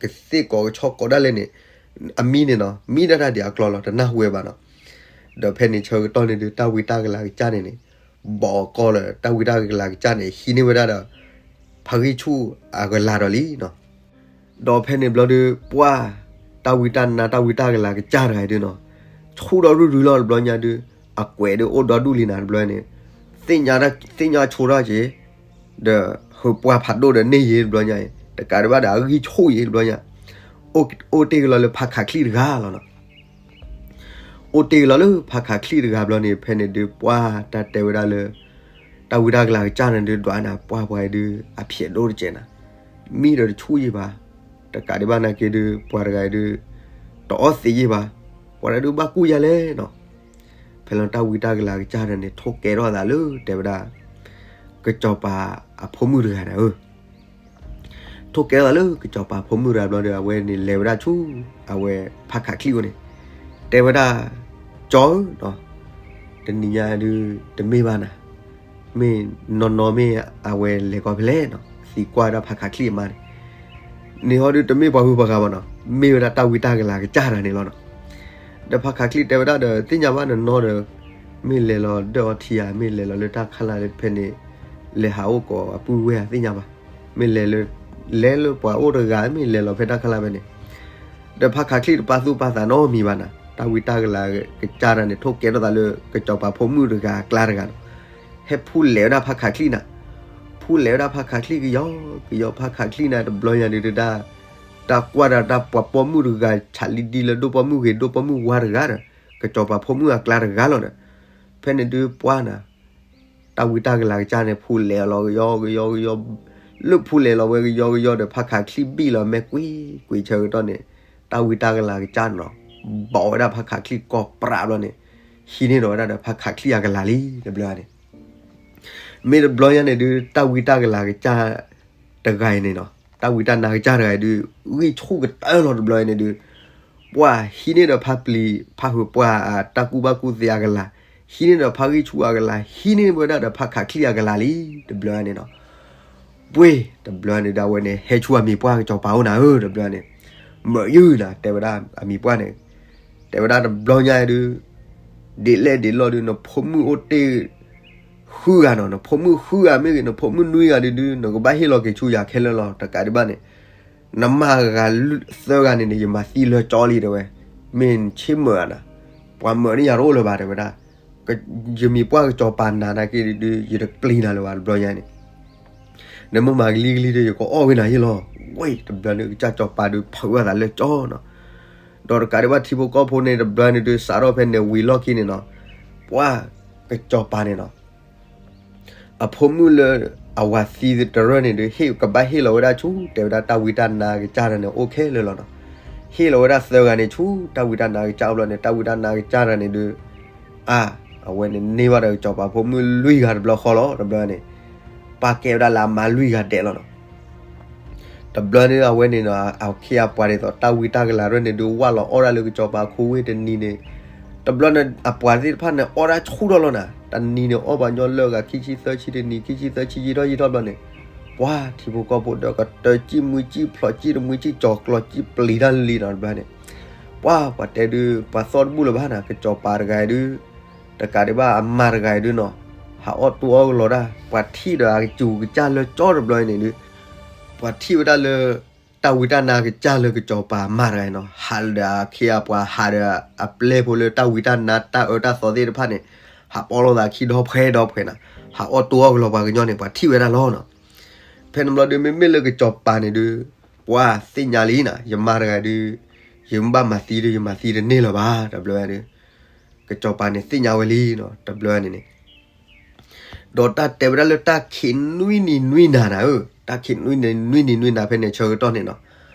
ကသ့ၣ်ကိးကဆီကိးဒၣ်လဲာ်န့ၣ်, အမံန့ၣ်နီၤ မံဒၣ်တၢ်ဒံးအကျီလီၤ တနၢ်ဟူဝဲဘၣ်နီၤ. ဒီးဖဲန့ၣ်ဆၢကတီၢ်န့ၣ်ဒုး တၢ်ဝံတၢ်ကလၤကစၢ်န့ၣ်န့ၣ် ဘီးကီလၢတၢ်ဝံတၢ်ကလၤကစၢ်န့ၣ် ဟံးန့ၢ်ဝဲဒၣ်ဒီး ဖါဂံၢ်ဆူၣ်အကလၤဒီးလံနီၤ. ဒီးဖဲန့ၣ်ဘျီဒုး ပှၢ် တၢ်ဝံတၢ်နါတၢ်ဝံတၢ်ကလၤကစၢ်တဂၤဒုးနီၤ, ဆူၣ်ဒီးရုၢ်ရုၢ်လီၤတဘျီညါဒုး, အကွဲးဒုးအိၣ်ဒီဒူၣ်လံနၤတဘျီန့ၣ်, သ့ၣ်ညါဆိထီၣ်က့ၤ, ဒီးဟၢပှၢ်ဖးဒိၣ်ဒီးန့ၢ်ယံၤတဘျီညါအံၤ တကးဒံးဘၣ်ဒီး အဂံၢ်ဆူၣ်ယံၤတဘျီညါ, အိၣ်တ့ၢ်က့ၤလီၤလၢဖါခးချံၣ်တဂၤလီၤနီၤ. အိၣ်တ့ၢ်က့ၤလီၤလၢဖါခးချံၣ်တဂၤဘျီန့ၣ် ဖဲန့ၣ်ဒုး ပှၢ်တၢ်တဲဝဲဒၣ်လၢ တၢ်ဝံတၢ်ကလၤကစၢ်န့ၣ်ဒုး ဒွးနၤ ပှၢ်ပှၤအံၤဒုး အဖျဲးဒိၣ်တစဲးနၤ, မံဒီးတဆူၣ်ယံၤဘၣ်, တကးဒံးဘၣ်နာ်က့ဒုး ပှၤတဂၤအံၤဒုး တအီၣ်သံးယံၤဘၣ်, ပှၤတဂၤဒုးဘၣ်ကူၣ်ယါလဲၣ်နီၤ. ဖဲလီၤတၢ်ဝံတၢ်ကလၤကစၢ်န့ၣ်န့ၣ် ထိၣ်ကဲထီၣ်သးလၢ တဲဝဲဒၣ် ကစီၤပၤအဖိမုၣ်တဂၤန့ၣ်ဧၢ ထိၣ်ကဲထီၣ်သးလၢကစီၤပၤဖိမုၣ်တဂၤဘျီဒီး အဝဲန့ၣ်လဲၤဝဲဒၣ်ဆူ အဝဲဖါခးချံၣ်အအိၣ်န့ၣ်, တဲဝဲဒၣ်, ကၠီဧၢ, တနံၤညါဒုး တမ့ၢ်ဘၣ်နၤ, မ့ၢ်နီၢ်နီၢ်မ့ၢ်အဝဲလဲၤကီးဖဲလဲၣ်နီၤ, သံကွၢ်ဝဲဒၣ်ဖါခးချံၣ်အမါန့ၣ်, န့ၣ်ဟီဒုးတမ့ၢ်ပှၤဂုၤပှၤဂၤဘၣ်နီၤ, မ့ၢ်ဝဲဒၣ်တၢ်ဝံတၢ်ကလၤကစၢ်တဂၤန့ၣ်လီၤနီၤ. ဒီးဖါခးချံၣ်တဲဝဲဒၣ်ဒီး သ့ၣ်ညါဘၣ်နီၢ်နီၢ်ဒီး မ့ၢ်လဲၤလီၤဒၢၣ်အီထံဧါ, မ့ၢ်လဲၤလီၤလၢတၢ်ခါလၢ်လၢဖဲန့ၣ်, လဲၤဟးအိၣ်ကိးအပုၢ်ဝဲၢ်ဧါ သ့ၣ်ညါဘၣ်, မ့ၢ်လဲၤလၢ လဲၤလၢပှၤအိၣ်တဂၤ မ့ၢ်လဲၤလီၤဖဲတၢ်ခါလၢ်ဖဲန့ၣ်, ဒီးဖါခးချံၣ်တပာ်သူၣ်ပာ်သးနီတမံၤဘၣ်နၤ, တၢ်ဝံတၢ်ကလၤကစၢ်တဂၤန့ၣ် ထိၣ်ကဲထီၣ်သးလၢကစီၤပၤဖိမုၣ်တဂၤအကျါတဂၤနီၤ, ဟဲဖူလဲၤဝဲဒၣ်ဖါခးချံၣ်နၤ, ဖူလဲၤဝဲဒၣ်ဖါခးချံၣ်ကယီကယီ ဖါခးချံၣ်နၤတဘျီညါဒုးဒၣ် တၢ်ကွၢ်တၢ် တၢ်ပှၤပိာ်မုၣ်တဂၤ ဆးလံဒ်လၢဒိၣ်ပိာ်မုၣ်ဂ့ၤ ဒိၣ်ပိာ်မုၣ်ဝါတဂၤဒီး ကစီၤပၤဖိမုၣ်အကျါတဂၤလီၤဒီး, ဖဲန့ၣ်ဒုးပှၢ်နၤ, တၢ်ဝံတၢ်ကလၤကစၢ်န့ၣ် ဖူလဲၤအီၤလီၤကယီကယီကယီ, လၢဖူလဲၤလီၤဝဲကယီကယီဒီး ဖါခးချံၣ်ဘံၣ်လီၤမဲာ်ကွံာ်ကွံာ်ဆၢကတီၢ်န့ၣ်, တၢ်ဝံတၢ်ကလၤကစၢ်န့ၣ်နီၤ, ဘီးဝဲဒၣ်ဖါခးချံၣ်ကိးပြးဘျီန့ၣ်, ဟံးန့ၢ်ဒီးဝဲဒၣ်ဒီးဖါခးချံၣ်အကလၤလံ တဘျီန့ၣ် မ့ၢ်တဘျီညါန့ၣ်ဒုး တၢ်ဝံတၢ်ကလၤကစၢ်တဂၤအံၤန့ၣ်နီၤ, တၢ်ဝံတၢ်နါကစၢ်တဂၤအံၤဒုး ဂံၢ်ဆူၣ်ကတၢၢ်လီၤတဘျီအံၤန့ၣ်ဒုး, ပှၢ်ဟံးန့ၢ်ဒီးဖါပျံၤ ဖါဟုးပှၢ်အတၢ်ကူၣ်ဘၣ်ကူၣ်သ့အကလၤ, ဟံးန့ၢ်ဒီးဖါဂံၢ်ဆူၣ်အကလၤ, ဟံးန့ၢ်ဝဲဒၣ်ဒီးဖါခးချံၣ်အကလၤလံ တဘျီန့ၣ်နီၤ. ပှ့ၤ တဘျီန့ၣ်ဒုး အဝဲန့ၣ် ဟဲဆူအမံၤပှၢ်ကစီၤပၤအိၣ်နၤဧၢ တဘျီန့ၣ်, မုာ်ယုၢ်နၤ တဲဝဲဒၣ်အမံၤပှၢ်န့ၣ်, တဲဝဲဒၣ်တဘျီညါဒုး ဒ်လဲၣ်ဒ်လဲၣ်ဒုး နဖိမုၣ်အိၣ်တ့ၢ် ဃုဂၤနီၤ, နဖိမုၣ်ဃုဂၤမ့ၢ်ဂ့ၤ နဖိမုၣ်နွံဂၤဒုးဒုး နကဘၣ်ဟ့ၣ်လီၤက့ၤဆူယၤခဲလၢာ်လီၤ. တကးဒံးဘၣ်န့ၣ် နမါဂၤသၢဂၤန့ၣ်န့ၣ် ယမၤသံလၢကၠီလံတဲဝဲ, မ့ၢ်ဆ့ၣ်မုာ်ဧါနၤ, ပှၤမုာ်န့ၢ်ယၤတအိၣ်လၢၤဘၣ်တဲဝဲဒၣ်, ယမံၤပှၢ်ကစီၤပၤနၤနာ်က့ဒုး ယတပျံၤနၤလၢၤဘၣ်တဘျီညါန့ၣ် နမ့ၢ်မၤကလံကလံဒီး ယကအီၣ်ဝဲနၤယ့ၢ်လီၤ. ဝဲတဘျီန့ၣ် ကစၢ်စီၤပၤဒုးဖုးဝဲသးလၢကၠီနီၤ. ဒီးတကးဒံးဘၣ်ထံဖိကီၢ်ဖိန့ၣ် တဘျီန့ၣ်ဒုး စးထီၣ်ဖဲန့ၣ်ဝံၤလီၢ်ခံန့ၣ်နီၤ, ပှၤကစီၤပၤန့ၣ်နီၤ အဖိမုၣ်လၢအဝၤသံတရၢၢ်န့ၣ်ဒုး ဟ့ၣ်ကဘၣ်ဟ့ၣ်လီၤဝဲဒၣ်ဆူ တဲဝဲဒၣ်တၢ်ဝံတၢ်နါကစၢ်တဂၤန့ၣ် အိၣ်ခဲလၢာ်လီၤနီၤ. ဟ့ၣ်လီၤဝဲဒၣ်သၢဂၤန့ၣ်ဆူ တၢ်ဝံတၢ်နါကစၢ်အိၣ်ဘျီန့ၣ် တၢ်ဝံတၢ်နါကစၢ်တဂၤန့ၣ်ဒုး အါ အဝဲန့ၣ်န့ၢ်ဘၣ်ဒီးကစီၤပၤဖိမုၣ်လွံၢ်ဂၤတဘျီဃီလီၤ. တဘျီန့ၣ် ပာ်ကဲဝဲဒၣ်လၢအမါလွံၢ်ဂၤဒဲးလီၤနီၤ. တဘျီန့ၣ် အဝဲန့ၣ်နီၤ အခ့အပှၤဒ်သိး တၢ်ဝံတၢ်ကလၤရဲၣ်န့ၣ်ဒုး ဝၢ်လီၤအီၣ်ဒၣ်လၢကစီၤပၤခိဝ့ၢ်တနံၤန့ၣ်, တဘျီန့ၣ် အပှၤသ့ၣ်တဖၣ်န့ၣ် အီၣ်ဒၣ်ဆူၣ်ထီၣ်လီၤနၤ. တနံၤန့ၣ် အီၣ်ပှၤညီလၢဂၤ ခံဆံသၢဆံတနံၤ ခံဆံသၢဆံယံာ်ထီၣ်ယံာ်ထီၣ်ဘျီန့ၣ်, ပှၤထံဖိကီၢ်ဖိဒီး ကတၢၢ်ကံၣ်မှံကံၣ်ဖျိးကံၣ်တမှံကံၣ် ကၠီၤကျီၤကံၣ်ပျံၤတၢ်လံနီၤ တဘျီန့ၣ် ပှၤ ပှၤတဲဒုး ပှၤသီၣ်တဘူၣ်လၢၤဘၣ်နၤ ကစီၤပၤတဂၤအံၤဒုး, တကးဒံးဘၣ်အမါတဂၤအံၤဒုးနီၤ, ဟးအီၣ်တူၢ်အီၣ်ကလီၤတၢ်, ပှၤထံၣ်ဒီးအကစူၤကစၢ်လၢကၠီတဘျီန့ၣ်ဒုး, ပှၤထံၣ်ဝဲဒၣ်လၢ တၢ်ဝံတၢ်နါကစၢ်လၢကစီၤပၤမါတဂၤအံၤနီၤ, ဟးဒီးအခ့အပှၤ ဟးဒီးအပျဲၢ်ဖိလၢတၢ်ဝံတၢ်နါတၢ်အၢတၢ်သီသ့ၣ်တဖၣ်န့ၣ်, ဟးပီၣ်လိာ်သးခံဒီဖှဲဒီဖှဲနၤ, ဟးအီၣ်တိၢ်အီၣ်ကလီၤပှၤကညီန့ၣ် ပှၤထံၣ်ဝဲဒၣ်လီၤနီၤ. ဖဲန့ၣ်ဘျီဒုး မ့မ့ၢ်လၢကစီၤပၤန့ၣ်ဒုး ပှၤသ့ၣ်ညါလံနီၤ, ယမါတဂၤဒုး ယမ့ၢ်ဘၣ်မၤသံဒုး ယမၤသံတန့ၢ်လၢၤဘၣ် တဘျီန့ၣ်. ကစီၤပၤန့ၣ်သ့ၣ်ညါဝဲလံနီၤ တဘျီန့ၣ်န့ၣ် ဒီးတၢ်တဲဝဲဒၣ်လၢတၢ်ခံးနွံနံၤနွံနၤနၤဧၢ, တၢ်ခံးနွံနံၤနွံနၤဖဲန့ၣ်ဆၢကတီၢ်န့ၣ်နီၤ,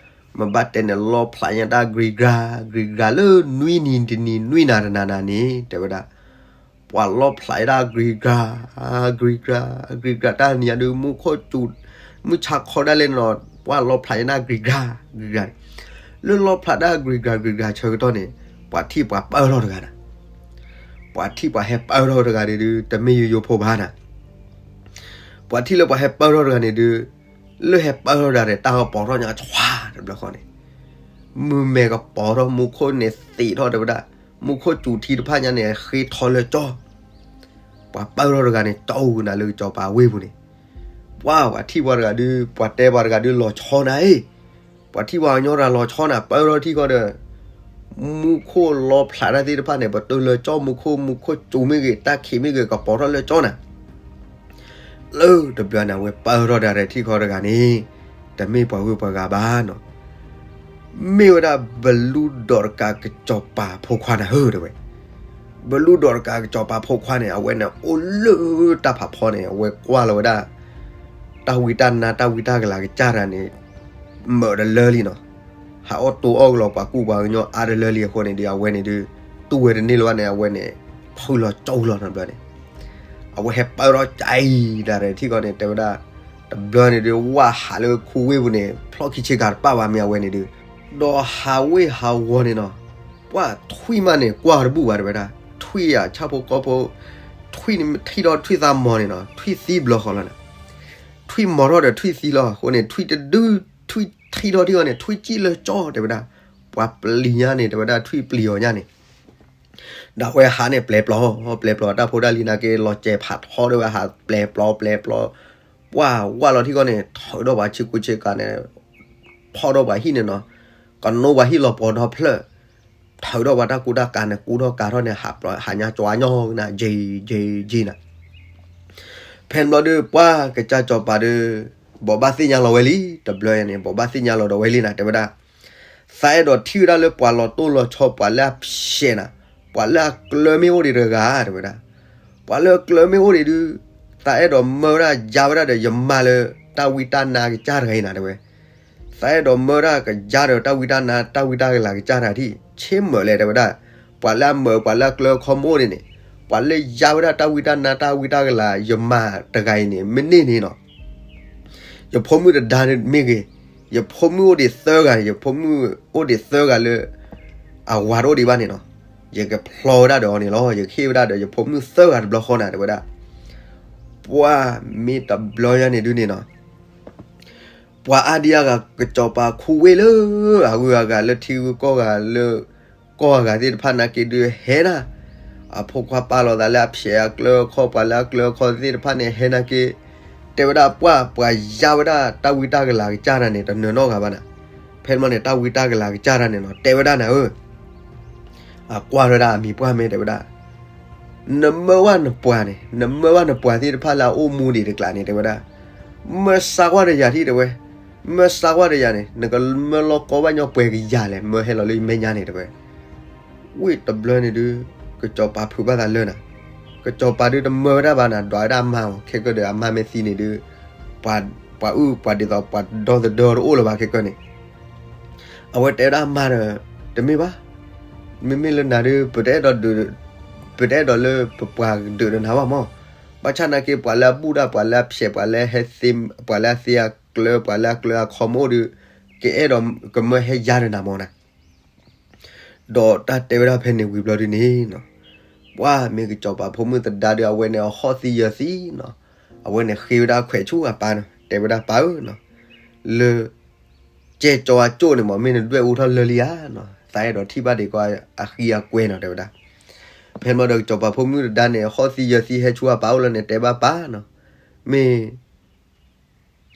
မ့ၢ်ဘၣ်တဲန့ၣ် လီဖျးညါတၢ်ဂ့ၤဂၤ ဂ့ၤဂၤလၢနွံနံၤတနံၤနွံနၤတနၤနၤန့ၣ် တဲဝဲဒၣ် ပှၤလီဖျးဒၣ်ဂ့ၤဂၤ ဂ့ၤဂၤ ဂ့ၤဂၤ တၢ်နံၤညါဒုး မူခိၣ်စူၤ မုၢ်ဆါခီဒၣ်လဲာ်နီၤ, ပှၤလီဖျးဒၣ်ဂ့ၤဂၤ ဂ့ၤဂၤန့ၣ်, လၢလီဖျးဒၣ်ဂ့ၤဂၤ ဂ့ၤဂၤဆၢကတီၢ်န့ၣ် ပှၤထံၣ်ပှၤပၢၢ်ထီၣ်တဂၤနၤ, ပှၤထံၣ်ပှၤဟဲပၢၢ်ထီၣ်တဂၤန့ၣ်ဒုး တမ့ၢ်ယိယိဖိဘၣ်နၤ, ပှၤထံၣ်လၢပှၤဟဲပၢၢ်ထီၣ်တဂၤန့ၣ်ဒုး လၢဟဲပၢၢ်ထီၣ်တဂၤန့ၣ် တၢ်ကပီၤထီၣ်ညါဆှါတဘျီဃီန့ၣ် မုၢ်မဲာ်ကပီၤထီၣ် မူခိၣ်န့ၣ်သံးထီၣ်တဲဝဲဒၣ်, မူခိၣ်စူၤထံတဖၣ်ညါန့ၣ် ဃ့ထီလၢကၠီ, ပှၤပၢၢ်ထီၣ်တဂၤန့ၣ် ကၠီအိၣ်ကနၤလၢကစီၤပၤဝ့ၢ်ပူၤန့ၣ်, ပှၤ ပှၤထံၣ်ပှၤတဂၤဒုး ပှၤတဲပှၤတဂၤဒုး လီၤဆီနၤအံၤ, ပှၤထံၣ်ပှၤကညီတဂၤလီၤဆီနၤ ပၢၢ်ထီၣ်ထံၣ်ဃီဒီး မူခိၣ်လီဖျးတၢ်သ့ၣ်တဖၣ်န့ၣ် ပတုာ်လၢကၠီ မူခိၣ် မူခိၣ်စူၤမ့ၢ်ဂ့ၤ တၢ်ခံးမ့ၢ်ဂ့ၤ ကပီၤထီၣ်လၢကၠီနၤ လၢတဘျီန့ၣ် အဝဲပၢၢ်ထီၣ်ဒၣ်ရဲၣ်ထံၣ်ဃီတဂၤန့ၣ် တမ့ၢ်ပှၤဂုၤပှၤဂၤဘၣ်နီၤ, မ့ၢ်ဝဲဒၣ်ဘလူဒိးတကးကစီၤပၤဖိခွါနၤဧၢ တဲဝဲ, ဘလူဒိးတကးကစီၤပၤဖိခွါန့ၣ် အဝဲန့ၣ်အိၣ်လၢတၢ်ဖးဖီန့ၣ် အဝဲကွၢ်လီၤဝဲဒၣ် တၢ်ဝံတၢ်နါ တၢ်ဝံတၢ်ကလၤကစၢ်တဂၤန့ၣ် မၢးတလၢလံနီၤ, ဟးအီၣ်တိၢ်အီၣ်ကလီၤပှၤကူပှၤကညီအါတလၢလံအဃိန့ၣ်ဒီး အဝဲန့ၣ်ဒုး တူၢ်ဝဲတန့ၢ်လၢၤဘၣ်န့ၣ် အဝဲန့ၣ် ဖုးလီၤကၠီလီၤတဘျီန့ၣ်, အဝဲဟဲပၢၢ်ထီၣ်ကၠီအံၤဒၣ်ရဲၣ်ထံၣ်ဃီန့ၣ် တဲဝဲဒၣ် တဘျီန့ၣ်ဒုး ဝၢ်ဟးလၢခူဝ့ၢ်ပူၤန့ၣ် ဖျီၣ်ခံဆ့ကၤတပၣ်ဘၣ်မ့ၢ်အဝဲန့ၣ်ဒုး, ဒီးဟးဝ့ၢ်ဟးဝီၤန့ၣ်နီၤ, ပှၤထွံၣ်မးန့ၣ် ကွၢ်တဘူၣ်ဘၣ်တဲဝဲဒၣ်, ထွံၣ်အဆၣ်ဖိကီၢ်ဖိ ထွံၣ်န့ၣ်ထံၣ်ထီၣ်ထွံၣ်သးမီၤန့ၣ်နီၤ ထွံၣ်သံဘျီဃီလီၤနၤ, ထွံၣ်မီၤထီၣ်ဒီးထွံၣ်သံလီၤအဃိန့ၣ် ထွံၣ်တဒု ထွံၣ်ထံၣ်ထီၣ်ထံၣ်ဃီန့ၣ် ထွံၣ်ကံၣ်လၢကၠီတဲဝဲဒၣ်, ပှၤပျံၤညါန့ၣ် တဲဝဲဒၣ်ထွံၣ်ပျံၤအီၤညါန့ၣ် ဒီးအဝဲဟးန့ၣ် ပျဲပျီ ပျဲပျီတၢ်ဖိတၢ်လံၤနာ်က့ လီၤစဲးဖးထီဒီးဝဲဟးပျဲပျီ ပျဲပျီ, ပှၤဝၢ်လီၤထံၣ်ဃီန့ၣ် ထုးဒီးပှၤဆ့ကူဆ့ကၤန့ၣ် ဖီၣ်ဒီးပှၤဟံၣ်န့ၣ်နီၤ, ကနိပှၤဟံၣ်လီၤပှီၤဒီဖျၢၣ်, ထုးဒီးပှၤတၢ်ကူတၢ်ကၤန့ၣ် ကူထီၣ်ကၤထီၣ်န့ၣ် ဟးညါကၠီညါကနၤ ယ့ၤယ့ၤယ့ၤနၤ ဖဲန့ၣ်ဘျီဒုး ပှၤကစၢ်စီၤပၤဒီး ဘိးဘၣ်သ့ၣ်ညါလီၤဝဲလံ တဘျီန့ၣ် ဘိးဘၣ်သ့ၣ်ညါလီၤဒီးဝဲလံနၤ တဲဝဲဒၣ်, သးအဲၣ်ဒိးထံၣ်ဝဲဒၣ်လၢပှၤလီၤတိၢ်လီၤဆီ ပှၤလၢအဖျဲးနၤ, ပှၤလၢအကျၢၤမ့ၢ်အိၣ်ဒံးတဂၤ တဲဝဲဒၣ်, ပှၤလၢအကျၢၤမ့ၢ်အိၣ်ဒံးဒုး သးအဲၣ်ဒိးမၢဝဲဒၣ်ယါဝဲဒၣ်ဒီးယမါလၢ တၢ်ဝံတၢ်နါကစၢ်တဂၤအံၤနၤ တဲဝဲ သးအဲၣ်ဒိးမၢဒၣ်ကယါဒီးတၢ်ဝံတၢ်နါ တၢ်ဝံတၢ်ကလၤကစၢ်တဂၤထံၣ် ဆ့မၢးလဲၣ် တဲဝဲဒၣ်, ပှၤလၢအမၢး ပှၤလၢအကျၢၤခီမ့ၢ်အိၣ်ဒံးန့ၣ်, ပှၤလၢယါဝဲဒၣ်တၢ်ဝံတၢ်နါ တၢ်ဝံတၢ်ကလၤ ယမါတဂၤအံၤန့ၣ် မ့ၢ်န့ၢ်န့ၣ်နီၤ, ယဖိမုၣ်တဒါမ့ၢ်ဂ့ၤ, ယဖိမုၣ်အိၣ်ဒံးသၢဂၤန့ၣ် ယဖိမုၣ်အိၣ်ဒံးသၢဂၤလၢ အဝၤတအိၣ်ဒံးဘၣ်န့ၣ်နီၤ, ယကဖျီဝဲဒၣ်ဒီးအီၤန့ၣ်လီၤ, ယကဟ့ၣ်ဝဲဒၣ်ဒီးယဖိမုၣ်သၢဂၤတဘျီဃီနၤ တဲဝဲဒၣ်, ပှၤမ့ၢ်တဘျီညါန့ၣ်ဒုးန့ၣ်နီၤ ပှၤအါဒံအါဂၤ ကစီၤပၤခူဝ့ၢ်လၢ အဂုၤအဂၤလၢထံဂုၤကီၢ်ဂၤလၢ ကီၢ်အဂၤသ့ၣ်တဖၣ်နာ်က့ဒုးဟဲနၤ, အဖိခွါပာ်လီၤသးလၢအဖျဲးအကျၢၤအခီ ပှၤလၢအကျၢၤအခီသ့ၣ်တဖၣ်န့ၣ် ဟဲနာ်က့, တဲဝဲဒၣ်ပှၤ ပှၤယါဝဲဒၣ်တၢ်ဝံတၢ်ကလၤကစၢ်တၢ်န့ၣ် တနၢၤနီတဂၤဘၣ်နၤ, ဖဲန့ၣ်န့ၣ် တၢ်ဝံတၢ်ကလၤကစၢ်တၢ်န့ၣ်နီၤ တဲဝဲဒၣ်နၤဧၢ အကွၢ်ဝဲဒၣ်အမံၤပှၢ်မ့ၢ်တဲဝဲဒၣ်, နမၢဘၣ်နပှၤန့ၣ် နမၢဘၣ်နပှၤသ့ၣ်တဖၣ်လၢအအိၣ်မူဒံးတကျးန့ၣ် တဲဝဲဒၣ်, မၢစါကွၢ်ဒီးယၤထံၣ်တဲဝဲ, မၢစါကွၢ်ဒီးယၤန့ၣ် နကမၢလီၤကီဘၣ်ညီပှဲၤကယၤလဲၣ် မၢဟဲလီၤလၢယမဲာ်ညါန့ၣ်တဲဝဲ, ဝံၤတဘျီန့ၣ်ဒုး ကစီၤပၤဖုးဘၣ်သးလၢနၤ, ကစီၤပၤဒုးတမၢဝဲဒၣ်ဘၣ်နၤ ဒွးဝဲဒၣ်အမါအီၤ ခဲကၢဒီးအမါမ့ၢ်သံန့ၣ်ဒုး ပှၤအုၣ်ပှၤဒ်သိးပှၤဒီသဒၢတအိၣ်လၢၤဘၣ်ခဲကၢန့ၣ် အဝဲတဲဝဲဒၣ်အမါဒီး တမ့ၢ်ဘၣ်, မ့မ့ၢ်လၢနၤဒုး ပတအဲၣ်ဒိးဒုး, ပတအဲၣ်ဒိးလၢပပှၤဒုးဒီးနၤဘၣ်မး, ဘၣ်ဆၣ်နာ်က့ ပှၤလၢအဘူၣ်တၢ် ပှၤလၢအဖျဲး ပှၤလၢဟဲသ့ ပှၤလၢအသ့အကျၢၤ ပှၤလၢအကျၢၤအခီမ့ၢ်အိၣ်ဒုး ကအဲၣ်ဒိးကမၢဟဲယါဒီးနၤမးနၤ ဒီးတၢ်တဲဝဲဒၣ်ဖဲန့ၣ်ဝံၤဘျီဒုးန့ၣ်နီၤ, ပှၤမ့ၢ်ကစီၤပၤဖိမုၣ်သဒါဒီး အဝဲန့ၣ်အဟီၣ်သံယၢၤသံနီၤ, အဝဲန့ၣ်ဃ့ဝဲဒၣ်ခွဲးဆူအပၢ်နီၤ တဲဝဲဒၣ်ပၢ်ဧၢနီၤ, လၢ ကဲကၠီအကၠိၣ်န့ၣ်မး မ့ၢ်နဒွဲၣ်အူထီၣ်လၢလံဧါနီၤ, သးအဲၣ်ဒိးထံၣ်ဘၣ်ဒံးကီးအဃံအကွဲနီၤ တဲဝဲဒၣ်, ဖဲန့ၣ်ဘျီဒီးကစီၤပၤဖိမုၣ်သဒါန့ၣ် ဟီၣ်သံယၢၤသံဟဲဆူအပၢ်အိၣ်လီၤန့ၣ် တဲဘၣ်ပၢ်နီၤ, မ့ၢ်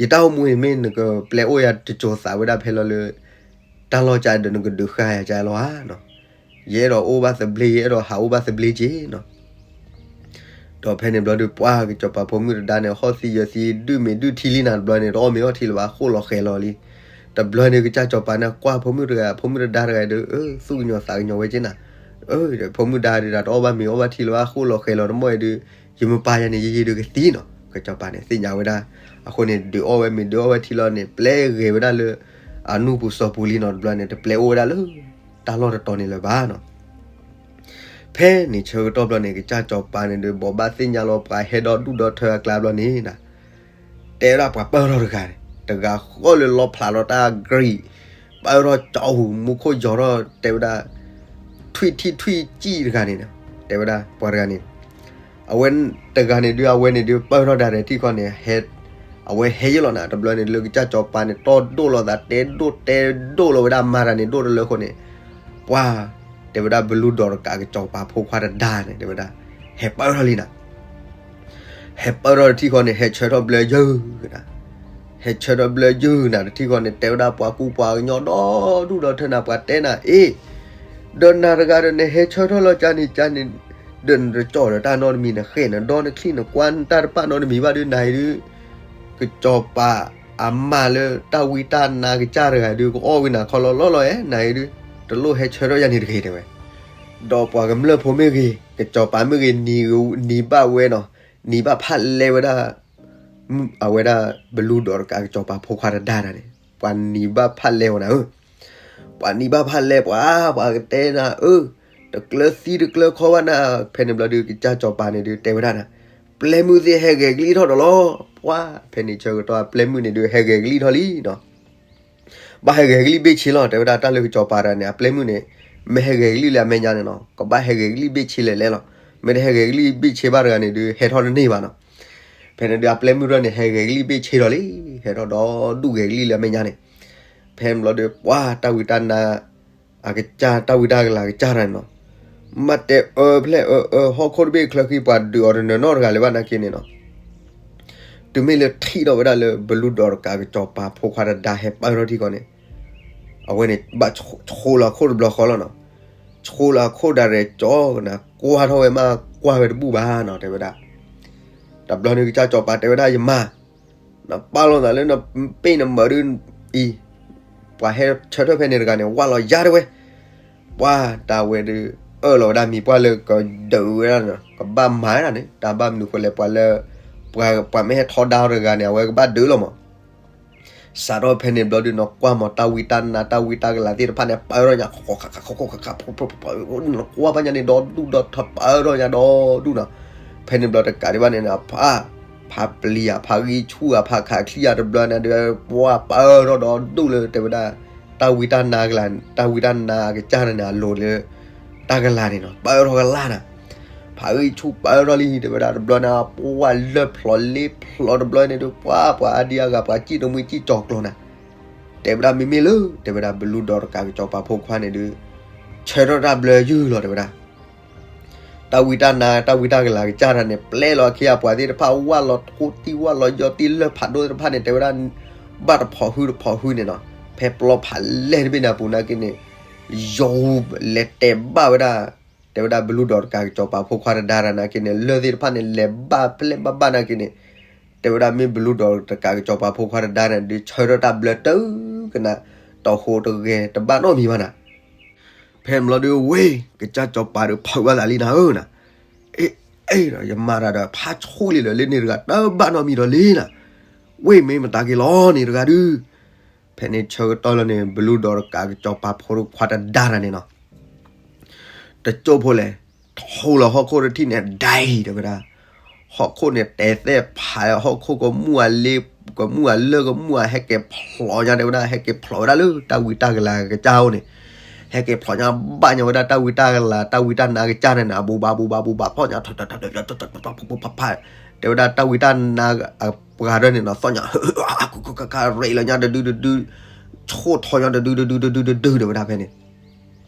ယတၢ်အိၣ်မူအံၤ မ့ၢ်နကပျဲအိၣ်ယၤတစိၤသးဝဲဒၣ်ဖဲလီၤလၢ တၢ်လီၢ်ကါဒီးနကဒုးဃာ်ယၤကါလီၤဧါနီၤ, ယအဲၣ်ဒိးအိၣ်ဘၣ်သဘျ့ ယအဲၣ်ဒိးဟးအိၣ်ဘၣ်သဘျ့က့နီၤ, ဒီးဖဲန့ၣ်ဘျီဒုး ပှၤကစီၤပၤဖိမုၣ်တဒါန့ၣ် ဟီၣ်သံယၢၤသံ ဒုးမ့ၢ်ဒုးထံလံနၤ တဘျီန့ၣ် တအီၣ်မ့ၤအီထံလၢၤဘၣ် ဃိၣ်လီၤဃဲၤလီၤလံ. တဘျီန့ၣ် ကစၢ်စီၤပၤန့ၣ် ကွၢ်ဖိမုၣ်တဂၤ ဖိမုၣ်တဒါတဂၤဒီး အၢ သူၣ်ကညီၤသးကညီၤဝဲက့နၤ, အၢ ဖိမုၣ်ဒါဒုး တအီၣ်ဘၣ်မ့ၤအီဘၣ်ထံလၢၤဘၣ် ဃိၣ်လီၤဃဲၤလီၤ တမီၢ်အံၤဒုး ယမ့ၢ်ပာ်ယၤန့ၣ် ယယံၤဒုးကသံနီၤ. ကစီၤပၤန့ၣ် သ့ၣ်ညါဝဲဒၣ် အဃိန့ၣ် ဒုးအီၣ်ဝဲမ့ၤဒုးအီၣ်ဝဲထံလီၤန့ၣ် ပျဲဂဲၤဝဲဒၣ်လၢ အနူၢ်ပူၤစီၤပူၤလံနီၤ တဘျီန့ၣ် တပျဲအိၣ်ဝဲဒၣ်လၢ တၢ်လီၢ်တတီၤန့ၣ်လၢၤဘၣ်နီၤ. ဖဲန့ၣ်ဆၢကတီၢ်ဘျီန့ၣ် ကစၢ်စီၤပၤန့ၣ်ဒီး ဘိးဘၣ်သ့ၣ်ညါလီၤပှၤဟဲဒီဒူၣ်ဒီထၢအကျါဘျီန့ၣ် တဲဝဲဒၣ်ပှၤပၢၢ်ထီၣ်တဂၤန့ၣ် တဂၤဃီလၢလီဖျးလီၤတၢ်အကြံး, ပၢၢ်ထီၣ်ကၠီဟူးမူခိၣ်ယီၤထီၣ် တဲဝဲဒၣ် ထွံၣ်ထံၣ်ထွံၣ်စံၣ်တဂၤန့ၣ် တဲဝဲဒၣ်ပှၤတဂၤန့ၣ် အဝဲတဂၤန့ၣ်ဒုး အဝဲန့ၣ်ဒုး ပၢၢ်ထီၣ်ဒၣ်ရဲၣ်ထံၣ်ခီန့ၣ် ဟဲ အဝဲဟဲယ့ၢ်လီၤနၤ တဘျီန့ၣ် လၢကစၢ်စီၤပၤန့ၣ် တီၢ်ဒိၣ်လီၤသး တဲဒိၣ်တဲဒိၣ်လီၤဝဲဒၣ် မၤတၢ်န့ၣ်ဒိၣ်တလၢအဃိန့ၣ် ပှၤ တဲဝဲဒၣ်ဘလူၤဒိးတကးကစီၤပၤဖိခွါတဒါန့ၣ် တဲဝဲဒၣ် ဟဲပၢၢ်ထီၣ်လံနၤ ဟဲပၢၢ်ထီၣ်တထံၣ်ဃီန့ၣ် ဟဲဆၢထီၣ်ဘျၢယုၢ်နၤ, ဟဲဆၢထီၣ်ဘျၢယုၢ်နၤတထံၣ်ဃီန့ၣ် တဲဝဲဒၣ်ပှၤကူပှၤကညီဒီဒူၣ်ဒီထၢနၤ ပှၤတဲနၤ အ့ ဒီးနၤတဂၤဒီးနဟဲဆၢထီၣ်လီၤကၢ်န့ၣ်ကၢ်န့ၣ် ဒီးနတကၠီၣ်ဒီးတၢ်နီတမံၤ နဃဲၣ်နဒီနချံၣ်နကွၢ်နတၢ်တပာ်နီတမံၤဘၣ်ဒုး နၤအံၤဒုး ကစီၤပၤအမါလၢတၢ်ဝံတၢ်နါကစၢ်တဂၤဒုး ကအီၣ်ဝံနၤခီလီၤလီၤလီၤဧါ နၤအံၤဒုး တလိၣ်ဟဲဆၢထီၣ်ယၤန့ၣ်တဂ့ၤ တဲဝဲ ဒီးပှၤကမျၢၢ်ဖိမ့ၢ်ဂ့ၤ ကစီၤပၤမ့ၢ်ဂ့ၤ နံၤဘၣ်ဝဲနီၤ နံၤဘၣ်ဖးလဲဝဲဒၣ် အဝဲဒၣ်ဘလူၤဒိးတကးကစီၤပၤဖိခွါတဒါတၢ်န့ၣ် ပှၤနံၤဘၣ်ဖးလဲဝဲနၤဧၢ ပှၤနံၤဘၣ်ဖးလဲ ပှၤ ပှၤကတဲနၤ အၢ တကျၢၤသံတကျၢၤခီဘၣ်နၤ ဖဲန့ၣ်ဘျီဒုး ကစၢ်စီၤပၤန့ၣ်ဒုး တဲဝဲဒၣ်နၤ ပျဲမုၢ်သ့ၣ်ဟဲဂဲၤကလံၣ်ထီၣ်ဒီးလီၤ ပှၤ ဖဲန့ၣ်ဆၢကတီၢ် ပျဲမုၢ်န့ၣ်ဒုး ဟဲဂဲၤကလံၣ်ထီၣ်လံနီၤ ဘၣ်ဟဲဂဲၤကလံၣ်ဘ့ၣ်ဆ့လီၤ တဲဝဲဒၣ်တၢ်လၢကစီၤပၤတဂၤန့ၣ် အပျဲမုၢ်န့ၣ် မ့ၢ်ဟဲဂဲၤကလံၣ်လၢအမဲာ်ညါန့ၣ်နီၤ ကဘၣ်ဟဲဂဲၤကလံၣ်ဘ့ၣ်ဆ့လဲၤလဲၤလီၤ မ့ၢ်တဟဲဂဲၤကလံၣ်ဘ့ၣ်ဆ့ဘၣ်တဂၤန့ၣ်ဒုး ဟဲထီၣ်တန့ၢ်ဘၣ်နီၤ ဖဲန့ၣ်ဒုး အပျဲမုၢ်ထီၣ်န့ၣ် ဟဲဂဲၤကလံၣ်ဘ့ၣ်ဆ့လီၤလံ ဟဲထီၣ်ဒီဒူၣ်ဂဲၤကလံၣ်လၢအမဲာ်ညါန့ၣ် ဖဲန့ၣ်ဘျီဒုး ပှၤတၢ်ဝံတၢ်နါ အကစၢ် တၢ်ဝံတၢ်ကလၤကစၢ်တဂၤန့ၣ်နီၤ မ့ၢ်တဲအၢဖျဲၣ်အၢအၢ ဟီၣ်ခိၣ်တဘ့ၣ်ချၢဃံ ပှၤဒုးအီၤတနၢၤနီတဂၤလၢၤဘၣ်နာ်က့န့ၣ်နီၤ တုၤမ့ၢ်လၢထံၣ်ထီၣ်ဝဲဒၣ်လၢ ဘလူၤဒိးတကးကစီၤပၤဖိခွါတဒါဟဲပၢၢ်ထီၣ်ထံၣ်ဃီန့ၣ် အဝဲန့ၣ် ဘၣ်ဆှိလီၤအခိၣ်တဘျီဃီလီၤနီၤ ဆှိလီၤအခိၣ်ဒၣ်ရဲၣ်ကၠီကနၤ ကွၢ်ထီၣ်ဝဲမးကွၢ်ဝဲတဘူၣ်ဘၣ်နီၤ တဲဝဲဒၣ် တဘျီန့ၣ်ကစၢ်စီၤပၤတဲဝဲဒၣ် ယမါ နပာ်လီၤသးလၢနပ့ၢ်နမၢဒုးအံၤ ပှၤဟဲဆၢထၢၣ်ဖဲန့ၣ်တဂၤန့ၣ် ဝၢ်လီၤယါတဲဝဲ ပှၤတၢ်ဝဲဒုး အၢၣ်လီၤဝဲဒၣ်မံၤပှၢ်လၢကဒုးဝဲဒၣ်န့ၣ် ကဘၣ်မၤဝဲဒၣ်န့ၣ် တၢ်ဘၣ်မနုၤဃိလဲၣ် ပှၤလၢ ပှၤ ပှၤမ့ၢ်ဟဲထီဒါအီၤတဂၤန့ၣ် အဝဲကဘၣ်ဒုးလီၤမး စးထီၣ်ဖဲန့ၣ်ဘျီဒုးနီၤ ကွၢ်မး တၢ်ဝံတၢ်နါ တၢ်ဝံတၢ်ကလၤသ့ၣ်တဖၣ်န့ၣ် ပၢၢ်ထီၣ်ညါ ဃိးဃိးဃိးဃိးဃိးဃိး ကွၢ်ဘၣ်ညါန့ၣ် ဒီဒူၣ်ဒီထၢ ပၢၢ်ထီၣ်ညါဒီဒူၣ်နီၤ ဖဲန့ၣ်ဘျီတကးဒံးဘၣ်န့ၣ် ဖး ဖးပျံၤဧါ ဖးဂံၢ်ဆူၣ်ဧါ ဖးခးချံဧါ တဘျီန့ၣ်ဒီး ပှၤပၢၢ်ထီၣ်ဒီဒူၣ်လၢတဲဝဲဒၣ် တၢ်ဝံတၢ်နါကလၤ တၢ်ဝံတၢ်နါကစၢ်န့ၣ် အလိၤလၢ တၢ်ကလၤန့ၣ်နီၤ ပၢၢ်ထီၣ်ကလၤနၤ ဖးဂံၢ်ဆူၣ်ပၢၢ်ထီၣ်လံ တဲဝဲဒၣ် တဘျီန့ၣ် ပှၤလၢၢ်ဖျိးလ့ဖျိးတဘျီန့ၣ်ဒီး ပှၤ ပှၤအါဒံအါဂၤ ပှၤစံၣ်တမှံစံၣ်ကၠီၤကျိၤနၤ တဲဝဲဒၣ်မ့မ့ၢ်လၢ တဲဝဲဒၣ် ဘလူၤဒိးတကးကစီၤပၤဖိခွါန့ၣ်ဒီး ဆၢထီၣ်တၢ်ဘျၢယုၢ်လီၤ တဲဝဲဒၣ် တၢ်ဝံတၢ်နါ တၢ်ဝံတၢ်ကလၤကစၢ်တၢ်န့ၣ် ပျဲလီၤအခ့အပှၤသ့ၣ်တဖၣ် ဝၢ်လီၤထူတံၢ် ဝၢ်လီၤယီၤတံၢ် လၢၢ်ဖးဒိၣ်သ့ၣ်တဖၣ်န့ၣ် တဲဝဲဒၣ် ဘၣ်တဖိးဟုတဖိးဟုန့ၣ်နီၤ ဖဲပျီဖးလဲၢ်တဘ့ၣ်န့ၣ်အပူၤနာ်က့န့ၣ် ယီၤလဲၤတဲာ်ဘၣ်ဝဲဒၣ် တဲဝဲဒၣ် ဘလူၤဒိးတကးကစီၤပၤဖိခွါတဒါတၢ်နာ်က့န့ၣ် လၢၢ်သ့ၣ်တဖၣ်န့ၣ် လဲၤဘၣ်ဖဲလဲၣ်ဘၣ်ဘၣ်နာ်က့န့ၣ် တဲဝဲဒၣ် မ့ၢ်ဘလူၤဒိးတကးကစီၤပၤဖိခွါတဒါန့ၣ် ဒုးဆၢထၢၣ်တၢ်ဘျၢတကနၤ တီၢ်ဃိတဂဲၤတဘၣ်နီတမံၤဘၣ်နၤ ဖဲန့ၣ်ဘျီဒုး ဝ့ၢ် ကစၢ်စီၤပၤဒီး ဖုးဘၣ်သးလံနၤဧၢနၤ, အ့ အ့ ဒီးယမါတၢ်ဒီး ဖးဆူၣ်လံလၢာ်လၢန့ၣ်တဂၤ တဘၣ်နီတမံၤဒီးလံနၤ, ဝ့ၢ်မ့ၢ်မတၤက့ၤလီၤန့ၣ်တဂၤဒုး, ဖဲန့ၣ်ဆၢကတီၢ်လၢန့ၣ် ဘလူၤဒိးတကးကစီၤပၤဖိခွါတဒါတၢ်န့ၣ်နီၤ တကၠိဖိလဲၣ်, ထိလီၤဟီၣ်ခိၣ်တထံၣ်န့ၣ် ဒဲတဲဝဲဒၣ်, ဟီၣ်ခိၣ်န့ၣ်တဲသဲဖး ဟီၣ်ခိၣ်ကမူၣ်အလ့ ကမူၣ်အလၢၢ် ကမူၣ်အဟဲက့ၤဖျိးညါတဲဝဲဒၣ် ဟဲက့ၤဖျိးဝဲဒၣ်လၢတၢ်ဝံတၢ်ကလၤကစၢ်အိၣ်န့ၣ်, ဟဲက့ၤဖျိးညါဘၣ်ညါဝဲဒၣ်တၢ်ဝံတၢ်ကလၤ တၢ်ဝံတၢ်နါကစၢ်န့ၣ်န့ၣ် အဘူဘၣ်ဘူဘၣ်ဘူဘၣ်ဖျိးညါ ဖးဖး တဲဝဲဒၣ်တၢ်ဝံတၢ်နါအပှၤဒၢန့ၣ်နီၤ သီၣ်ညါ ခူခူခါခါရ့းလီၤညါတဒုတဒု, ဆိၣ်ထီၣ်ညါတဒုတဒုတဒုတဒု တဲဝဲဒၣ်ဖဲန့ၣ်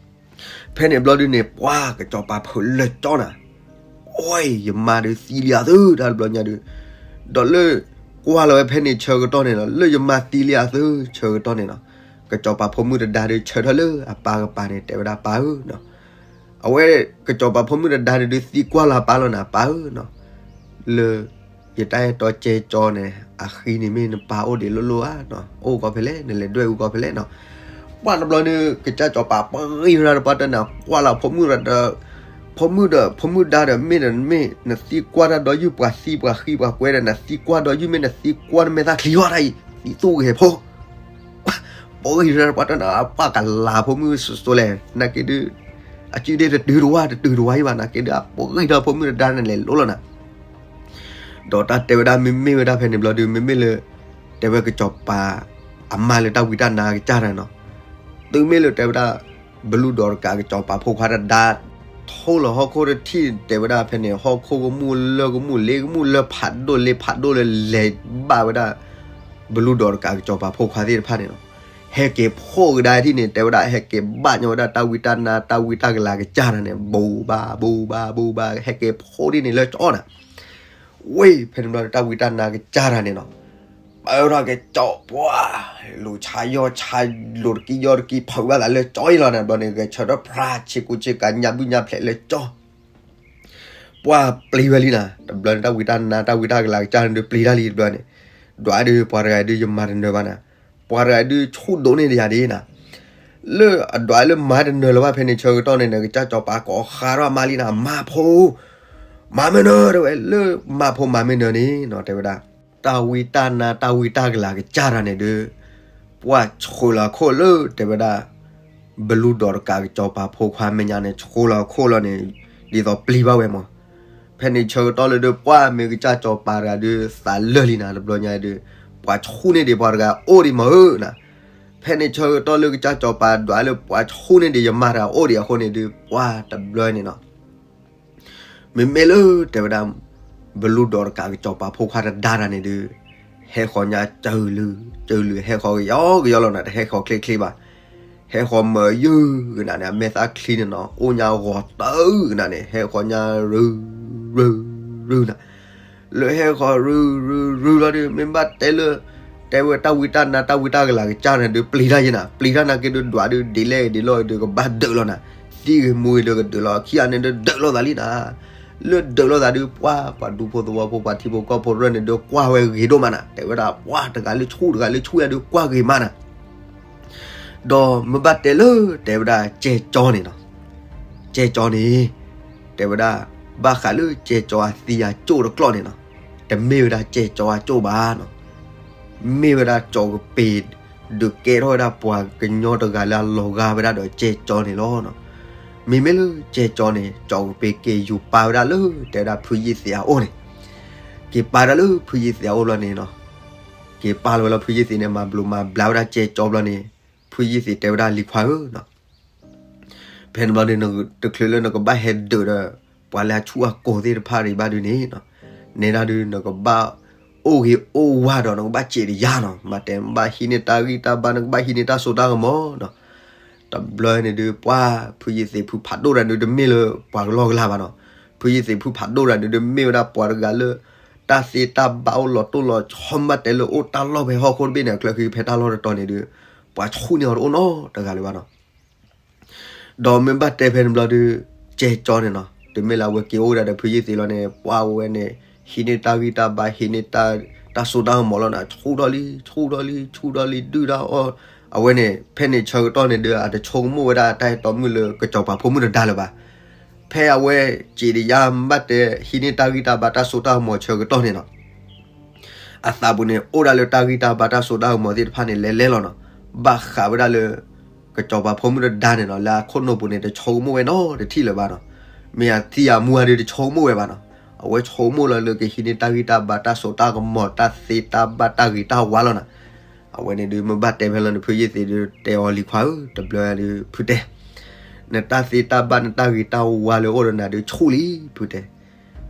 ဖဲန့ၣ်ဘျီဒုန့ၣ် ပှၤကစီၤပၤဖုးလၢာ်ကၠီနၤ, အိ ယမါဒုးသံလံအသု တၢ်တဘျီညါဒုး, ဒီးလၢ ကွၢ်လီၤဝဲဖဲန့ၣ်ဆၢကတီၢ်န့ၣ်လီၤ လၢယမါသံလံအသု ဆၢကတီၢ်န့ၣ်လီၤ, ကစီၤပၤဖိမုၣ်တဒါဒုး ဆၢထၢၣ်လၢအပၢ်ကပၤန့ၣ် တဲဝဲဒၣ်ပၢ်ဧၢ, အဝဲ ကစီၤပၤဖိမုၣ်တဒါန့ၣ်ဒုး သံကွၢ်လီၤအပၢ်လီၤနၤ ပၢ်ဧၢနီၤ, လၢ ယတၢ်အဲၣ်တီကဲကၠီန့ၣ် အဃံန့ၣ်မ့ၢ်နပၢ်အိၣ်ဒံးလိၣ်လိၣ်ဧါ, အိၣ်ကီဖဲလဲၣ်, နလဲၤဒွဲၣ်အူကီဖဲလဲၣ်နီၤ. ပှၢ်တဘျီန့ၣ် ကစၢ်ကၠီၤပၤပဂံၢ်ဝဲဒၣ်တပှၢ်တၢၢ်န့ၣ် ကွၢ်လီၤဖိမုၣ်ဒီး ဖိမုၣ်ဒီး ဖိမုၣ်ဒါဒီး မ့ၢ်ဒီးမ့ၢ် နသံကွၢ်တၢ်ဒီးယုၢ်ပှၤသံပှၤဃံပှၤကွဲဒီး နသံကွၢ်ဒီးယုၢ်မ့ၢ်နသံကွၢ်နမဲာ်သၣ်ချံဟီၣ်တၢ်အံၤ သံသူၣ်ဂဲၤဖိ ပဂံၢ်ဝဲဒၣ်တပှၢ်တၢၢ်န့ၣ် အပှၢ်ကလၤဖိမုၣ်စိၤစိၤလဲၣ် နာ်က့ဒုး အစုဒ့တတုၤတဝါ တတုၤတဝါယံၤဘၣ် နာ်က့ဒုး အပဂံၢ်ထီၣ်ဖိမုၣ်တဒါန့ၣ်လဲၤလိၣ်လီၤနၤ ဒီးတၢ်တဲဝဲဒၣ်မ့မ့ၢ်ဝဲဒၣ်ဖဲန့ၣ်ဘျီဒုး မ့မ့ၢ်လၢ တဲဝဲကစၢ်ကၠီၤပၤ အမါလၢတၢ်ဝံတၢ်နါကစၢ်တၢ်နီၤ, တုၤမ့ၢ်လၢတဲဝဲဒၣ် ဘလူဒီးတကးကစၢ်ကၠီၤပၤဖိခွါတဒါ ထိၣ်လီၤဟီၣ်ခိၣ်တထံၣ် တဲဝဲဒၣ်ဖဲန့ၣ် ဟီၣ်ခိၣ်ကမူၣ်လၢကမူၣ်လ့ကမူၣ်လၢဖးဒိၣ်လ့ဖးဒိၣ်လၢလဲၤဘၣ်ဝဲဒၣ် ဘလူဒီးတကးကစၢ်ကၠီၤပၤဖိခွါသ့ၣ်တဖၣ်န့ၣ်နီၤ, ဟဲက့ၤဖှိၣ်ကဒါထံၣ်န့ၣ် တဲဝဲဒၣ်ဟဲက့ၤဘၣ်ညီဝဲဒၣ်တၢ်ဝံတၢ်နါတၢ်ဝံတၢ်ကလၤကစၢ်တၢ်န့ၣ် ဘူးဘၣ်ဘူးဘၣ်ဘူးဘၣ် ဟဲက့ၤဖှိၣ်ထံၣ်န့ၣ်လၢကၠီနၤ ဝ့ၢ် ဖဲန့ၣ်ဘျီတၢ်ဝံတၢ်နါကစၢ်တၢ်န့ၣ်နီၤ, ပၢထီၣ်က့ၤကၠီပှၢ် လိၤဆါယီၢ်ဆါ လိၤတကံယီၢ်တကံ ဖုးဘၣ်သးလၢကၠီအံၤလီၤန့ၣ် ဘျီန့ၣ် ဂဲၤဆၢထၢၣ်ဖြါဆ့ကူဆ့ကၤညၣ်ဘုၣ်ညၣ်ဖျဲးလၢကၠီ ပှၢ်ပျံၤဝဲလံနၤ, တဘျီန့ၣ် တၢ်ဝံတၢ်နါတၢ်ဝံတၢ်ကလၤကစၢ်န့ၣ်ဒုးပျံၤတၢ်လံတဘျီန့ၣ်, ဒွးဒုး ပှၤတဂၤဒုး ယမၤတနၢၤဘၣ်နၤ, ပှၤတဂၤဒုးဆူၣ်ဒိးန့ၢ်တယၤဒ်နၤ, လၢအဒွးလၢမၤတနၢၤလၢၤဘၣ်ဖဲန့ၣ်ဆၢကတီၢ်န့ၣ် ကစၢ်ကၠီၤပၤကိးဃးထီၣ်အမါလံနၤ, မၤဖိ မၤမ့ၢ်နၢၤ တဲဝဲ လၢမၤဖိမၤမ့ၢ်နၢၤန့ၣ်နီၤ တဲဝဲဒၣ် တၢ်ဝံတၢ်နါတၢ်ဝံတၢ်ကလၤကစၢ်တၢ်န့ၣ်ဒုး ပှၢ်ဆှၢလီၤခိၣ်လၢ တဲဝဲဒၣ် ဘလူဒီးတကးကစၢ်ကၠီၤပၤဖိခွါမဲာ်ညါန့ၣ် ဆှၢလီၤခိၣ်လီၤန့ၣ် ဒ်သိးပျံၤဘၣ်ဝဲမး, ဖဲန့ၣ်ဆၢကတီၢ်လၢဒုး ပှၢ်မ့ၢ်ကစၢ်ကၠီၤပၤတဂၤဒုး သးလၢာ်လံနၤ တဘျီညါဒုး ပှၤဆူၣ်န့ၢ်ဒံးပှၤတဂၤအိၣ်ဒံးမးဧၢနၤ, ဖဲန့ၣ်ဆၢကတီၢ်လၢကစၢ်ကၠီၤပၤဒွးလၢပှၤဆူၣ်န့ၢ်ဒံးယမါတဂၤအိၣ်ဒံးအဃိန့ၣ်ဒုး ပှၢ်တဘျီန့ၣ်နီၤ မ့မ့ၢ်လၢတဲဝဲဒၣ် ဘလူဒီးတကးကစၢ်ကၠီၤပၤဖိခွါတဒါတၢ်န့ၣ်ဒုး ဟဲဃီၤညါစၢၤလုာ် စၢၤလုာ် ဟဲဃီၤကယီကယီလီၤနၤ တဟဲဃီၤချ့ချ့ဘၣ်, ဟဲဃီၤမၢယုၢ်ကနၤန့ၣ် အမဲာ်သၣ်ချံန့ၣ်နီၤ အိၣ်ညါဂီၤတၢၢ်ကနၤန့ၣ် ဟဲဃီၤညါရုၢ် ရုၢ် ရုၢ်နၤ လၢဟဲဃီၤရုၢ် ရုၢ် ရုၢ်လီၤဒုး မ့ၢ်ဘၣ်တဲလၢ တဲဝဲတၢ်ဝံတၢ်နါတၢ်ဝံတၢ်ကလၤကစၢ်န့ၣ်ဒုး ပျံၤတၢ်ယဲနၤ ပျံၤတၢ်နာ်က့ဒုး ဒွးဒုး ဒ်လဲၣ်ဒ်လဲၣ်ဒုး ကဘၣ်ဒၢးလီၤနၤ, သံဂ့ၤမူဂ့ၤဒုး ကဒၢးလီၤ ခံဂၤန့ၣ်ဒုး ဒၢးလိာ်သးလံနၤ, လၢဒၢးလိာ်သးဒုး ပှၢ် ပှၤဒူဖိသဝီဖိ ပှၤထံဖိကီၢ်ဖိရၢၢ်န့ၣ်ဒုး ကွၢ်ဝဲဂ့ၤဒိၣ်မးနၤ, တဲဝဲဒၣ် ပှၢ် တဂၤလၢဆူၣ် တဂၤလၢဆူၣ်ယၤဒုး ကွၢ်ဂ့ၤမးနၤ ဒီးမ့ၢ်ဘၣ်တဲလၢ တဲဝဲဒၣ် ကဲကၠီန့ၣ်နီၤ, ကဲကၠီန့ၣ် တဲဝဲဒၣ် ဘၣ်ဃးလၢကဲကၠီအသံအကၠိၣ်တကျီၢ်န့ၣ်နီၤ, တမ့ၢ်ဝဲဒၣ်ကဲကၠီအကၠိၣ်ဘၣ်နီၤ, မ့ၢ်ဝဲဒၣ်ကၠီကပ့ၤ ဒုးကဲထီၣ်ဝဲဒၣ်ပှၤကညီတဂၤလၢအလီၤဂာ်ဝဲဒၣ်ဒီးကဲကၠီန့ၣ်လီၤ. မ့မ့ၢ်လၢကဲကၠီန့ၣ် ကၠီကပ့ၤက့ၤယူၤပာ်ဝဲဒၣ်လၢ တဲဝဲဒၣ်ဖုယ့ၢ်သ့းအအိၣ်န့ၣ်, က့ၤပာ်ဒၣ်လၢဖုယ့ၢ်သ့းအအိၣ်ဘျီန့ၣ်နီၤ, က့ၤပာ်လီၤဝဲလၢဖုယ့ၢ်သ့းန့ၣ် မၤဘျိးမၤဘျါဝဲဒၣ်ကဲကၠီဘျီန့ၣ်, ဖုယ့ၢ်သ့းတဲဝဲဒၣ်လံၤခွါဧၢနီၤ ဖဲန့ၣ်ဘျီန့ၣ် တချုးလၢနကဘၣ်ဟဲဒုးဒီး ပှၤလၢအဆူၣ်အကိာ်သ့ၣ်တဖၣ်ဒံးဘၣ်ဒုးန့ၣ်နီၤ, နဲဒၣ်ဒုး နကဘၣ်အိၣ်ဂ့ၤအိၣ်ဝါဒီး နကဘၣ်စံးတယါနီၤ, မ့ၢ်တဲနဘၣ်ဟံးန့ၢ်တၢ်ဂံၢ်တၢ်ဘါ နကဘၣ်ဟံးန့ၢ်တၢ်စိတၢ်ကမီၤနီၤ. တဘျီန့ၣ်ဒုး ပှၢ်ဖုယ့ၢ်သ့းဖုဖးဒိၣ်တဂၤဒုး တမ့ၢ်လၢပှၤကလီကလီဘၣ်နီၤ, ဖုယ့ၢ်သ့းဖုဖးဒိၣ်တဂၤဒုး တမ့ၢ်ဝဲဒၣ်ပှၤတဂၤလၢ တၢ်သ့တၢ်ဘၣ်အိၣ်လီၤတိၢ်လီၤဆီ မ့ၢ်ဘၣ်တဲလၢအိၣ်တၢ်လီၢ်ဖဲဟီၣ်ခိၣ်တဘ့ၣ်န့ၣ် အချၢဃံဖဲတၢ်လီၢ်တတီၤန့ၣ်ဒုး ပှၤဆူၣ်န့ၢ်အီၤတအိၣ်နီတဂၤလၢၤဘၣ်နီၤ. ဒီးမ့ၢ်ဘၣ်တဲဖဲန့ၣ်ဘျီဒုး ကဲကၠီန့ၣ်နီၤ, တမ့ၢ်လၢအဝဲက့ၤအိၣ်ဝဲဒၣ်ဒီးဖုယ့ၢ်သ့းလီၤန့ၣ် ပှၢ်ဝဲန့ၣ် ဟံးန့ၢ်တၢ်ဂံၢ်တၢ်ဘါ ဟံးန့ၢ်တၢ်စိတၢ်ကမီၤလီၤနၤ, ဆူၣ်ထီၣ်လံ ဆူၣ်ထီၣ်လံ ဆူၣ်ထီၣ်လံ ဒုၣ်တၢ်အီၣ်, အဝဲန့ၣ် ဖဲန့ၣ်ဆၢကတီၢ်န့ၣ်ဒုး အတဆိကမိၣ်ဝဲဒၣ်တၢ်အဲၣ်တီမုၣ်လၢကစၢ်ပၤဖိမုၣ်တဒါလၢၤဘၣ်. ဖဲအဝဲစံးတယါ မ့ၢ်ဘၣ်တဲ ဟံးန့ၢ်တၢ်ဂံၢ်တၢ်ဘါတၢ်စိတၢ်ကမီၤဆၢကတီၢ်န့ၣ်နီၤ အသးပူၤန့ၣ် အိၣ်ဒၣ်လၢတၢ်ဂံၢ်တၢ်ဘါတၢ်စိတၢ်ကမီၤသ့ၣ်တဖၣ်န့ၣ် လဲၤလဲၤလီၤနီၤ, ဘၣ်ဃးဝဲဒၣ်လၢ ကစၢ်ပၤဖိမုၣ်တဒါန့ၣ်နီၤ လၢအခိၣ်နူာ်ပူၤန့ၣ် တဆိကမိၣ်ဝဲနီတထံၣ်လၢၤဘၣ်နီၤ, မ့ၢ်အသံအမူအါဒုး တဆိကမိၣ်ဝဲဘၣ်နီၤ, အဝဲဆိကမိၣ်လီၤလၢကဟံးန့ၢ်တၢ်ဂံၢ်တၢ်ဘါတၢ်စိတၢ်ကမီၤ တၢ်သ့တၢ်ဘၣ်တၢ်ဂ့ၤတၢ်ဝါလီၤနီၤ. အဝဲန့ၣ်ဒုး မ့ၢ်ဘၣ်တဲဖဲလီၤန့ၣ် ဖုယ့ၢ်သ့းဒုး တဲအီၤလံၤခွါဧၢ တဘျီဒုး ဖုတဲ နတၢ်သ့တၢ်ဘၣ်နတၢ်ဂ့ၤတၢ်ဝါလၢအိၣ်ဒီးနၤဒုး ဆူၣ်လံ ဖုတဲ.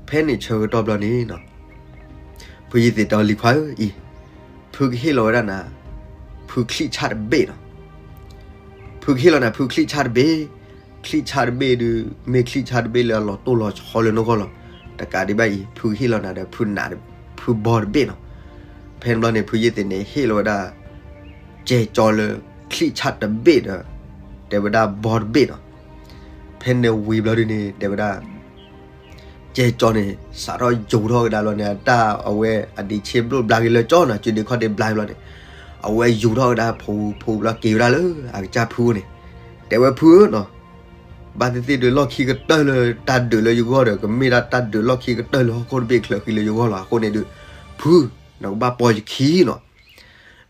ဖဲန့ၣ်ဆၢကတီၢ်ဘျီန့ၣ်နီၤ ဖုယ့ၢ်သ့းတဲအီၤလံၤခွါဧၢအံၤ, ဖုကဟ့ၣ်လီၤဝဲဒၣ်နၤ ဖုချံၣ်ဆၣ်တဘ့ၣ်နီၤ. ဖုကဟ့ၣ်လီၤနၤ ဖုချံၣ်ဆၣ်တဘ့ၣ်, ချံၣ်ဆၣ်တဘ့ၣ်ဒုး မ့ၢ်ချံၣ်ဆၣ်တဘ့ၣ်လၢအလီၤတိၢ်လီၤဆီလၢနဂီၢ်လီၤ. တကးဒံးဘၣ်အံၤ ဖုကဟ့ၣ်လီၤနၤဒီး ဖုနး ဖုဘီတဘ့ၣ်နီၤ. ဖဲန့ၣ်ဘျီန့ၣ် ဖုယ့ၢ်သ့းန့ၣ် ဟ့ၣ်လီၤဝဲဒၣ် ကဲကၠီလၢ ချံၣ်ဆၣ်တဘ့ၣ်ဒီး တဲဝဲဒၣ်ဘီတဘ့ၣ်နီၤ. ဖဲန့ၣ်ဝံၤဘျီဒုးန့ၣ် တဲဝဲဒၣ် ကဲကၠီန့ၣ် စးထီၣ်ယူၤထီၣ်ကဒါဘျီန့ၣ် အတၢ်အဝဲအဒံးဆ့ဘျိၣ်ဘျါက့ၤလၢကၠီနီၤ, ကၠီဒံးခီၣ်ဒံးဘျါက့ၤဘျီန့ၣ်, အဝဲယူၤထီၣ်ကဒါဖိ ဖိလီၤက့ၤဝဲဒၣ်လၢအကစၢ်ဖုန့ၣ်, တဲဝဲဖုဧၢနီၤ, ဘၣ်သ့ၣ်သ့ၣ်ဒုးလီၢ်ခံကတၢၢ်လၢတၢ်ဒုးလၢယဂီၢ်ဒီး ကမ့ၢ်ဒၣ်တၢ်ဒုးလီၢ်ခံကတၢၢ်လၢဟီၣ်ခိၣ်တဘ့ၣ်ချၢဃံလၢယဂီၢ်လီၤ. အဃိန့ၣ်ဒုး ဖု နကဘၣ်ပိာ်ယခံနီၤ.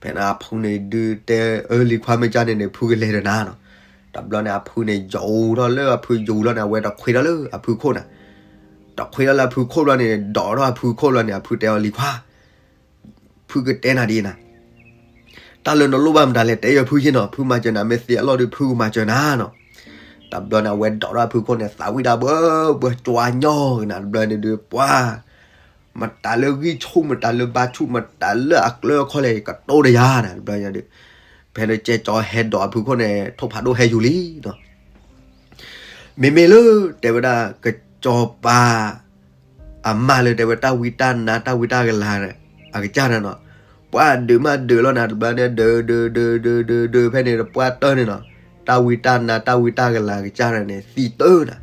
ဖဲန့ၣ်အဖုန့ၣ်ဒုးတဲအၢ လံၤခွါမ့ၢ်ကၢ်န့ၣ်န့ၣ် ဖုကလဲၤဒီးနၤနီၤ. တဘျီန့ၣ် အဖုန့ၣ်ယူၤထီၣ်လၢအဖုယူၤလီၤန့ၣ် အဝဲတခွဲးထီၣ်လၢအဖုခိၣ်န့ၣ်, တခွဲးထီၣ်လၢအဖုခိၣ်ဘျီန့ၣ် ဒိးထီၣ်အဖုခိၣ်လီၤန့ၣ် အဖုတဲအီၤ လံၤခွါ ဖုကတဲနၤဒ်အံၤနၤ, တၢ်လၢနလိၣ်ဘၣ်မတၤလဲၣ် တဲယၤဖုယ့ၢ်နီၤ, ဖုမၤစၢၤနၤ မ့ၢ်သ့အလီၢ်ဒီး ဖုကမၤစၢၤနၤနီၤ. တဘျီန့ၣ် အဝဲဒိးထီၣ်အဖုခိၣ်န့ၣ် သးဝံၣ်ဒၣ်ဘၣ်ဘၣ် ကၠီညီကနၤ တဘျီန့ၣ်ဒုး ပှၤ မတၤလၢဂံၢ်ဆူၣ် မတၤလၢဘါဆူၣ် မတၤလၢအကျၢအခီလဲၣ် ကတိၤတယၤနၤ တဘျီန့ၣ်ဒုး, ဖဲလၢကဲကၠီဟဲဒိးအဖုခိၣ်န့ၣ် ထိၣ်ဖးဒိၣ်ဟဲယူၤလံနီၤ. မ့မ့ၢ်လၢ တဲဝဲဒၣ် ကစီၤပၤ အမါလၢတဲဝဲတၢ်ဝံတၢ်နါ တၢ်ဝံတၢ်ကလၤ အကစၢ်န့ၣ်နီၤ, ပှၤဒုးမးဒုးလီၤနၤ တဘျီန့ၣ် ဒုး ဒုး ဒုး ဒုး ဒုး ဒုး ဖဲန့ၣ် ပှၤတၢၢ်န့ၣ်နီၤ, တၢ်ဝံတၢ်နါ တၢ်ဝံတၢ်ကလၤ အကစၢ်န့ၣ်န့ၣ် သံတၢၢ်နၤ,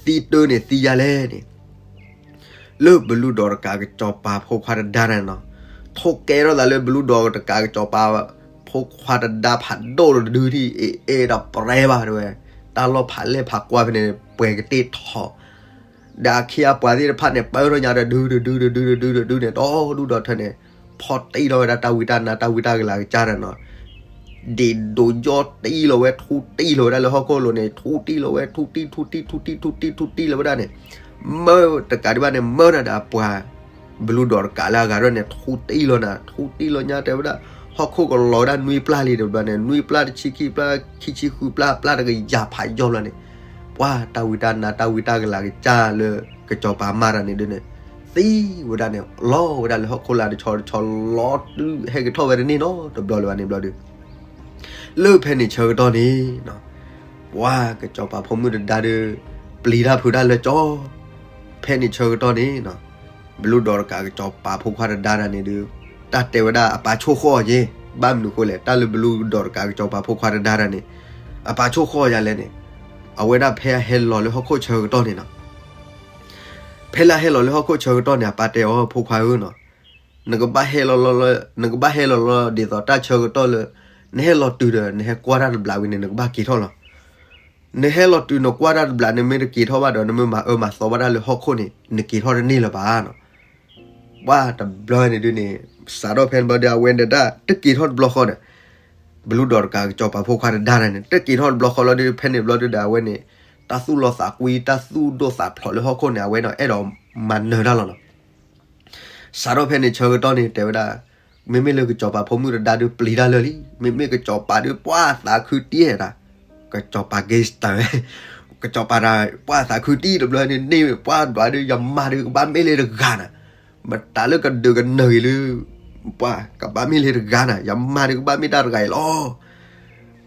သံတၢၢ်န့ၣ် သံယၤလဲၣ်န့ၣ် လၢဘလူးဒိးတကးကစီၤပၤဖိခွါတဒါန့ၣ်နီၤ, ထိၣ်ကဲထီၣ်သးလၢဘလူးဒိးတကးကစီၤပၤဖိခွါတဒါဖးဒိၣ်တဒုထံၣ် အ့ၣ်အ့ၣ်ဒီးပြဲဘၣ်တဲဝဲ, တၢ်လီၢ်ဖးလဲၢ်ဖးကွၢ်ဖဲန့ၣ် ပှဲၤကတ့ၢ်ထီၣ်, ဒီးအခ့အပှၤသ့ၣ်တဖၣ်န့ၣ် ပၢထီၣ်ညါတဒုတဒုတဒုတဒုတဒုန့ၣ် ဒီဒူၣ်ဒီထၢန့ၣ် ဖီၣ်တံၢ်လီၤဝဲဒၣ်တၢ်ဝံတၢ်နါ တၢ်ဝံတၢ်ကလၤ အကစၢ်န့ၣ်နီၤ, ဒ့ၣ်ဒိးယီၢ်တံၢ်လီၤဝဲ ထူတံၢ်လီၤဝဲဒၣ်လၢဟီၣ်ခိၣ်လိၤန့ၣ် ထူတံၢ်လီၤဝဲ ထူတံၢ် ထူတံၢ် ထူတံၢ် ထူတံၢ် ထူတံၢ်လီၤဝဲဒၣ်န့ၣ်, မၢတကးဒံးဘၣ်န့ၣ် မၢနၤဒီးအပှၤ ဘလူးဒိးတကးလၢအဂၤဒီးန့ၣ် ထူတံၢ်လီၤနၤ ထူတံၢ်လီၤညါတဲဝဲဒၣ်, ဟီၣ်ခိၣ်ကလီၤဝဲဒၣ်နွံပျၢ်လံတဘျီန့ၣ် နွံပျၢ် တဆံခံပျၢ် ခံဆံဃုပျၢ် ပျၢ်တကယၤဖးယီၢ်ဘျီန့ၣ်, ပှၤတၢ်ဝံတၢ်နါ တၢ်ဝံတၢ်ကလၤ အကစၢ်လၢကစီၤပၤမါတၢ်န့ၣ်ဒုးန့ၣ် သံဝဲဒၣ်န့ၣ် လီၤဝဲဒၣ်လၢဟီၣ်ခိၣ်လာ်တဆီတဆီ လီၤတုၤဟဲကထီၣ်ဝဲတန့ၢ်နီတဘျီလၢၤဘၣ်န့ၣ်ဘျီဒီး လၢဖဲန့ၣ်ဆၢကတီၢ်န့ၣ်နီၤ, ပှၤကစီၤပၤဖိမုၣ်တဒါဒီး ပျံၤတၢ်ဖုးတၢ်လၢကၠီ, ဖဲန့ၣ်ဆၢကတီၢ်န့ၣ်နီၤ, ဘလူးဒိးတကးကစီၤပၤဖိခွါတဒါတၢ်န့ၣ်ဒုး တၢ်တဲဝဲဒၣ်အပာ်ဆိၣ်ဃီၣ်အီၤက့ၤ, ဘၣ်မနုၤဃိလဲၣ် တၢ်လၢဘလူးဒိးတကးကစီၤပၤဖိခွါတဒါတၢ်န့ၣ် အပာ်ဆိၣ်ဃီၣ်အီၤယၤလဲၣ်န့ၣ်, အဝဲဒၣ်ဖဲအဟဲလီၤလၢဟီၣ်ခိၣ်ဆၢကတီၢ်န့ၣ်နီၤ ဖဲလၢအဟဲလီၤလၢဟီၣ်ခိၣ်ဆၢကတီၢ်န့ၣ် အပၢ်တဲအီၤ ဖိခွါဧၢနီၤ, နကဘၣ်ဟဲလီၤလီၤလၢ နကဘၣ်ဟဲလီၤလီၤဒ်သိးတၢ်ဆၢကတီၢ်လၢ နဟဲလီၤတုၤဒီး နဟဲကွၢ်တၢ်တဘျီဝံၤန့ၣ် နကဘၣ်က့ၤထီၣ်လီၤ. နဟဲလီၤတုၤနကွၢ်တၢ်တဘျီ နမ့ၢ်တက့ၤထီၣ်ဘၣ်ဒီး နမ့ၢ်မၤအၢမၤသီဘၣ်တၢ်လၢဟီၣ်ခိၣ်န့ၣ် နက့ၤထီၣ်တန့ၢ်လၢၤဘၣ်နီၤ. ပှၤတဘျီန့ၣ်ဒုးန့ၣ် စးထီၣ်ဖဲန့ၣ်ဘျီဒီး အဝဲန့ၣ်တၢ်တက့ၤထီၣ်တဘျီဃီဒီး ဘလူးဒိးတကးကစီၤပၤဖိခွါတဒါန့ၣ်န့ၣ် တက့ၤထီၣ်တဘျီဃီလီၤဒီး ဖဲန့ၣ်ဘျီဒုးဒီး အဝဲန့ၣ် တၢ်သူၣ်လီသးကွံ တၢ်သူၣ်ဒိၣ်သးဖျိးလၢဟီၣ်ခိၣ်န့ၣ် အဝဲန့ၣ်အဲၣ်ဒိးမၤနၢၤတၢ်လီၤနီၤ. စးထီၣ်ဖဲန့ၣ်ဆၢကတီၢ်န့ၣ် တဲဝဲဒၣ် မ့မ့ၢ်လၢကစီၤပၤဖိမုၣ်တဒါဒုးပျံၤတၢ်လၢာ်လံ, မ့မ့ၢ်ကစီၤပၤဒုးပှၤသးခုတံၢ်ဒၣ်, ကစီၤပၤ gangster ကစီၤပၤဒၣ် ပှၤသးခုတံၢ်တဘျီန့ၣ်န့ၣ် ပှၤဒွးဒုး ယမါဒုးကဘၣ်မ့ၢ်လၢတဂၤနၤ, မတၤလၢကဒုးကနၢၤဂ့ၤလၢ ပှၤကဘၣ်မ့ၢ်လၢတဂၤနၤ, ယမါဒုးကဘၣ်မ့ၢ်တၢ်တဂၤအံၤလီၤ.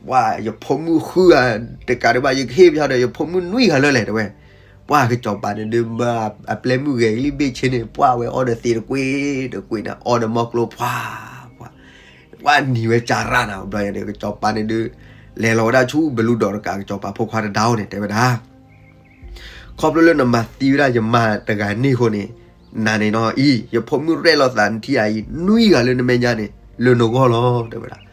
ပှၤယဖိမုၣ်ဃုဂၤ တကးဒံးဘၣ် ယကဟ့ၣ်ပယီၤဒီး ယဖိမုၣ်နွံဂၤလၢာ်လဲၣ် တဲဝဲ. ပှၤကစီၤပၤန့ၣ်ဒုးမၢအပျဲၢ်မုၣ်ဂဲၤလံဘ့ၣ်ဆ့န့ၣ် ပှၤဝဲအီၣ်ဒီးသ့တကွ့တကွ့န့ၣ် အီၣ်ဒီးမီကျိဖှၤ, ပှၤနံၤဝဲကၢ်ရၣ်နၤ ဘျီယၤဒီး ကစီၤပၤန့ၣ်ဒုး လဲၤလီၤဝဲဒၣ်ဆူဘလူးဒိးတကးကစီၤပၤဖိခွါတဒါအအိၣ်န့ၣ် တဲဝဲဒၣ် ခီဖျိလၢနမၤသံဝဲဒၣ်ယမါတဂၤန့ၣ်အဃိန့ၣ်, နၤန့ၣ်နီၤအံၤ ယဖိမုၣ်ရဲၣ်လီၤသးနထံၣ်ဧါအံၤ နွံဂၤလၢနမဲာ်ညါန့ၣ် လၢနဂီၢ်လီၤ တဲဝဲဒၣ်.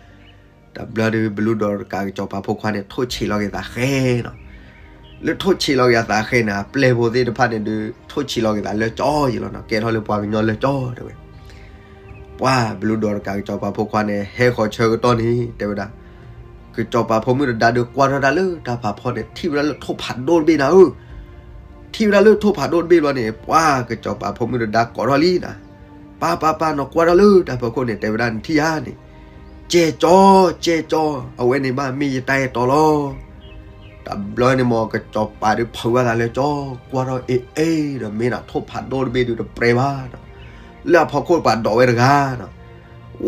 တဘျီဒီး ဘလူးဒိးတကးကစီၤပၤဖိခွါန့ၣ် ထိၣ်ဆံးလီၤက့ၤသးဃဲနီၤ. လၢထိၣ်ဆံးလီၤက့ၤအသးဃဲန့ၣ် အပျဲၢ်ဖိသ့ၣ်တဖၣ်န့ၣ်ဒုး ထိၣ်ဆံးလီၤက့ၤသးလၢကၠီယံၤလီၤနီၤ, ကဲထီၣ်လၢပှၤကညီလၢကၠီ တဲဝဲ. ပှၤဘလူးဒိးတကးကစီၤပၤဖိခွါန့ၣ် ဟဲဃီၤဆၢကတီၢ်န့ၣ် တဲဝဲဒၣ် ကစီၤပၤဖိမုၣ်တဒါဒုးကွၢ်ထီၣ်တၢ်လၢတၢ်ဖးဖီန့ၣ် ထံၣ်ဝဲဒၣ်လၢထိၣ်ဖးဒိၣ်တဘ့ၣ်နၤဧၢ, ထံၣ်ဝဲဒၣ်လၢထိၣ်ဖးဒိၣ်တဘ့ၣ်ဘျီန့ၣ် ပှၤကစီၤပၤဖိမုၣ်တဒါကိးထီၣ်လံနၤ, ပၢ်ပၢ်ပၢ် နကွၢ်ထီၣ်လၢတၢ်ဖီခိၣ်န့ၣ် တဲဝဲဒၣ်နထံၣ်ဧါန့ၣ်, ကဲကၠီ ကဲကၠီ, အဝဲန့ၣ်ဘၣ်မ့ၢ်ယတၢ်အဲၣ်တီလီၤ. တဘျီန့ၣ်မ့ၢ်ကစီၤပၤဒုးဖုးဘၣ်သးလၢကၠီ, ကွၢ်ထီၣ်အ့ၣ်အ့ၣ်ဒီး မ့ၢ်ဒၣ်ထိၣ်ဖးဒိၣ်တဘ့ၣ်ဒုးတပြဲဘၣ်ဒီး လၢအဖီခိၣ်ပှၤဒိးဝဲတဂၤနီၤ.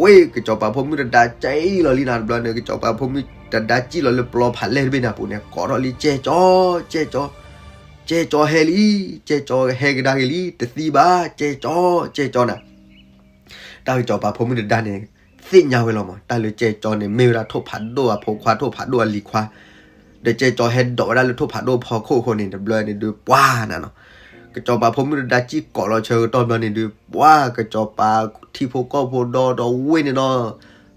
ဝ့ၢ်ကစီၤပၤဖိမုၣ်တဒါကံၣ်လီၤလံနၤ တဘျီန့ၣ် ကစီၤပၤဖိမုၣ်တဒါစံၣ်လီၤလၢပျီဖးလဲၢ်တဘ့ၣ်န့ၣ်အပူၤန့ၣ် ကိးထီၣ်လံ ကဲကၠီ ကဲကၠီ, ကဲကၠီဟဲလံ, ကဲကၠီဟဲကဒါက့ၤလံ, တသံဘၣ်, ကဲကၠီ ကဲကၠီနၤ. တၢ်ကစီၤပၤဖိမုၣ်တဒါန့ၣ် သ့ၣ်ညါဝဲလီၤမး တၢ်လၢကဲကၠီန့ၣ် မ့ၢ်ဝဲဒၣ်ထိၣ်ဖးဒိၣ်အဖိခွါ ထိၣ်ဖးဒိၣ်အလံၤခွါ ဒီးကဲကၠီဟဲဒိးဝဲဒၣ်လၢထိၣ်ဖးဒိၣ်ဖီခိၣ်အဃိန့ၣ် တဘျီန့ၣ်ဒုးပှၤနၤနီၤ, ကစီၤပၤဖိမုၣ်တဒါစံၣ်ကိးလီၤဆၢကတီၢ်ဘျီန့ၣ်ဒုး ပှၤကစီၤပၤထံဖိကီၢ်ဖိဒီဒီဝ့ၢ်န့ၣ်နီၤ,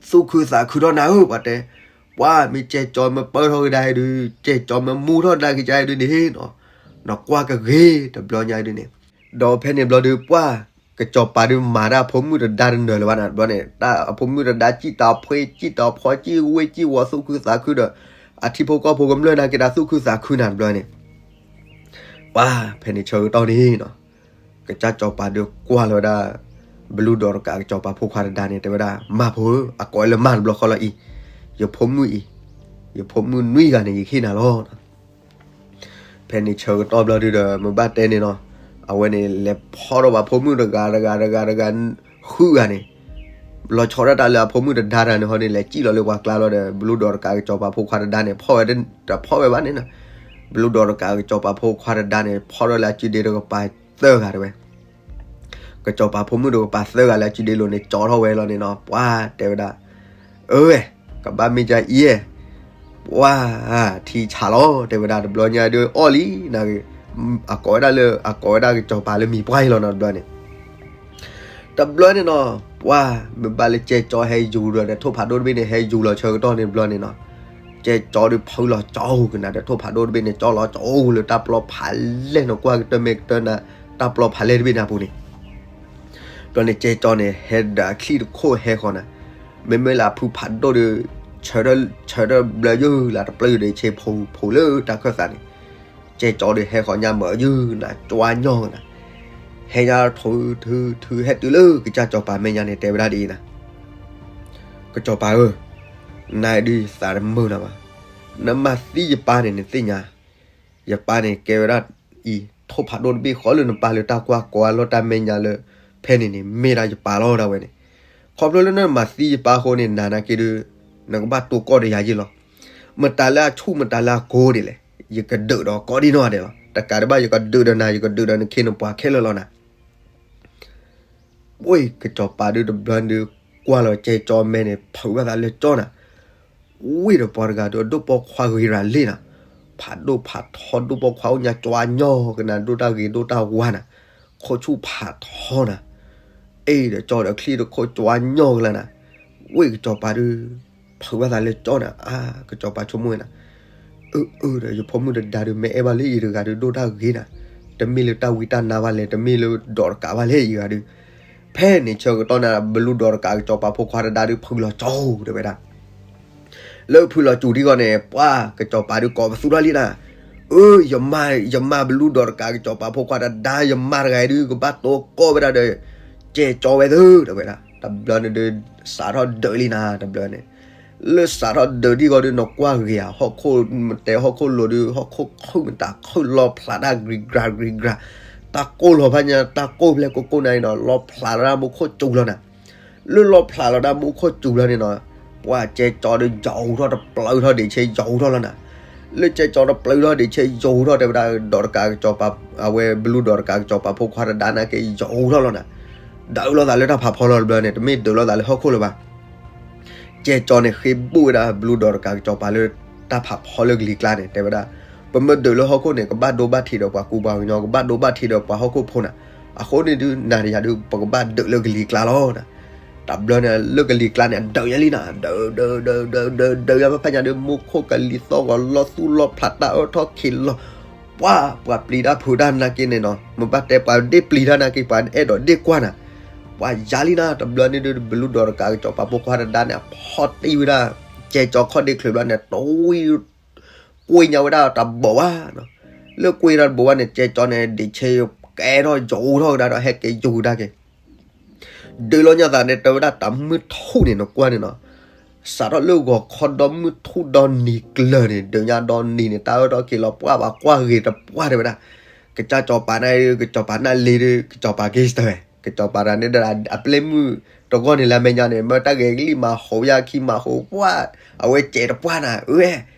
သူၣ်ခုသးခုထီၣ်နၤဧၢ ပှၤတဲ, ပှၤမ့ၢ်ကဲကၠီမ့ၢ်ပၢၢ်ထီၣ်ကဒါအံၤဒုး ကဲကၠီမ့ၢ်မူထီၣ်ကဒါကစၢ်အံၤဒုးန့ၣ်နီၤ, နကွၢ်ကဂ့ၤတဘျီညါအံၤဒုးန့ၣ်, ဒီးဖဲန့ၣ်ဘျီဒုး ပှၤကစီၤပၤဒုးမၤတၢ်အဖိမုၣ်တဒါတနၢၤလၢၤဘၣ်နၤတဘျီန့ၣ်, တၢ်အဖိမုၣ်တဒါစံၣ်တၢ်ဖှ့ စံၣ်တၢ်ဖှီ စံၣ်ဝ့ၢ်စံၣ်ဝီၤသူၣ်ခုသးခုဒီး အထံဖိကီၢ်ဖိကမျၢၢ်နာ်က့ၤတၢ်သူၣ်ခုသးခုနၤတဘျီန့ၣ် ပှၤဖဲန့ၣ်ဆၢကတီၢ်န့ၣ်နီၤ, ကစၢ်စီၤပၤဒုးကွၢ်လီၤဝဲဒၣ် ဘလူဒီးတကးကစီၤပၤဖိခွါတဒါန့ၣ် တဲဝဲဒၣ် မၢ်ဖိဧၢ, အကိးလၢမၢ်တဘျီဃီလီၤအံၤ, ယဖိမုၣ်အံၤ, ယဖိမုၣ်နွံဂၤန့ၣ် ယဟ့ၣ်နၤလီၤ. ဖဲန့ၣ်ဆၢကတီၢ်ဘျီဒုးဒီး မ့ၢ်ဘၣ်တဲန့ၣ်နီၤ, အဝဲန့ၣ် လဲၤဖီၣ်ထီၣ်ဘၣ်ဖိမုၣ်တဂၤတဂၤတဂၤတဂၤ ဃုဂၤန့ၣ် လီၤဆီဒၣ်တၢ်လၢအဖိမုၣ်တဒါတဂၤန့ၣ်ဟီန့ၣ် လဲၤစံၣ်လီၤလၢပှၤကျါလီၤဒီး ဘလူဒီးတကးကစီၤပၤဖိခွါတဒါန့ၣ် ဖီၣ်ဝဲတဖီၣ်ဝဲဘၣ်န့ၣ်နီၤ, ဘလူဒီးတကးကစီၤပၤဖိခွါတဒါန့ၣ် ဖီၣ်ထီၣ်လၢအစုဒ့တကပၤသၢဂၤတဲဝဲ ကစီၤပၤဖိမုၣ်တကပၤသၢဂၤလၢအစုဒ့လိၤန့ၣ် ကၠီထီၣ်ဝဲလီၤန့ၣ်နီၤ, ပှၤတဲဝဲဒၣ်, အၢဝဲ, ကဘၣ်မ့ၢ်ဒ်အံၤ, ပှၤထံဆးလီၤ တဲဝဲဒၣ် တဘျီညါဒုးအီၣ်လံနၤ, အကိးဝဲဒၣ်လၢ အကိးဝဲဒၣ်ကစီၤပၤလၢမံၤပှၢ်အံၤလီၤနီၤ တဘျီန့ၣ် တဘျီန့ၣ်နီၤ, ပှၤမ့ၢ်ဘၣ်လၢကဲကၠီဟဲယူၤဒီး ထိၣ်ဖးဒိၣ်တဘ့ၣ်န့ၣ် ဟဲယူၤလီၤဆၢကတီၢ်န့ၣ်တဘျီန့ၣ်နီၤ, ကဲကၠီဒုးဖုလီၤကၠီကနၤဒီး ထိၣ်ဖးဒိၣ်တဘ့ၣ်န့ၣ် ကၠီလီၤကၠီလၢတၢ်ပျီဖးလဲၢ်နီၤ, ကွၢ်ကတၢၢ်မဲာ်ကတၢၢ်နၤ တၢ်ပျီဖးလဲၢ်တဘ့ၣ်န့ၣ်အပူၤန့ၣ် တဘျီန့ၣ် ကဲကၠီန့ၣ် ဟဲဒီးအချံၣ်တခိၣ်ဟဲဃီၤနၤ, မ့မ့ၢ်လၢအဖုဖးဒိၣ်ဒီး ဆၢထၢၣ်ဘျၢယုၢ်လၢတပျၢၢ်ဒီးဆ့ဖိဖိလၢတၢ်ခၢၣ်သးန့ၣ်, ကဲကၠီဒီးဟဲဃီၤညါမၢ်ယုၢ်နၤ ကၠီညီနၤ, ဟဲညါထုထုထုဟဲတုၤလၢကစၢ်စီၤပၤမဲာ်ညါန့ၣ် တဲဝဲဒၣ်ဒ်အံၤနၤ ကစီၤပၤဧၢ, နၤဒုးယသးတမုာ်နၤဘၣ်, နမၤသံယပၢ်န့ၣ် နသ့ၣ်ညါ, ယပၢ်န့ၣ်ကဲဝဲဒၣ်အံၤ ထိၣ်ဖးဒိၣ်တဘ့ၣ်ဃီလၢနပၢ်လၢတၢ်ကွၢ်ကီအလီၢ်တၢ်မဲာ်ညါလၢ ဖဲန့ၣ်န့ၣ် မ့ၢ်ဒၣ်ယပၢ်လီၤဒၣ်ဝဲန့ၣ်, ခီဖျိလၢနမၤသံယပၢ်အဃိန့ၣ် နၤနာ်က့ဒုး နကဘၣ်တိၢ်ကီၢ်ဒီးယၤယ့ၢ်လီၤ. မတၤလၢအဆူၣ်မတၤလၢအကိၤဒ်လဲၣ်, ယကဒုးဒီးကီၢ်ဒ်နီၢ်ဂၤဒဲးလီၤ. တကးဒံးဘၣ် ယကဒုးဒီးနၤ ယကဒုးဒီးနခ့နပှၤခဲလၢာ်လီၤနၤ ဝ့ၢ်ကစီၤပၤဒုးတဘျီဒုး ကွၢ်လီၤကဲကၠီမဲာ်န့ၣ် ဖုးဘၣ်သးလၢကၠီနၤ, ဝ့ၢ်ဒီးပှၤတဂၤဒုး အဒိၣ်ပိာ်ခွါဂ့ၤရၤလံနၤ, ဖးဒိၣ်ဖးထီဒိၣ်ပိာ်ခွါအိၣ်ညါ ကၠီညီကနၤ ဒိၣ်တၢ်ဂ့ၤဒိၣ်တၢ်ဝါနၤ, ခိၣ်ဆူၣ်ဖးထီနၤ, အ့ၣ်ဒီးကၠီဒီးချံၣ်တခိၣ် ကၠီညီကလါနၤ, ဝ့ၢ်ကစီၤပၤဒုး ဖုးဘၣ်သးလၢကၠီနၤ, အါ ကစီၤပၤဆိကမိၣ်ဝဲနၤ အၢ အၢ ဒီးယဖိမုၣ်တဒါဒုး မ့ၢ်အဲၣ်ဘၣ်လၢအံၤတဂၤဒုး ဒိၣ်တၢ်ဂ့ၤနၤ, တမ့ၢ်လၢတၢ်ဝံတၢ်နါဘၣ်လဲၣ်, တမ့ၢ်လၢဒီးတကးဘၣ်လဲၣ်အံၤဂၤဒုး, ဖဲန့ၣ်ဆၢကတီၢ်နၤ ဘလူဒီးတကးကစီၤပၤဖိခွါတဒါဒုး ဖုးလီၤကၠီတဲဝဲဒၣ် လၢဖုးလီၤစူၤဒံးဂီၢ်န့ၣ် ပှၤကစီၤပၤဒုးကိးပသူထီၣ်လံနၤ, အၢ ယမါ ယမါဘလူဒီးတကးကစီၤပၤဖိခွါတဒါ ယမါတဂၤအံၤဒုး ကဘၣ်တိၢ်ကီၢ်ဝဲဒၣ်ဒီး ကဲကၠီဝဲသၢတဲဝဲဒၣ်, တဘျီန့ၣ်ဒုး စးထီၣ်ဒုးလံနၤ တဘျီန့ၣ် လၢစးထီၣ်ဒုးဒံးဂီၢ်ဒုး နကွၢ်ဂ့ၤဧါ, ဟီၣ်ခိၣ်မတဲဟီၣ်ခိၣ်လိၤဒုး ဟီၣ်ခိၣ်ခုၣ်မတၤခုၣ်လီဖျးတၢ် ဂံၤကြၤဂံၤကြၤ, တၢ်ကိၢ်လီၤဖးညါ တၢ်ကိၢ်ဖျဲၣ်ကိၢ်ကိၢ်နၤအံၤနီၤ လီဖျးလီၤဒၣ်မူခိၣ်စူၤလီၤနၤ, လၢလီဖျးလီၤဒၣ်မူခိၣ်စူၤလီၤန့ၣ်နီၤ, ပှၤကဲကၠီဒုး ယီၤဟူထီၣ်တပျုးထီၣ်ဒံးဆဲ ယီၤဟူထီၣ်လီၤနၤ, လၢကဲကၠီတပျုးထီၣ်ဒံးဆဲ ယီၤဟူထီၣ်တဲဝဲဒၣ် ဒီးတကးကစီၤပၤ အဝဲဘလူဒီးတကးကစီၤပၤဖိခွါတဒါနာ်က့ ယီၤဟူထီၣ်လီၤနၤ, ဒုးလိာ်သးလၢတၢ်ဖးဖီလီၤတဘျီန့ၣ် တမ့ၢ်ဒုးလိာ်သးလၢဟီၣ်ခိၣ်လၢၤဘၣ် ကဲကၠီန့ၣ် ဃ့ဘိၣ်ဝဲဒၣ်ဘလူဒီးတကးကစီၤပၤလၢ တၢ်ဖးဖီလၢကလံၤကျါန့ၣ် တဲဝဲဒၣ်, ပမ့ၢ်ဒုးလၢဟီၣ်ခိၣ်န့ၣ် ကဘၣ်ဒိဘၣ်ထံးဒီးပှၤကူပှၤကညီ ကဘၣ်ဒိဘၣ်ထံးဒီးပှၤဟီၣ်ခိၣ်ဖိနၤ, အဃိန့ၣ်ဒုး နၤဒီးယၤဒုး ပကဘၣ်ဒုးလၢကလံၤကျါလီၤနၤ, တဘျီန့ၣ် လၢကလံၤကျါန့ၣ် အဒုးယၤလံနၤ, ဒုး ဒုး ဒုး ဒုး ဒုး ဒုးယၤဖးညါဒုး မူခိၣ်ကလံၤသီၣ်ဂီၤလီၤသူၣ်လီဖျးတၢ်အၢထီၣ်ခံးလီၤ ပှၤ ပှၤပျံၤတၢ်ဖုးတၢ်နာ်က့န့ၣ်နီၤ, မ့ၢ်ဘၣ်တဲပှၤဒ့ၣ်ပျံၤတၢ်နာ်က့ ပှၤအဲၣ်ဒိးဒ့ၣ်ကွၢ်နၤ, ပှၤယၤလံနၤ တဘျီန့ၣ်ဒုး ဘလူဒီးတကးကစီၤပၤဖိခွါတဒါန့ၣ် အဖီၣ်တံၢ်ဝဲဒၣ် ကဲကၠီခီၣ်ဒ့ချၢးဘျီန့ၣ် တဝံၤ ကွံာ်ညါဝဲဒၣ်တဘိးဘၣ်နီၤ, လၢကွံာ်တၢ်တဘိးဘၣ်န့ၣ် ကဲကၠီန့ၣ် ဒံးဆဲကဲထီၣ်ယီၤထီၣ်ဝဲဒၣ်ဒီး ဟဲက့ၤယီၤကဒါက့ၤ ဒုးလီၤညါသးန့ၣ် တဲဝဲဒၣ်တၢ်မုၢ်ထူၣ်န့ၣ် နကွၢ်န့ၣ်နီၤ, စးထီၣ်လၢဂီၤခီဒီမုၢ်ထူၣ်ဒီနံၤကျၢၤန့ၣ် ဒုးညါဒီနံၤန့ၣ် တၢ်အၢထီၣ်ခံးလီၤ ပှၤဘၣ်ကွၢ်ဂ့ၤတပှၢ်တဲဝဲဒၣ်, ကစၢ်စီၤပၤန့ၣ် ကစီၤပၤနၢ်လ့ဒီး ကစီၤပၤက့စတၢၤဝဲ ကစီၤပၤတဂၤန့ၣ်ဒီး အပျဲၢ်မုၣ်တဂီၢ်န့ၣ်လၢမဲာ်ညါန့ၣ် မ့ၢ်တၢ်ဂဲၤကလံၣ်မၤဟိးယၢ်ခံမၤဟိးပှၢ်, အဝဲစဲးတပှၢ်နၤ အဝဲ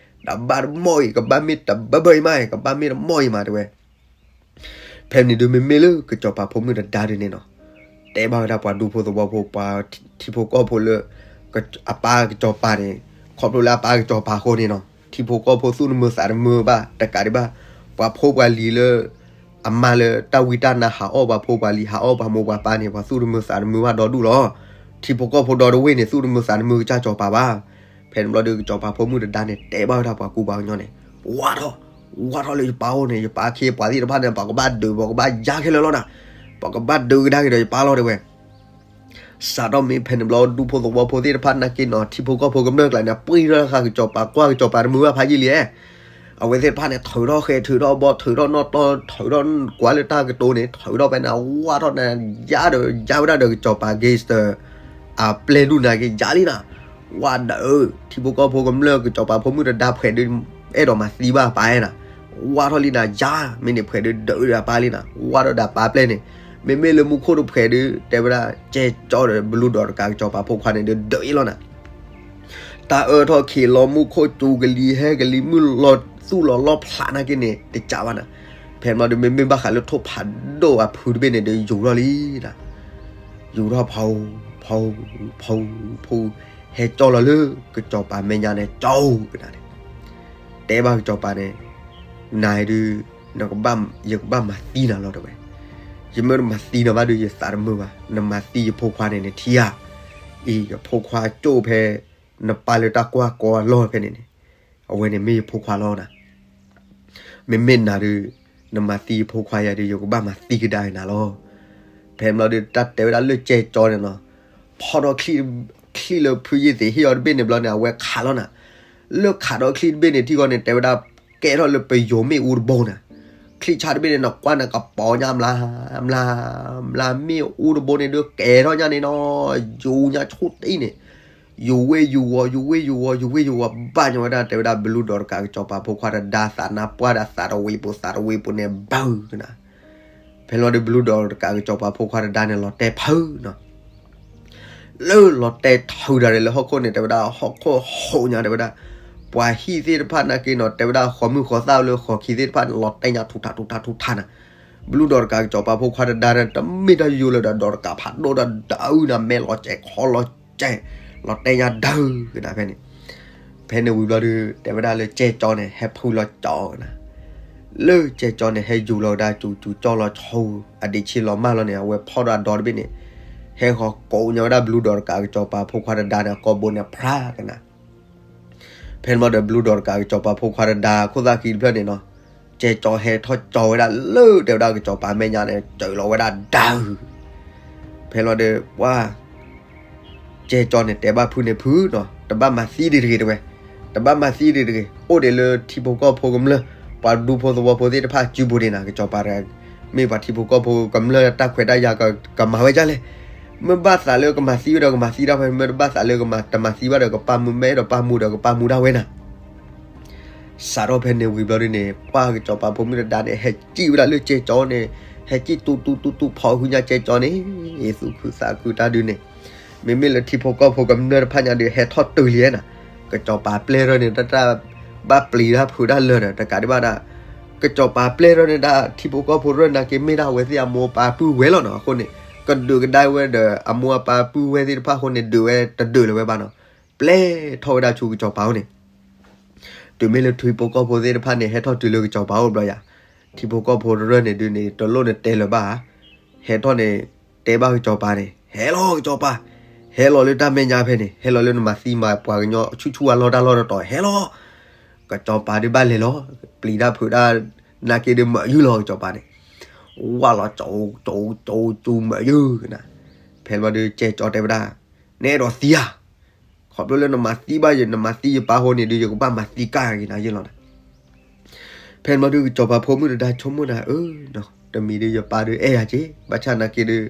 တဘၣ်တမီၢ်အံၤ ကဘၣ်မ့ၢ်တဘၢဘၢအံၤမး ကဘၣ်မ့ၢ်တမီၢ်အံၤမးတဲဝဲ ဖဲန့ၣ်ဒုးမ့မ့ၢ်လၢကစီၤပၤဖိမုၣ်တဒါဒုးန့ၣ်နီၤ, တဲဘၣ်ဝဲဒၣ်ပှၤဒူဖိသဝီဖိ ပှၤထံဖိကီၢ်ဖိလၢ အပၢ်ကစီၤပၤန့ၣ်, ခီဖျိလၢအပၢ်ကစီၤပၤအဃိန့ၣ်နီၤ, ထံဖိကီၢ်ဖိသူၣ်တမုာ်သးတမုာ်ဘၣ် တကးဒံးဘၣ်, ပှၤဖိပှၤလံၤလၢ အမါလၢတၢ်ဝံတၢ်နါဟးအီၣ်ပှၤဖိပှၤလံၤ ဟးအီၣ်ပှၤမိၢ်ပှၤပၢ်န့ၣ် ပှၤသူၣ်တမုာ်သးတမုာ်ဘၣ်ဒီဒူၣ်လီၤ. ထံဖိကီၢ်ဖိဒီတဝ့ၢ်န့ၣ် သူၣ်တမုာ်သးတမုာ်ကစၢ်စီၤပၤဘၣ်. ဖဲန့ၣ်ဘျီဒီးကစီၤပၤဖိမုၣ်တဒါန့ၣ် တဲဘၣ်ဝဲဒၣ်ပှၤကူပှၤကညီန့ၣ်, ဝၢ်ထီၣ်, ဝၢ်ထီၣ်လၢယပၢ်အိၣ်န့ၣ် ယပၢ်ခ့ပှၤသ့ၣ်တဖၣ်န့ၣ် ပှၤကဘၣ်ဒုး ပှၤကဘၣ်ယါခဲလၢာ်လီၤနၤ. ပှၤကဘၣ်ဒုးကဒါက့ၤဒီးယပၢ်လီၤတဲဝဲ. စးထီၣ်မ့ၢ်ဖဲန့ၣ်ဘျီ ဒူဖိသဝီဖိသ့ၣ်တဖၣ်နာ်က့နီၤ ထံဖိကီၢ်ဖိကမျၢၢ်ကျါန့ၣ် ပှ့ၤထီၣ်ဃာ်ကစီၤပၤ ကွၢ်ကစီၤပၤတမုာ်ဘၣ်ဖးယံာ်လံဧါ. အဝဲသ့ၣ်တဖၣ်န့ၣ် ထုးထီၣ်ဃဲ ထုးထီၣ်ဘီ ထုးထီၣ်နီၣ်တီ ထုးထီၣ်ကွၢ်လၢတၢ်ကတိၤန့ၣ် ထုးထီၣ်ဖဲန့ၣ် ဝၢ်ထီၣ်န့ၣ် ယါဒီး ယါဝဲဒၣ်ဒီးကစီၤပၤ gangster အပျဲၢ်ဒူၣ်နာ်က့ ယါလံနၤ. ဝၢ်ဒီး ထံဖိကီၢ်ဖိကမျၢၢ်ကစီၤပၤဖိမုၣ်တဒါဖှဲးဒုး အဲၣ်ဒိးမၤသံဘၣ်ပၢ်နၤ. ဝၢ်ထီၣ်လံနၤ ယါ မ့ၢ်န့ၣ်ဖှဲးဒုးဒုးဒီးပၢ်လံနၤ ဝၢ်ထီၣ်ဒီးပၢ်ပျဲၢ်န့ၣ်. မ့မ့ၢ်လၢမူခိၣ်တဖှဲးဒုး တဲဝဲဒၣ် ကဲကၠီဒီး ဘလူဒီးတကးကစီၤပၤဖိခွါန့ၣ်ဒုး ဒုးအံၤလီၤနၤ. တၢ်အၢထီၣ်ခံးလီၤ မူခိၣ်စူၤကလံၤ ဟဲကလံၤ မုၢ်လီၤသူၣ်လီၤလီဖျးနာ်က့န့ၣ် တကးဘၣ်နၤ. ဖဲန့ၣ်ဘျီဒီး မ့မ့ၢ်ဘၣ်ဃးလၢထိၣ်ဖးဒိၣ်အဖုတဘ့ၣ်န့ၣ်ဒီး ယူၤထီၣ်လံနၤ. ယူၤထီၣ်ဖီ ဖီ ဖီ ဖီ ဟဲကၠီလီၤလၢ ကစီၤပၤမဲာ်ညါန့ၣ် ကၠီကနၤန့ၣ်. တဲဘၣ်ကစီၤပၤန့ၣ်, နၤဒုး နကဘၣ် ယကဘၣ်မၤသံနၤလီၤတဲဝဲ. ယမ့ၢ်တမၤသံနၤဘၣ်ဒုး ယသးတမုာ်ဘၣ်. နမၤသံယဖိခွါန့ၣ်န့ၣ် ထံဧါ. အံၤ ယဖိခွါကၠိၣ်ဖဲ နပၢ်လၢတၢ်ကွၢ်ကီအလီၢ်ဖဲန့ၣ်န့ၣ်, အဝဲန့ၣ်မ့ၢ်ယဖိခွါလီၤနၤ. မ့မ့ၢ်နၤဒုး နမၤသံယဖိခွါယၤဒုး ယကဘၣ်မၤသံကဒါက့ၤနၤလီၤ. ဖဲန့ၣ်ဘျီဒုး တၢ်တဲဝဲဒၣ်လၢကဲကၠီန့ၣ်နီၤ, ဖီၣ်ထီၣ်ချံၣ်လၢဖုယ့ၢ်သ့ၣ်ဟ့ၣ်အီၤတဘ့ၣ်န့ၣ်ဘျီန့ၣ် အဝဲခးလီၤနၤ. လၢခးထီၣ်ချံၣ်တဘ့ၣ်န့ၣ် ထံဃီန့ၣ် တဲဝဲဒၣ် ကဲထီၣ်လၢပယိၤမ့ၣ်အူတဘိနၤ. ချံၣ်ဆၣ်တဘ့ၣ်န့ၣ် နကွၢ်နကပီၤညါမျး မျး မျးမ့ၣ်အူတဘိန့ၣ်ဒုး ကဲထီၣ်ညါန့ၣ်နီၤ, ယူၤညါဆိတံၢ်န့ၣ်, ယူၤဝ့ၢ်ယူၤဝီၤ ယူၤဝ့ၢ်ယူၤဝီၤ ယူၤဝ့ၢ်ယူၤဝီၤ ဘၣ်ညီဝဲဒၣ် တဲဝဲဒၣ်ဘလူဒီးတကးကစီၤပၤဖိခွါတဒါ သးနါပှၢ်ဒီးသးတဝ့ၤပူၤ သးတဝ့ၤပူၤန့ၣ် ဘၢကနၤ. ဖဲလီၤဒုး ဘလူဒီးတကးကစီၤပၤဖိခွါတဒါန့ၣ် လီၤတဲာ်ဖုနီၤ. လၢလီၤတဲာ်ထုးတၢ်ဒီးလၢဟီၣ်ခိၣ်န့ၣ် တဲဝဲဒၣ် ဟီၣ်ခိၣ်ဟိးညါ တဲဝဲဒၣ် ပှၤဟံၣ်သ့ၣ်တဖၣ်နာ်က့နီၤ တဲဝဲဒၣ် ဃီၤမုၢ်ဃီၤသၣ်လၢဃီၤခံသ့ၣ်တဖၣ်န့ၣ် လီၤတဲာ်ညါထူးထးထူးထးထူးထးနၤ. ဘလူဒီးတကးကစီၤပၤဖိခွါတဒါန့ၣ် တမ့ၢ်တၢ်ယိယိလၢၤဒီး ဒီးတကးဖးဒိၣ်ဒီးဒုးနၤ မဲာ်လီၤစဲးခီလီၤစဲး လီၤတဲာ်ညါဒုးကနၤဖဲန့ၣ်. ဖဲန့ၣ်ဝံၤဘျီဒုး တဲဝဲဒၣ်လၢကဲကၠီန့ၣ် ဟဲဖုလီၤကၠီကနၤ. လၢကဲကၠီန့ၣ် ဟဲယူၤလီၤဝဲဒၣ် စူၤစူၤကၠီလီၤဆိ အဒ့ဆံးလီၤမၢ်လီၤန့ၣ် အဝဲဖီၣ်ဒီးအဒီတဘ့ၣ်န့ၣ် ဟဲဃီၤကိးညါဝဲဒၣ်ဘလူဒီးတကးကစီၤပၤဖိခွါတဒါန့ၣ် အကိာ်ဘိန့ၣ် ဖြါကနၤ. ဖဲန့ၣ်ဘျီဒီး ဘလူဒီးတကးကစီၤပၤဖိခွါတဒါ ခိၣ်သၣ်ခံတဖျၢၣ်န့ၣ်နီၤ, ကဲကၠီဟဲထီၣ်ကၠီဝဲဒၣ်လၢ တဲဝဲဒၣ်ကစီၤပၤမဲာ်ညါန့ၣ် စၢၤလီၤဝဲဒၣ်ဒုး. ဖဲလီၤဒီး ပှၤ ကဲကၠီန့ၣ် တဲဘၣ်ဖုန့ၣ် ဖုနီၤ တဘၣ်မၤသံဒံးတဂ့ၤတဲဝဲ, တဘၣ်မၤသံဒံးတဂ့ၤ, အိၣ်ဒံးလၢထံဖိကီၢ်ဖိကမျၢၢ် ပှၤဒူဖိသဝီဖိသ့ၣ်တဖၣ်စုပူၤဒံးနၤ ကစီၤပၤတဂၤ မ့ၢ်ပှၤထံဖိကီၢ်ဖိကမျၢၢ်တၢ်ခွဲးတၢ်ယာ် ကမၤဝဲဒ်လဲၣ်. မ့ၢ်ဘၣ်သးလၢကမၤသံဝဲဒီးကမၤသံဒၣ်ဝဲ, မ့ၢ်တဘၣ်သးလၢကမၤ တမၤသံဘၣ်ဒီးကပာ်မူ မ့ၢ်အဲၣ်ဒိးပာ်မူဒီးကပာ်မူဒၣ်ဝဲနၤ. စးထီၣ်ဖဲန့ၣ်ဝံၤဘျီဒုးန့ၣ် ပှၤကစီၤပၤဖိမုၣ်တဒါန့ၣ် ဟဲစံၣ်ဝဲဒၣ်လၢကဲကၠီန့ၣ်, ဟဲစံၣ်တူတူတူတူဖီၣ်ဟုညါကဲကၠီန့ၣ်, သူၣ်ခုသးခုတၢ်ဒုးန့ၣ်, မ့မ့ၢ်လၢထံဖိကီၢ်ဖိကမျၢၢ်တဖၣ်ညါဒုး ဟဲထီၣ်တုၤလံနၤ. ကစီၤပၤပျဲၢ်ထီၣ်န့ၣ် တၢ်တၢ်ဘၣ်ပျံၤတၢ်ဖုးတၢ်လၢာ်ဒီး တကးဒံးဘၣ်ဒၣ်, ကစီၤပၤပျဲၢ်ထီၣ်န့ၣ်ဒၣ် ထံဖိကီၢ်ဖိရၢၢ်နာ်က့ မ့ၢ်ဒၣ်အဝဲသ့ၣ်အမိၢ်အပၢ်ပုၢ်ဝဲၢ်လီၤနီၤ. အဃိန့ၣ် ကဒုးကဒါဝဲဒီး အမိၢ်အပၢ်ပုၢ်ဝဲၢ်သ့ၣ်တဖၣ်အဃိန့ၣ် ဒုးဝဲတဒုးလၢၤဝဲဘၣ်နီၤ. ပျဲၢ်ထီၣ်ဝဲဒၣ်ဆူကစီၤပၤအအိၣ်န့ၣ် တုၤမ့ၢ်လၢထံဖိကီၢ်ဖိသ့ၣ်တဖၣ်န့ၣ် ဟဲထီၣ်တုၤလၢကစီၤပၤအိၣ်ဘျီယၤ, ထံဖိကီၢ်ဖိတရၢၢ်န့ၣ်ဒုးန့ၣ် တလိၣ်န့ၣ်တဲလၢၤဘၣ်ဧါ. ဟဲထီၣ်န့ၣ် တဲဘၣ်ကစီၤပၤန့ၣ် ဟဲလီၤကစီၤပၤ, ဟဲလီၤလၢတၢ်မဲာ်ညါဖဲန့ၣ်, ဟဲလီၤလၢနမၤသံမၤပှၤကညီဆူၣ်ဆူၣ်အလီၢ်တၢ်လီၢ်တတီၤ ဟဲလီၤ. ကစီၤပၤဒုးဘၣ်လဲၤလီၤ, ပျံၤတၢ်ဖုးတၢ်နာ်က့ဒုး မၤယုၢ်လီၤကစီၤပၤန့ၣ်, ဝၢ်လီၤ ကၠီကၠီကၠီကၠီမၤယုၢ်ကနၤ. ဖဲလီၤဒုး ကဲကၠီတဲဝဲဒၣ်, နအဲၣ်ဒိးသံဧါ. ခီဖျိလၢနမၤသံဘၣ်ယၤ နမၤသံယပၢ်အဃိန့ၣ်ဒုး ယကဘၣ်မၤသံကဒါက့ၤနၤယဲလီၤနၤ. ဖဲန့ၣ်ဘျီဒုး ကစီၤပၤဖိမုၣ်တဒါဆိကမိၣ်နၤ, အၢ, တမံၤဒုး ယပၢ်ဒုးအဲၣ်ယၤက့ၤ, ဘၣ်ဆၣ်နာ်က့ဒုး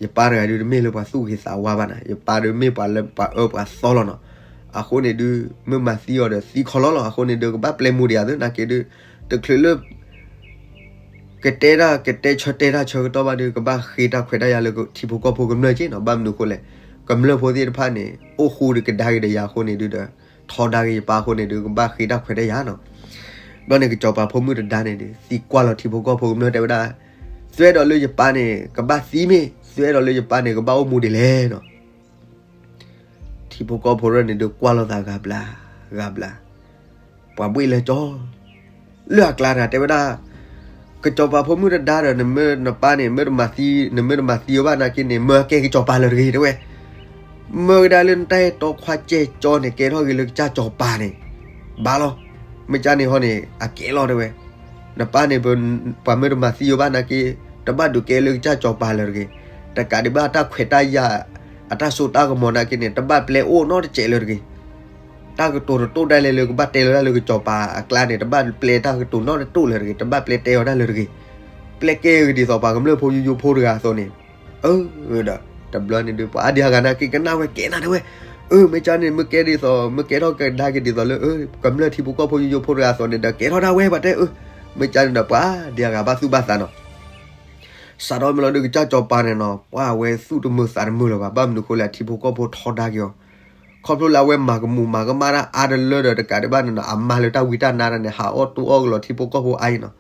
ယပၢ်တဂၤဒုး တမ့ၢ်လၢပှၤသူၣ်ဂ့ၤသးဝါဘၣ်နၤ, ယပၢ်ဒုးမ့ၢ်ပှၤလၢပှၤအၢပှၤသီလီၤနီၤ. အဃိန့ၣ်ဒုး မ့ၢ်မၤသံအီၤဒီးသံခီလီလီၤ. အဃိန့ၣ်ဒုး ကဘၣ်ပျဲမူဒံးယၤသ့ နာ်က့ဒုး တချုးလၢ ကတဲတၢ်ကတဲဆၢတဲတၢ်ဆၢကတီၢ်ဘၣ်ဒုး ကဘၣ်ဃ့တၢ်ခွဲးတၢ်ယာ်လၢထံဖိကီၢ်ဖိကမျၢၢ်က့ၤနီၤ. ဘၣ်မနုၤအဃိလဲၣ်, ကမျၢၢ်ဖိသ့ၣ်တဖၣ်န့ၣ် အိၣ်ဃူဒီးကဒါက့ၤဒီးယၤအဃိန့ၣ်ဒုးဒီး ထီဒါက့ၤယပၢ်အဃိန့ၣ်ဒုး ကဘၣ်ဃ့တၢ်ခွဲးတၢ်ယာ်နီၤ. ဘျီန့ၣ် ကစီၤပၤဖိမုၣ်တဒါန့ၣ်ဒုး သံကွၢ်လီၤထံဖိကီၢ်ဖိကမျၢၢ်တဲဝဲဒၣ်, သုအဲၣ်ဒိးလၢယပၢ်န့ၣ် ကဘၣ်သံမ့ၢ် သုအဲၣ်ဒိးလၢယပၢ်န့ၣ် ကဘၣ်အိၣ်မူဒ်လဲၣ်နီၤ. ထံဖိကီၢ်ဖိရၢၢ်န့ၣ်ဒုး ကွၢ်လိာ်သးဂၤဘျါ ဂၤဘျါ, ပှၤဘှ့ၣ်လဲၤကၠီ လၢအကျါတဂၤတဲဝဲဒၣ်, က ကစီၤပၤဖိမုၣ်တဒါဒီး နမ့ၢ်နပၢ်န့ၣ် မ့ၢ်တမၤသံ နမ့ၢ်တမၤသံအီၤဘၣ်နာ်က့န့ၣ် မၢကဲကစီၤပၤလၢၤတဂ့ၤ တဲဝဲ. မၢကဒါလၢနတၢ်အဲၣ်တီခွါကဲကၠီန့ၣ် ကဲထီၣ်က့ၤလၢကစၢ်စီၤပၤန့ၣ် ဘၣ်လီၤ. မ့ၢ်ကန့ၣ်ဟီန့ၣ် အကဲလီၤ တဲဝဲ. နပၢ်န့ၣ် ပှၤမ့ၢ်တမၤသံအီၤဘၣ်နာ်က့ တဘၣ်ဒုးကဲလၢကစၢ်စီၤပၤလၢၤတဂ့ၤ. တကးဒံးဘၣ်တၢ်ခွဲးတၢ်ယာ် အတၢ်စိတၢ်ကမီၤနာ်က့န့ၣ် တဘၣ်ပျဲအိၣ်နီတစဲးလၢၤတဂ့ၤ. တၢ်ကတိၤတတိၣ်ဒၣ်လဲာ်လၢကဘၣ်တဲလီၤတၢ်လၢကစီၤပၤအကျါန့ၣ် တဘၣ်ပျဲတၢ်ကတိၤနီတတိၣ်လၢၤတဂ့ၤ, တဘၣ်ပျဲတဲအီၤတၢ်လၢၤတဂ့ၤ. ပျဲကဲဂ့ၤဒ်သိးပှၤကမျၢၢ်ဖိယိယိဖိတဂၤအသိးန့ၣ်. အၢ ဒီး တဘျီန့ၣ်ဒုး ပှၤအါဒံအါဂၤနာ်က့ကနၣ်ဝဲကဲနၤ တဲဝဲ. အၢ မ့ၢ်ကန့ၣ် မ့ၢ်ကဲဒ်သိး မ့ၢ်ကဲထီၣ်ကဒါက့ၤဒ်သိးလၢ ကမျၢၢ်ထံဖိကီၢ်ဖိယိယိဖိတဂၤအသိးန့ၣ်ဒီး ကဲထီၣ်ဒၣ်ဝဲ ပှၤတဲအၢ. မ့ၢ်ကန့ၣ်ဒီး ပှၤဒံအါဂၤဘၣ်သူၣ်ဘၣ်သးနီၤ. စးထီၣ်မ့ၢ်လီၤဒုး ကစၢ်စီၤပၤန့ၣ်နီၤ ပှၤအဝဲသူၣ်တမုာ်သးတမုာ်လၢၤဘၣ်. ဘၣ်မနုၤဃိလဲၣ် ထံဖိကီၢ်ဖိထီဒါက့ၤအီၤ ခီဖျိလၢအဝဲမၤကမူးမၤကမၣ်တၢ်အါတလၢဒီး တကးဒံးဘၣ်န့ၣ်နီၤ အမၤလၢတၢ်ဝံတၢ်နါတၢ်န့ၣ် ဟးအီၣ်တူၢ်အီၣ်ကလီၤထံဖိကီၢ်ဖိအါအံၤနီၤ.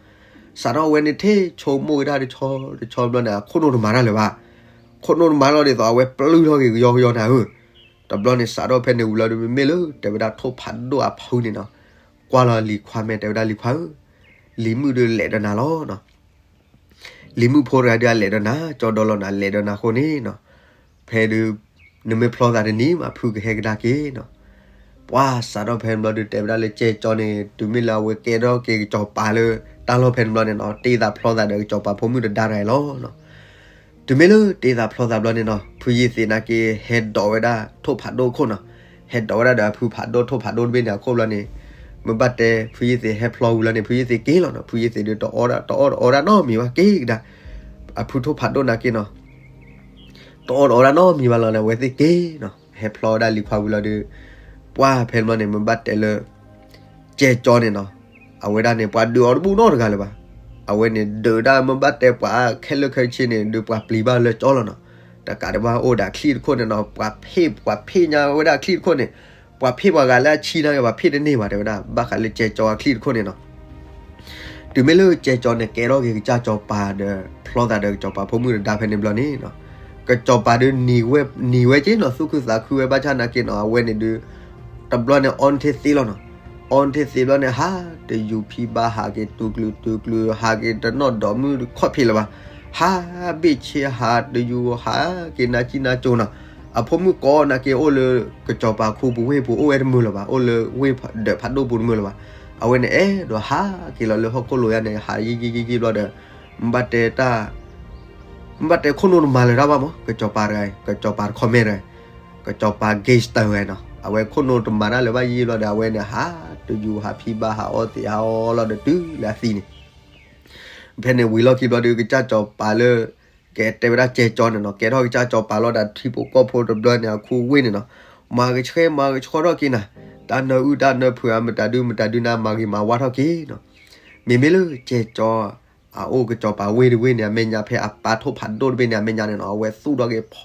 စးထီၣ်ဝဲန့ၣ် ထဲဆိကမိၣ်ဝဲဒၣ်တဆီတဆီဘျီန့ၣ် အခိၣ်နူာ်တမၤတၢ်လၢၤဘၣ်. ခိၣ်နူာ်တမၤလီၤဒ်သိး အဝဲပျုၢ်ထီၣ်က့ၤကယီကယီနၤဧၢ. တဘျီန့ၣ် စးထီၣ်ဖဲန့ၣ်ဝံၤလီၤဒုး မ့မ့ၢ်လၢ တဲဝဲဒၣ်ထိၣ်ဖးဒိၣ်အဖုန့ၣ်နီၤ ကွၢ်လီၤလံၤခွါမဲာ် တဲဝဲဒၣ် လံၤခွါဧၢ, လံၤမုၣ်ဒုးလဲၤဒီးနၤလီၤနီၤ. လံၤမုၣ်ဖိတဂၤဒုးအလဲၤဒီးနၤ ကၠီဒီလီၤနၤ လဲၤဒီးနၤအဃိန့ၣ်နီၤ ဖဲဒုး နမ့ၢ်ဖျီသးတနံၤမး ဖုကဟဲကဒါက့ၤနီၤ. ပှၤစးထီၣ်ဖဲန့ၣ်ဘျီဒုး တဲဝဲဒၣ်လၢကဲကၠီန့ၣ် တုၤမ့ၢ်လၢအဝဲကဲထီၣ်က့ၤကစီၤပၤလၢ တၢ်လီၢ်ဖဲန့ၣ်ဘျီန့ၣ်နီၤ တ့သးဖျီသးဒီးကစီၤပၤဖိမုၣ်တဒါတဂၤအံၤလီၤနီၤ. တုၤမ့ၢ်လၢတ့သးဖျီသးဘျီန့ၣ်နီၤ ဖုယ့ၢ်သ့းနာ်က့ ဟဲဒိးဝဲဒၣ်ထိၣ်ဖးဒိၣ်ခိၣ်နီၤ. ဟဲဒိးဝဲဒၣ်ဒီးအဖုဖးဒိၣ်ထိၣ်ဖးဒိၣ်တဘ့ၣ်န့ၣ်အခိၣ်ဘျီန့ၣ် မ့ၢ်ဘၣ်တဲ ဖုယ့ၢ်သ့းဟဲဖျီဝံၤလီၤန့ၣ် ဖုယ့ၢ်သ့းက့ၤလီၤနီၤ. ဖုယ့ၢ်သ့းဒုး တအီၣ်တအီၣ်တအီၣ်ဒၣ်နီတမံၤဘၣ် က့ၤကဒါ အဖုထိၣ်ဖးဒိၣ်နာ်က့နီၤ တအီၣ်တအီၣ်ဒၣ်နီတမံၤဘၣ်လီၤန့ၣ် အဝဲသ့ၣ်က့ၤနီၤ. ဟဲဖျီဝဲဒၣ်လံၤခွါဝံၤလီၤဒုး ပှၤဖဲန့ၣ်ဘျီန့ၣ် မ့ၢ်ဘၣ်တဲလၢ ကဲကၠီန့ၣ်နီၤ အဝဲဒၣ်န့ၣ် ပှၤဒုးအီၤတဘူၣ်နီတဂၤလၢၤဘၣ်. အဝဲန့ၣ်ဒုးဒၣ် မ့ၢ်ဘၣ်တဲပှၤခဲလၢာ်ခဲဆ့န့ၣ် ဒုးပှၤပျံၤဘၣ်လၢကၠီလီၤနီၤ. တကးဒံးဘၣ်အိၣ်ဒီးအချံၣ်တခိၣ်န့ၣ်နီၤ ပှၤဖ့ၣ် ပှၤဖ့ၣ်ညါဝဲဒၣ်အချံၣ်တခိၣ်န့ၣ် ပှၤဖ့ၣ်ပှၤဂၤလၢအဆံနာ်က့ ပှၤဖ့ၣ်တန့ၢ်ဘၣ် တဲဝဲဒၣ် ဘၣ်ဃးလၢကဲကၠီအချံၣ်တခိၣ်န့ၣ်နီၤ. တုၤမ့ၢ်လၢကဲကၠီန့ၣ် ကဲထီၣ်က့ၤကစၢ်စီၤပၤဒီး ဖျီသးဒီးကစီၤပၤဖိမုၣ်တဒါဖဲန့ၣ်ဘျီန့ၣ်နီၤ ကစီၤပၤဒုးနံၤဝဲ နံၤဝဲက့ၤနီၤ သူၣ်ခုသးခုဝဲဘၣ်ဆၣ်နာ်က့နီၤ အဝဲန့ၣ်ဒုး တဘျီန့ၣ် အီထ့သ့လီၤနီၤ. အီထ့သ့ဘျီန့ၣ် ဟးတယူၤဖံဘါ ဟးက့ၤတုၤကျုၤတုၤကျုၤ ဟးက့ၤတနီၣ်ဒီးမုၢ်ခီၣ်ဖံးလၢၤဘၣ်. ဟးဘ့ၣ်ဆ့ဟးတယူၤ ဟးက့ၤနါကံၣ်နါကၠိနီၤ. အဖိမုၣ်ကိးနာ်က့ အိၣ်လၢကစီၤပၤခူပူၤဝ့ၢ်ပူၤ အိၣ်ဝဲတမုာ်လၢၤဘၣ်. အိၣ်လၢဝ့ၢ်ဒၢးဖးဒိၣ်ပူၤတမုာ်လၢၤဘၣ်. အဝဲန့ၣ်အဲၣ်ဒိးဟးက့ၤလီၤလၢဟီၣ်ခိၣ်လိၤယါန့ၣ် ဟးယံာ်ယံာ်ယံာ်ယံာ်ဘျီဒီး မ့ၢ်ဘၣ်တဲတၢ် မ့ၢ်ဘၣ်တဲခိၣ်နူာ်တမၤလၢၤတၢ်ဘၣ်မး ကစီၤပၤတဂၤအံၤ ကစီၤပၤတခီမဲာ်တဂၤ ကစီၤပၤ gangster ဝဲနီၤ အဝဲခိၣ်နူာ်တမၤတၢ်လၢၤဘၣ်ယံာ်ယံာ်ဘျီဒီး အဝဲန့ၣ် ဟးတယူၤဟးဖံဘါ ဟးအီသံးဟးအီလီၤဒီးတုၤလၢအသံန့ၣ် ဖဲန့ၣ်ဝံၤလီၢ်ခံဘျီဒီး ကစၢ်စီၤပၤလၢ ကဲတဲဝဲဒၣ်ကဲကၠီန့ၣ်နီၤ ကဲထီၣ်ကစၢ်စီၤပၤလီၤဒီးထံဖိကီၢ်ဖိတဘျီန့ၣ် အခူဝ့ၢ်န့ၣ်နီၤ မၤကဆှဲမၤကဆှီထီၣ်က့ၤနၤ တၢ်နၢအုၣ်တၢ်နၢဖုးအမတၤဒုမတၤဒုနၤ မၤဂ့ၤမၤဝါထီၣ်က့ၤနီၤ. မ့မ့ၢ်လၢကဲကၠီ အအိၣ်ကစီၤပၤဝ့ၢ်တဝ့ၢ်န့ၣ် အမဲာ်ညါဖဲအပၢ်ထိၣ်ဖးဒိၣ်တဘ့ၣ်န့ၣ် အမဲာ်ညါန့ၣ်နီၤ အဝဲသူၣ်ထီၣ်က့ၤဖီ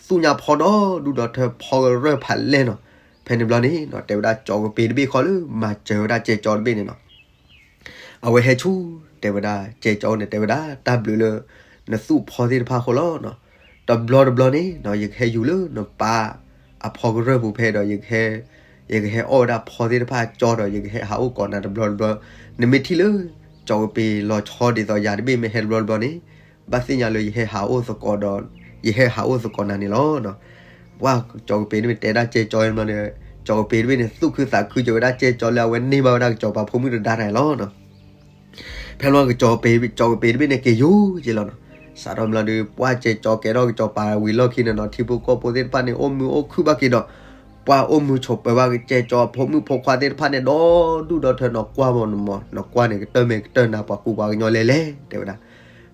သူၣ်ညါဖီဒီဒူၣ်ဒီထၢဖီကရၢၢ်ဖးလဲၢ်နီၤ. ဖဲန့ၣ်ဘျီန့ၣ်နီၤ တဲဝဲဒၣ်ကၠီကပ့ၤတဘ့ၣ်ဃီလၢ မၤစၢၤဝဲဒၣ်ကဲကၠီတဘ့ၣ်န့ၣ်နီၤ အဝဲဟဲဆူ တဲဝဲဒၣ် ကဲကၠီန့ၣ် တဲဝဲဒၣ် တၢ်ဘျုးလၢ နသူၣ်ဖီသ့ၣ်တဖၣ်အဃိလီၤနီၤ. တဘျီတဘျီန့ၣ်နီၤ ယကဟဲယူၤလၢနပၢ်အဖီကရၢၢ်ပူၤဖဲဒီး ယကဟဲ ယကဟဲအီၣ်ဝဲဒၣ်ဖီသ့ၣ်တဖၣ်အကၠီဒီး ယကဟဲဟးအိၣ်ကိးနၤတဘျီတဘျီ. နမ့ၢ်ထံၣ်လၢ ကၠီကပ့ၤလီၤဆီဒ်သိးယၤတဘ့ၣ်မ့ၢ်ဟဲတဘျီတဘျီန့ၣ် ဘၣ်သ့ၣ်ညါလၢယဟဲဟးအိၣ်သကိးဒီး ယဟဲဟးအိၣ်သကိးနၤန့ၣ်လီၤ. ပှၤကၠီကပ့ၤတဘ့ၣ်တဲဒၣ်ကဲကၠီဘျီန့ၣ် ကၠီကပ့ၤတဘ့ၣ်န့ၣ် သူၣ်ခုသးခုက့ၤဝဲဒၣ်ကဲကၠီလၢအဝဲန့ၢ်ဘၣ်ဝဲဒၣ်ကစီၤပၤဖိမုၣ်တဒါတဂၤလီၤနီၤ. ဖဲလီၤကစီၤပ့ၤ ကၠီကပ့ၤတဘ့ၣ်န့ၣ် က့ၤယူၤက့ၤလီၤနီၤ. စးထီၣ်ဘျီဒီး ပှၤကဲကၠီကဲထီၣ်ကစီၤပၤဝံၤလီၢ်ခံန့ၣ်နီၤ ထံဖိကီၢ်ဖိသ့ၣ်တဖၣ်န့ၣ် အိၣ်မုာ်အိၣ်ခုၣ်ဘၣ်က့ၤဒီး ပှၤအိၣ်မုာ်ဆိးပၢၤဘၣ်ကဲကၠီအဖိမုၣ်ဖိခွါသ့ၣ်တဖၣ်န့ၣ် ဒီဒူၣ်ဒီထၢနီၤ ကွၢ်မးနမး နကွၢ်န့ၣ် ကတၢၢ်မဲာ်ကတၢၢ်နါ ပှၤကူပှၤကညီလဲၣ်လဲၣ် တဲဝဲဒၣ်.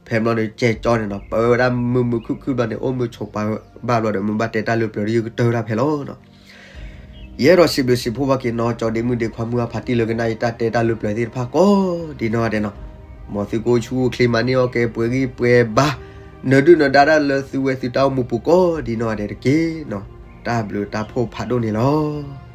ဖဲဘျီန့ၣ် ကဲကၠီန့ၣ်နီၤ ပၢဝဲဒၣ်မုာ်မုာ်ခုၣ်ခုၣ်ဘျီန့ၣ် အိၣ်မုာ်ဆိးပၢၤဘၣ်ဘျီဒီး မ့ၢ်ဘၣ်တဲတၢ်လၢပျၢၤဒီး ယကတၢၢ်ဝဲဒၣ်ဖဲလီၤနီၤ. ယအဲၣ်ဒိးစံးဘျုးစံးဖှိၣ်ဘၣ်က့ၤနီၤ ကၠီဒ့မုၣ်ဒ့ခွါမုၢ်အဖးတံၢ်လၢကနၣ်ယတၢ်တဲတၢ်လၢပျၢၤသ့ၣ်တဖၣ်ကိးဒ်နီၢ်ဂၤဒဲးနီၤ. မ်သုကအိၣ်ဆူၣ်အိၣ်ချ့မၤန့ၢ်အီၣ်ကဲပှဲၤဂံၢ်ပှဲၤဘါ နၢၤဒုၣ်နၢၤဒါတၢ်လၢသုဝဲသုတၢ်အိၣ်မူပူၤကိးဒ်နီၢ်ဂၤဒဲးတက့ၢ်နီၤ. တၢ်ဘျုးတၢ်ဖှိၣ်ဖးဒိၣ်န့ၣ်လီၤ.